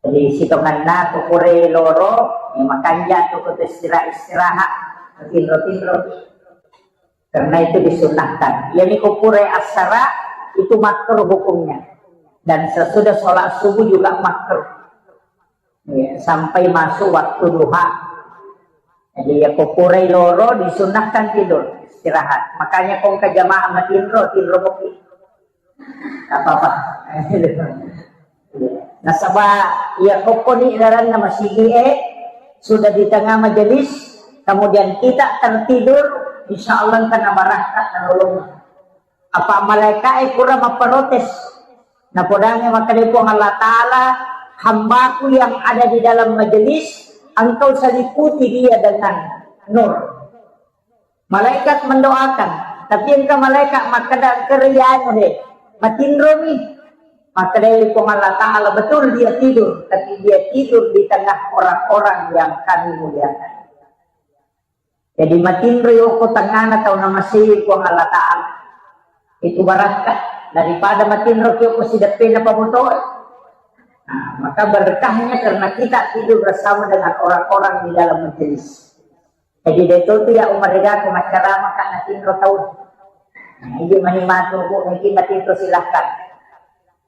Jadi sitonganna tu pura loro, ya, makanja tu kutu istirahat, istirahat, tinro-tinro. Karena itu disunnahkan. Yani ku pura asara itu makruh hukumnya. Dan sesudah sholat subuh juga makruh. Ya, sampai masuk waktu duha. Jadi ya ku pura loro disunnahkan tidur, istirahat. Makanya kong ke jamaah matinro, tinro mopi. Apa-apa. Nasaba iya kokkoni laranna masigi e, sudah di tengah majelis, kemudian kita tertidur, insya Allah kena barakat nolong. Apa malaika e pura memprotes. Napodangi makkeda Puang Allah Ta'ala, hambaku yang ada di dalam majelis, engkau seliputi dia dengan nur. Malaikat mendoakan, tapi engka malaikat makkeda, "Engka rianu he, matinromi." Makkeda Puang Allah Ta'ala, "Betul dia tidur, tapi dia tidur di tengah orang-orang yang kami muliakan." Jadi matinro yoko tengana tau namasei Puang Allah Ta'ala. Itu barakka daripada matinro yoko sideppena pamotoe. Nah, maka berkahnya karena kita tidur bersama dengan orang-orang di dalam majelis. Jadi deto tidak umariga ko macarama ka natinro tau. Nah, ini mani matu ko mungkin natinro silahkan.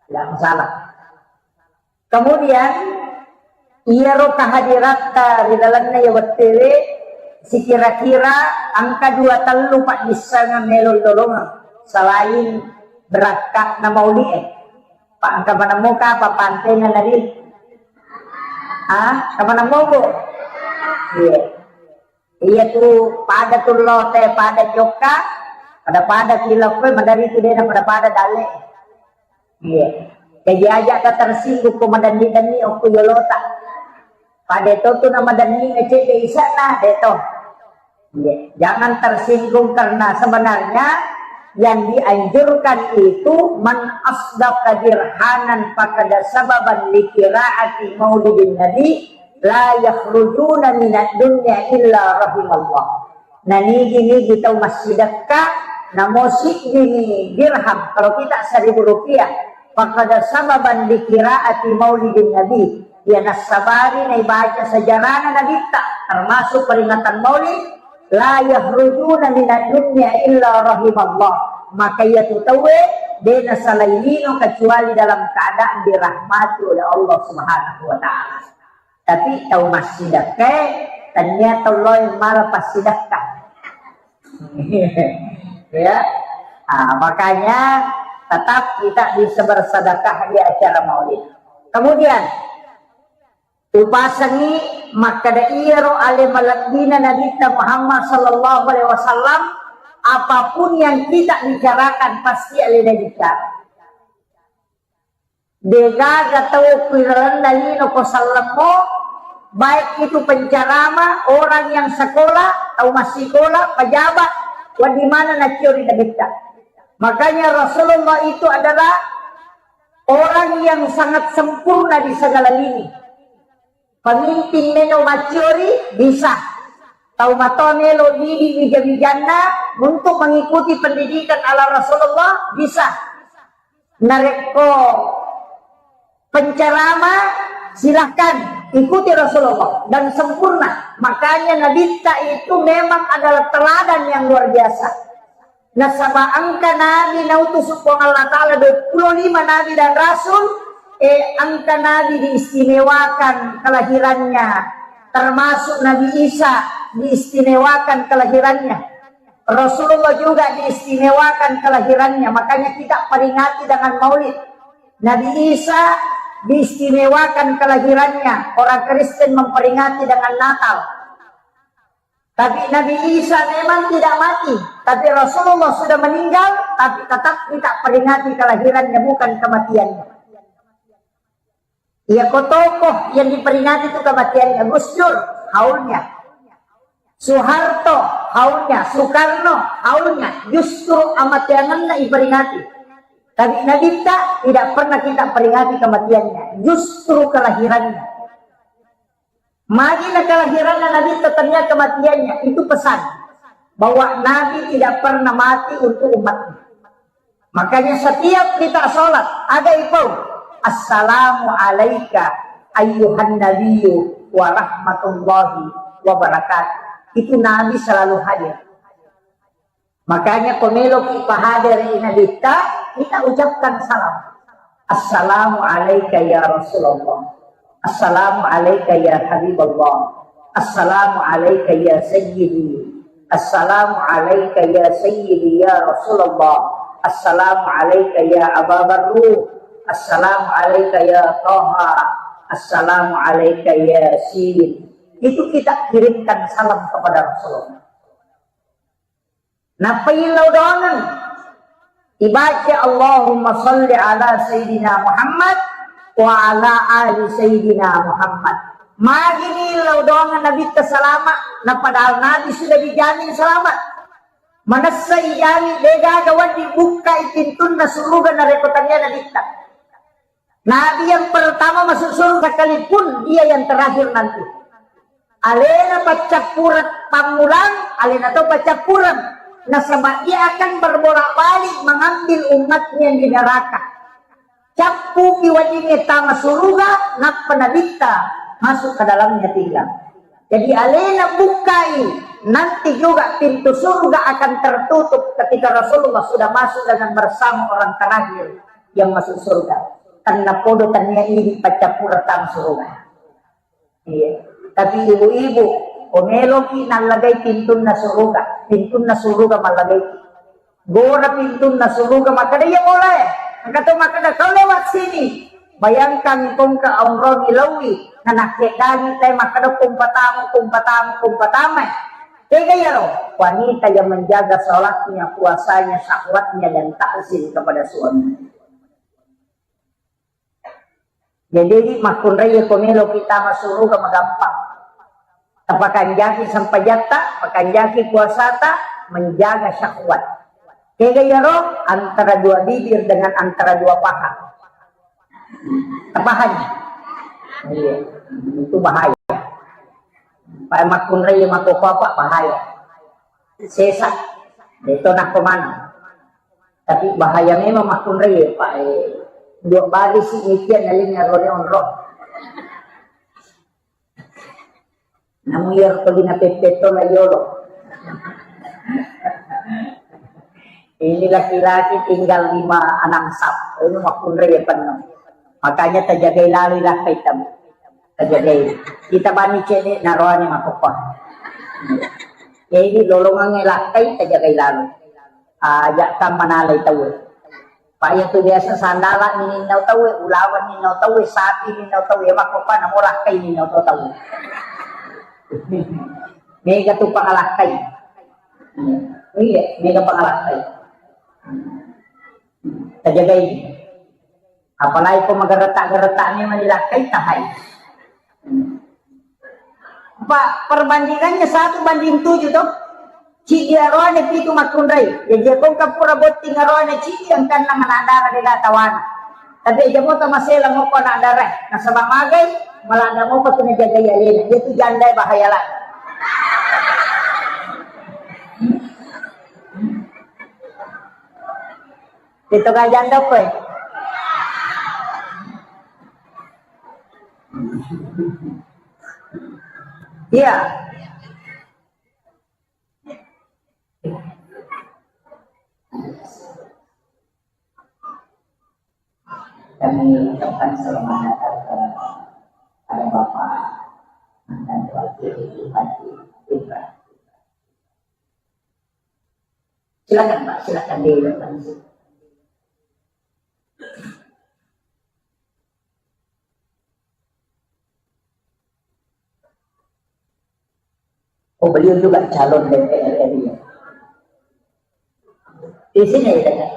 Tidak masalah. Kemudian iyaro kehadiratta ri lalenna ya wettuwe sikira-kira engka dua tellu paddissengan melo lolongeng selain berakka'na mauli'e. Pak engka maneng moka apa pantena nari? Ah, engka maneng mogo? Iya. Iya tu pada tu lote, pada jokka, pada-pada kilokko, madari tu dena pada-pada dalle. Iya. Jadi aja ta tersinggung ko madanni-danni okko yolota. Pada to tu na madanni ngecek de isana de to. Iya. Jangan tersinggung karena sebenarnya yang dianjurkan itu man asdaqa dirhanan fakada sababan likiraati maulidin nabi la yakhrujuna minad dunya illa rahimallah. Nah, nigi-nigi tau massidekka, namo siddini dirham, kalau kita seribu rupiah, fakada sababan likiraati maulidin nabi, ya nassabari naibaca sejarahna nabitta, termasuk peringatan maulid, la yakhrujuna minad dunya illa rahimallah. Maka iya tu tauwe de nasalai lino kecuali dalam keadaan dirahmati oleh Allah Subhanahu wa Ta'ala. Tapi tau massidekka, tania tau loe mala passidekka. Ya. Ah, makanya tetap kita bisa bersedekah di acara maulid. Kemudian upasengi makkeda iyaro ale malebbina Nabitta Muhammad sallallahu alaihi wasallam Apapun yang kita bicarakan, pasti alena bicara. Degaga tau ku ilalenna lino ko sellemmo, baik itu penceramah, orang yang sekolah, tau massikola, pejabat, wedding maneng nacciori Nabitta. Makanya Rasulullah itu adalah orang yang sangat sempurna di segala lini. Pemimpin melo macciori, bisa. Tau matoa melo didik wija-wijanna untuk mengikuti pendidikan ala Rasulullah, bisa. Narekko penceramah, silahkan ikuti Rasulullah dan sempurna. Makanya Nabitta itu memang adalah teladan yang luar biasa. Nasaba engka nabi nautus Puang Allah Ta'ala, dua puluh lima nabi dan rasul, eh, engka nabi diistimewakan kelahirannya, termasuk Nabi Isa diistimewakan kelahirannya. Rasulullah juga diistimewakan kelahirannya, makanya kita peringati dengan maulid. Nabi Isa diistimewakan kelahirannya, orang Kristen memperingati dengan Natal. Tapi Nabi Isa memang tidak mati, tapi Rasulullah sudah meninggal, tapi tetap kita peringati kelahirannya, bukan kematiannya. Iya, ko tokoh yang diperingati itu kematiannya, Gus Dur, haulnya. Soeharto, haulnya. Soekarno, haulnya. Justru amateangenna iperingati. Tapi Nabitta tidak pernah kita peringati kematiannya, justru kelahirannya. Magi na kelahiranna Nabitta, tania kematiannya, itu pesan bahwa Nabi tidak pernah mati untuk umatnya. Makanya setiap kita sholat, aga ipau, "Assalamu alaika ayyuhan nabiyyu wa rahmatullahi wa barakatuh." Itu Nabi selalu hadir. Makanya ko meloki pahadere Nabitta, kita ucapkan salam. "Assalamu alaika ya Rasulullah. Assalamu alaika ya Habiballah. Assalamu alaika ya Sayyidi. Assalamu alaika ya Sayyidi ya Rasulullah. Assalamu alaika ya Aba Barru. Assalamu alaika ya Taha. Assalamu alaika ya Yasin." Itu kita kirimkan salam kepada Rasulullah. Nappa illau doangeng. Ibaca, "Allahumma salli ala Sayyidina Muhammad wa ala ali Sayyidina Muhammad." Magini illau doangeng Nabitta salama, na padahal Nabi sudah dijamin selamat. Manessa ijamin, degaga wedding bukkai pintunna suruga narekko tania Nabitta. Nabi yang pertama masuk surga sekalipun dia yang terakhir nanti. Alena paccappureng pammulang, alena to paccappureng. Nasaba dia akan berbolak-balik mengambil umatnya yang di neraka. Cappuki weddingnge tama suruga, nappa Nabitta masuk ke dalamnya tinggal. Jadi alena bukkai, nanti juga pintu surga akan tertutup ketika Rasulullah sudah masuk dengan bersama orang terakhir yang masuk surga. Karena podo tania idi paccappureng tama suruga. Iya. Tapi ibu-ibu, ko meloki nallagai pintunna suruga, pintunna suruga mallagai. Gora pintunna suruga, makkeda, "Iya, bola e." Engka to makkeda, "Kau lewat sini." Bayangkan, kongka onrong ilaui, nanakkeddangi tai makkeda, "Kumpatamu, kumpatamu, kumpatama." Tega iyaro? Wanita yang menjaga sholatnya, puasanya, syahwatnya, dan takzim kepada suami. Jadi, makkunrai ko meloki tama suruga magampang. Tapakanjaki sempajatta, pakanjaki puasata, menjaga syahwat. Tega iyaro? Antara dua bibir dengan antara dua paha. Tapahanya? Iya. Itu bahaya. Pak makkunrai mako papa bahaya. Sesa. Itu nak kemana? Tapi bahaya memang makkunrai, Pak. Eh, dua bali si mikian nalinga rone onro. Namu iyaro ko lina peppetto la yolo. Ini laki-laki tinggal lima, enam sap. Ini makkunrai ya penuh. Makanya tajagai lalu lakkai tamu. Tajagai. Kita bani cedek naroani makopa. Jadi lolongan lakkai tajagai lalu. Aja kam manalai tau. Pak, iya tu biasa sandala ninnau tau, ulawan ninnau tau, sapi ninnau tau, ya makopa namo lakkai ninnau tau. Mega tu pangalakkai. Iya, mega pangalattai. Tajagai. Apalagi ko mageretak-geretak ni mani lakkai tahai. Pak, perbandingannya satu banding tujuh toh. Cidi aroane pitu makkunrai. Jadi ko engka pura botting aroane cidi, engkanna manadara dega tawana. Tapi aja mota masela moko anak darah. Nasaba magai, maladda mopa tu najagai alena. Dia tu janda bahaya lah. Itu gak janda apa? Iya. Kami ucapkan selamat datang kepada Bapak mantan Wakil Bupati Pinrang. Silakan, Pak, silakan dilakukan. Oh, beliau juga calon D P R RI. Di sini ya, Kak?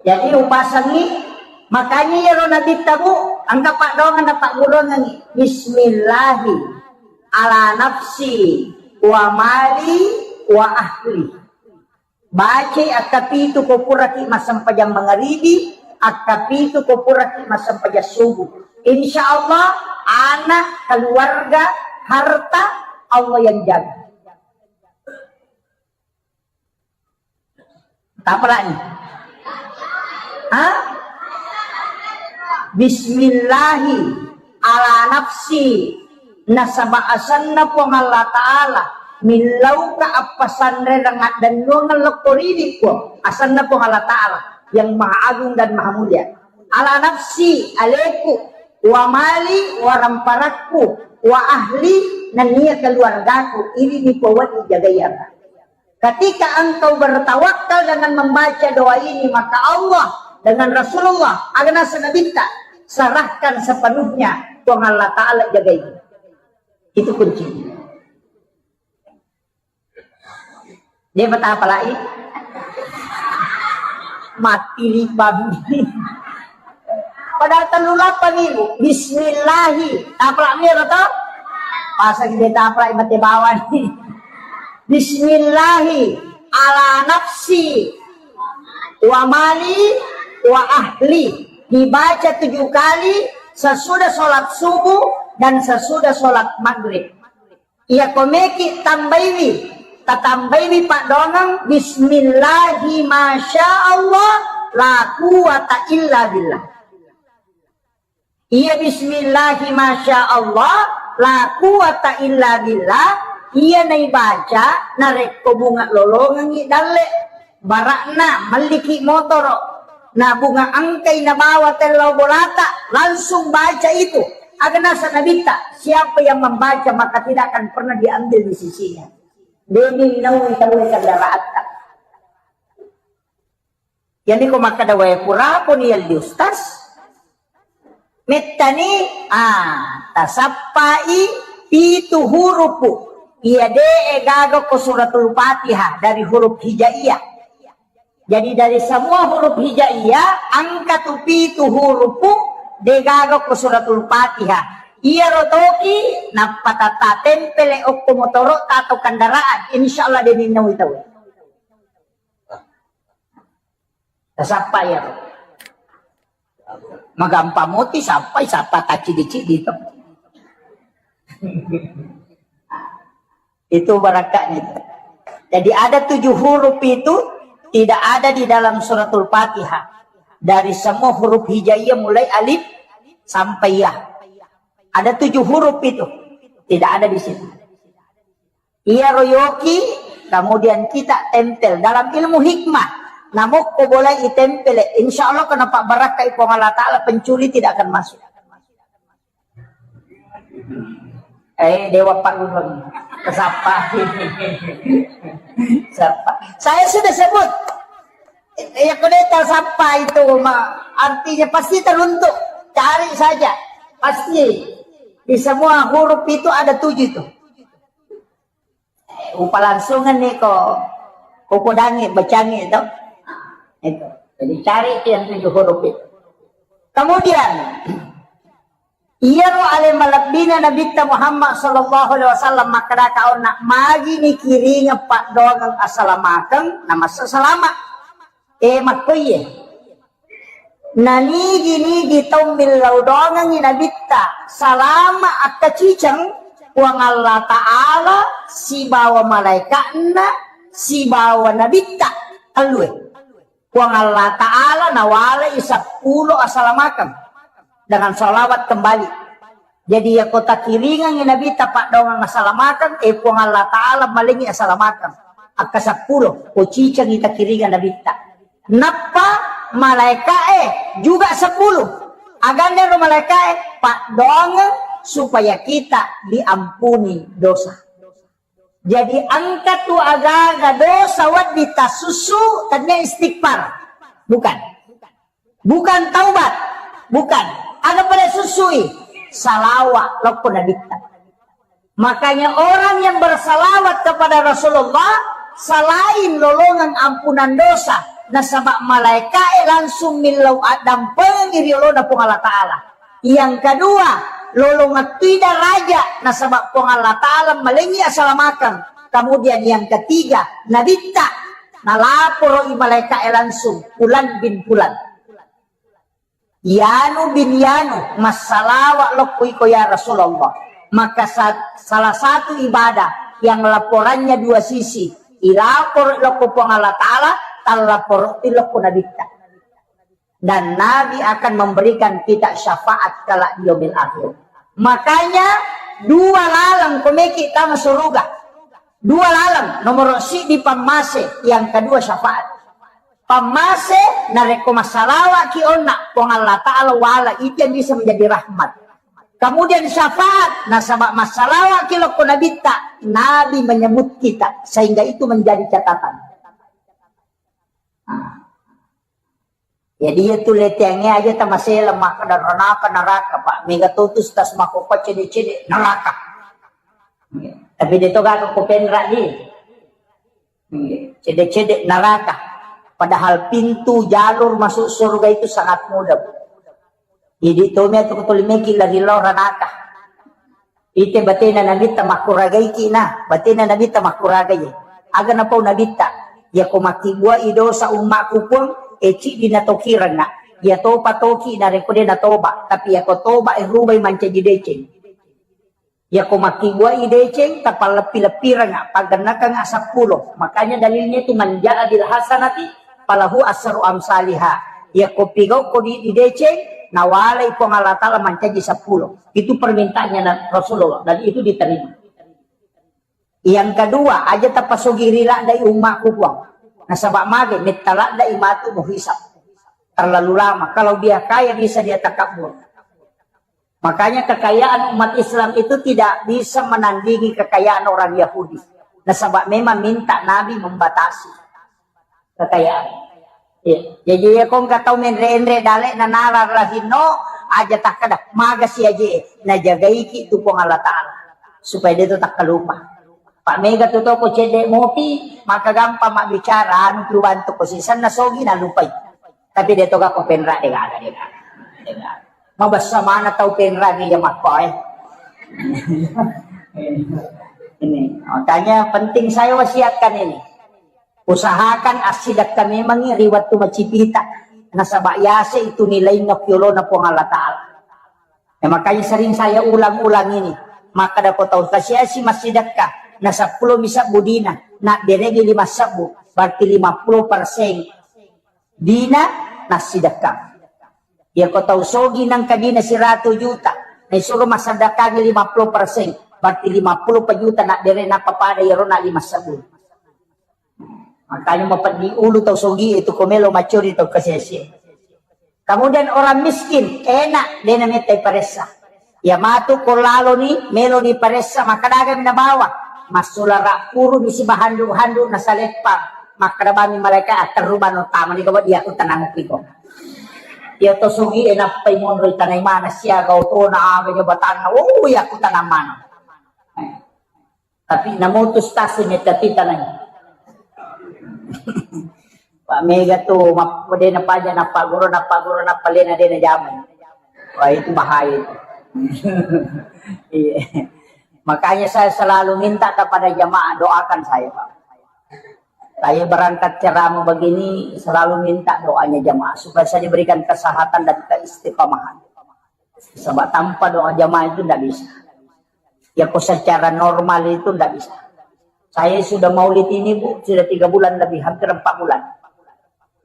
Jadi upasengngi, makanya iyaro Nabitta, Bu, engka paddoangeng napaggurungengngi, "Bismillahi ala nafsi wa mali wa ahli." Bacai akkapitu ko puraki massempajang mangaribi, akkapitu ko puraki massempajang subuh. Insya Allah, anak, keluarga, harta, Allah yang jaga. Tapalani. Ha? Bismillahi ala nafsi, nasaba asenna Puang Allah Ta'ala, millauka appasanrereng addennuangeng lokko ridi, Puang, asenna Puang Allah Ta'ala yang maha agung dan maha mulia. Ala nafsi, aleku, wa mali, wa ramparakku, wa ahli, nennia keluargaku, ini ni Puang wedding jagai aga. Ketika engkau bertawakal dengan membaca doa ini, maka Allah dengan Rasulullah, aga naseng Nabitta, serahkan sepenuhnya, Puang Allah Ta'ala jagai. Itu kuncinya. Dia betapa lagi? Mati lima. Padahal tellu lapang ibu. Bismillahi. Tapalak miro to? Pasang dia tapalak mati bawah ni. Bismillahi ala nafsi wa mali wa ahli. Dibaca tujuh kali sesudah sholat subuh dan sesudah sholat maghrib. Iya komeki tambaiwi, tatambaiwi paddoangeng, "Bismillahi masya Allah, la quwata illa billah." Iya bismillahi masya Allah, la quwata illa billah, iya naibaca narekko bunga lolongengngi dalle. Barakna, melliki motoro, na bunga engkai nabawa tellau bolata, langsung baca itu. Aga naseng Nabitta, siapa yang membaca maka tidak akan pernah diambil di sisinya. Demi nawi tauwe kendaraanta. Yani ko makkeda wae pura poni yalli ustaz. Mettani, ah, tasappai pitu hurupu. Iya de'e gaga ko suratul Fatihah dari huruf hijaiyah. Jadi dari semua huruf hijaiyah, engka tu pitu hurupu degaga ko suratul Fatihah. Iyaro toki nappa tata tempele okko motoro atau kendaraan. Insya Allah de ninnawi tau. Tasappa iyaro. Magampang moti sappai, sappa taccidi-cidi to. Itu barakatnya itu. Jadi ada tujuh huruf itu tidak ada di dalam suratul Fatihah. Dari semua huruf hijaiyah mulai alif sampai ya. Ada tujuh huruf itu tidak ada di situ. Iyaro yoki, kemudian kita tempel. Dalam ilmu hikmah, namokko bolai itempele, insya Allah kenapa barakkai Puang Allah Ta'ala, pencuri tidak akan masuk. Eh, Dewa Pak Gubernur. Sappa. Sappa. Saya sudah sebut. Ya, kalau tak sappa itu, ma-, artinya pasti teruntuk. Cari saja. Pasti. Di semua huruf itu ada tujuh itu. Eh, upalangsungan nih kok. Kukudangi, bacangi itu. Itu. Jadi cari itu yang tujuh huruf itu. Kemudian, iyaro ale malebbina Nabitta Muhammad sallallahu alaihi wasallam makkeda kaonna, magi nikiringeng paddoangeng asalamakeng, namassa salama. Eh, makkoiye. Nanigi-nigi tau millau doangengngi Nabitta, salama akkaciceng, Puang Allah Ta'ala sibawa malaika'na sibawa Nabitta, tellue. Puang Allah Ta'ala nawalai seppulo asalamakeng dengan salawat kembali. Jadi, yako takiringengngi Nabitta paddoangeng asalamakeng, eh, Puang Allah Ta'ala malengngi asalamakeng. Akka seppulo, ko cicengngi takiringeng Nabitta. Nappa malaika'e juga seppulo. Agannaro malaika'e paddoangeng supaya kita diampuni dosa. Jadi, engka tu agaga dosa wedding tassussu, tennia istighfar. Bukan. Bukan taubat. Bukan. Aga pada sussui? Salawa lokko Nabitta. Makanya orang yang bersalawat kepada Rasulullah selain lolongan ampunan dosa, nasaba malaika'e langsung millau addampengi ri olona Puang Allah Ta'ala. Yang kedua, lolongettui daraja nasaba Puang Allah Ta'ala malengngi asalamakeng. Kemudian yang ketiga, Nabitta nalaporo i malaika'e langsung, Fulan bin Fulan. Yanu bin Yanu, massalawa lokko iko ya Rasulullah. Maka sa-, salah satu ibadah yang laporannya dua sisi. Ilaporo lokko Puang Allah Ta'ala, tallaporo lokko Nabitta. Dan Nabi akan memberikan kita syafaat kelak di yaumil akhir. Makanya dua laleng komeki tama suruga. Dua laleng, nomor sidi pammase, yang kedua syafaat. Pammase, narekko massalawaki onna, Puang Allah Ta'ala wala itu yang bisa menjadi rahmat. Kemudian syafaat, nasaba massalawaki lokko Nabitta, Nabi menyebut kita, sehingga itu menjadi catatan. Nah. Jadi, iya tu leteangnge aja tamasela makkeda ranaka neraka, Pak. Mega totus tas makkokko cede-cede neraka. Tapi de to gaga ko penra di. Cede-cede neraka. Padahal pintu jalur masuk surga itu sangat mudah, Bu. Jadi, tomi atau ketulimeki lari lo ranaka. Ite batena Nabitta makkuragaiki na, batena Nabitta makkuragai. Aga napau Nabitta, yako makkibbuai dosa ummakku Puang, e ciddi natokirengnga. Iya topa toki narekko de natoba, tapi yako toba e rubai mancaji deceng. Yako makkibbuai deceng, tapalleppi-leppirengnga, paggennakengnga seppulo. Makanya dalilnya itu man jaa bil hasanati falahu asru amsaliha. Yako pigau ko di, di deceng, nawalai Puang Allah Ta'ala mancaji seppulo. Itu permintaannya na-, Rasulullah, dan itu diterima. Yang kedua, aja tapasogi ri laddai ummakku Puang. Nasaba mage, metta laddai matu muhisab. Terlalu lama. Kalau dia kaya, bisa dia takabur. Makanya kekayaan umat Islam itu tidak bisa menandingi kekayaan orang Yahudi. Nasaba memang minta Nabi membatasi kekayaan. Iya. Jadi, iya, ko engka tau menre-enre dale na nalar lahinno, aja takkeda, magasi aje, najagaiki tu Puang Allah Ta'ala. Supaya dia tu takkalupa. Pak mega tu toko cedde mopi, maka gampang mabbicara, anu tu bantu ko sisenna sogi nalupai. Tapi de to gappa penra, de gaga, de gaga. De gaga. Mabessa mana tau penra di jamakko, eh. Ini, makanya penting saya wasiatkan ini. Usahakan assidekka memangngi ri wettu macipita. Nasaba yase itu nilainna piolona Puang Allah Ta'ala. Ya, makanya sering saya ulang-ulang ini. Makkeda ko tau kasiasi massidekka, na seppulo mi sebbu dina, na beregi lima sebbu, berarti lima puluh persen dina nassidekka. Ya, ko tau sogi nangka dina siratu juta, na isuro masseddekkangi lima puluh persen, berarti lima puluh juta na bere nappa pada iyaro na lima sebbu. Makanya mapeddi ulu tau sogi itu ko melo macuri tau kasiasi. Kemudian orang miskin, enak, dena metta iparessa. Ya matu ko lalo ni, melo ni paressa, maka dagang nabawa. Massulara puru misi bahandu-handu nasaleppa. Makkeda bami malaika, "Atterru bano tamani ko dia aku tenang piko." Iya to sugi e nappai monro tanai mana siaga otona aga jabatanna. Oh, iya aku tenang mana. Tapi namutus tasi metta titanai. Pak Mega tuh, map-, dena paja nappaguru, nappaguru, nappalena dena jamai. Wah, itu bahaya itu. Iya. Makanya saya selalu minta kepada jamaah, doakan saya, Pak. Saya berangkat ceramah begini, selalu minta doanya jamaah supaya saya diberikan kesehatan dan keistiqomahan. Sebab tanpa doa jamaah itu ndak bisa. Ya, kok secara normal itu ndak bisa. Saya sudah maulid ini, Bu, sudah tiga bulan lebih, hampir empat bulan.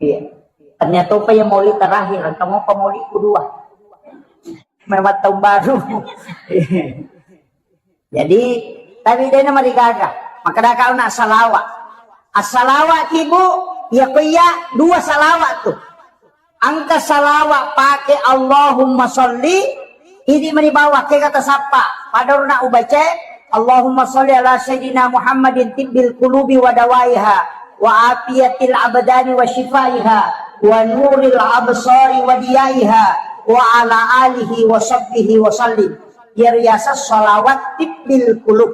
Iya. Ternyata apa yang maulid terakhir, kamu apa maulid kedua? Memang tahun baru. Jadi, tapi dena marigaga. Maka dah kau nak salawat. Assalawat ki, Bu, ya ko iya dua salawat tuh. Engka salawat pake Allahumma sholli, idi mani bawah ke kata sappa. Pada urna ubaca, Allahumma sholli ala sayyidina Muhammadin tibbil qulubi wa dawaiha, wa afiyatil abdani wa shifaiha, wa nuril absari wa diyaiha, wa ala alihi wa sahbihi wa sallim. Iya riaseng salawat tibbil qulub.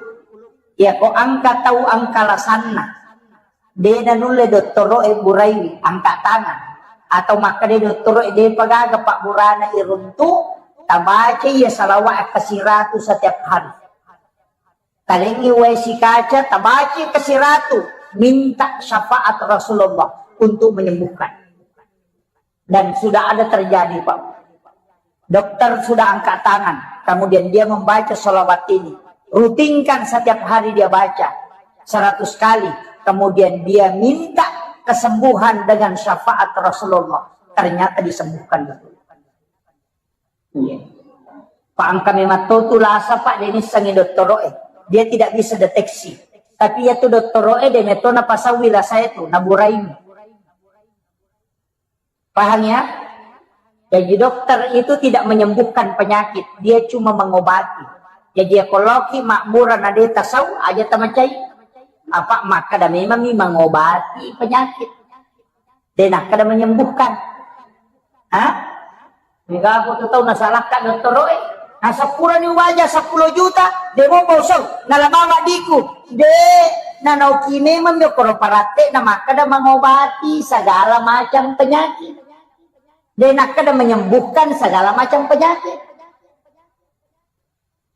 Iya ko engka tau engka lasanna. De nanulle dottoro'e buraiwi, angka tangan. Atau makkeda dottoro'e, depa gaga pabburana iruntu, tabaca iya salawat kasiratu setiap hari. Talengi wae sikaca, tabaca kasiratu, minta syafaat Rasulullah untuk menyembuhkan. Dan sudah ada terjadi, Pak. Dokter sudah angkat tangan, kemudian dia membaca salawat ini. Rutinkan setiap hari dia baca seratus kali. Kemudian dia minta kesembuhan dengan syafaat Rasulullah. Ternyata disembuhkan betul. Iya. Pak, engka memang to tu lasa, Pak, de nissengi dottoro'e. Dia tidak bisa deteksi. Tapi ya tu dottoro'e de metto napasawi lasa itu, naburaimi. Paham ya? Jadi dokter itu tidak menyembuhkan penyakit, dia cuma mengobati. Jadi ya koloki makmura na de tasau aja tamacai. Apa makkeda memang mi mengobati penyakit. De nakkeda menyembuhkan. Hah? Mega aku tu tau nasalakka dottoro'e. Nasappurani ubaja seppulo juta, de mo bosong, nalabawa diku. De, nanoki memang mi koro paratte na makkeda mengobati segala macam penyakit. De nakkeda menyembuhkan segala macam penyakit.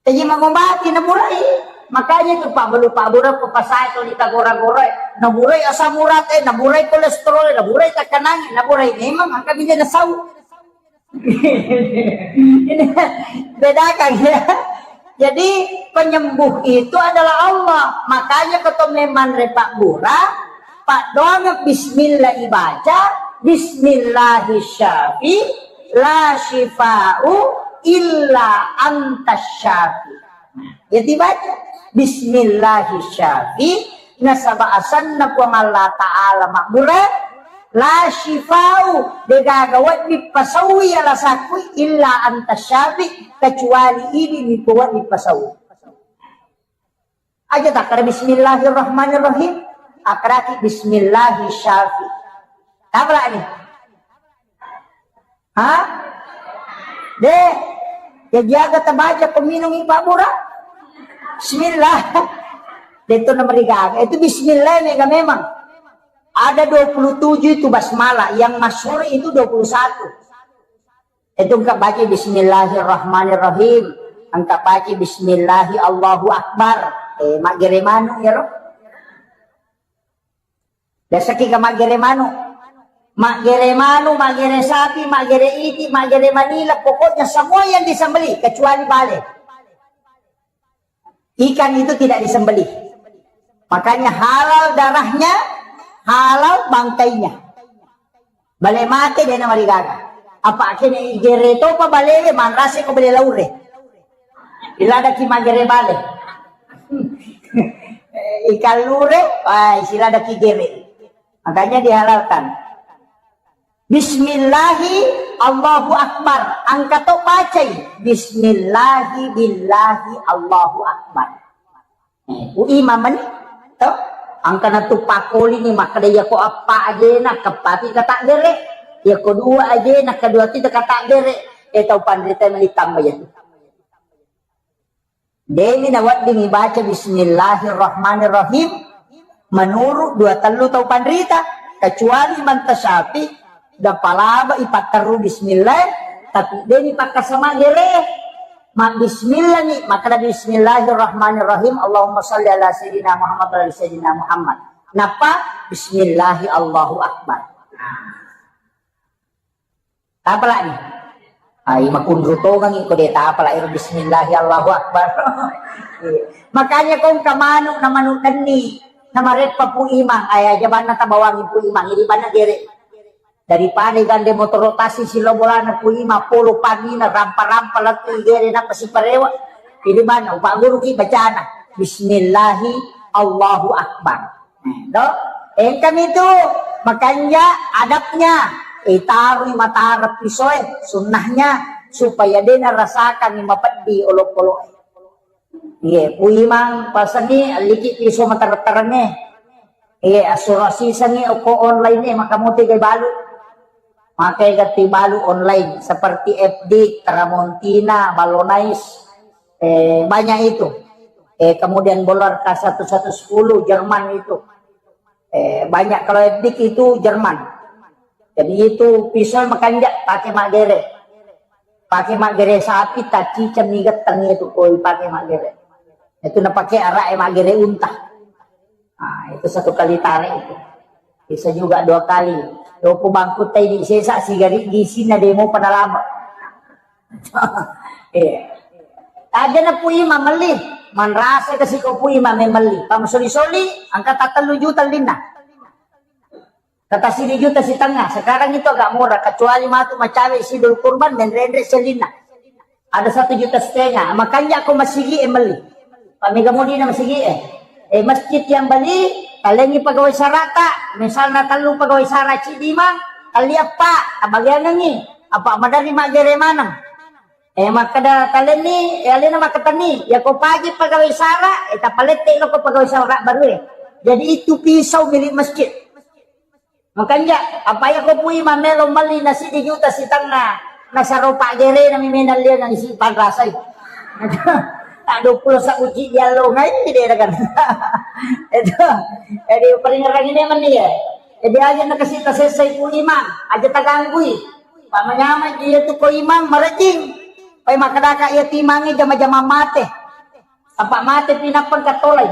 Jadi mengobati naburai. Makanya itu Pak belu Pak bura ko pasai to di tagora-gora. Naburai asam urat, eh, naburai kolesterol, naburai tekanan, naburai memang angka bija nasau. Ini bedakan ya. Jadi penyembuh itu adalah Allah. Makanya keto memang repak bura, Pak doang bismillah ibaca, bismillahis syafi, la syifa'u illa antas syafi. Nah, ya dibaca, bismillahis syafi, nasaba asanna Puang Allah Ta'ala mabbura, la syifa'u, degaga wedding pasaui alasakku, illa antas syafi, kecuali idi mi wedding pasaui. Aja takkada bismillahirrahmanirrahim, akkaraki bismillahis syafi. Apa lagi? Hah? De, ya jaga tabaca peminum ipa bura. Bismillah. De itu nomor tiga. Itu bismillah mega memang. Ada dua puluh tujuh itu basmalah, yang masyhur itu dua puluh satu. Itu engka baca bismillahirrahmanirrahim, engka baca bismillahi Allahu Akbar. Eh, maggere manu ya ro. Biasa ki ka maggere manu. Maggere manu, maggere sapi, maggere iti, maggere manila, pokoknya semua yang disembelih kecuali bale. Ikan itu tidak disembelih. Makanya halal darahnya, halal bangkainya. Bale mate de namarigaga. Apa kene igere topa balewe manrase ko bale laure. Iladaki magere bale. Ikan lure, wah, siladaki gere. Makanya dihalalkan. Bismillahi Allahu Akbar. Angka to pacai. Bismillahi billahi Allahu Akbar. Uima mani to, angkana tu pakoli ni makkeda, iyako eppa ajena keppati kataggere, iyako dua ajena kedua ti kataggere. E tau panrita mani tambah ya tu. Demi nawedding ibaca bismillahirrahmanirrahim menurut dua tellu tau panrita, kecuali manta syafi dan palaba ipatteru bismillah, tapi demi pakkasama gere. Ma bismillah ni, makkeda bismillahirrahmanirrahim, Allahumma salli ala sayyidina Muhammad wa ala sayyidina Muhammad. Napa? Bismillahi Allahu Akbar. Tapalani. Ai makunru tongangi ko de tapala ero bismillahi Allahu Akbar. Makanya kong kamanu na manu denni na mareppa Pu Imang, aya jabanna tabawangi Pu Imang, ini banna gere. Daripada gande motoro tasi silo bolana Pu Imang, polo pangina rampa-rampa lettu gere na pasiparewa. Ini banna upaguru ki bacana bismillahi Allahu Akbar. To? Engkami tu makanja adabnya, itarui matara pisoe, sunnahnya, supaya dena rasakan mapeddi olok-olok. Iye, Pu Imang pasengi liki piso matereng-terengnge. Iye, asuro sisengi oko online e, maka muti gai balu. Makai gatti balu online seperti F D, Tramontina, Ballonais, eh, banyak itu. Eh, kemudian Bollarka satu satu sepuluh Jerman itu. Eh, banyak kalau F D itu Jerman. Jadi itu pisau makanja pakai magere. Pakai magere sapi, tacica migettang itu koi pakai magere. Itu na pakai arak magere unta. Nah, itu satu kali tarik itu. Bisa juga dua kali. Dopo bangkutta ini sesa sigari gisinna demo pada lama. Iya. Aja na Pu Imang melli, manrasa kasi ko Pu Imang melli. Pamasoli-soli, angka tattellu juta linna. Kata sidi juta sitengah. Sekarang itu agak murah, kecuali matu macawe sidul kurban, menrenre selinna. Ada satu juta setengah. Makanya aku masigi e melli. Pak Mega Mudi na masigi e. Eh, masjid yang beli, talengi pegawai sarata, misalnya tellu pegawai sara cidi mang, kali apa, tabagiangengi, apa madari magere maneng. Eh, makkeda talenni, eh, alena makkatenni, ya ko pagi pegawai sara, eh, tapalette lo ko pegawai sara baru e. Jadi itu pisau milik masjid. Makanja, apa ya ko Pu Imang melo melli na sidi juta sitengah, nasaro pagere na mi menang lia nang si panrasai. Tak dua puluh sabu ci diallo ngai de kan. Itu. Jadi peringeran ini meni ya. Jadi aja na kasih tasesai Pu Imang, aja taganggui. Pak manyamai dia tu ko Imang marejing. Pai makadaka iya timangi jama-jama mate. Apa mate pinapang katolai.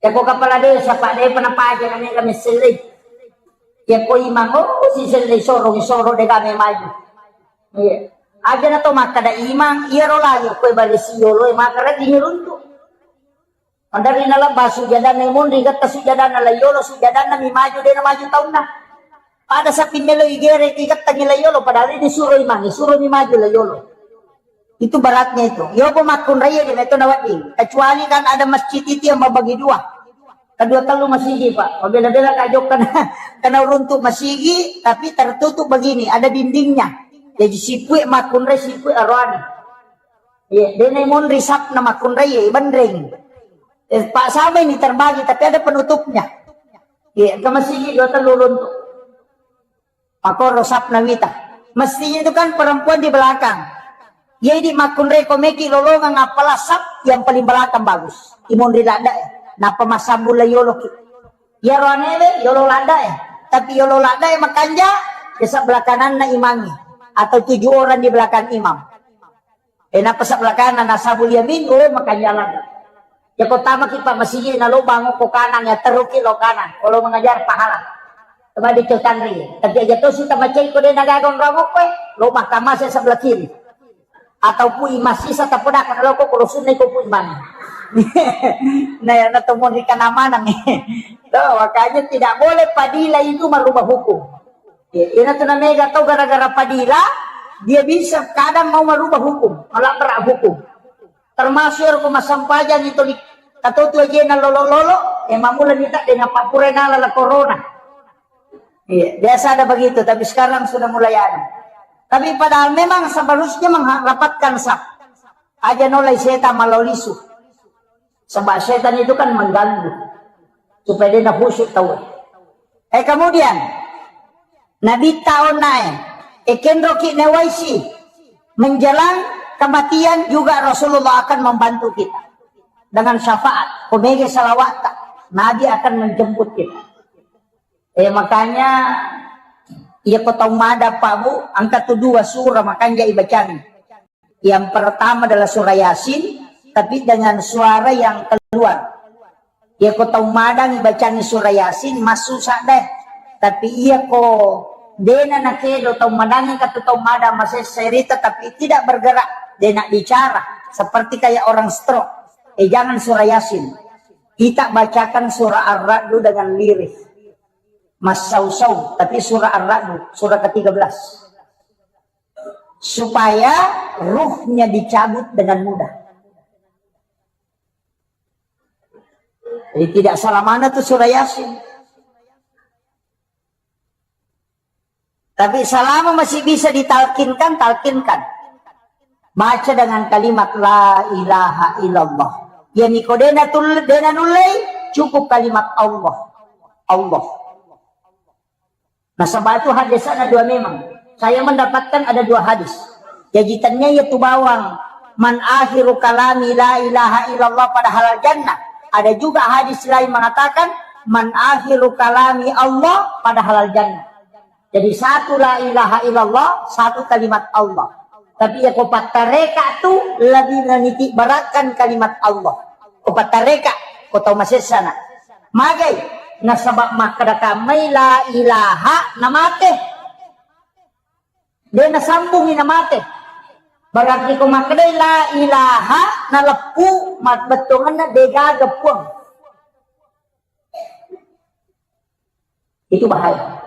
Yako kepala desa, Pak, de pernah paja nanya kami selli. Yako Imang, oh, si selli soro, soro de kami maju. Iya. Aja na to makkada Imang, iya ro lagi kue bari siolo, maka rajin runtu. Mandari na lebba sujadana monri gatta sujadana la yolo, sujadana mi maju, de na maju taunna. Pada sapi melo igere, igattangi la yolo, padahal ini suro Imang, suro mi maju la yolo. Itu beratnya itu. Yopo makkunraie de meto nawedding. Kecuali kan ada masjid itu yang membagi dua. Kedua tellu masigi, Pak. Bela-bela kajok kena, kena runtuk masigi, tapi tertutup begini, ada dindingnya. Jadi sipue makkunrai, sipue aroane. Iya, dene monri sapna makkunrai, iya, benreng. Eh, Pak, sama ini terbagi, tapi ada penutupnya. Iya, ke masigi dua tellu runtuk. Makoro sapna wita. Mestinya itu kan perempuan di belakang. Jadi makkunrai ko meki lolongang, apalah sap yang paling belakang bagus. Imonri ladda e. Napa massambung la yolo ki. Iyaro anewe yolo ladda e. Tapi yolo ladda e makanja, ya sebelah kananna imangi. Atau tujuh orang di belakang imam. Eh, napa sebelah kanan, nasabul yamin, oh, makanya ladda. Ya, ko tamaki, Pak, masigi na lo bangun ko kanan, ya, teruki lo kanan. Kalau mengajar pahala. Coba dicotanri. Tapi aja to suta macai ko de nagaga onrang ko, eh, lo mahkamah saya sebelah kiri. Atau pui masih saya tapodakan lo ko kalau sunai ko pui mana. Nah, ya, na to mau ikan amanah nih. Tuh, makanya tidak boleh padilah itu merubah hukum. Ya, ina tu namega tau gara-gara padila, dia bisa kadang mau merubah hukum, melabrak hukum. Termasuk ero ko massampajang itu di katotu ajena lolo-lolo, eh, mamula nita dengan pappura nala la corona. Iya, biasa ada begitu, tapi sekarang sudah mulai ada. Tapi padahal memang seharusnya mengharapkan sah. Aja nolai setan malau lisu. Sebab setan itu kan mengganggu supaya dia khusyuk tahu. Eh, kemudian Nabitta onnae, ekenroki newaisi, menjelang kematian juga Rasulullah akan membantu kita dengan syafaat. Komege salawatta, Nabi akan menjemput kita. Eh, makanya, iya ko tau mada, Pak, Bu, angka tu dua surah makanja ibacangi. Yang pertama adalah surah Yasin, tapi dengan suara yang keluar. Iya ko tau madangi bacangi surah Yasin, massusa deh. Tapi iya ko dena nakedo tau madangi katu tau madang masessa rita, tapi tidak bergerak, dena bicara, seperti kayak orang stroke. Eh, jangan surah Yasin. Kita bacakan surah Ar-Ra'du dengan lirih. Massausau, tapi surah Ar-Ra'du, surah ketiga belas. Supaya ruhnya dicabut dengan mudah. Jadi tidak salah mana tuh surah Yasin. Tapi selama masih bisa ditalkinkan, talkinkan. Baca dengan kalimat la ilaha illallah. Ya niko dena tul-, dena nullei, cukup kalimat Allah. Allah. Nasaba itu hadisnya ada dua memang. Saya mendapatkan ada dua hadis. Jaji tanya ya tu bawang, man akhiru kalami la ilaha illallah pada halal jannah. Ada juga hadis lain mengatakan, man akhiru kalami Allah pada halal jannah. Jadi satu la ilaha illallah, satu kalimat Allah. Tapi ya ko pattareka tu lebih meniti beratkan kalimat Allah. Ko pattareka, ko tau masessana. Magai, nasaba makkeda kammai la ilaha namate. De nasambungi namate. Berarti ko makkedai la ilaha naleppu, bettuanna degaga puang. Itu bahaya.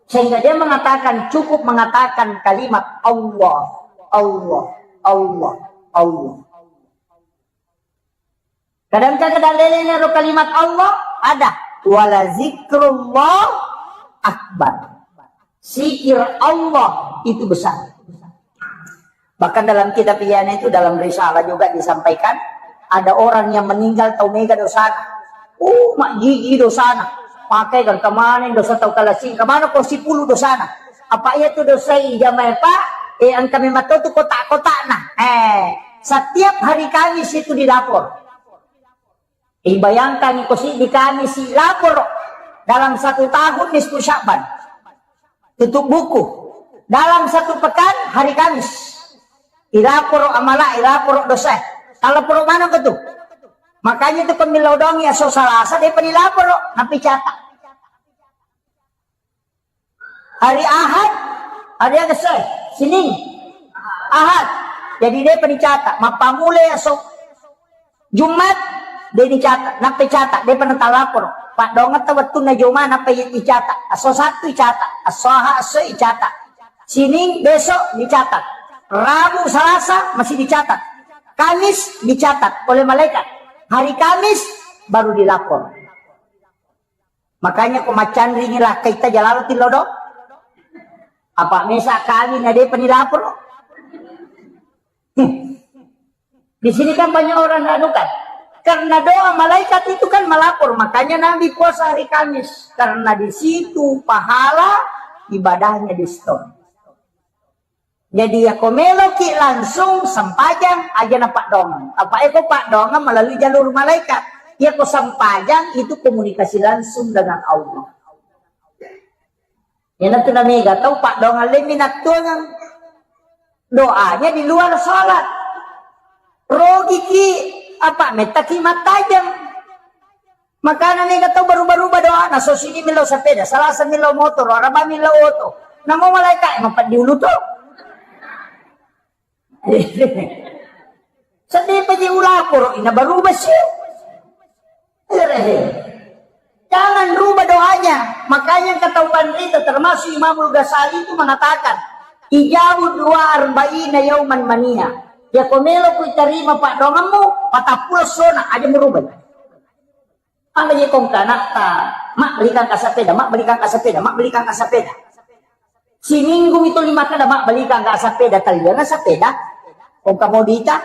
Sehingga dia mengatakan, cukup mengatakan kalimat Allah, Allah, Allah, Allah. Kadang-kadang lelena ro kalimat Allah ada, wala zikrullah akbar. Zikir Allah itu besar. Bahkan dalam kitab Ihya itu, dalam risalah juga disampaikan, ada orang yang meninggal tau mega dosana. Uh, majjiji dosana. Pakai kan kemana dosa tau kalasi, kemana ko sipulu dosana. Apa iya tu dosa ijamai, Pak? Eh, engka memang tu kotak-kotakna. Eh, setiap hari Kamis itu dilapor. Eh, bayangkan ko si di Kamis si lapor dalam satu tahun nisfu Sya'ban. Tutup buku. Dalam satu pekan hari Kamis. Ilaporo amala, ilaporo dosa. Talaporo mana ko tu? Makanya tu pemilodongi aso Salasa de penilaporo, napi catat. Hari Ahad, hari Agese, Senin, Ahad. Jadi de penilaporo, mappamule aso Jumat, de ni catat, nappa catat, de pernah talapor. Pak dongeng ta wettunna Joma, nappa icatat. Aso Sabtu icatat, aso Ahad, aso icatat. Senin besok dicatat. Rabu, Salasa masih dicatat. Kamis dicatat oleh malaikat. Hari Kamis baru dilapor. Makanya ko macanringi lakkaita jalalo tillodo. Apa mesa kami na depa nilapor. Di sini kan banyak orang anu kan. Karena doa malaikat itu kan melapor, makanya Nabi puasa hari Kamis. Karena di situ pahala ibadahnya di store. Jadi, yako meloki langsung sempajang, aja na paddoangeng. Apa eko paddoangeng melalui jalur malaikat. Yako sempajang itu komunikasi langsung dengan Allah. Iyanatu namega tau paddoangeng lemmi nattuangeng. Doanya di luar salat. Rogiki apa mettaki mattajeng. Makana mega tau baru-baru ba doana, so sini millau sepeda, Salasa millau motor, Araba millau oto. Namo malaika e mapeddi ulu to. Seddi paji ulaporo ina baru besi. Jangan rubah doanya. Makanya kata Umar itu termasuk Imamul Ghazali itu mengatakan, ijabu dua arba'ina yauman mania. Ya komelo ku tarima paddoangemmu, patappulo sona aja merubah. Pada je kong kanatta, mak belikan ka sepeda, mak belikan ka sepeda, mak belikan ka sepeda. Siminggu itu lima kali, mak belikan ka sepeda, taliana sepeda. Kong kamu dita,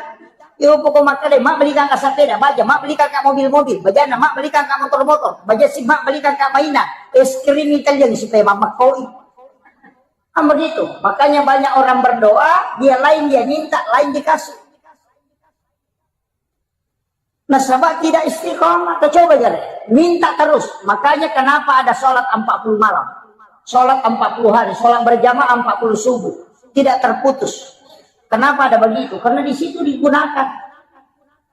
Tiu poko makkeda, "Mabbelikan ka sepeda, baja, mabbelikan ka mobil-mobil, bajana, mabbelikan ka motor-motor, baja si, mabbelikan ka mainan, es krim Italian supaya mammakkoi." Kan begitu. Makanya banyak orang berdoa, dia lain dia minta, lain dikasih. Nasaba tidak istiqomah. Kita coba jare. Minta terus. Makanya kenapa ada sholat empat puluh malam. Sholat empat puluh hari. Sholat berjamaah empat puluh subuh. Tidak terputus. Kenapa ada begitu? Karena di situ digunakan.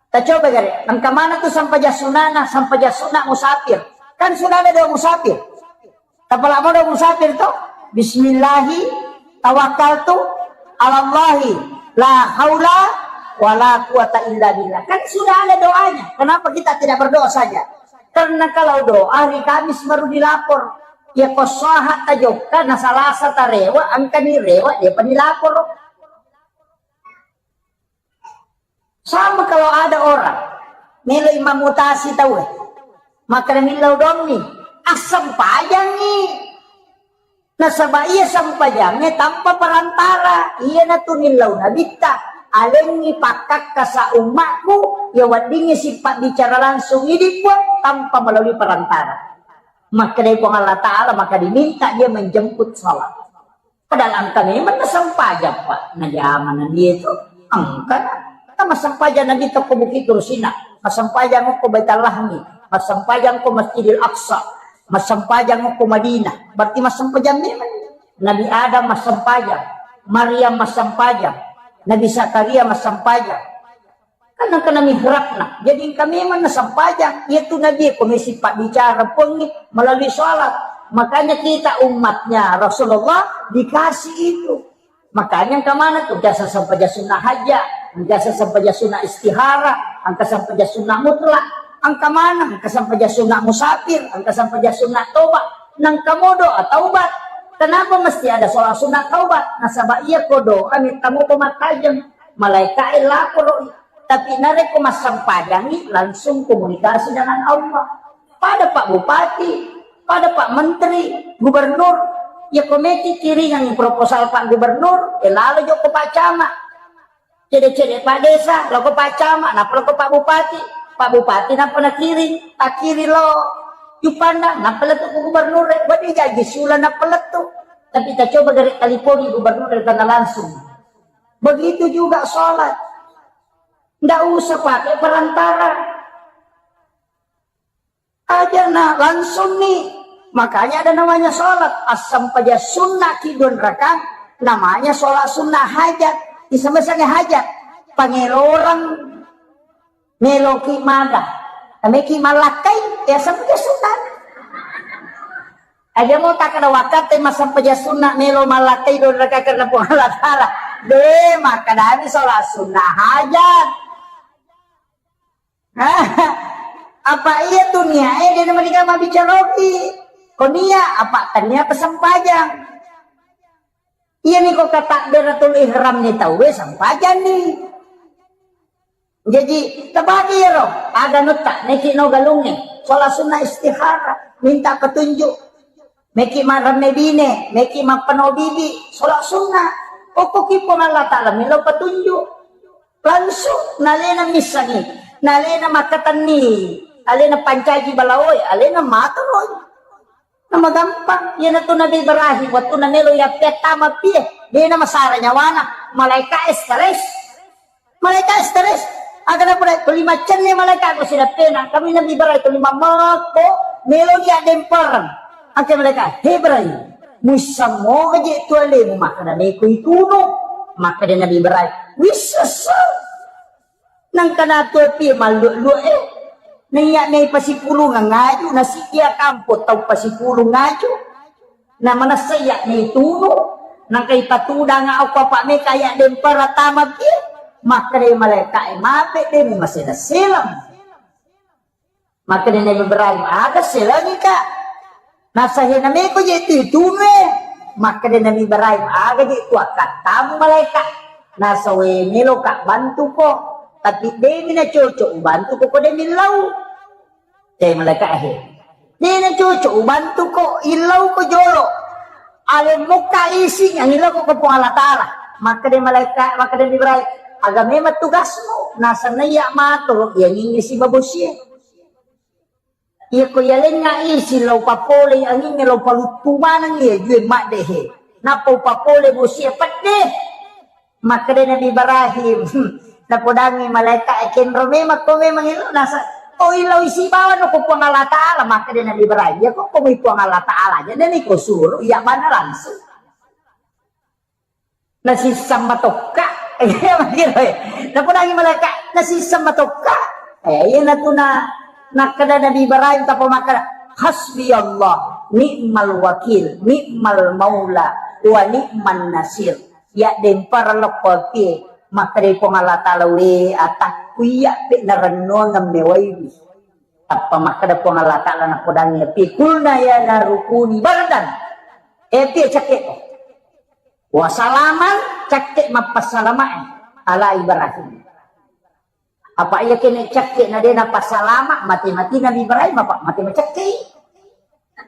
Kita coba jare. Engka mana tuh sampajang sunana, sampajang sunat musafir. Kan sudah ada doa musafir. Tapalamo doa musafir to? Bismillahi tawakkaltu alallahi la haula wala quwata illa billah. Kan sudah ada doanya. Kenapa kita tidak berdoa saja? Karena kalau doa hari Kamis baru dilapor. Ya ko saha tajokka na Salasa tarewa, engka ni rewa, dia pa dilapor. Sama kalau ada orang melo imam mutasi tau, eh, maka millau donni, assempajangi. Nasaba iya sempajangnge tanpa perantara. Iya natu nillau nabitta, alengi pakkakkasa ummakku, ya weddingngi sipabbicara langsung idi Puang tanpa melalui perantara. Maka dari Puang Allah Ta'ala, maka diminta dia menjemput salat. Padahal engka memang nasempajang, Pak. Najama na dia itu. Engka na. Kan massempajang Nabi to ko Bukit Tursina. Massempajang ko Baitul Lahmi. Massempajang ko Masjidil Aqsa. Massempajang ko Madinah. Berarti massempajang memang. Nabi Adam massempajang. Maryam massempajang. Nabi Zakaria massempajang. Kan engka na mihrabna. Jadi engka memang nasempajang. Iya tu Nabi ko mesi pabbicara Puangnge melalui sholat. Makanya kita umatnya Rasulullah dikasih itu. Makanya engka mana tu biasa sempajang sunnah hajat, biasa sempajang sunnah istihara, engka sempajang sunnah mutlak, engka mana, engka sempajang sunnah musafir, engka sempajang sunnah toba, nangka modo atau taubat. Kenapa mesti ada sholat sunnah taubat? Nasaba iya ko doa minta moto mattajeng. Malaika e laporo. Tapi narekko massempajangi, langsung komunikasi dengan Allah. Pada Pak Bupati, pada Pak Menteri, Gubernur, ya komeki kiringangi proposal Pak Gubernur, eh, lalo jokko Pak Camat. Cede-cede Pak Desa, loko Pak Camat, nappa loko Pak Bupati. Pak Bupati nappa nakiring, takiring lo Juppandang, nappa lettu ku Gubernur, eh, wadi jaji sula nappa lettu. Tapi kita coba gare talipongi Gubernur dari tanah langsung. Begitu juga sholat. Ndak usah pakai perantara. Aja na langsung nih. Makanya ada namanya sholat. Asam paja sunnah kidun rakang. Namanya sholat sunnah hajat. Bisa misalnya hajat. Pangelorang meloki maga. Nameki malakkai. Ya asam paja sunnah. Aja mau tak ada waktu masam paja sunnah melo malakkai don rakang karena Puang Allah Ta'ala. Deh, maka dari sholat sunnah hajat. Apa iya tu niae de namadiga mabbicaroki. Ko nia apa tania pasempajang. Iya ni ko katabbiratul ihram ni tauwe sempajang ni. Jadi tabagi ro aga nutta neki no galunge. Sholat sunnah istihara minta petunjuk. Meki maremme bine, meki mappeno bibi, sholat sunnah. Okko ki Puang Allah Ta'ala melo petunjuk. Langsung nalena missangi, nalena makkatenni, alena pancaji balaoe, alena matoroi. Nama gampang, iyanatu Nabi Ibrahim, waktu namelo yappettama pie, dena masara nyawana, malaika stres. Malaika stres. Aga napura tuli macenne malaika ko sidappena. Kami Nabi Ibrahim tuli mammekko melo dia dempereng. Angke malaika, "He Ibrahim, muissammo aje tu alemu makkada meko itunu." Makkada Nabi Ibrahim, "Wissessa." Nangka natu api mallu-lu e. Naiya mei pasipulungang ngaju, nasi dia kampo tau pasipulung ngaju. Na manessa iya ni tunu, nangka ipatudang okko apa meka iya dempara tama pi. Makkeda malaika e, "Mape de mu masela-selam." Makkeda Nabi Ibrahim, "Aga selangi ka?" Nasahe na meko je tu tunu e. Makkeda Nabi Ibrahim, "Aga je tu akkattamu malaika?" Nasawe, "Melo ka bantu ko, tapi demi na cocok ubantu ko, ko demi lau." Te malaika he. Dena cocok ubantu ko, illau ko jolo. Alemmukka ising yang illau ko, ko Puang Allah Ta'ala. Makkeda malaika, makkeda Ibrahim, "Aga memang tugasmu?" Naseng iya matoro, iya nyingnge sibawa bosie. Iya ko iya lenga isi lao papole angingnge lao paluttu maneng iya jue maddehe. Nappa upapole bosie pedde. Makkeda Nabi Ibrahim, napodangi malaika, "Kenro memang ko memang elo nasa, oh, ilo isi bawa no ko Puang Allah Ta'ala." Makkeda Nabi Ibrahim, "Ya ko ko Puang Allah Ta'ala aja, dan iko suruh, iya bana langsung." Nasisseng matokka. Iya, makiro, eh. Napodangi malaika, nasisseng matokka. Eh, iya natuna, nakkeda Nabi Ibrahim, tappa makkeda, "Hasbi Allah, ni'mal wakil, ni'mal maula, wa ni'man nasir." Ya dempara leppo pie, makkeda Puang Allah Ta'ala, "We atakku iya pe narennuang mewaiwi." Tappa makkeda Puang Allah Ta'ala napodangi pie, "Kulna ya naru kuni bardan." Eh, pie cakke ko. Wasalaman, cakke mappassalamae ala Ibrahim. Apa iya kene cakke na de napassalama, mate-mate Nabi Ibrahim apa mate macakke.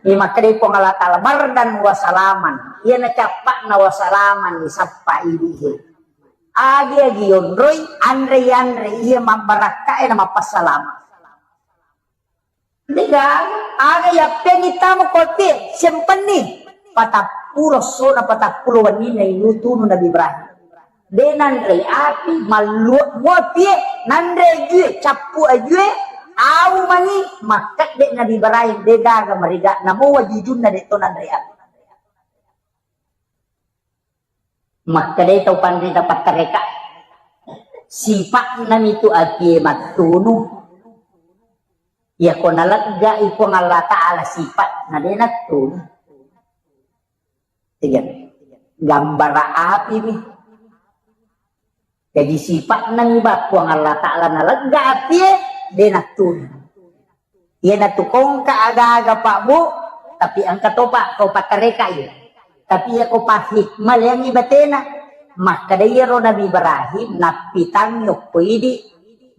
Ini makkeda Puang Allah Ta'ala, "Bardan wa salaman." Iya na cappa'na wa salaman, disappa idihe. Agi-agi yonroi, anre-anre, iya mabbarakkae na mappassalama. De'ga, aga yappengi tamo kote, sempenni. Patappulo sona, patappulo wenninna inu tunu Nabi Ibrahim. De nanre api, malluo mua pie, nanre ajue, cappu ajue, au mani, makkedde Nabi Ibrahim, de gaga mariga, namo wajujunna de to nanre api. Makkedai tau panrita pattareka, sipa'na mitu apie mattunu. Iyako naleggai Puang Allah Ta'ala sipa'na de nattunu. Iya. Gambara api mi. Jadi sipa'na mi ba Puang Allah Ta'ala nalegga apie de nattunu. Iyanatu kongka aga-aga, Pak, Bu, tapi engka topa ko pattareka iya. Tapi iya ko pahikmah leangi batena. Makkeda iyaro Nabi Ibrahim nappitangngi okko idi,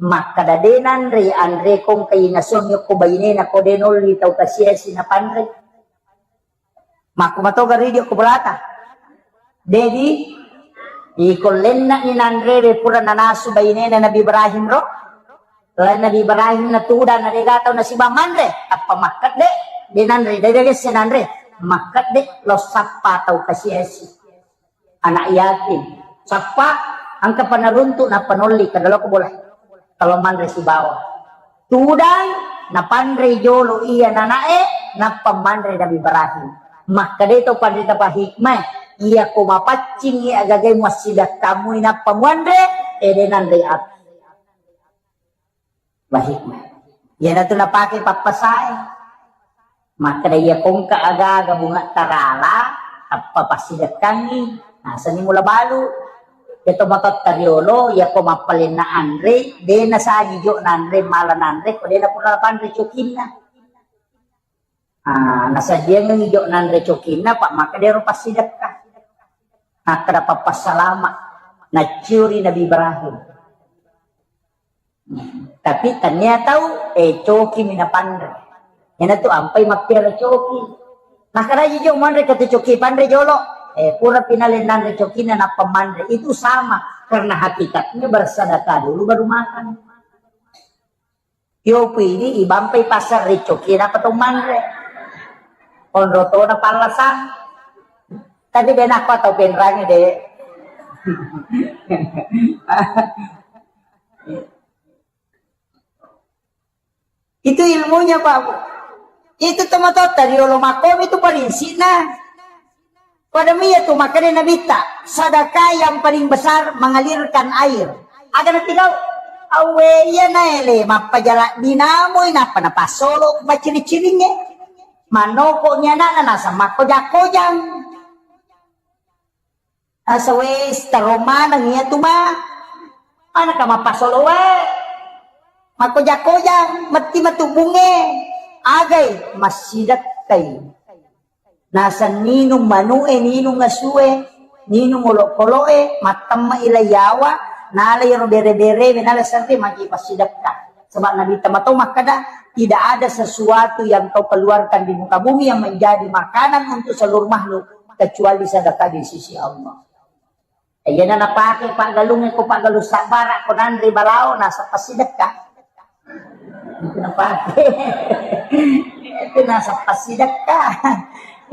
makkeda de nanre anre kongka inasuang okko bainena ko de nolli tau kasiasi napanre. Makku matoga ridi okko bolata. Dedi, iko lenna'ni nanrewe pura nanasu bainena Nabi Ibrahim ro. Lain Nabi Ibrahim natudang na dega tau nasibang manre, tappa makkedde, de nanre, de, de, de, se nanre, makkedde, lo sappa tau kasiasi. Anak yatim. Sappa, engka panaruntu, nappa nolli, kada loko bola. Kalau manre sibawa. Tudang, napanre jolo iya nanae, nappa manre Nabi Ibrahim. Makkeda to panrita pahikmah, iya ko mapaccing iya agagai muassidakkamu, nappa muanre, ede nanre api. Bahikmah. Iyanatu napake pappasae. Makkeda iya kongka aga-aga bunga tarala, tappa passidekkangi, nasenni mula balu. Iya to matotta riolo, iya ko mappalenna anre, de nasagi jo nanre, mala nanre, ko de napura panre cokinna. Ah, nasajiangengngi jo nanre cokinna, pa makkeda ero passidekka. Makkeda pappassalama, nacciuri Nabi Ibrahim. Tapi tania tau, eh, coki mi napanre. Iyanatu ampai mappiara coki. Makkeda jo manre katu coki panre jolo. Eh, pura pinale nanre cokinna nappa manre. Itu sama, karena hakikatnya bersedekah dulu baru makan. Yopu ini ibampai pasar ricoki nappa to manre. Onro tona pallasang. Tapi de nakko atau penrangi de. Itu ilmunya, Pak. Itu tomatotta riolo makkomi itu paling sina. Pada mia tu makkeda Nabitta, sedekah yang paling besar mengalirkan air. Aga natigau? Awe iya naele mappajala dinamoi nappa napassolo pacciri-ciringnge. Manoko ni anakna naseng makkoja-kojang. Asa wes taro maneng iya tu ma. Anaka mappasolo wae. Makkoja-kojang metti matu bunge. Agai massidekkai. Naseng ninung manu'e, ninung asue, ninung olokolo'e, mattemme'i lai yawa, nala iyaro bere-berewe, nala serre magi passidekka. Sebab Nabi Muhammad makkeda, tidak ada sesuatu yang kau keluarkan di muka bumi yang menjadi makanan untuk seluruh makhluk kecuali sedekah di sisi Allah. Iyana napake paggalungnge ko paggalung sabbara ko nanre balao nasappa sidekka. Itu napake. Itu nasappa sidekka.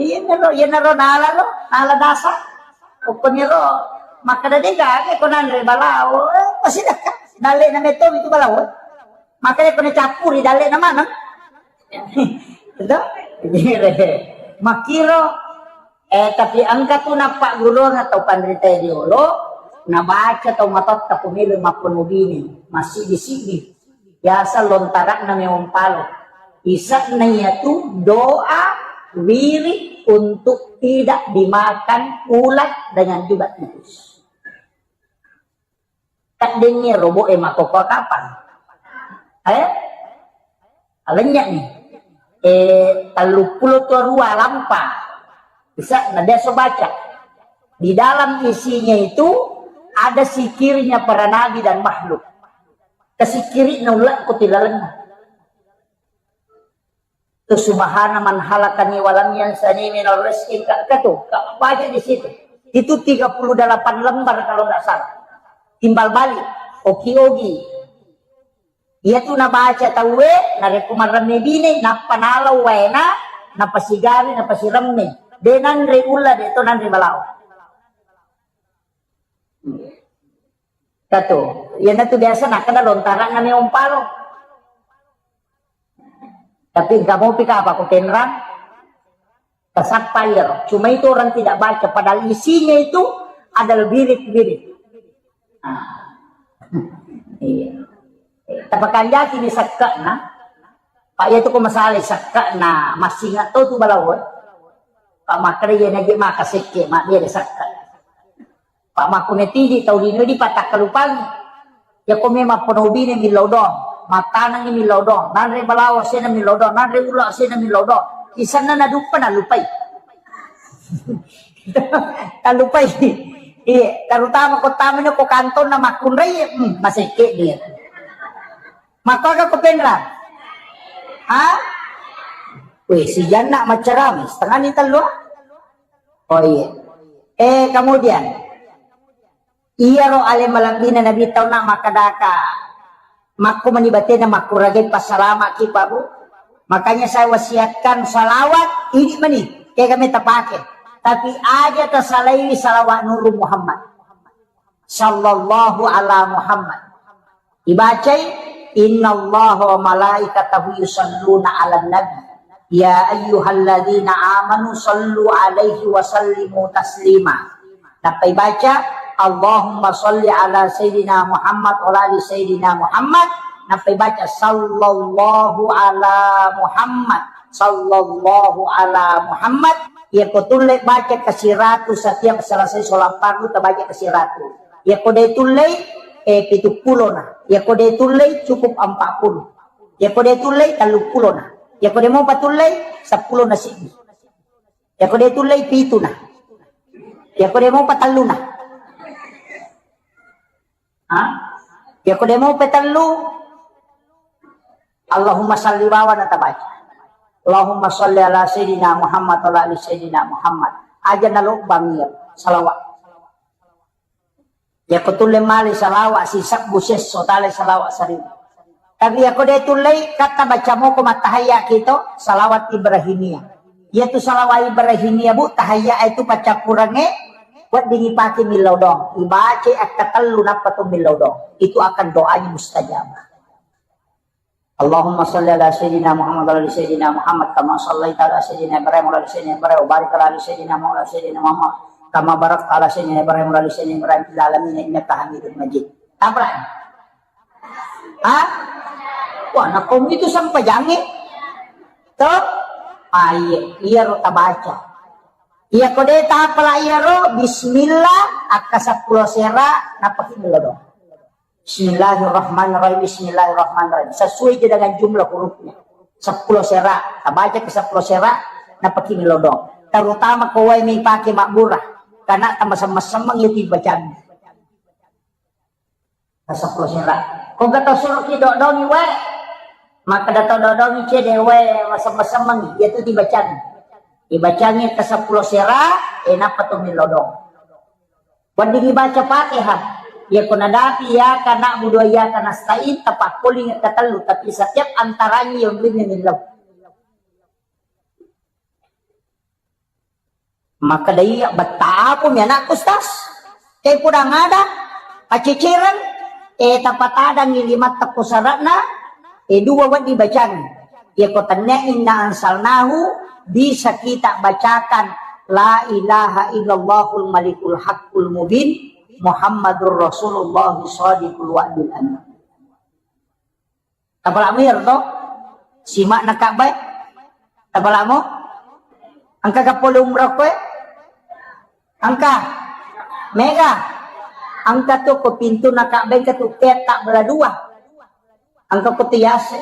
Iyanaro, iyanaro nala ro, nala dasa. Pokoknya ro, makkeda de gaga ko nanre balao, eh, pasidekka. Dalle na metto itu balao. Makkeda ko nacappuri dalle na maneng. Itu? Makkiro, eh, tapi engka tu nappagguruang atau panrita diolo, nabaca tau matotta ko melo mappono bine, massiddi-siddi. Biasa lontara'na memang palo. Isa'na iyatu doa wirid untuk tidak dimakan ulat dengan juga tikus. Kaddengngi robo'e makkokkoe kapang. Eh? Alennya'ni. Eh, telluppulo to rua lampa. Bisa, na biasa baca. Di dalam isinya itu ada sikirnya para nabi dan makhluk. Kesikirina ulakku tilalenna. Tu subhana man halakani walam yansani minal rizki ka, ka tu, ka baca di situ. Itu tiga puluh delapan lembar kalau nggak salah. Timbal balik, oki-ogi. Iya tu nabaca tauwe, narekko maremme bine, nappa nalau waena, napasigari, napasiremme. De nanre ulla, de to nanre balao. Katu, iyanatu biasa nakkeda lontarang ane ompalo. Tapi engka mopi kapa ko penrang, tasappa iyaro. Cuma itu orang tidak baca, padahal isinya itu ada birit-birit. Ah. Iya. Tapakanjaki ni sakka na. Pak iya tu ko masalah sakka na masing atau tu balawoi. Pak makkeda iya nagi maka sekke, mak dia sakka. Pak makku metidi tau lino di patakkalupangi. Iya ko memang ponobine millau dong, matanangi millau dong, nanre balawo sena millau dong, nanre ulo sena millau dong. Isenna naduppa nalupai. Talupai. Iya, terutama ko tamino ko kantonna makkunrai, hmm, masekke dia. Makkoga ko penra? Ha? Weh, si Janna macerami, setengah ni tellu. Oh iya. Eh, kemudian, iyaro ale malebbina Nabi tauna makkadaka, makko mani batena makkuragai passalama ki, Pak, Bu. Makanya saya wasiatkan salawat ini mani, kega meta pake. Tapi aja tasalaiwi salawat Nuru Muhammad. Sallallahu ala Muhammad. Ibacai, "Innallaha wa malaikatahu yusalluna 'alan nabi. Ya ayyuhalladzina amanu sallu 'alaihi wa sallimu taslima." Nappai baca, "Allahumma salli ala Sayyidina Muhammad wa ala ali Sayyidina Muhammad." Nappai baca, "Sallallahu ala Muhammad, sallallahu ala Muhammad." Iya ko tulle baca kasiratu setiap selesai sholat fardu, tabaca kasiratu. Iya ko de tullei, eh, pitu pulo na. Iya ko de tullei, cukup empat puluh. Iya ko de tullei, tellu pulo na. Iya ko de mopa tullei, seppulo na siddi. Iya ko de tullei, pitu na. Iya ko de mopa tellu na. Ha? Iya ko de mopa tellu, Allahumma salli wawa na tabaca. Allahumma salli ala Sayyidina Muhammad wa ala ali Sayyidina Muhammad. Aja nalobbangi iya salawat. Iya ko tulle male salawat sisebbu sesso tale salawat seribu. Tapi iya ko de tullei, katta baca moko mattahayya kito, salawat Ibrahimiyah. Iya tu salawat Ibrahimiyah, Bu, tahayya itu paccappurengnge, weddingi pake millau dong. Ibacai akkatellu nappa to millau dong. Itu akan doanya mustajabah. Allahumma salli ala Sayyidina Muhammad wa ala ali Sayyidina Muhammad kama sallaita ala Sayyidina Ibrahim wa ala ali Sayyidina Ibrahim wa barik ala ali Sayyidina Muhammad wa ala ali Sayyidina Muhammad kama barakta ala Sayyidina Ibrahim wa ala ali Sayyidina Ibrahim fil alamin innaka Hamidum Majid. Tabrak. Hah? Wah, nakko itu sampajangnge. Toh? Ah, iya, iyaro tabaca. Iya ko de tapala iyaro, bismillah, akka seppulo sera, napaki melodong. Bismillahirrahmanirrahim, bismillahirrahmanirrahim. Sesuai je dengan jumlah hurufnya. Seppulo sera, tabaca ke seppulo sera, napaki melodong. Terutama ko wae mi pake mabbura, karena tambah semeng-semeng itu bacaan. Ka seppulo sera. Ko gata suruh ki dodongi wae, maka dato dodongi cede wae, masem-, semeng, itu dibacangi. Dibacangi ke seppulo sera, eh, nappa tu melodong. Weddingngi baca Fatihah. Iyako nadapi iyyaka na'budu wa iyyaka nasta'in, tapakkoling katellu, tapi setiap antaranya yang dunia millau. Maka daiya betta apa mi anakku, Ustaz? Te pudang ada, pacicereng, eh, tapatadangngi lima teppu sara'na, eh, dua wedding bacang. Iyako tennia inna anzalnahu, bisa kita bacakan la ilaha illallahul malikul haqqul mubin, Muhammadur Rasulullah shadiqul wa'dil amin. Tapala'mu iyaro to? Sima'na Ka'bah e? Tapala'mu? Engka ga pole umrah koe? Engka? Mega? Engka tu ko pintuna Ka'bah, engka tu peta bela dua. Engka ko tu yase.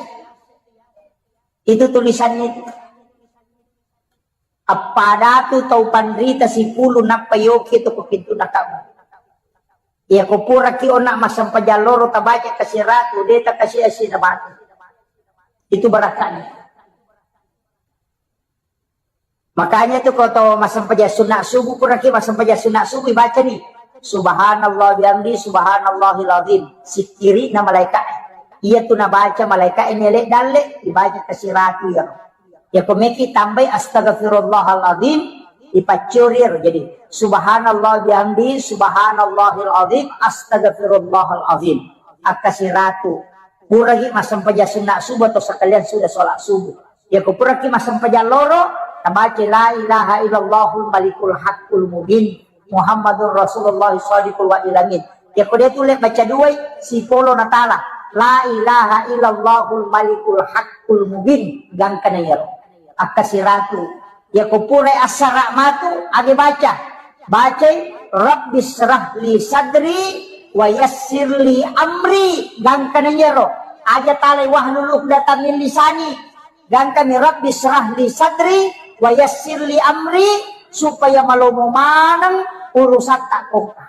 Itu tulisannya itu. Appada tu tau panrita sipulung nappa yoki tu ko pintuna Ka'bah. Iyako puraki onna massempajang loro tabaca kasiratu, de takasi asi na mati. Itu barakani. Makanya tu ko to massempajang sunna subuh, puraki massempajang sunna subuh, ibacani subhanallah bihamdi subhanallahil azim. Sikkiri'na malaika. Iya tu nabaca malaika ini lek dalle, ibaca kasiratu ya. Iyako meki tambai astaghfirullahaladzim, ipaccuri ero. Jadi, subhanallah bihamdi, subhanallahil azim, astaghfirullahaladzim. Akka siratu. Puraki massempajang sunna subuh atau sekalian sudah sholat subuh. Iyako puraki massempajang loro, tabaca la ilaha illallahul malikul haqqul mubin. Muhammadur Rasulullah shadiqul wa'dil amin. Iyako de tulle baca duai, sipolo natala. La ilaha illallahul malikul haqqul mubin. Gangkana iyaro. Akka siratu. Iyako pura assara matu, age baca. Bacai, Rabbi syrah li sadri wa yassir li amri. Gangkana iyaro. Aja talai wahlul uqdatam min lisani. Gangkani Rabbi syrah li sadri wa yassir li amri, supaya malomo maneng urusatta kongka.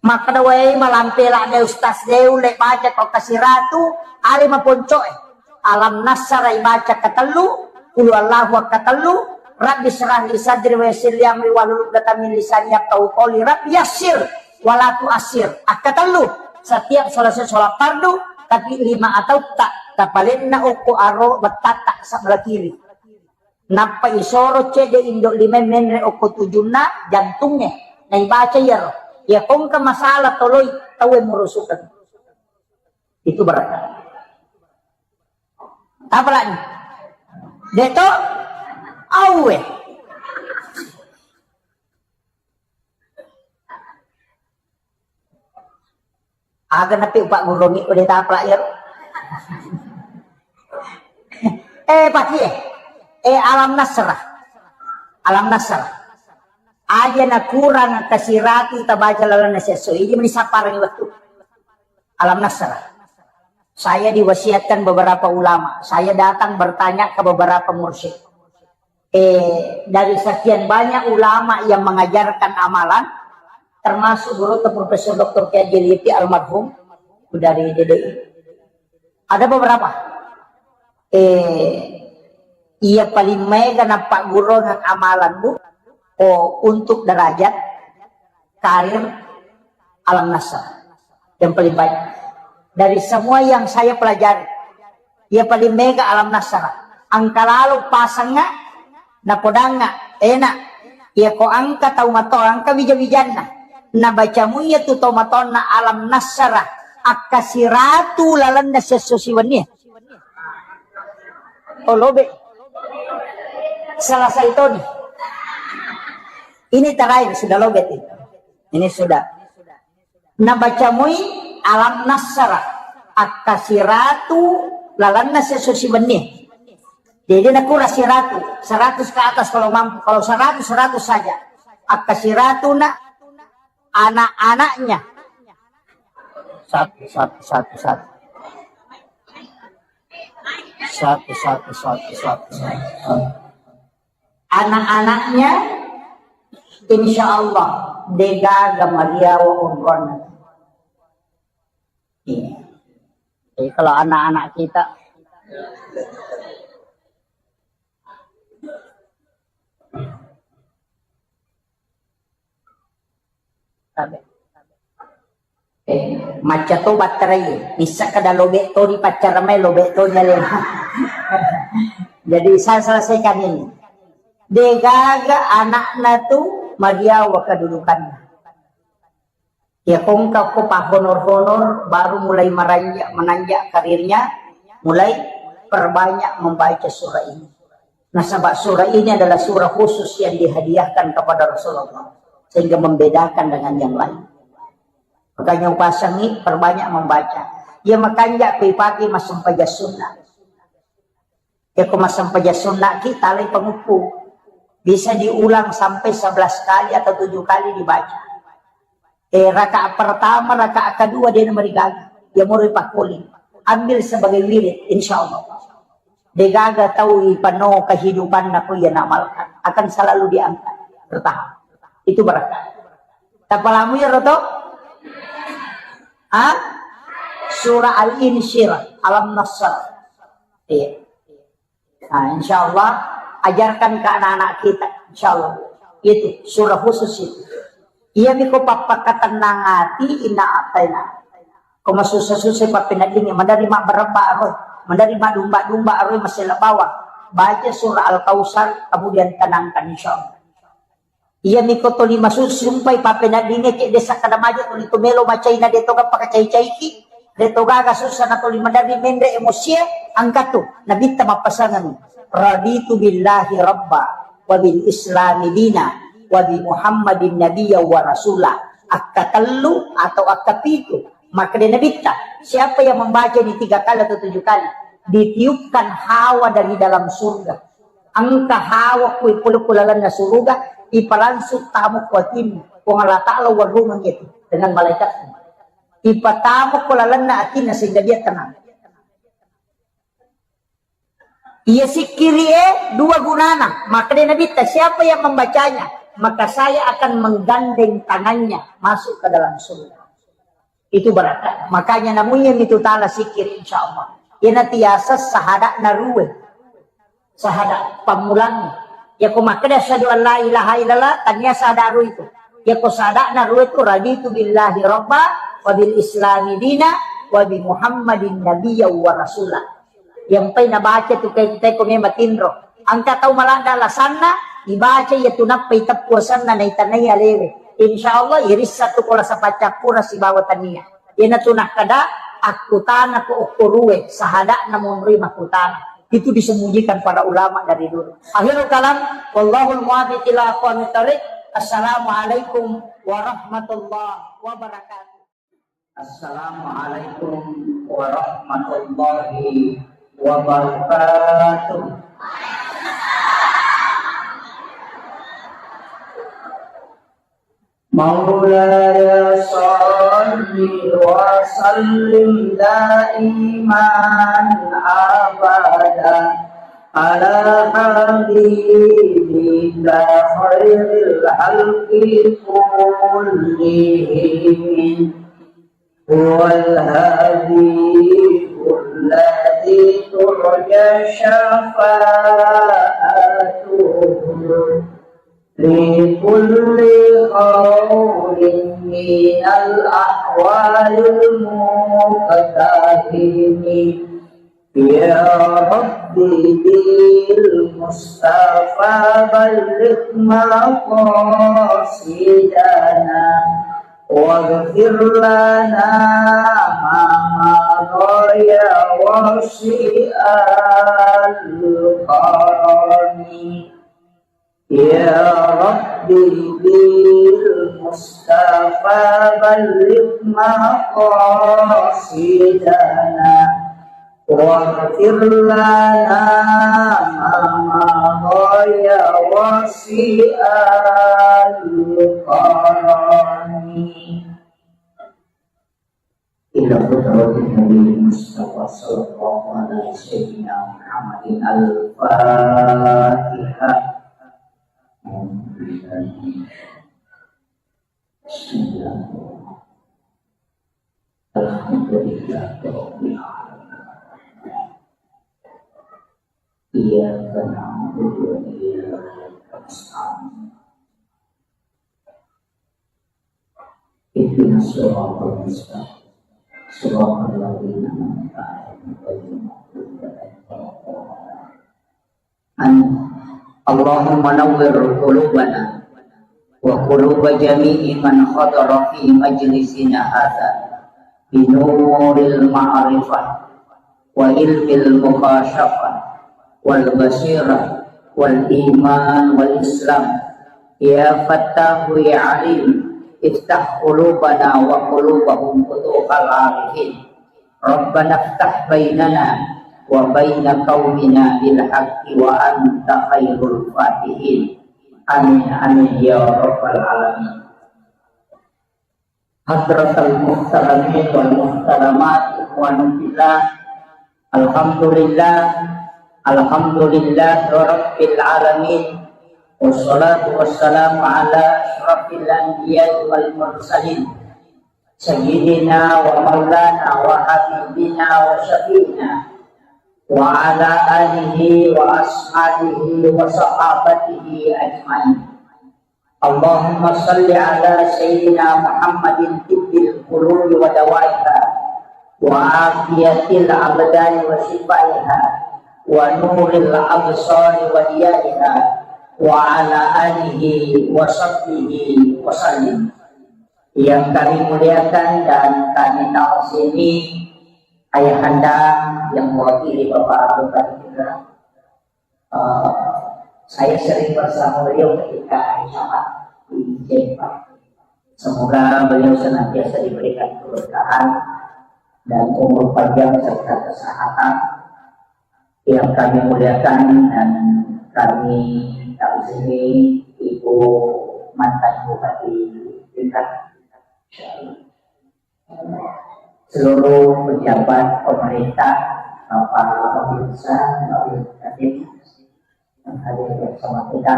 Makkeda, "Wae, malampe ladde Ustaz, de ulle baca ko kasiratu, ale maponcoe." Alam Nasara ibaca katellu, Qul huwallahu katellu, Rabbi syrah li sadri wa yassir li amri wahlul uqdatam min lisani yafqahu qawli, Rabbi yassir wala tuassir. Akkatellu, setiap selesai sholat fardu, tapi lima atautta tapalenna okko aro bettatta sebelah kiri. Nappa isoro cedde indo lima menre okko tujunna jantungnge. Naibaca iyaro. Iya kongka masalah toloi tauwe murusukeng. Itu berarti. Tapalani. Deto? Auwe. Aga napi upaggurongi udah tapalak iyaro. Eh, pasti eh. Eh, Alam Nasrah. Alam Nasrah. Aja na kurang kasiratu tabaca lalang nasesso. Ini meni sapparangi waktu. Alam Nasrah. Saya diwasiatkan beberapa ulama. Saya datang bertanya ke beberapa mursyid. Eh, dari sekian banyak ulama yang mengajarkan amalan, termasuk guru Profesor Doktor Kiai Haji Liti almarhum dari D D I. Ada beberapa. Eh, iya paling mega napaggurungang amalan, Bu, oh, untuk derajat karir Alam Nasrah. Yang paling baik. Dari semua yang saya pelajari, iya paling mega Alam Nasrah. Engka lalo pasengnga, napodangnga, enak. Iya ko engka tau mato, engka wija-wijanna. Nabacamu iya tu tau matonna Alam Nasrah. Akka siratu lalenna sesso siwenni. Oh, lobe. Selesai toni. Ini terakhir, sudah lobe itu. Ini sudah. Nabacamui Alam Nasrah, akka siratu lalanna sesso siwenni. Jadi nakura siratu, seratus ke atas kalau mampu, kalau seratus, seratus saja. Akka siratu na anak-anaknya. Satu, satu, satu, satu. Satu, satu, satu, satu, satu. Anak-anaknya, insya Allah, degaga mariawa umrohna. Iya. Jadi kalau anak-anak kita, Tabe. Eh, macca to batterai, bisa kada lobek to di paccara mai, lobek to nyale. Jadi saya selesaikan ini. Degaga anakna tu madiawa kedudukanna. Ya kongka ko pa honor-honor, baru mulai meranjak, menanjak karirnya, mulai perbanyak membaca surah ini. Nasaba surah ini adalah surah khusus yang dihadiahkan kepada Rasulullah, sehingga membedakan dengan yang lain. Makanya upasangi perbanyak membaca. Ya makanja kui pagi massempajang sunnah. Ya ko massempajang sunnah ki talai pangukku. Bisa diulang sampai sebelas kali atau tujuh kali dibaca. Eh, rakaat pertama, rakaat kedua dia nomor gaga. Ya mau pakkuling. Ambil sebagai wirid, insya Allah. Degaga tau ipano kehidupan aku yang amalkan. Akan selalu diangkat. Bertahan. Itu berkah. Tapalamu ya roto? Ah? Surah Al-Insyirah, Alam Nasr. Iya. Nah, insya Allah ajarkan ke anak-anak kita, insya Allah. Itu surah khusus itu. Iya miko pappakatenang ati inna ataina. Ko masussa-sussa pappeneddingi, menerima beremba aroi, menerima domba-domba aroi masela bawang. Baca surah Al-Kausar, kemudian tenangkan, insya Allah. Iya miko toli masusumpai pappeneddingi, cedde sakkada maja toli tu melo macaina de toga pakacai-caiki, de togaga sussa na toli maderri menre emosie, angkatu nabitta mappasangeng, raditu billahi rabba wa bil islami dina wa bi Muhammadin nabiyya wa rasula. Akkatellu atau akkapitu, makkeda nabitta, siapa yang membaca ini tiga kali atau tujuh kali, ditiupkan hawa dari dalam surga. Engka hawa kui pole ku lalenna suruga, ipalangsung tamu ku atinna. Puang Allah Ta'ala warrungeng itu dengan malaikatnya. Ipatamu ku lalenna atinna sehingga dia tenang. Iya sikkiri e dua gunana. Maka dia Nabi, siapa yang membacanya, maka saya akan menggandeng tangannya masuk ke dalam surga. Itu berkah. Makanya namunya itu ta'ala sikir, insya Allah. Ina tiasa sahada narue. Sahada pammulang. Ya ko makkeda asyhadu an la ilaha illallah, tania sahada ru itu. Ya ko sahada narue itu, raditu billahi rabba wa bil islami dina wa bi Muhammadin nabiyya wa rasula. Yang pai nabaca tu kai, kai ko memang tinro. Engka tau malanda alasanna, ibaca iya tu nappai teppu asenna naitanai alewe. Insya Allah irissa tu kola sapaccappura sibawa tania. Iyana tu nakkada akkutana ko okkorue, sahada'na monroi makkutana. Itu disembunyikan para ulama dari dulu. Akhirul kalam, wallahul muwaffiq ila aqwamit thariq. Assalamualaikum warahmatullahi wabarakatuh. Assalamualaikum warahmatullahi wabarakatuh. مولاي صل وسلم دائما أبدا على حبيبك خير الخلق كلهم. هو الحبيب الذي ترجى شفاعته في كل هول من الأهوال مقتحم. يا رب بالمصطفى بلغ مقاصدنا، واغفر لنا ما مضى يا واسع الكرم. يا رب بالمصطفى بلغ مقاصدنا، واغفر لنا ما مضى يا واسع الكرم. إلى حضرة النبي المصطفى صلى الله على سيدنا محمد. الفاتحة. بسم الله. الحمد لله رب العالمين. إياك نعبد وإياك نستعين. اهدنا الصراط المستقيم. صراط الذين أنعمت عليهم غير المغضوب عليهم ولا الضالين. آمين. اللهم نور قلوبنا وقلوب جميع من حضر في مجلسنا هذا بنور المعرفة وعلم المكاشفة والبصيرة والإيمان والإسلام. يا فتاح يا عليم، افتح قلوبنا وقلوبهم فتوح العارفين. ربنا افتح بيننا وبين قومنا بالحق وأنت خير الفاتحين. آمين، آمين يا رب العالمين. حضرة المحترمين والمحترمات، إخواني في الله، الحمد لله، الحمد لله رب العالمين، والصلاة والسلام على أشرف الأنبياء والمرسلين، سيدنا ومولانا وحبيبنا وشفيعنا وعلى آله وأصحابه وصحابته أجمعين. اللهم صل على سيدنا محمد طب القلوب ودوائها وعافية الأبدان وشفائها ونور الأبصار وضيائها وعلى آله وصحبه وسلم. Yang kami muliakan dan kami ta'zimi, Ayahanda yang mewakili Bapak Bupati Tangerang, eh, saya sering bersama beliau ketika hari Jumat di Jempa. Semoga beliau senantiasa diberikan keberkahan dan umur panjang serta kesehatan. Yang kami muliakan dan kami ta'zimi Ibu mantan Bupati Tangerang, seluruh pejabat pemerintah, Bapak Pemirsa, Bapak Kadin yang hadir bersama kita,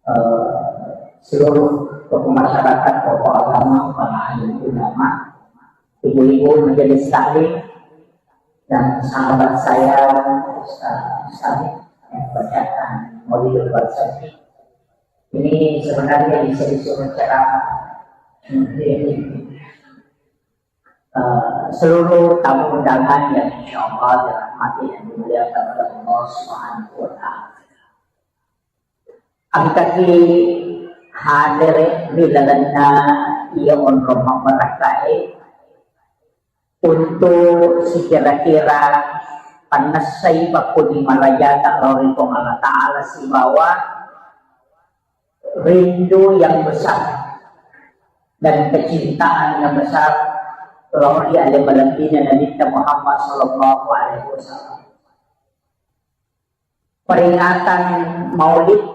eh, seluruh tokoh masyarakat, tokoh agama, para alim ulama, ibu-ibu majelis taklim, dan sahabat saya, Ustaz Mustahik, yang bacakan Maulidul Barzakh. Ini sebenarnya bisa disuruh ceramah. Eh, seluruh tamu undangan yang insya Allah dirahmati dan dimuliakan oleh Allah Subhanahu wa Ta'ala. Engkaki hadir ri lalenna iya onrong mabbarakkae untuk sekira-kira pannessai pakkuni marajata lao ri Puang Allah Ta'ala sibawa rindu yang besar dan kecintaan yang besar lao ri ale malebbina Nabitta Muhammad sallallahu alaihi wasallam. Peringatan Maulid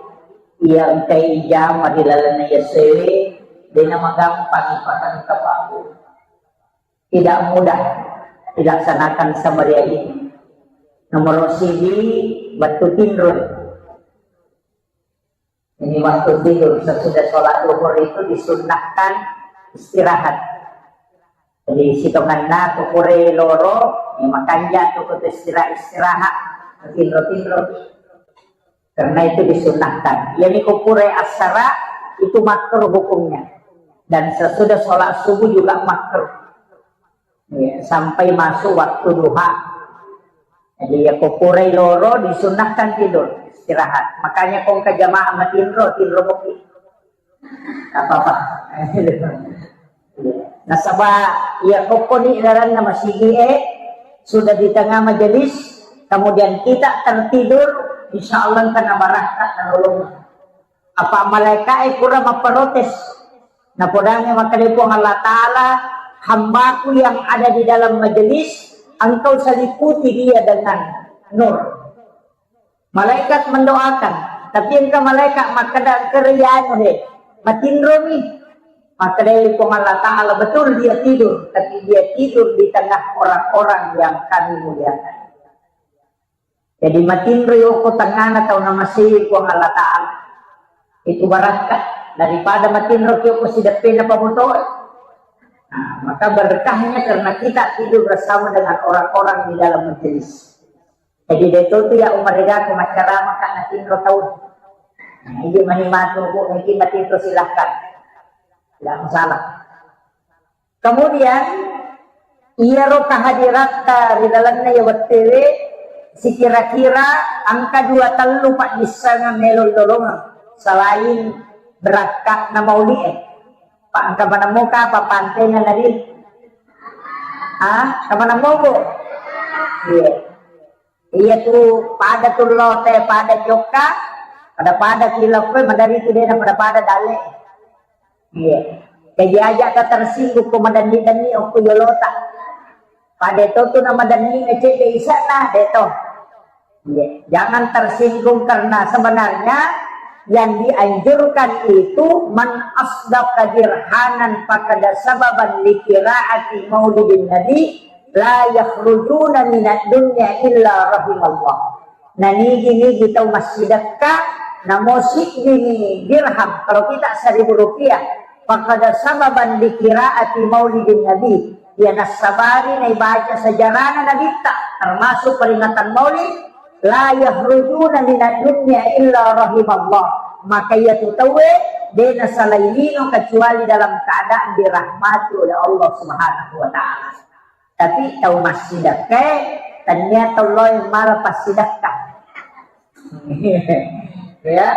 yang engka ijama ri lalenna yasewe, dena magampang ipatengka paku. Tidak mudah dilaksanakan semeriah ini. Nomor siji, waktu tinro. Ini waktu tidur, sesudah sholat duhur itu disunnahkan istirahat. Jadi, sitonganna ko pura loro, ya, makanja tu ko istirahat, istirahat, tinro-tinro. Karena itu disunnahkan. Yani ko pura asara, itu makruh hukumnya. Dan sesudah sholat subuh juga makruh. Ya, sampai masuk waktu duha. Jadi, ya, ko pura loro disunnahkan tidur, istirahat. Makanya ko engka jamaah matinro, tinro kopi. Apa-apa. Nasaba, ya, ko koni laranna masigi e, sudah di tengah majelis, kemudian kita tertidur, insya Allah kena barakka nalolong. Apa malaika e pura maprotes. Napodangi makkeda Puang Allah Ta'ala, hambaku yang ada di dalam majelis, engkau seliputi dia dengan nur. Malaikat mendoakan, tapi engka malaikat makkeda, engka rianu he, matinromi. Makkeda Puang Allah Ta'ala, betul dia tidur, tapi dia tidur di tengah orang-orang yang kami muliakan. Jadi matinro yoko tengana tau namasewi Puang Allah Ta'ala. Itu barakka daripada matinro yoko sideppena pamotoe. Nah, maka berkahnya karena kita tidur bersama dengan orang-orang di dalam majelis. Jadi, de' tu ya umarigaku maccarama ka natinro tau. Nah, ini mani matu, Bu, mungkin matinro, silahkan. Tidak masalah. Kemudian, iyaro kehadiratta ri lalenna iya wettuwe, sikira-kira engka dua tellu paddissengeng melo lolongeng selain berakka'na mauli'e. Pak, engka maneng moka apa pantena nari? Ah, engka maneng mobo? Iya. Iya tu, pada tu lote, pada jokka, pada-pada kilokko, madari tu dena pada-pada dale. Iya. Jadi aja ka tersinggung ko madanni-danni okko yolota. Pada to tu na madanni ngecek de isana, de to. Iya. Jangan tersinggung karena sebenarnya yang dianjurkan itu man asdaqa dirhanan fakada sababan likiraati maulidin nabi la yakhrujuna minad dunya illa rahimallah. Nanigi-nigi tau massidekka, namo siddini dirham, kalau kita seribu rupiah, fakada sababan likiraati maulidin nabi, ya nassabari naibaca sejarahna nabitta, termasuk peringatan maulid, la yakhrujuna minad dunya illa rahimallah. Maka iya tu tauwe de nasalai lino kecuali dalam keadaan dirahmati oleh Allah Subhanahu wa Ta'ala. Tapi tau massidekkae, tania tau loe mala passidekka. Ya.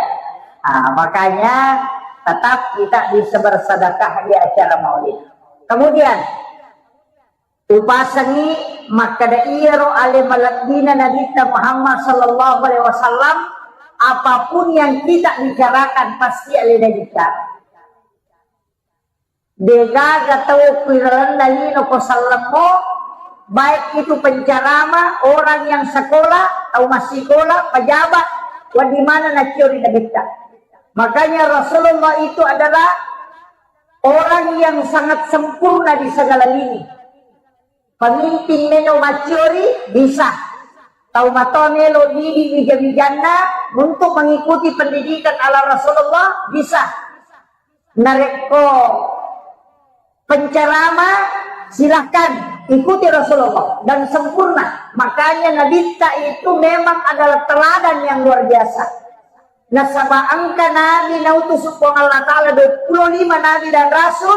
Ah, makanya tetap kita bisa bersedekah di acara maulid. Kemudian, upasangi makkeda iyaro ale malebbina Nabitta Muhammad sallallahu alaihi wasallam, apapun yang kita bicarakan pasti alena bicara. Degaga tau ku ilalenna lino ko sallemmo, baik itu penceramah, orang yang sekolah, tau massikola, pejabat, wedding maneng naccio ri Nabitta. Makanya Rasulullah itu adalah orang yang sangat sempurna di segala lini. Pemimpin melo macciori bisa. Tau matoa melo didik wija-wijanna untuk mengikuti pendidikan ala Rasulullah bisa. Narekko penceramah, silahkan ikuti Rasulullah dan sempurna. Makanya Nabitta itu memang adalah teladan yang luar biasa. Nasaba engka nabi nautus Puang Allah Ta'ala dua puluh lima nabi dan rasul,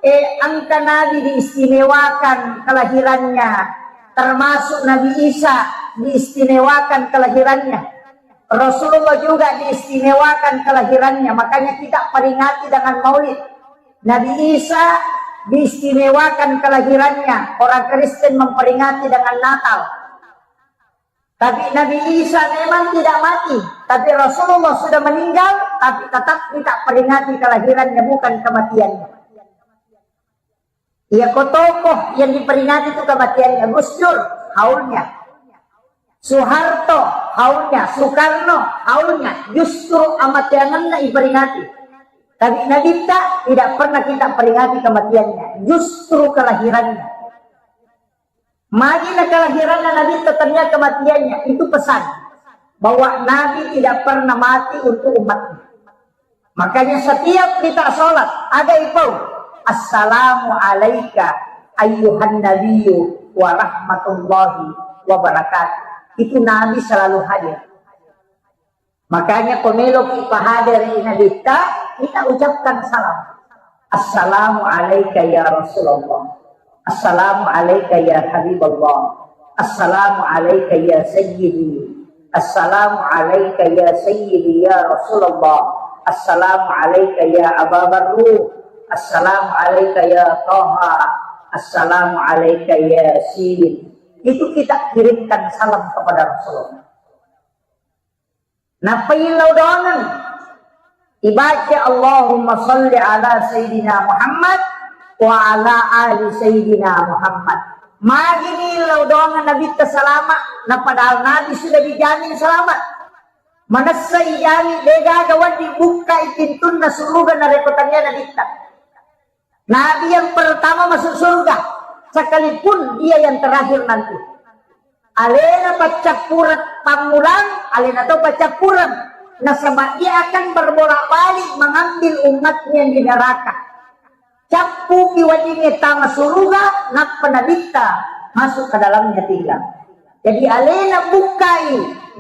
eh, engka nabi diistimewakan kelahirannya, termasuk Nabi Isa diistimewakan kelahirannya. Rasulullah juga diistimewakan kelahirannya, makanya kita peringati dengan maulid. Nabi Isa diistimewakan kelahirannya, orang Kristen memperingati dengan Natal. Tapi Nabi Isa memang tidak mati, tapi Rasulullah sudah meninggal, tapi tetap kita peringati kelahirannya, bukan kematiannya. Iya, ko tokoh yang diperingati itu kematiannya, Gus Dur, haulnya. Soeharto, haulnya. Soekarno, haulnya. Justru amateangenna iperingati. Tapi Nabitta tidak pernah kita peringati kematiannya, justru kelahirannya. Magi na kelahiranna Nabitta tania kematiannya, itu pesan bahwa Nabi tidak pernah mati untuk umatnya. Makanya setiap kita sholat, ada ipau, "Assalamu alaika ayyuhan nabiyyu wa rahmatullahi wa barakatuh." Itu Nabi selalu hadir. Makanya ko meloki pahadere Nabitta, kita ucapkan salam. "Assalamu alaika ya Rasulullah. Assalamu alaika ya Habiballah. Assalamu alaika ya Sayyidi. Assalamu alaika ya Sayyidi ya Rasulullah. Assalamu alaika ya Aba Barru. Assalamu alaika ya Taha. Assalamu alaika ya Yasin." Itu kita kirimkan salam kepada Rasulullah. Nappa illau doangeng. Ibaca, "Allahumma salli ala Sayyidina Muhammad wa ala ali Sayyidina Muhammad." Magini illau doangeng Nabitta salama, na padahal Nabi sudah dijamin selamat. Manessa ijami, degaga wedding bukkai pintunna suruga narekko tania Nabitta. Nabi yang pertama masuk surga, sekalipun dia yang terakhir nanti. Alena paccappureng pammulang, alena to paccappureng. Nasaba dia akan berbolak-balik mengambil umatnya di neraka. Cappuki weddingnge tama suruga, nappa Nabitta masuk ke dalamnya tinggal. Jadi alena bukkai,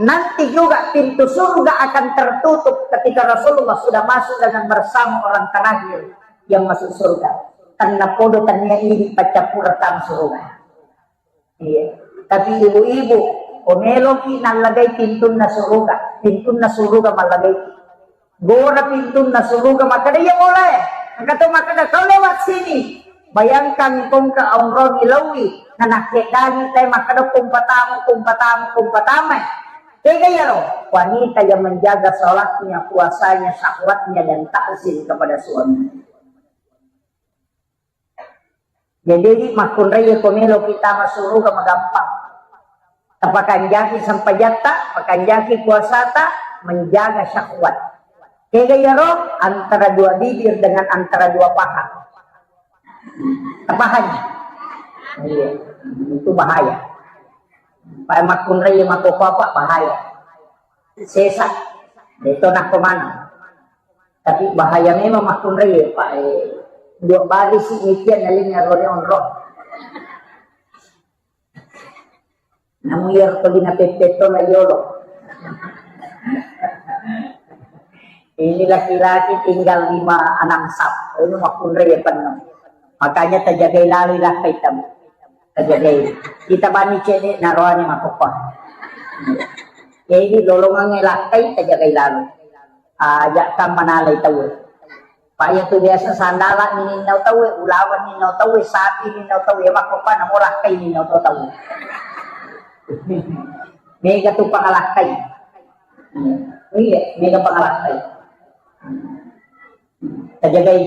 nanti juga pintu surga akan tertutup ketika Rasulullah sudah masuk dengan bersama orang terakhir yang masuk surga. tennapodo tennia idi paccappureng tama suruga. Iya. Tapi ibu-ibu, ko meloki nallagai pintunna suruga, pintunna suruga mallagaiki. Gora pintunna suruga makkeda, "Iya bola e." Engka to makkeda, "Kau lewat sini." Bayangkan kongka onrong ilaui, nanakkedani tai makkeda, "Kumpatamu, kumpatamu, kumpatama." Tega iyaro? Wanita yang menjaga sholatnya, puasanya, syahwatnya, dan takzim kepada suami. Jadi, makkunrai ko melo kita masuruga magampang. Tapakanjaki sempajatta, pakanjaki puasata, menjaga syahwat. Tega iyaro? Antara dua bibir dengan antara dua paha. Tapahang? Iya. Itu bahaya. Pak makkunrai mako apa bahaya. Sesa. Itu nak kemana? Tapi bahaya memang makkunrai, Pak. Eh, dua bali sih mikian nalinga rone onro. Namu iyaro tuli napeppeto la yolo. Ini laki-laki tinggal lima, enam sap. Ini makkunrai ya penuh. Makanya tajagai lalu ilakkai tamu. Tajagai. Kita bani cedek naroani makokon. Jadi lolongan lakkai tajagai lalu. Aja kam manalai tau. Pak, iya tu biasa sandala ninnau tau, ulawan ninnau tau, sapi ninnau tau, ya makko pa namo lakkai ninnau tau. Mega tu pangalakkai. Iya, mega pangalakkai. Tajagai.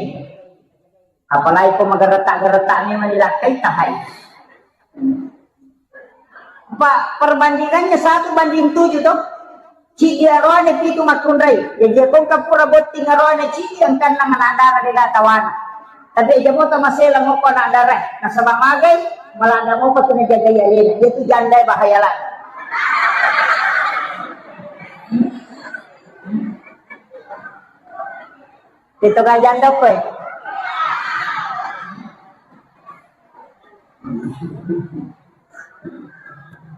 Apalagi ko mageretak-geretak ni mani lakkai tahai. Pak, perbandingannya satu banding tujuh toh. Cidi aroane pitu makkunrai. Jadi kongka pura botting aroane cidi engkanna manadara dega tawana. Tapi aja moto masela moko anak dara. Nasaba magai, malada moko tu najagai alena. Dia tu janda bahaya lah. Itu gak janda apa?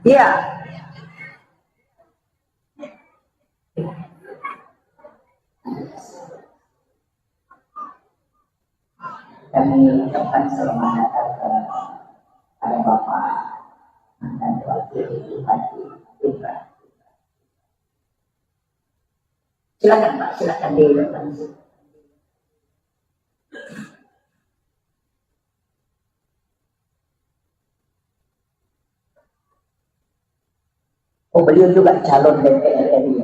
Iya. Kami ucapkan selamat datang kepada Bapak mantan Wakil Bupati Pinrang. Silakan, Pak, silakan di depan. Oh, beliau juga calon D P R RI.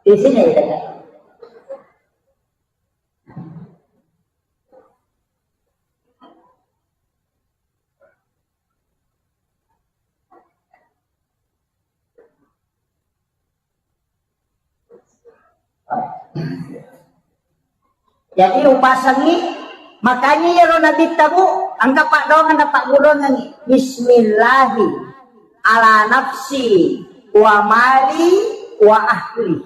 Di sini ya, Kak? Jadi upasengngi, makanya iyaro Nabitta, Bu, engka paddoangeng napaggurungengngi. Bismillahi ala nafsi wa mali wa ahli.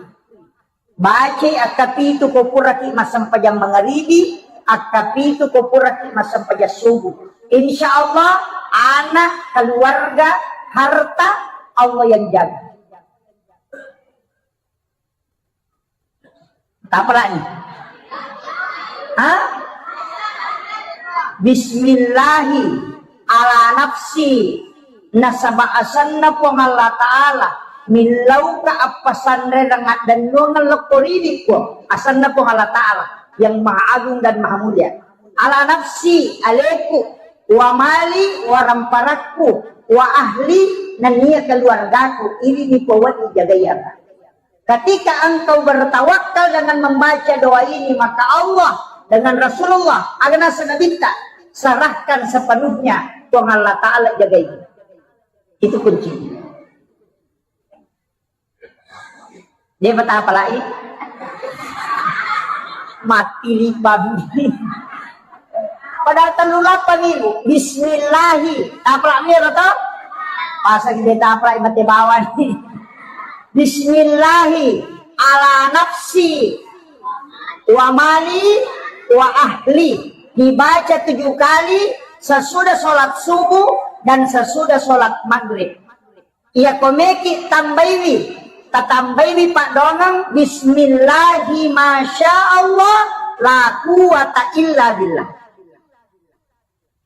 Bacai akkapitu ko puraki massempajang mangaribi, akkapitu ko puraki massempajang subuh. Insya Allah, anak, keluarga, harta, Allah yang jaga. Tapalani. Ha? Bismillahi ala nafsi, nasaba asenna Puang Allah Ta'ala, millauka appasanrereng addennuangeng lokko ridi, Puang. Asenna Puang Allah Ta'ala yang Maha Agung dan Maha Mulia. Ala nafsi, aleku, wa mali, wa ramparakku, wa ahli, nennia keluargaku, ini ni Puang wedding jagai. Ketika engkau bertawakal dengan membaca doa ini, maka Allah dengan Rasulullah, aga naseng Nabitta, serahkan sepenuhnya, Tuhan Allah Ta'ala jagai. Itu kuncinya. Dia betapa lagi? Mati libang. Padahal tellu lapang ibu. Bismillahi. Taplak miro to? Pasang dia taplak mate bawang. Bismillahi ala nafsi wa mali wa ahli. Dibaca tujuh kali sesudah sholat subuh dan sesudah sholat maghrib. Iya komeki tambaiwi, tatambaiwi paddoangeng bismillahi masya Allah La quwwata illa billah.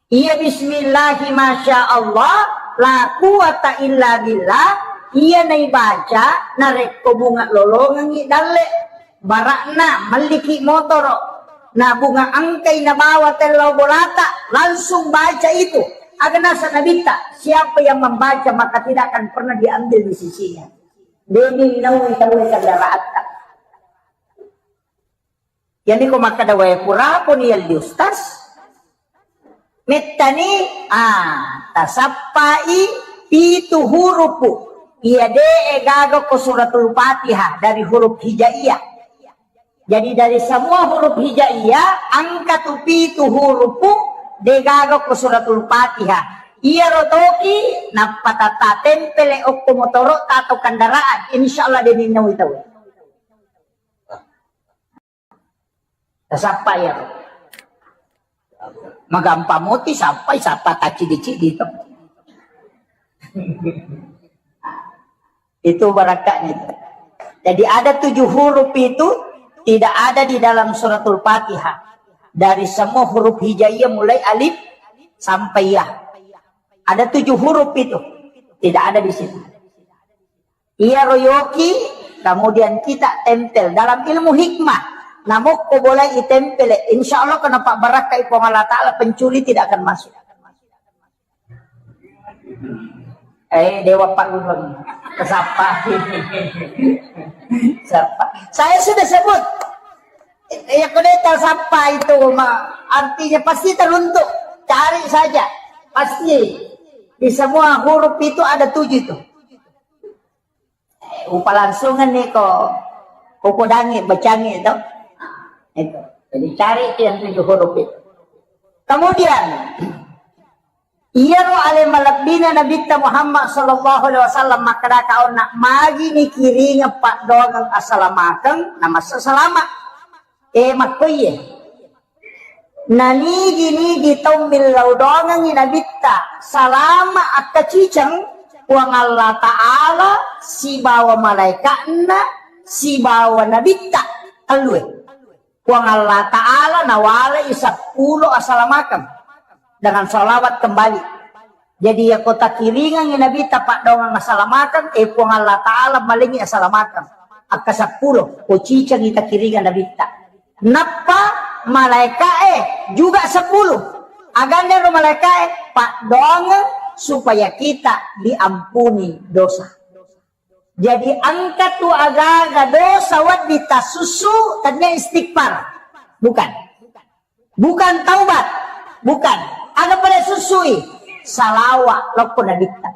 Iya bismillahi masya Allah, la quwwata illa billah, iya naibaca narekko bunga lolongengngi dalle, barakna melliki motoro, na bunga engkai nabawa tellau bolata, langsung baca itu. Aga nasa nabitta, siapa yang membaca maka tidak akan pernah diambil di sisinya. Demi nawi tahu kendaraatta. Yani ko makkeda wae puraponi yalli ustaz. Mettani, ah, tasappai pitu hurupu. Iya de'e gaga ko suratul Fatihah dari huruf hijaiyah. Jadi dari semua huruf hijaiyah, angka tu pitu hurupu degaga ko suratul Fatihah. Iya rotoki, nappa tata tempele okko motoro atau kendaraan. Insya Allah demi nawi tahu. Tasappa iyaro. Magampang moti sappai, sappa taccidi-cidi to. Itu barakatnya itu. Jadi ada tujuh huruf itu tidak ada di dalam suratul Fatihah. Dari semua huruf hijaiyah mulai alif sampai ya. Ada tujuh huruf itu tidak ada di situ. Iyaro yoki, kemudian kita tempel. Dalam ilmu hikmah, namokko boleh itempel, insya Allah kenapa barakkai Puang Allah Ta'ala, pencuri tidak akan masuk. Eh, Dewa Pak Gubernur, kesapa. Sapa. Saya sudah sebut. Ya, kudeta sapa itu, ma, artinya pasti teruntuk. Cari saja. Pasti. Di semua huruf itu ada tujuh itu. Upalangsungan ni ko, ko kodangi, bacangi to. Itu. Jadi cari yang tujuh huruf itu. Kemudian, iyaro ale malebbina Nabitta Muhammad sallallahu alaihi wasallam makkeda kaonna, magi nikiringeng paddoangeng asalamakeng, namassa salama. Eh, makkoiye. Nanigi-nigi tau millau doangengngi Nabitta, salama akkaciceng, Puang Allah Ta'ala sibawa malaika'na sibawa Nabitta, tellue. Puang Allah Ta'ala nawalai seppulo asalamakeng dengan salawat kembali. Jadi, yako takiringengngi Nabitta paddoangeng asalamakeng, eh, Puang Allah Ta'ala malengngi asalamakeng. Akka seppulo, ko cicengngi takiringeng Nabitta. Nappa malaika'e juga sepuluh. Agannaro malaika'e paddoangeng supaya kita diampuni dosa. Jadi engka tu agaga dosa wedding tasussu, tennia istighfar. Bukan. Bukan taubat. Bukan. Aga pada susui? Salawa lokko Nabitta.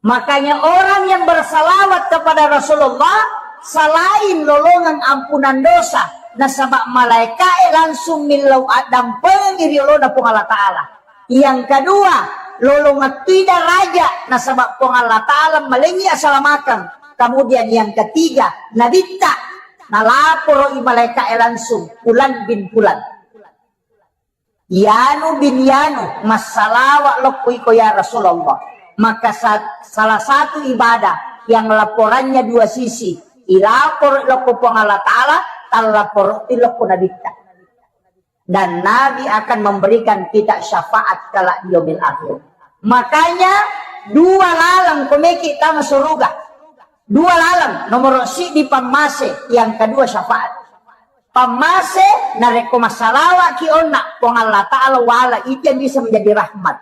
Makanya orang yang bersalawat kepada Rasulullah selain lolongan ampunan dosa, nasaba malaika'e langsung millau addampengi ri olona Puang Allah Ta'ala. Yang kedua, lolongettui daraja nasaba Puang Allah Ta'ala malengngi asalamakeng. Kemudian yang ketiga, Nabitta nalaporo i malaika'e langsung, Fulan bin Fulan. Yanu bin Yanu, massalawa lokko iko ya Rasulullah. Maka sa-, salah satu ibadah yang laporannya dua sisi, ilaporo lokko Puang Allah Ta'ala, tallaporo lokko Nabitta. Dan Nabi akan memberikan kita syafaat kelak di yaumil akhir. Makanya dua laleng komeki tama suruga. Dua laleng, nomor sidi pammase, yang kedua syafaat. Pammase, narekko massalawaki onna, Puang Allah Ta'ala wala ijang bisa menjadi rahmat.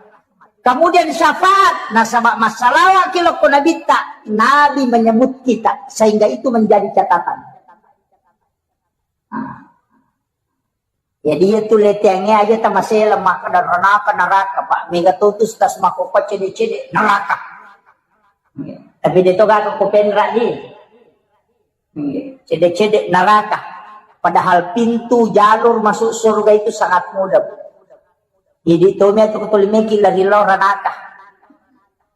Kemudian syafaat, nasaba massalawaki lokko Nabitta, Nabi menyebut kita, sehingga itu menjadi catatan. Nah. Jadi iya tu leteangnge aja tamasela makkeda ranaka naraka, Pak. Mega totus tas makkokko cede-cede naraka. Tapi de to gaga ko penra di. Cede-cede naraka. Padahal pintu jalur masuk surga itu sangat mudah, Bu. Jadi tomi atau ketulimeki lari lao ranaka.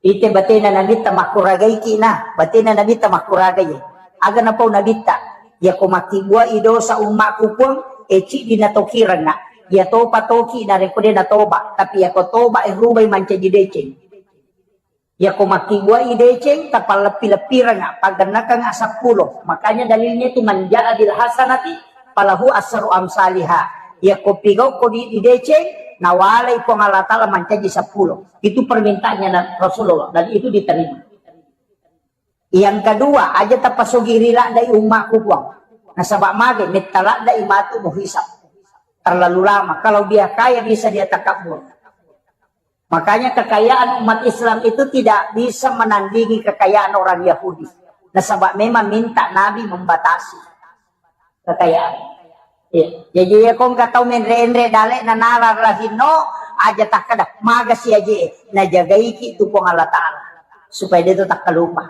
Ite batena Nabitta makkuragaiki na, batena Nabitta makkuragai. Aga napau Nabitta, yako makkibbuai dosa ummakku Puang, e ciddi natokirengnga. Iya topa toki narekko de natoba, tapi yako toba e rubai mancaji deceng. Yako makkibbuai deceng, tapalleppi-leppirengnga, paggennakengnga seppulo. Makanya dalilnya itu man ja'a bil hasanati falahu asru amsaliha. Yakko pigau ko di, dideceng, nawalai Puang Allah Ta'ala mancaji seppulo. Itu permintaannya Na-, Rasulullah, dan itu diterima. Yang kedua, aja tapasogiri laddai ummaku, Puang. Nasaba mage, metta laddai matu muhisab. Terlalu lama. Kalau dia kaya, bisa dia takabur. Makanya kekayaan umat Islam itu tidak bisa menandingi kekayaan orang Yahudi. Nasaba memang minta Nabi membatasi kekayaan. Iya. Jadi ya kong katau menre-enre dale na nalar lahinno aja takkada magasi aje najagaiki tu Puang Allah Ta'ala supaya dia tu takkalupa.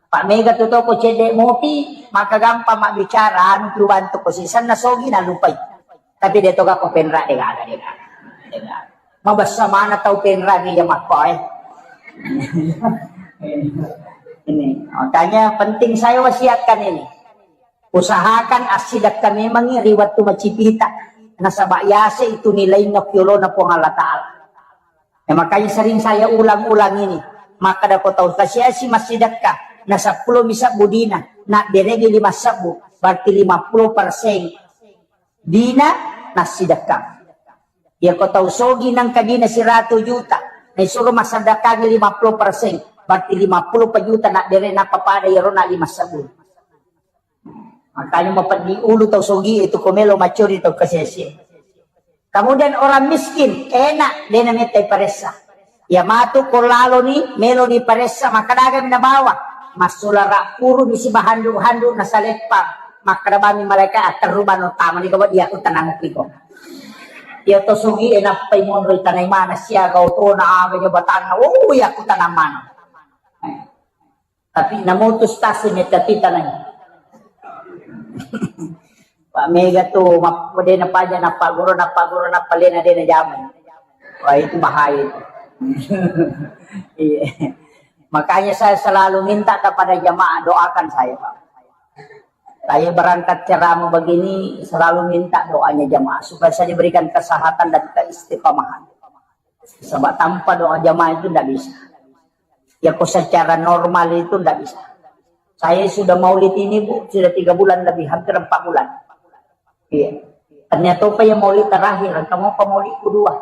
Pak mega tu toko cedde mopi maka gampang mak bicara anu tu bantu ko sisenna sogi na lupai. Tapi dia toga ko penra de gaga de gaga. De gaga. Mabessa mana tau penra ni ya makko eh. Ini makanya penting saya wasiatkan ini. Usahakan assidekka memangngi ri wettu macipita. Nasaba yase itu nilainna piolona Puang Allah Ta'ala. Ya, makanya sering saya ulang-ulang ini. Makkada ko tau kasiasi massidekka, na seppulo mi sebbu dina, na beregi lima sebbu, berarti lima puluh persen dina nassidekka. Ya ko tau sogi nangka dina siratu juta, na isuro massedekkangi lima puluh persen, berarti lima puluh juta na bere nappa pada iyaro na lima sebbu. Makanya mapeddi ulu tau sogi itu ko melo macuri tau kasese. Kemudian orang miskin, enak dena metta paressa. Ya matu ko lalo ni, melo ni paressa, maka daga mina bawa. Masula rapuru misi bahandu-handu na saleppa. Maka dabami malaikat aterru bano tama ni kau dia aku tenang piko. Ya to sogi enak pai monro tanai mana siaga otona aga jabatanna. Oh ya aku tenang mana. Tapi namutus tasi metta pitanai. Pak mega tu map-, dena paja nappa guru, nappa guru, nappa lena dena jamu. Wah, itu bahaya itu. Iya. Makanya saya selalu minta kepada jamaah doakan saya, Pak. Saya berangkat ceramah begini selalu minta doanya jamaah supaya saya diberikan kesehatan dan keistiqomahan. Sebab tanpa doa jamaah itu ndak bisa. Ya kok secara normal itu ndak bisa. Saya sudah maulid ini, Bu, sudah tiga bulan lebih, hampir empat bulan. Iya. Ternyata apa yang maulid terakhir, kamu apa maulid kedua?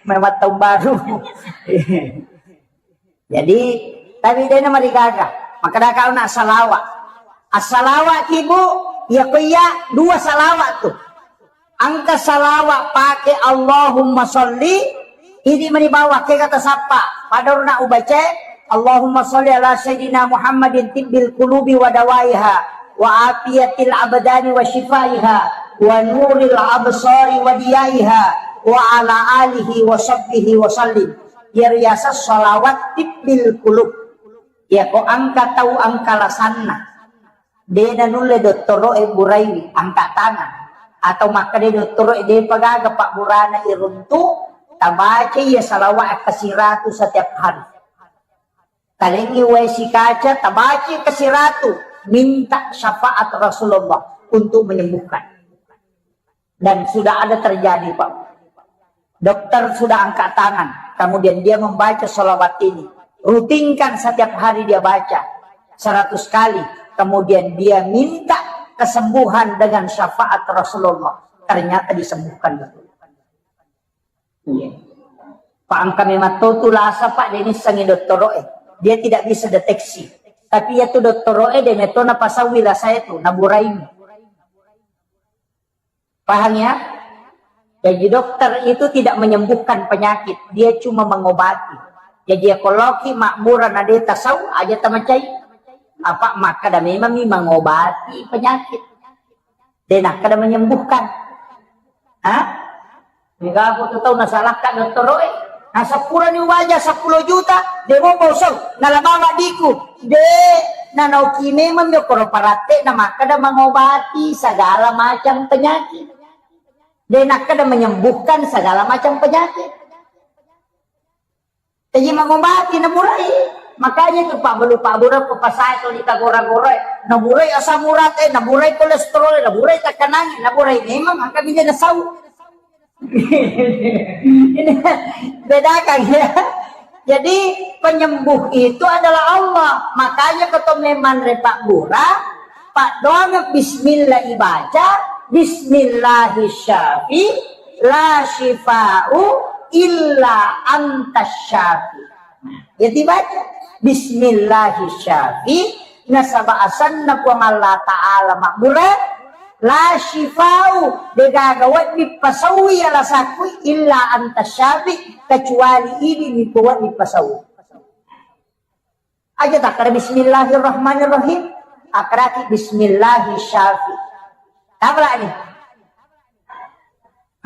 Memang tahun baru. Jadi, tapi dia nama digaga. Maka dah kau nak salawat. Assalawat ibu, ya kau iya dua salawat tuh. Engka salawat pake Allahumma sholli, idi mani bawah ke kata sapa. Pada urna ubaca, Allahumma sholli ala sayyidina Muhammadin tibbil qulubi wa dawaiha, wa afiyatil abdani wa shifaiha, wa nuril absari wa diyaiha, wa ala alihi wa sahbihi wa sallim. Iya riaseng salawat tibbil qulub. Iya ko engka tau engka lasanna. De nanulle dottoro'e buraiwi, angka tangan. Atau makkeda dottoro'e depa gaga pabburana iruntu, tabaca iya salawat kasiratu setiap hari. Talengi wae sikaca, tabaca kasiratu, minta syafaat Rasulullah untuk menyembuhkan. Dan sudah ada terjadi, Pak. Dokter sudah angkat tangan, kemudian dia membaca salawat ini. Rutinkan setiap hari dia baca seratus kali, kemudian dia minta kesembuhan dengan syafaat Rasulullah. Ternyata disembuhkan betul. Iya. Pak angka memang to tu lasa, Pak, de nissengi dottoro'e. Dia tidak bisa deteksi. Tapi ya tu dottoro'e de metona pasawi lasa itu, naburaimi. Paham ya? Jadi dokter itu tidak menyembuhkan penyakit, dia cuma mengobati. Jadi ya kalau ki makmura na de tasau aja tamacai. Apa makkeda memang mi mengobati penyakit. De nakkeda menyembuhkan. Hah? Mega aku tu tau nasalahkan dottoro'e. Nah, seppulo ni waja seppulo juta, de mo bosong, nalabawa diku. De, nanoki memang mi koro paratte na makkeda mengobati segala macam penyakit. De nakkeda menyembuhkan segala macam penyakit. Jadi mengobati naburai. Makanya tu pabulu pabura ko pasai to di tagora-gora. Naburai asam urat, eh, naburai kolesterol, naburai tekanangi, naburai memang angka bija nasau. Ini bedakan ya. Jadi penyembuh itu adalah Allah. Makanya keto memang repak bura, Doang bismillah ibaca, bismillahi syafi, la syifa'u illa anta syafi. Ya dibaca, bismillahi syafi, nasaba asanna Puang Allah Ta'ala mabbura, la syifa'u, degaga wedding pasaui alasakku, illa anta syafi, kecuali idi mi wedding pasaui. Aja takkada bismillahirrahmanirrahim, akkadaki bismillahi syafi. Apa ni?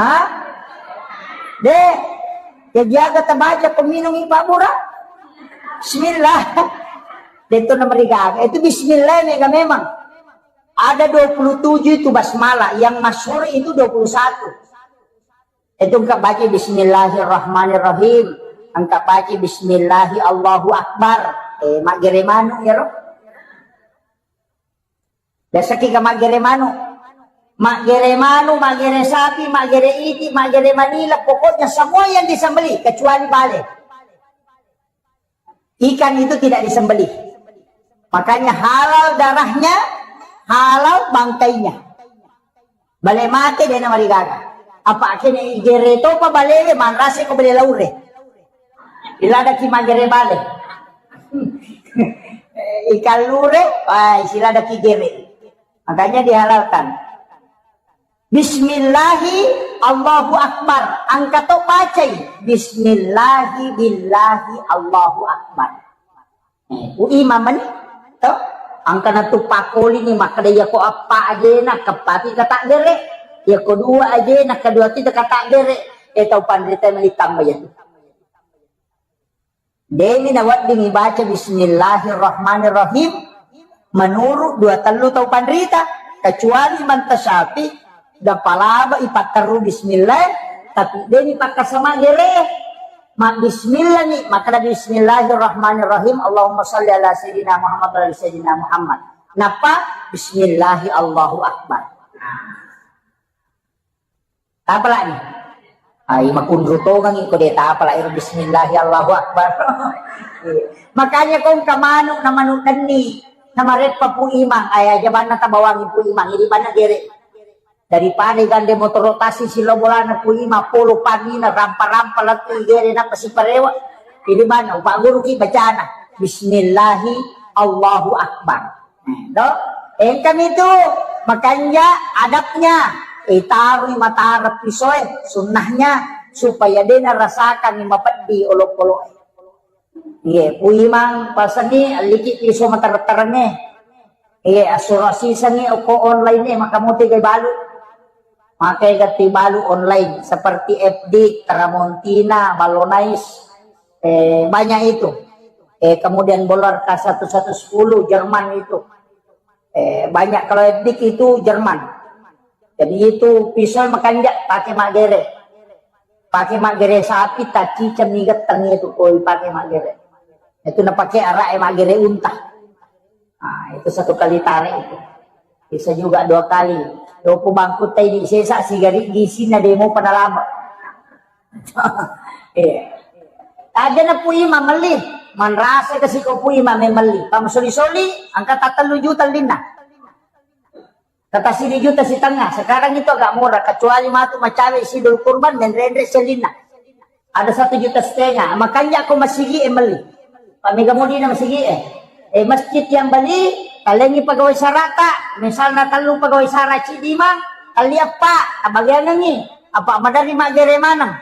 Ha? De, ya jaga tabaca peminum ipa bura. Bismillah. Itu namarigaga. Itu bismillah mega memang. Ada dua puluh tujuh itu basmalah, yang masyhur itu dua puluh satu. Itu engka baca bismillahirrahmanirrahim, engka baca bismillahi Allahu Akbar. Eh, maggere manu ya ro. Biasa kita maggere manu. Maggere manu, maggere sapi, maggere iti, maggere manila, pokoknya semua yang disembelih kecuali bale. Ikan itu tidak disembelih. Makanya halal darahnya, halal bangkainya. Bale mate de namarigaga. Apa kene igere topa balewe manrase ko bale laure. Iladaki magere bale. Ikan lure, ah, siladaki gere. Makanya dihalalkan. Bismillahi Allahu Akbar. Engka to bacai. Bismillahi billahi Allahu Akbar. Eh, ku imam mani, to? Engka na tu pakoli ni makkeda, iya ko eppa ajena keppati kata gere. Iya ko dua ajena kedua ti kata gere. Eh, tau panrita meli tambah ya. Demi nawedding ibaca bismillahirrahmanirrahim menurut dua tellu tau panrita, kecuali manta syafi dan palaba ipatteru bismillah, tapi demi pakkasama gere. Ma bismillah ni, makkeda bismillahirrahmanirrahim, Allahumma salli ala sayyidina Muhammad wa ala sayyidina Muhammad. Napa? Bismillahi Allahu Akbar. Tapalani. Ai makunru tongangi ko de tapala ero bismillahi Allahu Akbar. Makanya kong ka manu na manu denni na mareppa pu imang, ai aja banna tabawangi pu imang, ini banna gere. Daripada gande motoro tasi silo bolana pu imang polo pangina rampa-rampa lettu gere napa siparewa. Ini banna upaguru ki bacana bismillahi Allahu Akbar. Do, engkami tu makanja adabnya. Eh, tarui matara pisoe sunnahnya supaya dena rasakan mapeddi olok-olok. Iye, puimang pasengi alliki piso matara-tarange. Iye, asuro sisengi oko online e maka muti gai balu. Makai gatti balu online seperti F D, Tramontina, Balonais, eh, banyak itu. Eh, kemudian Bolarka satu satu sepuluh Jerman itu. Eh, banyak kalau F D itu Jerman. Jadi itu pisau makanja pakai magere. Pakai magere sapi, tacica migetteng itu koi pakai magere. Itu na pakai arak magere unta. Nah, itu satu kali tarik itu. Bisa juga dua kali. Dopo bangkutta ini sesa sigari gisina demo panalama. Eh. Aja na puima melli, manrasa ke siko puima melli. Pama soli-soli, angka tatellu juta linna. Kata sidi juta setengah. Sekarang itu agak murah, kecuali matu macawe sidul kurban menrenre selina. Ada satu juta setengah. Makanya aku masigi e melli. Pak Mega Mudi na masigi e. Eh, masjid yang beli, talengi pegawai sarata. Misalnya tellu pegawai sara cidima, kali apa? Abagiangengi. Apa madari magere maneng.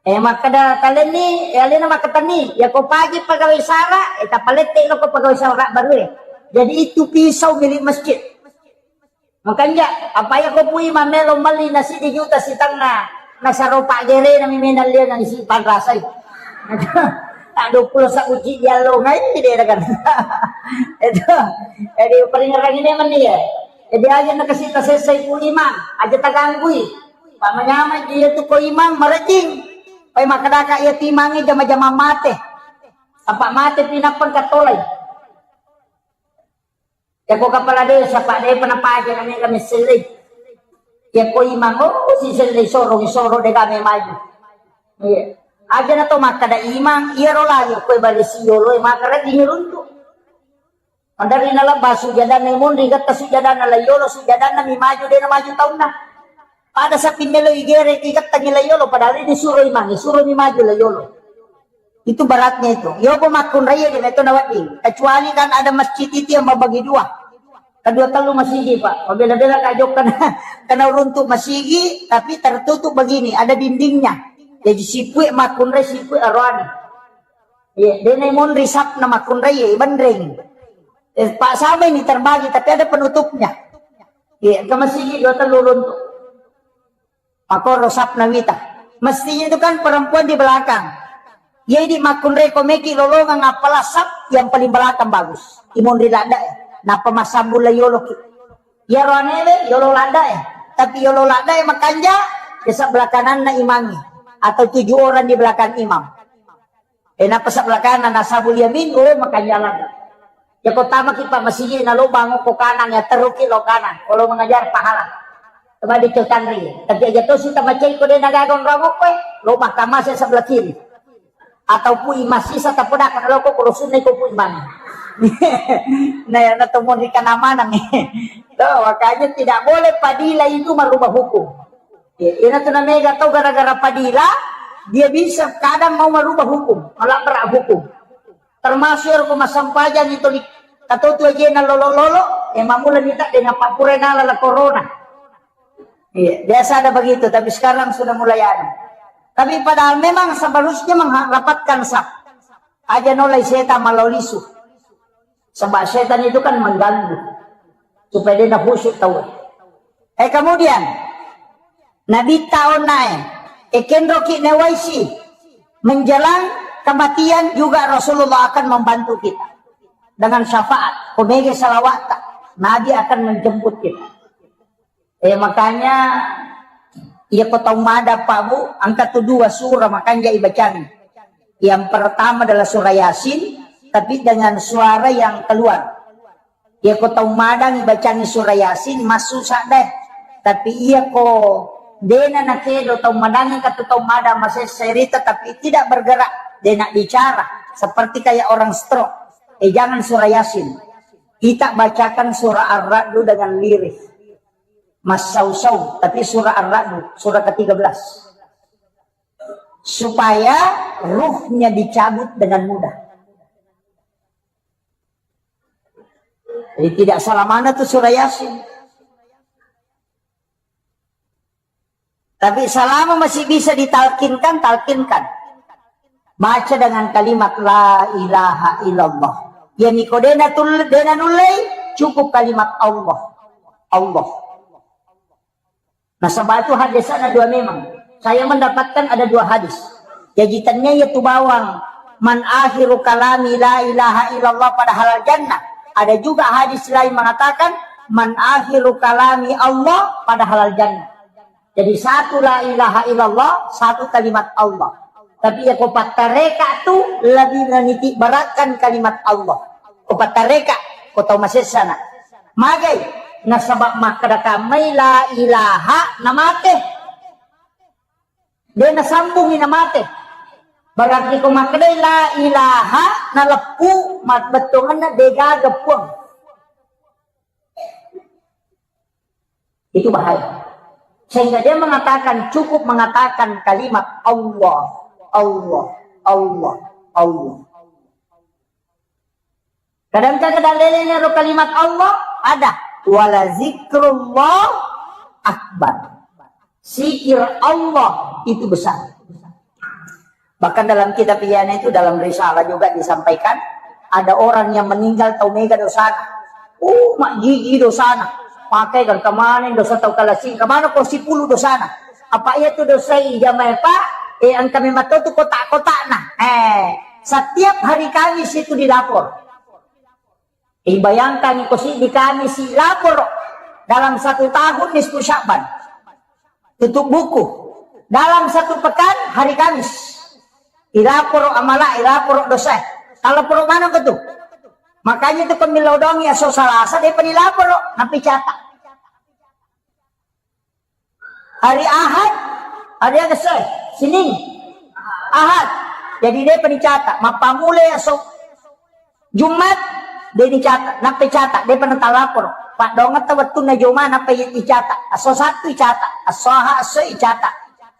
Eh, makkeda talenni, eh, alena makkatenni, yako pagi pegawai sara, eh, tapalette loko pegawai sara baru e. Jadi itu pisau milik masjid. Makanja, apa yako pui mamelo melli na sidi juta sitengnga, nasaro pagere na mimena lia na isi panrasai. Tak dua puluh sabuci diallo ngai de kan. Itu. Jadi peringeran ini meni ya. Jadi aja nakasih tasesai pui mang, aja taganggui. Pak manyameng iya tu ko imang marejing. Pai makkedaka iya timangnge jama-jama mate. Apa mate pinappa engka tolai. Yako kepala desa, Pak, de pernah paja namanya kami selli. Yako imang, oh, si selli sorong, soro de kami maju. Iya. Aja na to makkeda imang, iya ro lagi kue bari siolo, maka rejing runtu. Maderri nalebba sujadanna, imunri getta sujadanna laiyolo, sujadanna mi maju, de' na maju taunna. Pada sappi melo igere ki getta ni laiyolo, padahal ini suro imangi, suro mi maju laiyolo. Itu beratnya itu. Yopo makkunraie de' metto nawedding. Kecuali kan ada masjid itu yang membagi dua. Kedua tellu masigi, Pak. Mabela-bela ka jokka na, karena runtuh masigi, tapi tertutup begini, ada dindingnya. Jadi sipue makkunrai, sipue aroane. Iya, de' na monri sapna makkunraie, ibenreng. Eh, Pak, sama ini terbagi, tapi ada penutupnya. Iya, ke masigi dua tellu runtuh. Makkoro sapna wita. Mestinya itu kan perempuan di belakang. Jadi makkunrai ko meki lolongang, apala sap yang paling belakang bagus. Imunri ladda e. Nappa massambung laiyolo ki. Iyaro anewe yolo ladda e. Tapi yolo ladda e makanja, ya sebelah kananna imangi. Atau tujuh orang di belakang imam. Eh, nappa sebelah kanan, nasabul yamin, oh, makanja ladda. Ya, ko tamaki, Pak, masigi na lobang ko kanan, ya, teruki lo kanan. Kalau mengajar pahala. Coba dicotanri. Tapi aja to suta macai ko de' nagaga onrong ko, eh, lobang kamase sebelah kiri. Atau pui masisa tapodakan lo ko, kalau sunna ko pui bang. Nah, ya, na to mau dikana mana nih. Tuh, makanya tidak boleh padila itu merubah hukum. Ya, ina tu namega tau gara-gara padila, dia bisa kadang mau merubah hukum, melabrak hukum. Termasuk ero ko massempajang itu di katotu ajena lolo-lolo, eh, mamula nita dengan papure nala la corona. Iya, biasa ada begitu, tapi sekarang sudah mulai ada. Tapi padahal memang seharusnya mengharapkan sah. Aja nolai setan malau lisu. Sebab setan itu kan mengganggu. Supaya dia nak khusyuk tahu. Eh, kemudian, Nabitta onnae, ekenroki newaisi, menjelang kematian juga Rasulullah akan membantu kita. Dengan syafaat, komege salawatta, Nabi akan menjemput kita. Eh, makanya, iya ko tau mada, Pak, Bu, engka tu dua surah makanja ibacangi. Yang pertama adalah surah Yasin, tapi dengan suara yang keluar. Iya ko tau madangi bacangi surah Yasin, massusa deh. Tapi iya ko dena nakedo tau madangi katu tau madang masessa rita, tapi tidak bergerak, dena bicara, seperti kayak orang stroke. Eh, jangan surah Yasin. Kita bacakan surah Ar-Ra'du dengan lirih. Massau-sau, tapi surah Ar-Ra'du, surah ketiga belas. Supaya ruhnya dicabut dengan mudah. Jadi tidak salah mana tuh surah Yasin. Tapi selama masih bisa ditalkinkan, talkinkan. Baca dengan kalimat la ilaha illallah. Ya niko dena tul-, dena nullei, cukup kalimat Allah. Allah. Nasaba itu hadis ada dua memang. Saya mendapatkan ada dua hadis. Jaji tanya ya tu bawang, "Man akhiru kalami la ilaha illallah pada halal jannah." Ada juga hadis lain mengatakan, "Man akhiru kalami Allah pada halal jannah." Jadi satu la ilaha illallah, satu kalimat Allah. Tapi ya ko pattareka tu lebih meniti beratkan kalimat Allah. Ko pattareka, ko tau masessana. Magai, nasaba makkeda kammai la ilaha namate. De nasambungi namate. Berarti ko makkedai la ilaha naleppu, mabbettuanna degaga puang. Itu bahaya. Sehingga dia mengatakan, cukup mengatakan kalimat Allah, Allah, Allah, Allah. Kadang-kadang dalilnya ro kalimat Allah ada. Wala zikrullah akbar. Zikir Allah itu besar. Bahkan dalam kitab Ihya'na itu, dalam risalah juga disampaikan, ada orang yang meninggal tau mega dosana. Uh, majjiji dosana. Pakai kan kemana dosa tau kalasing. Kemana kau sipulu dosana? Apa iya tu dosa i jamaah, Pak? Eh, engka memang tu kotak-kotakna. Eh, setiap hari Kamis itu dilapor. Eh, bayangkan, ko siddi Kamis si lapor dalam satu tahun nisfu Sya'ban. Tutup buku. Dalam satu pekan hari Kamis. Ilaporo amala, ilaporo dosa. Kalau poro mana ko tu? Makanya tu pemilodong ya so Salasa dia penilaporo, napi catat. Hari Ahad, hari Agese, Senin, Ahad. Jadi dia penicata, mappamula esok Jumat, De' dicatat, nappa icatat, de'pa natalaporo. Paddoangetta wettunna joma nappa i-, icatat. Esso Sattu icatat, esso Aha, esso icatat.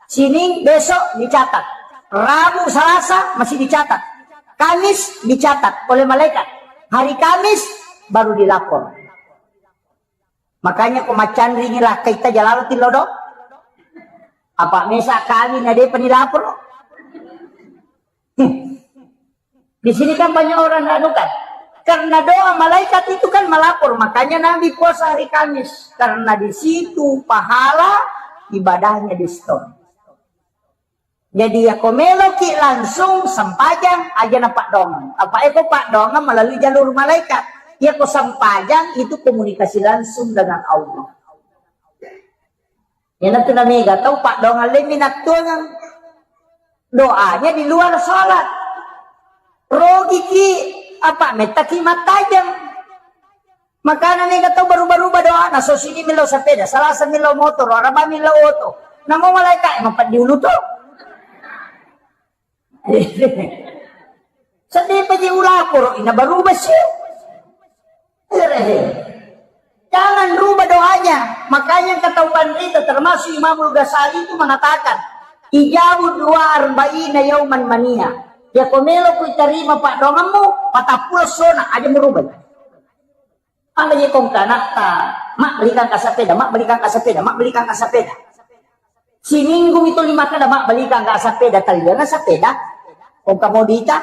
Sining besok dicatat. Rabu, Salasa masih dicatat. Kamis dicatat oleh malaikat. Hari Kamis baru dilapor. Makanya ko maccanringi lakkaita jalalo tillo do. Apa mesa kami na de'pa nilaporo. Di sini kan banyak orang anu kan. Karena doa malaikat itu kan melapor, makanya Nabi puasa hari Kamis. Karena di situ pahala ibadahnya diskon. Jadi yako meloki langsung sempajang aja na paddoangeng. Apa eko paddoangeng melalui jalur malaikat. Yako sempajang itu komunikasi langsung dengan Allah. Iyanatu namega tau paddoangeng lemmi nattuangeng. Doanya di luar sholat. Rogiki apa mettaki mattajeng. Makana mega tau baru-baru ba doana, so sini millau sepeda, Salasa millau motor, Araba millau oto. Namo malaikat emang peddi ulu to. Sedih peji ulaporo ina baru besi. Jangan rubah doanya. Makanya kata panrita termasuk Imamul Ghazali itu mengatakan, "Ijabu dua arba'ina yauman mania." Ya ko melo ku tarima paddoangemmu, patappulo sona aja merubah. Apa je kong kanatta, mak belikan ka sepeda, mak belikan ka sepeda, mak belikan ka sepeda. Siminggu itu lima kada mak belikan ka sepeda, taliana sepeda. Kong kamu dita,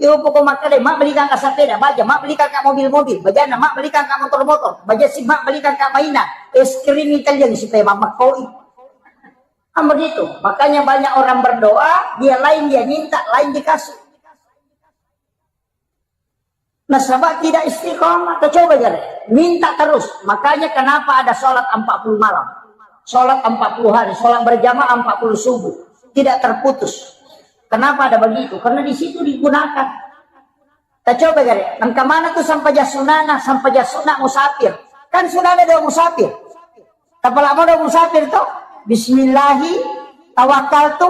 yo pokok makkada mak belikan ka sepeda, baja mak belikan ka mobil-mobil, bajana mak belikan ka motor-motor, baja si mak belikan ka maina, es krim Italian supaya mamak koi. Kan begitu. Makanya banyak orang berdoa, dia lain dia minta, lain dikasih. Nasaba tidak istiqomah, coba jare. Minta terus. Makanya kenapa ada sholat empat puluh malam, sholat empat puluh hari, sholat berjamaah empat puluh subuh, tidak terputus. Kenapa ada begitu? Karena di situ digunakan. Tacoba jare. Engka mana tu sampaja sunana, sampaja sunna musafir. Kan sudah ada doa musafir. Tapalak modo musafir to? Bismillahi tawakkaltu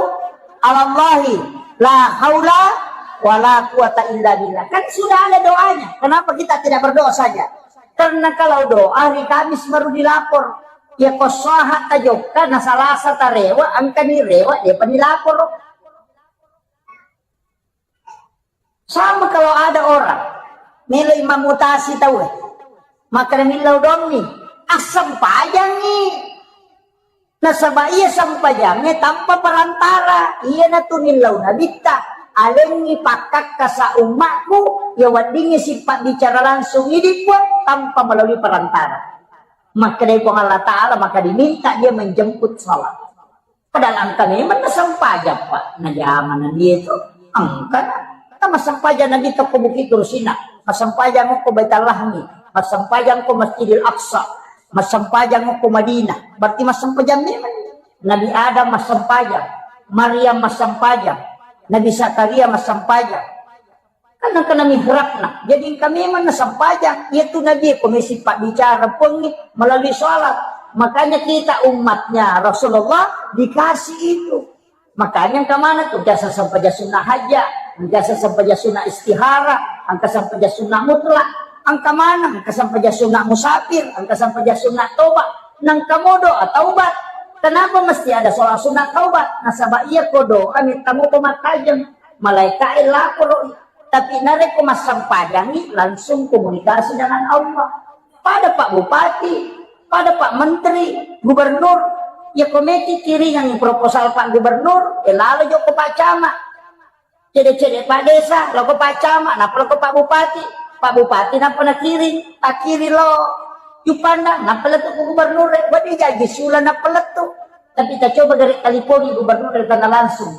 alallahi la haula wala quwata illa billah. Kan sudah ada doanya. Kenapa kita tidak berdoa saja? Karena kalau doa hari Kamis baru dilapor. Ya kosoaha tajokka na Salasa tarewa, engka ni rewa, dia pa dilapor. Sama kalau ada orang melo imam mutasi tau, eh, maka millau donni, assempajangi. Nasaba iya sempajangnge tanpa perantara, iyanatu millau nabitta, alengngi pakkakkasa ummakku, ya weddingngi sipabbicara langsung idi Puang tanpa melalui perantara. Makkedai Puang Allah Ta'ala, maka diminta dia menjemput salat. Padahal engka memang nasempajang, Pak. Najama Nabi itu. Engka na. Kan massempajang Nabi to ko Bukit Tursina. Massempajang ko Baitul Lahmi. Massempajang ko Masjidil Aqsa. Massempajang ko Madinah. Berarti massempajang memang. Nabi Adam massempajang. Maryam massempajang. Nabi Zakaria massempajang. Kan engka na mihrabna. Jadi engka memang nasempajang. Iyatu Nabi ko mesi pabbicara Puangnge melalui sholat. Makanya kita umatnya Rasulullah dikasih itu. Makanya engka mana tu jasa sempajang sunnah hajat, jasa sempajang sunnah istihara, engka sempajang sunnah mutlak, engka mana, engka sempajang sunnah musafir, engka sempajang sunnah toba, nengka modo taubat. Kenapa mesti ada sholat sunnah taubat? Nasaba iya ko doa mitta moto mattajeng. Malaika'e laporo'i. Tapi narekko massempajangngi, langsung komunikasi dengan Allah. Pada Pak Bupati, pada Pak Menteri, Gubernur, ya komeki kiringang proposal Pak Gubernur, eh, lalo jokko Pak Camat. Cede-cede Pak Desa, loko Pak Camat, nappa loko Pak Bupati. Pak Bupati nappa nakiring, takiring lo Juppandang, nappa lettu ku Gubernur, eh, wedding jaji siula nappa lettu. Tapi tacoba gare talipongi Gubernur tanah langsung.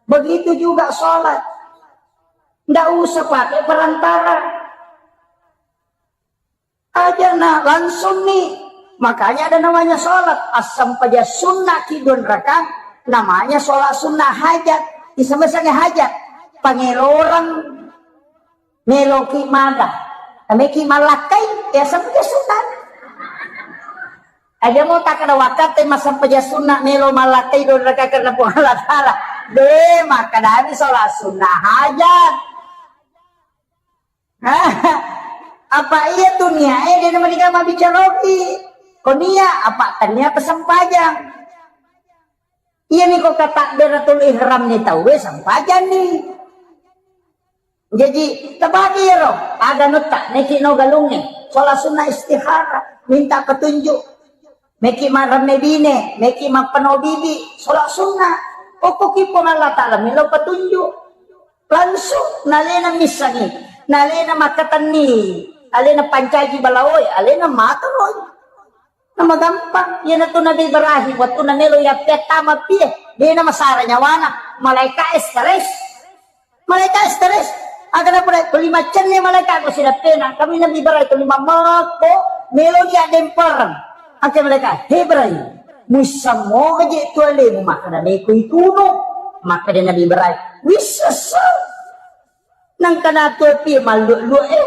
Begitu juga sholat. Ndak usah pakai perantara. Aja na langsung nih. Makanya ada namanya sholat. Assempajang sunnah ki dua rakaat, namanya sholat sunnah hajat. Isemesange hajat. Pangelorang meloki mada. Nameki malakkai, ya sempajang sunnah. Aja mau tak ada waktu, eh, massempajang sunnah melo malakkai dua rakaat karena Puang Allah Ta'ala. Deh, makanya ini sholat sunnah hajat. Apa iya tu niae de namariga mabbicaroki. Ko nia apa tania apa sempajang. Iya ni ko katakbiratul ihram ni tauwe sempajang ni. Jaji, tabagi iyaro, aga nutta, neki no galungnge, sholat sunnah istikharah, minta petunjuk. Meki maremme bine, meki mappeno bibi, sholat sunnah. Okkoki Puang Allah Ta'ala, melo petunjuk. Langsung, nalena missangi, nalena makkatenni, alena pancaji balaoe, alena matoroi. Namagampang, iyanatu Nabi Ibrahim, wettunna melo yappettama pie, dena masara nyawana, malaika stres. Malaika stres. Aga napura tuli macenne malaika ko sidappena. Kami Nabi Ibrahim tuli mammekko melo dia dempereng. Angke malaika, "He Ibrahim, muissammo je tu alemu makkeda meko itunu." Makkeda Nabi Ibrahim, "Wissessa." Nangkana tu pie malluk-luk e.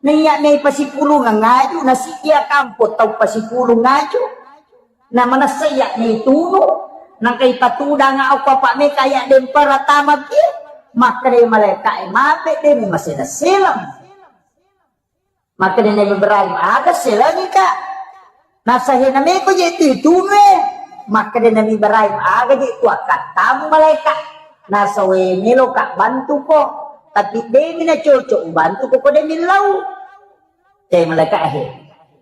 Naiya mei pasipulung ngaju, nasi dia kampo tau pasipulung ngaju. Na manessa iya ni tunu, nangka ipatudang okko apa meka iya dempara tama pie. Makkeda malaika e, "Mape de mi masena selang." Makkeda Nabi Ibrahim, "Aga selangi ka?" Nasa, "Hena meko je tu tunu e." Makkeda Nabi Ibrahim, "Aga je tu akkattamu malaika?" Nasa, "We melo ka bantuko, tapi de mi na cocok ubantuko ko de mi lau." Te malaika he.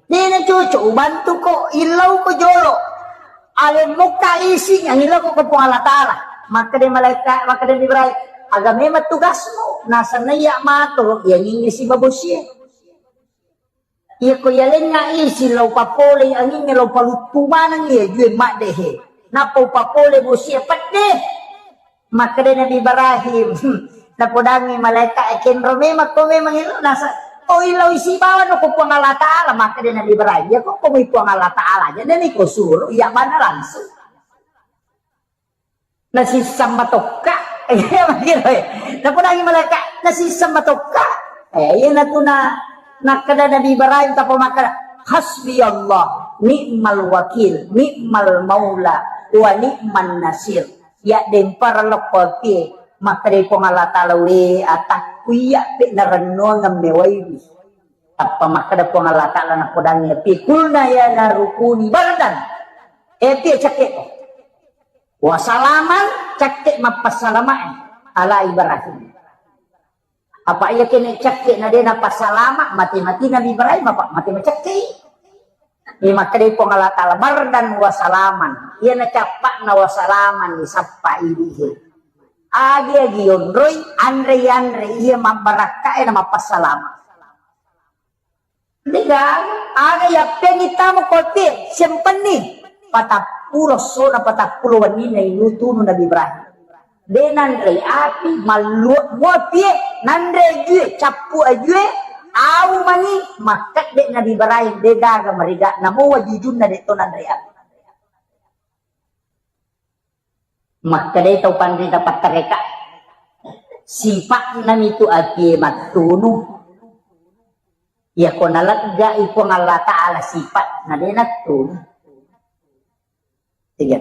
Dena cocok ubantuko, illau ko jolo. Alemmukka isi yang illau ko Puang Allah Ta'ala. Makkeda malaika, makkeda Ibrahim, "Aga memang tugasmu?" Nasanna iya mato, iya nyingi si babosie. Iya ko yalenna isi lau papole angin lau paluttu maneng iya jue madde he. Nappa upapole bosie pedde. Makkeda Nabi Ibrahim, napodangi malaika, "Kenro memang ko memang ilo nasa, oh ilo isi bawa no ko Puang Allah Ta'ala." Makkeda Nabi Ibrahim, "Ya ko ko Puang Allah Ta'ala aja, dan iko suruh iya bana langsung." Nasisseng matokka. Iya, makkiro, eh. Napodangi malaika, "Nasisseng matokka." Eh, iya natuna nakkeda Nabi Ibrahim tapa makkeda, "Hasbi Allah, ni'mal wakil, ni'mal maula, wa ni'man nasir." Iya dempara lokko pie, makkeda Puang Allah Ta'ala, "We atakku iya pe narennuang mewaiwi." Tappa makkeda Puang Allah Ta'ala napodangi pie, "Kulna ya narukuni bardan." Eh, pie cakke ko. Wa salaman, cakke mappassalamae ala Ibrahim. Apa iya kene cakke na de napasalama, mate-mate Nabi Ibrahim apa mate macakke. Ini makkeda Puang Allah Ta'ala, "Bardan wa salaman." Iya na cappa na wa salaman disappa idihe. Agi-agi yonroi, anre-anre iya mabbarakkae na mappassalama. Degaga, aga yappengi tama kote, sempenni. Patappulo sona, patappulo wenninna inutunu Nabi Ibrahim. De nanrei api, malluwa mua pie, nanre ajue, cappu ajue, au mani, makkedde Nabi Ibrahim, degaga mariga, namo wajujunna de to nanrei api. Makkedai tau panrita pattareka, sipa'na mitu apie mattunu. Iyako naleggai Puang Allah Ta'ala sipa'na de nattunu. Tiga.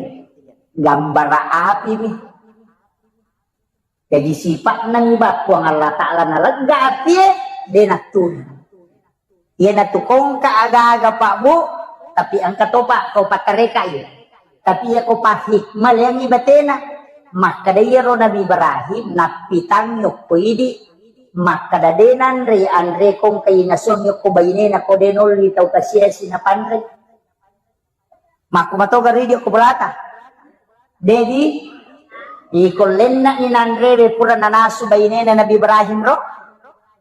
Gambara api mi. Jadi sipa'na mi ba Puang Allah Ta'ala nalegga apie de nattunu. Iyanatu kongka aga-aga, Pak, Bu, tapi engka topa kau pakkarekai. Tapi iya ko pahikmah leangi batena. Makkeda iyaro Nabi Ibrahim, nappitangngi okko idi, makkeda de nanre anre kongka inasuang okko bainena ko de nolli tau kasiasi napanre. Makku matoga ridi okko bolata. Dedi, iko lenna ni nanrewe pura nanasu bainena Nabi Ibrahim ro.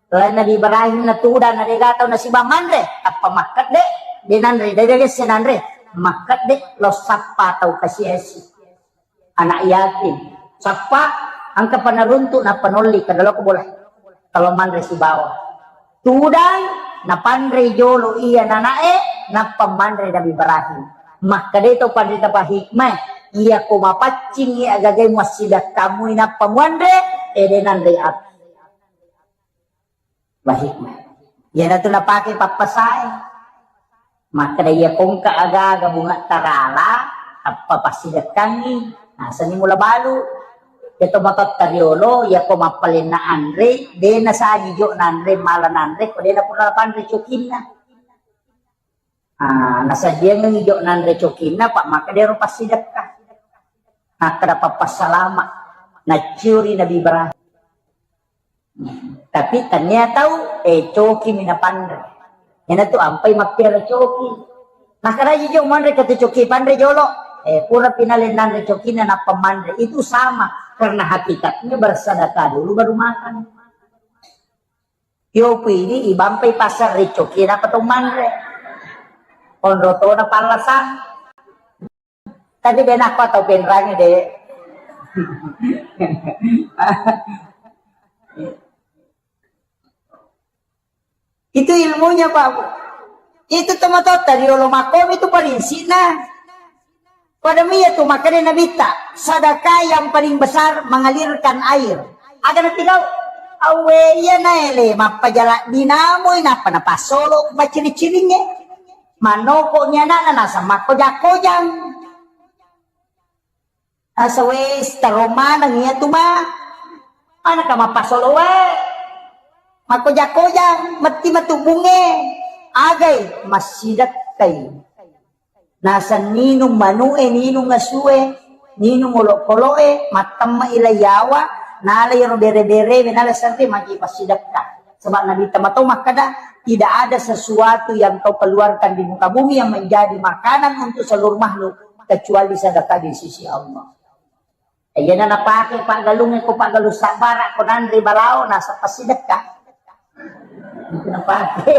Lain Nabi Ibrahim na tudang na dega tau nasiba manre, tappa makkedde, de nanre, de de gesse nanre, makkedde lo sappa tau kasiasi. Anak yatim. Sappa, engka panaruntu nappa nolli, kada loko bola. Kalau manre sibawa. Tudang, napanre jolo iya nanae, nappa manre Nabi Ibrahim. Makkedai tau panrita pahikmah, iya ko mapaccingi agagai muassidakkamui nappa muanre, ede nanre api. Bahikmah. Iyanatu napake pappasae. Makkeda iya kongka aga-aga bunga tarala, tappa passidekkangngi, nasenni mula balu. Iya to matotta riolo, iya ko mappalenna anre, de nasaji jo nanre, mala nanre, ko de napura panre cokinna. Ah, nasajiangengngi jo nanre cokinna, pa makkeda ero passidekka. Makkeda pappassalama, nacciuri Nabi Ibrahim. Tapi tania tau, eh, coki mi napanre. Iyanatu ampai mappiara coki. Nakkeda ji jo manre katu coki panre jolo. Eh, pura pinale nanre cokinna nappa manre. Itu sama, karena hakikatnya bersedekah dulu baru makan. Yo pidi ibampai pasar ricoki nappa to manre. Onro tona pallasang. Tapi de nakko tau penrangi de. Itu ilmunya, Pak. Itu tomatotta riolo makkomi itu parinsikna. Pada mia tu makkeda Nabitta, sedekah yang paling besar mengalirkan air. Aga napigau? Awe iya naele mappajala dinamoi nappa napassolo maciri-ciringnge. Manoko ni anakna nasa makkoja-kojang. Asa wes taro maneng iya tu ma. Anaka mappasolo wae. Makkoja-kojang, metti matu bunge. Agai massidekkai. Naseng ninung manu'e, ninung asue, ninung olokolo'e, mattemme'i lai yawa, nala iyaro bere-berewe, nala serre magi passidekka. Sebab Nabi Muhammad makkeda, tidak ada sesuatu yang kau keluarkan di muka bumi yang menjadi makanan untuk seluruh makhluk kecuali sedekah di sisi Allah. Iyana napake paggalungnge ko paggalung sabbara ko nanre balao nasappa sidekka. Itu napake.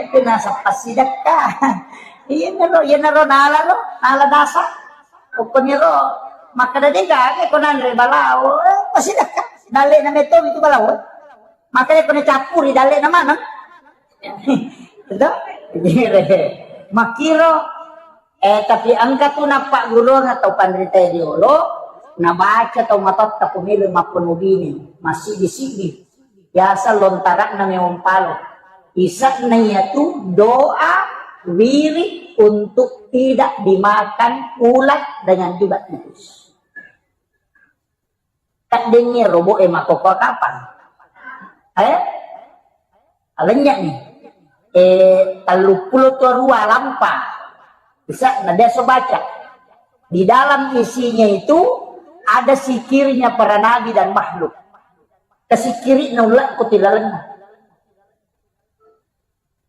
Itu nasappa sidekka. Iyanaro, iyanaro nala ro, nala dasa. Okkoniro makkeda de gaga ko nanre balao, eh, pasidekka. Dalle na metto itu balao. Makkeda ko nacappuri dalle na maneng. Itu? Makkiro Eh, tapi engka tu nappagguruang tau panritae riolo, nabaca tau matotta ko melo mappono bine, massidi-sidi. Biasa lontara'na memang palo. Isa'na iyatu doa wirid untuk tidak dimakan ulat dengan juga tikus. Kaddengngi robo'e makkokkoe kapang. Eh? Alennya'ni. Eh, telluppulo tuarua lampa. Bisa, na biasa baca. Di dalam isinya itu ada sikirnya para nabi dan makhluk. Kesikiri'na ulakku tilalenna.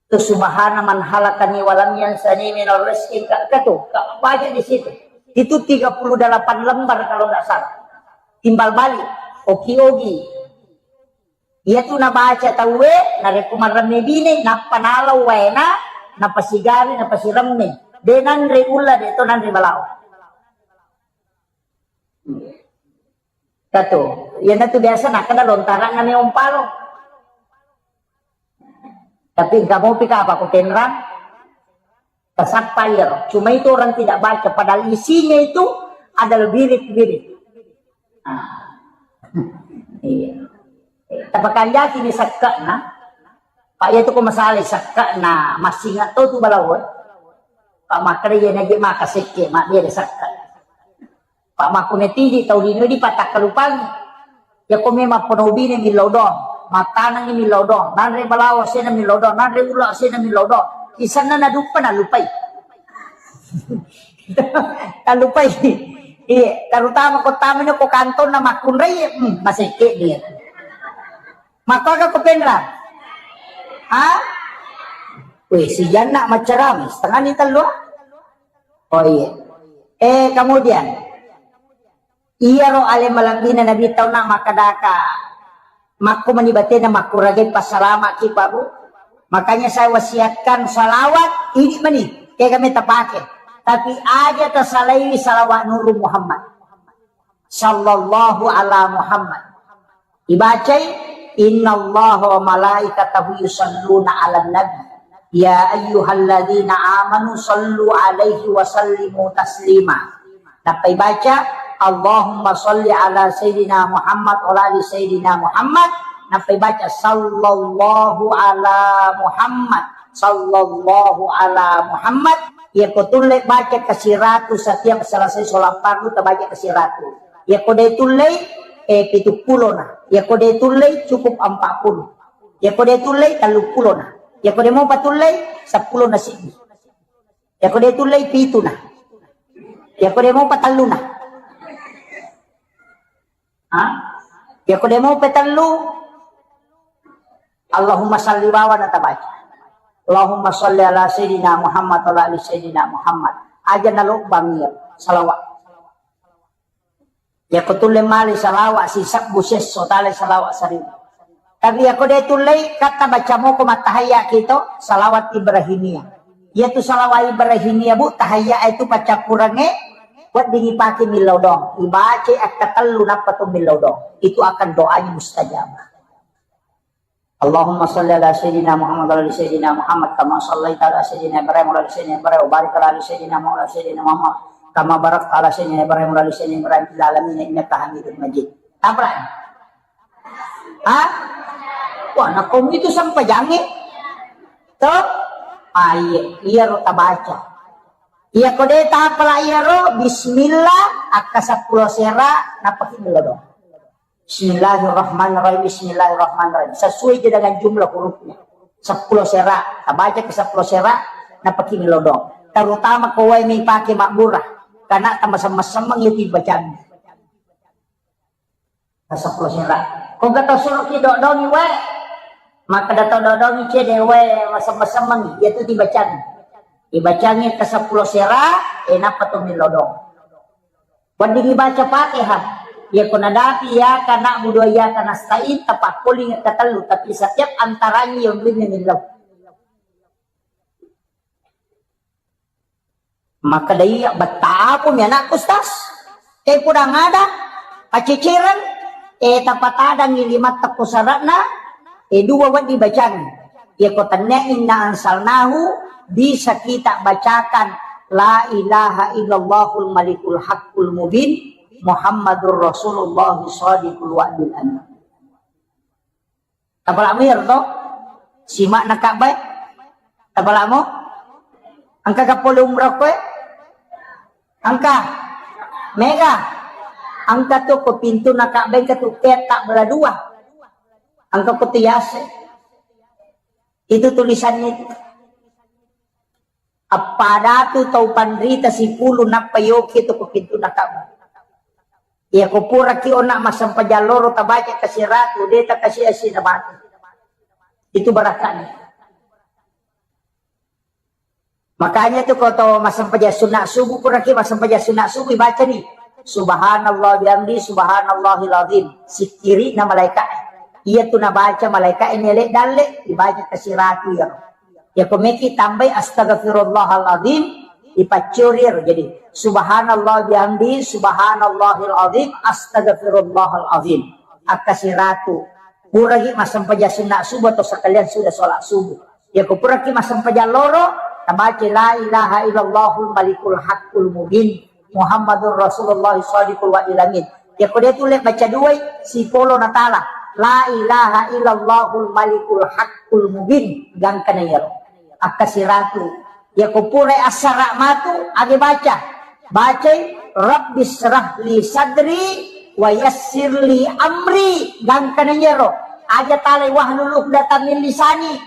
Tu subhana man halakani walam yansani minal rizki, ka, ka tu, ka, baca di situ. Itu tiga puluh delapan lembar kalau nggak salah. Timbal balik, oki-oki. Iya tu nabaca tauwe, narekko maremme bine, nappa nalau waena, napasigari, napasigari. De nanre ulla, de to nanre balao. Katu, iyanatu biasa nakkeda lontara'na meong palo. Tapi engka mopi kapa ko tenrang, tasappa iyaro. Cuma itu orang tidak baca, padahal isinya itu ada birit-birit. Nah. Iya. Tapakanjaki ni sakke'na. Pak, iya tu ko masalah sakke'na, massinga to tu balawo. Pak, makkeda iya naje maka sekke, mak dia ada sakke. Pak, makkunetidi tau lino di patakkalupangi. Yako memang ponobine millau doang, mattanengi millau doang, nanre balawo sena millau doang, nanre ulo sena millau doang. Isanna naduppa nalupai. Talupai. Iya, terutama ko tamina ko kantonna makkunrai, hmm, masekke dia. Makkoga ko penra? Ha? Weh, si Janna macerami, setengah ni tellu. Oh iya. Eh, kemudian, iyaro ale malambina Nabi tauna makkadaka, makko mani batena makkuragai passalama ki, Pak, Bu. Makanya saya wasiatkan salawat ini mani, kega me tapake. Tapi aja tasalaiwi salawat Nuru Muhammad. Sallallahu ala Muhammad. Ibacai, "Innallaha wa malaikatahu yusalluna 'alan nabi. Ya ayyuhalladzina amanu sallu 'alaihi wa sallimu taslima." Nappa ibaca, "Allahumma salli ala sayyidina Muhammad wa ala ali sayyidina Muhammad." Nappa ibaca, "Sallallahu ala Muhammad, sallallahu ala Muhammad." Iya ko tulle baca kasiratu setiap selesai sholat fardu, tabaca kasiratu. Iyako de tullei, eh, pitu pulona. Iyako de tullei, cukup empat puluh. Iyako de tullei, tellu pulona. Iyako de mopa tullei, seppulo na siddi. Iyako de tullei, pituna. Iyako de mopa telluna. Ha? Iyako de mopa tellu, Allahumma salli bawana tabaca. Allahumma salli ala Sayyidina Muhammad wa ala ali Sayyidina Muhammad. Aja nalobbangi iya salawat. Iyako tulle male salawat sisebbu sesso tale salawat saribu. Tapi iyako de tullei, katta baca moko mattahayya kito salawat Ibrahimiyah. Iyatu salawat Ibrahimiyah, Bu, tahayya itu paccappurengnge wedding ipake millau doang. Ibaca akkatellu nappa to millau doang. Itu akan doanya mustajabah. Allahumma salli ala Sayyidina Muhammad wa ala ali Sayyidina Muhammad kama sallaita ala Sayyidina Ibrahim wa ala ali Sayyidina Ibrahim wa barik ala ali Sayyidina Muhammad wa ala ali Sayyidina Muhammad kama barakta ala Sayyidina Ibrahim wa ala ali Sayyidina Ibrahim fil alamin innaka Hamidum Majid. Taprak. Hah? Wah, nakko itu sempajangnge. To? Ah, iya, iyaro tabaca. Iyako de tapala iyaro, bismillah, akka seppulo sera, napaki melodong. Bismillahirrahmanirrahim, bismillahirrahmanirrahim. Sesuai je dengan jumlah hurufnya. Seppulo sera, tabaca ke seppulo sera, napaki melodong. Terutama ko wae mi pake mabbura, karena tambah semeng-semeng itu bacaan. Tasappulo sera. Ko gato suruh ki dodongi wae. Maka dato dodongi cede wae masemmeng-semmengi. Iya tu dibacangi. Dibacangi ke seppulo sera, eh, nappa tu milodong. Wedding dibaca Fatihah. Ya ko nadapi iyyaka na'budu wa iyyaka nasta'in, tapakkuling ketellu. Tapi setiap antaranya yang millau. Makkeda iya, "Betta apumi anakku, Ustaz? Te pudang ada, pacicireng, eh, tapatadangi limatta ko sara'na, eh, dua wedding bacangi. Iya ko tennia inna ansalnahu, bisa kita bacakan la ilaha illallahul malikul haqqul mubin, Muhammadur Rasulullah shadiqul wa'dil amin." Tapala'mu iyaro to? Sima'na Ka'bah e? Tapala'mu? Engka ka pole umrah koe? Engka? Mega? Engka tu ko pintuna Ka'bah, engka tu peta bela dua. Engka ko tu yase. Itu tulisannya itu. Appada tu tau panrita sipulung nappa yoki tu ko pintuna Ka'bah. Iya ko puraki onna massempajang loro tabaca kasiratu, de takasi asi na mati. Itu barakatnya. Makanya tu ko to massempajang sunat subuh, puraki massempajang sunat subuh, baca ni, "Subhanallah bihamdi, subhanallahil azim." Sikkiri na malaika. Iya tu nabaca malaika ini lek dalle, dibaca kasiratu ya. Ya ko meki tambai astagfirullahaladzim, dipaccurir. Jadi, subhanallah bihamdi, subhanallahil azim, astagfirullahaladzim. Akka siratu. Puragi massempajang sunna subuh atau sekalian sudah sholat subuh. Ya ko puraki massempajang loro, tabaca la ilaha illallahul malikul haqqul mubin. Muhammadur Rasulullah shadiqul wa'dil amin. Yako de tulle baca duai, sipolo natala. La ilaha illallahul malikul haqqul mubin. Gangkana iyaro. Akka siratu. Yako pura assara matu, age baca. Bacai, "Rabbi syrah li sadri wa yassir li amri." Gangkana iyaro. Aja talai wahlul uqdatam min lisani.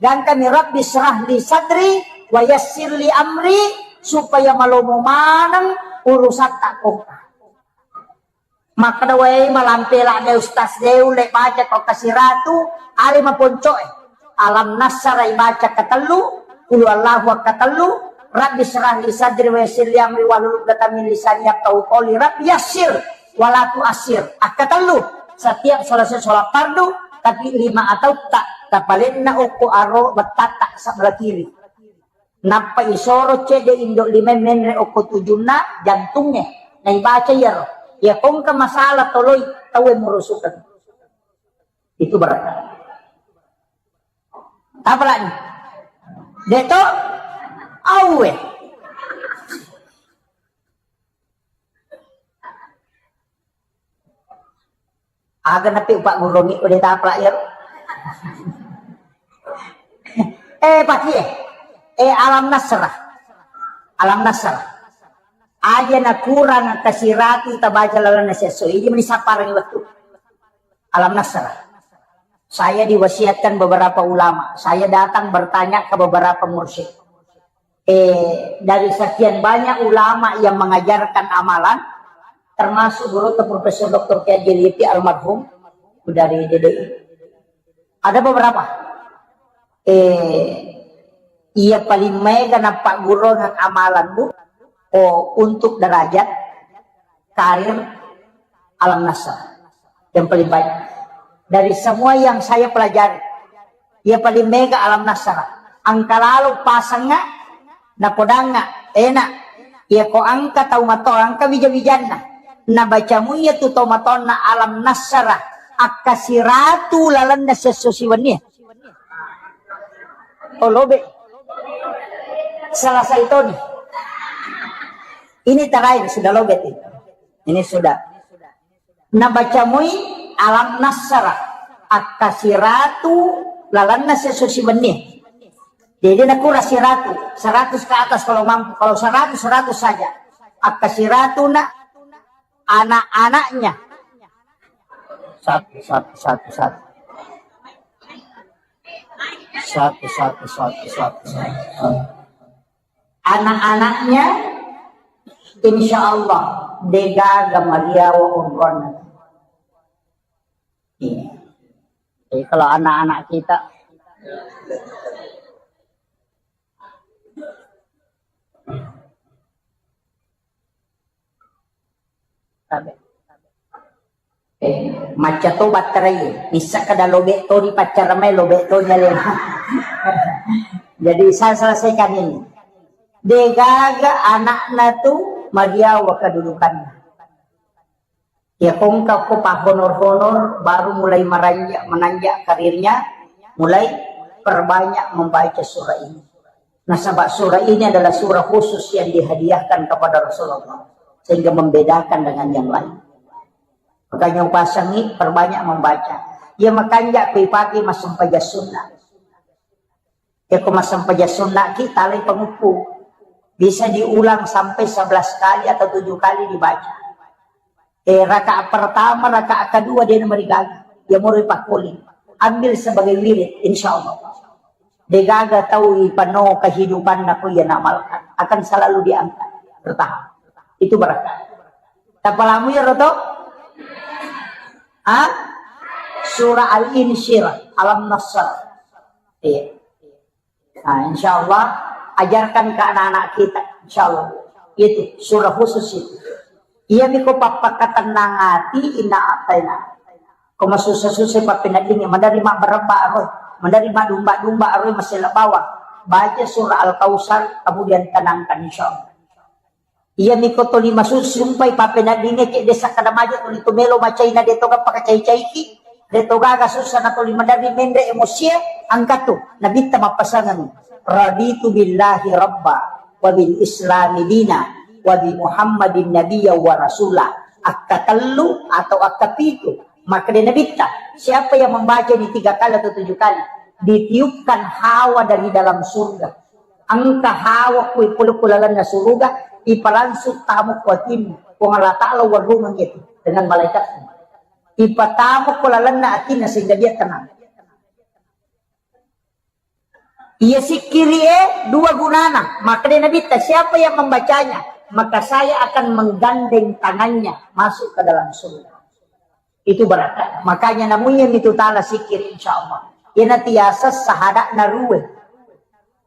Gangkami, "Rabbi syrah li sadri wa yassir li amri," supaya malomo maneng urusatta kongka. Makkeda wae malampe ladde ustaz de ulle baca ko kasiratu, ale maponcoe. Alam nassara ibaca katellu, qul huwallahu katellu, Rabbi syrah li sadri wa yassir li amri wahlul uqdatam min lisani yafqahu qawli, Rabbi yassir wala tu'assir. Akkatellu, setiap selesai sholat fardu, tapi lima atau tak, tapalenna okko aro bettatta sebelah kiri. Nappa isoro cedde indo lima menre okko tujunna jantungnge. Naibaca iyaro. Iya kongka masalah toloi tauwe murusukeng. Itu berarti. Apa lagi? Deto? Auwe. Aga napi upagguruangngi ude tapla iyaro. Eh, paki eh. Eh, alam nasrah. Alam nasrah. Aja nakurang kasiratu tabaca lalenna siesso, iji meni sapparengngi wettu. Alam Nasrah. Saya diwasiatkan beberapa ulama, saya datang bertanya ke beberapa mursyid. Eh, dari sekian banyak ulama yang mengajarkan amalan, termasuk guru Profesor Doktor Kiai Haji Liti almarhum dari D D I. Ada beberapa. Eh, iya paling mega napaggurungeng amalan, Bu, oh, untuk derajat karir Alam Nasrah. Yang paling baik. Dari semua yang saya pelajari, iya paling mega Alam Nasrah. Engka lalo pasengnga, napodangnga, enak. Iya ko engka tau mato, engka wija-wijanna. Nabaca muiya tu tau matonna Alam Nasrah. Akkasiratu lalenna siesso siwenni. Oh, lobe. Selesai toni. Ini terakhir, sudah lobe ti. Ini sudah. Nabaca mui Alam Nasrah, akkasiratu lalenna siesso siwenni. Jadi nakura siratu, seratus ke atas kalau mampu, kalau seratus, seratus saja. Akkasiratu na anak-anaknya. Satu, satu, satu, satu. Satu, satu, satu, satu, satu. Anak-anaknya, insya Allah, degaga mariawa onronna. Iya. Jadi kalau anak-anak kita, tabe. Eh, macca to batterai, missa kada lobe to di paccara mai, lobe to di alena. Jadi saya selesaikan ini. Degaga anakna tu mariawa kedudukanna. Ya kongka ko pahonor-honor baru mulai meranjak, menanjak karirnya, mulai perbanyak membaca surah ini. Nasaba surah ini adalah surah khusus yang dihadiahkan kepada Rasulullah, sehingga membedakan dengan yang lain. Makanya upasangi perbanyak membaca. Ya makanja kui pagi masempajang sunnah. Ya ko masempajang sunnah ki talai panguppu. Bisa diulang sampai sebelas kali atau tujuh kali dibaca. Eh, rakaat pertama, rakaat kedua dia nomor gaga. Ya mau pakkuling. Ambil sebagai wirid, insya Allah. Degaga tau ipano kehidupan aku yang amalkan. Akan selalu diangkat. Bertahap. Itu berkah. Tapalamu ya roto? Ah? Surah Al-Insyirah, Alam Nasr. Iya. Nah, insya Allah, ajarkan ke anak-anak kita, insya Allah. Itu surah khusus itu. Iya miko pappakatenang ati inna ataina. Ko masussa-sussa pappeneddingi, menerima beremba aroi, menerima domba-domba aroi masela bawang. Baca surah Al-Kausar, kemudian tenangkan, insya Allah. Iya miko toli masusumpai pappeneddingi, cek desa kada maja toli tu melo macaina de toga pakacai-caiki. De togaga sussa na toli maderri menre emosie, angkatu nabitta mappasangan, "Raditu billahi rabba, wa bil islami dina, wa bi Muhammadin nabiyya wa rasula." Akkatellu atau akkapitu, makkeda nabitta, siapa yang membaca ini tiga kali atau tujuh kali, ditiupkan hawa dari dalam surga. Engka hawa kui pole ku lalenna suruga, ipalangsung tamu ku atinna. Puang Allah Ta'ala warrungeng itu dengan malaikatnya. Ipatamu ku lalenna atinna sehingga dia tenang. Iya sikkiri e dua gunana. Makkeda nabitta, siapa yang membacanya, maka saya akan menggandeng tangannya masuk ke dalam surga. Itu berkah. Makanya namunya mitu tala sikkiri, insya Allah. Iyana tiasa sahada'na rue.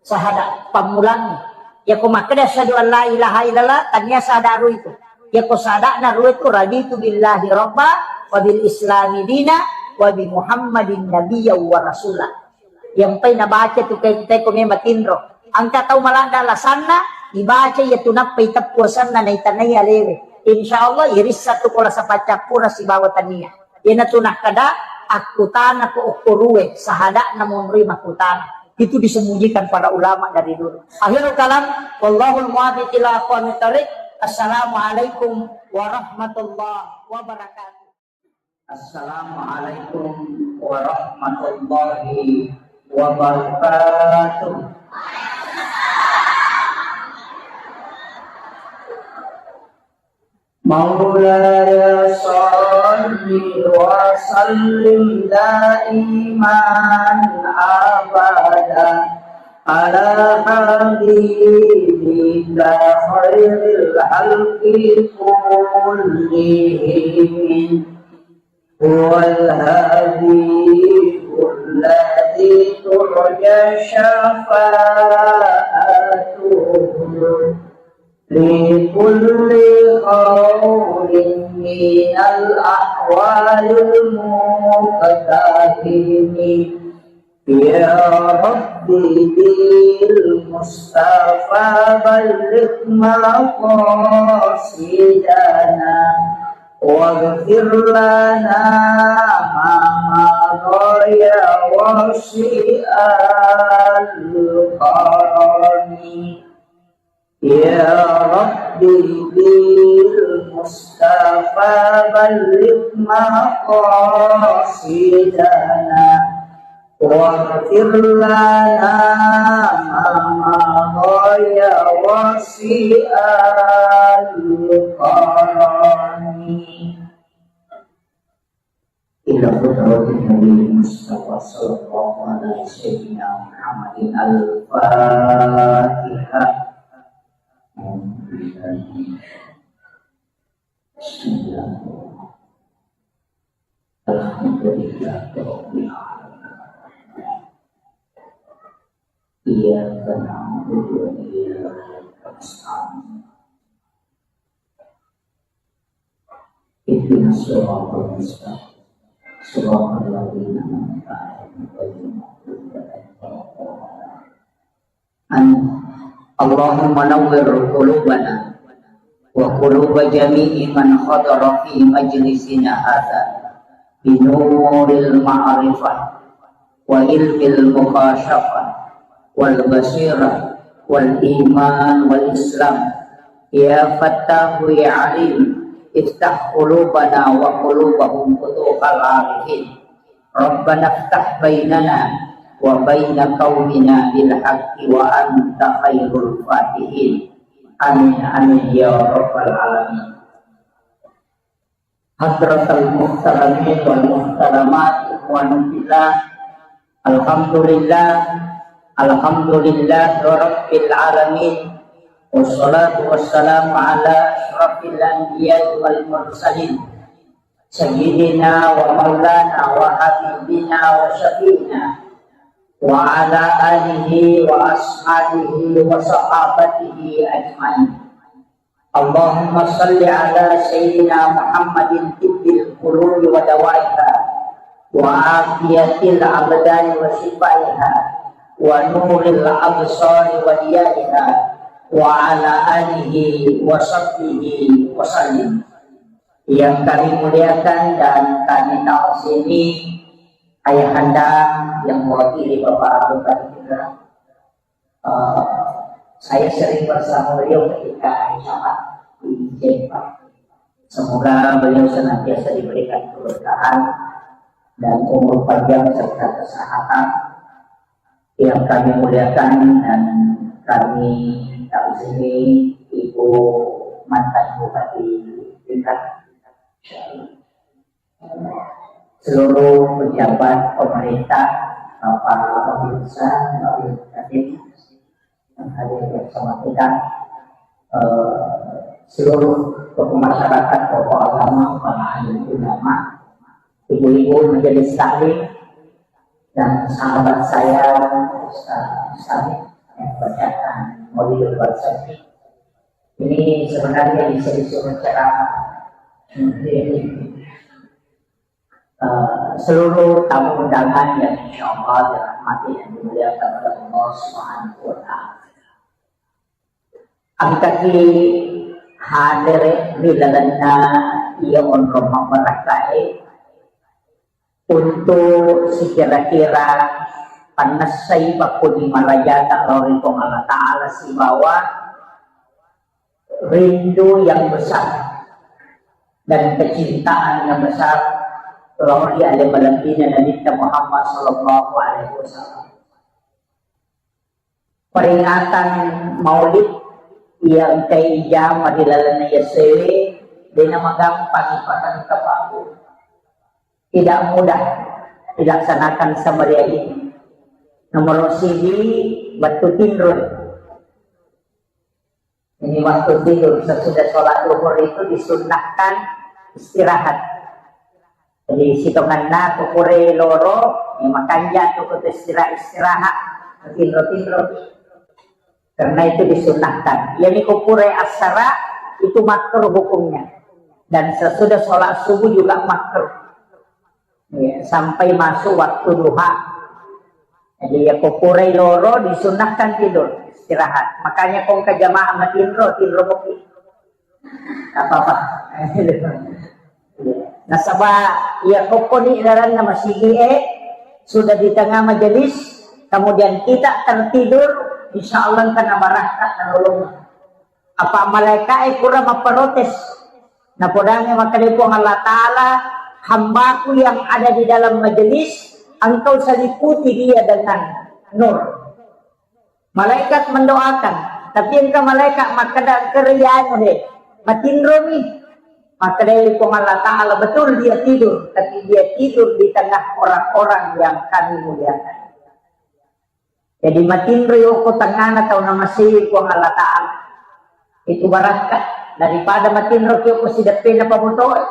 Sahada pammulangngi. Yako makkeda asyhadu an la ilaha illallah, tania sahada rue itu. Yako sahada'na rue itu, "Raditu billahi rabba, wa bil islami dina, wa bi Muhammadin nabiyya wa rasula." Yang pai nabaca tu kai, kai ko memang tinro. Engka tau maladda alasanna, ibaca iya tu nappa iteppu asenna naitanai alewe. Insya Allah, irissa tu ko lasa paccappura sibawa tania. Iyana tu nakkeda, akkutana ko okko rue, sahada'na monroi makkutana. Itu disembunyikan para ulama dari dulu. Akhirul kalam, wallahul muwaffiq ila aqwamit thariq. Assalamualaikum warahmatullahi wabarakatuh. Assalamualaikum warahmatullahi wabarakatuh. مولاي صل وسلم دائما أبدا على حبيبك خير الخلق كلهم. هو الحبيب الذي ترجى شفاعته في كل هول من الأهوال المقتحم. يا رب بالمصطفى بلغ مقاصدنا واغفر لنا ما مضى يا واسع الكرم. يا رب بالمصطفى بلغ مقاصدنا واغفر لنا ما مضى يا واسع الكرم. إلى حضرة النبي المصطفى صلى الله على سيدنا محمد. الفاتحة. بسم الله. الحمد لله رب العالمين. إياك نعبد وإياك نستعين. اهدنا الصراط المستقيم. صراط الذين أنعمت عليهم غير المغضوب عليهم ولا الضالين. آمين. اللهم نور قلوبنا وقلوب جميع من حضر في مجلسنا هذا بنور المعرفة وعلم المكاشفة والبصيرة والإيمان والإسلام. يا فتاح يا عليم، افتح قلوبنا وقلوبهم فتوح العارفين. ربنا افتح بيننا وبين قومنا بالحق وأنت خير الفاتحين. آمين، آمين يا رب العالمين. حضرة المحترمين والمحترمات، إخواني في الله، الحمد لله، الحمد لله رب العالمين، والصلاة والسلام على أشرف الأنبياء والمرسلين، سيدنا ومولانا وحبيبنا وشفيعنا وعلى آله وأصحابه وصحابته أجمعين. اللهم صل على سيدنا محمد طب القلوب ودوائها وعافية الأبدان وشفائها ونور الأبصار وضيائها وعلى آله وصحبه وسلم. Yang kami muliakan dan kami ta'zimi, ayahanda yang mewakili Bapak Bupati Tangerang, eh, saya sering bersama beliau ketika hari Jumat di Jempa. Semoga beliau senantiasa diberikan keberkahan dan umur panjang serta kesehatan. Yang kami muliakan dan kami ta'zimi Ibu mantan Bupati Tangerang, seluruh pejabat pemerintah, Bapak Wakil Besar, Wakil Kadin yang hadir bersama kita, eh, seluruh tokoh masyarakat, tokoh agama, para alim ulama, ibu-ibu majelis taklim, dan sahabat saya Ustaz Mustahik yang bacakan Maulidul Barsari. Ini sebenarnya bisa disuruh ceramah. Eh, seluruh tamu undangan yang insya Allah dirahmati dan dimuliakan oleh Allah Subhanahu wa Ta'ala. Engkaki hadere ri lalenna iya onrong mabbarakkae, untuk sikira-kira pannessai pakkuni marajata lao ri Puang Allah Ta'ala sibawa rindu yang besar dan kecintaan yang besar lao ri ale malebbina Nabitta Muhammad sallallahu alaihi wasallam. Peringatan Maulid iya engkai ijama ri lalenna yasewe Dena magampang ipakang kapau. Tidak mudah dilaksanakan semeriah ini. Nomor siji, waktu tinro. Ini waktu tidur, sesudah sholat duhur itu disunnahkan istirahat. Jadi, sitonganna ko pura loro, ya, makanja tu ko istirahat, istirahat, tinro-tinro. Karena itu disunnahkan. Yani ko pura assara, itu makruh hukumnya. Dan sesudah sholat subuh juga makruh. Ya, sampai masuk waktu duha. Jadi, ya, ko pura loro disunnahkan tidur, istirahat. Makanya ko engka jamaah matinro, tinro kopi. Apa-apa. Nasaba, ya, ko koni laranna masigi e, sudah di tengah majelis, kemudian kita tertidur, insya Allah kena barakka, nolong. Apa malaika e pura memprotes. Napodangi makkeda Puang Allah Ta'ala, "Hambaku yang ada di dalam majelis, engkau seliputi dia dengan nur." Malaikat mendoakan, tapi engka malaikat makkeda, "Engka rianu he, matinromi." Makkeda Puang Allah Ta'ala, "Betul dia tidur, tapi dia tidur di tengah orang-orang yang kami muliakan." Jadi matinro yoko tengana tau namasei Puang Allah Ta'ala. Itu barakka daripada matinro yoko sideppena pamotoe.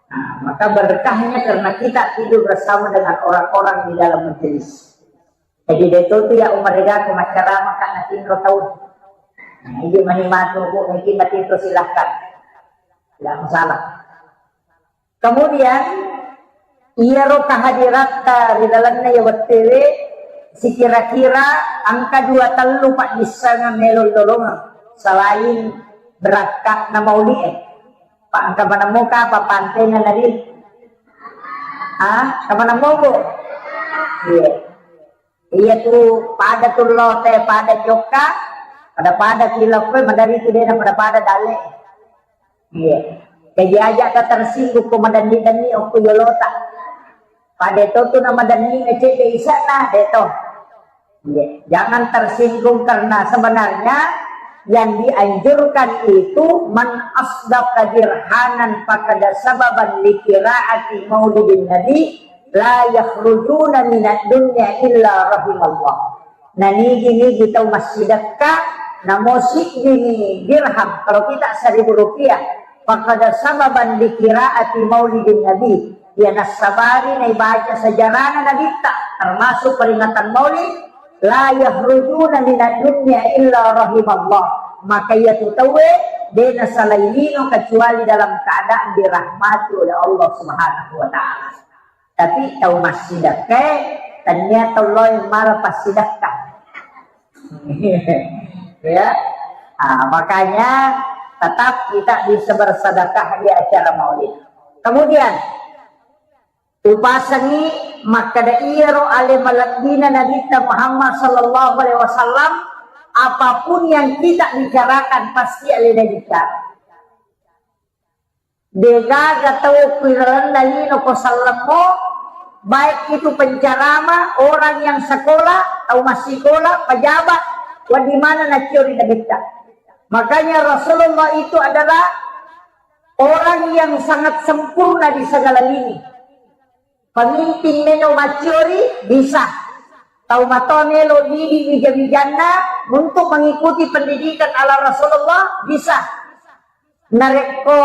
Nah, maka berkahnya karena kita tidur bersama dengan orang-orang di dalam majelis. Jadi, de' to tu ya umariga ko maccarama ka natinro tau. Nah, idi mani matu, Bu, mungkin matinro, silahkan. Tidak masalah. Kemudian, iyaro kehadiratta ri lalenna iya wettuwe, sikira-kira engka dua tellu paddissengeng melo lolongeng selain berakka'na mauli'e. Pa engka maneng moka apa pantena nari? Ah, engka maneng mobo? Iya. Iya tu, pada tu lote, pada jokka, pada-pada kilokko, madari tu dena pada-pada dale. Iya. Jadi aja ka tersinggung ko madanni-danni okko yolota. Pada to tu na madanni ngecek de isana, de to. Iya. Jangan tersinggung karena sebenarnya yang dianjurkan itu man asdaqa dirhanan faqad sababan li qiraati maulidin nabi la yakhrujuna minad dunya illa rahimallah. Nanigi-nigi tau massidekka, namo siddimi dirham, kalau kita seribu rupiah, faqad sababan li qiraati maulidin nabi, iya nassabari naibaca sejarahna nabitta, termasuk peringatan maulid, la yakhrujuna minad dunya illa rahimallah. Maka iya tu tauwe de nasalai lino kecuali dalam keadaan dirahmati oleh Allah Subhanahu wa Ta'ala. Tapi tau massidekka, tania tau loe mala passidekka. Ya. Ah, makanya tetap kita bisa bersedekah di acara maulid. Kemudian, upasangi makkeda iyaro ale malebbina Nabitta Muhammad sallallahu alaihi wasallam, apapun yang kita bicarakan pasti ale bicara. Degaga tau ku ilalenna lino ko sallemmo, baik itu penceramah, orang yang sekolah, tau massikola, pejabat, wa di mana naciori Nabitta. Makanya Rasulullah itu adalah orang yang sangat sempurna di segala lini. Pemimpin melo maciori bisa. Tau matoa melo didi wija-wijanna untuk mengikuti pendidikan ala Rasulullah bisa. Narekko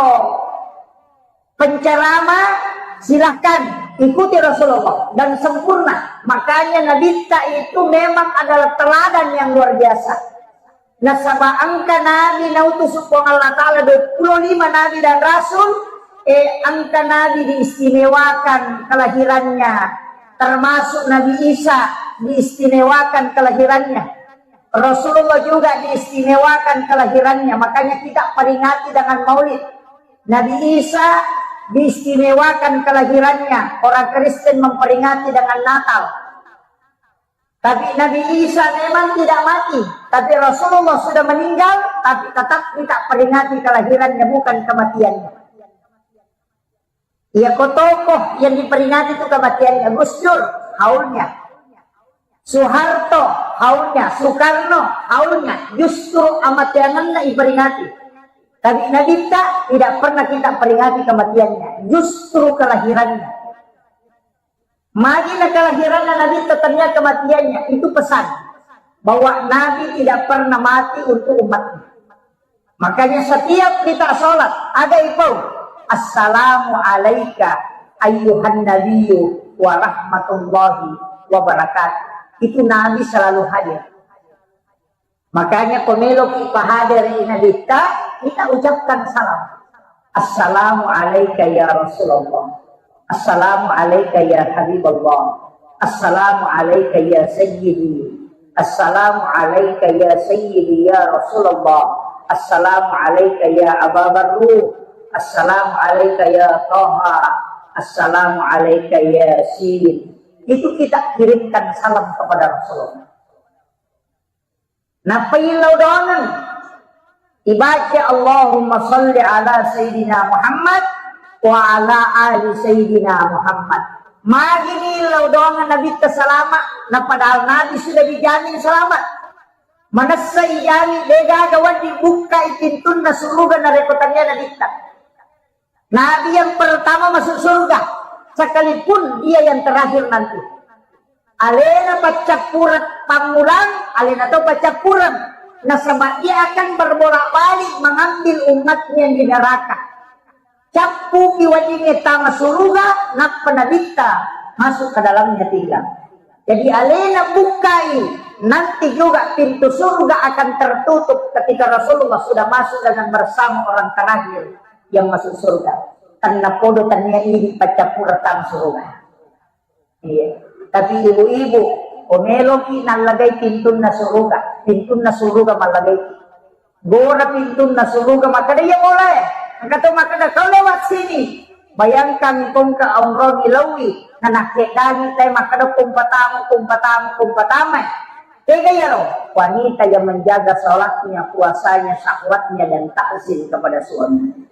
penceramah, silahkan ikuti Rasulullah dan sempurna. Makanya Nabitta itu memang adalah teladan yang luar biasa. Nasaba engka nabi nautus Puang Allah Ta'ala dua puluh lima nabi dan rasul, eh, engka nabi diistimewakan kelahirannya, termasuk Nabi Isa diistimewakan kelahirannya. Rasulullah juga diistimewakan kelahirannya, makanya kita peringati dengan maulid. Nabi Isa diistimewakan kelahirannya, orang Kristen memperingati dengan Natal. Tapi Nabi Isa memang tidak mati, tapi Rasulullah sudah meninggal, tapi tetap kita peringati kelahirannya, bukan kematiannya. Iya, ko tokoh yang diperingati itu kematiannya, Gus Dur, haulnya. Soeharto, haulnya. Soekarno, haulnya. Justru amateangenna iperingati. Tapi Nabitta tidak pernah kita peringati kematiannya, justru kelahirannya. Magi na kelahiranna Nabitta tania kematiannya, itu pesan bahwa Nabi tidak pernah mati untuk umatnya. Makanya setiap kita sholat, ada ipau, "Assalamu alaika ayyuhan nabiyyu wa rahmatullahi wa barakatuh." Itu Nabi selalu hadir. Makanya ko meloki pahadere Nabitta, kita ucapkan salam. "Assalamu alaika ya Rasulullah. Assalamu alaika ya Habiballah. Assalamu alaika ya Sayyidi. Assalamu alaika ya Sayyidi ya Rasulullah. Assalamu alaika ya Aba Barru. Assalamu alaika ya Taha. Assalamu alaika ya Yasin." Itu kita kirimkan salam kepada Rasulullah. Nappa illau doangeng. Ibaca, "Allahumma salli ala Sayyidina Muhammad wa ala ali Sayyidina Muhammad." Magini illau doangeng Nabitta salama, na padahal Nabi sudah dijamin selamat. Manessa ijamin, degaga wedding bukkai pintunna suruga narekko tania Nabitta. Nabi yang pertama masuk surga, sekalipun dia yang terakhir nanti. Alena paccappureng pammulang, alena to paccappureng. Nasaba dia akan berbolak-balik mengambil umatnya di neraka. Cappuki weddingnge tama suruga, nappa Nabitta masuk ke dalamnya tinggal. Jadi alena bukkai, nanti juga pintu surga akan tertutup ketika Rasulullah sudah masuk dengan bersama orang terakhir yang masuk surga. Karena podo tania idi paccappureng tama suruga. Iya. Tapi ibu-ibu, ko meloki nallagai pintunna suruga, pintunna suruga mallagaiki. Gora pintunna suruga, makkeda, "Iya bola e." Engka to makkeda, "Kau lewat sini." Bayangkan kongka onrong ilaui, nanakkeddangi tai makkeda, "Kumpatamu, kumpatamu, kumpatama." Tega iyaro? Wanita yang menjaga sholatnya, puasanya, syahwatnya, dan takzim kepada suami.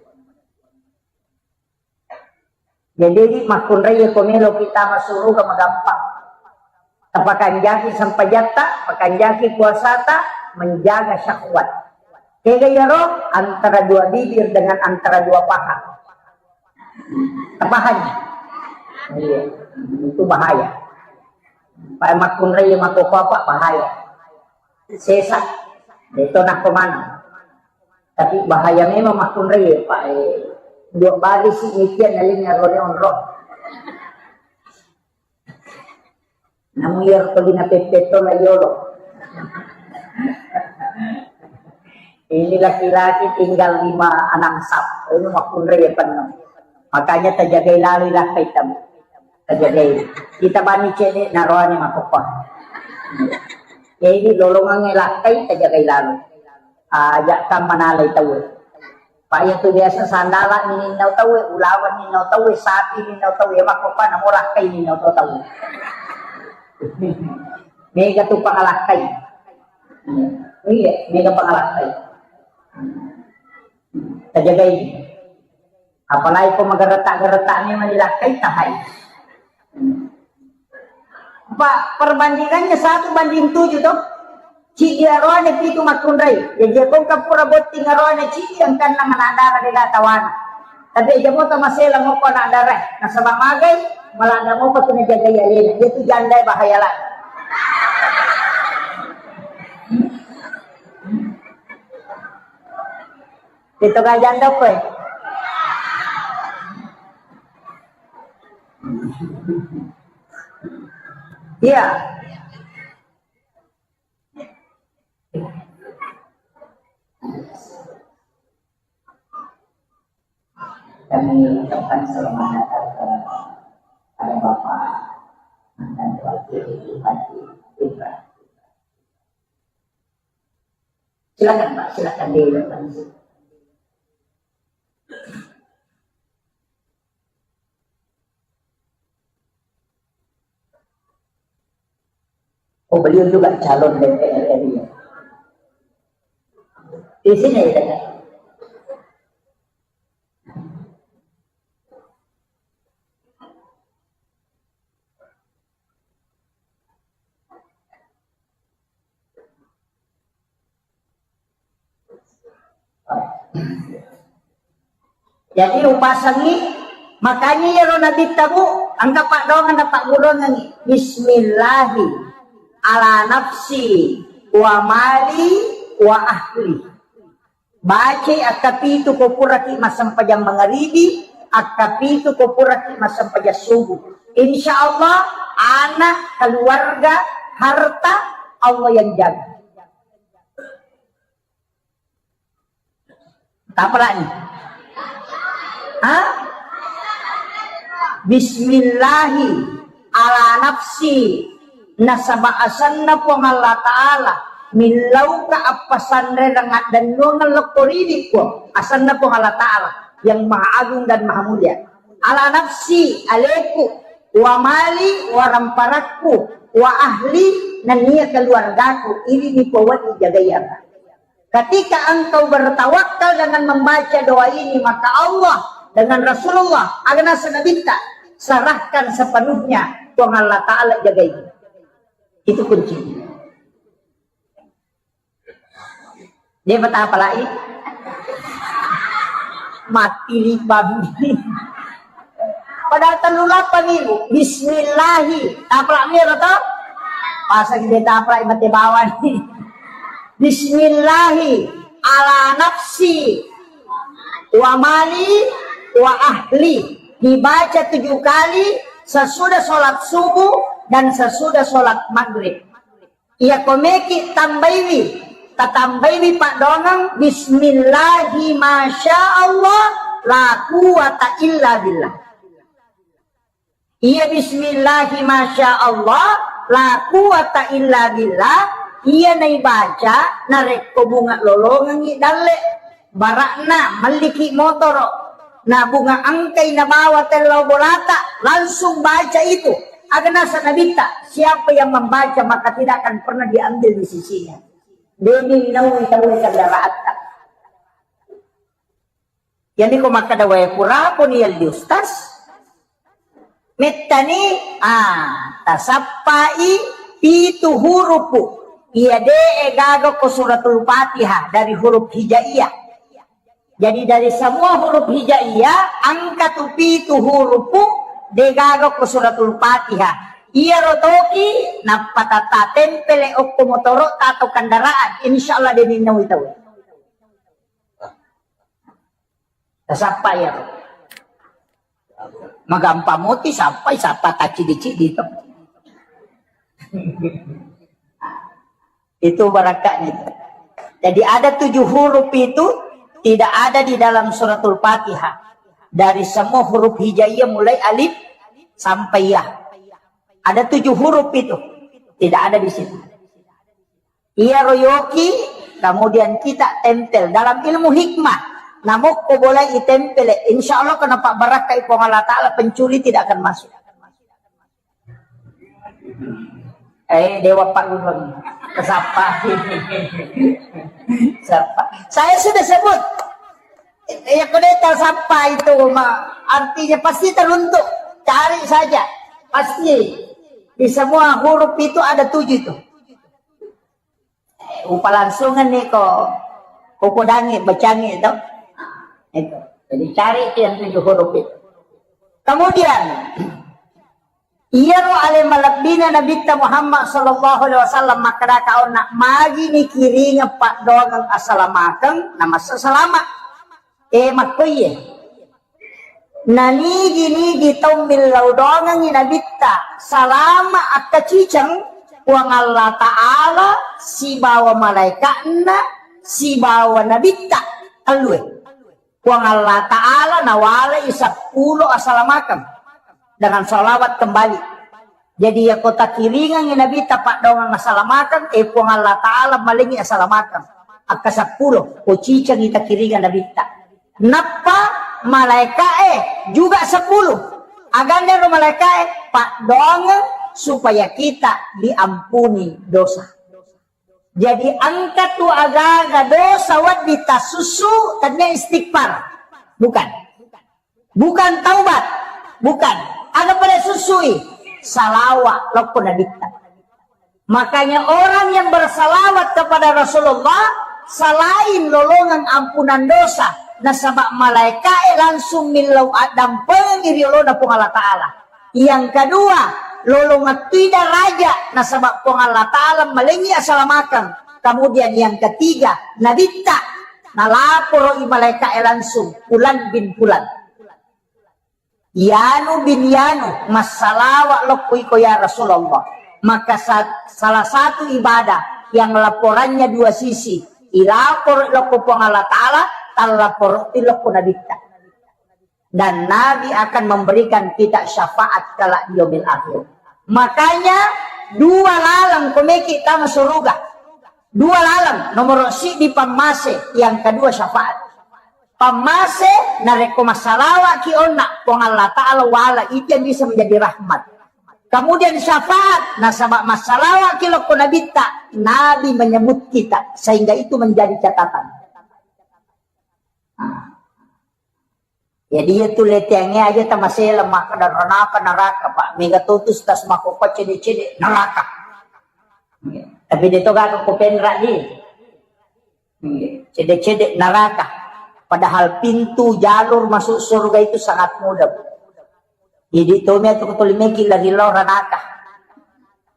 Jadi, di makkunrai ko melo kita masuruga magampang. Tapakanjaki sempajatta, pakanjaki puasata, menjaga syahwat. Tega iyaro? Antara dua bibir dengan antara dua paha. Tapahannya? Iya, itu bahaya. Pak makkunrai mako apa bahaya. Sesa. Itu nak kemana? Tapi bahaya memang makkunrai, Pak. Eh, dua bali si mikian naling ngarone onrong. Namu iyaro tolina peppetto la yolo. Ini laki-laki tinggal lima anam sap. Ini makkunrai ya penuh. Makanya tajagai lalu ilakkai tamu. Tajagai. Kita bani cedde naroane makopa. Jadi lolongan lakkai tajagai lalu. Aja kam manalai tau. Pak, iya tu biasa sandala ni ninnau tauwe, ulawan ninnau tauwe, sapi ninnau tauwe, iya makkopa namo lakkai ninnau tauwe. Mega tu pangalakkai. Iya, mega pangalakkai. Tajagai. Apalagi ko mageretak-geretak ni mani lakkai tahai. Pak, perbandingannya satu banding tujuh toh. Cidi aroane pitu makkunrai. Jadi kongka pura botting aroane cidi engkanna anak dara dega tawana. Tapi aja mota masela ngoko anak dara. Nasaba magai, malada mopa tu najagai alena. Dia tu janda bahaya lah. Itu gak janda kowe. Iya. Kami ucapkan selamat datang kepada Bapak mantan Wakil Bupati Pinrang. Silakan, Pak, silakan di depan. Oh, beliau juga calon D P R R I ya. Di sini ya, Kak? Jadi upasengngi, makanya iyaro Nabitta, Bu, engka paddoangeng napaggurungengngi, "Bismillahi ala nafsi wa mali wa ahli." Bacai akkapitu ko puraki massempajang mangaribi, akkapitu ko puraki massempajang subuh. Insya Allah, anak, keluarga, harta, Allah yang jaga. Tapalani. Ha? Bismillahi ala nafsi, nasaba asenna Puang Allah Ta'ala, millauka appasanrereng addennuangeng lokko ridi, Puang. Asenna Puang Allah Ta'ala yang Maha Agung dan Maha Mulia. Ala nafsi, aleku, wa mali, waramparakku, wa ahli, nennia keluargaku, ini ni Puang wedding jagai. Ketika engkau bertawakal dengan membaca doa ini, maka Allah dengan Rasulullah, aga naseng Nabitta, serahkan sepenuhnya, Puang Allah Ta'ala jagai. Itu kuncinya. Dia betapa lain? Mati libang. Padahal tellu lapang ibu. Bismillahi. Tapalak mi ero to? Pasang dia tapalak mate bawang. Bismillahi ala nafsi wa mali wa ahli. Dibaca tujuh kali sesudah sholat subuh dan sesudah sholat maghrib. Iya komeki tambaiwi, tatambaiwi paddoangeng, "Bismillahi masya Allah, la quwata illa billah." Iya bismillahi masya Allah, la quwata illa billah, iya naibaca narekko bunga lolongengngi dalle. Bara'na melliki motoro, na bunga engkai nabawa tellau bolata, langsung baca itu. Aga naseng Nabitta, siapa yang membaca maka tidak akan pernah diambil di sisinya. Demi nawi tauwe kendaraanta. Yani ko makkeda wae puraponi yalli ustaz. Mettani, ah, tasappai pitu hurupu. Iya de'e gaga ko suratul Fatihah dari huruf hijaiyah. Jadi dari semua huruf hijaiyah, engka tu pitu hurupu degaga ko suratul Fatihah. Iyaro toki nappa tata tempele okko motoro atau kendaraan. Insya Allah deminnau tau. Tasappa iyaro. Magampang moti sappai, sappa taccidi-cidi to. Itu barakatnya itu. Jadi ada tujuh huruf itu tidak ada di dalam suratul Fatihah. Dari semua huruf hijaiyah mulai alif sampai ya. Ada tujuh huruf itu tidak ada di situ. Iyaro yoki, kemudian kita tempel. Dalam ilmu hikmah, namokko boleh itempel, insya Allah kenapa barakai Puang Allah Ta'ala, pencuri tidak akan masuk. Eh, Dewa Pak Gubernur. Sapa? Sapa? Saya sudah sebut. Ya, kode sapa itu, Ma? Artinya pasti teruntuk. Cari saja. Pasti. Di semua huruf itu ada tujuh itu. Eh, upalangsungan nih kok. Koko dangi, bacangi itu. Itu. Jadi cari itu yang tujuh huruf itu. Kemudian, iyaro ale malebbina Nabitta Muhammad sallallahu alaihi wasallam makkeda kaonna, magi nikiringeng paddoangeng asalamakeng, namassa salama. Eh, makkoiye. Nanigi-nigi tau millau doangengngi Nabitta, salama akkaciceng Puang Allah Ta'ala sibawa malaika'na sibawa Nabitta, tellue. Puang Allah Ta'ala nawalai seppulo asalamakeng dengan salawat kembali. Jadi, yako takiringangngi Nabitta paddoangeng asalamakeng, eh, Puang Allah Ta'ala malengngi asalamakeng. Akka seppulo, ko cicengngi takiringang Nabitta. Nappa malaika'e juga seppulo. Aganna ro malaika'e, paddoangeng supaya kita diampuni dosa. Jadi, engka tu agaga dosa wedding tassussu, tennia istighfar. Bukan. Bukan taubat. Bukan. Aga pada susui? Salawa lokko Nabitta. Makanya orang yang bersalawat kepada Rasulullah selain lolongan ampunan dosa, Nasaba malaeka'e langsung millau addampengi ri olona Puang Allah Ta'ala. Yang kedua, lolongettui daraja nasaba Puang Allah Ta'ala malengi asalamakeng. Kemudian yang ketiga, nabitta nalaporo i malaeka'e langsung, Fulan bin Fulan. Yanu bin Yanu, massalawa lokko iko ya Rasulullah. Maka sa-, salah satu ibadah yang laporannya dua sisi, ilapor lokko Puang Allah Ta'ala, tallaporo lokko nabitta. Dan Nabi akan memberikan kita syafaat kelak di yaumil akhir. Makanya dua laleng komeki tama suruga. Dua laleng, nomor siddi pammase, yang kedua syafaat. Pammase, narekko massalawaki onna, Puang Allah Ta'ala wala itu yang bisa menjadi rahmat. Kemudian syafaat, nasaba massalawaki lokko nabitta, Nabi menyebut kita, sehingga itu menjadi catatan. Nah. Jadi iya tu leteangnge aja tamasela makkeda ranaka naraka, Pak. Mega totus tas makkokko cede-cede naraka. Tapi de to gaga ko penra di. Cede-cede naraka. Padahal pintu jalur masuk surga itu sangat mudah, Bu. Jadi tomi atau ketulimeki lari lo ranaka.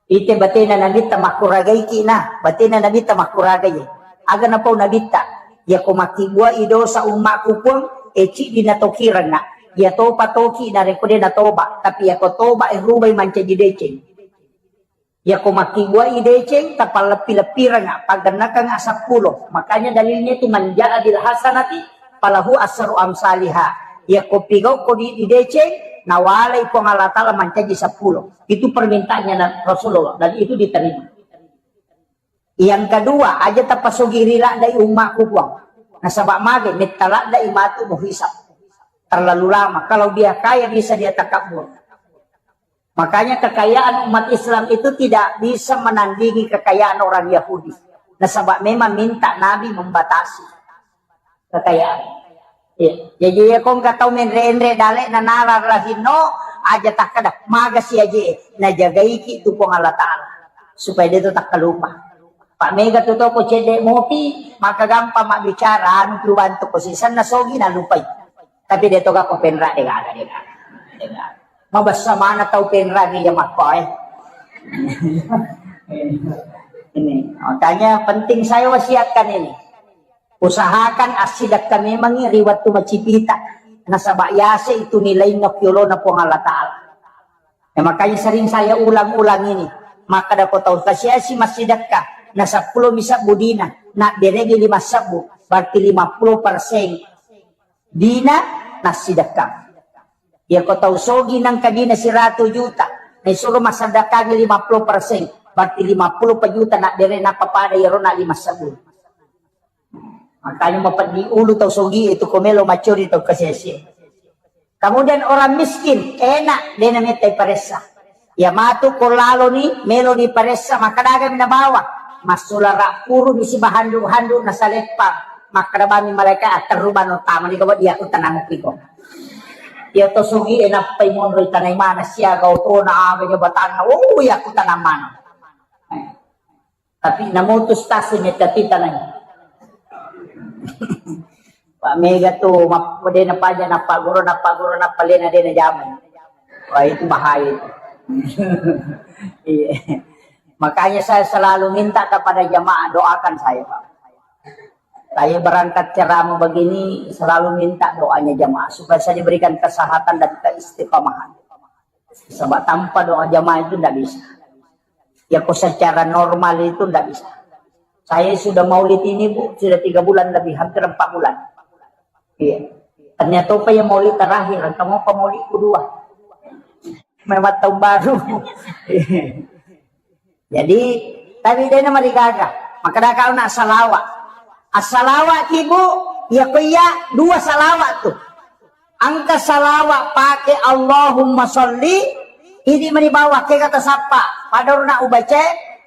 Ite batena nabitta makkuragaiki na, batena nabitta makkuragai. Aga napau nabitta, yako makkibbuai dosa ummakku Puang, e ciddi natokirengnga. Iya topa toki narekko de natoba, tapi yako toba e rubai mancaji deceng. Yako makkibbuai deceng, tapalleppi-leppirengnga, paggennakengnga seppulo. Makanya dalilnya itu man jaa bil hasanati falahu asru amsaliha. Yako pigau ko di, di deceng, nawalai Puang Allah Ta'ala mancaji seppulo. Itu permintaannya na-, Rasulullah, dan itu diterima. Yang kedua, aja tapasogi ri laddai ummakku Puang. Nasaba mage, metta laddai matu muhisab. Terlalu lama. Kalau dia kaya, bisa dia takabur. Makanya kekayaan umat Islam itu tidak bisa menandingi kekayaan orang Yahudi. Nasaba memang minta Nabi membatasi kekayaan. Iya. Jadi ya kong katau menre-enre dale nanara lahinno aja takkada magasi aje najagaiki tu Puang Allah Ta'ala supaya dia tu takkalupa. Pak mega tu toko cedde mopi maka gampang mabbicara anu tu bantu ko sisenna sogi nalupai. Tapi de to gappa penra de gaga, de gaga. De gaga. Mabessa mana tau penra di jamakko eh. Ini makanya penting saya wasiatkan ini. Usahakan assidekka memangi ri wettu macipita. Nasaba yase itu nilainna piolona Puang Allah Ta'ala. Ya, makanya sering saya ulang-ulang ini. Maka dako tau kasiasi massidekka. Na seppulo mi sebbu dina. Na beregi lima sebbu. Berarti lima puluh persen dina nassidekka. Iya ko tau sogi nangka dina siratu juta, naisuro massadakkangi lima puluh persen, berarti lima puluh juta nabbere nappa pada iyaro na lima sebbu. Makanya mapeddi ulu tau sogi itu ko melo macuri tau kasese. Kemudian orang miskin, enak, dena metta paressa. Iya matu ko lalo ni, melo ni paressa, makkadagami nabawa. Massulara puru misi bahandu-handu nasaleppang. Makkada bami malaika atterrubano tama ni kawa dia ku tanang piko. Iya to sugi e nappai monro tanai mana siaga otona aga jabatanna. Oh, iya ku tanang mana. Eh. Tapi namutus tasi ni tapi tanai. Pak mega tu map-, dena paja nappa guru, nappa guru, nappa lena dena jamai. Wah, itu bahaya itu. Iya. Makanya saya selalu minta kepada jamaah doakan saya, Pak. Saya berangkat ceramah begini selalu minta doanya jamaah supaya saya diberikan kesehatan dan keistiqomahan. Sebab tanpa doa jamaah itu ndak bisa. Ya kok secara normal itu ndak bisa. Saya sudah maulid ini, Bu, sudah tiga bulan lebih, hampir empat bulan. Iya. Ternyata apa yang maulid terakhir, kamu apa maulid kedua? Memang tahun baru. Jadi, tapi dena marigaga. Maka dah kau nak salawat. Assalawat ibu, ya ko iya dua salawat tu. Engka salawat pake Allahumma sholli, idi mani bawah ke kata sapa. Pada nak ubaca,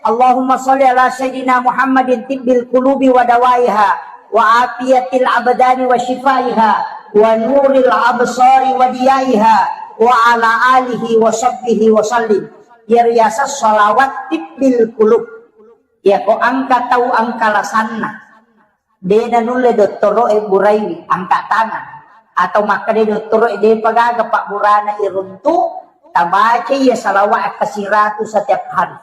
Allahumma sholli ala sayyidina Muhammadin tibbil qulubi wa dawaiha, wa afiyatil abdani wa shifaiha, wa nuril absari wa diyaiha, wa ala alihi wa sahbihi wa sallim. Iya riaseng salawat tibbil qulub. Iya ko engka tau engka lasanna. De nanulle dottoro'e buraiwi, angka tangan. Atau makkeda dottoro'e, depa gaga pabburana iruntu, tabaca iya salawat kasiratu setiap hari.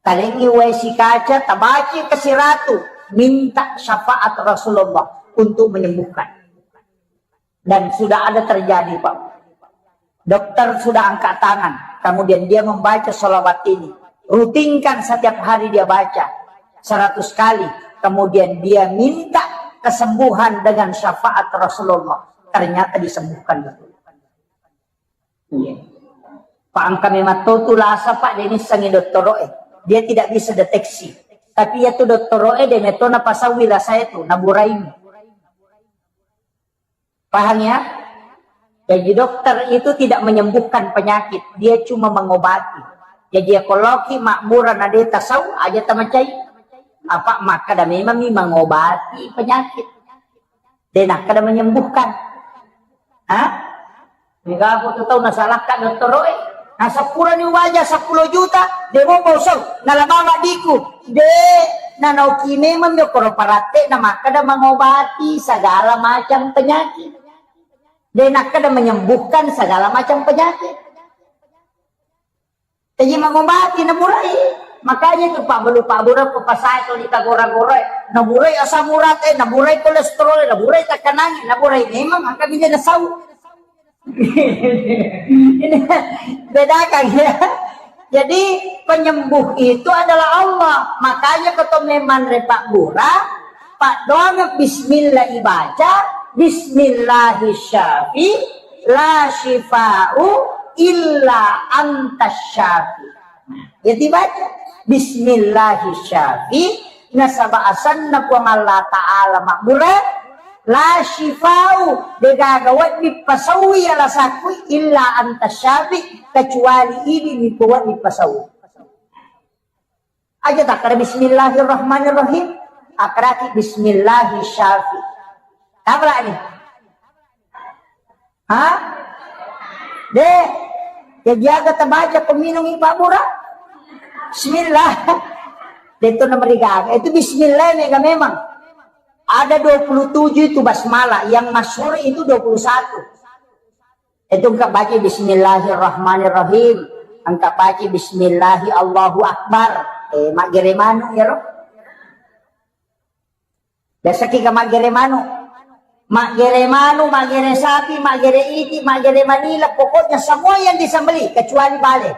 Talengi wae sikaca, tabaca kasiratu, minta syafaat Rasulullah untuk menyembuhkan. Dan sudah ada terjadi, Pak. Dokter sudah angkat tangan, kemudian dia membaca salawat ini. Rutinkan setiap hari dia baca seratus kali, kemudian dia minta kesembuhan dengan syafaat Rasulullah. Ternyata disembuhkan betul. Iya. Pak, angka memang to tu lasa, Pak, de nissengi dottoro'e. Dia tidak bisa deteksi. Tapi ya tu dottoro'e de metto napasawi lasa itu, naburaimi. Paham ya? Jadi dokter itu tidak menyembuhkan penyakit, dia cuma mengobati. Jadi ya koloki makmura na de tasau aja tamacai. Apa makkeda memang mi mengobati penyakit. De nakkeda menyembuhkan. Hah? Mega aku tu tau nasalahkan dottoro'e. Nah, seppulo ni waja seppulo juta, de mo bosong, nalabama diku. De, nanoki memang mi koro paratte na makkeda mengobati segala macam penyakit. De nakkeda menyembuhkan segala macam penyakit. Jadi mengobati naburai. Makanya itu Pak Belu, Pak Buru, ko pasai to di tagora-gora, naburai asam urat, eh, naburai kolesterol, naburai tekanan, naburai memang angka bija nasau. Ini bedakan ya. Jadi penyembuh itu adalah Allah. Makanya keto memang repak bura, Pak doang bismillah ibaca, bismillahi syafi, la syifa'u illa anta syafi. Nah, ya dibaca, bismillahi syafi, nasaba asanna Puang Allah Ta'ala mabbura, la syifa'u, degaga wedding pasaui alasaku, illa anta syafi, kecuali idi mi wedding pasaui. Aja takkada bismillahirrahmanirrahim. Akkaraki bismillahi syafi. Apa ni? Ha? De, ya jaga tabaca peminum ipa bura. Bismillah. De itu nama rigaga. Itu bismillah mega memang. Ada dua puluh tujuh itu basmalah. Yang masyhur itu dua puluh satu. Itu engka baca bismillahirrahmanirrahim, engka baca bismillahi Allahu Akbar. Eh, maggere manu ya ro. Biasa kita maggere manu. Maggere manu, maggere sapi, maggere iti, maggere manila, pokoknya semua yang disembelih kecuali bale.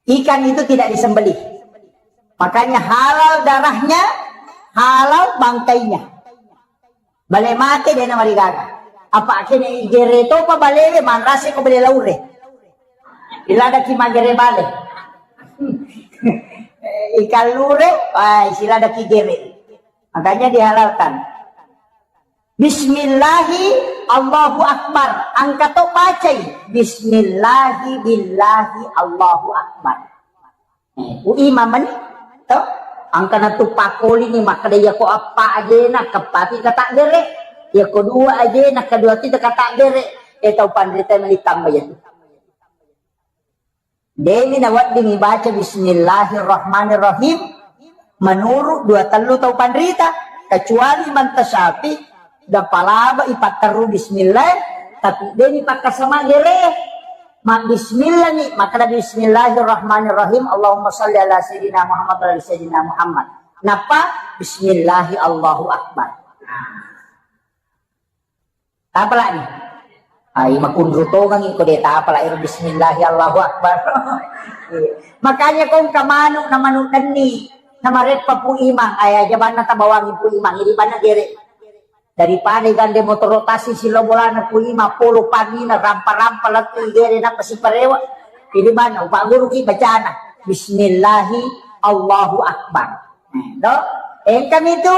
Ikan itu tidak disembelih. Makanya halal darahnya, halal bangkainya. Bale mate de namarigaga. Apa kene igere topa balewe manrase ko bale laure. Iladaki magere bale. Ikan lure, wah, siladaki gere. Makanya dihalalkan. Bismillahi Allahu Akbar. Engka to pacai. Bismillahi billahi Allahu Akbar. Eh, ku imam mani, to? Engka na tu pakoli ni makkeda, iya ko eppa ajena, keppati kata gere. Iya ko dua ajena, kedua ti kata gere. Eh, tau panrita mani tambah ya tu. Demi nawedding ibaca bismillahirrahmanirrahim menurut dua tellu tau panrita, kecuali manta syafi, dapalaba ipatteru bismillah, tapi demi pakkasama gere. Ma bismillah ni, makkeda bismillahirrahmanirrahim, Allahumma salli ala sayyidina Muhammad wa ala sayyidina Muhammad. Napa? Bismillahi Allahu Akbar. Tapalani. Ai makunru tongangi ko de tapala ero bismillahi Allahu Akbar. Makanya kong ka manu na manu denni na mareppa Pu Imang, ai aja banna tabawangi Pu Imang, ini banna gere. Daripada gande motoro tasi silo bolana Pu Imang polo pangina rampa-rampa lettu gere na pasi parewa. Ini banna upa guru ki bacana bismillahi Allahu Akbar. Nah, to? Engkami tu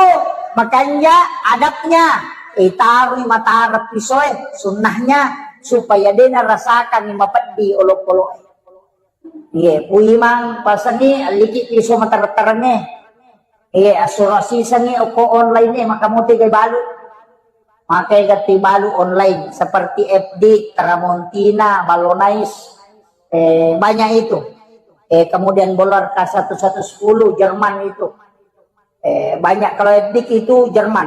makanja adabnya, itarui matara pisoe, sunnahnya, supaya dena rasakan mapeddi olok-olok. Iya, Pu Imang pasengi liki piso matereng-terengnge. Iya, asuransi sengi oko online e, maka muti gai balu. Makai gatti balu online seperti F D, Tramontina, Ballonais, eh, banyak itu. Eh, kemudian Bollarka satu satu sepuluh Jerman itu. Eh, banyak kalau edik itu Jerman.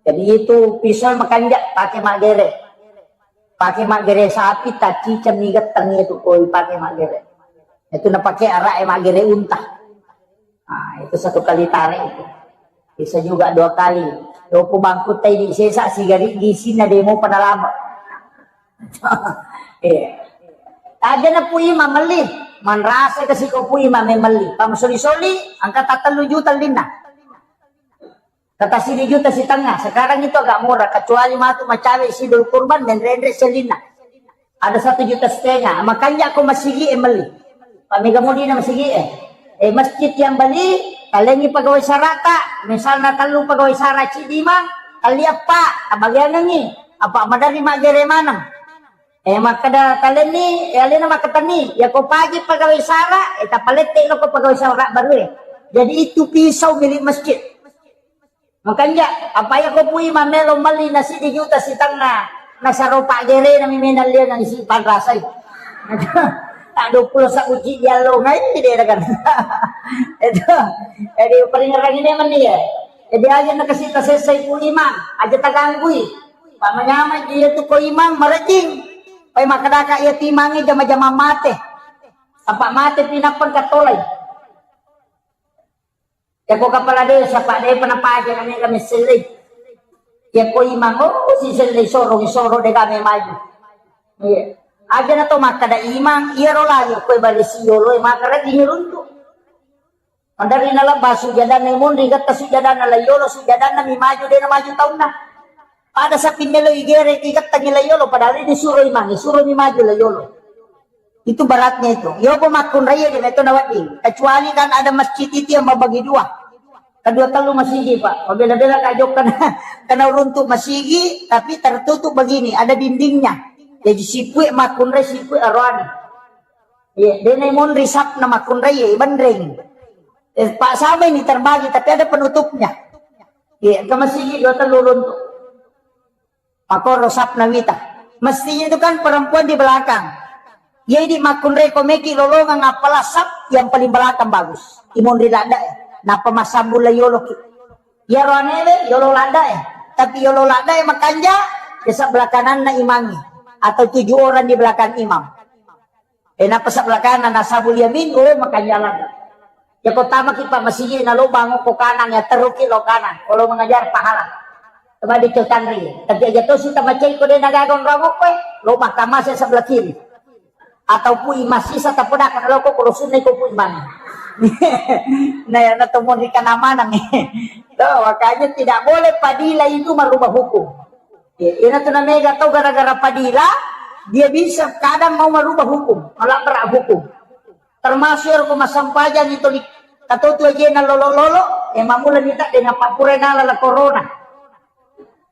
Jadi itu pisau makanja pakai maggere. Pakai maggere sapi, taciceng mi getteng itu koi pakai maggere. Itu napakai arak e maggere unta. Nah, itu satu kali tarik itu. Bisa juga dua kali. Dopo bangkutta ini sesa sigari gisinna demo pada lama. Iya. Aja na Pu Imang melli, manrasa kasi ko Pu Imang melli. Pamasoli-soli, angka tattellu juta linna. Kata sini juta setengah. Sekarang itu agak murah, kecuali matu macawe sidul kurban, menrenre selinna. Ada satu juta setengah. Makanya aku masigi e melli. Pak Mega Mudi na masigi e. Eh, masjid yang beli, talengi pegawai sarata, misalnya tellu pegawai sara cidi mang, kali apa, abagiangengi, apa madari maggere maneng. Eh, makkeda talenni, eh, alena makkatenni, ya ko pagi pegawai sara, eh, tapalette lo ko pegawai sara baru e. Jadi itu pisau milik masjid. Makanja, apa ya ko Pu Imang melo melli na siddi juta setengah, nasaro paggerena mi menang liang isi panrasai. Tak dua puluh sabu cidi allo ngai de kan. Itu. Jadi peringeran ini meni ya. Jadi aja na kasih tasesai Pu Imang, aja taganggui. Pak manyamai dia tu ko Imang marejing. Pai makkedaka iya timangi jama-jama mate. Apa mate pinapang katolai. Yako kepala desa, Pak, depa napaja na mega messellei. Yako Imang, oh, sisellei soro, soro de kame maju. Iya. Aja na to makkada Imang, iya ro lagi koe bale siyolo e, maka redi nyeruntu. Madari na labba sujadana monri gatta sujadana la yolo, sujadana mi maju, de na maju taunna. Pada sapi melo igere, igattangi la yolo, padahal ini suro Imang, suro mi maju la yolo. Itu beratnya itu. Yopo makkunrai de meto nawedding. Kecuali kan ada masjid itu yang membagi dua. Kedua tellu masigi, Pak. Bela-bela kajok kena, kena runtuk masigi, tapi tertutup begini, ada dindingnya. Jadi sipue makkunrai, sipue aroane. Iya, dene monri sapna makkunrai, iya, benreng. Eh, Pak, sama ini terbagi, tapi ada penutupnya. Iya, ke masigi dua tellu runtuk. Makoro sapna wita. Mestinya itu kan perempuan di belakang. Jadi makkunrai ko meki lolongang apala sap yang paling belakang bagus. Imonri ladda e. Napa masambung la yolo ki. Yaro anewe yolo ladda e. Tapi yolo ladda e makanja, ya sebelah kananna imangi. Atau tujuh orang di belakang imam. Eh, napa sebelah kanan, nasabul yamin, oh, makanya ladda. Ya, ko tamaki, Pak, masigi na lo bango ko kanan, ya, teruki lo kanan. Kalau mengajar pahala. Coba dicotanri. Tapi aja to sita macai ko de nagaga onrong ko, eh, lo mahkamah saya sebelah kiri. Atau pui masih sata pedakan lo ko kalau sunai ko pui mana. Nah, ya, na to mau dikanamanan nih. Tuh, makanya tidak boleh padilah itu merubah hukum. Ya, ina tu namega tau gara-gara padila, dia bisa kadang mau merubah hukum, melabrak hukum. Termasuk ero ko massempajang itu di katotu ajena lolo-lolo, eh, mamula minta dengan papura nala la corona.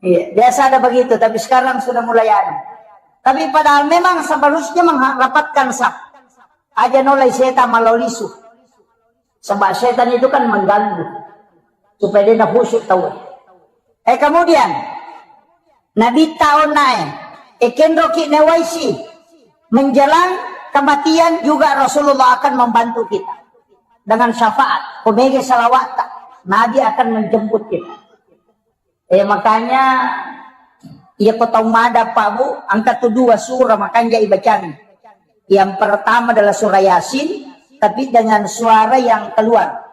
Iya, biasa ada begitu, tapi sekarang sudah mulai ada. Tapi padahal memang seharusnya merapatkan saf. Aja nolai setan malau lisu. Sebab setan itu kan mengganggu supaya dia khusyuk tahu. Eh, kemudian Nabi tahu nae, ekenroki newaisi menjelang kematian juga Rasulullah akan membantu kita dengan syafaat. Komege salawat, Nabi akan menjemput kita. Eh, makanya, iya ko tau mada, Pak, Bu, angka tu dua surah makanja ibacangi. Yang pertama adalah surah Yasin, tapi dengan suara yang keluar.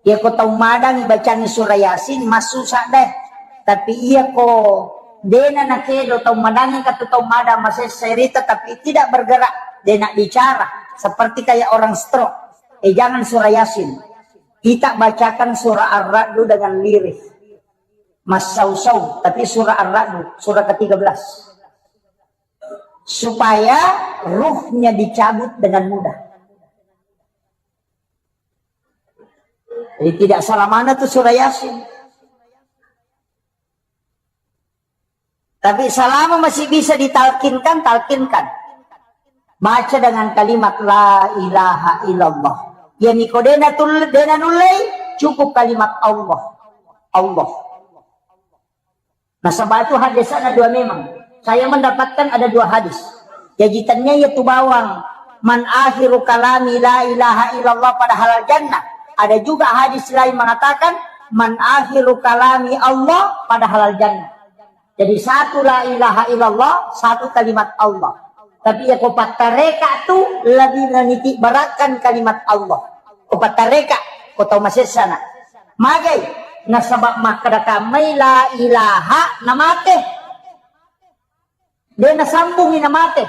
Iya ko tau madang ibacangi surah Yasin, massusa deh. Tapi iya ko dena nakedo tau madang ka tu tau mada masessa rita, tapi tidak bergerak, dena bicara, seperti kayak orang stroke. Eh, jangan surah Yasin. Kita bacakan surah Ar-Ra'du dengan lirih. Massausau, tapi surah Ar-Ra'du, surah ketiga belas. Supaya ruhnya dicabut dengan mudah. Jadi tidak salah mana tuh surah Yasin. Tapi selama masih bisa ditalkinkan, talkinkan. Baca dengan kalimat la ilaha illallah. Ya niko dena tul-, dena nullei, cukup kalimat Allah. Allah. Nasaba itu hadis ada dua memang. Saya mendapatkan ada dua hadis. Jadi tanya ya tu bawang, man akhiru kalami la ilaha illallah pada halal jannah. Ada juga hadis lain mengatakan, "Man akhiru kalami Allah pada halal jannah." Jadi satu la ilaha illallah, satu kalimat Allah. Tapi ya ko pattareka tu lebih meniti beratkan kalimat Allah. Ko pattareka, ko tau masessana. Magai, nasaba makkeda kammai la ilaha namate. De nasambungi namate.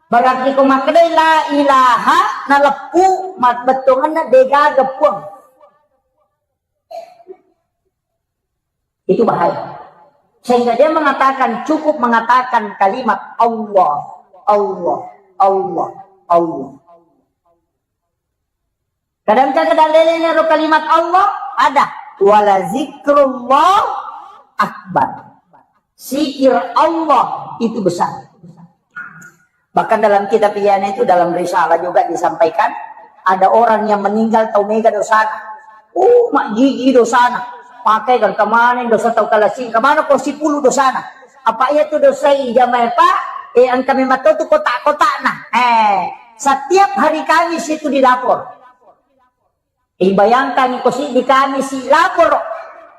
Berarti ko makkedai la ilaha naleppu, mabbettuanna de gaga puang. Itu bahaya. Sehingga dia mengatakan, cukup mengatakan kalimat Allah, Allah, Allah, Allah. Kadang-kadang dalilnya ro kalimat Allah ada, wala zikrullah akbar. Zikir Allah itu besar. Bahkan dalam kitab Ihya itu, dalam risalah juga disampaikan, ada orang yang meninggal tau mega dosana. Oh, majjiji dosana. Pakai kan kemana dosa tau kalasing, kemana ko sipulu dosana. Apa iya tu dosa ijamai, Pak? Eh, engka memang tau tu kotak-kotakna. Eh, setiap hari Kamis itu dilapor. Eh, bayangkan ko si di Kamis si lapor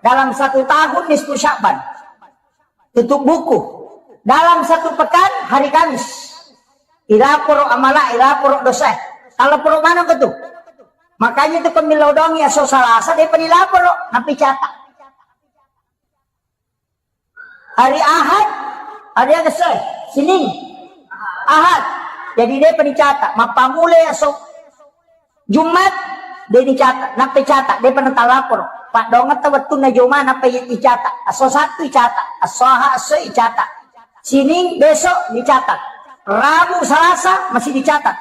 dalam satu tahun nisfu Sya'ban. Tutup buku. Dalam satu pekan hari Kamis. Ilaporo amala, ilaporo dosa. Kalau poro mana ko tu? Makanya tu kemilodong ya so Salasa dia pernah laporo, napi catat. Hari Ahad, hari Agese, Senin, Ahad. Jadi dia pernah catat. Mappamule ya so Jumat, de' nicata, nappa icata, de'pa natalaporo. Paddoangetta wettunna Joma, nappa i-, icata. Asso Sattu icata, asso Aha, asso icata. Sining, besok dicatat. Rabu, Salasa masih dicatat.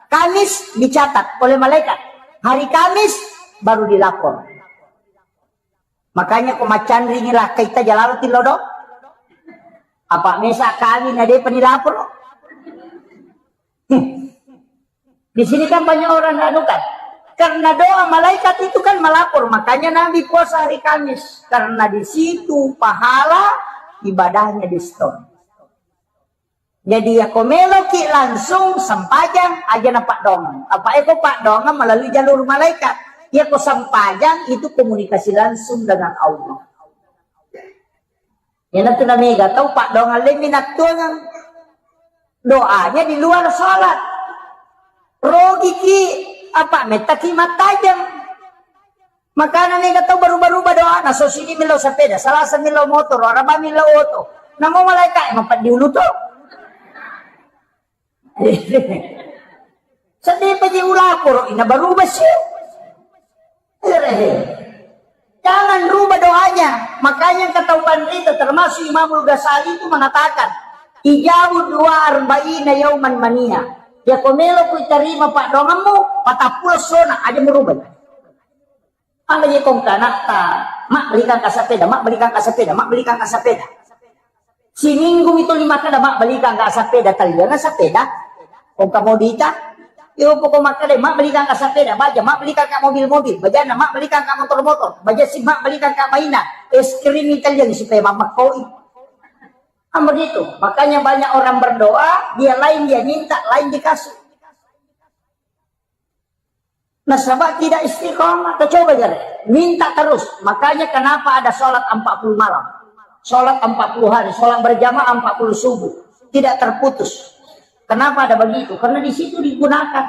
Kamis dicatat oleh malaikat. Hari Kamis baru dilapor. Makanya ko maccanringi lakkaita jalalo tillodo. Apa mesa kami na de'pa nilaporo. Di sini kan banyak orang anu kan. Karena doa malaikat itu kan melapor, makanya Nabi puasa hari Kamis. Karena di situ pahala ibadahnya di store. Jadi ya ko meloki langsung sempajang aja na paddoangeng. Apa eko paddoangeng melalui jalur malaikat. Ya ko sempajang itu komunikasi langsung dengan Allah. Iyanatu namega tau paddoangeng lemmi nattuangeng. Doanya di luar salat. Rogiki apa mettaki mattajeng. Makana mega tau baruba-ruba doana, so sini millau sepeda, Salasa millau motoro, Araba millau oto. Namo malaika mapeddi ulu to. Sedih paji ulaporo ina baruba sih. Jangan rubah doanya. Makanya kata Umar itu, termasuk Imamul Ghazali itu mengatakan, ijabu dua arba'ina yauman mania. Ya ko melo ku tarima paddoangemmu, patappulo sona aja merubah. Apa je kong kanakta, mak belikan ka sepeda, mak belikan ka sepeda, mak belikan ka sepeda. Siminggu mi tuli makkeda, "Mak, belikan ka sepeda." Taliana sepeda. Kong ka modita. Yo poko makkeda, "Mak, belikan ka sepeda baja, mak, belikan ka mobil-mobil bajanna, mak, belikan ka motor-motor baja si, mak, belikan ka mainan, es krim Italian supaya mammakkoi." Kan begitu. Makanya banyak orang berdoa, dia lain dia minta, lain dikasih. Nasaba tidak istiqomah. Kita coba jare. Minta terus. Makanya kenapa ada sholat empat puluh malam. Sholat empat puluh hari. Sholat berjamaah empat puluh subuh. Tidak terputus. Kenapa ada begitu? Karena di situ digunakan.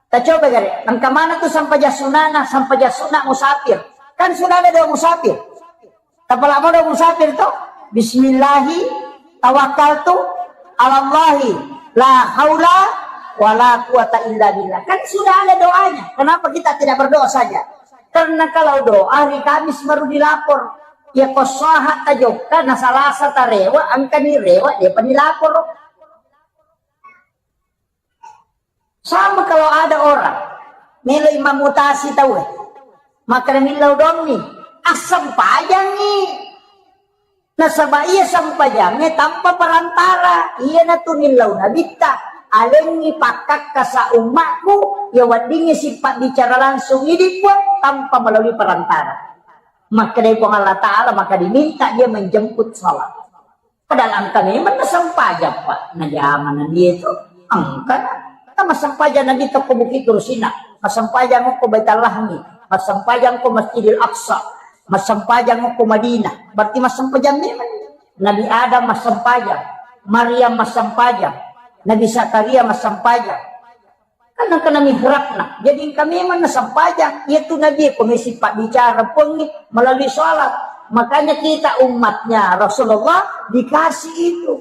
Kita coba jare. Engka mana tuh sampajang sunana, sampajang sunat musafir. Kan sudah ada doa musafir. Tapalak modo musafir to, "Bismillahi tawakkaltu alallahi, la haula wala quwata illa billah." Kan sudah ada doanya. Kenapa kita tidak berdoa saja? Karena kalau doa hari Kamis baru dilapor. Ya ko Saha tajokka, na Salasa tarewa, engkani rewa, de'pa nilaporo. Sama kalau ada orang melo imam mutasi tau, eh, maka millau donni, assempajangi. Nasaba iya sempajangnge tanpa perantara, iyanatu nillau nabitta, alengngi pakkakkasa ummakku, ya weddingngi sipabbicara langsung idi Puang tanpa melalui perantara. Makkedai Puang Allah Ta'ala, maka diminta dia menjemput salat. Padahal engka memang nasempajang, Pak. Najama Nabi itu. Engka na. Kan massempajang Nabi tokko Bukit Tursina. Massempajang ko Baitallahmi, massempajang ko Masjidil Aqsa, massempajang ko Madinah. Berarti massempajang memang. Nabi Adam massempajang, Maryam massempajang, Nabi Zakaria massempajang. Kan engka na mihrabna. Jadi engka memang nassempajang. Iyatu Nabi ko mesi pabbicara Puangnge melalui sholat. Makanya kita umatnya Rasulullah dikasih itu.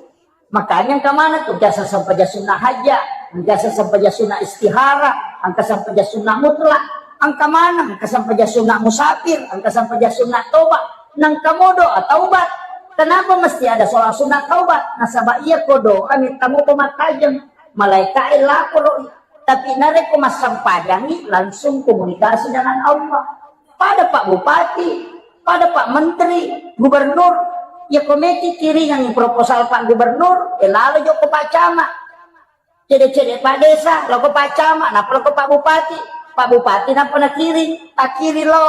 Makanya engka maneng tu, engka sempajang sunnah hajat, engka sempajang sunnah istihara, engka sempajang sunnah mutlak, engka maneng, engka sempajang sunnah musafir, engka sempajang sunnah taubat, nengka modo taubat. Kenapa mesti ada sholat sunnah taubat? Nasaba iya ko doa minta mo pemakajeng, malaikat laporo. Tapi narekko massempajangngi, langsung komunikasi dengan Allah. Pada Pak Bupati, pada Pak Menteri, Gubernur, ya komeki kiringangngi proposal Pak Gubernur, eh, lalo jokko Pak Camat. Cede-cede Pak Desa, loko Pak Camat, nappa loko Pak Bupati. Pak Bupati nappa nakiring, takiring lo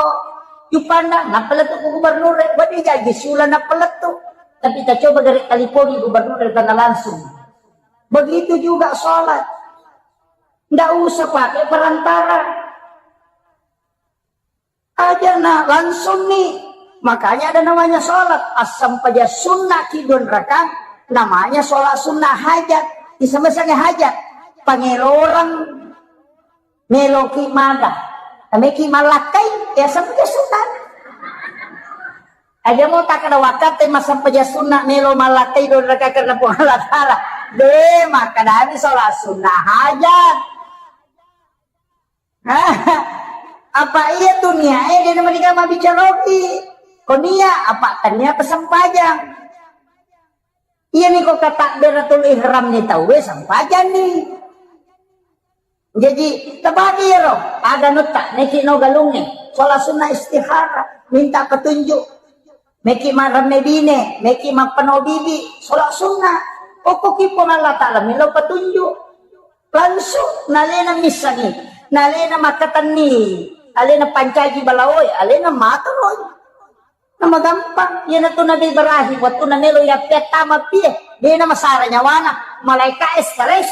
Juppandang, nappa lettu ku Gubernur, eh, wadi jaji siula nappa lettu. Tapi kita coba gare talipongi Gubernur dari tanah langsung. Begitu juga sholat. Ndak usah pakai perantara. Aja na langsung nih. Makanya ada namanya sholat. Asam paja sunnah kidun rakang, namanya sholat sunnah hajat. Bisa misalnya hajat. Pangelorang meloki maga. Nameki malakkai, ya asam paja sunnah. Aja mau tak ada waktu, eh, masa paja sunnah melo malakkai don rakang karena Puang Allah Ta'ala. Deh, maka dari sholat sunnah hajat. Apa iya tu niat, eh, dia nama dikama bicara roki. Ko niat, apa tania pesampajang. Iya ni ko kata beratul ihram ni tau, eh, sampajang ni. Jadi, tabagi ero, aga nutta, neki no galungnge, sholat sunnah istihara, minta petunjuk. Meki maremme bine, meki mappeno bibi, sholat sunnah. Pokokki Puang Allah Ta'ala melo petunjuk. Langsung, nalena missangi, nalena makkatenni, alena pancaji balaoe, alena matoroi. Nama gampang, iyanatu Nabi Ibrahim, waktu namelo yappettama pie, dena masara nyawana, malaika stres.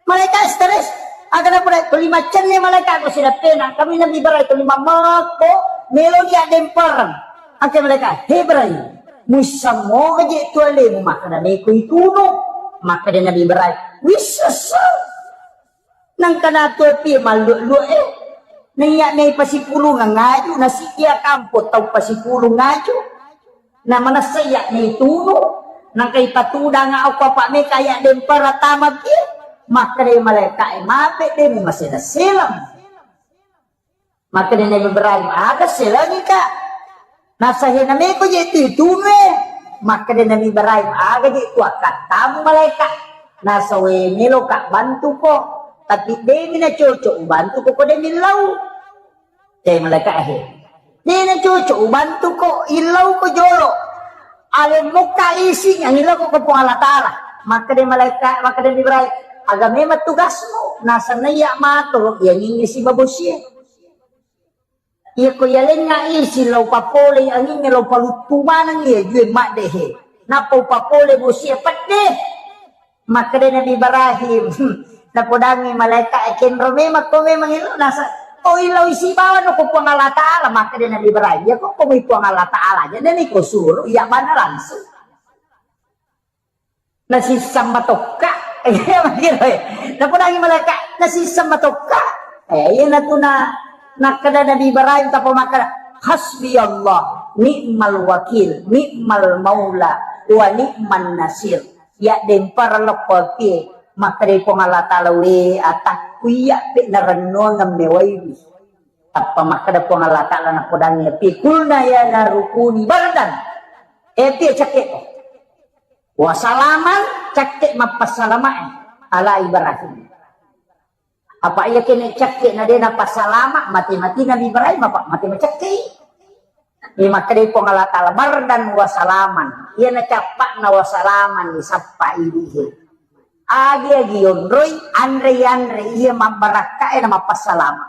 Malaika stres. Aga napurai, tuli macenne malaika ko sidappena. Kami Nabi Ibrahim tuli mammekko, melo dia dempereng. Angke malaika, "He Ibrahim, muissammoga je tu alemu makkeda meko itunu." Makkeda Nabi Ibrahim, "Wissessa." Nangka natu pie mallu-lu, eh. Naiya mei pasipulung ngaju, nasi dia kampo tau pasipulung ngaju. Na manessa iya ni tunu, nangka ipatudanga okko apa meka iya dempara tama pie, makkeda malaika e, "Mape de mu masela-selang." Makkeda Nabi Ibrahim, "Aga selangi ka?" Nasahena meko je tu itunu e. Makkeda Nabi Ibrahim, "Aga je tu akkattamu malaika?" Nasawe melo ka bantuko, tapi demi na cocok ubantuko ko demi lau. Te malaika he. Dena cocok ubantuko, illauko jolo. Alemmukka isi yang illauko ko Puang Allah Ta'ala. Makkeda malaika, makkeda Ibrahim, "Aga memang tugasmu?" Nasenna iya mato, iya ngingi si babosie. Iya ko iya lenga isi lau papole anginge lau paluttu maneng iya jue madde he. Nappa upapole bosie pedde. Makkeda Nabi Ibrahim, napodangi malaika e, "Kenro memang ko memang ilo nasa, oh ilo isi bawa no ko Puang Allah Ta'ala." Makkeda Nabi Ibrahim, "Ya ko ko Puang Allah Ta'ala aja, dan iko suruh, iya mana langsung." Nasissang matokka. Napodangi malaika, "Nasissang matokka." Eh, iya natuna, nakkeda Nabi Ibrahim tapa makkeda, "Hasbi Allah, ni'mal wakil, ni'mal maula, wa ni'man nasir." Ya dempar lokko pie, makkeda Puang Allah Ta'ala, "We atakku iya pe narennuangeng mewaiwi." Tappa makkeda Puang Allah Ta'ala napodangi api, "Kulna ya narukuni bardan." Eh, pie cakke ko. Wa salaman, cakke mappassalamae ala Ibrahim. Apa iya kene cakke na dena passalama, mate-mate Nabi Ibrahim apa mate macakke. Iya makkeda Puang Allah Ta'ala, "Bardan wa salaman." Iya na cappa'na wa salaman, disappa idihe. Agi-agi yonroi, anre-anre, iya mabbarakkae na mappassalama.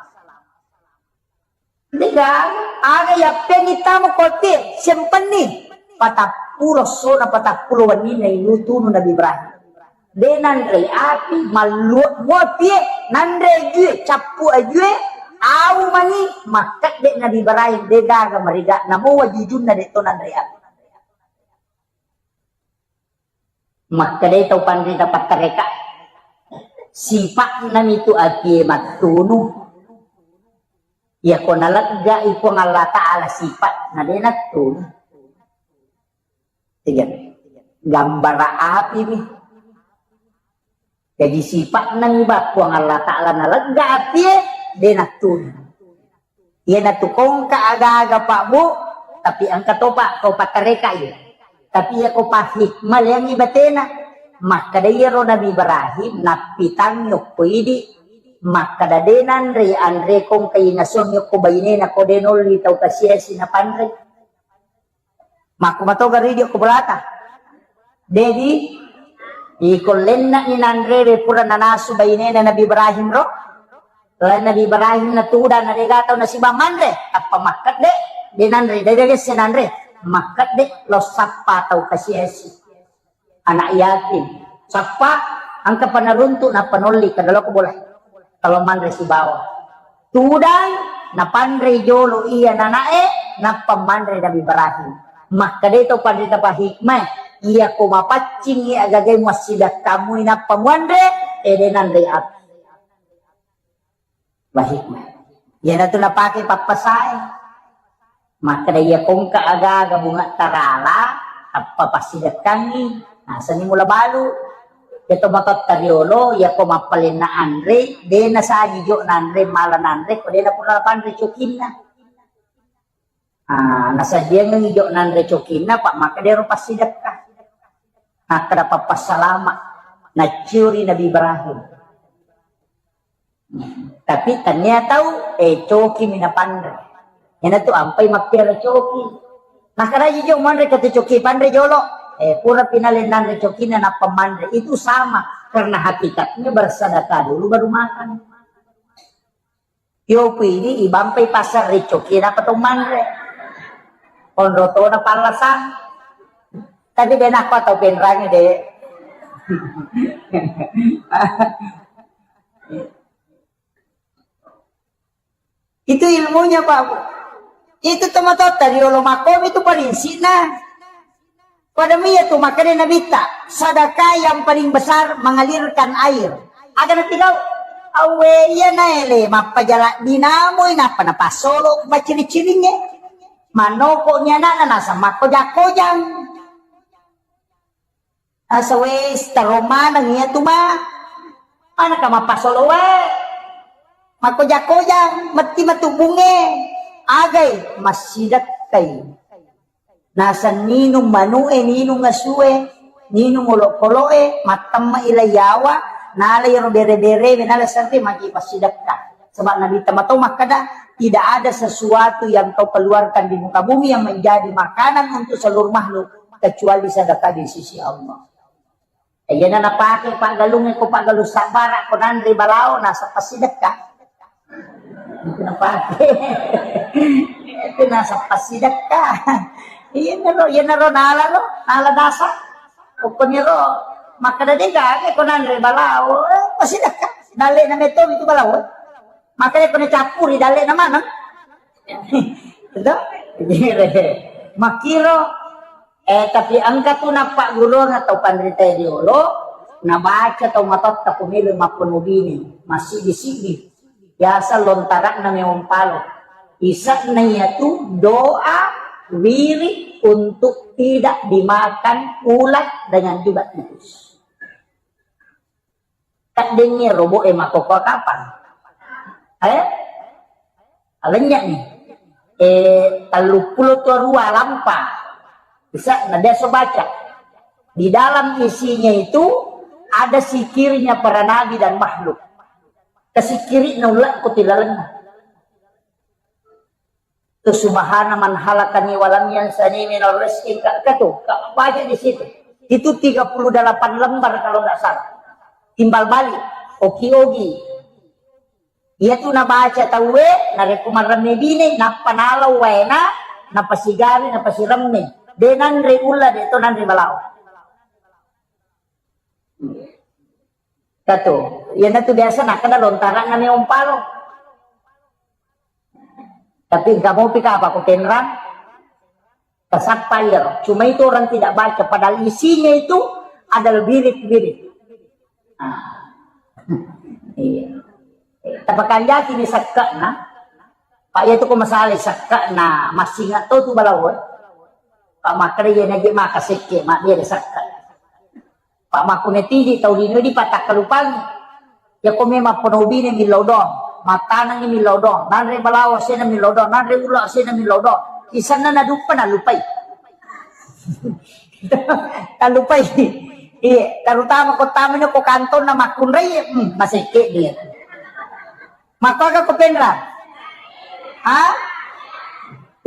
Degaga, aga yappengi tama kote, sempenni. Patappulo sona, patappulo wenninna ilu tunu Nabi Ibrahim. De nanre api, malluek mua pie, nanre ajue, cappu ajue, au mani, makkedde Nabi Ibrahim, de gaga mariga, namo wajujunna de to nanre api. Makkedai tau panrita pattareka, sipa'na mitu apie mattunu. Iyako naleggai Puang Allah Ta'ala sipa'na, de nattunu. Tiga. Gambara api mi. Jadi sipa'na mi ba Puang Allah Ta'ala nalegga apie, de nattunu. Iyanatu kongka aga-aga, Pak, Bu, tapi engka topa ko pattareka iya. Tapi iya ko pahikmah leangi batena. Makkeda iyaro Nabi Ibrahim, nappitangngi okko idi, makkeda de nanre, anre kongka inasuang okko bainena ko de nolli tau kasiasi napanre. Makku matoga ridio ko bolata. Dedi, iko lenna ni nanre pura nanasu bainena Nabi Ibrahim ro. Lain Nabi Ibrahim na tudang na dega tau nasiba manre, tappa makkedde, de nanre, de gesse nanre, makkedde lo sappa tau kasiasi. Anak yatim. Sappa, engka panaruntu nappa nolli, kada loko bola. Kalau manre sibawa. Tudang, napanre jolo iya nanae, nappa manre Nabi Ibrahim. Makkeda to panrita pahikmah, iya ko mapaccing iya agagai muassidakkamui nappa muanre, ede nanre api. Bahikmah. Iyanatu napake pappasae. Makkeda iya kongka aga-aga bunga tarala, tappa passidekkangi, nasani mula balu. Iya to matotta riolo, iya ko mappalenna anre, de nasaji jo nanre, mala nanre, ko de napura panre cokinna. Ah, nasajiangengi jo nanre cokinna, pak makkeda ero passidekka. Makkeda pappassalama, naccuri Nabi Ibrahim. Tapi tania tau, eh, coki mi napanre. Iyanatu ampai mappiara coki. Makkeda jo manre katu coki panre jolo. Eh, pura pinale nanre cokina nappa manre. Itu sama, karena hakikatnya bersedekah dulu baru makan. Yo pini ibampai pasar ricoki nappa to manre. Onro tona pallasang. Tapi benakko tau penrangi de. Itu ilmunya, Pak. Itu tomatotta riolo makkomi itu parinsikna. Pada iya tu makkeda Nabitta, sedekah yang paling besar mengalirkan air. Aga napigau? Awe iya naele mappajala dinamoi nappa napassolo maciri-ciringnge. Manoko ni anakna nasa makkojang-kojang. Asa wes taro maneng iya tu ma. Manaka mappasolo wae. Makkojang-kojang, metti matu bunge. Agai massidekkai. Naseng ninung manu'e, ninung asue, ninung olokolo'e, mattemme'i lai yawa, nalai ro bere-berewe, nala serre magi passidekka. Sebab Nabi Tamato makkeda, tidak ada sesuatu yang kau keluarkan di muka bumi yang menjadi makanan untuk seluruh makhluk kecuali sedekah di sisi Allah. Iyana napake paggalungnge ko paggalung sabbara ko nanre balao nasappa sidekka. Itu napake. Itu nasappa sidekka. Iyanaro, iyanaro nala ro, nala dasa. Okkoniro makkeda de gaga ko nanre balao, eh, pasidekka. Dalle na metto itu balao. Makkeda ko nacappuri dalle na maneng. Itu? Makkiro Eh, tapi engka tu nappagguruang tau panrita riolo, nabaca tau matotta ko melo mappono bine, massidi-sidi. Biasa lontara'na memang palo. Isa'na iyatu doa wirid untuk tidak dimakan ulat dengan juga tikus. Kaddengngi robo'e makkokkoe kapang. Eh? Alennya'ni. Eh, telluppulo tuarua lampa. Bisa, na biasa baca. Di dalam isinya itu ada sikirnya para nabi dan makhluk. Kesikiri'na ulla'ku tilalenna. Tu subhana man halakani walam yansani minal rizki, ka, ka tu, ka, baca di situ. Itu tiga puluh delapan lembar kalau nggak salah. Timbal balik, oki-oki. Iya tu nabaca tauwe, narekko maremme bine, nappa nalau waena, napasigari, napasiremme. De nanre ulla, de to nanre balao. Satu. Iyanatu biasa nakkeda lontarang nami ompalo. Tapi engka mopi kapa ko penrang? Tasappa iyaro. Cuma itu orang tidak baca, padahal isinya itu adalah wirid-wirid. Ah. Iya. Tapakanjaki di sekke'na. Pak, iya tu ko masalah sekke'na, massinga to tu balawo. Pak, makkeda iya naji maka sekke, mak dia ada sekke. Pak, makkunetiji tau lino di patakkalupangi. Yako memang penobine millau doang, matanangi millau doang, nanre balawo sena millau doang, nanre ula sena millau doang. Isenna naduppa nalupai. Talupai. Iya, terutama ko tamino ko kantonna makkunrai, hmm, masekke dia. Makkoga ko penra? Ha?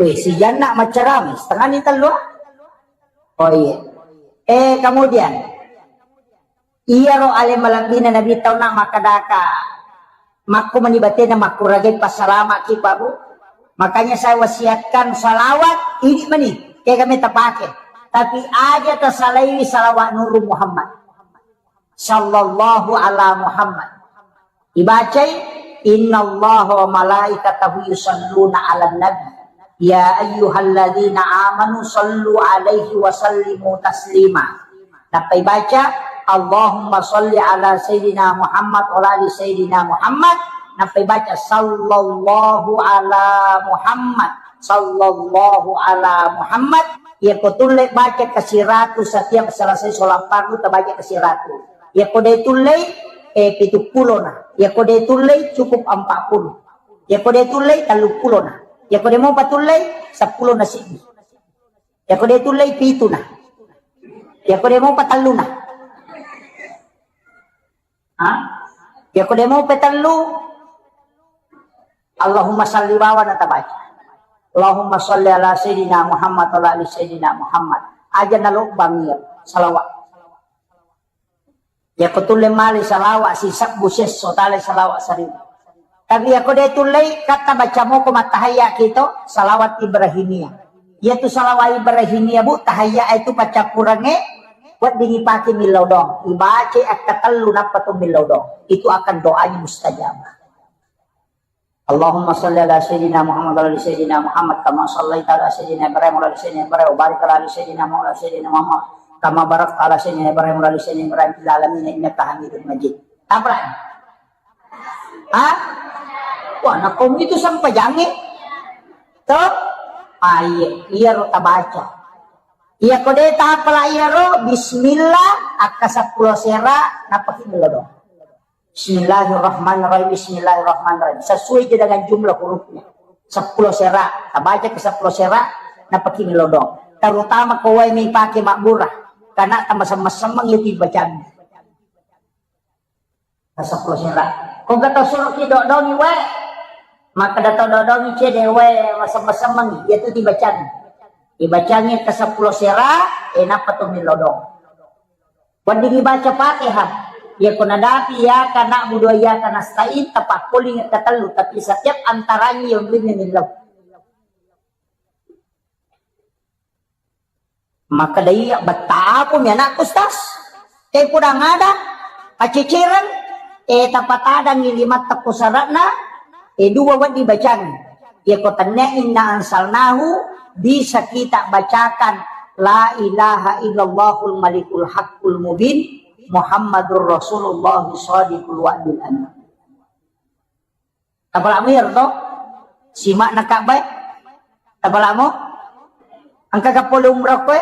Weh, si Janna macerami, setengah ni tellu. Oh iya. Eh, kemudian, iyaro ale malambina Nabi tauna makkadaka, makko mani batena makkuragai passalama ki, Pak, Bu. Makanya saya wasiatkan salawat ini mani, kega me tapake. Tapi aja tasalaiwi salawat Nuru Muhammad. Sallallahu ala Muhammad. Ibacai, "Innallaha wa malaikatahu yusalluna 'alan nabi. Ya ayyuhalladzina amanu sallu 'alaihi wa sallimu taslima." Nappa ibaca, "Allahumma salli 'ala sayyidina Muhammad wa 'ala ali sayyidina Muhammad." Nappa ibaca, "Sallallahu 'ala Muhammad, sallallahu 'ala Muhammad." Iyako tulle baca kasiratu setiap selesai sholat fardu, tabaca kasiratu. Iyako de tullei, eh, pitu pulona. Iyako de tullei, cukup empat puluh. Iyako de tullei, tellu pulona. Iyako de mopa tullei, seppulo na siddi. Iyako de tullei, pituna. Iyako de mopa telluna. Ha? Iyako de mopa tellu, Allahumma salli bawana tabaca. Allahumma salli ala sayyidina Muhammad wa ala ali sayyidina Muhammad. Aja nalobbangi salawat. Iyako tulle male salawat sisebbu sesso, tale salawat saribu. Tapi iyako de tullei, katta baca moko mattahayya kito, salawat Ibrahimiyah. Iyatu salawat Ibrahimiyah, Bu, tahayya itu paccappurengnge, wedding ipake millau doang. Ibaca akkatellu nappa to millau doang. Itu akan doanya mustajabah. Allahumma salli ala sayyidina Muhammad wa ala ali sayyidina Muhammad kama sallaita ala sayyidina Ibrahim wa ala ali sayyidina Ibrahim wa barik ala ali sayyidina Muhammad wa ala ali sayyidina Muhammad kama barakta ala sayyidina Ibrahim wa ala ali sayyidina Ibrahim fil alamin innaka Hamidum Majid. Apa? Ha? Wah, nakko itu sampajangnge. To? Ah, iya, iyaro tabaca. Iyako de tapala iyaro, bismillah, akka seppulo sera, napaki melodong. Bismillahirrahmanirrahim, bismillahirrahmanirrahim. Sesuai je dengan jumlah hurufnya. Seppulo sera, tabaca ke seppulo sera, napaki melodong. Terutama ko wae mi pake mabbura, karena tambah semeng-semeng itu bacaan. Seppulo sera. Ko gato suruh ki dodongi wae. Maka dato dodongi cede wae, semeng-semeng, itu dibacangi. Dibacangi ke seppulo sera, eh, nappa to melodong. Wedding ibaca Fatihah. Iyako nadapi iyyaka na'budu wa iyyaka nasta'in, tapakkoling katellu, tapi setiap antaranya yang lainnya millau. Maka daiya, "Bettapumi anakku, Ustaz. Te pudang ada, pacicereng, eh, tapatadangi lima tekku sara'na, eh, dua wedding bacangi." Iyako tennia inna anzalnahu, bisa kita bacakan la ilaha illallahul malikul haqqul mubin, Muhammadur Rasulullah shadiqul wa'dil amin. Tapala'mu iyaro to? Sima'na Ka'bah e? Tapala'mu? Engka ga pole umrah koe?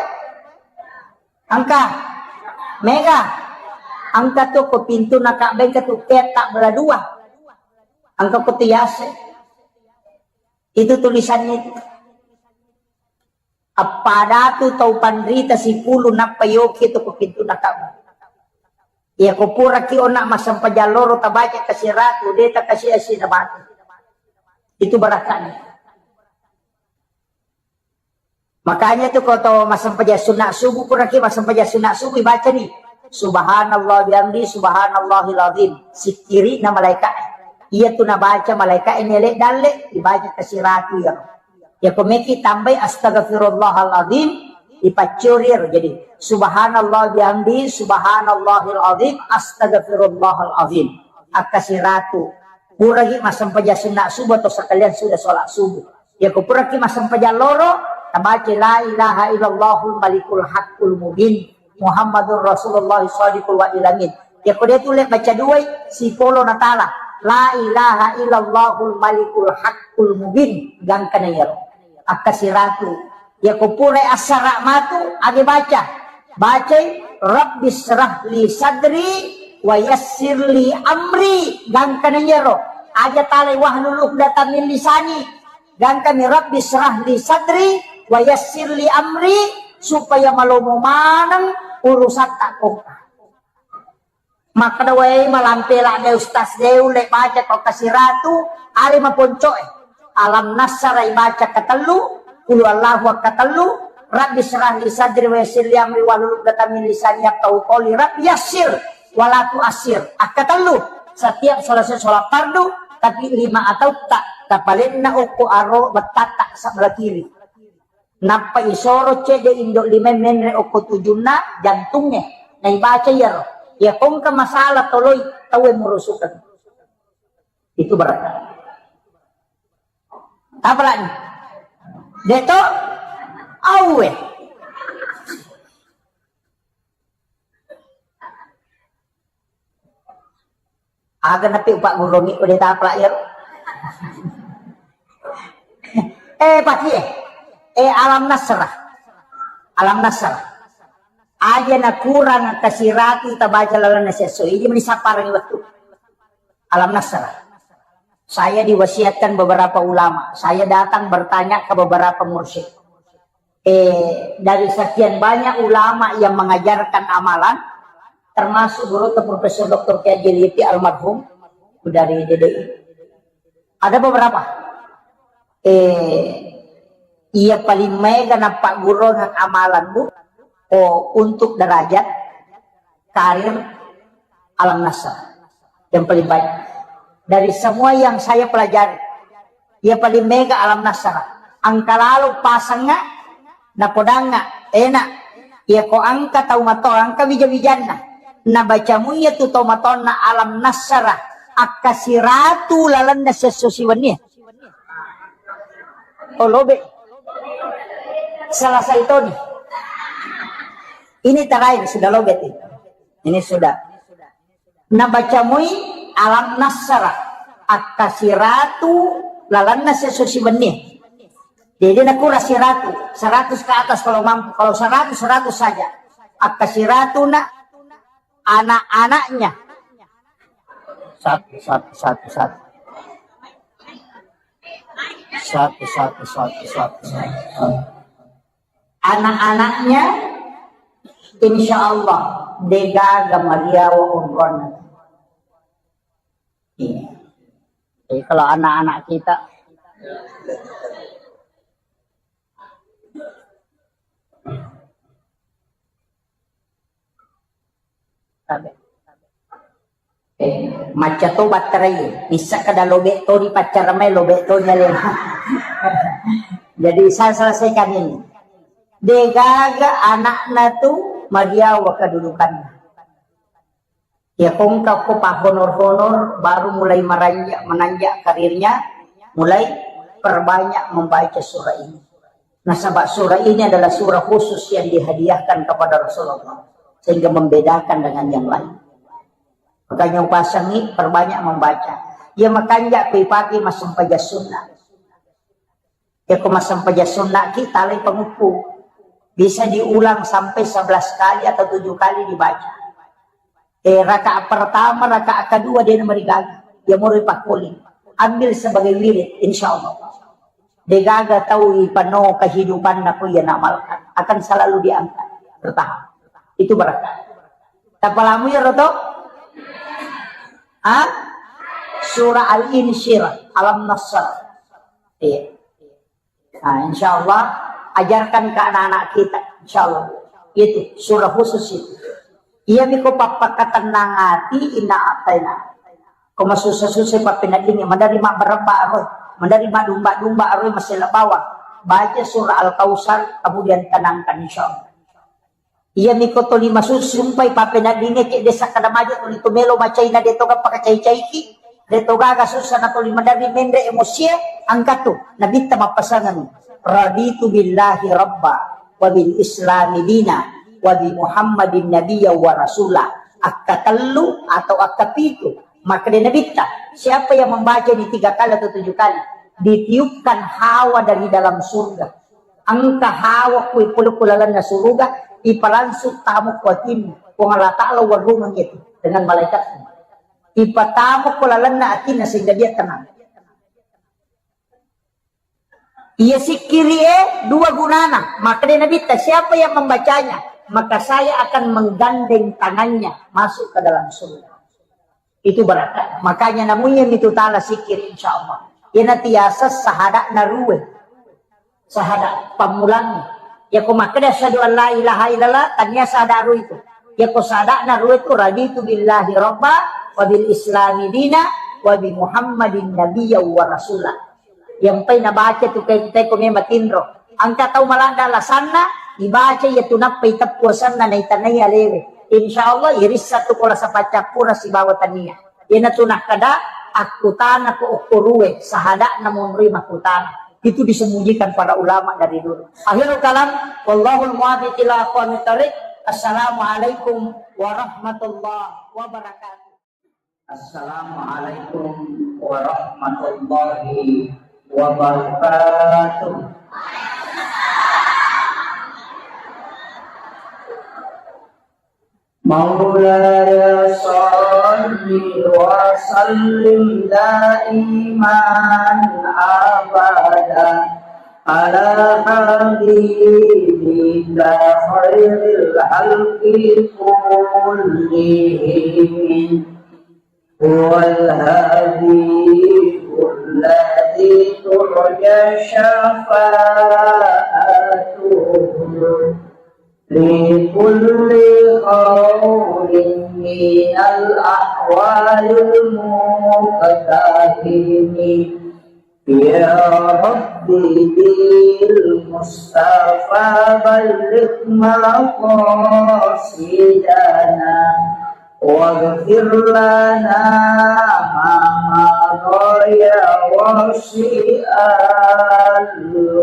Engka? Mega? Engka tu ko pintuna Ka'bah, engka tu peta bela dua. Engka ko tu yase. Itu tulisannya itu. Appada tu tau panrita sipulung nappa yoki tu ko pintuna Ka'bah. Iyako puraki onna massempajang loro tabaca kasiratu, de takasi asina mati. Itu barakatnya. Makanya tu ko to massempajang sunat subuh, puraki massempajang sunat subuh, ibaca ni, "Subhanallah bihamdi, subhanallahil azim." Sikkiri'na malaika. Iya tu nabaca malaika ini lek dalle, ibaca kasiratu ya. Ya ko meki tambai, "Astagfirullahaladzim." Ipaccuri ero. Jadi, subhanallah bihamdi, subhanallahil azim, astagfirullahal azim. Akkasiratu. Puragi massempajang sunna subuh atau sekalian sudah sholat subuh. Yako puraki massempajang loro, tabaca la ilaha illallahul malikul haqqul mubin, Muhammadur Rasulullah shadiqul wa'dil amin. Yako de tulle baca duai, sipolo natala. La ilaha illallahul malikul haqqul mubin. Gangkana yaro. Akkasiratu. Yako pura assara matu, age baca. Bacai, Rabbi syrah li sadri wa yassir li amri. Gangkana yaro. Aja talai wahlul uqdatam min lisani. Gangkami Rabbi syrah li sadri wa yassir li amri, supaya malomo maneng urusatta kongka. Makkeda wae malampe ladde ustaz de ulle baca ko kasiratu, are maponcoe. Alam nassara ibaca katellu, qul huwallahu katellu, Rabbi syrah li sadri wa yassir li amri wahlul uqdatam min lisani yafqahu qawli, Rabbi yassir wala tuassir. Akkatellu setiap selesai sholat fardu, tapi lima atau tak tapalenna okko aro bettatta sebelah kiri. Nappa isoro cedde indo lima menre okko tujunna jantungnge. Naibaca iyaro. Iya kongka masalah toloi tauwe murusukeng. Itu berarti. Apa lagi? Deto? Auwe. Aga napi upagguruangngi ko de tapala iyaro. Eh, paki eh. Eh, alam nasrah. Alam nasrah. Aja nakurang kasiratu tabaca lalenna siesso. Iji meni sapparengngi wettu. Alam nasrah. Saya diwasiatkan beberapa ulama. Saya datang bertanya ke beberapa mursyid. Eh, dari sekian banyak ulama yang mengajarkan amalan, termasuk guru Profesor Doktor Kiai Haji Liti almarhum dari D D I. Ada beberapa. Eh, iya paling mega napagguruang amalan, Bu, oh, untuk derajat karir alam nasrah yang paling baik. Dari semua yang saya pelajari, ya paling mega alam nasrah. Engka lalo pasengnga, napodangnga, enak. Ya ko engka tau mato, engka wija-wijanna. Nabaca muiya tu tau matonna alam nasrah. Akkasiratu lalenna siesso siwenni. Oh, lobe. Selesai toni. Ini terakhir, sudah lobe. Ini sudah. Nabaca mui alam nasrah, akkasiratu lalenna siesso siwenni. Jadi nakura siratu, seratus ke atas kalau mampu. Kalau seratus, seratus saja. Akkasiratu na anak-anaknya. Satu, satu, satu, satu. Satu, satu, satu, satu, satu. Anak-anaknya, insya Allah, degaga mariawa umronna. Iya. Jadi kalau anak-anak kita, tabe. Eh, macca to batterai, missa kada lobe to di paccara mai, lobe to di alena. Jadi saya selesaikan ini. Degaga anakna tu mariawa kedudukanna. Ya kongka ko pahonor-honor baru mulai meranjak, menanjak karirnya, mulai perbanyak membaca surah ini. Nasaba surah ini adalah surah khusus yang dihadiahkan kepada Rasulullah, sehingga membedakan dengan yang lain. Makanya upasangi perbanyak membaca. Ya makanja kui pagi massempajang sunnah. Ya ko massempajang sunnah kita alai pangukku. Bisa diulang sampai sebelas kali atau tujuh kali dibaca. Eh, rakaat pertama, rakaat kedua dia nomor gaga. Ya mulai pakuli. Ambil sebagai wirid, insya Allah. Degaga tau ipano kehidupan naku yang amalkan akan selalu diangkat bertahap. Itu berkah. Tapalamu ya roto? Ah? Surah Al-Insyirah, Alam Nasr. Iya. Nah, insya Allah ajarkan ke anak-anak kita, insya Allah. Itu surah khusus itu. Iya miko pappakatennang ati inna ataina. Ko masussa-sussa pappeneddingngi, maderri mabbarabba aroi, maderri madumba-dumba aroi, masella bawang. Baca surah Al-Kautsar, kemudian tenangkan, insya Allah. Iya miko toli masusumpai pappeneddingnge cedde sakkada maju toli tu melo macaina de toga pakacai-caiki, de togaga sussa na toli maderri menre emosie, angkatu Nabitta mappasangeng, "Raditu billahi rabba, wa bil islami dina, wa bi Muhammadin nabiyya wa rasula." Akkatellu atau akkapitu, makkeda Nabitta, siapa yang membaca ini tiga kali atau tujuh kali, ditiupkan hawa dari dalam surga. Engka hawa kui pole ku lalenna suruga, ipalangsung tamu ku atinna. Puang Allah Ta'ala warrungeng itu dengan malaikatnya. Ipatamu ku lalenna atinna sehingga dia tenang. Iya sikkiri e dua gunana. Makkeda Nabitta, siapa yang membacanya, maka saya akan menggandeng tangannya masuk ke dalam surga. Itu berangkat. Makanya namunya mitu tala sikkiri, insya Allah. Iyana tiasa sahada'na rue. Sahada pammulangnge. Yako makkeda asyhadu an la ilaha illallah, tania sahada rue itu. Yako sahada'na rue itu, "Raditu billahi rabba, wa bil islami dina, wa bi Muhammadin nabiyya wa rasula." Yang pai nabaca tu kai, kai ko memang tinro. Angka tau maladda alasanna, ibaca iya tu nappa iteppu asenna naitanai alewe. Insya Allah, irissa tu kola sapaccappura sibawa tania. Iyana tu nakkada, akkutana ko okko rue, sahada'na monroi makkutana. Itu disembunyikan para ulama dari dulu. Akhirul kalam, wallahul muwaffiq ila aqwamit thariq. Assalamualaikum warahmatullahi wabarakatuh. Assalamualaikum warahmatullahi wabarakatuh. مولاي صل وسلم دائما أبدا على حبيبك خير الخلق كلهم. هو الحبيب الذي ترجى شفاعته في كل هول من الأهوال المقتحم. يا رب بالمصطفى بلغ مقاصدنا واغفر لنا ما مضى يا واسع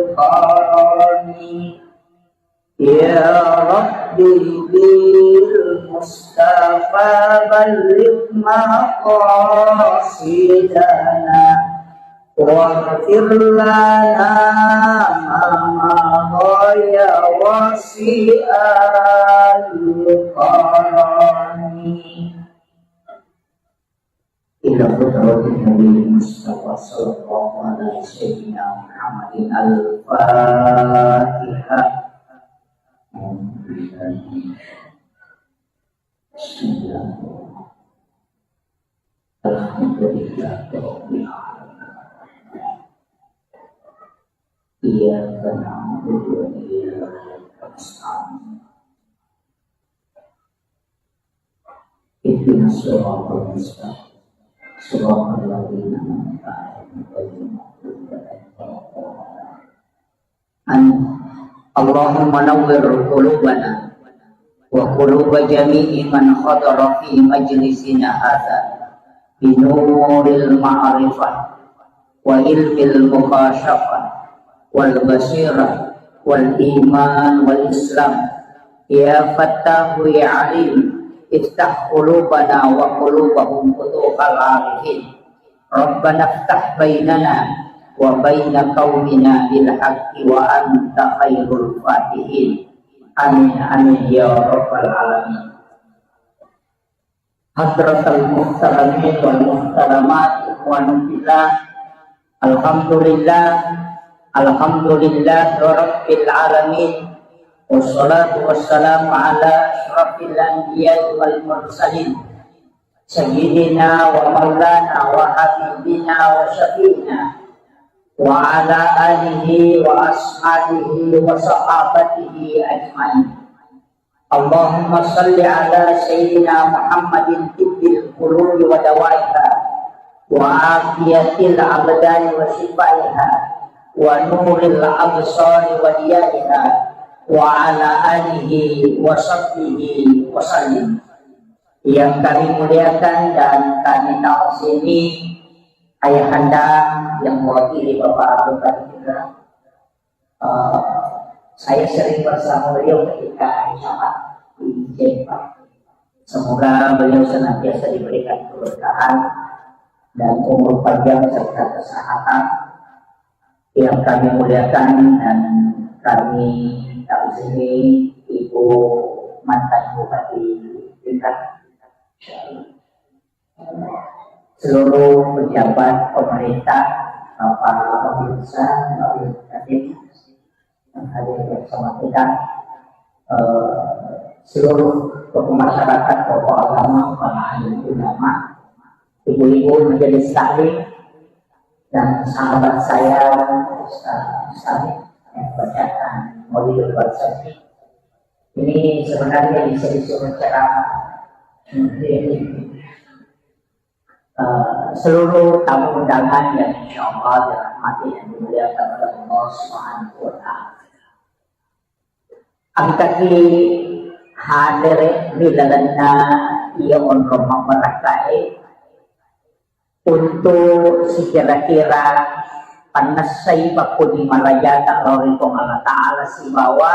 الكرم. يا رب بالمصطفى بلغ مقاصدنا واغفر لنا ما مضى يا واسع الكرم. إلى حضرة النبي المصطفى صلى الله على سيدنا محمد. الفاتحة. بسم الله. الحمد لله رب العالمين. إياك نعبد وإياك نستعين. اهدنا الصراط المستقيم. صراط الذين أنعمت عليهم غير المغضوب عليهم ولا الضالين. آمين. اللهم نور قلوبنا وقلوب جميع من حضر في مجلسنا هذا بنور المعرفة وعلم المكاشفة والبصيرة والإيمان والإسلام. يا فتاح يا عليم، افتح قلوبنا وقلوبهم فتوح العارفين. ربنا افتح بيننا وبين قومنا بالحق وأنت خير الفاتحين. آمين، آمين يا رب العالمين. حضرة المحترمين والمحترمات، إخواني في الله. الحمد لله، الحمد لله رب العالمين. والصلاة والسلام على أشرف الأنبياء والمرسلين، سيدنا ومولانا وحبيبنا وشفيعنا وعلى آله وأصحابه وصحابته أجمعين. اللهم صل على سيدنا محمد طب القلوب ودوائها وعافية الأبدان وشفائها wa nuril absari wa diyaiha wa ala alihi wa sahbihi wa sallim. Yang kami muliakan dan kami ta'zimi ayahanda yang mewakili Bapak Bupati Tangerang. Eh, saya sering bersama beliau ketika jamaah di Jempa. Semoga beliau senantiasa diberikan keberkahan dan umur panjang serta kesehatan. Yang kami muliakan dan kami ta'zimi Ibu mantan Bupati Tangerang. Seluruh pejabat pemerintah, Bapak Pemirsa, Bapak Kadin yang hadir bersama kita, eh, seluruh tokoh masyarakat, tokoh agama, para alim ulama, ibu-ibu majelis taklim, dan sahabat saya, Ustaz Ustaz yang bacakan Maulidul Barzakh. Ini sebenarnya bisa disuruh ceramah. Eh, seluruh tamu undangan yang insya Allah dirahmati dan dimuliakan oleh Allah Subhanahu wa Ta'ala. Engkaki hadir ri lalenna iya onrong mabbarakkae untuk sekira-kira pannessai pappuni marajata lao ri Puang Allah Ta'ala sibawa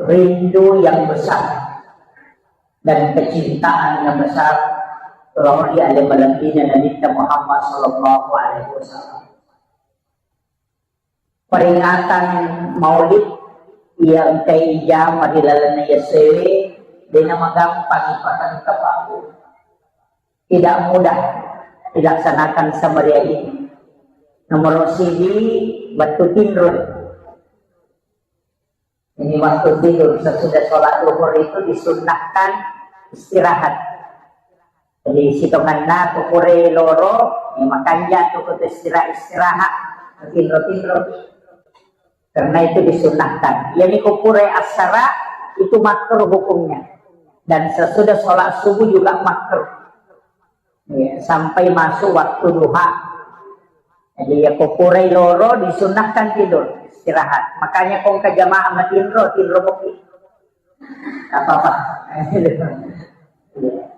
rindu yang besar dan kecintaan yang besar lao ri ale malebbina Nabitta Muhammad sallallahu alaihi wasallam. Peringatan Maulid yang keijama di lalenna yasewe dena magampang ipatengka pabu. Tidak mudah dilaksanakan semeriah ini. Nomor siji, waktu tinro. Ini waktu tidur, sesudah sholat duhur itu disunnahkan istirahat. Jadi sitonganna kupure loro, ya, makanja tu kutu istirahat, istirahat, tinro-tinro. Karena itu disunnahkan. Yani kupure asara itu makruh hukumnya. Dan sesudah sholat subuh juga makruh. Ya, sampai masuk waktu duha. Jadi ya kupurai loro disunahkan tidur, istirahat. Makanya kong ke jamaah matinro, tinro kopi. Apa-apa.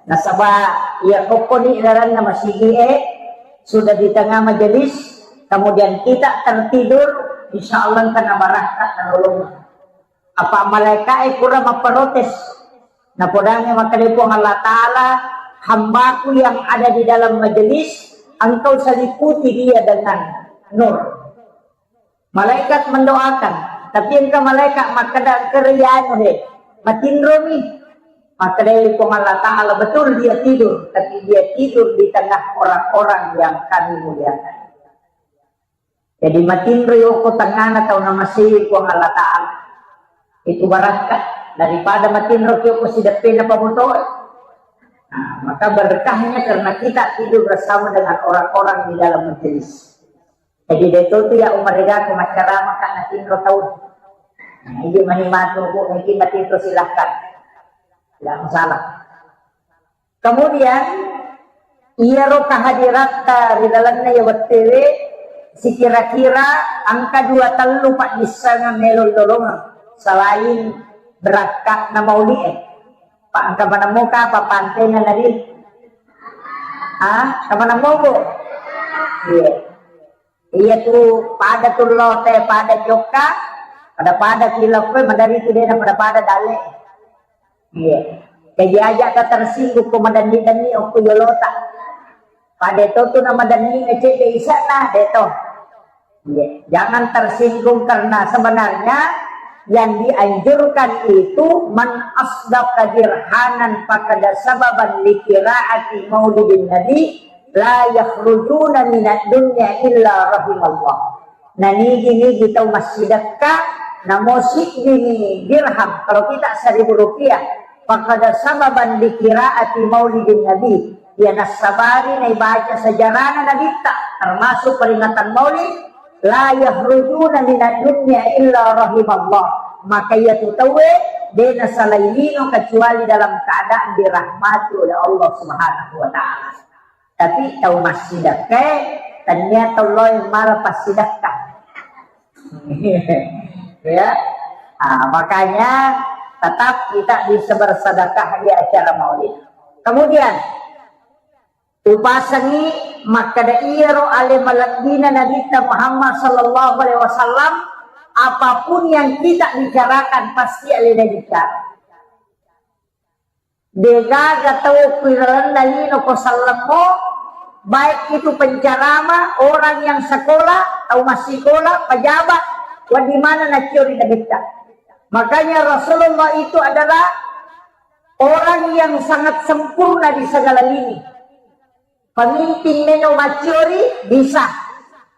Nasaba ya kokoni daranna masigi e sudah di tengah majelis, kemudian kita tertidur, insya Allah kena barakah lolong. Apa malaikae pura maprotes. Napodangi makkeda Puang Allah Ta'ala, hambaku yang ada di dalam majelis, engkau seliputi dia dengan nur. Malaikat mendoakan, tapi engka malaikat makkeda engka rianu he, matinromi. Makkeda Puang Allah Ta'ala, betul dia tidur, tapi dia tidur di tengah orang-orang yang kami muliakan. Jadi matinro yoko tengana tau namasei Puang Allah Ta'ala. Itu barakka daripada matinro yoko sideppena pamotoe. Nah, maka berkahnya karena kita tidur bersama dengan orang-orang di dalam majelis. Jadi itu tidak umarigaku macarama karena tinro tau. Nah, ini mani matu bu, mungkin matinro silahkan. Tidak masalah. Kemudian, iyaro kehadiratta ri lalenna iya wettuwe, sikira-kira engka dua tellu paddissengeng melo lolongeng selain berakka'na mauli'e. Pak, engka maneng moka apa pantena nari? Ah, engka maneng mobo? Iya. Iya tu pada tu lote, pada cokka, pada-pada kilokko, madari tu dena pada-pada dalle. Iya. Jadi aja ta tersinggung ko madanni-danni okko yolota. Pada to tu na madanni na cedde isana de to. Iya. Jangan tersinggung karena sebenarnya yang dianjurkan itu man asdaqa dirhanan fakada sababan likiraati maulidin nabi la yakhrujuna minad dunya illa rahimallah. Nanigi-nigi tau massidekka, namo siddini dirham, kalau kita seribu rupiah, fakada sababan likiraati maulidin nabi, ya nassabari naibaca sejarahna nabitta, termasuk peringatan maulid, la yakhrujuna minad dunya illa rahimallah. Maka iya tu tauwe de nasalai lino kecuali dalam keadaan dirahmati oleh Allah Subhanahu wa Ta'ala. Tapi tau massidekkae Tania toloi mala passidakka. Ya. Ah, makanya tetap kita bisa bersedekah di acara maulid. Kemudian, upasengi makkeda iyaro ale malebbina Nabitta Muhammad sallallahu alaihi wasallam, apapun yang kita bicarakan pasti alena bicara. Degaga tau ku ilalenna lino ko sellemmo, baik itu penceramah, orang yang sekolah, tau massikola, pejabat, wedding maneng naccio ri Nabitta. Makanya Rasulullah itu adalah orang yang sangat sempurna di segala lini. Pemimpin melo macciori bisa.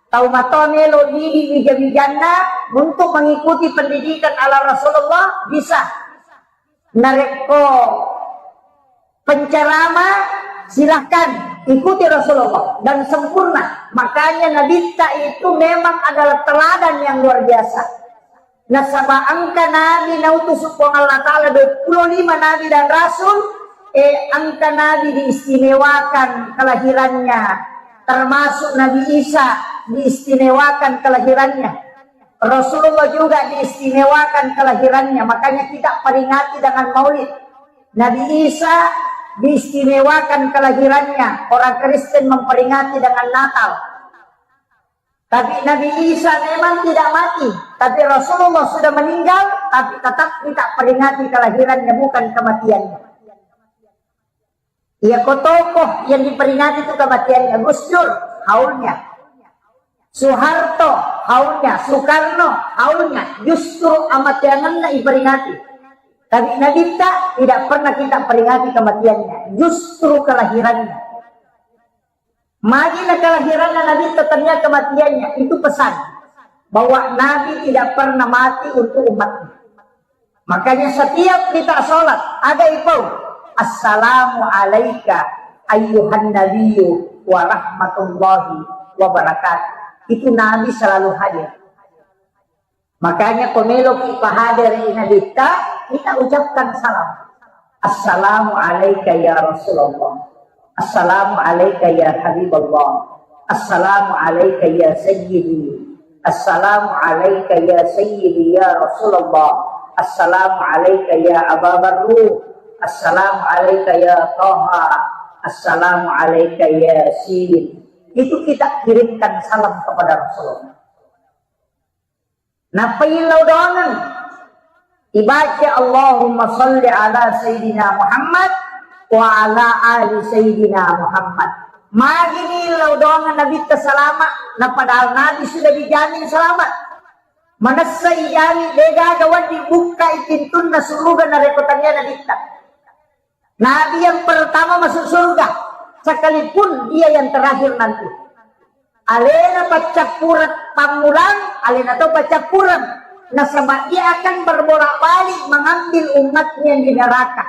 Tau matoa melo didi wija-wijanna untuk mengikuti pendidikan ala Rasulullah bisa. Narekko penceramah, silahkan ikuti Rasulullah dan sempurna. Makanya Nabitta itu memang adalah teladan yang luar biasa. Nasaba engka nabi nautus Puang Allah Ta'ala dua puluh lima nabi dan rasul, eh, engka nabi diistimewakan kelahirannya, termasuk Nabi Isa diistimewakan kelahirannya. Rasulullah juga diistimewakan kelahirannya, makanya kita peringati dengan maulid. Nabi Isa diistimewakan kelahirannya, orang Kristen memperingati dengan Natal. Tapi Nabi Isa memang tidak mati, tapi Rasulullah sudah meninggal, tapi tetap kita peringati kelahirannya, bukan kematiannya. Iya, ko tokoh yang diperingati itu kematiannya, Gus Dur, haulnya. Soeharto, haulnya. Soekarno, haulnya. Justru amateangenna iperingati. Tapi Nabitta tidak pernah kita peringati kematiannya, justru kelahirannya. Magi na kelahiranna Nabi tetapnya kematiannya, itu pesan bahwa Nabi tidak pernah mati untuk umatnya. Makanya setiap kita sholat, ada ipau, "Assalamu alaika ayyuhan nabiyyu wa rahmatullahi wa barakatuh." Itu Nabi selalu hadir. Makanya ko meloki pahadere Nabitta, kita ucapkan salam. "Assalamu alaika ya Rasulullah. Assalamu alaika ya Habiballah. Assalamu alaika ya Sayyidi. Assalamu alaika ya Sayyidi ya Rasulullah. Assalamu alaika ya Aba Barru. Assalamu alaika ya Taha. Assalamu alaika ya Sin." Itu kita kirimkan salam kepada Rasulullah. Nappa illau doangeng. Ibaca, "Allahumma salli ala Sayyidina Muhammad wa ala ali Sayyidina Muhammad." Magini illau doangeng Nabitta salama, na padahal Nabi sudah dijamin selamat. Manessa ijamin, degaga wedding bukkai pintunna suruga narekko tania Nabitta. Nabi yang pertama masuk surga, sekalipun dia yang terakhir nanti. Alena paccappureng pammulang, alena to paccappureng. Nasaba dia akan berbolak-balik mengambil umatnya di neraka.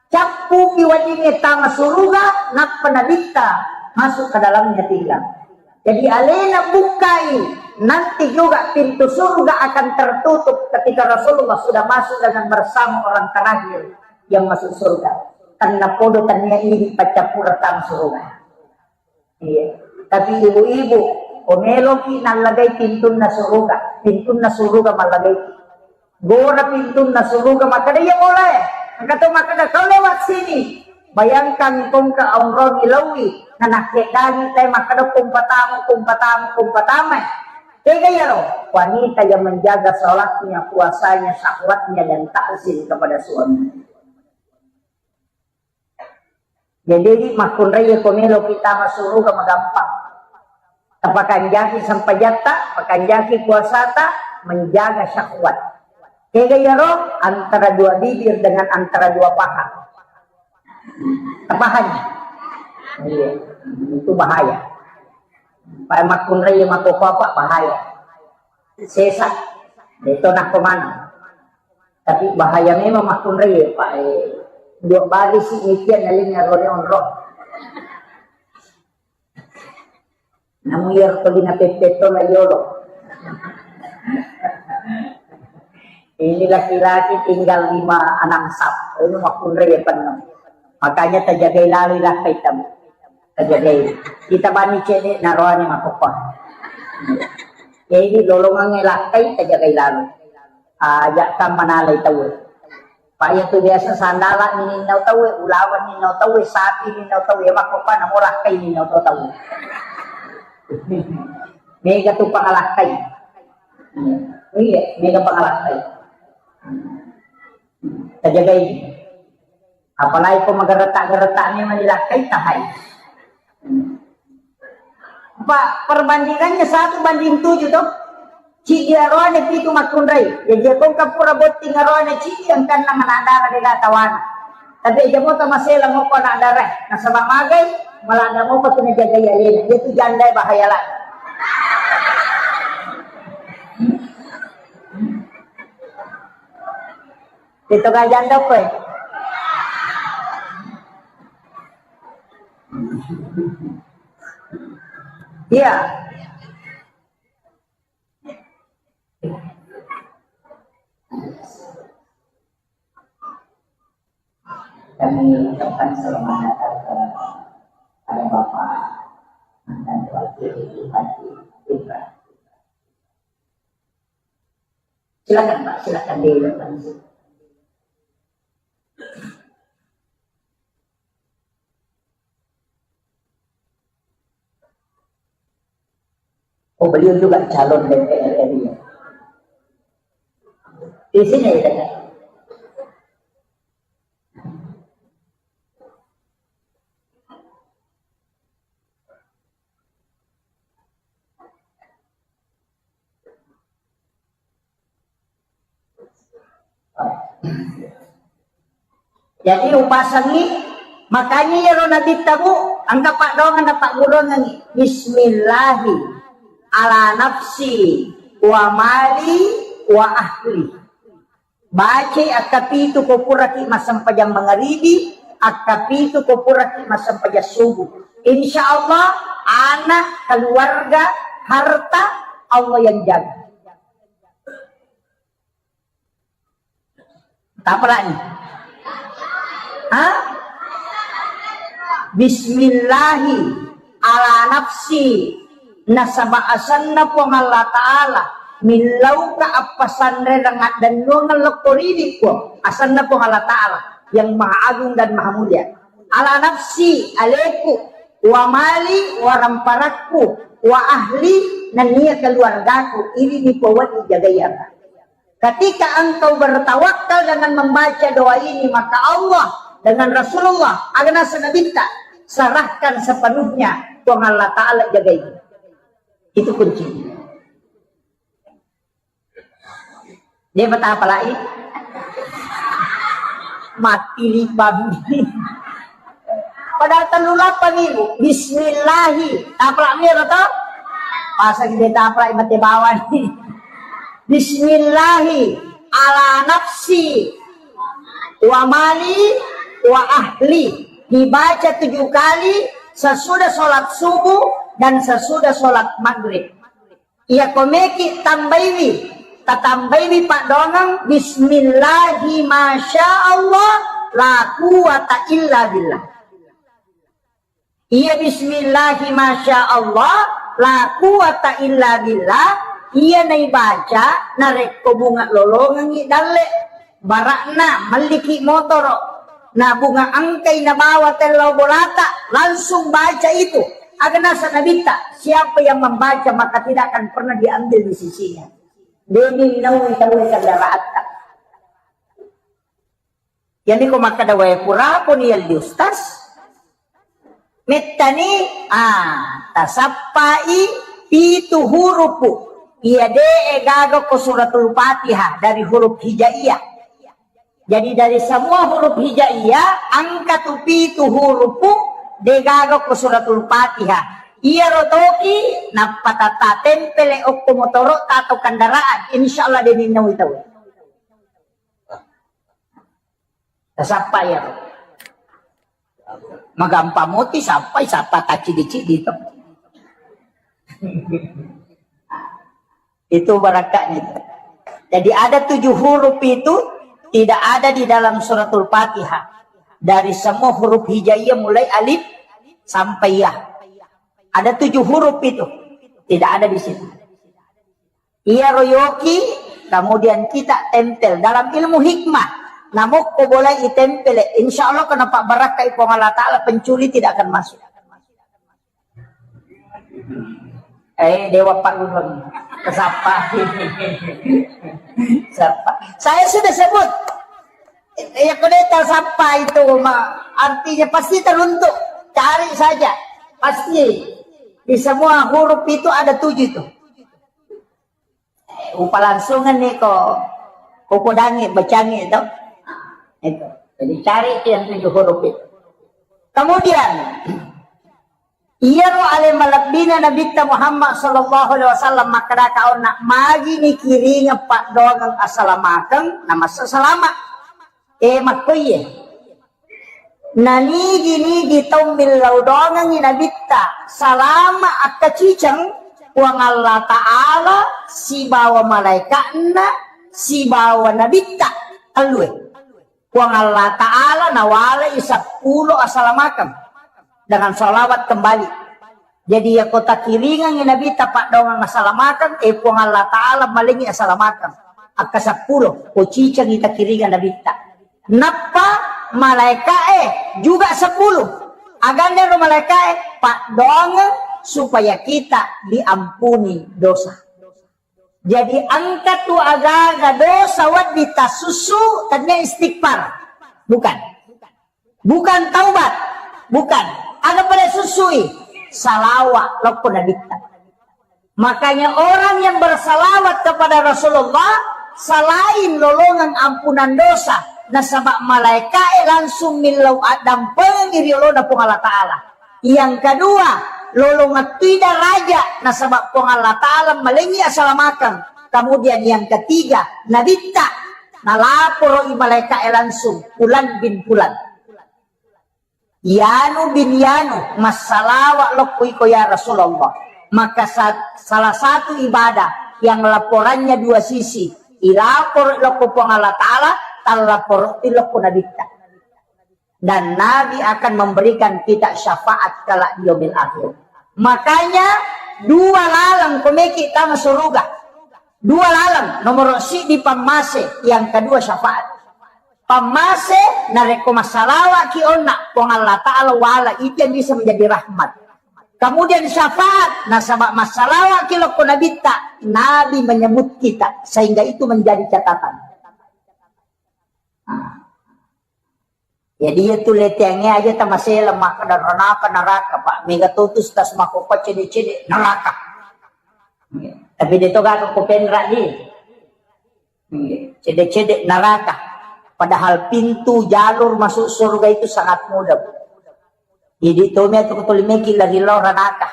Cappuki weddingnge tama suruga, nappa Nabitta masuk ke dalamnya tinggal. Jadi alena bukkai, nanti juga pintu surga akan tertutup ketika Rasulullah sudah masuk dengan bersama orang terakhir yang masuk surga. Karena podo tania idi paccappureng tama suruga. Iya. Tapi ibu-ibu, ko meloki nallagai pintunna suruga, pintunna suruga mallagaiki. Gora pintunna suruga makkeda, "Iya bola e." Engka to makkeda, "Kau lewat sini." Bayangkan kongka onroni laui, nanakkedani tai makkeda, "Kumpatama, kumpatama, kumpatama." Tega iyaro? Wanita yang menjaga sholatnya, puasanya, syahwatnya, dan takzim kepada suami. Jadi, makkunrai ko meloki tama suruga magampang. Tapakanjaki sempajatta, pakanjaki puasata, menjaga syahwat. Tega iyaro? Antara dua bibir dengan antara dua paha. Tapahanya? Iya, itu bahaya. Pak makkunrai mako apa bahaya. Sesa. Itu nak kemana? Tapi bahaya memang makkunrai, Pak. Eh, dua bali si mikian nalinga rone onro. Namu iyaro tolina peppeto na yolo. Ini laki-laki tinggal lima anam sap. Ini makkunrai ya penuh. Makanya tajagai lali lah kaitam. Tajagai. Kita bani cede naroane makkokkoe. Jadi lolongangnge lakkai, tajagai lalo. Aja' ka manalai tauwe. Pa' iya tu biasa sandala' ni ninnau tauwe, ulaweng ninnau tauwe, sapi ninnau tauwe, makkokkoe namo lakkai ninnau to tauwe. Mega tu pangalakkai. Iya, mega pangalakkai. Tajagai. Apalagi ko magareta-gareta ni mani lakkai tahai. Pa' perbandingannya satu banding tujuh to. Cidi aroane pitu makkunrai. Jadi ko engka pura botting aroane cidi, engkanna manadara de' tawana. Tapi aja' moto masela mokko anak dara. Nasaba' magai, malada mokko tu najagai alena. Dia tu janda bahaya lah. Itu kan janda kowe. Iya. Kami ucapkan selamat datang kepada Bapak mantan Wakil Bupati Pinrang. Silakan, Pak, silakan dilakukan. Oh, beliau juga calon D P R R I ya? Di sini ya, Kak? Jadi upasengngi, makanya iyaro Nabitta, Bu, engka paddoangeng napaggurungengngi. Bismillahi ala nafsi wa mali wa ahli. Bacai akkapitu ko puraki massempajang mangaribi, akkapitu ko puraki massempajang subuh. Insya Allah, anak, keluarga, harta, Allah yang jaga. Tapalani. Ha? Bismillahi ala nafsi, nasaba asenna Puang Allah Ta'ala, millauka appasanrereng addennuangeng lokko ridi Puang, asenna Puang Allah Ta'ala yang maha agung dan maha mulia. Ala nafsi, aleku, wa mali, wa ramparakku, wa ahli, nennia keluargaku, ini ni Puang wedding jagai aga. Ketika engkau bertawakal dengan membaca doa ini, maka Allah dengan Rasulullah, aga naseng Nabitta, serahkan sepenuhnya Puang Allah Ta'ala jagai. Itu kuncinya. Dia betapa lain. Mati lipang. Padahal tellu lapang ibu. Bismillahi. Tapalak miro to? Pasang dia tapalak mati bawah nih. Bismillahi ala nafsi wa mali wa ahli. Dibaca tujuh kali sesudah sholat subuh dan sesudah sholat maghrib. Iya komeki tambaiwi, tatambaiwi paddoangeng bismillahi masya Allah la quwata illa billah. Iya bismillahi masya Allah la quwata illa billah, iya naibaca narekko bunga lolongengngi dalle. Barakna, melliki motoro, nabunga engkai nabawa tellau bolata, langsung baca itu. Aga naseng Nabitta, siapa yang membaca maka tidak akan pernah diambil di sisinya. Demi nawi tahu kendaraanta. Jadi ko makkeda wae puraponi yalli ustaz. Mettani, ah, tasappai pitu hurupu. Iya de' gaga ko suratul Fatihah dari huruf hijaiyah. Jadi dari semua huruf hijaiyah, engka tu pitu hurupu de' gaga ko suratul Fatihah. Iyaro toki nappa tata tempele okko motoro atau kendaraan, insyaallah de' ninnawi tau. Tasappa iyaro. Magampa moti sappai, sappa taccidi-cidi to. Itu barakatnya itu. Jadi ada tujuh huruf itu tidak ada di dalam suratul Fatihah. Dari semua huruf hijaiyah mulai alif, Sampai ya. Ada tujuh huruf itu. Tidak ada di situ. Iyaro yoki, kemudian kita tempel. Dalam ilmu hikmah, namukko boleh itempel. Insya Allah kena pak barakka Puang Allah Ta'ala, pencuri tidak akan masuk. Eh, Dewa Pak Gubernur. Kesapa? Siapa? Saya sudah sebut. Ya, kalau dia tersapa itu, ma-, artinya pasti teruntuk. Cari saja. Pasti. Di semua huruf itu ada tujuh itu. Eh, upalangsungan nih kok. Koko dangi, bacangi itu. Itu. Jadi cari itu yang tujuh huruf itu. Kemudian, iyaro ale malebbina Nabitta Muhammad sallallahu alaihi wasallam makkeda kaonna, magi nikiringeng paddoangeng asalamakeng, namassa salama. Eh, makkoiye. Nanigi-nigi tau millau doangengngi Nabitta, salama akkaciceng, Puang Allah Ta'ala sibawa malaika'na sibawa Nabitta, tellue. Puang Allah Ta'ala nawalai seppulo asalamakeng dengan salawat kembali. Jadi, yako takiringengngi Nabitta paddoangeng asalamakeng, eh, Puang Allah Ta'ala malengngi asalamakeng. Akka seppulo, ko cicengngi takiringeng Nabitta. Nappa malaika'e juga seppulo. Agannero malaika'e paddoangeng supaya kita diampuni dosa. Jadi, engka tu agaga dosa wedding tasussu, tennia istighfar. Bukan. Bukan taubat. Bukan. Aga pada susui? Salawa lokko Nabitta. Makanya orang yang bersalawat kepada Rasulullah selain lolongang ampunan dosa, nasaba malaika'e langsung millau addampengi ri olona Puang Allah Ta'ala. Yang kedua, lolongettui daraja nasaba Puang Allah Ta'ala malengngi asalamakeng. Kemudian yang ketiga, Nabitta nalaporo i malaika'e langsung, Fulan bin Fulan. Yanu bin Yanu, massalawa lokko iko ya Rasulullah. Maka sa-, salah satu ibadah yang laporannya dua sisi. Ilaporo lokko Puang Allah Ta'ala, tallaporo lokko Nabitta. Dan Nabi akan memberikan kita syafaat kelak di yaumil akhir. Makanya dua laleng komeki tama suruga. Dua laleng, nomor sidi pammase, yang kedua syafaat. Pammase, narekko massalawaki onna, Puang Allah Ta'ala wala itu yang bisa menjadi rahmat. Kemudian syafaat, nasaba massalawaki lokko Nabitta, Nabi menyebut kita, sehingga itu menjadi catatan. Jadi, iya tu leteangnge aja tamasela makkeda ranaka neraka, Pak. Mega totus tas makkokko cede-cede neraka. Tapi de to gaga ko penra di. Cede-cede neraka. Padahal pintu jalur masuk surga itu sangat mudah, Bu. Jadi, tomi atu ko tuli meki lari lao ranaka.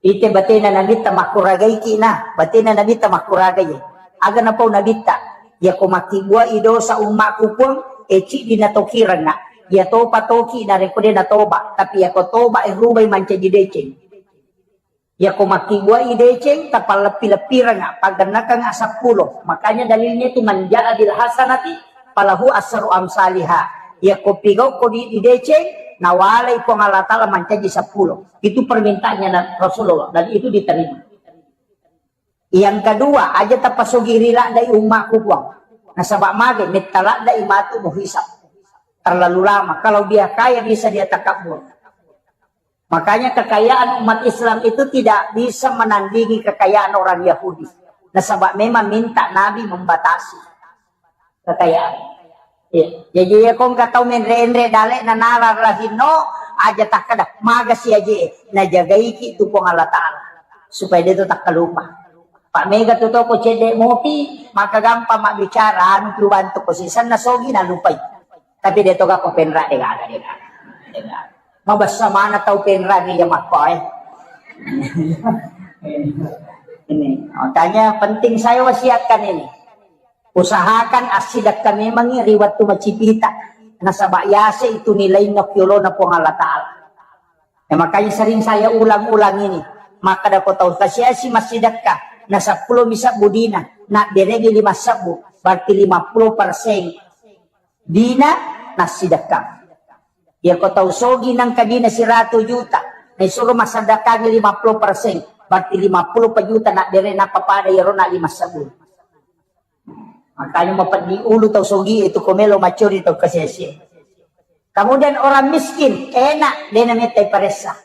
Ite batena Nabitta makkuragaiki na, batena Nabitta makkuragai. Aga napau Nabitta, yako makkibbuai dosa ummakku Puang, e ciddi natokirengnga. Iya topa toki narekko de natoba, tapi yako toba e rubai mancaji deceng. Yako makkibbuai deceng, tapalleppi-leppirengnga, paggennakengnga seppulo. Makanya dalilnya itu, man jaa bil hasanati falahu asru amsaliha. Yako pigau ko di, di deceng, nawalai Puang Allah Ta'ala mancaji seppulo. Itu permintaannya na-, Rasulullah, dan itu diterima. Yang kedua, aja tapasogiri ladde ummakku Puang. Nasaba mage, metta ladde matu muhisab. Terlalu lama. Kalau dia kaya, bisa dia takabur. Makanya kekayaan umat Islam itu tidak bisa menandingi kekayaan orang Yahudi. Nasaba memang minta Nabi membatasi kekayaan. Iya. Jadi, iya, ko engka tau menre-enre dale na nala lahinno, aja takkeda, magasi aje, najagaiki tu Puang Allah Ta'ala. Supaya dia tu takkalupa. Pak mega tu toko cedde mopi, maka gampang mabbicara, anu tu bantu ko sisenna sogi nalupai. Tapi de to gappa penra, de gaga, de gaga, de gaga. Mabessa mana tau penra ri jamakko, eh. Ini, makanya penting saya wasiatkan ini. Usahakan assidekka memangngi ri wettu macipita. Nasaba yase itu nilainna piolona Puang Allah Ta'ala. Ya, makanya sering saya ulang-ulang ini. Makkeda ko tau tasiasi massidekka, na seppulo mi sebbu dina, na beregi lima sebbu, berarti lima puluh persen dina nassidekka. Iya ko tau sogi nangka dina siratu juta, naisuro massaddakangi lima puluh persen, berarti lima puluh juta nabbere nappa pada iyaro na lima sebbu. Makanya mapeddi ulu tau sogi itu ko melo macuri tau kasiasi. Kemudian orang miskin, enak, de namettai paressa.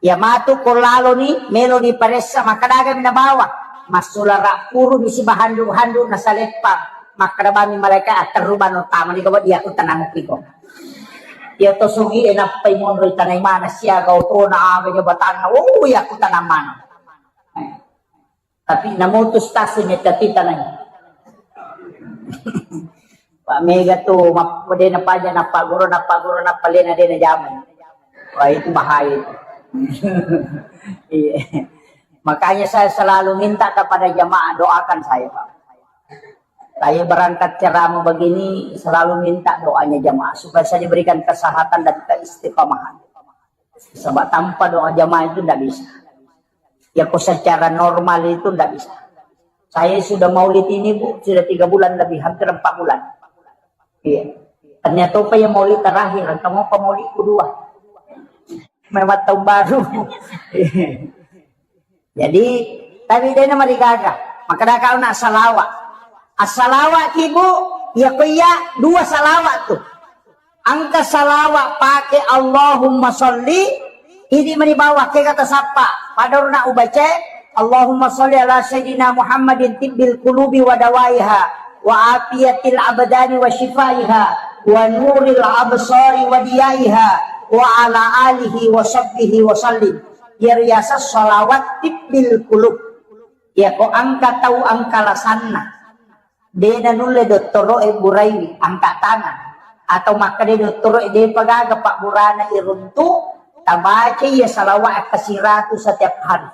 Iya matu ko laloni, meloni paressa, makkadagami nabawa. Massulara purumi sibahandu-handu nasaleppang. Makkadabami malaika, "Atterru bano tamani ko, iya ku tenang ko." Iya to sogi e nappai monro tanai mana siaga otona aga jabatanna. Oh, iya ku tenang mana. Tapi namutus tasi metta titanai. Pak Mega tu, map-, de napaja, napagguru, napagguru, napalena, de najamai. Wah, itu bahaya itu. Iya. Makanya saya selalu minta kepada jamaah, doakan saya, Pak. Saya berangkat ceramah begini, selalu minta doanya jamaah supaya saya diberikan kesehatan dan keistiqomahan. Sebab tanpa doa jamaah itu ndak bisa. Ya, kok secara normal itu ndak bisa. Saya sudah maulid ini, Bu, sudah tiga bulan lebih, hampir empat bulan. Iya. Ternyata apa yang maulid terakhir, kamu apa maulid kedua? Memang tahun baru. Jadi, tapi de namarigaga. Makkada kau nak salawat. Assalawa ki, Bu, ya ko iya dua salawat tu. Engka salawat pake Allahumma sholli, idi mani bawah, kega tasappa. Pada urna ubaca, Allahumma sholli ala sayyidina Muhammadin tibbil qulubi wa dawaiha, wa afiyatil abdani wa shifaiha, wa nuril absari wa diyaiha, wa ala alihi wa sahbihi wa sallim. Iya riaseng salawat tibbil qulub. Iya ko engka tau engka lasanna. De nanulle dottoro'e buraiwi, angka tangan. Atau makkeda dottoro'e, depa gaga pabburana iruntu, tabaca iya salawat kasiratu setiap hari.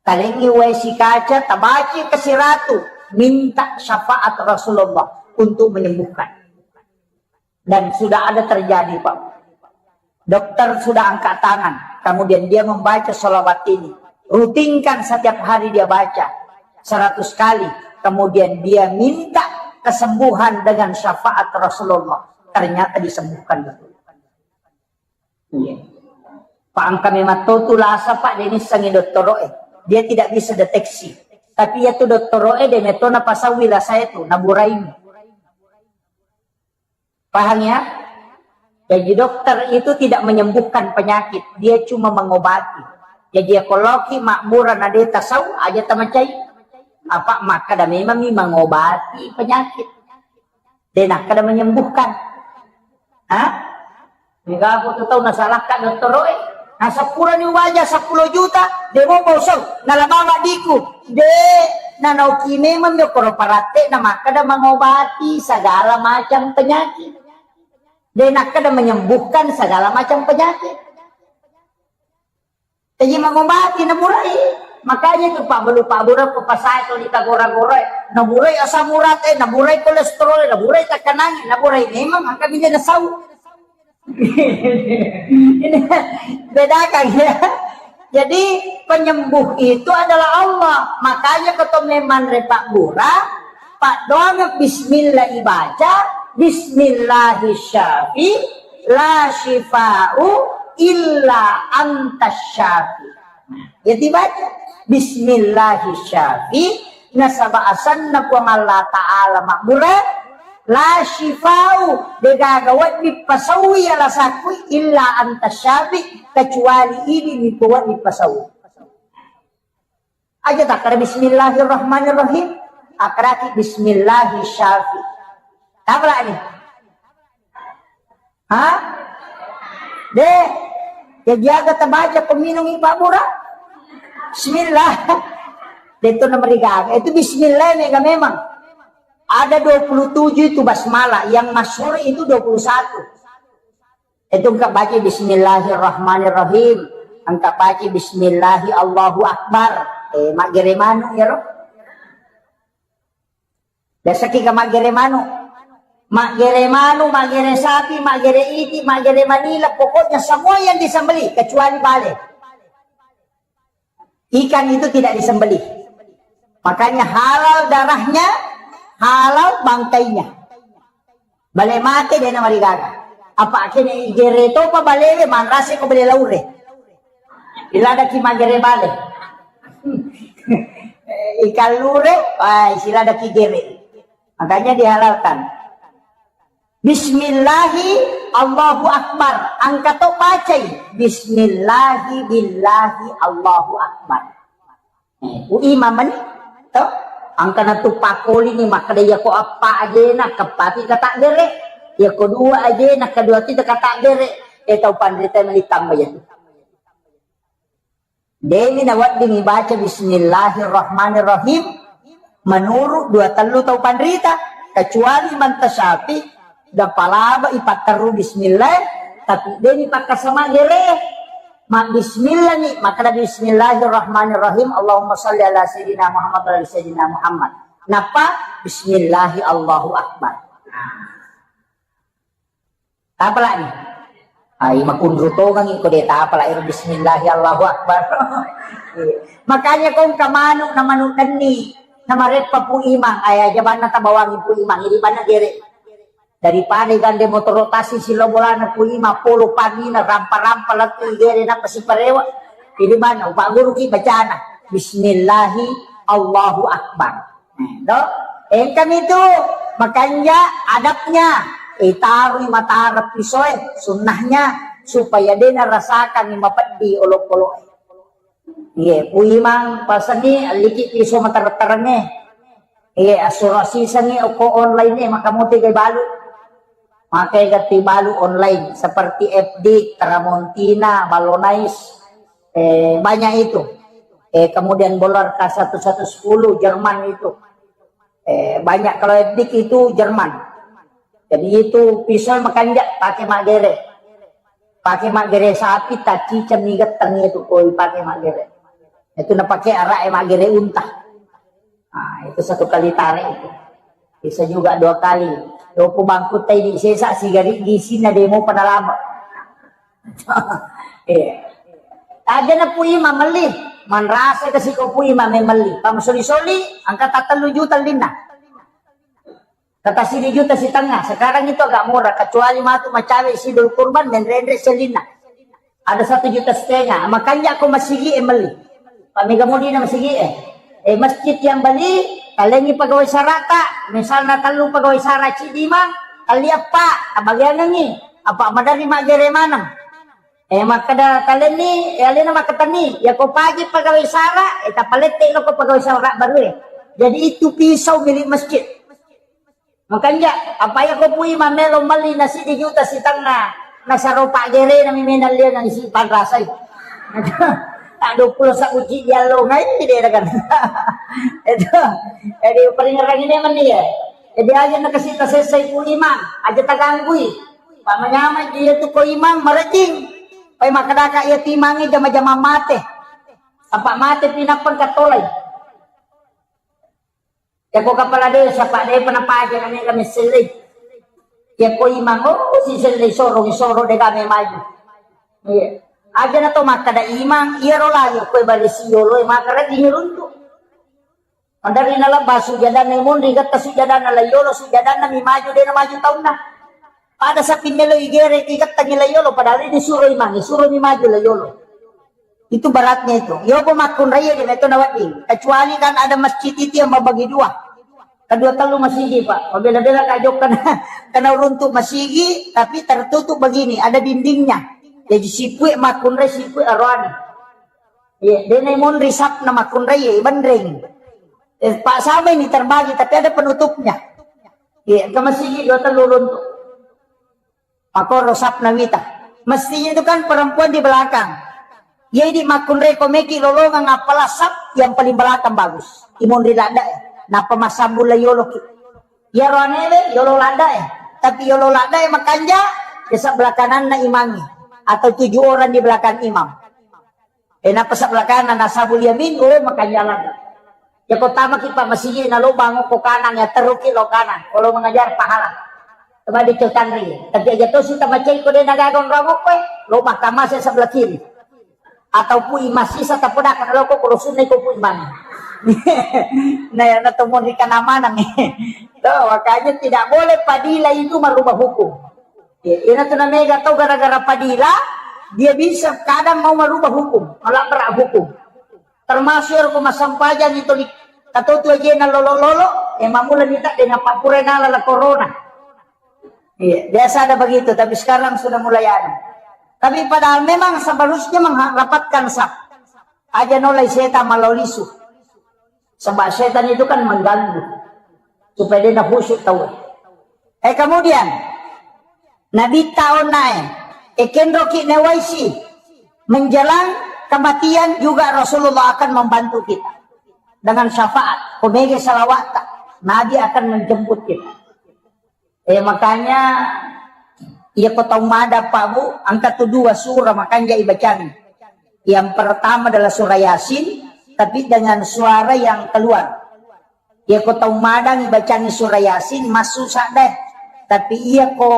Talengngi wae sikaca, tabaca kasiratu, minta syafaat Rasulullah untuk menyembuhkan. Dan sudah ada terjadi, Pak. Dokter sudah angkat tangan, kemudian dia membaca salawat ini. Rutinkan setiap hari dia baca seratus kali, kemudian dia minta kesembuhan dengan syafaat Rasulullah. Ternyata disembuhkan betul. Iya. Pak, engka memang to tu lasa, Pak, de nissengi dottoro'e. Dia tidak bisa deteksi. Tapi iya tu dottoro'e de metto napasaui lasa itu, naburaimi. Paham ya? Jadi dokter itu tidak menyembuhkan penyakit, dia cuma mengobati. Jadi ya koloki makmura na de tasau aja tamacai. Apa makkada memang mi mengobati penyakit. De nakkada menyembuhkan. Hah? Mega aku tu tau nasalakka dottoro'e. Nah, seppulo ni waja seppulo juta, de mo bosong, nalabama diku. De, nanauki memang mi okoro paratte na makkada mengobati segala macam penyakit. De nakkada menyembuhkan segala macam penyakit. Jadi mengobati, naburai. Makanya tu Pak Belu, Pak Buru, Pak Pasai tu di tagora-gora. Naburai asam urat, eh, naburai kolesterol, naburai tekanan, naburai memang angka biji nasau. Ini bedakan ya. Jadi penyembuh itu adalah Allah. Makanya keto memang repak gura, Pak doang bismillah ibaca, bismillahi syafi, la syifa'u illa anta syafi. Ya dibaca, bismillahi syafi, nasaba asanna Puang Allah Ta'ala mabbura, la syifa'u, degaga wedding pasaui alasaku, illa anta syafi, kecuali idi mi wedding pasaui. Aja takkada bismillahirrahmanirrahim. Akkaraki bismillahi syafi. Tabrak ni. Hah? De. Ya jaga tabaca peminum ipa bura. Bismillah. De itu nama digaga. Itu bismillah mega memang. Ada dua puluh tujuh itu basmalah. Yang masyhur itu dua puluh satu. Itu engka baca bismillahirrahmanirrahim. Engka baca bismillahi Allahu Akbar. Eh, maggere manu ya ro. Biasa kita maggere manu. Maggere manu, maggere sapi, maggere iti, maggere manila. Pokoknya semua yang disembelih kecuali bale. Ikan itu tidak disembelih. Makanya halal darahnya, halal bangkainya. Bale mate de namarigaga. Apa kene igere topa balewe, manrase ko bale laure. Iladaki magere bale. Ikan lure, wah, siladaki gere. Makanya dihalalkan. Bismillahi Allahu Akbar. Engka to bacai. Bismillahi billahi Allahu Akbar. Eh, ku imam mani, to? Engka natu pakoli ni makkeda, iya ko eppa ajena, keppaki kata bere. Iya ko dua ajena, kedua tidak kata bere. Eh, tau panrita mani tambah ya. Demi nawedding ibaca Bismillahirrahmanirrahim menurut dua tellu tau panrita, kecuali manta syafi, napalaba ipatterru bismillah, tapi demi pakkasama gere. Ma bismillah ni, maka Bismillahirrahmanirrahim, Allahumma salli ala Sayyidina Muhammad wa ala Sayyidina Muhammad. Napa? Bismillahi Allahu Akbar. Tapalani. Ai, makunru tongangi ko de tapala ero bismillahi Allahu Akbar. Makanya kong ka manu na manu denni na mareppa Pu Imang, ai aja banna tabawangi Pu Imang, ini banna gere. Daripada gande motoro tasi silo bolana Pu Imang, polo pangina rampa-rampa lettu gere na pasi parewa. Ini banna upa guru ki bacana. Bismillahi Allahu Akbar. Do, engkami tu makanja adabnya. Itarui matara pisoe sunnahnya supaya dena rasakan mapeddi olok-olok. Iye, Pu Imang pasani alliki piso matara-tarange. Iye, asura sisangi oko online e maka mote gai balu. Makai gatti balu online seperti F D, Tramontina, Ballonais, eh, banyak itu. Eh, kemudian Bolar K satu satu sepuluh Jerman itu. Eh, banyak kalau F D itu Jerman. Jadi itu pisau makanja pakai magere. Pakai magere sapi, tacica migetteng itu koi pakai magere. Itu na pakai arak eh, magere unta. Nah, itu satu kali tarik itu. Bisa juga dua kali. Dopo bangkutta ini sesa sigari di sini demo pada lama. Iya. Aja na Pu Imang melli, manrasa ke siko Pu Imang melli. Pamasoli-soli, angka tatellu juta linna. Kata sini juta setengah. Sekarang itu agak murah. Kecuali matu macawe sidul kurban, menrenre selinna. Ada satu juta setengah. Makanya aku masigi e melli. Pak Mega Mudi na masigi e. Eh, masjid yang beli, talengi pegawai sarata, misalnya telu pegawai sara cidimang, kali apa, tabagianangi, apa madari magere maneng. Eh, makkeda talenni, eh, alena makkatenni, ya ko pagi pegawai sara, eh, tapalette lo ko pegawai sara baru e. Jadi itu pisau milik masjid. Makanja, apa ya ko Pu Imang melo melli na siddi juta sitengnga, nasaro paggerena mi menang liang isi panrasai. Tak dua puluh sabu ci diallo ngai de kan. Itu, jadi peringeran ini mandi ya. Jadi aja na kasih tasesai Pu Imang, aja taganggui. Pak manyamai dia tu ko Imang marejing. Pai makadaka iya timangi jama-jama mate. Apa mate pinapang katolai. Yako kepala desa, Pak, de pernah paja na mega messellei. Yako Imang, oh, si sellei soro, soro de kami maju. Iya. Aja na to makkada Imang, iya ro lagi kue bali siolo, maka rajin runtu. Mandari na labba sujadana monri, gatta sujadana layolo, sujadana mi maju, de na maju taunna. Pada sapi melo igere, igattangi layolo, padahal ini suro Imang, suro mi maju layolo. Itu beratnya itu. Yopo makkunrai de metto nawedding. Kecuali kan ada masjid itu yang membagi dua. Kedua telu masigi, Pak. Pabela-bela ka jokka na, kena runtuk masigi, tapi tertutup begini, ada dindingnya. Jadi sipue makkunrai, sipue aroane. Iya, dene monri sapna makkunrai, iya, benreng. Eh, Pak, sama ini terbagi, tapi ada penutupnya. Iya, ke masigi dua telu runtuk. Makoro sapna wita. Mestinya itu kan perempuan di belakang. Jadi makkunrai ko meki lolongang apala sap yang paling belakang bagus. Imonri ladda e. Napa masambung la yolo ki. Ya roanewe yolo ladda e. Tapi yolo ladda e makanja, ya sebelah kananna imangi. Atau tujuh orang di belakang imam. Eh, napa sebelah kanan, nasabul yamin, oh, makanya lada. Ya, kota maki, Pak, masigi na lobang, ko kanan, ya, teruki lo kanan. Kalau mengajar pahala. Coba dicotanri. Tapi aja tuh sudah macai ko dena gagon rongok, eh. Lobang kamase sebelah kiri. Atau pui masih sata pedakan lo ko kalau sunai ko pui mana. Nah, ya, na tomon ikan amanang. Tuh, makanya tidak boleh padila itu merubah hukum. Ya, ina tu namega tau gara-gara padila, dia bisa kadang mau merubah hukum, melabrak hukum. Termasuk ero ko massempajang itu di katotu aja na lolo-lolo, eh, mamula nita dengan papura nala la corona. Iya, biasa ada begitu, tapi sekarang sudah mulai ada. Tapi padahal memang seharusnya merapatkan saf. Aja nolai setan malau lisu. Sebab setan itu kan mengganggu. Supaya dia khusyuk tahu. Eh, kemudian, Nabi tahu nae, ekenroki newaisi, menjelang kematian juga Rasulullah akan membantu kita. Dengan syafaat, komege salawat, Nabi akan menjemput kita. Eh, makanya, iya ko tau mada, Pak, Bu, angka tu dua surah, makanya ibacang. Yang pertama adalah surah Yasin, tapi dengan suara yang keluar. Iya ko tau madang ibacangi surah Yasin, massusa deh. Tapi iya ko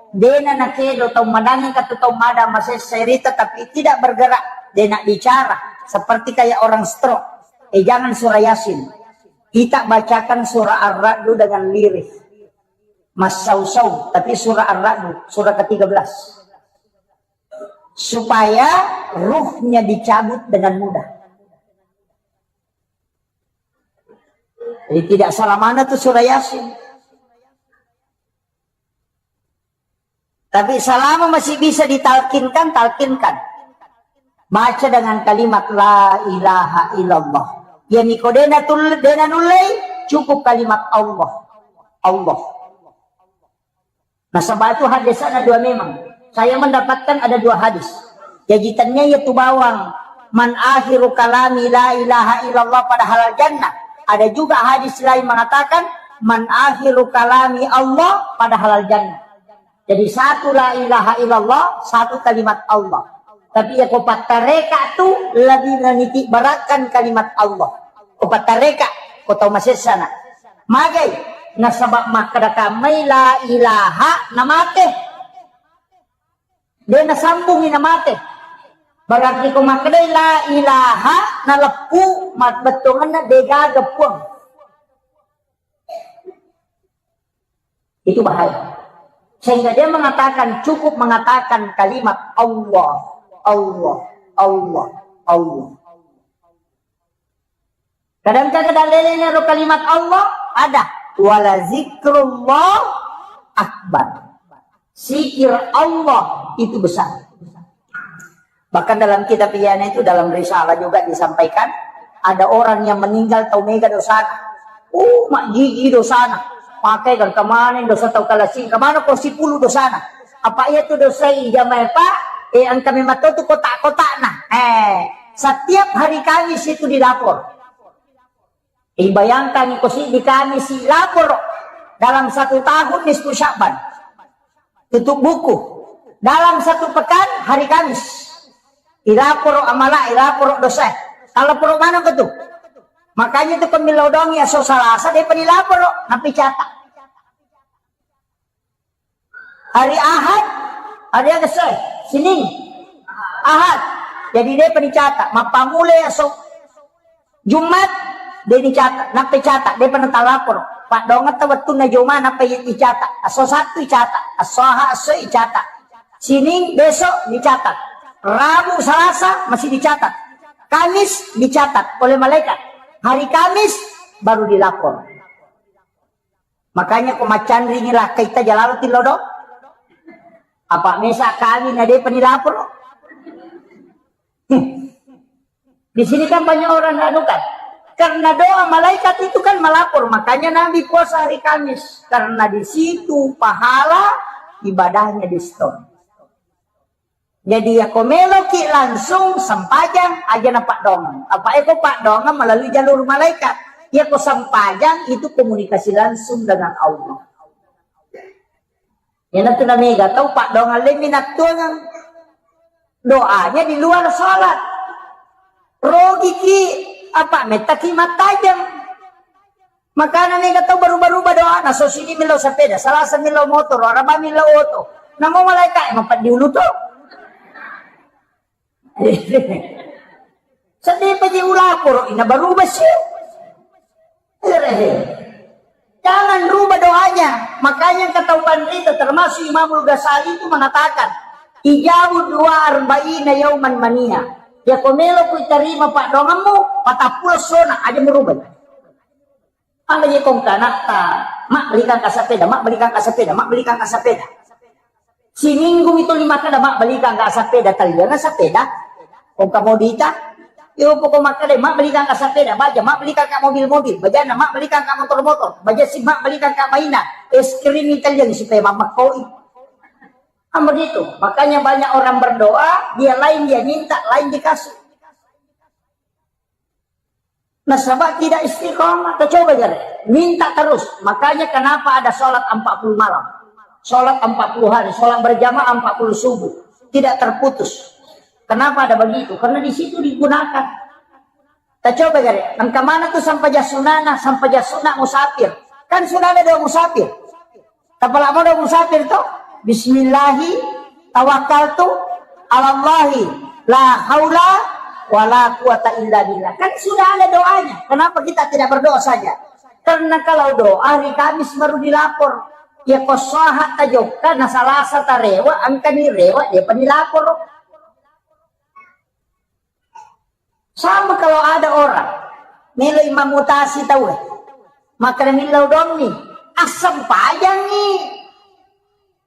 dena nakedo tau madang, kata tau madang masessa rita, tapi tidak bergerak, dena bicara, seperti kayak orang stroke. Eh, jangan surah Yasin. Kita bacakan surah Ar-Ra'du dengan lirih. Massausau, tapi surah Ar-Ra'du, surah ketiga belas. Supaya ruhnya dicabut dengan mudah. Jadi tidak salah mana tuh surah Yasin. Tapi selama masih bisa ditalkinkan, talkinkan. Baca dengan kalimat la ilaha illallah. Ya, niko dena tul-, dena nullei, cukup kalimat Allah. Allah. Nasaba tu hadis ada dua memang. Saya mendapatkan ada dua hadis. Jaji tania iya tu bawang, "Man akhiru kalami la ilaha illallah pada halal jannah." Ada juga hadis lain mengatakan, "Man akhiru kalami Allah pada halal jannah." Jadi satu la ilaha illallah, satu kalimat Allah. Tapi ya ko pattareka tu lebih meniti beratkan kalimat Allah. Ko pattareka, ko tau masessana. Magai, nasaba makkeda kammai la ilaha namate. De nasambungi namate. Berarti ko makkedai la ilaha naleppu, ma-, bettuanna degaga puang. Itu bahaya. Sehingga dia mengatakan, cukup mengatakan kalimat Allah, Allah, Allah, Allah. Kadang-kadang lelena ro kalimat Allah ada. Wala zikrullah akbar. Zikir Allah itu besar. Bahkan dalam kitab Iana itu, dalam risalah juga disampaikan, ada orang yang meninggal tau mega dosana. Uh, majjiji dosana. Pakai kan kemana dosa tau kalasi, kemana ko sipulu dosana. Apa iya tu dosa i jamae, Pak? Eh, engka memang tu kotak-kotakna. Eh, setiap hari Kamis itu dilapor. Eh, bayangkan ko si di Kamis si lapor dalam satu tahun nisfu Sya'ban. Tutup buku. Dalam satu pekan hari Kamis. Ilaporo amala, ilaporo dosa. Kalau poro mana betul? Makanya itu pemilau doang ya so Salasa dia pernah laporo, tapi catat. Hari Ahad, hari Agese, Senin, Ahad. Jadi dia pernah catat. Mappamula ya so Jumat, de' nicatat, nappa catat, de'pa natalaporo. Paddoangetta wettunna joma, nappa i-, icatat. Esso Sattu icatat, esso Aha, esso icatat. Sining, besok dicatat. Rabu, Salasa masih dicatat. Kamis dicatat oleh malaikat. Hari Kamis baru dilapor. Makanya ko maccanringi lakkaita jalalo tillodo. Apa mesa kami na de'pa nilaporo. Di sini kan banyak orang anu kan. Karena doa malaikat itu kan melapor, makanya Nabi puasa hari Kamis. Karena di situ pahala ibadahnya di situ. Jadi ya ko meloki langsung sempajang aja na paddoangeng. Apa eko paddoangeng melalui jalur malaikat. Ya ko sempajang itu komunikasi langsung dengan Allah. Iyanatu namega tau paddoangeng lemmi nattuangeng. Doanya di luar salat. Rogiki apa mettaki mattajeng. Makana mega tau baru-baru doana, so sini millau sepeda, Salasa millau motor, Araba millau oto. Namo malaika e mapeddi ulu to. Sedih paji ulaporo, ina baru besi. Jangan rubah doanya. Makanya engka tau panrita, termasuk Imamul Ghazali itu mengatakan, "Ijabu dua arba'ina yauman mania." Ya ko melo ku tarima paddoangemmu, patappulo sona aja murubai. Apa je kong kanatta, mak belikan ka sepeda, mak belikan ka sepeda, mak belikan ka sepeda. Siminggu itu lima kada, mak belikan ka sepeda, taliana sepeda. Kong ka modita, yo poko makkada, mak belikan ka sepeda, baja, mak belikan ka mobil-mobil, bajana, mak belikan ka motor-motor, baja si, mak belikan ka mainan, es krim Italian supaya mamakkoi. Kan begitu. Makanya banyak orang berdoa, dia lain dia minta, lain dikasih. Nasaba tidak istiqomah. Kita coba jare. Minta terus. Makanya kenapa ada sholat empat puluh malam, sholat empat puluh hari, sholat berjamaah empat puluh subuh. Tidak terputus. Kenapa ada begitu? Karena di situ digunakan. Kita coba jare. Engka mana tuh sampajang sunnana, sampajang sunna musafir. Kan sudah ada doa musafir. Tapalamo doa musafir to? Bismillahi tawakkaltu alallahi la haula wala quwata illa billah. Kan sudah ada doanya. Kenapa kita tidak berdoa saja? Karena kalau doa hari Kamis baru dilapor. Ya ko sahha tajokka, na Salasa tarewa, engkani rewa, dia pa dilapor. Sama kalau ada orang meloi mamutasi tauwe, makkeda millau doanni, assempajangngi.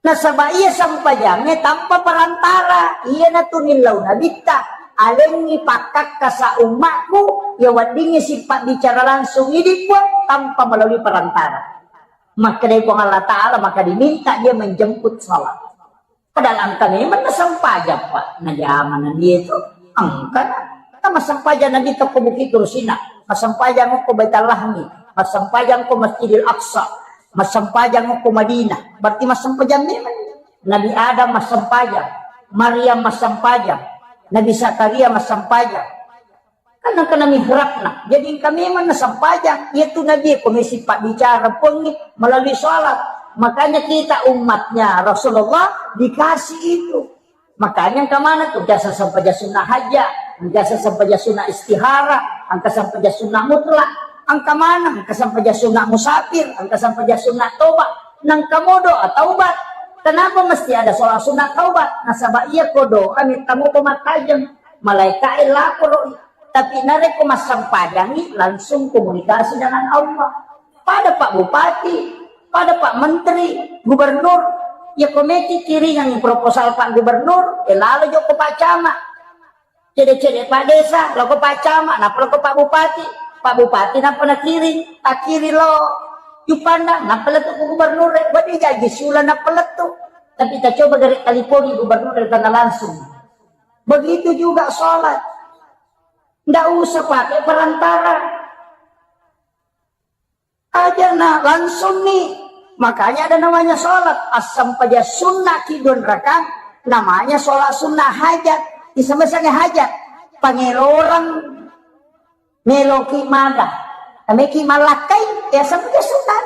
Nasaba iya sempajangnge tanpa perantara, iyanatu nillau nabitta, alengngi pakkakkasa ummakku, iya weddingngi sipabbicara langsung idi Puang tanpa melalui perantara. Makkedai Puang Allah Ta'ala, maka diminta dia menjemput salat. Padahal engka memang nasempajang, Pak. Najama Nabi itu. Engka. Kan massempajang Nabi to ko Bukit Tursina. Massempajang ko Baitul Lahmi. Massempajang ko Masjidil Aqsa. Massempajang ko Madinah. Berarti massempajang memang. Nabi Adam massempajang. Maryam massempajang. Nabi Zakaria massempajang. Kan engkana mihrabna. Jadi engka memang nasempajang. Iyatu Nabi ko mesi pabbicara Puangnge melalui salat. Makanya kita umatnya Rasulullah dikasih itu. Makanya engka mana tuh jasa sempajang sunnah hajat, jasa sempajang sunnah istihara, engka sempajang sunnah mutlak, engka mana, engka sempajang sunnah musafir, engka sempajang sunnah toba, nangka modo taubat. Kenapa mesti ada sholat sunnah taubat? Nasaba iya ko doa mitta moto mattajeng, malaika e laporo. Tapi narekko massempajangngi, langsung komunikasi dengan Allah. Pada Pak Bupati, pada Pak Menteri, Gubernur, ya ko meki kiringang proposal Pak Gubernur, e lalo jokko Pak Camat. Cede-cede Pak Desa, loko Pak Camat, nappa loko Pak Bupati. Pak Bupati nappa nakiring, takiring lo Juppandang, nappa lettu ku Gubernur, e, wedding jaji siuleng nappa lettu. Tapi tacoba gare talipongi Gubernur e tanna langsung. Begitu juga sholat. Ndak usah pakai perantara. Aja na langsung nih. Makanya ada namanya sholat. Asam paja sunnah kidun rakang. Namanya sholat sunnah hajat. Isama-sama hajat. Pangelorang meloki maga. Nameki malakkai. Ya asam paja sunnah.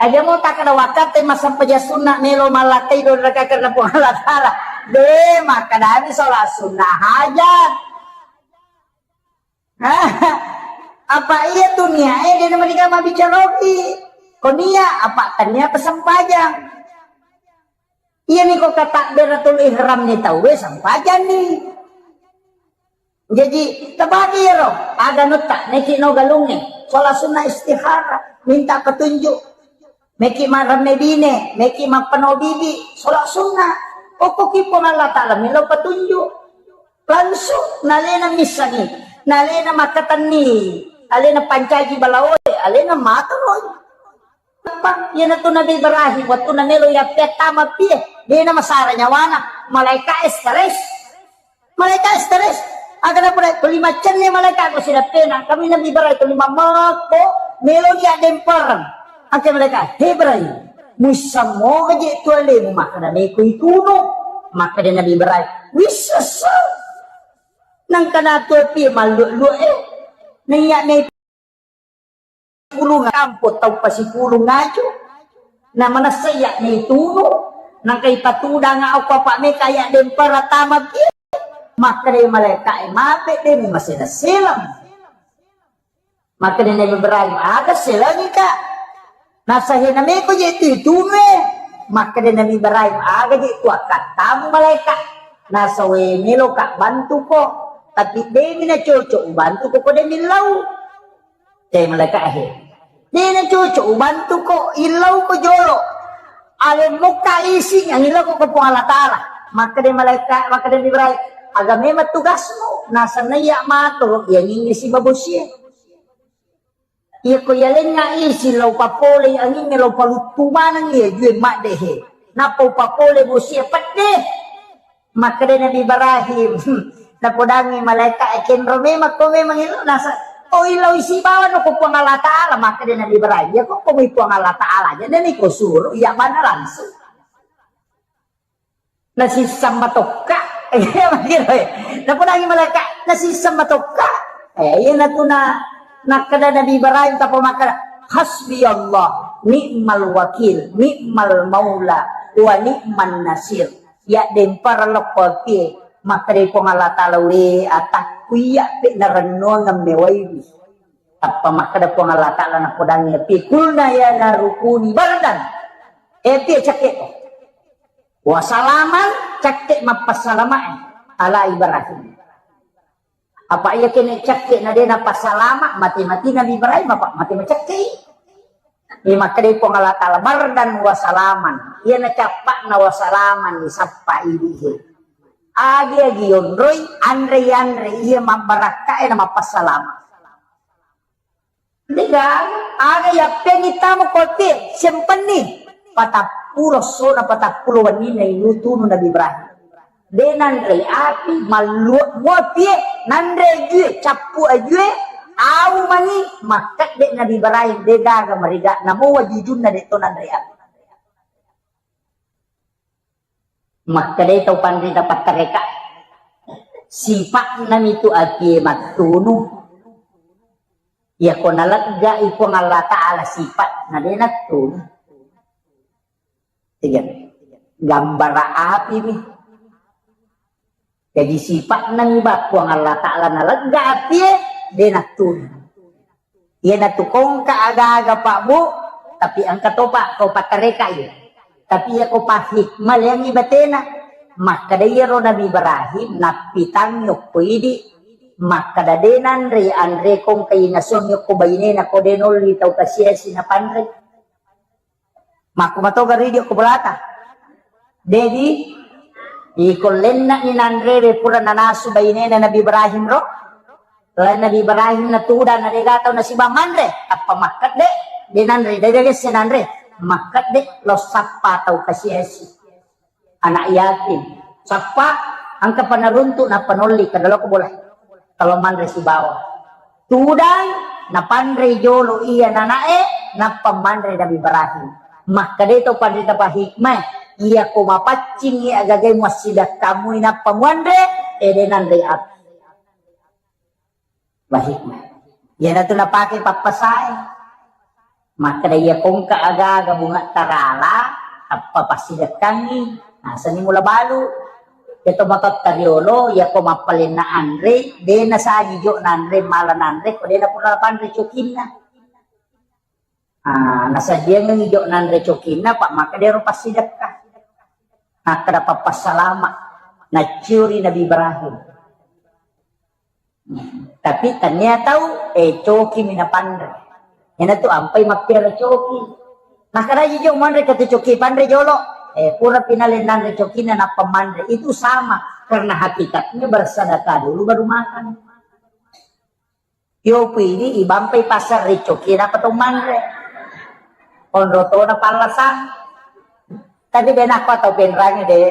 Aja mau tak ada waktu, eh, massempajang sunna melo malakkai dua rakaat karena Puang Allah Ta'ala. Deh, makkadami sholat sunnah hajat. Apa iya tu niat, eh, dia nama dikama bicaroki. Ko niat, apa tania pesempajang. Iya ni ko kata beratul ihram ni tau, eh, sempajang ni. Jaji, tabagi iyaro, aga nutta, meki no galungnge, sholat sunnah istihara, minta petunjuk, meki maremme bine, meki mappeno bibi, sholat sunnah, okkoki Puang Allah Ta'ala, melo petunjuk, langsung, nalena missangi, nalena makkatenni, alena pancaji balaoe, alena matoroi. Apa? Iyanatu Nabi Ibrahim, wettunna melo yappettama pie, dena masara nyawana, malaika stres. Malaika stres. Aga napurai, tuli maccenni malaika ko sidappena. Kami Nabi Ibrahim tuli mammekko, melo dia dempereng. Angke malaika, "He Ibrahim, muissammo je tu alemu makkada meko itunu." Makkada Nabi Ibrahim, "Wissessa." Nangkana tu pie mallu-lu, eh. Naiya me pulung kampo tau pasipulung aju, na manessa iya naitunu, nangka ipatudang okko apa meka iya dempara tama pie. Makkeda malaika e, "Mape de mi masela-selam." Makkeda Nabi Ibrahim, "Aga selangi ka?" Nasahe nameko je tu itunu e. Makkeda Nabi Ibrahim, aga je tu akkattamu malaeka. Nasawe meloka bantuko. Tapi demi na cocok ubantuko ko demi lau. Te malaeka he. Dena cocok ubantuko, illau ko jolo. Alemmokka isi yang illau ko Puang Allah Taala. Makkeda malaeka, makkeda Nabi Ibrahim, aga memang tugasmu. Nasanna iya matoro, iya nyingi si babosie. Iya ko yalengnga isi lau papole angingnge lau paluttu maneng iya jue maddehe. Nappa upapole bosie pedde. Makkeda Nabi Ibrahim, napodangi malaeka, "Kenro memang ko memang ilo nasa, oh, ilo isi bawa no ko Puang Allah Taala." Makkeda Nabi Ibrahim, "Ya ko ko Puang Allah Taala aja, dan iko suruh, iya bana langsung." Nasisseng matokka. Iya, makiro, eh. Napodangi malaeka, nasisseng matokka. Eh, iya natuna, nakkeda Nabi Ibrahim, tapa makkeda, "Hasbi Allah, ni'mal wakil, ni'mal maula, wa ni'man nasir." Iya dempara lokko pie, makkeda Puang Allah Taala, "We atakku iya pe narennuang mewaiwi." Tappa makkeda Puang Allah Taala napodangi pie, "Kulna ya narukuni bardan." Eh, pie cakke ko. Wa salaman, cakke mappassalamae ala Ibrahim. Apa iya kene cakke na de napassalama, mate-mate Nabi Ibrahim apa mate macakke. Ini makkeda Puang Allah Taala, "Bardan wa salaman." Iya na cappa na wa salaman disappa idihe. Agi-agi yonroi, anre-anre iya mabbarakkae na mappassalama. Degaga, aga yappengi tamu kote, sempenni. Patappulo sona, patappulo wenninna ilutunu Nabi Ibrahim. De nanre api, malluwa muapie, nanre ajue, cappu ajue, au mani, makkedde Nabi Ibrahim, degaga mariga, namo wajujunna de to nanre api. Makkedai tau panrita pattareka, sipa'na mitu apie mattunu. Iyako naleggai Puang Allah Ta'ala sipa'na de nattunu. Tiga. Gambara api mi. Jaji sipa'na mi ba Puang Allah Ta'ala nalegga apie de nattunu. Iyanatu kongka aga-aga, Pak, Bu, tapi engka topa ko pattareka iya. Tapi iya ko pahikmah leangi batena. Makkeda iyaro Nabi Ibrahim nappitangngi okko idi, makkeda de nanre, anre kongka inasuang okko bainena ko de nolli tau kasiasi napanre. Makku matoga ridi okko bolata. Dedi, iko lenna ni nanre be pura nanasu bainena Nabi Ibrahim ro. Lain Nabi Ibrahim na tudang na dega tau nasiba manre, tappa makkedde, de nanre, de dega isse nanre, makkedde, lo sappa tau kasiasi. Anak yatim. Sappa, engka panaruntu, nappa nolli, kada loko bola. Kalau manre sibawa. Tudang, napanre jolo iya nanae, nappa manre Nabi Ibrahim. Makkedai tau panrita pahikmah, iya ko mapaccingi agagai muassidakkamui nappa muanre, ede nanre api. Bahikmah. Iyanatu napake pappasae. Makkeda iya kongka aga-aga bunga tarala, tappa passidekkangi, nasenni mula balu. Iya to matotta riolo, iya ko mappalenna anre, de nasaji jo nanre, mala nanre, ko de napura panre cokinna. Ah, nasajiangengngi jo nanre cokinna, pa makkeda ero passidekka. Makkeda pappassalama, naciuri Nabi Ibrahim. Tapi tania tau, eh, coki mi napanre. Iyanatu ampai mappiara coki. Makkeda jo manre kata coki panre jolo. Eh, pura pinale nanre cokinna nappa manre. Itu sama, karena hakikatnya bersedekah dulu baru makan. Yopu ini ibampai pasar ricoki nappa to manre. Onro tona pallasang. Tapi de nakko tau penrangi de.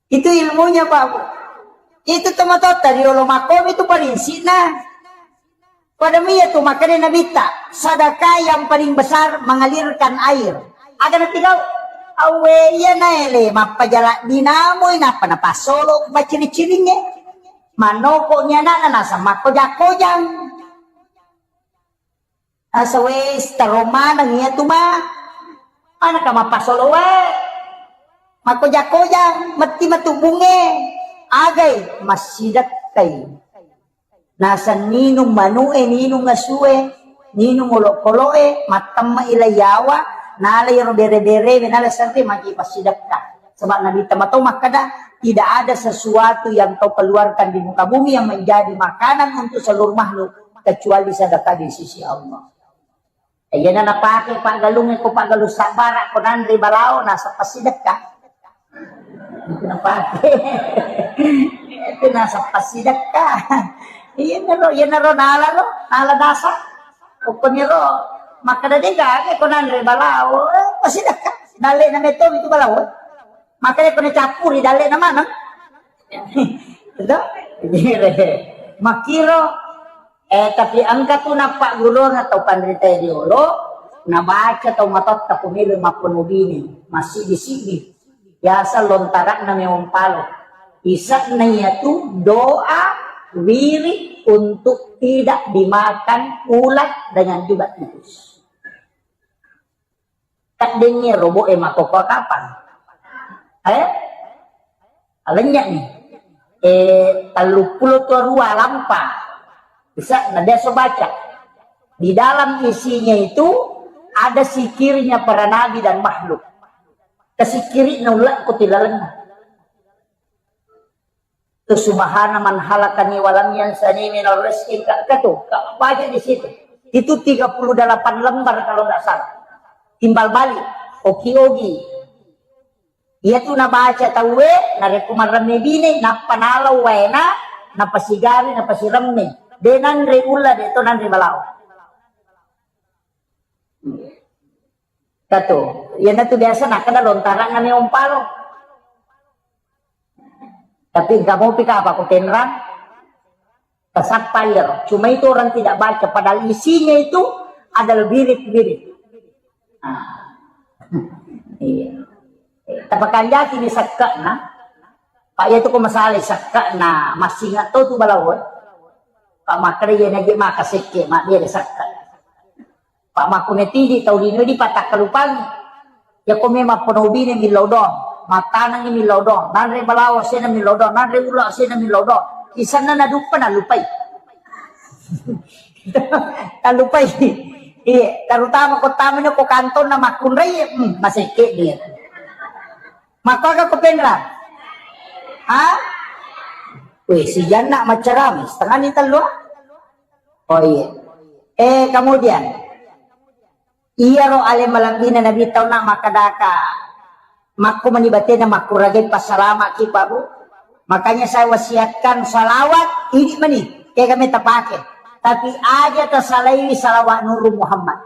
Itu ilmunya, Pak. Itu tomatotta riolo makkomi itu parinsikna. Pada iya tu makkeda Nabitta, sedekah yang paling besar mengalirkan air. Aga natigau? Awe iya naele mappajala dinamoi nappa napassolo maciri-ciringnge. Manoko ni anakna nasa makkoja-kojang. Asa wes taro maneng iya tu ma. Anaka mappasolo wae. Makkoja-kojang, metti matu bunge. Agai, massidekkai. Naseng ninung manu'e, ninung asue, ninung olokolo'e, mattemme'i lai yawa, nala iyaro bere-berewe, nala serre magi passidekka. Sebab Nabi Muhammad makkada, tidak ada sesuatu yang kau keluarkan di muka bumi yang menjadi makanan untuk seluruh makhluk kecuali sedekah di sisi Allah. Iyana napake paggalungnge ko paggalung sabbara ko nanre balao nasappa sidekka. Itu napake. Itu nasappa sidekka. Iyanaro, iyanaro nala ro, nala dasa. Pokoknya ro, makkada de gaga ko nanre balao, eh, pasidekka. Dalle na meto itu balao. Makanya ko nacappuri dalle na maneng. Itu? Makkiro Eh, tapi engka tu nappagguruang tau panritae riolo, nabaca tau matotta ko melo mappono bine, massibbi-sibbi. Biasa lontara'na memang palo. Isa'na iyatu doa wirid untuk tidak dimakan ulat dengan juga tikus. Kaddengngi robo'e makkokkoe kapang. Eh? Alennya'ni. Eh, telluppulo to rua lampa. Bisa, na biasa baca. Di dalam isinya itu ada sikirnya para nabi dan makhluk. Kesikiri na ulakku tilalenna. Tu subhana man halakani walam yansani minal rizki ka, ka tu, ka baca di situ. Itu tiga puluh delapan lembar kalau nggak salah. Timbal balik, oki-ogi. Iya tu nabaca tauwe, narekko maremme bine, nappa nalau waena, napasigari, napasiremme. De nanre ulla, de to nanre balao. Katu, iyanatu biasa nakkeda lontarang ane ompalo. Tapi engka mopi kapa ko penrang, tasappa iyaro. Cuma itu orang tidak baca, padahal isinya itu adalah wirid-wirid. Ah. Iya. Tapakanjaki ni sakke'na. Pak, iya tu ko masalah sakke'na, massinga to tu balawo. Pak, makkeda iya nage maka sekke, mak dia sakka. Pak, makko metidi tau lino di patakkalupangi. Ya ko memang pono bine millau doang, matanangi millau doang, nanre balawo sena millau doang, nanre ulo sena millau doang. Isenna naduppa nalupai. Talupai. Iya, terutama ko tamani ko kantonna makkunrai, hmm, masekke dia. Makkoga ko penra? Ha? Weh, si Janna macerami, setengah ni tellu. Oh iya. Eh, kemudian, iyaro ale malebbina Nabi tauna makkadaka, makko mani batena makkuragai passalama ki, Pak, Bu. Makanya saya wasiatkan salawat, ini mani, kayak kami terpakai. Tapi aja tersalaiwi salawat Nuru Muhammad.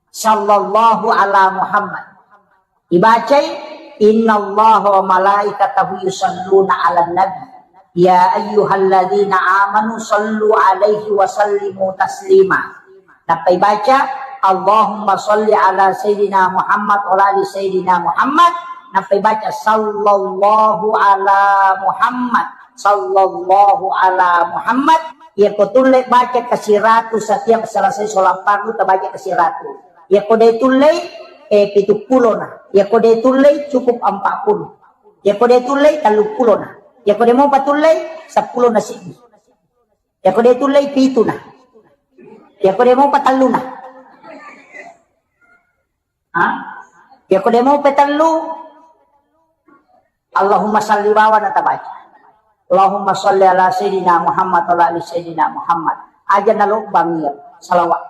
Sallallahu ala Muhammad. Ibacai, "Innallaha wa malaikatahu yusalluna 'alan nabi. Ya ayyuhalladzina amanu sallu 'alaihi wa sallimu taslima." Nappa ibaca, "Allahumma salli ala Sayyidina Muhammad wa ala ali Sayyidina Muhammad." Nappa ibaca, "Sallallahu ala Muhammad, sallallahu ala Muhammad." Iyako tulle baca kasiratu setiap selesai sholat fardu, tabaca kasiratu. Iyako de tullei, eh, pitu pulona. Iyako de tullei, cukup empat puluh. Iyako de tullei, tellu pulona. Iyako de mopa tullei, seppulo na sibbi. Iyako de tullei, pituna. Iyako de mopa telluna. Ha? Iyako de mopa tellu, Allahumma salli wawa na tabaca. Allahumma salli ala Sayyidina Muhammad wa ala ali Sayyidina Muhammad. Aja nalobbang iya salawat.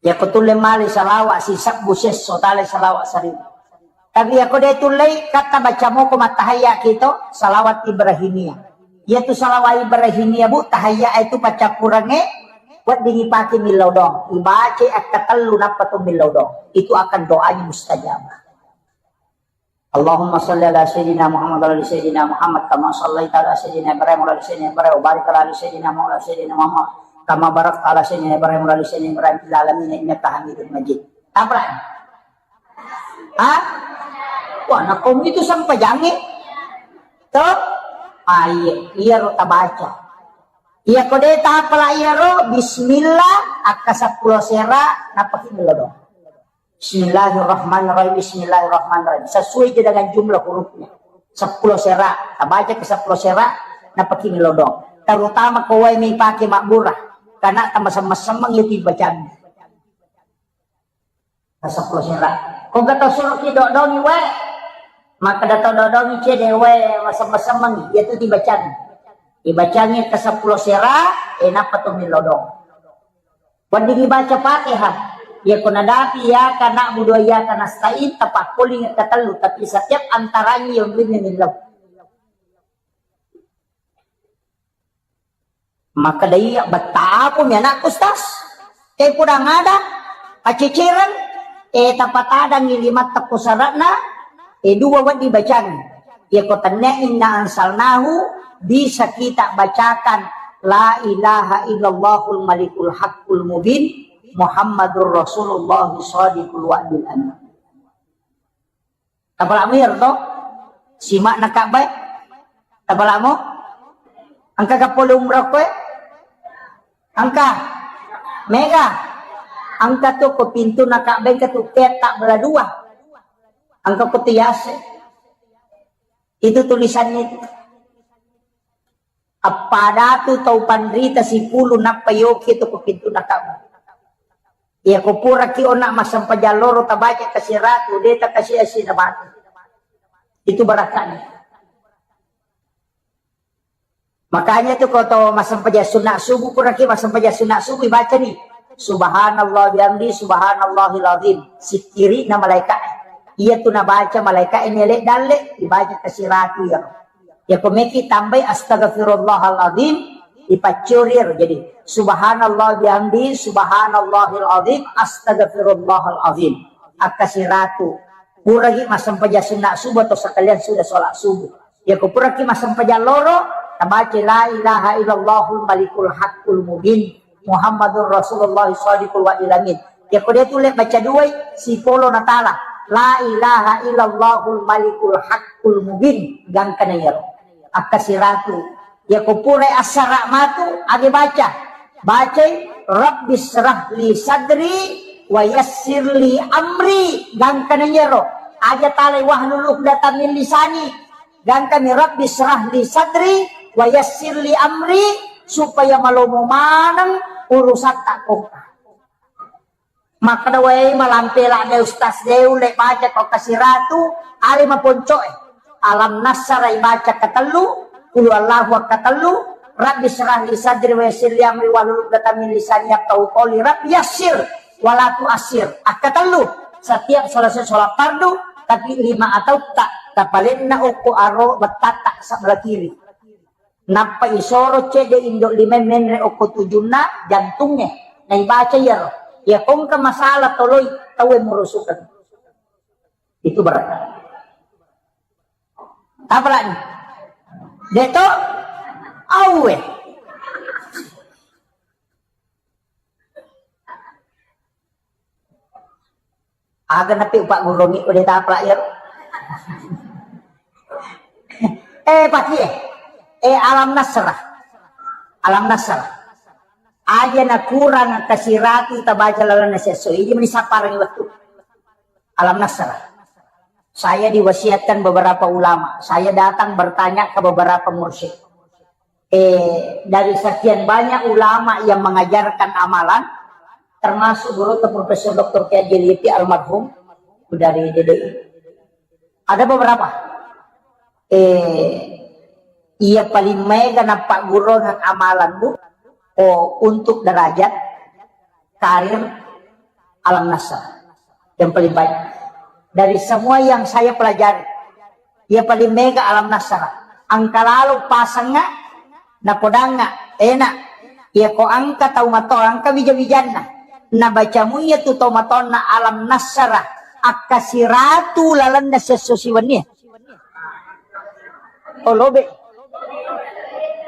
Iyako tulle male salawat sisebbu sesso tale salawat saribu. Tapi iyako de tullei, katta baca moko mattahayya kito, salawat Ibrahimiyah. Iyatu salawat Ibrahimiyah, Bu, tahayya itu paccappurengnge, wedding ipake millau doang. Ibaca akka tellu nappa to millau doang. Itu akan doanya mustajabah. Allahumma salli ala Sayyidina Muhammad wa ala ali Sayyidina Muhammad kama sallaita ala Sayyidina Ibrahim wa ala ali Sayyidina Ibrahim wa barik ala ali Sayyidina Muhammad wa ala ali Sayyidina Muhammad kama barakta ala Sayyidina Ibrahim wa ala ali Sayyidina Ibrahim fil alamin innaka Hamidum Majid. Apa? Hah? Wah, nakko itu sampajangnge. Toh? Ah, iya, iyaro tabaca. Iyako de tapala iyaro, bismillah, akka seppulo sera, napaki millau doang. Bismillahirrahmanirrahim, bismillahirrahmanirrahim. Sesuai je dengan jumlah hurufnya. Seppulo sera, tabaca ke seppulo sera, napaki millau doang. Terutama ko wae mipake mabbura, karena tamasemmeng-semmeng itu dibacangi. Taseppulo sera. Ko engka tau suroki dodongi wae, makkeda tau dodongi cede wae masemmeng-semmengi, iyatu dibacangi. Dibacangi taseppulo sera, e nappa to millau dong. Weddingngi baca Fatihah. Iya ko nadapi iyyaka na'budu wa iyyaka nasta'in, tapakkolingi katellu, tapi setiap antaranya yang duinna millau. Makkeda iya, bettapumi anakku, Ustaz. Te pudang ada, pacicereng, e tapatadangi limatta ko sara'na, e dua wedding bacangi. Iya ko tennia inna anzalnahu, bisa kita bacakan la ilaha illallahul malikul haqqul mubin, Muhammadur Rasulullah shadiqul wa'dil amin. Tapala'mu iyaro to? Sima'na Ka'bah e? Tapala'mu? Engka ga pole umrah koe? Engka? Mega? Engka tu ko pintuna Ka'bah, engka tu petta bela dua. Engka ko tu yase. Itu tulisannya itu. Appada tu tau panrita sipulung nappa yoki tu ko pintuna Ka'bah. Iya ko puraki onna massempajang loro tabaca kasiratu, de takasi asi na mati. Itu barakani. Makanya tu ko to massempajang sunna subuh, puraki massempajang sunna subuh, ibacani subhanallah bihamdi subhanallahil azim. Sikkiri na malaika. Iya tu nabaca malaika ini lek dalle, ibaca kasiratu ya. Ya ko meki tambai astaghfirullahaladzim, ipaccuri ero. Jadi, subhanallah bihamdi, subhanallahil azim, astaghfirullahal azim. Akka siratu. Puraki massempajang sunna subuh atau sekalian sudah sholat subuh. Ya ko puraki massempajang loro, tabaca la ilaha illallahul malikul haqqul mubin. Muhammadur Rasulullah shadiqul wa'dil amin. Ya ko de tu le baca duai, sipolo natala. La ilaha illallahul malikul haqqul mubin. Gangkana yaro. Akka siratu. Ya ko pura assara matu, age baca. Bacai, Rabbi syrah li sadri wa yassir li amri. Gangkana yaro. Aja talai wahlul uqdatam min lisani. Gangkani Rabbi syrah li sadri wa yassir li amri, supaya malomo maneng urusatta kongka. Makkeda wae malampe ladde ustaz de ulle baca ko kasiratu, ale maponcoe. Alam nassara ibaca katellu, qul huwallahu katellu, Rabbi syrah li sadri wa yassir li amri wahlul uqdatam min lisani yafqahu qawli, Rabbi yassir wala tuassir. Akkatellu, setiap selesai sholat fardu, tapi lima atautta tapalenna okko aro bettatta sebelah kiri. Nappa isoro cedde indo lima menre okko tujunna jantungnge. Naibaca iyaro. Iya kongka masalah toloi tauwe murusukeng. Itu berarti. Apa lagi? Deto? Auwe. Aga napi upagguruangngi ude tapla iyaro. Eh, pati eh. Eh, alam nasrah. Alam nasrah. Aja nakurang kasiratu tabaca lalenna siesso. Idi meni sapparengngi wettu. Alam nasrah. Saya diwasiatkan beberapa ulama. Saya datang bertanya ke beberapa mursyid. Eh, dari sekian banyak ulama yang mengajarkan amalan, termasuk guru Profesor Doktor Kiai Haji Liti almarhum dari D D I. Ada beberapa. Eh, iya paling mega napaggurungang amalan, Bu, oh, untuk derajat karir alam nasrah yang paling baik. Dari semua yang saya pelajari, iya paling mega alam nasrah. Engka lalo pasengnga, napodangnga, enak. Iya ko engka tau mato, engka wija-wijanna. Nabacamu iya tu tau matonna alam nasrah. Akka siratu lalenna siesso siwenni. Oh, lobe.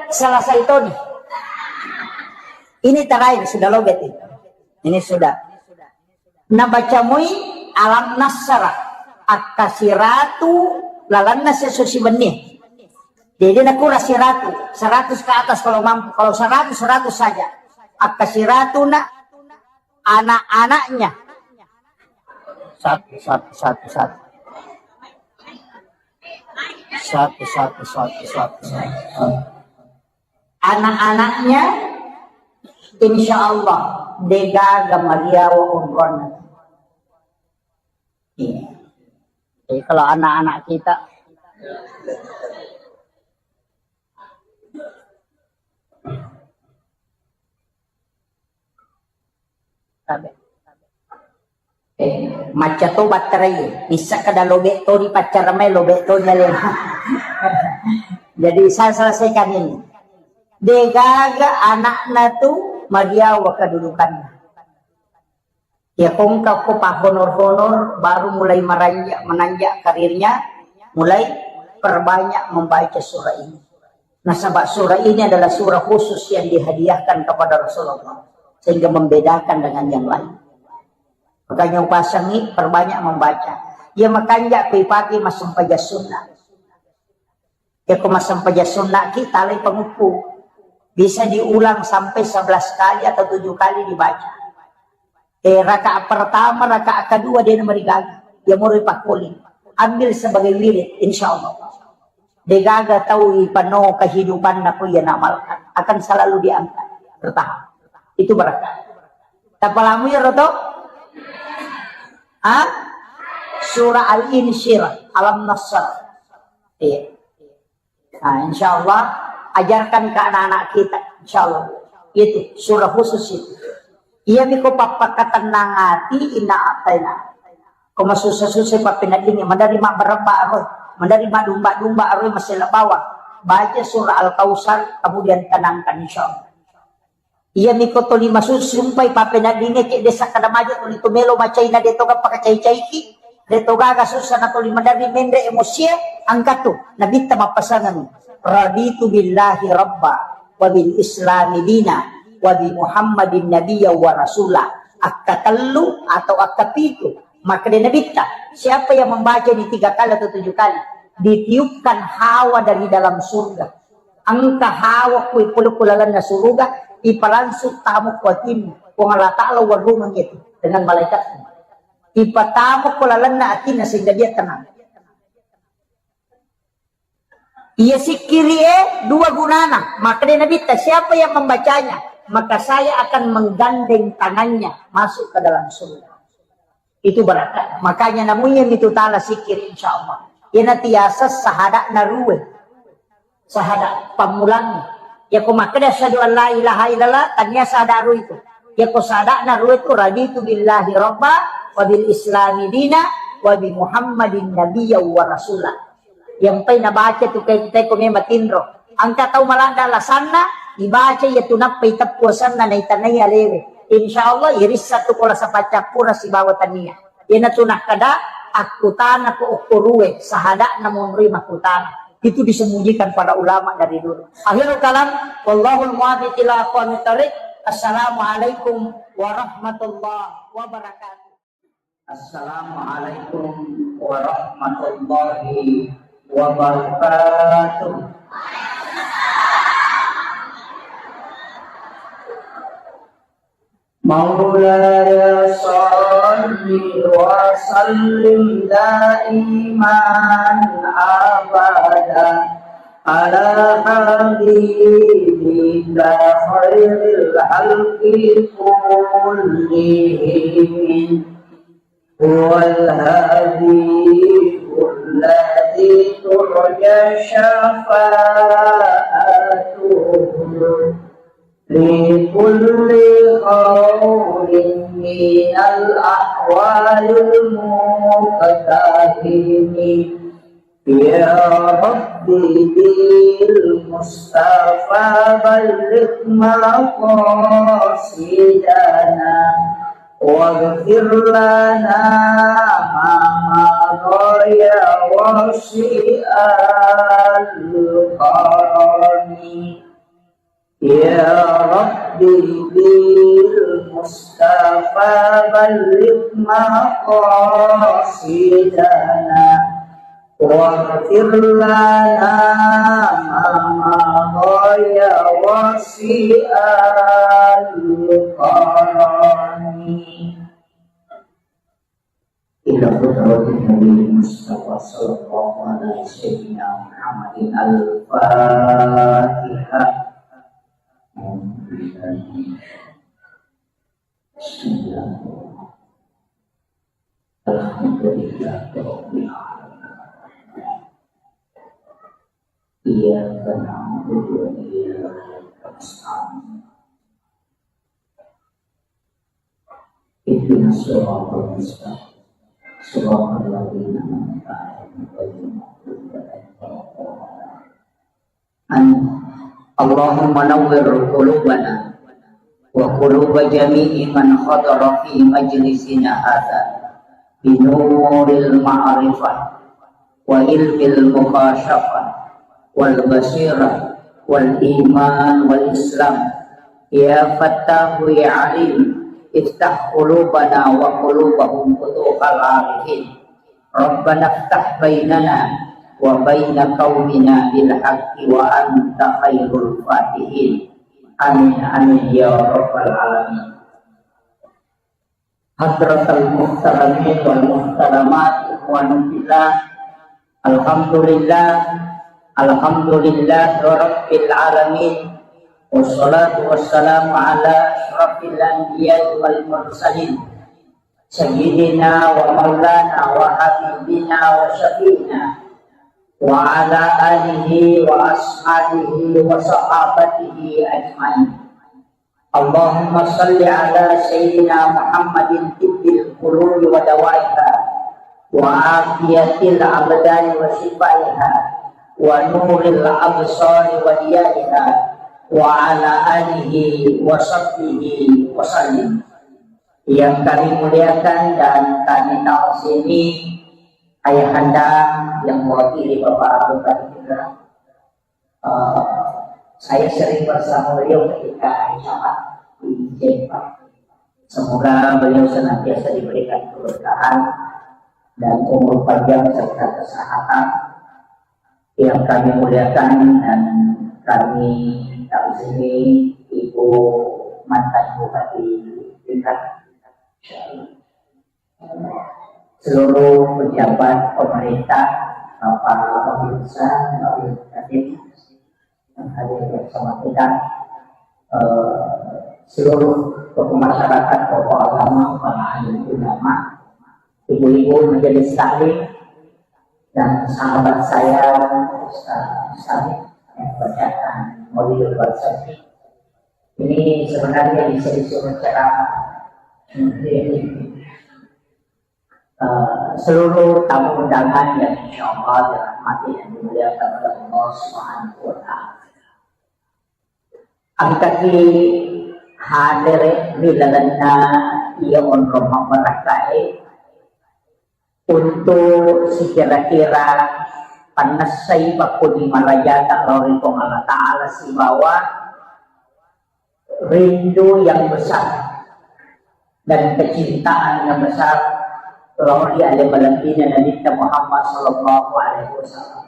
Selesai toni. Ini terakhir, sudah lobe. Ini sudah. Nabacamui alam nasrah, akka siratu lalenna siesso siwenni. Jadi nakurang siratu, seratus ke atas kalau mampu, kalau seratus, seratus saja. Akka siratu na anak-anaknya. Satu, satu, satu, satu. Satu, satu, satu, satu, satu. Anak-anaknya, insya Allah, degaga mariawa onronna. Iya. Jadi kalau anak-anak kita, tabe. Eh, macca to batterai, bisa kada lobek to di paccara mai, lobek to di alena. Jadi saya selesaikan ini. Degaga anakna tu mariawa kedudukanna. Ya kongka ko pahonor-honor, baru mulai meranjak, menanjak karirnya, mulai perbanyak membaca surah ini. Nasaba surah ini adalah surah khusus yang dihadiahkan kepada Rasulullah, sehingga membedakan dengan yang lain. Makanya upasangi perbanyak membaca. Ya makanja kui pagi massempajang sunnah. Ya ko massempajang sunnah ki talai pangukku. Bisa diulang sampai sebelas kali atau tujuh kali dibaca. Eh, rakaat pertama, rakaat kedua dia nomor gaga. Ya mau pakkuling. Ambil sebagai wirid, insya Allah. Degaga tau ipano kehidupan naku ia namalkan. Akan selalu diangkat. Bertahap. Itu berkah. Tapalamu ya roto? Ah? Surah Al-Insyirah, Alam Nasr. Iya. Nah, insya Allah ajarkan ke anak-anak kita, insya Allah. Itu surah khusus itu. Iya miko pappakatenang ati inna ataina. Ko masussa-sussa pappeneddingi, menerima beremba aroi, menerima domba-domba aroi masela bawang. Baca surah Al-Kausar, kemudian tenangkan, insya Allah. Iya miko toli masusumpai pappeneddingi, cek desa kada maja toli tu melo macaina de toga pakacai-caiki, de togaga sussa na toli maderri menre emosie, angkatu nabitta mappasangeng, raditu billahi rabba wa bil islami dina wa bi Muhammadin nabiyya wa rasula. Akkatellu atau akkapitu, makkeda nabitta, siapa yang membaca ini tiga kali atau tujuh kali, ditiupkan hawa dari dalam surga. Engka hawa kui pole ku lalenna suruga, ipalangsung tamu ku atinna. Puang Allah Ta'ala warrumeng itu dengan malaikatnya. Ipatamu ku lalenna atinna sehingga dia tenang. Iya sikkiri e dua gunana. Maka dia Nabi, siapa yang membacanya, maka saya akan menggandeng tangannya masuk ke dalam surga. Itu berkah. Makanya namunya mitu tala sikir, insya Allah. Ina tiasa sahada narue. Sahada pammulang. Ya ko makkeda asyhadu an la ilaha illallah, tania sahada ru itu. Ya ko sahada naru itu, raditu billahi rabba wa bil islami dina wa bi Muhammadin nabiyya wa rasula. Yang pai nabaca tu kai, kai ko memang tinro. Engka tau malanda lasanna, ibaca iya tu nappai teppu asanna naitanai alewe. Insya Allah irissa tu kola sapaccappura sibawa tania. Iyanatu nakkeda, akkutana ko okkorue, sahada'na monroi makkutana. Itu disembunyikan para ulama dari dulu. Akhirul kalam, wallahul muwaffiq ila aqwamit thariq. Assalamualaikum warahmatullahi wabarakatuh. Assalamualaikum warahmatullahi wabarakatuh. مولاي صل وسلم دائما أبدا على حبيبك خير الخلق كلهم. هو الحبيب الذي ترجى شفاعته في كل هول من الأهوال المقتحم. يا رب بالمصطفى بلغ مقاصدنا، واغفر لنا ما مضى يا واسع الكرم. يا رب بالمصطفى بلغ مقاصدنا، واغفر لنا ما مضى يا واسع الكرم. إلى حضرة النبي المصطفى صلى الله على سيدنا محمد. الفاتحة. Alhamdulillah. Alhamdulillah. Iyyaka na'budu wa iyyaka nasta'in. Ihdinas siratal mustaqim. Siratal ladzina an'amta 'alaihim ghairil maghdubi 'alaihim waladdallin. Amin. Allahumma nawwir qulubana wa quluba jami'i man hadara fi majlisina hadza binuril ma'rifah wa ilmil mukasyafah wal basirah wal iman wal islam. Ya Fattahu ya Alim, iftah qulubana wa qulubahum futuhal arifin. Rabbana iftah bainana wa baina qaumina bil haqqi wa anta khairul fatihin. Amin, amin, ya rabbal alamin. Hadratal muhtaramin wal muhtaramat, ikhwani fillah. Alhamdulillah, alhamdulillah rabbil alamin. Wassalatu wassalamu ala asyrafil anbiya'i wal mursalin, sayyidina wa maulana wa habibina wa syafi'ina wa ala alihi wa ashabihi wa sahabatihi ajmain. Allahumma salli ala sayyidina Muhammadin tibbil qulubi wa dawaiha wa afiyatil abdani wa shifaiha wa nuril absari wa diyaiha wa ala alihi wa sahbihi wa sallim. Yang kami muliakan dan kami ta'zimi, ayahanda yang mewakili Bapak Bupati Tangerang, eh, saya sering bersama beliau ketika hari Jumat di Jepang. Semoga beliau senantiasa diberikan keberkahan dan umur panjang serta kesehatan. Yang kami muliakan dan kami ta'zimi Ibu mantan Bupati Tangerang. Seluruh pejabat pemerintah, Bapak Pemirsa, Bapak Kadin yang hadir bersama kita, eh, seluruh tokoh masyarakat, tokoh agama, para alim ulama, ibu-ibu majelis taklim, dan sahabat saya Ustaz Mustami yang bacakan Maulidul Barsani. Ini sebenarnya bisa disuruh ceramah. Eh, seluruh tamu undangan yang insya Allah dirahmati dan dimuliakan oleh Allah Subhanahu wa Ta'ala. Engkaki hadere ri lalenna iya onrong mabbarakkae untuk sekira-kira pannessai pakkuni marajata lao ri Puang Allah Ta'ala sibawa rindu yang besar dan kecintaan yang besar lao ri ale malebbina Nabitta Muhammad sallallahu alaihi wasallam.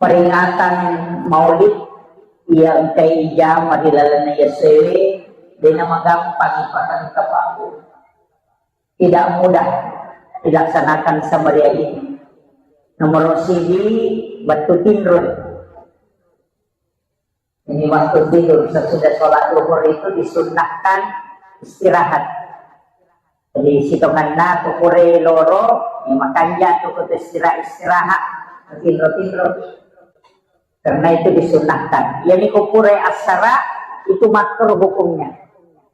Peringatan Maulid iya engkai ijama ri lalenna yasewe, dena magampang ipatengka paku. Tidak mudah dilaksanakan semeriah ini. Nomor siji, wettu tinro. Ini waktu tidur, sesudah sholat duhur itu disunnahkan istirahat. Jadi, sitonganna ko pura loro, ya, makanja tu ko istirahat, istirahat, tinro-tinro. Karena itu disunnahkan. Yani ko pura asara itu makruh hukumnya.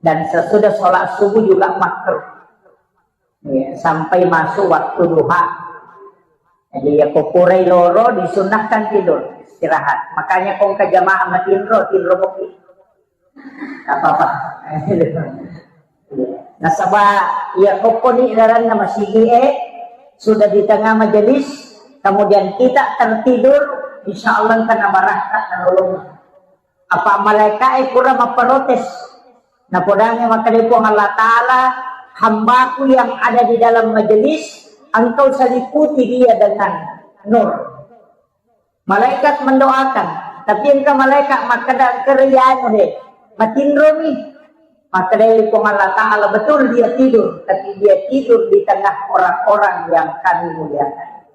Dan sesudah sholat subuh juga makruh. Ya, sampai masuk waktu duha. Jadi, ya, ko pura loro disunnahkan tidur, istirahat. Makanya ko engka jamaah matinro, tinro kopi. Apa-apa. Nasaba iya ko poni laranna masigi e, sudah di tengah majelis, kemudian kita tertidur, insya Allah kena barakka nalolong. Apa malaika e pura maprotes. Napodangi makkeda Puang Allah Ta'ala, hambaku yang ada di dalam majelis, engkau seliputi dia dengan nur. Malaikat mendoakan, tapi engka malaikat makkeda, engka rianu he, matinromi. Makkedai Puang Allah Ta'ala, betul dia tidur, tapi dia tidur di tengah orang-orang yang kami muliakan.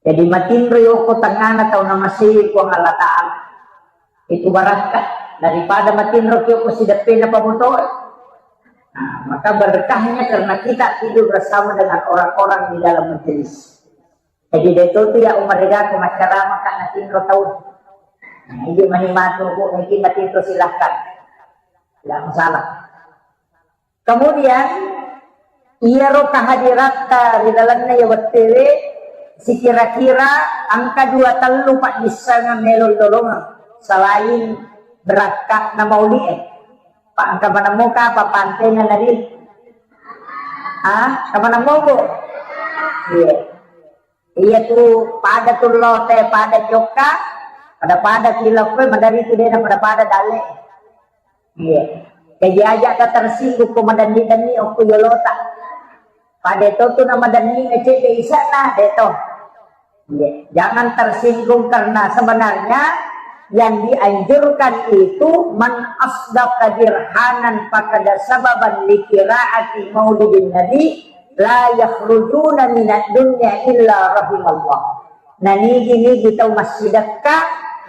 Jadi matinroi okko tengngana tau namasei Puang Allah Ta'ala. Itu barakka daripada matinro ki ko sideppena pamoto. Nah, maka berkahnya karena kita tidur bersama dengan orang-orang di dalam majelis. Jadi, de' to tu ya umar ega ko maccarama ka natinro tau. Nah, ini mani matu ko, mungkin matinro, silahkan. Tidak masalah. Kemudian, iyaro kehadiratta ri lalenna iya wettuwe, sikira-kira engka dua tellu paddissengeng melo lolongeng selain berakka'na mauli'e. Pa engka maneng moka apa pantena nari? Ah, engka maneng mobo? Iya. Iya tu pada tu lote, pada jokka, pada-pada kilokko, madari tu dena pada-pada dale. Iya. Jadi aja ka tersinggung ko madanni-danni okko yolota. Pada to tu na madanni ngecek de isana, de to. Iya. Jangan tersinggung karena sebenarnya yang dianjurkan itu man asdaqa dirhanan fakada sababan likiraati maulidin nabi la yakhrujuna minad dunya illa rahimallah. Nanigi-nigi tau massidekka,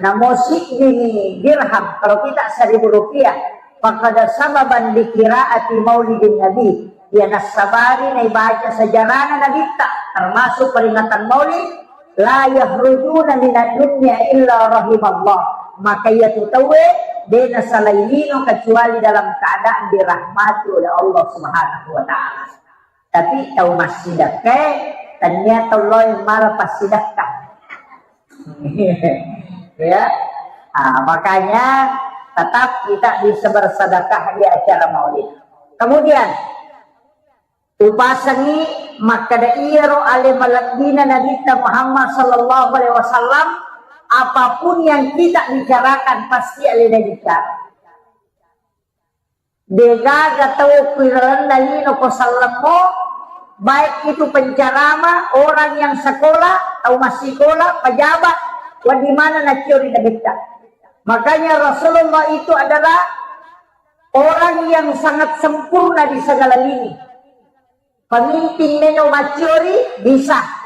namo siddini dirham, kalau kita seribu rupiah, fakada sababan likiraati maulidin nabi, iya nassabari naibaca sejarahna nabitta, termasuk peringatan maulid, la yakhrujuna minad dunya illa rahimallah. Maka iya tu tauwe de nasalai lino kecuali dalam keadaan dirahmati oleh Allah Subhanahu wa Ta'ala. Tapi tau massidekkae, tania tau loe mala passidekka. Ya. Ah, makanya tetap kita bisa bersedekah di acara maulid. Kemudian, upasangi makkeda iyaro ale malebbina Nabitta Muhammad sallallahu alaihi wasallam, apapun yang kita bicarakan pasti alena bicara. Degaga tau ku ilalenna lino ko sallemmo, baik itu penceramah, orang yang sekolah, tau massikola, pejabat, wedding maneng nacciori nabitta. Makanya Rasulullah itu adalah orang yang sangat sempurna di segala lini. Pemimpin melo macciori bisa.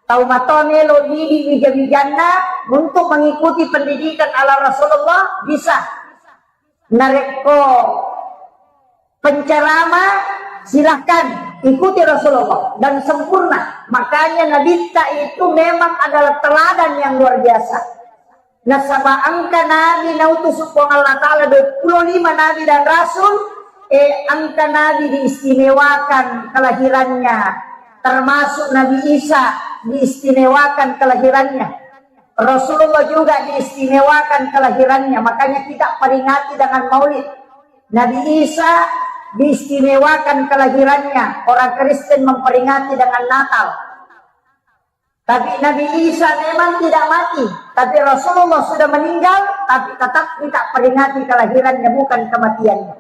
Tau matoa melo didik wija-wijanna untuk mengikuti pendidikan ala Rasulullah bisa. Narekko penceramah, silahkan ikuti Rasulullah dan sempurna. Makanya Nabitta itu memang adalah teladan yang luar biasa. Nasaba engka nabi nautus Puang Allah Ta'ala dua puluh lima nabi dan rasul, eh, engka nabi diistimewakan kelahirannya, termasuk Nabi Isa diistimewakan kelahirannya. Rasulullah juga diistimewakan kelahirannya, makanya kita peringati dengan maulid. Nabi Isa diistimewakan kelahirannya, orang Kristen memperingati dengan Natal. Tapi Nabi Isa memang tidak mati, tapi Rasulullah sudah meninggal, tapi tetap kita peringati kelahirannya, bukan kematiannya.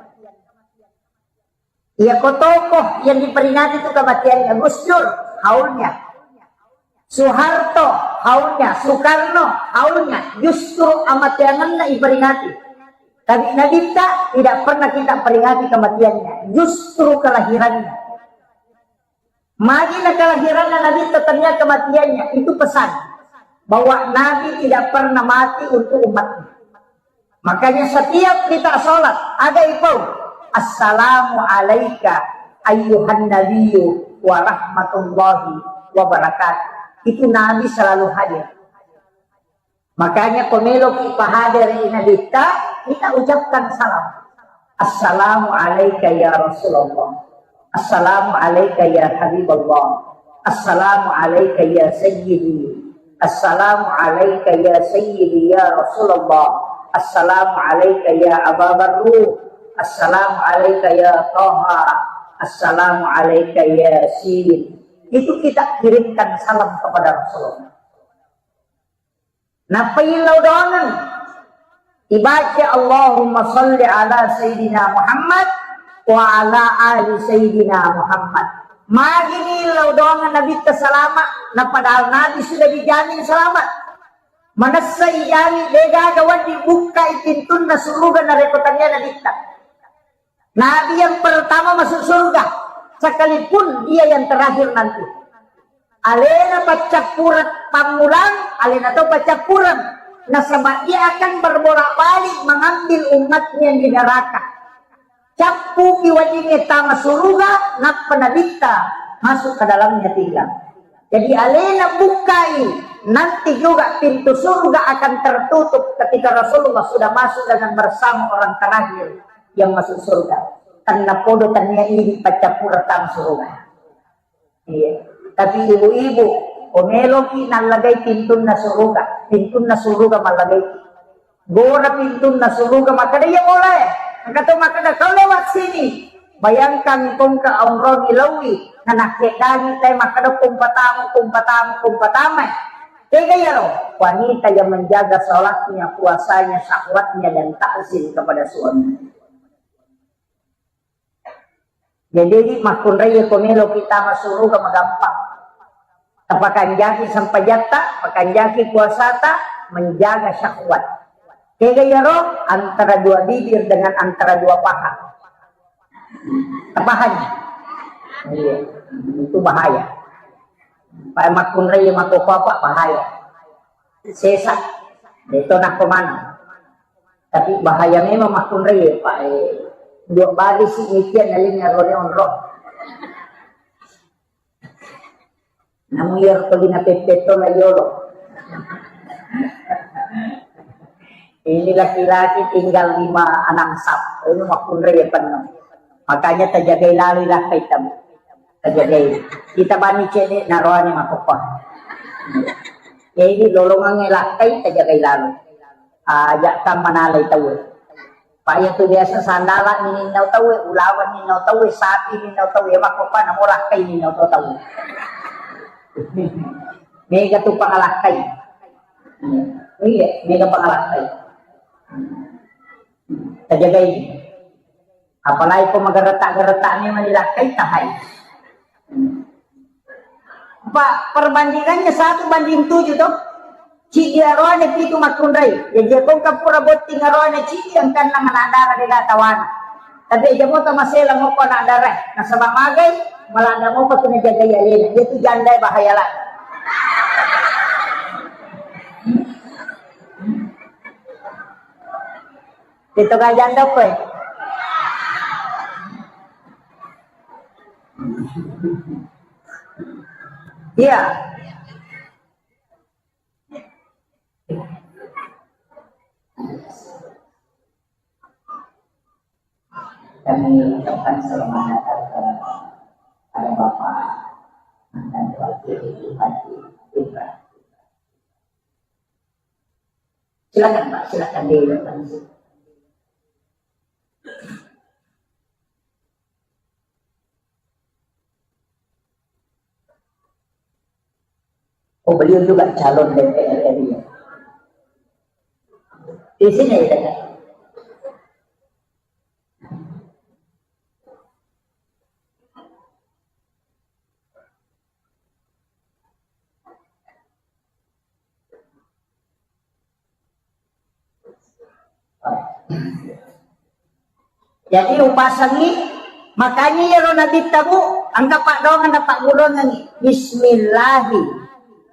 Iya, ko tokoh yang diperingati itu kematiannya, Gus Dur, haulnya. Soeharto, haulnya. Soekarno, haulnya. Justru amateangenna iperingati. Tapi Nabitta tidak pernah kita peringati kematiannya, justru kelahirannya. Magi na kelahiranna Nabitta tania kematiannya, itu pesan bahwa Nabi tidak pernah mati untuk umatnya. Makanya setiap kita sholat, ada ipau, "Assalamu alaika ayyuhan nabiyyu wa rahmatullahi wa barakatuh." Itu Nabi selalu hadir. Makanya ko meloki pahadere Nabitta, kita ucapkan salam. "Assalamu alaika ya Rasulullah. Assalamu alaika ya Habiballah. Assalamu alaika ya Sayyidi. Assalamu alaika ya Sayyidi ya Rasulullah. Assalamu alaika ya Aba Barru. Assalamu alaika ya Taha. Assalamu alaika ya Yasin." Itu kita kirimkan salam kepada Rasulullah. Nappa illau doangeng. Ibaca, "Allahumma salli ala Sayyidina Muhammad wa ala ali Sayyidina Muhammad." Magini illau doangeng Nabitta salama, na padahal Nabi sudah dijamin selamat. Manessa ijamin, degaga wedding bukkai pintunna suruga narekko tania Nabitta. Nabi yang pertama masuk surga, sekalipun dia yang terakhir nanti. Alena paccappureng pammulang, alena to paccappureng. Nasaba dia akan berbolak-balik mengambil umatnya di neraka. Cappuki weddingnge tama suruga, nappa nabitta masuk ke dalamnya tinggal. Jadi alena bukkai, nanti juga pintu surga akan tertutup ketika Rasulullah sudah masuk dengan bersama orang terakhir yang masuk surga. Karena podo tania ini paccappureng tama suruga. Iya. Tapi ibu-ibu, ko meloki nallagai pintunna suruga, pintunna suruga mallagai. Gora pintunna suruga makkeda, "Iya bola e." Engka to makkeda, "Kau lewat sini." Bayangkan kongka onrong ilaui, nanakkedani tai makkeda, "Kumpatamu, kumpatamu, kumpatama." Tega iyaro? Wanita yang menjaga sholatnya, puasanya, syahwatnya, dan takzim kepada suami. Jadi, makkunrai ko melo kita masuk surga magampang. Tapakanjaki sempajatta, pakanjaki puasata, menjaga syahwat. Tega iyaro? Antara dua bibir dengan antara dua paha. Tapahang? Iya, itu bahaya. Pak makkunrai mako apa bahaya. Sesa. Itu nak kemana? Tapi bahaya memang makkunrai, Pak. Eh, dua bali sih mikian nalinga rone onro. Namu iyaro ko dina peppetto la yolo. Ini laki-laki tinggal lima enam sap. Ini makkunrai ya penuh. Makanya tajagai lalu lakkai tamu. Tajagai. Kita bani cedek naroani makokko. Jadi lolongannya lakkai tajagai lalu. Aja kam manalai tahu. Pak, iya tu biasa sandala ni ninnau tauwe, ulawan ninnau tauwe, sapi ninnau tauwe, makko pa namo lakkai ninnau to tauwe. Mega tu pangalakkai. Iya, mega pangalakkai. Tajagai. Apalagi ko magareta-gareta ni mani lakkai tahai. Pak, perbandingannya satu banding tujuh toh. Cidi aroane pitu makkunrai. Jadi kongka pura botting aroane cidi engkanna anak dara dega tawana. Tapi aja mota masela moko anak dara. Nasaba magai, maladda moko tu najagai alena. Dia tu janda bahaya lah. Itu gak janda kowe. Iya. Kami ucapkan selamat datang kepada Bapak mantan Wakil Bupati Pinrang. Silakan, Pak, silakan di depan. Oh, beliau juga calon D P R R I ya. Di sini ya, Kak? Jadi upasengngi, makanya iyaro Nabitta, Bu, engka paddoangeng napaggurungengngi, "Bismillahi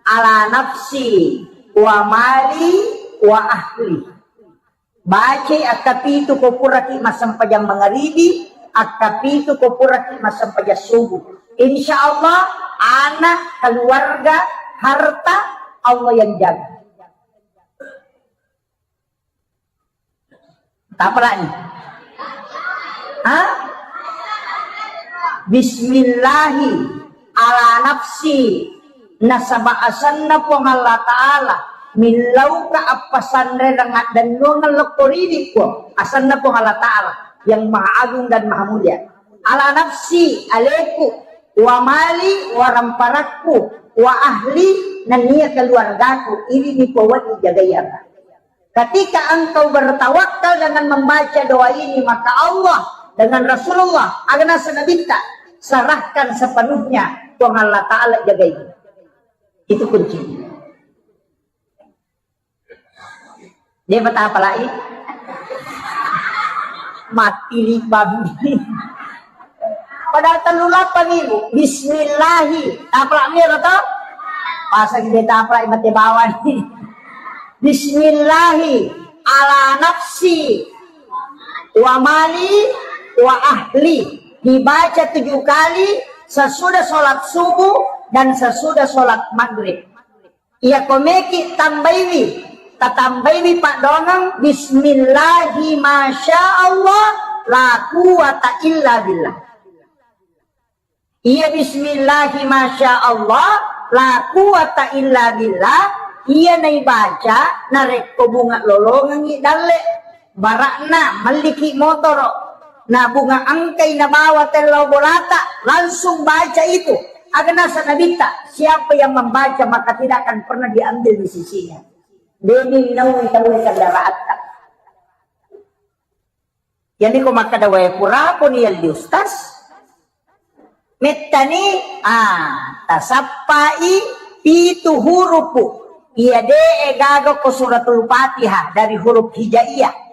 ala nafsi wa mali wa ahli." Bacai akkapitu ko puraki massempajang mangaribi, akkapitu ko puraki massempajang subuh. Insya Allah, anak, keluarga, harta, Allah yang jaga. Tapalani. Ha? Bismillahi ala nafsi, nasaba asenna Puang Allah Ta'ala, millauka appasanrereng addennuangeng lokko ridi, Puang, asenna Puang Allah Ta'ala yang maha agung dan maha mulia. Ala nafsi, aleku, wa mali, wa ramparakku, wa ahli, nennia keluargaku, ini ni Puang wedding jagaiang. Ketika engkau bertawakal dengan membaca doa ini, maka Allah dengan Rasulullah, aga naseng Nabitta, serahkan sepenuhnya, Tuhan Allah Ta'ala jagai. Itu kuncinya. Dia betapa lain. Mati libang. Padahal telu lapang ibu. Bismillahi. Tapalak miro to? Pasang dia tapalak mati bawang. Bismillahi ala nafsi wa mali wa ahli. Dibaca tujuh kali sesudah sholat subuh dan sesudah sholat maghrib. Iya komeki tambaiwi, tatambaiwi paddoangeng, bismillahi masya Allah, la quwata illa billah. Iya bismillahi masya Allah, la quwata illa billah, iya naibaca narekko bunga lolongengngi dalle. Barakna, melliki motoro. Na bunga engkai nabawa tellau bolata, langsung baca itu. Aga nasa Nabitta, siapa yang membaca maka tidak akan pernah diambil di sisinya. Demi nawi tahu kendaraatta. Yani ko makkeda wae puraponi yalli ustaz. Mettani, ah, tasappai pitu hurupu. Iya de gaga ko suratul Fatihah dari huruf hijaiyah.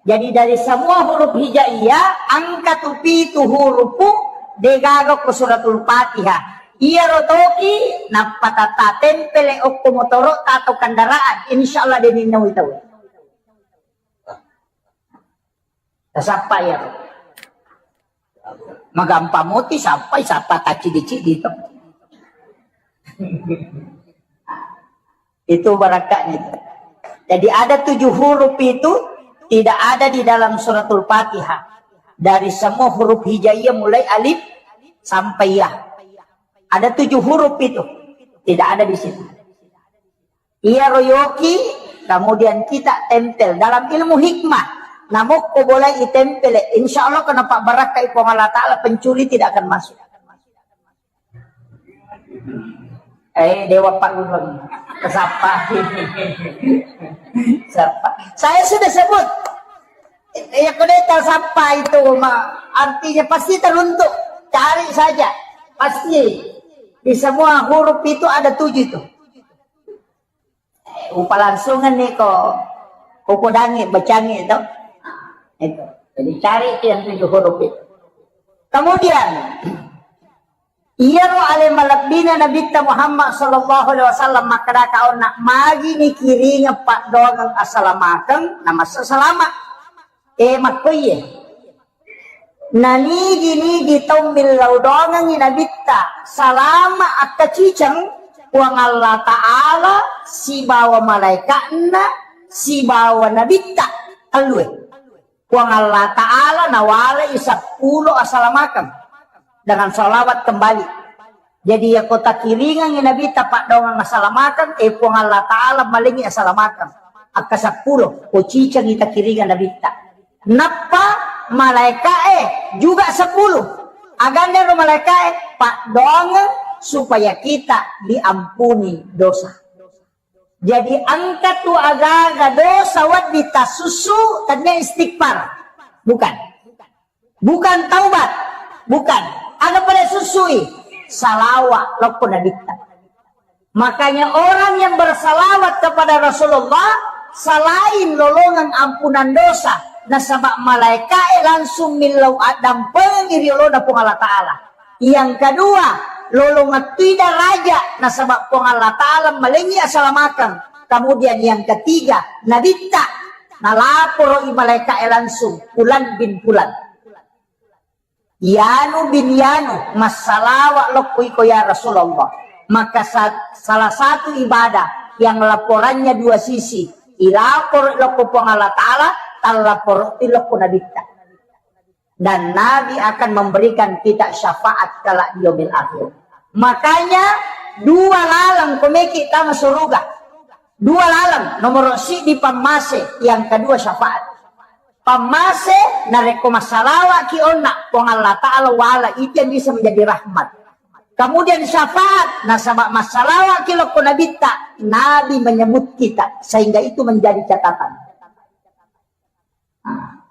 Jadi dari semua huruf hijaiyah, angka tu pitu hurupu de gaga ko suratul Fatihah. Iya rotoki, nappa tata tempele okko motoro atau kendaraan. Insya Allah de minnawi tahu. Tasappa ya. Magampang moti sappai, sappa taccidi-cidi to. Itu barakatnya itu. Jadi ada tujuh huruf itu tidak ada di dalam suratul Fatihah. Dari semua huruf hijaiyah mulai alif sampai ya. Ada tujuh huruf itu. Tidak ada di situ. Iya royoki, kemudian kita tempel. Dalam ilmu hikmah, namokko boleh itempel. Insya Allah kenapa barakah Puang Allah Ta'ala, pencuri tidak akan masuk. Eh, Dewa Pak Gubernur. Kesapa. Siapa? Saya sudah sebut. Ya, kudeta siapa itu, ma-, artinya pasti teruntuk. Cari saja. Pasti. Di semua huruf itu ada tujuh itu. Eh, upalangsungan nih kok. Kukudangi, bacangi itu. Itu. Jadi cari itu yang tujuh huruf itu. Kemudian, iyaro ale malebbina Nabitta Muhammad sallallahu alaihi wasallam makkeda kaonna, magi nikiringeng paddoangeng assalamakeng, namassa salama. Eh, makkoiye. Nanigi-nigi tau millau doangengngi Nabitta, salama akkaciceng Puang Allah Ta'ala sibawa malaika'na sibawa Nabitta. Tellue. Puang Allah Ta'ala nawalai seppulo asalamakeng dengan salawat kembali. Jadi, yako takiringangngi Nabitta paddoangeng asalamakeng, eh, Puang Allah Ta'ala malengngi asalamakeng. Akka seppulo, ko cicengngi takiringang Nabitta. Nappa malaika'e juga seppulo. Agannaro malaika'e paddoangeng supaya kita diampuni dosa. Jadi, engka tu agaga dosa wedding tassussu, tennia istighfar. Bukan. Bukan taubat. Bukan. Aga pada sussui? Salawa lokko Nabitta. Makanya orang yang bersalawat kepada Rasulullah selain lolongan ampunan dosa, nasaba malaika'e langsung millau addampengi riolona Puang Allah Ta'ala. Yang kedua, lolongettui daraja nasaba Puang Allah Ta'ala malengi asalamakeng. Kemudian yang ketiga, Nabitta nalaporo i malaika'e langsung, Fulan bin Fulan. Yanu bin Yanu, massalawa lokko iko ya Rasulullah. Maka sa-, salah satu ibadah yang laporannya dua sisi, ilaporo lokko Puang Allah Ta'ala, tallaporo lokko Nabitta. Dan Nabi akan memberikan kita syafaat kelak di yaumil akhir. Makanya dua laleng komeki tama suruga. Dua laleng, nomor siddi pammase, yang kedua syafaat. Pammase, narekko massalawaki onna, Puang Allah Ta'ala wala itu yang bisa menjadi rahmat. Kemudian syafaat, nasaba massalawaki lokko Nabitta, Nabi menyebut kita, sehingga itu menjadi catatan. Nah.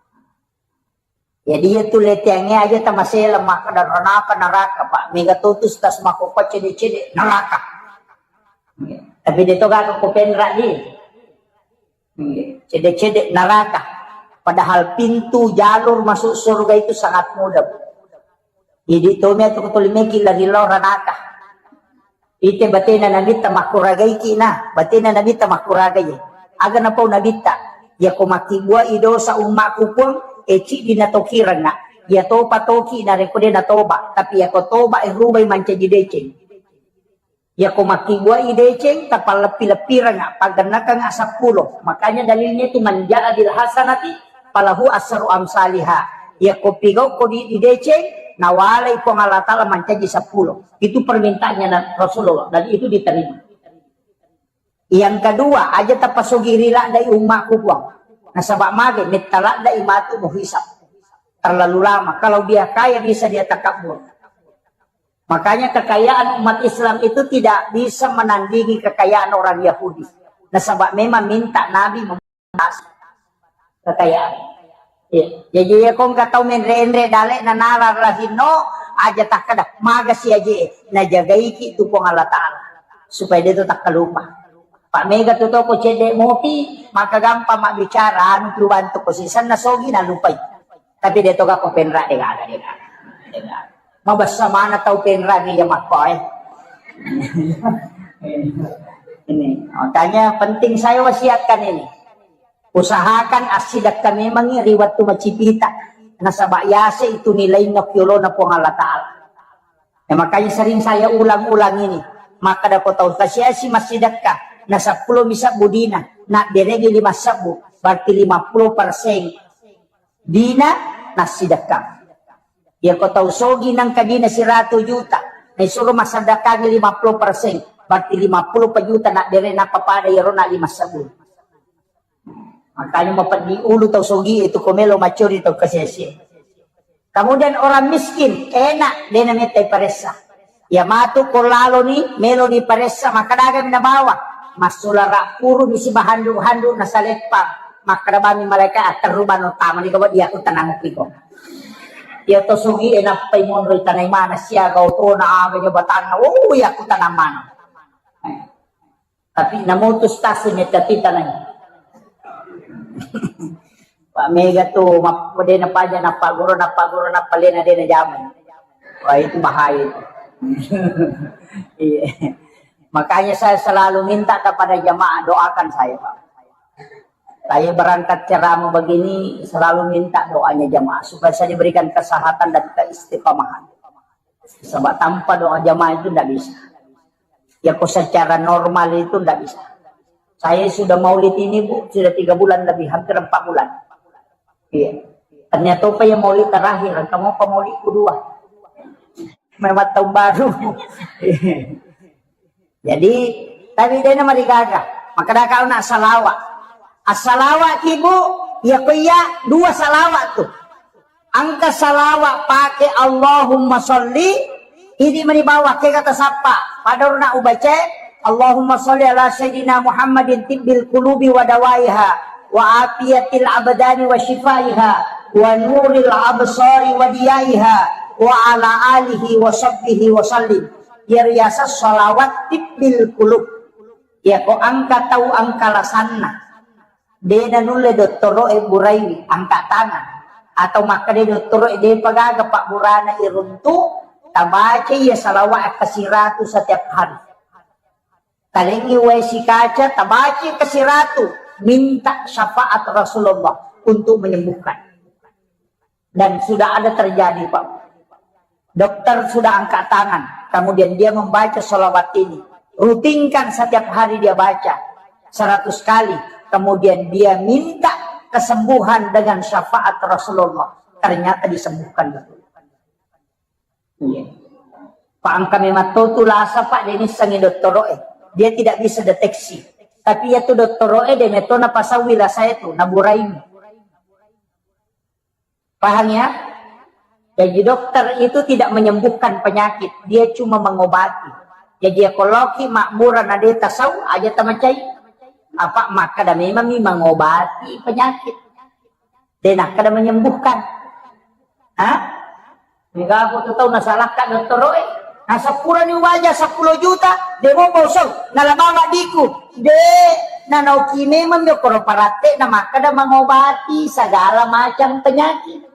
Jadi, iya tu leteangnge aja tamasela makkeda ranaka naraka, Pak. Mega totu stas makkokko cede-cede naraka. Tapi de to gaga ko penra di. Cede-cede naraka. Padahal pintu jalur masuk surga itu sangat mudah, Bu. Jadi, tomi atau ketulimeki lari lo ranaka. Ite batena Nabitta makkuragaiki na, batena Nabitta makkuragai. Aga napau Nabitta, yako makkibbuai dosa ummaku Puang, e ciddi natokirengnga. Iya topa toki narekko de natoba, tapi yako toba e rubai mancaji deceng. Yako makkibbuai deceng, tapalleppi-leppirengnga, paggennakengnga seppulo. Makanya dalilnya itu, "Man jaa bil hasanati falahu asru amsaliha." Yako pigau ko di, di deceng, nawalai Puang Allah Taala mancaji seppulo. Itu permintaannya na-, Rasulullah, dan itu diterima. Yang kedua, aja tapasogi ri laddai ummaku Puang. Nasaba mage, metta laddai matu muhisab. Terlalu lama. Kalau dia kaya, bisa dia takabur. Makanya kekayaan umat Islam itu tidak bisa menandingi kekayaan orang Yahudi. Nasaba memang minta Nabi membatasi kekayaan. Iya. Jadi ya kong katau menre-enre dale nanara lahinno aja takkada magasi aje najagaiki tu Puang Allah Taala supaya dia tu takkalupa. Pak mega tu toko cedde mopi maka gampang mak bicara anu tu bantu ko sisan nasogi nalupai. Tapi de toga ko penra de gaga de gaga. De gaga. Mabessa mana tau penra di jamakko eh. Ini makanya penting saya wasiatkan ini. Usahakan assidekka memangi ri wettu macipita. Nasaba yase itu nilainna piolona Puang Allah Taala. Ya, makanya sering saya ulang-ulang ini. Maka dako tau kasiasi massidekka. Na seppulo mi sebbu dina. Na deregi lima sebbu. Berarti lima puluh persen dina nassidekka. Yako tau sogi nangka dina siratu juta, naisuro massadekkangi lima puluh persen, berarti lima puluh juta na dere nappa pada iyaro na lima sebbu. Makanya mapeddi ulu tau sogi itu ko melo macori tau kasiasi. Kemudian orang miskin, enak dena metta paressa. Iya matu ko laloni, meloni paressa, makkadagami nabawa. Massulara purumi sibahandu-handu nasaleppa. Makkada bami malaika atterru bano tamani ko dia ku tenang piko. Iya to sugi e nappai monro tanai mana siaga otona aga jabatanna. Oh, iya ku tenang mana. Tapi namutus tasi metta titanai. Pak mega tu map-, dena paja nappa guru nappa guru nappa lena dena jamai. Wah, itu bahaya itu. Iya. Makanya saya selalu minta kepada jamaah doakan saya, Pak. Saya berangkat ceramah begini selalu minta doanya jamaah supaya saya diberikan kesehatan dan keistiqomahan. Sebab tanpa doa jamaah itu ndak bisa. Ya kok secara normal itu ndak bisa. Saya sudah maulid ini, Bu, sudah tiga bulan lebih, hampir empat bulan. Iya. Ternyata apa yang maulid terakhir, kamu apa maulid kedua? Memang tahun baru. Jadi, tapi dena marigaga. Maka dah kau nak salawat. Assalawa ki, Bu, ya ko iya dua salawat tu. Engka salawat pake Allahumma sholli, idi mani bawah ke kata sappa. Pada urna ubaca, Allahumma sholli ala sayyidina Muhammadin tibbil qulubi wa dawaiha, wa afiyatil abdani wa shifaiha, wa nuril absari wa diyaiha, wa ala alihi wa sahbihi wa sallim. Iya riaseng salawat tibbil qulub. Iya ko engka tau engka lasanna. De nanulle dottoro'e buraiwi, angka tangan. Atau makkeda dottoro'e depa gaga pabburana iruntu, tabaca iya salawat kasiratu setiap hari. Talengngi wae sikaca, tabaca kasiratu, minta syafaat Rasulullah untuk menyembuhkan. Dan sudah ada terjadi, Pak. Dokter sudah angkat tangan, kemudian dia membaca salawat ini. Rutinkan setiap hari dia baca seratus kali, kemudian dia minta kesembuhan dengan syafaat Rasulullah. Ternyata disembuhkan, betul. Iya. Pak, engka memang to tu lasa, Pak, de nissengi dottoro'e. Dia tidak bisa deteksi. Tapi iya tu dottoro'e de metto napasawi lasa itu, naburaimi. Paham ya? Jadi dokter itu tidak menyembuhkan penyakit, dia cuma mengobati. Jadi ya koloki makmura na de tasau aja tamacai. Apa makkada memang mi mengobati penyakit. De nakkada menyembuhkan. Hah? Mega aku tu tau nasalakka dottoro'e. Nasappurani ubaja seppulo juta, de mo bosong, nalabawa diku. De, nanauki memang mi okoro paratte na makkada mengobati segala macam penyakit.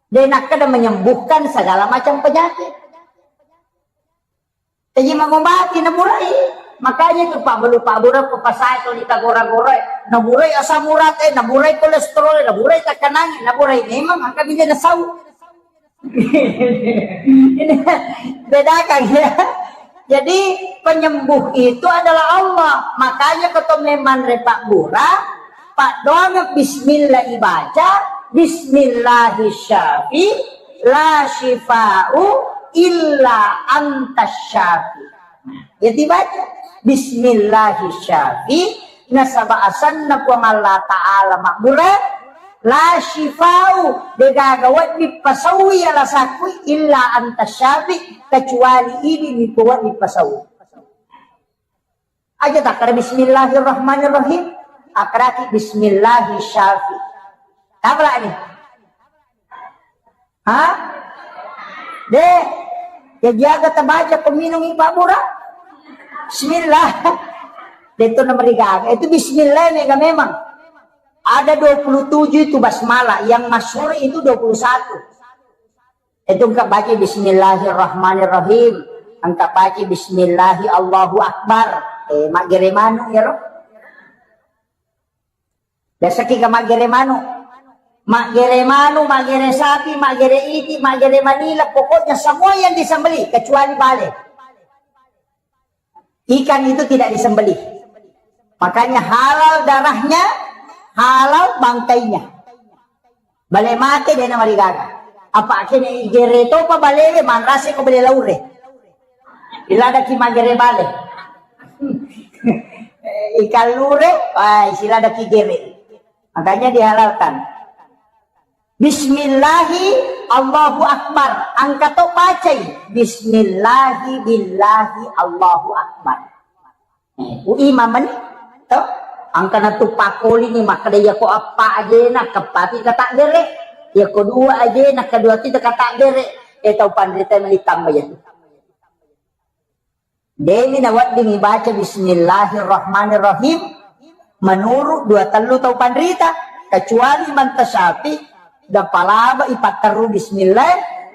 De nakkada menyembuhkan segala macam penyakit. Jadi mangobati naburai. Makanya itu Pak Belu, Pak Buru, Pak Pasai, kalau kita gora-gora, naburai asam urat, eh, naburai kolesterol, naburai tekanan, naburai memang angka bida nasau. Ini bedakan ya. Jadi penyembuh itu adalah Allah. Makanya keto memang repak bura, Pak doang bismillah ibaca, bismillahi syafi, la syifa'u illa antas syafi. Nah, ya dibaca, bismillahi syafi, nasaba asanna Puang Allah Ta'ala mabbura, la syifa'u, degaga wedding pasaui alasakku, illa antas syafi, kecuali idi mi wedding pasaui. Aja takkada bismillahirrahmanirrahim, akkaraki bismillahi syafi. Apa ni? Ha? De, ya jaga tabaca peminum Pak Bura. Bismillah. De itu nama rigaga. Itu bismillah mega memang. Ada dua puluh tujuh itu basmalah, yang masyhur itu dua puluh satu. Itu engka baca bismillahirrahmanirrahim, engka baca bismillahi Allahu Akbar. Eh, maggere manu ya roh. Biasa ki ka maggere manu. Maggere manu, maggere sapi, maggere iti, maggere manila, pokoknya semua yang disembelih kecuali bale. Ikan itu tidak disembelih. Makanya halal darahnya, halal bangkainya. Bale mate de namarigaga. Apa kene igere topa balewe manrase ko bale laure. Iladaki magere bale. Ikan lure, wah, siladaki gere. Makanya dihalalkan. Bismillahi Allahu Akbar. Angka to pacai. Bismillahi billahi Allahu Akbar. Eh, ku imam mani, to? Angka na tu pakoli ni makkeda, iya ko appa ajena, keppati kata gere. Iya ko dua ajena, kedua kita kata gere. Eh, tau panrita mani tambah ya. Demi nawedding ibaca bismillahirrahmanirrahim menurut dua tellu tau panrita, kecuali manta syafi, da palaba ipatteru bismillah,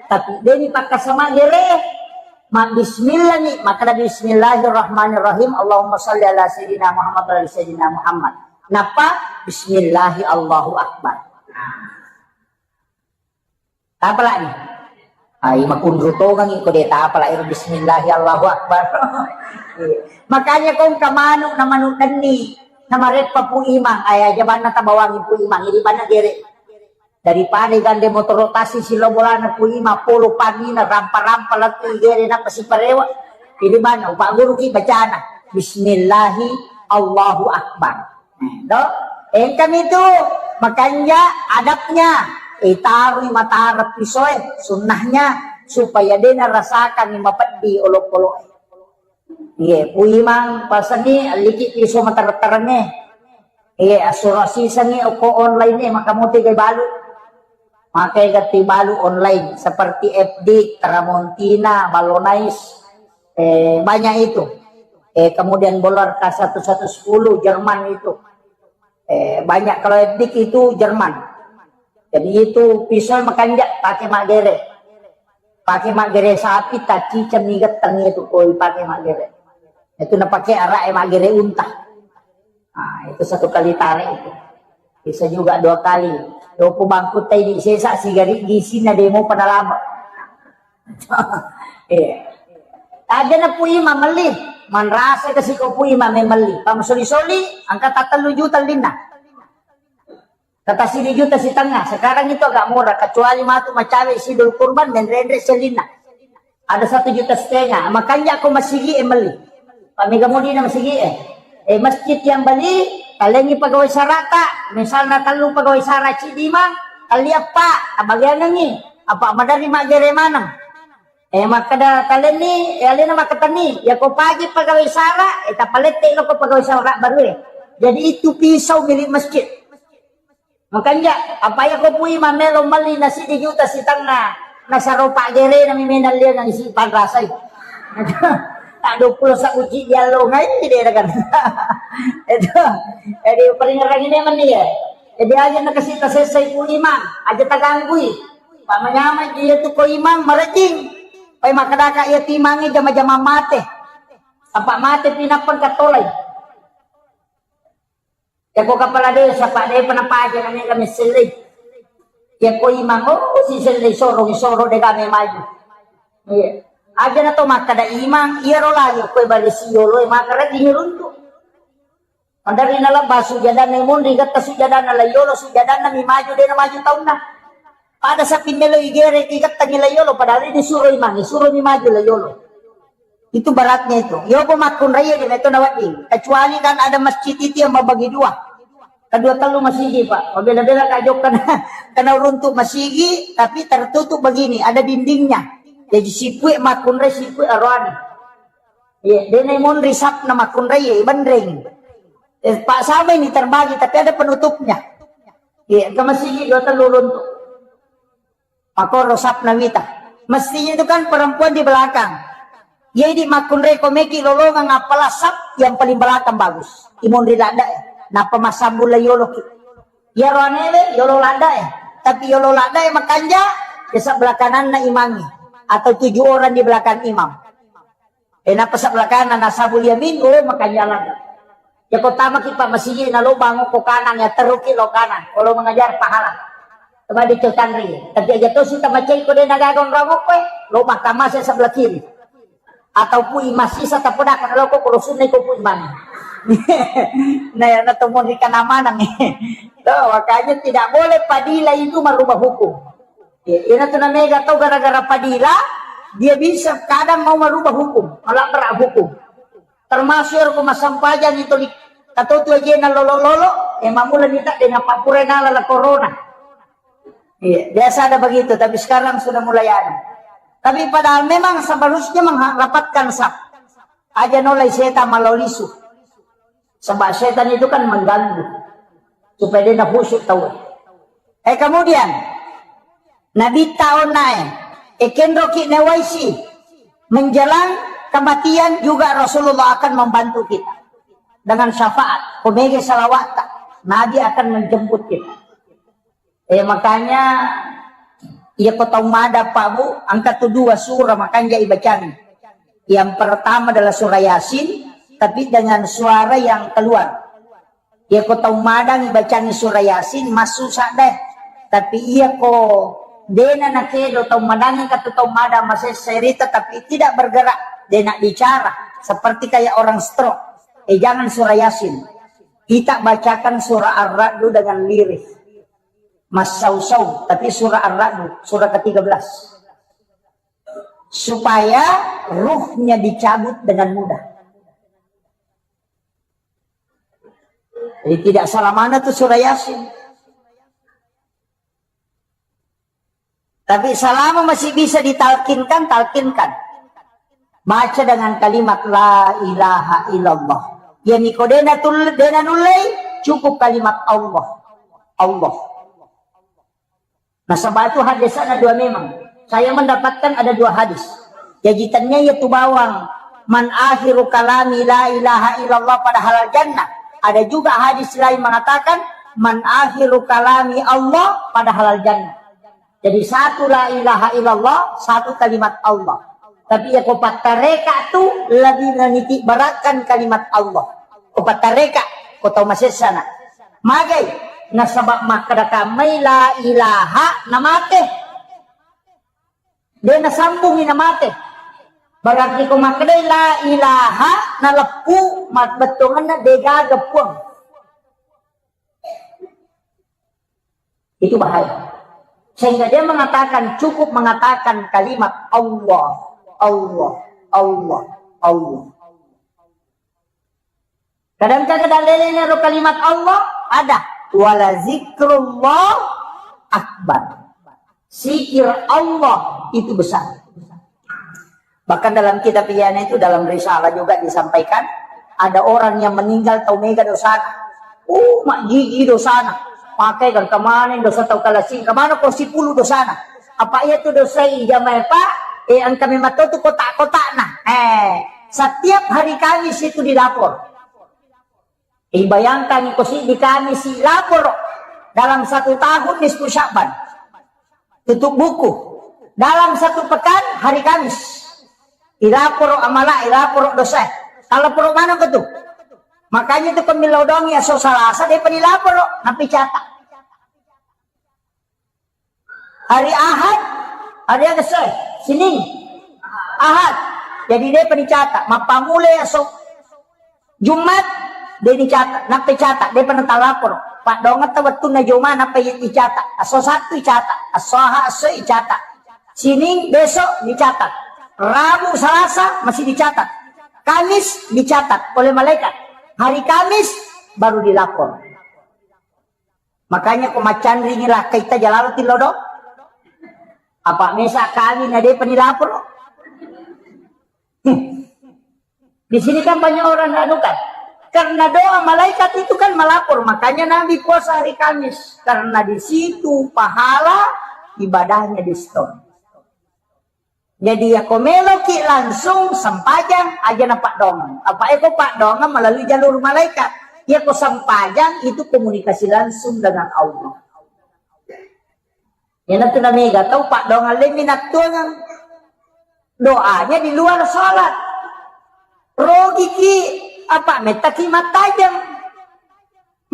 tapi demi pakkasama gere. Ma bismillah ni, makkeda bismillahirrahmanirrahim, Allahumma salli ala sayyidina Muhammad wa ala sayyidina Muhammad. Napa? Bismillahi Allahu Akbar. Tapalani. Ai makunru tongangi ko de tapala ero bismillahi Allahu Akbar. Makanya kong ka manu na manu denni na mareppa Pu Imang, ai aja banna tabawangi Pu Imang, ini banna gere. Daripada gande motoro tasi silo bolana Pu Imang, polo pangina rampa-rampa lettu gere na pasiparewa. Ini banna upaguru ki bacana. Bismillahi Allahu Akbar. Nah, to? Engkami tu makanja adabnya, eh, tarui matara pisoe, sunnahnya, supaya dena rasakan mapeddi olok-olok. Iya, Pu Imang pasenni alliki piso matereng-terengnge. Iya, asuro sisengi oko online e, maka muti gai balu. Makai gatti balu online seperti F D, Tramontina, Ballonais, eh, banyak itu. Eh, kemudian Bolar K satu satu sepuluh Jerman itu. Eh, banyak kalau F D itu Jerman. Jadi itu pisau makanja pakai maggere. Pakai maggere sapi, taciceng mi getteng itu koi pakai maggere. Itu na pakai arak e maggere unta. Nah, itu satu kali tarik itu. Bisa juga dua kali. Dopo bangkutta idi sesa sigari gisinna demo pada lama. Iya. Aja na Pu Imang melli, manrasa kasi ko Pu Imang melli. Pamasoli-soli, angka tattellu juta linna. Kata sidi juta sitengnga. Sekarang itu agak murah, kecuali matu macawe sidul kurban menrenre selinna. Ada satu juta setengah. Makanya aku masigi e melli. Pak Mega Mudi na masigi e. Eh, masjid yang beli, talengi pegawai sarata, misalnya tellu pegawai sara cidi mang, kali apa, tabagiangengi, apa madari maggere maneng. Eh, makkeda talenni, eh, alena makketenni, ya ko paji pegawai sara, eh, tapalette lo ko pegawai sara baru e. Jadi itu pisau milik masjid. Makanja, apa ya ko Pu Imang melo melli na sidi juta sitengnga, nasaro paggerena mi menang liang isi panrasai. Tak dua puluh sabu cidi allo ngai de kan. Itu. Jadi peringeran ini meni ya. Jadi aja na kasi tasessai Pu Imang, aja taganggui. Pak manyamai dia tu ko Imang marejing. Pai makkedaka iya timangnge jama-jama mate. Apa mate pinappa engka tolai. Yako kepala desa, Pak, depa napaja na mega messellei. Yako imang, oh, sisellei soro, soro dega me maju. Iya. Aja na to makkeda imang, iyaro lagi koe barisi yolo, maka rajin runtu. Maderri nalebba sujadanna monri, getta sujadanna laiyolo, sujadanna mi maju, dena maju taunna. Pada sapi melo igere, igettangi laiyolo, padahal ini suro imang, suro mi maju laiyolo. Itu beratnya itu. Yopo makkunrai de meto nawedding. Kecuali kan ada masjid itu yang membagi dua. Kedua tellu masigi, Pak. Bela-bela kajok kena, kena runtuk masigi, tapi tertutup begini, ada dindingnya. Jadi sipue makkunrai, sipue aroane. Iya, dena monri sapna makkunrai, iya, ibenreng. Eh, Pak, sama ini terbagi, tapi ada penutupnya. Iya, ke masigi dua tellu runtuk. Makoro sapna wita. Mestinya itu kan perempuan di belakang. Jadi makkunrai ko meki lolongang, apalah sap yang paling belakang bagus. Imonri ladda, eh. Napa masambung laiyolo ki. Iyaro anewe, yolo ladda, eh. Tapi yolo ladda, eh, makanja, ya sebelah kananna imangi. Atau tujuh orang di belakang imam. Eh, nappa sebelah kanan, nasabul yamin, oh, makanja ladda. Yako tamaki, Pak, masigi na lobang ko kanan, ya teruki lo kanan. Kalau mengajar pahala. Coba dicotanri. Tapi aja to sita macai ko de nagaga onrang okko, eh. Lobang kamase sebelah kiri. Atau pui masisa tapodakan loko ko rusunna iko pui mana. Nah, ya, na to monri kana mana nih. Tuh, makanya tidak boleh padila itu merubah hukum. Ya, ina tu namega tau gara-gara padila, dia bisa kadang mau merubah hukum, melabrak hukum. Termasuk ero ko massampajang itu li-, katotu ajena lolo-lolo, eh, mamula nita dengan pappura nala la corona. Iya, biasa ada begitu, tapi sekarang sudah mulai ada. Tapi padahal memang seharusnya mengharapkan saf. Aja nolai setan malau lisu. Sebab setan itu kan mengganggu. Supaya dia khusyuk tahu. Eh, kemudian, Nabi tahu nae, ekenroki newaisi, menjelang kematian juga Rasulullah akan membantu kita. Dengan syafaat, kumege salawat, Nabi akan menjemput kita. Eh, makanya, iya ko tau mada, Pak, Bu, engka tu dua surah makanja ibacangi. Yang pertama adalah surah Yasin, tapi dengan suara yang keluar. Iya ko tau madang ibacangi surah Yasin, massusah deh. Tapi iya ko dena nakedo tau madang, engka tu tau madang masessa rita, tapi tidak bergerak, dena bicara, seperti kayak orang stroke. Eh, jangan surah Yasin. Kita bacakan surah Ar-Ra'du dengan lirih. Massau-sau, tapi surah Ar-Ra'du, surah ketiga belas. Supaya ruhnya dicabut dengan mudah. Jadi tidak salah mana tuh surah Yasin. Tapi selama masih bisa ditalkinkan, talkinkan. Baca dengan kalimat la ilaha illallah. Ya, niko dena tul-, dena nullei, cukup kalimat Allah. Allah. Nasaba itu hadis ada dua memang. Saya mendapatkan ada dua hadis. Jadi tanya ya tu bawang, "Man akhiru kalami la ilaha illallah pada halal jannah." Ada juga hadis lain mengatakan, "Man akhiru kalami Allah pada halal jannah." Jadi satu la ilaha illallah, satu kalimat Allah. Tapi ya ko pattareka tu lebih meniti beratkan kalimat Allah. Ko pattareka, ko tau masessana. Magai, nasaba makkeda kammai la ilaha namate. De nasambungi namate. Berarti ko makkedai la ilaha naleppu, mabbettuanna degaga puang. Itu bahaya. Sehingga dia mengatakan, cukup mengatakan kalimat Allah, Allah, Allah, Allah. Kadang-kadang dalilnya ro kalimat Allah ada. Wala zikrullah akbar. Zikir Allah itu besar. Bahkan dalam kitab Ihya'na itu, dalam risalah juga disampaikan, ada orang yang meninggal tau mega dosana. Uh, majjiji dosana. Pakai kan kemana dosa tau kalasing, kemana ko sipulu dosana. Apa iya tu dosa ijamai, Pak? Eh, engka memang tu kotak-kotakna. Eh, setiap hari Kamis itu dilapor. Eh, bayangkan ko si di Kamis si lapor dalam satu tahun nisfu Sya'ban. Tutup buku. Dalam satu pekan, hari Kamis. Ilaporo amala, ilaporo dosa. Kalau poro mana ke tu? Makanya tu pemillau dongi aso Salasa, dia pernah laporo, napi catat. Hari Ahad, hari Agese, Senin, Ahad. Jadi, de' pa nicata, mappammula aso Jumat, de' nicata, nappa icata, de' pa natalaporo. Paddoangetta wettunna Juma, nappa i-, icata. Aso Sattu icata, aso Ahad, aso icata. Senin, besok dicatat. Rabu, Salasa masih dicatat. Kamis dicatat oleh malaikat. Hari Kamis baru dilapor. Makanya ko macanringi lakkaita jalalo tillo do. Apa mesa kami na depa nilapor. Hmm. Di sini kan banyak orang anu kan. Karena doa malaikat itu kan melapor, makanya Nabi puasa hari Kamis karena di situ pahala ibadahnya diskon. Jadi, yako meloki langsung sempajang, aja na paddoangeng. Apa eko paddoangeng melalui jalur malaikat. Yako sempajang itu komunikasi langsung dengan Allah. Yana tu namega tau paddoangeng lemmi nattuangeng. Doanya di luar salat. Rogiki apa mettaki mattajeng.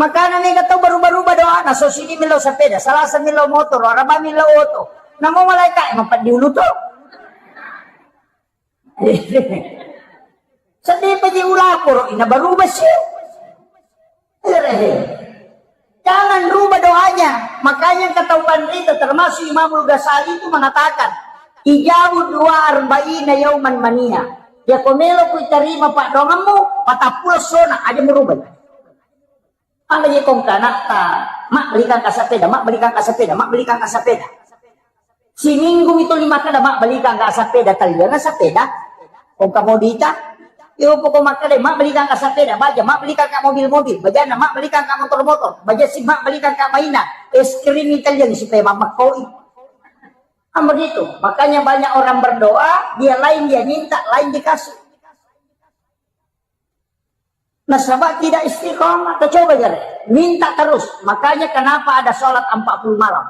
Makana mega tau baruba-ruba doana, so sini millau sepeda, Salasa millau motoro, Araba millau oto. Namo malaikat mapeddi ulu to. Sedih paji ulaporo, ina baruba sih. Jangan rubah doanya. Makanya kata panrita, termasuk Imamul Ghazali itu mengatakan, "Ijabu dua arba'ina yauman mania." Ya ko melo ku terima paddoangemmu, patappulo sona aja merubah. Aga je kong kanakta, "Mak, belikan ka sepeda, Mak, belikan ka sepeda, Mak, belikan ka sepeda." Siminggu mi tuli makkeda, "Mak, belikan ka sepeda," taliana sepeda. Kong ka modita. Yo poko makkeda, "Mak, belikan ka sepeda, baja, Mak, belikan ka mobil-mobil, bajana, Mak, belikan ka motor-motor, baja si, Mak, belikan ka mainan, es krim Italian supaya mammakkoi." Kan begitu. Makanya banyak orang berdoa, dia lain dia minta, lain dikasih. Nasaba tidak istiqomah. Kita coba jare. Minta terus. Makanya kenapa ada sholat empat puluh malam,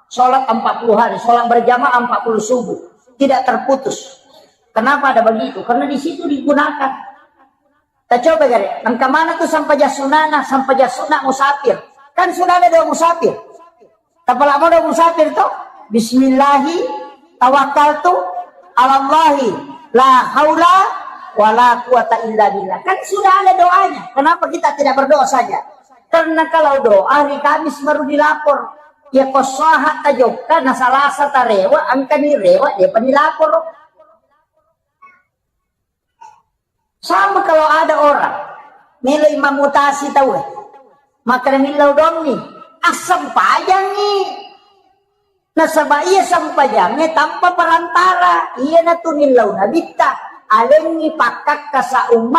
sholat empat puluh hari, sholat berjamaah empat puluh subuh. Tidak terputus. Kenapa ada begitu? Karena di situ digunakan. Kita coba jare. Engka mana tu sampajang sunana, sampajang sunna musafir. Kan sudah ada doa musafir. Tapalak modo musafir to. Bismillahi tawakkaltu alallahi la haula wala quwata illa billah. Kan sudah ada doanya. Kenapa kita tidak berdoa saja? Karena kalau doa hari Kamis baru dilapor. Ya ko saha tajokka na Salasa tarewa, engkani rewa, dia pa dilapor. Sama kalau ada orang melo imam mutasi tau, eh, maka millau donni, assempajangi. Nasaba iya sempajangnge tanpa perantara, iyanatu millau nabitta, alengngi pakkakka sa umma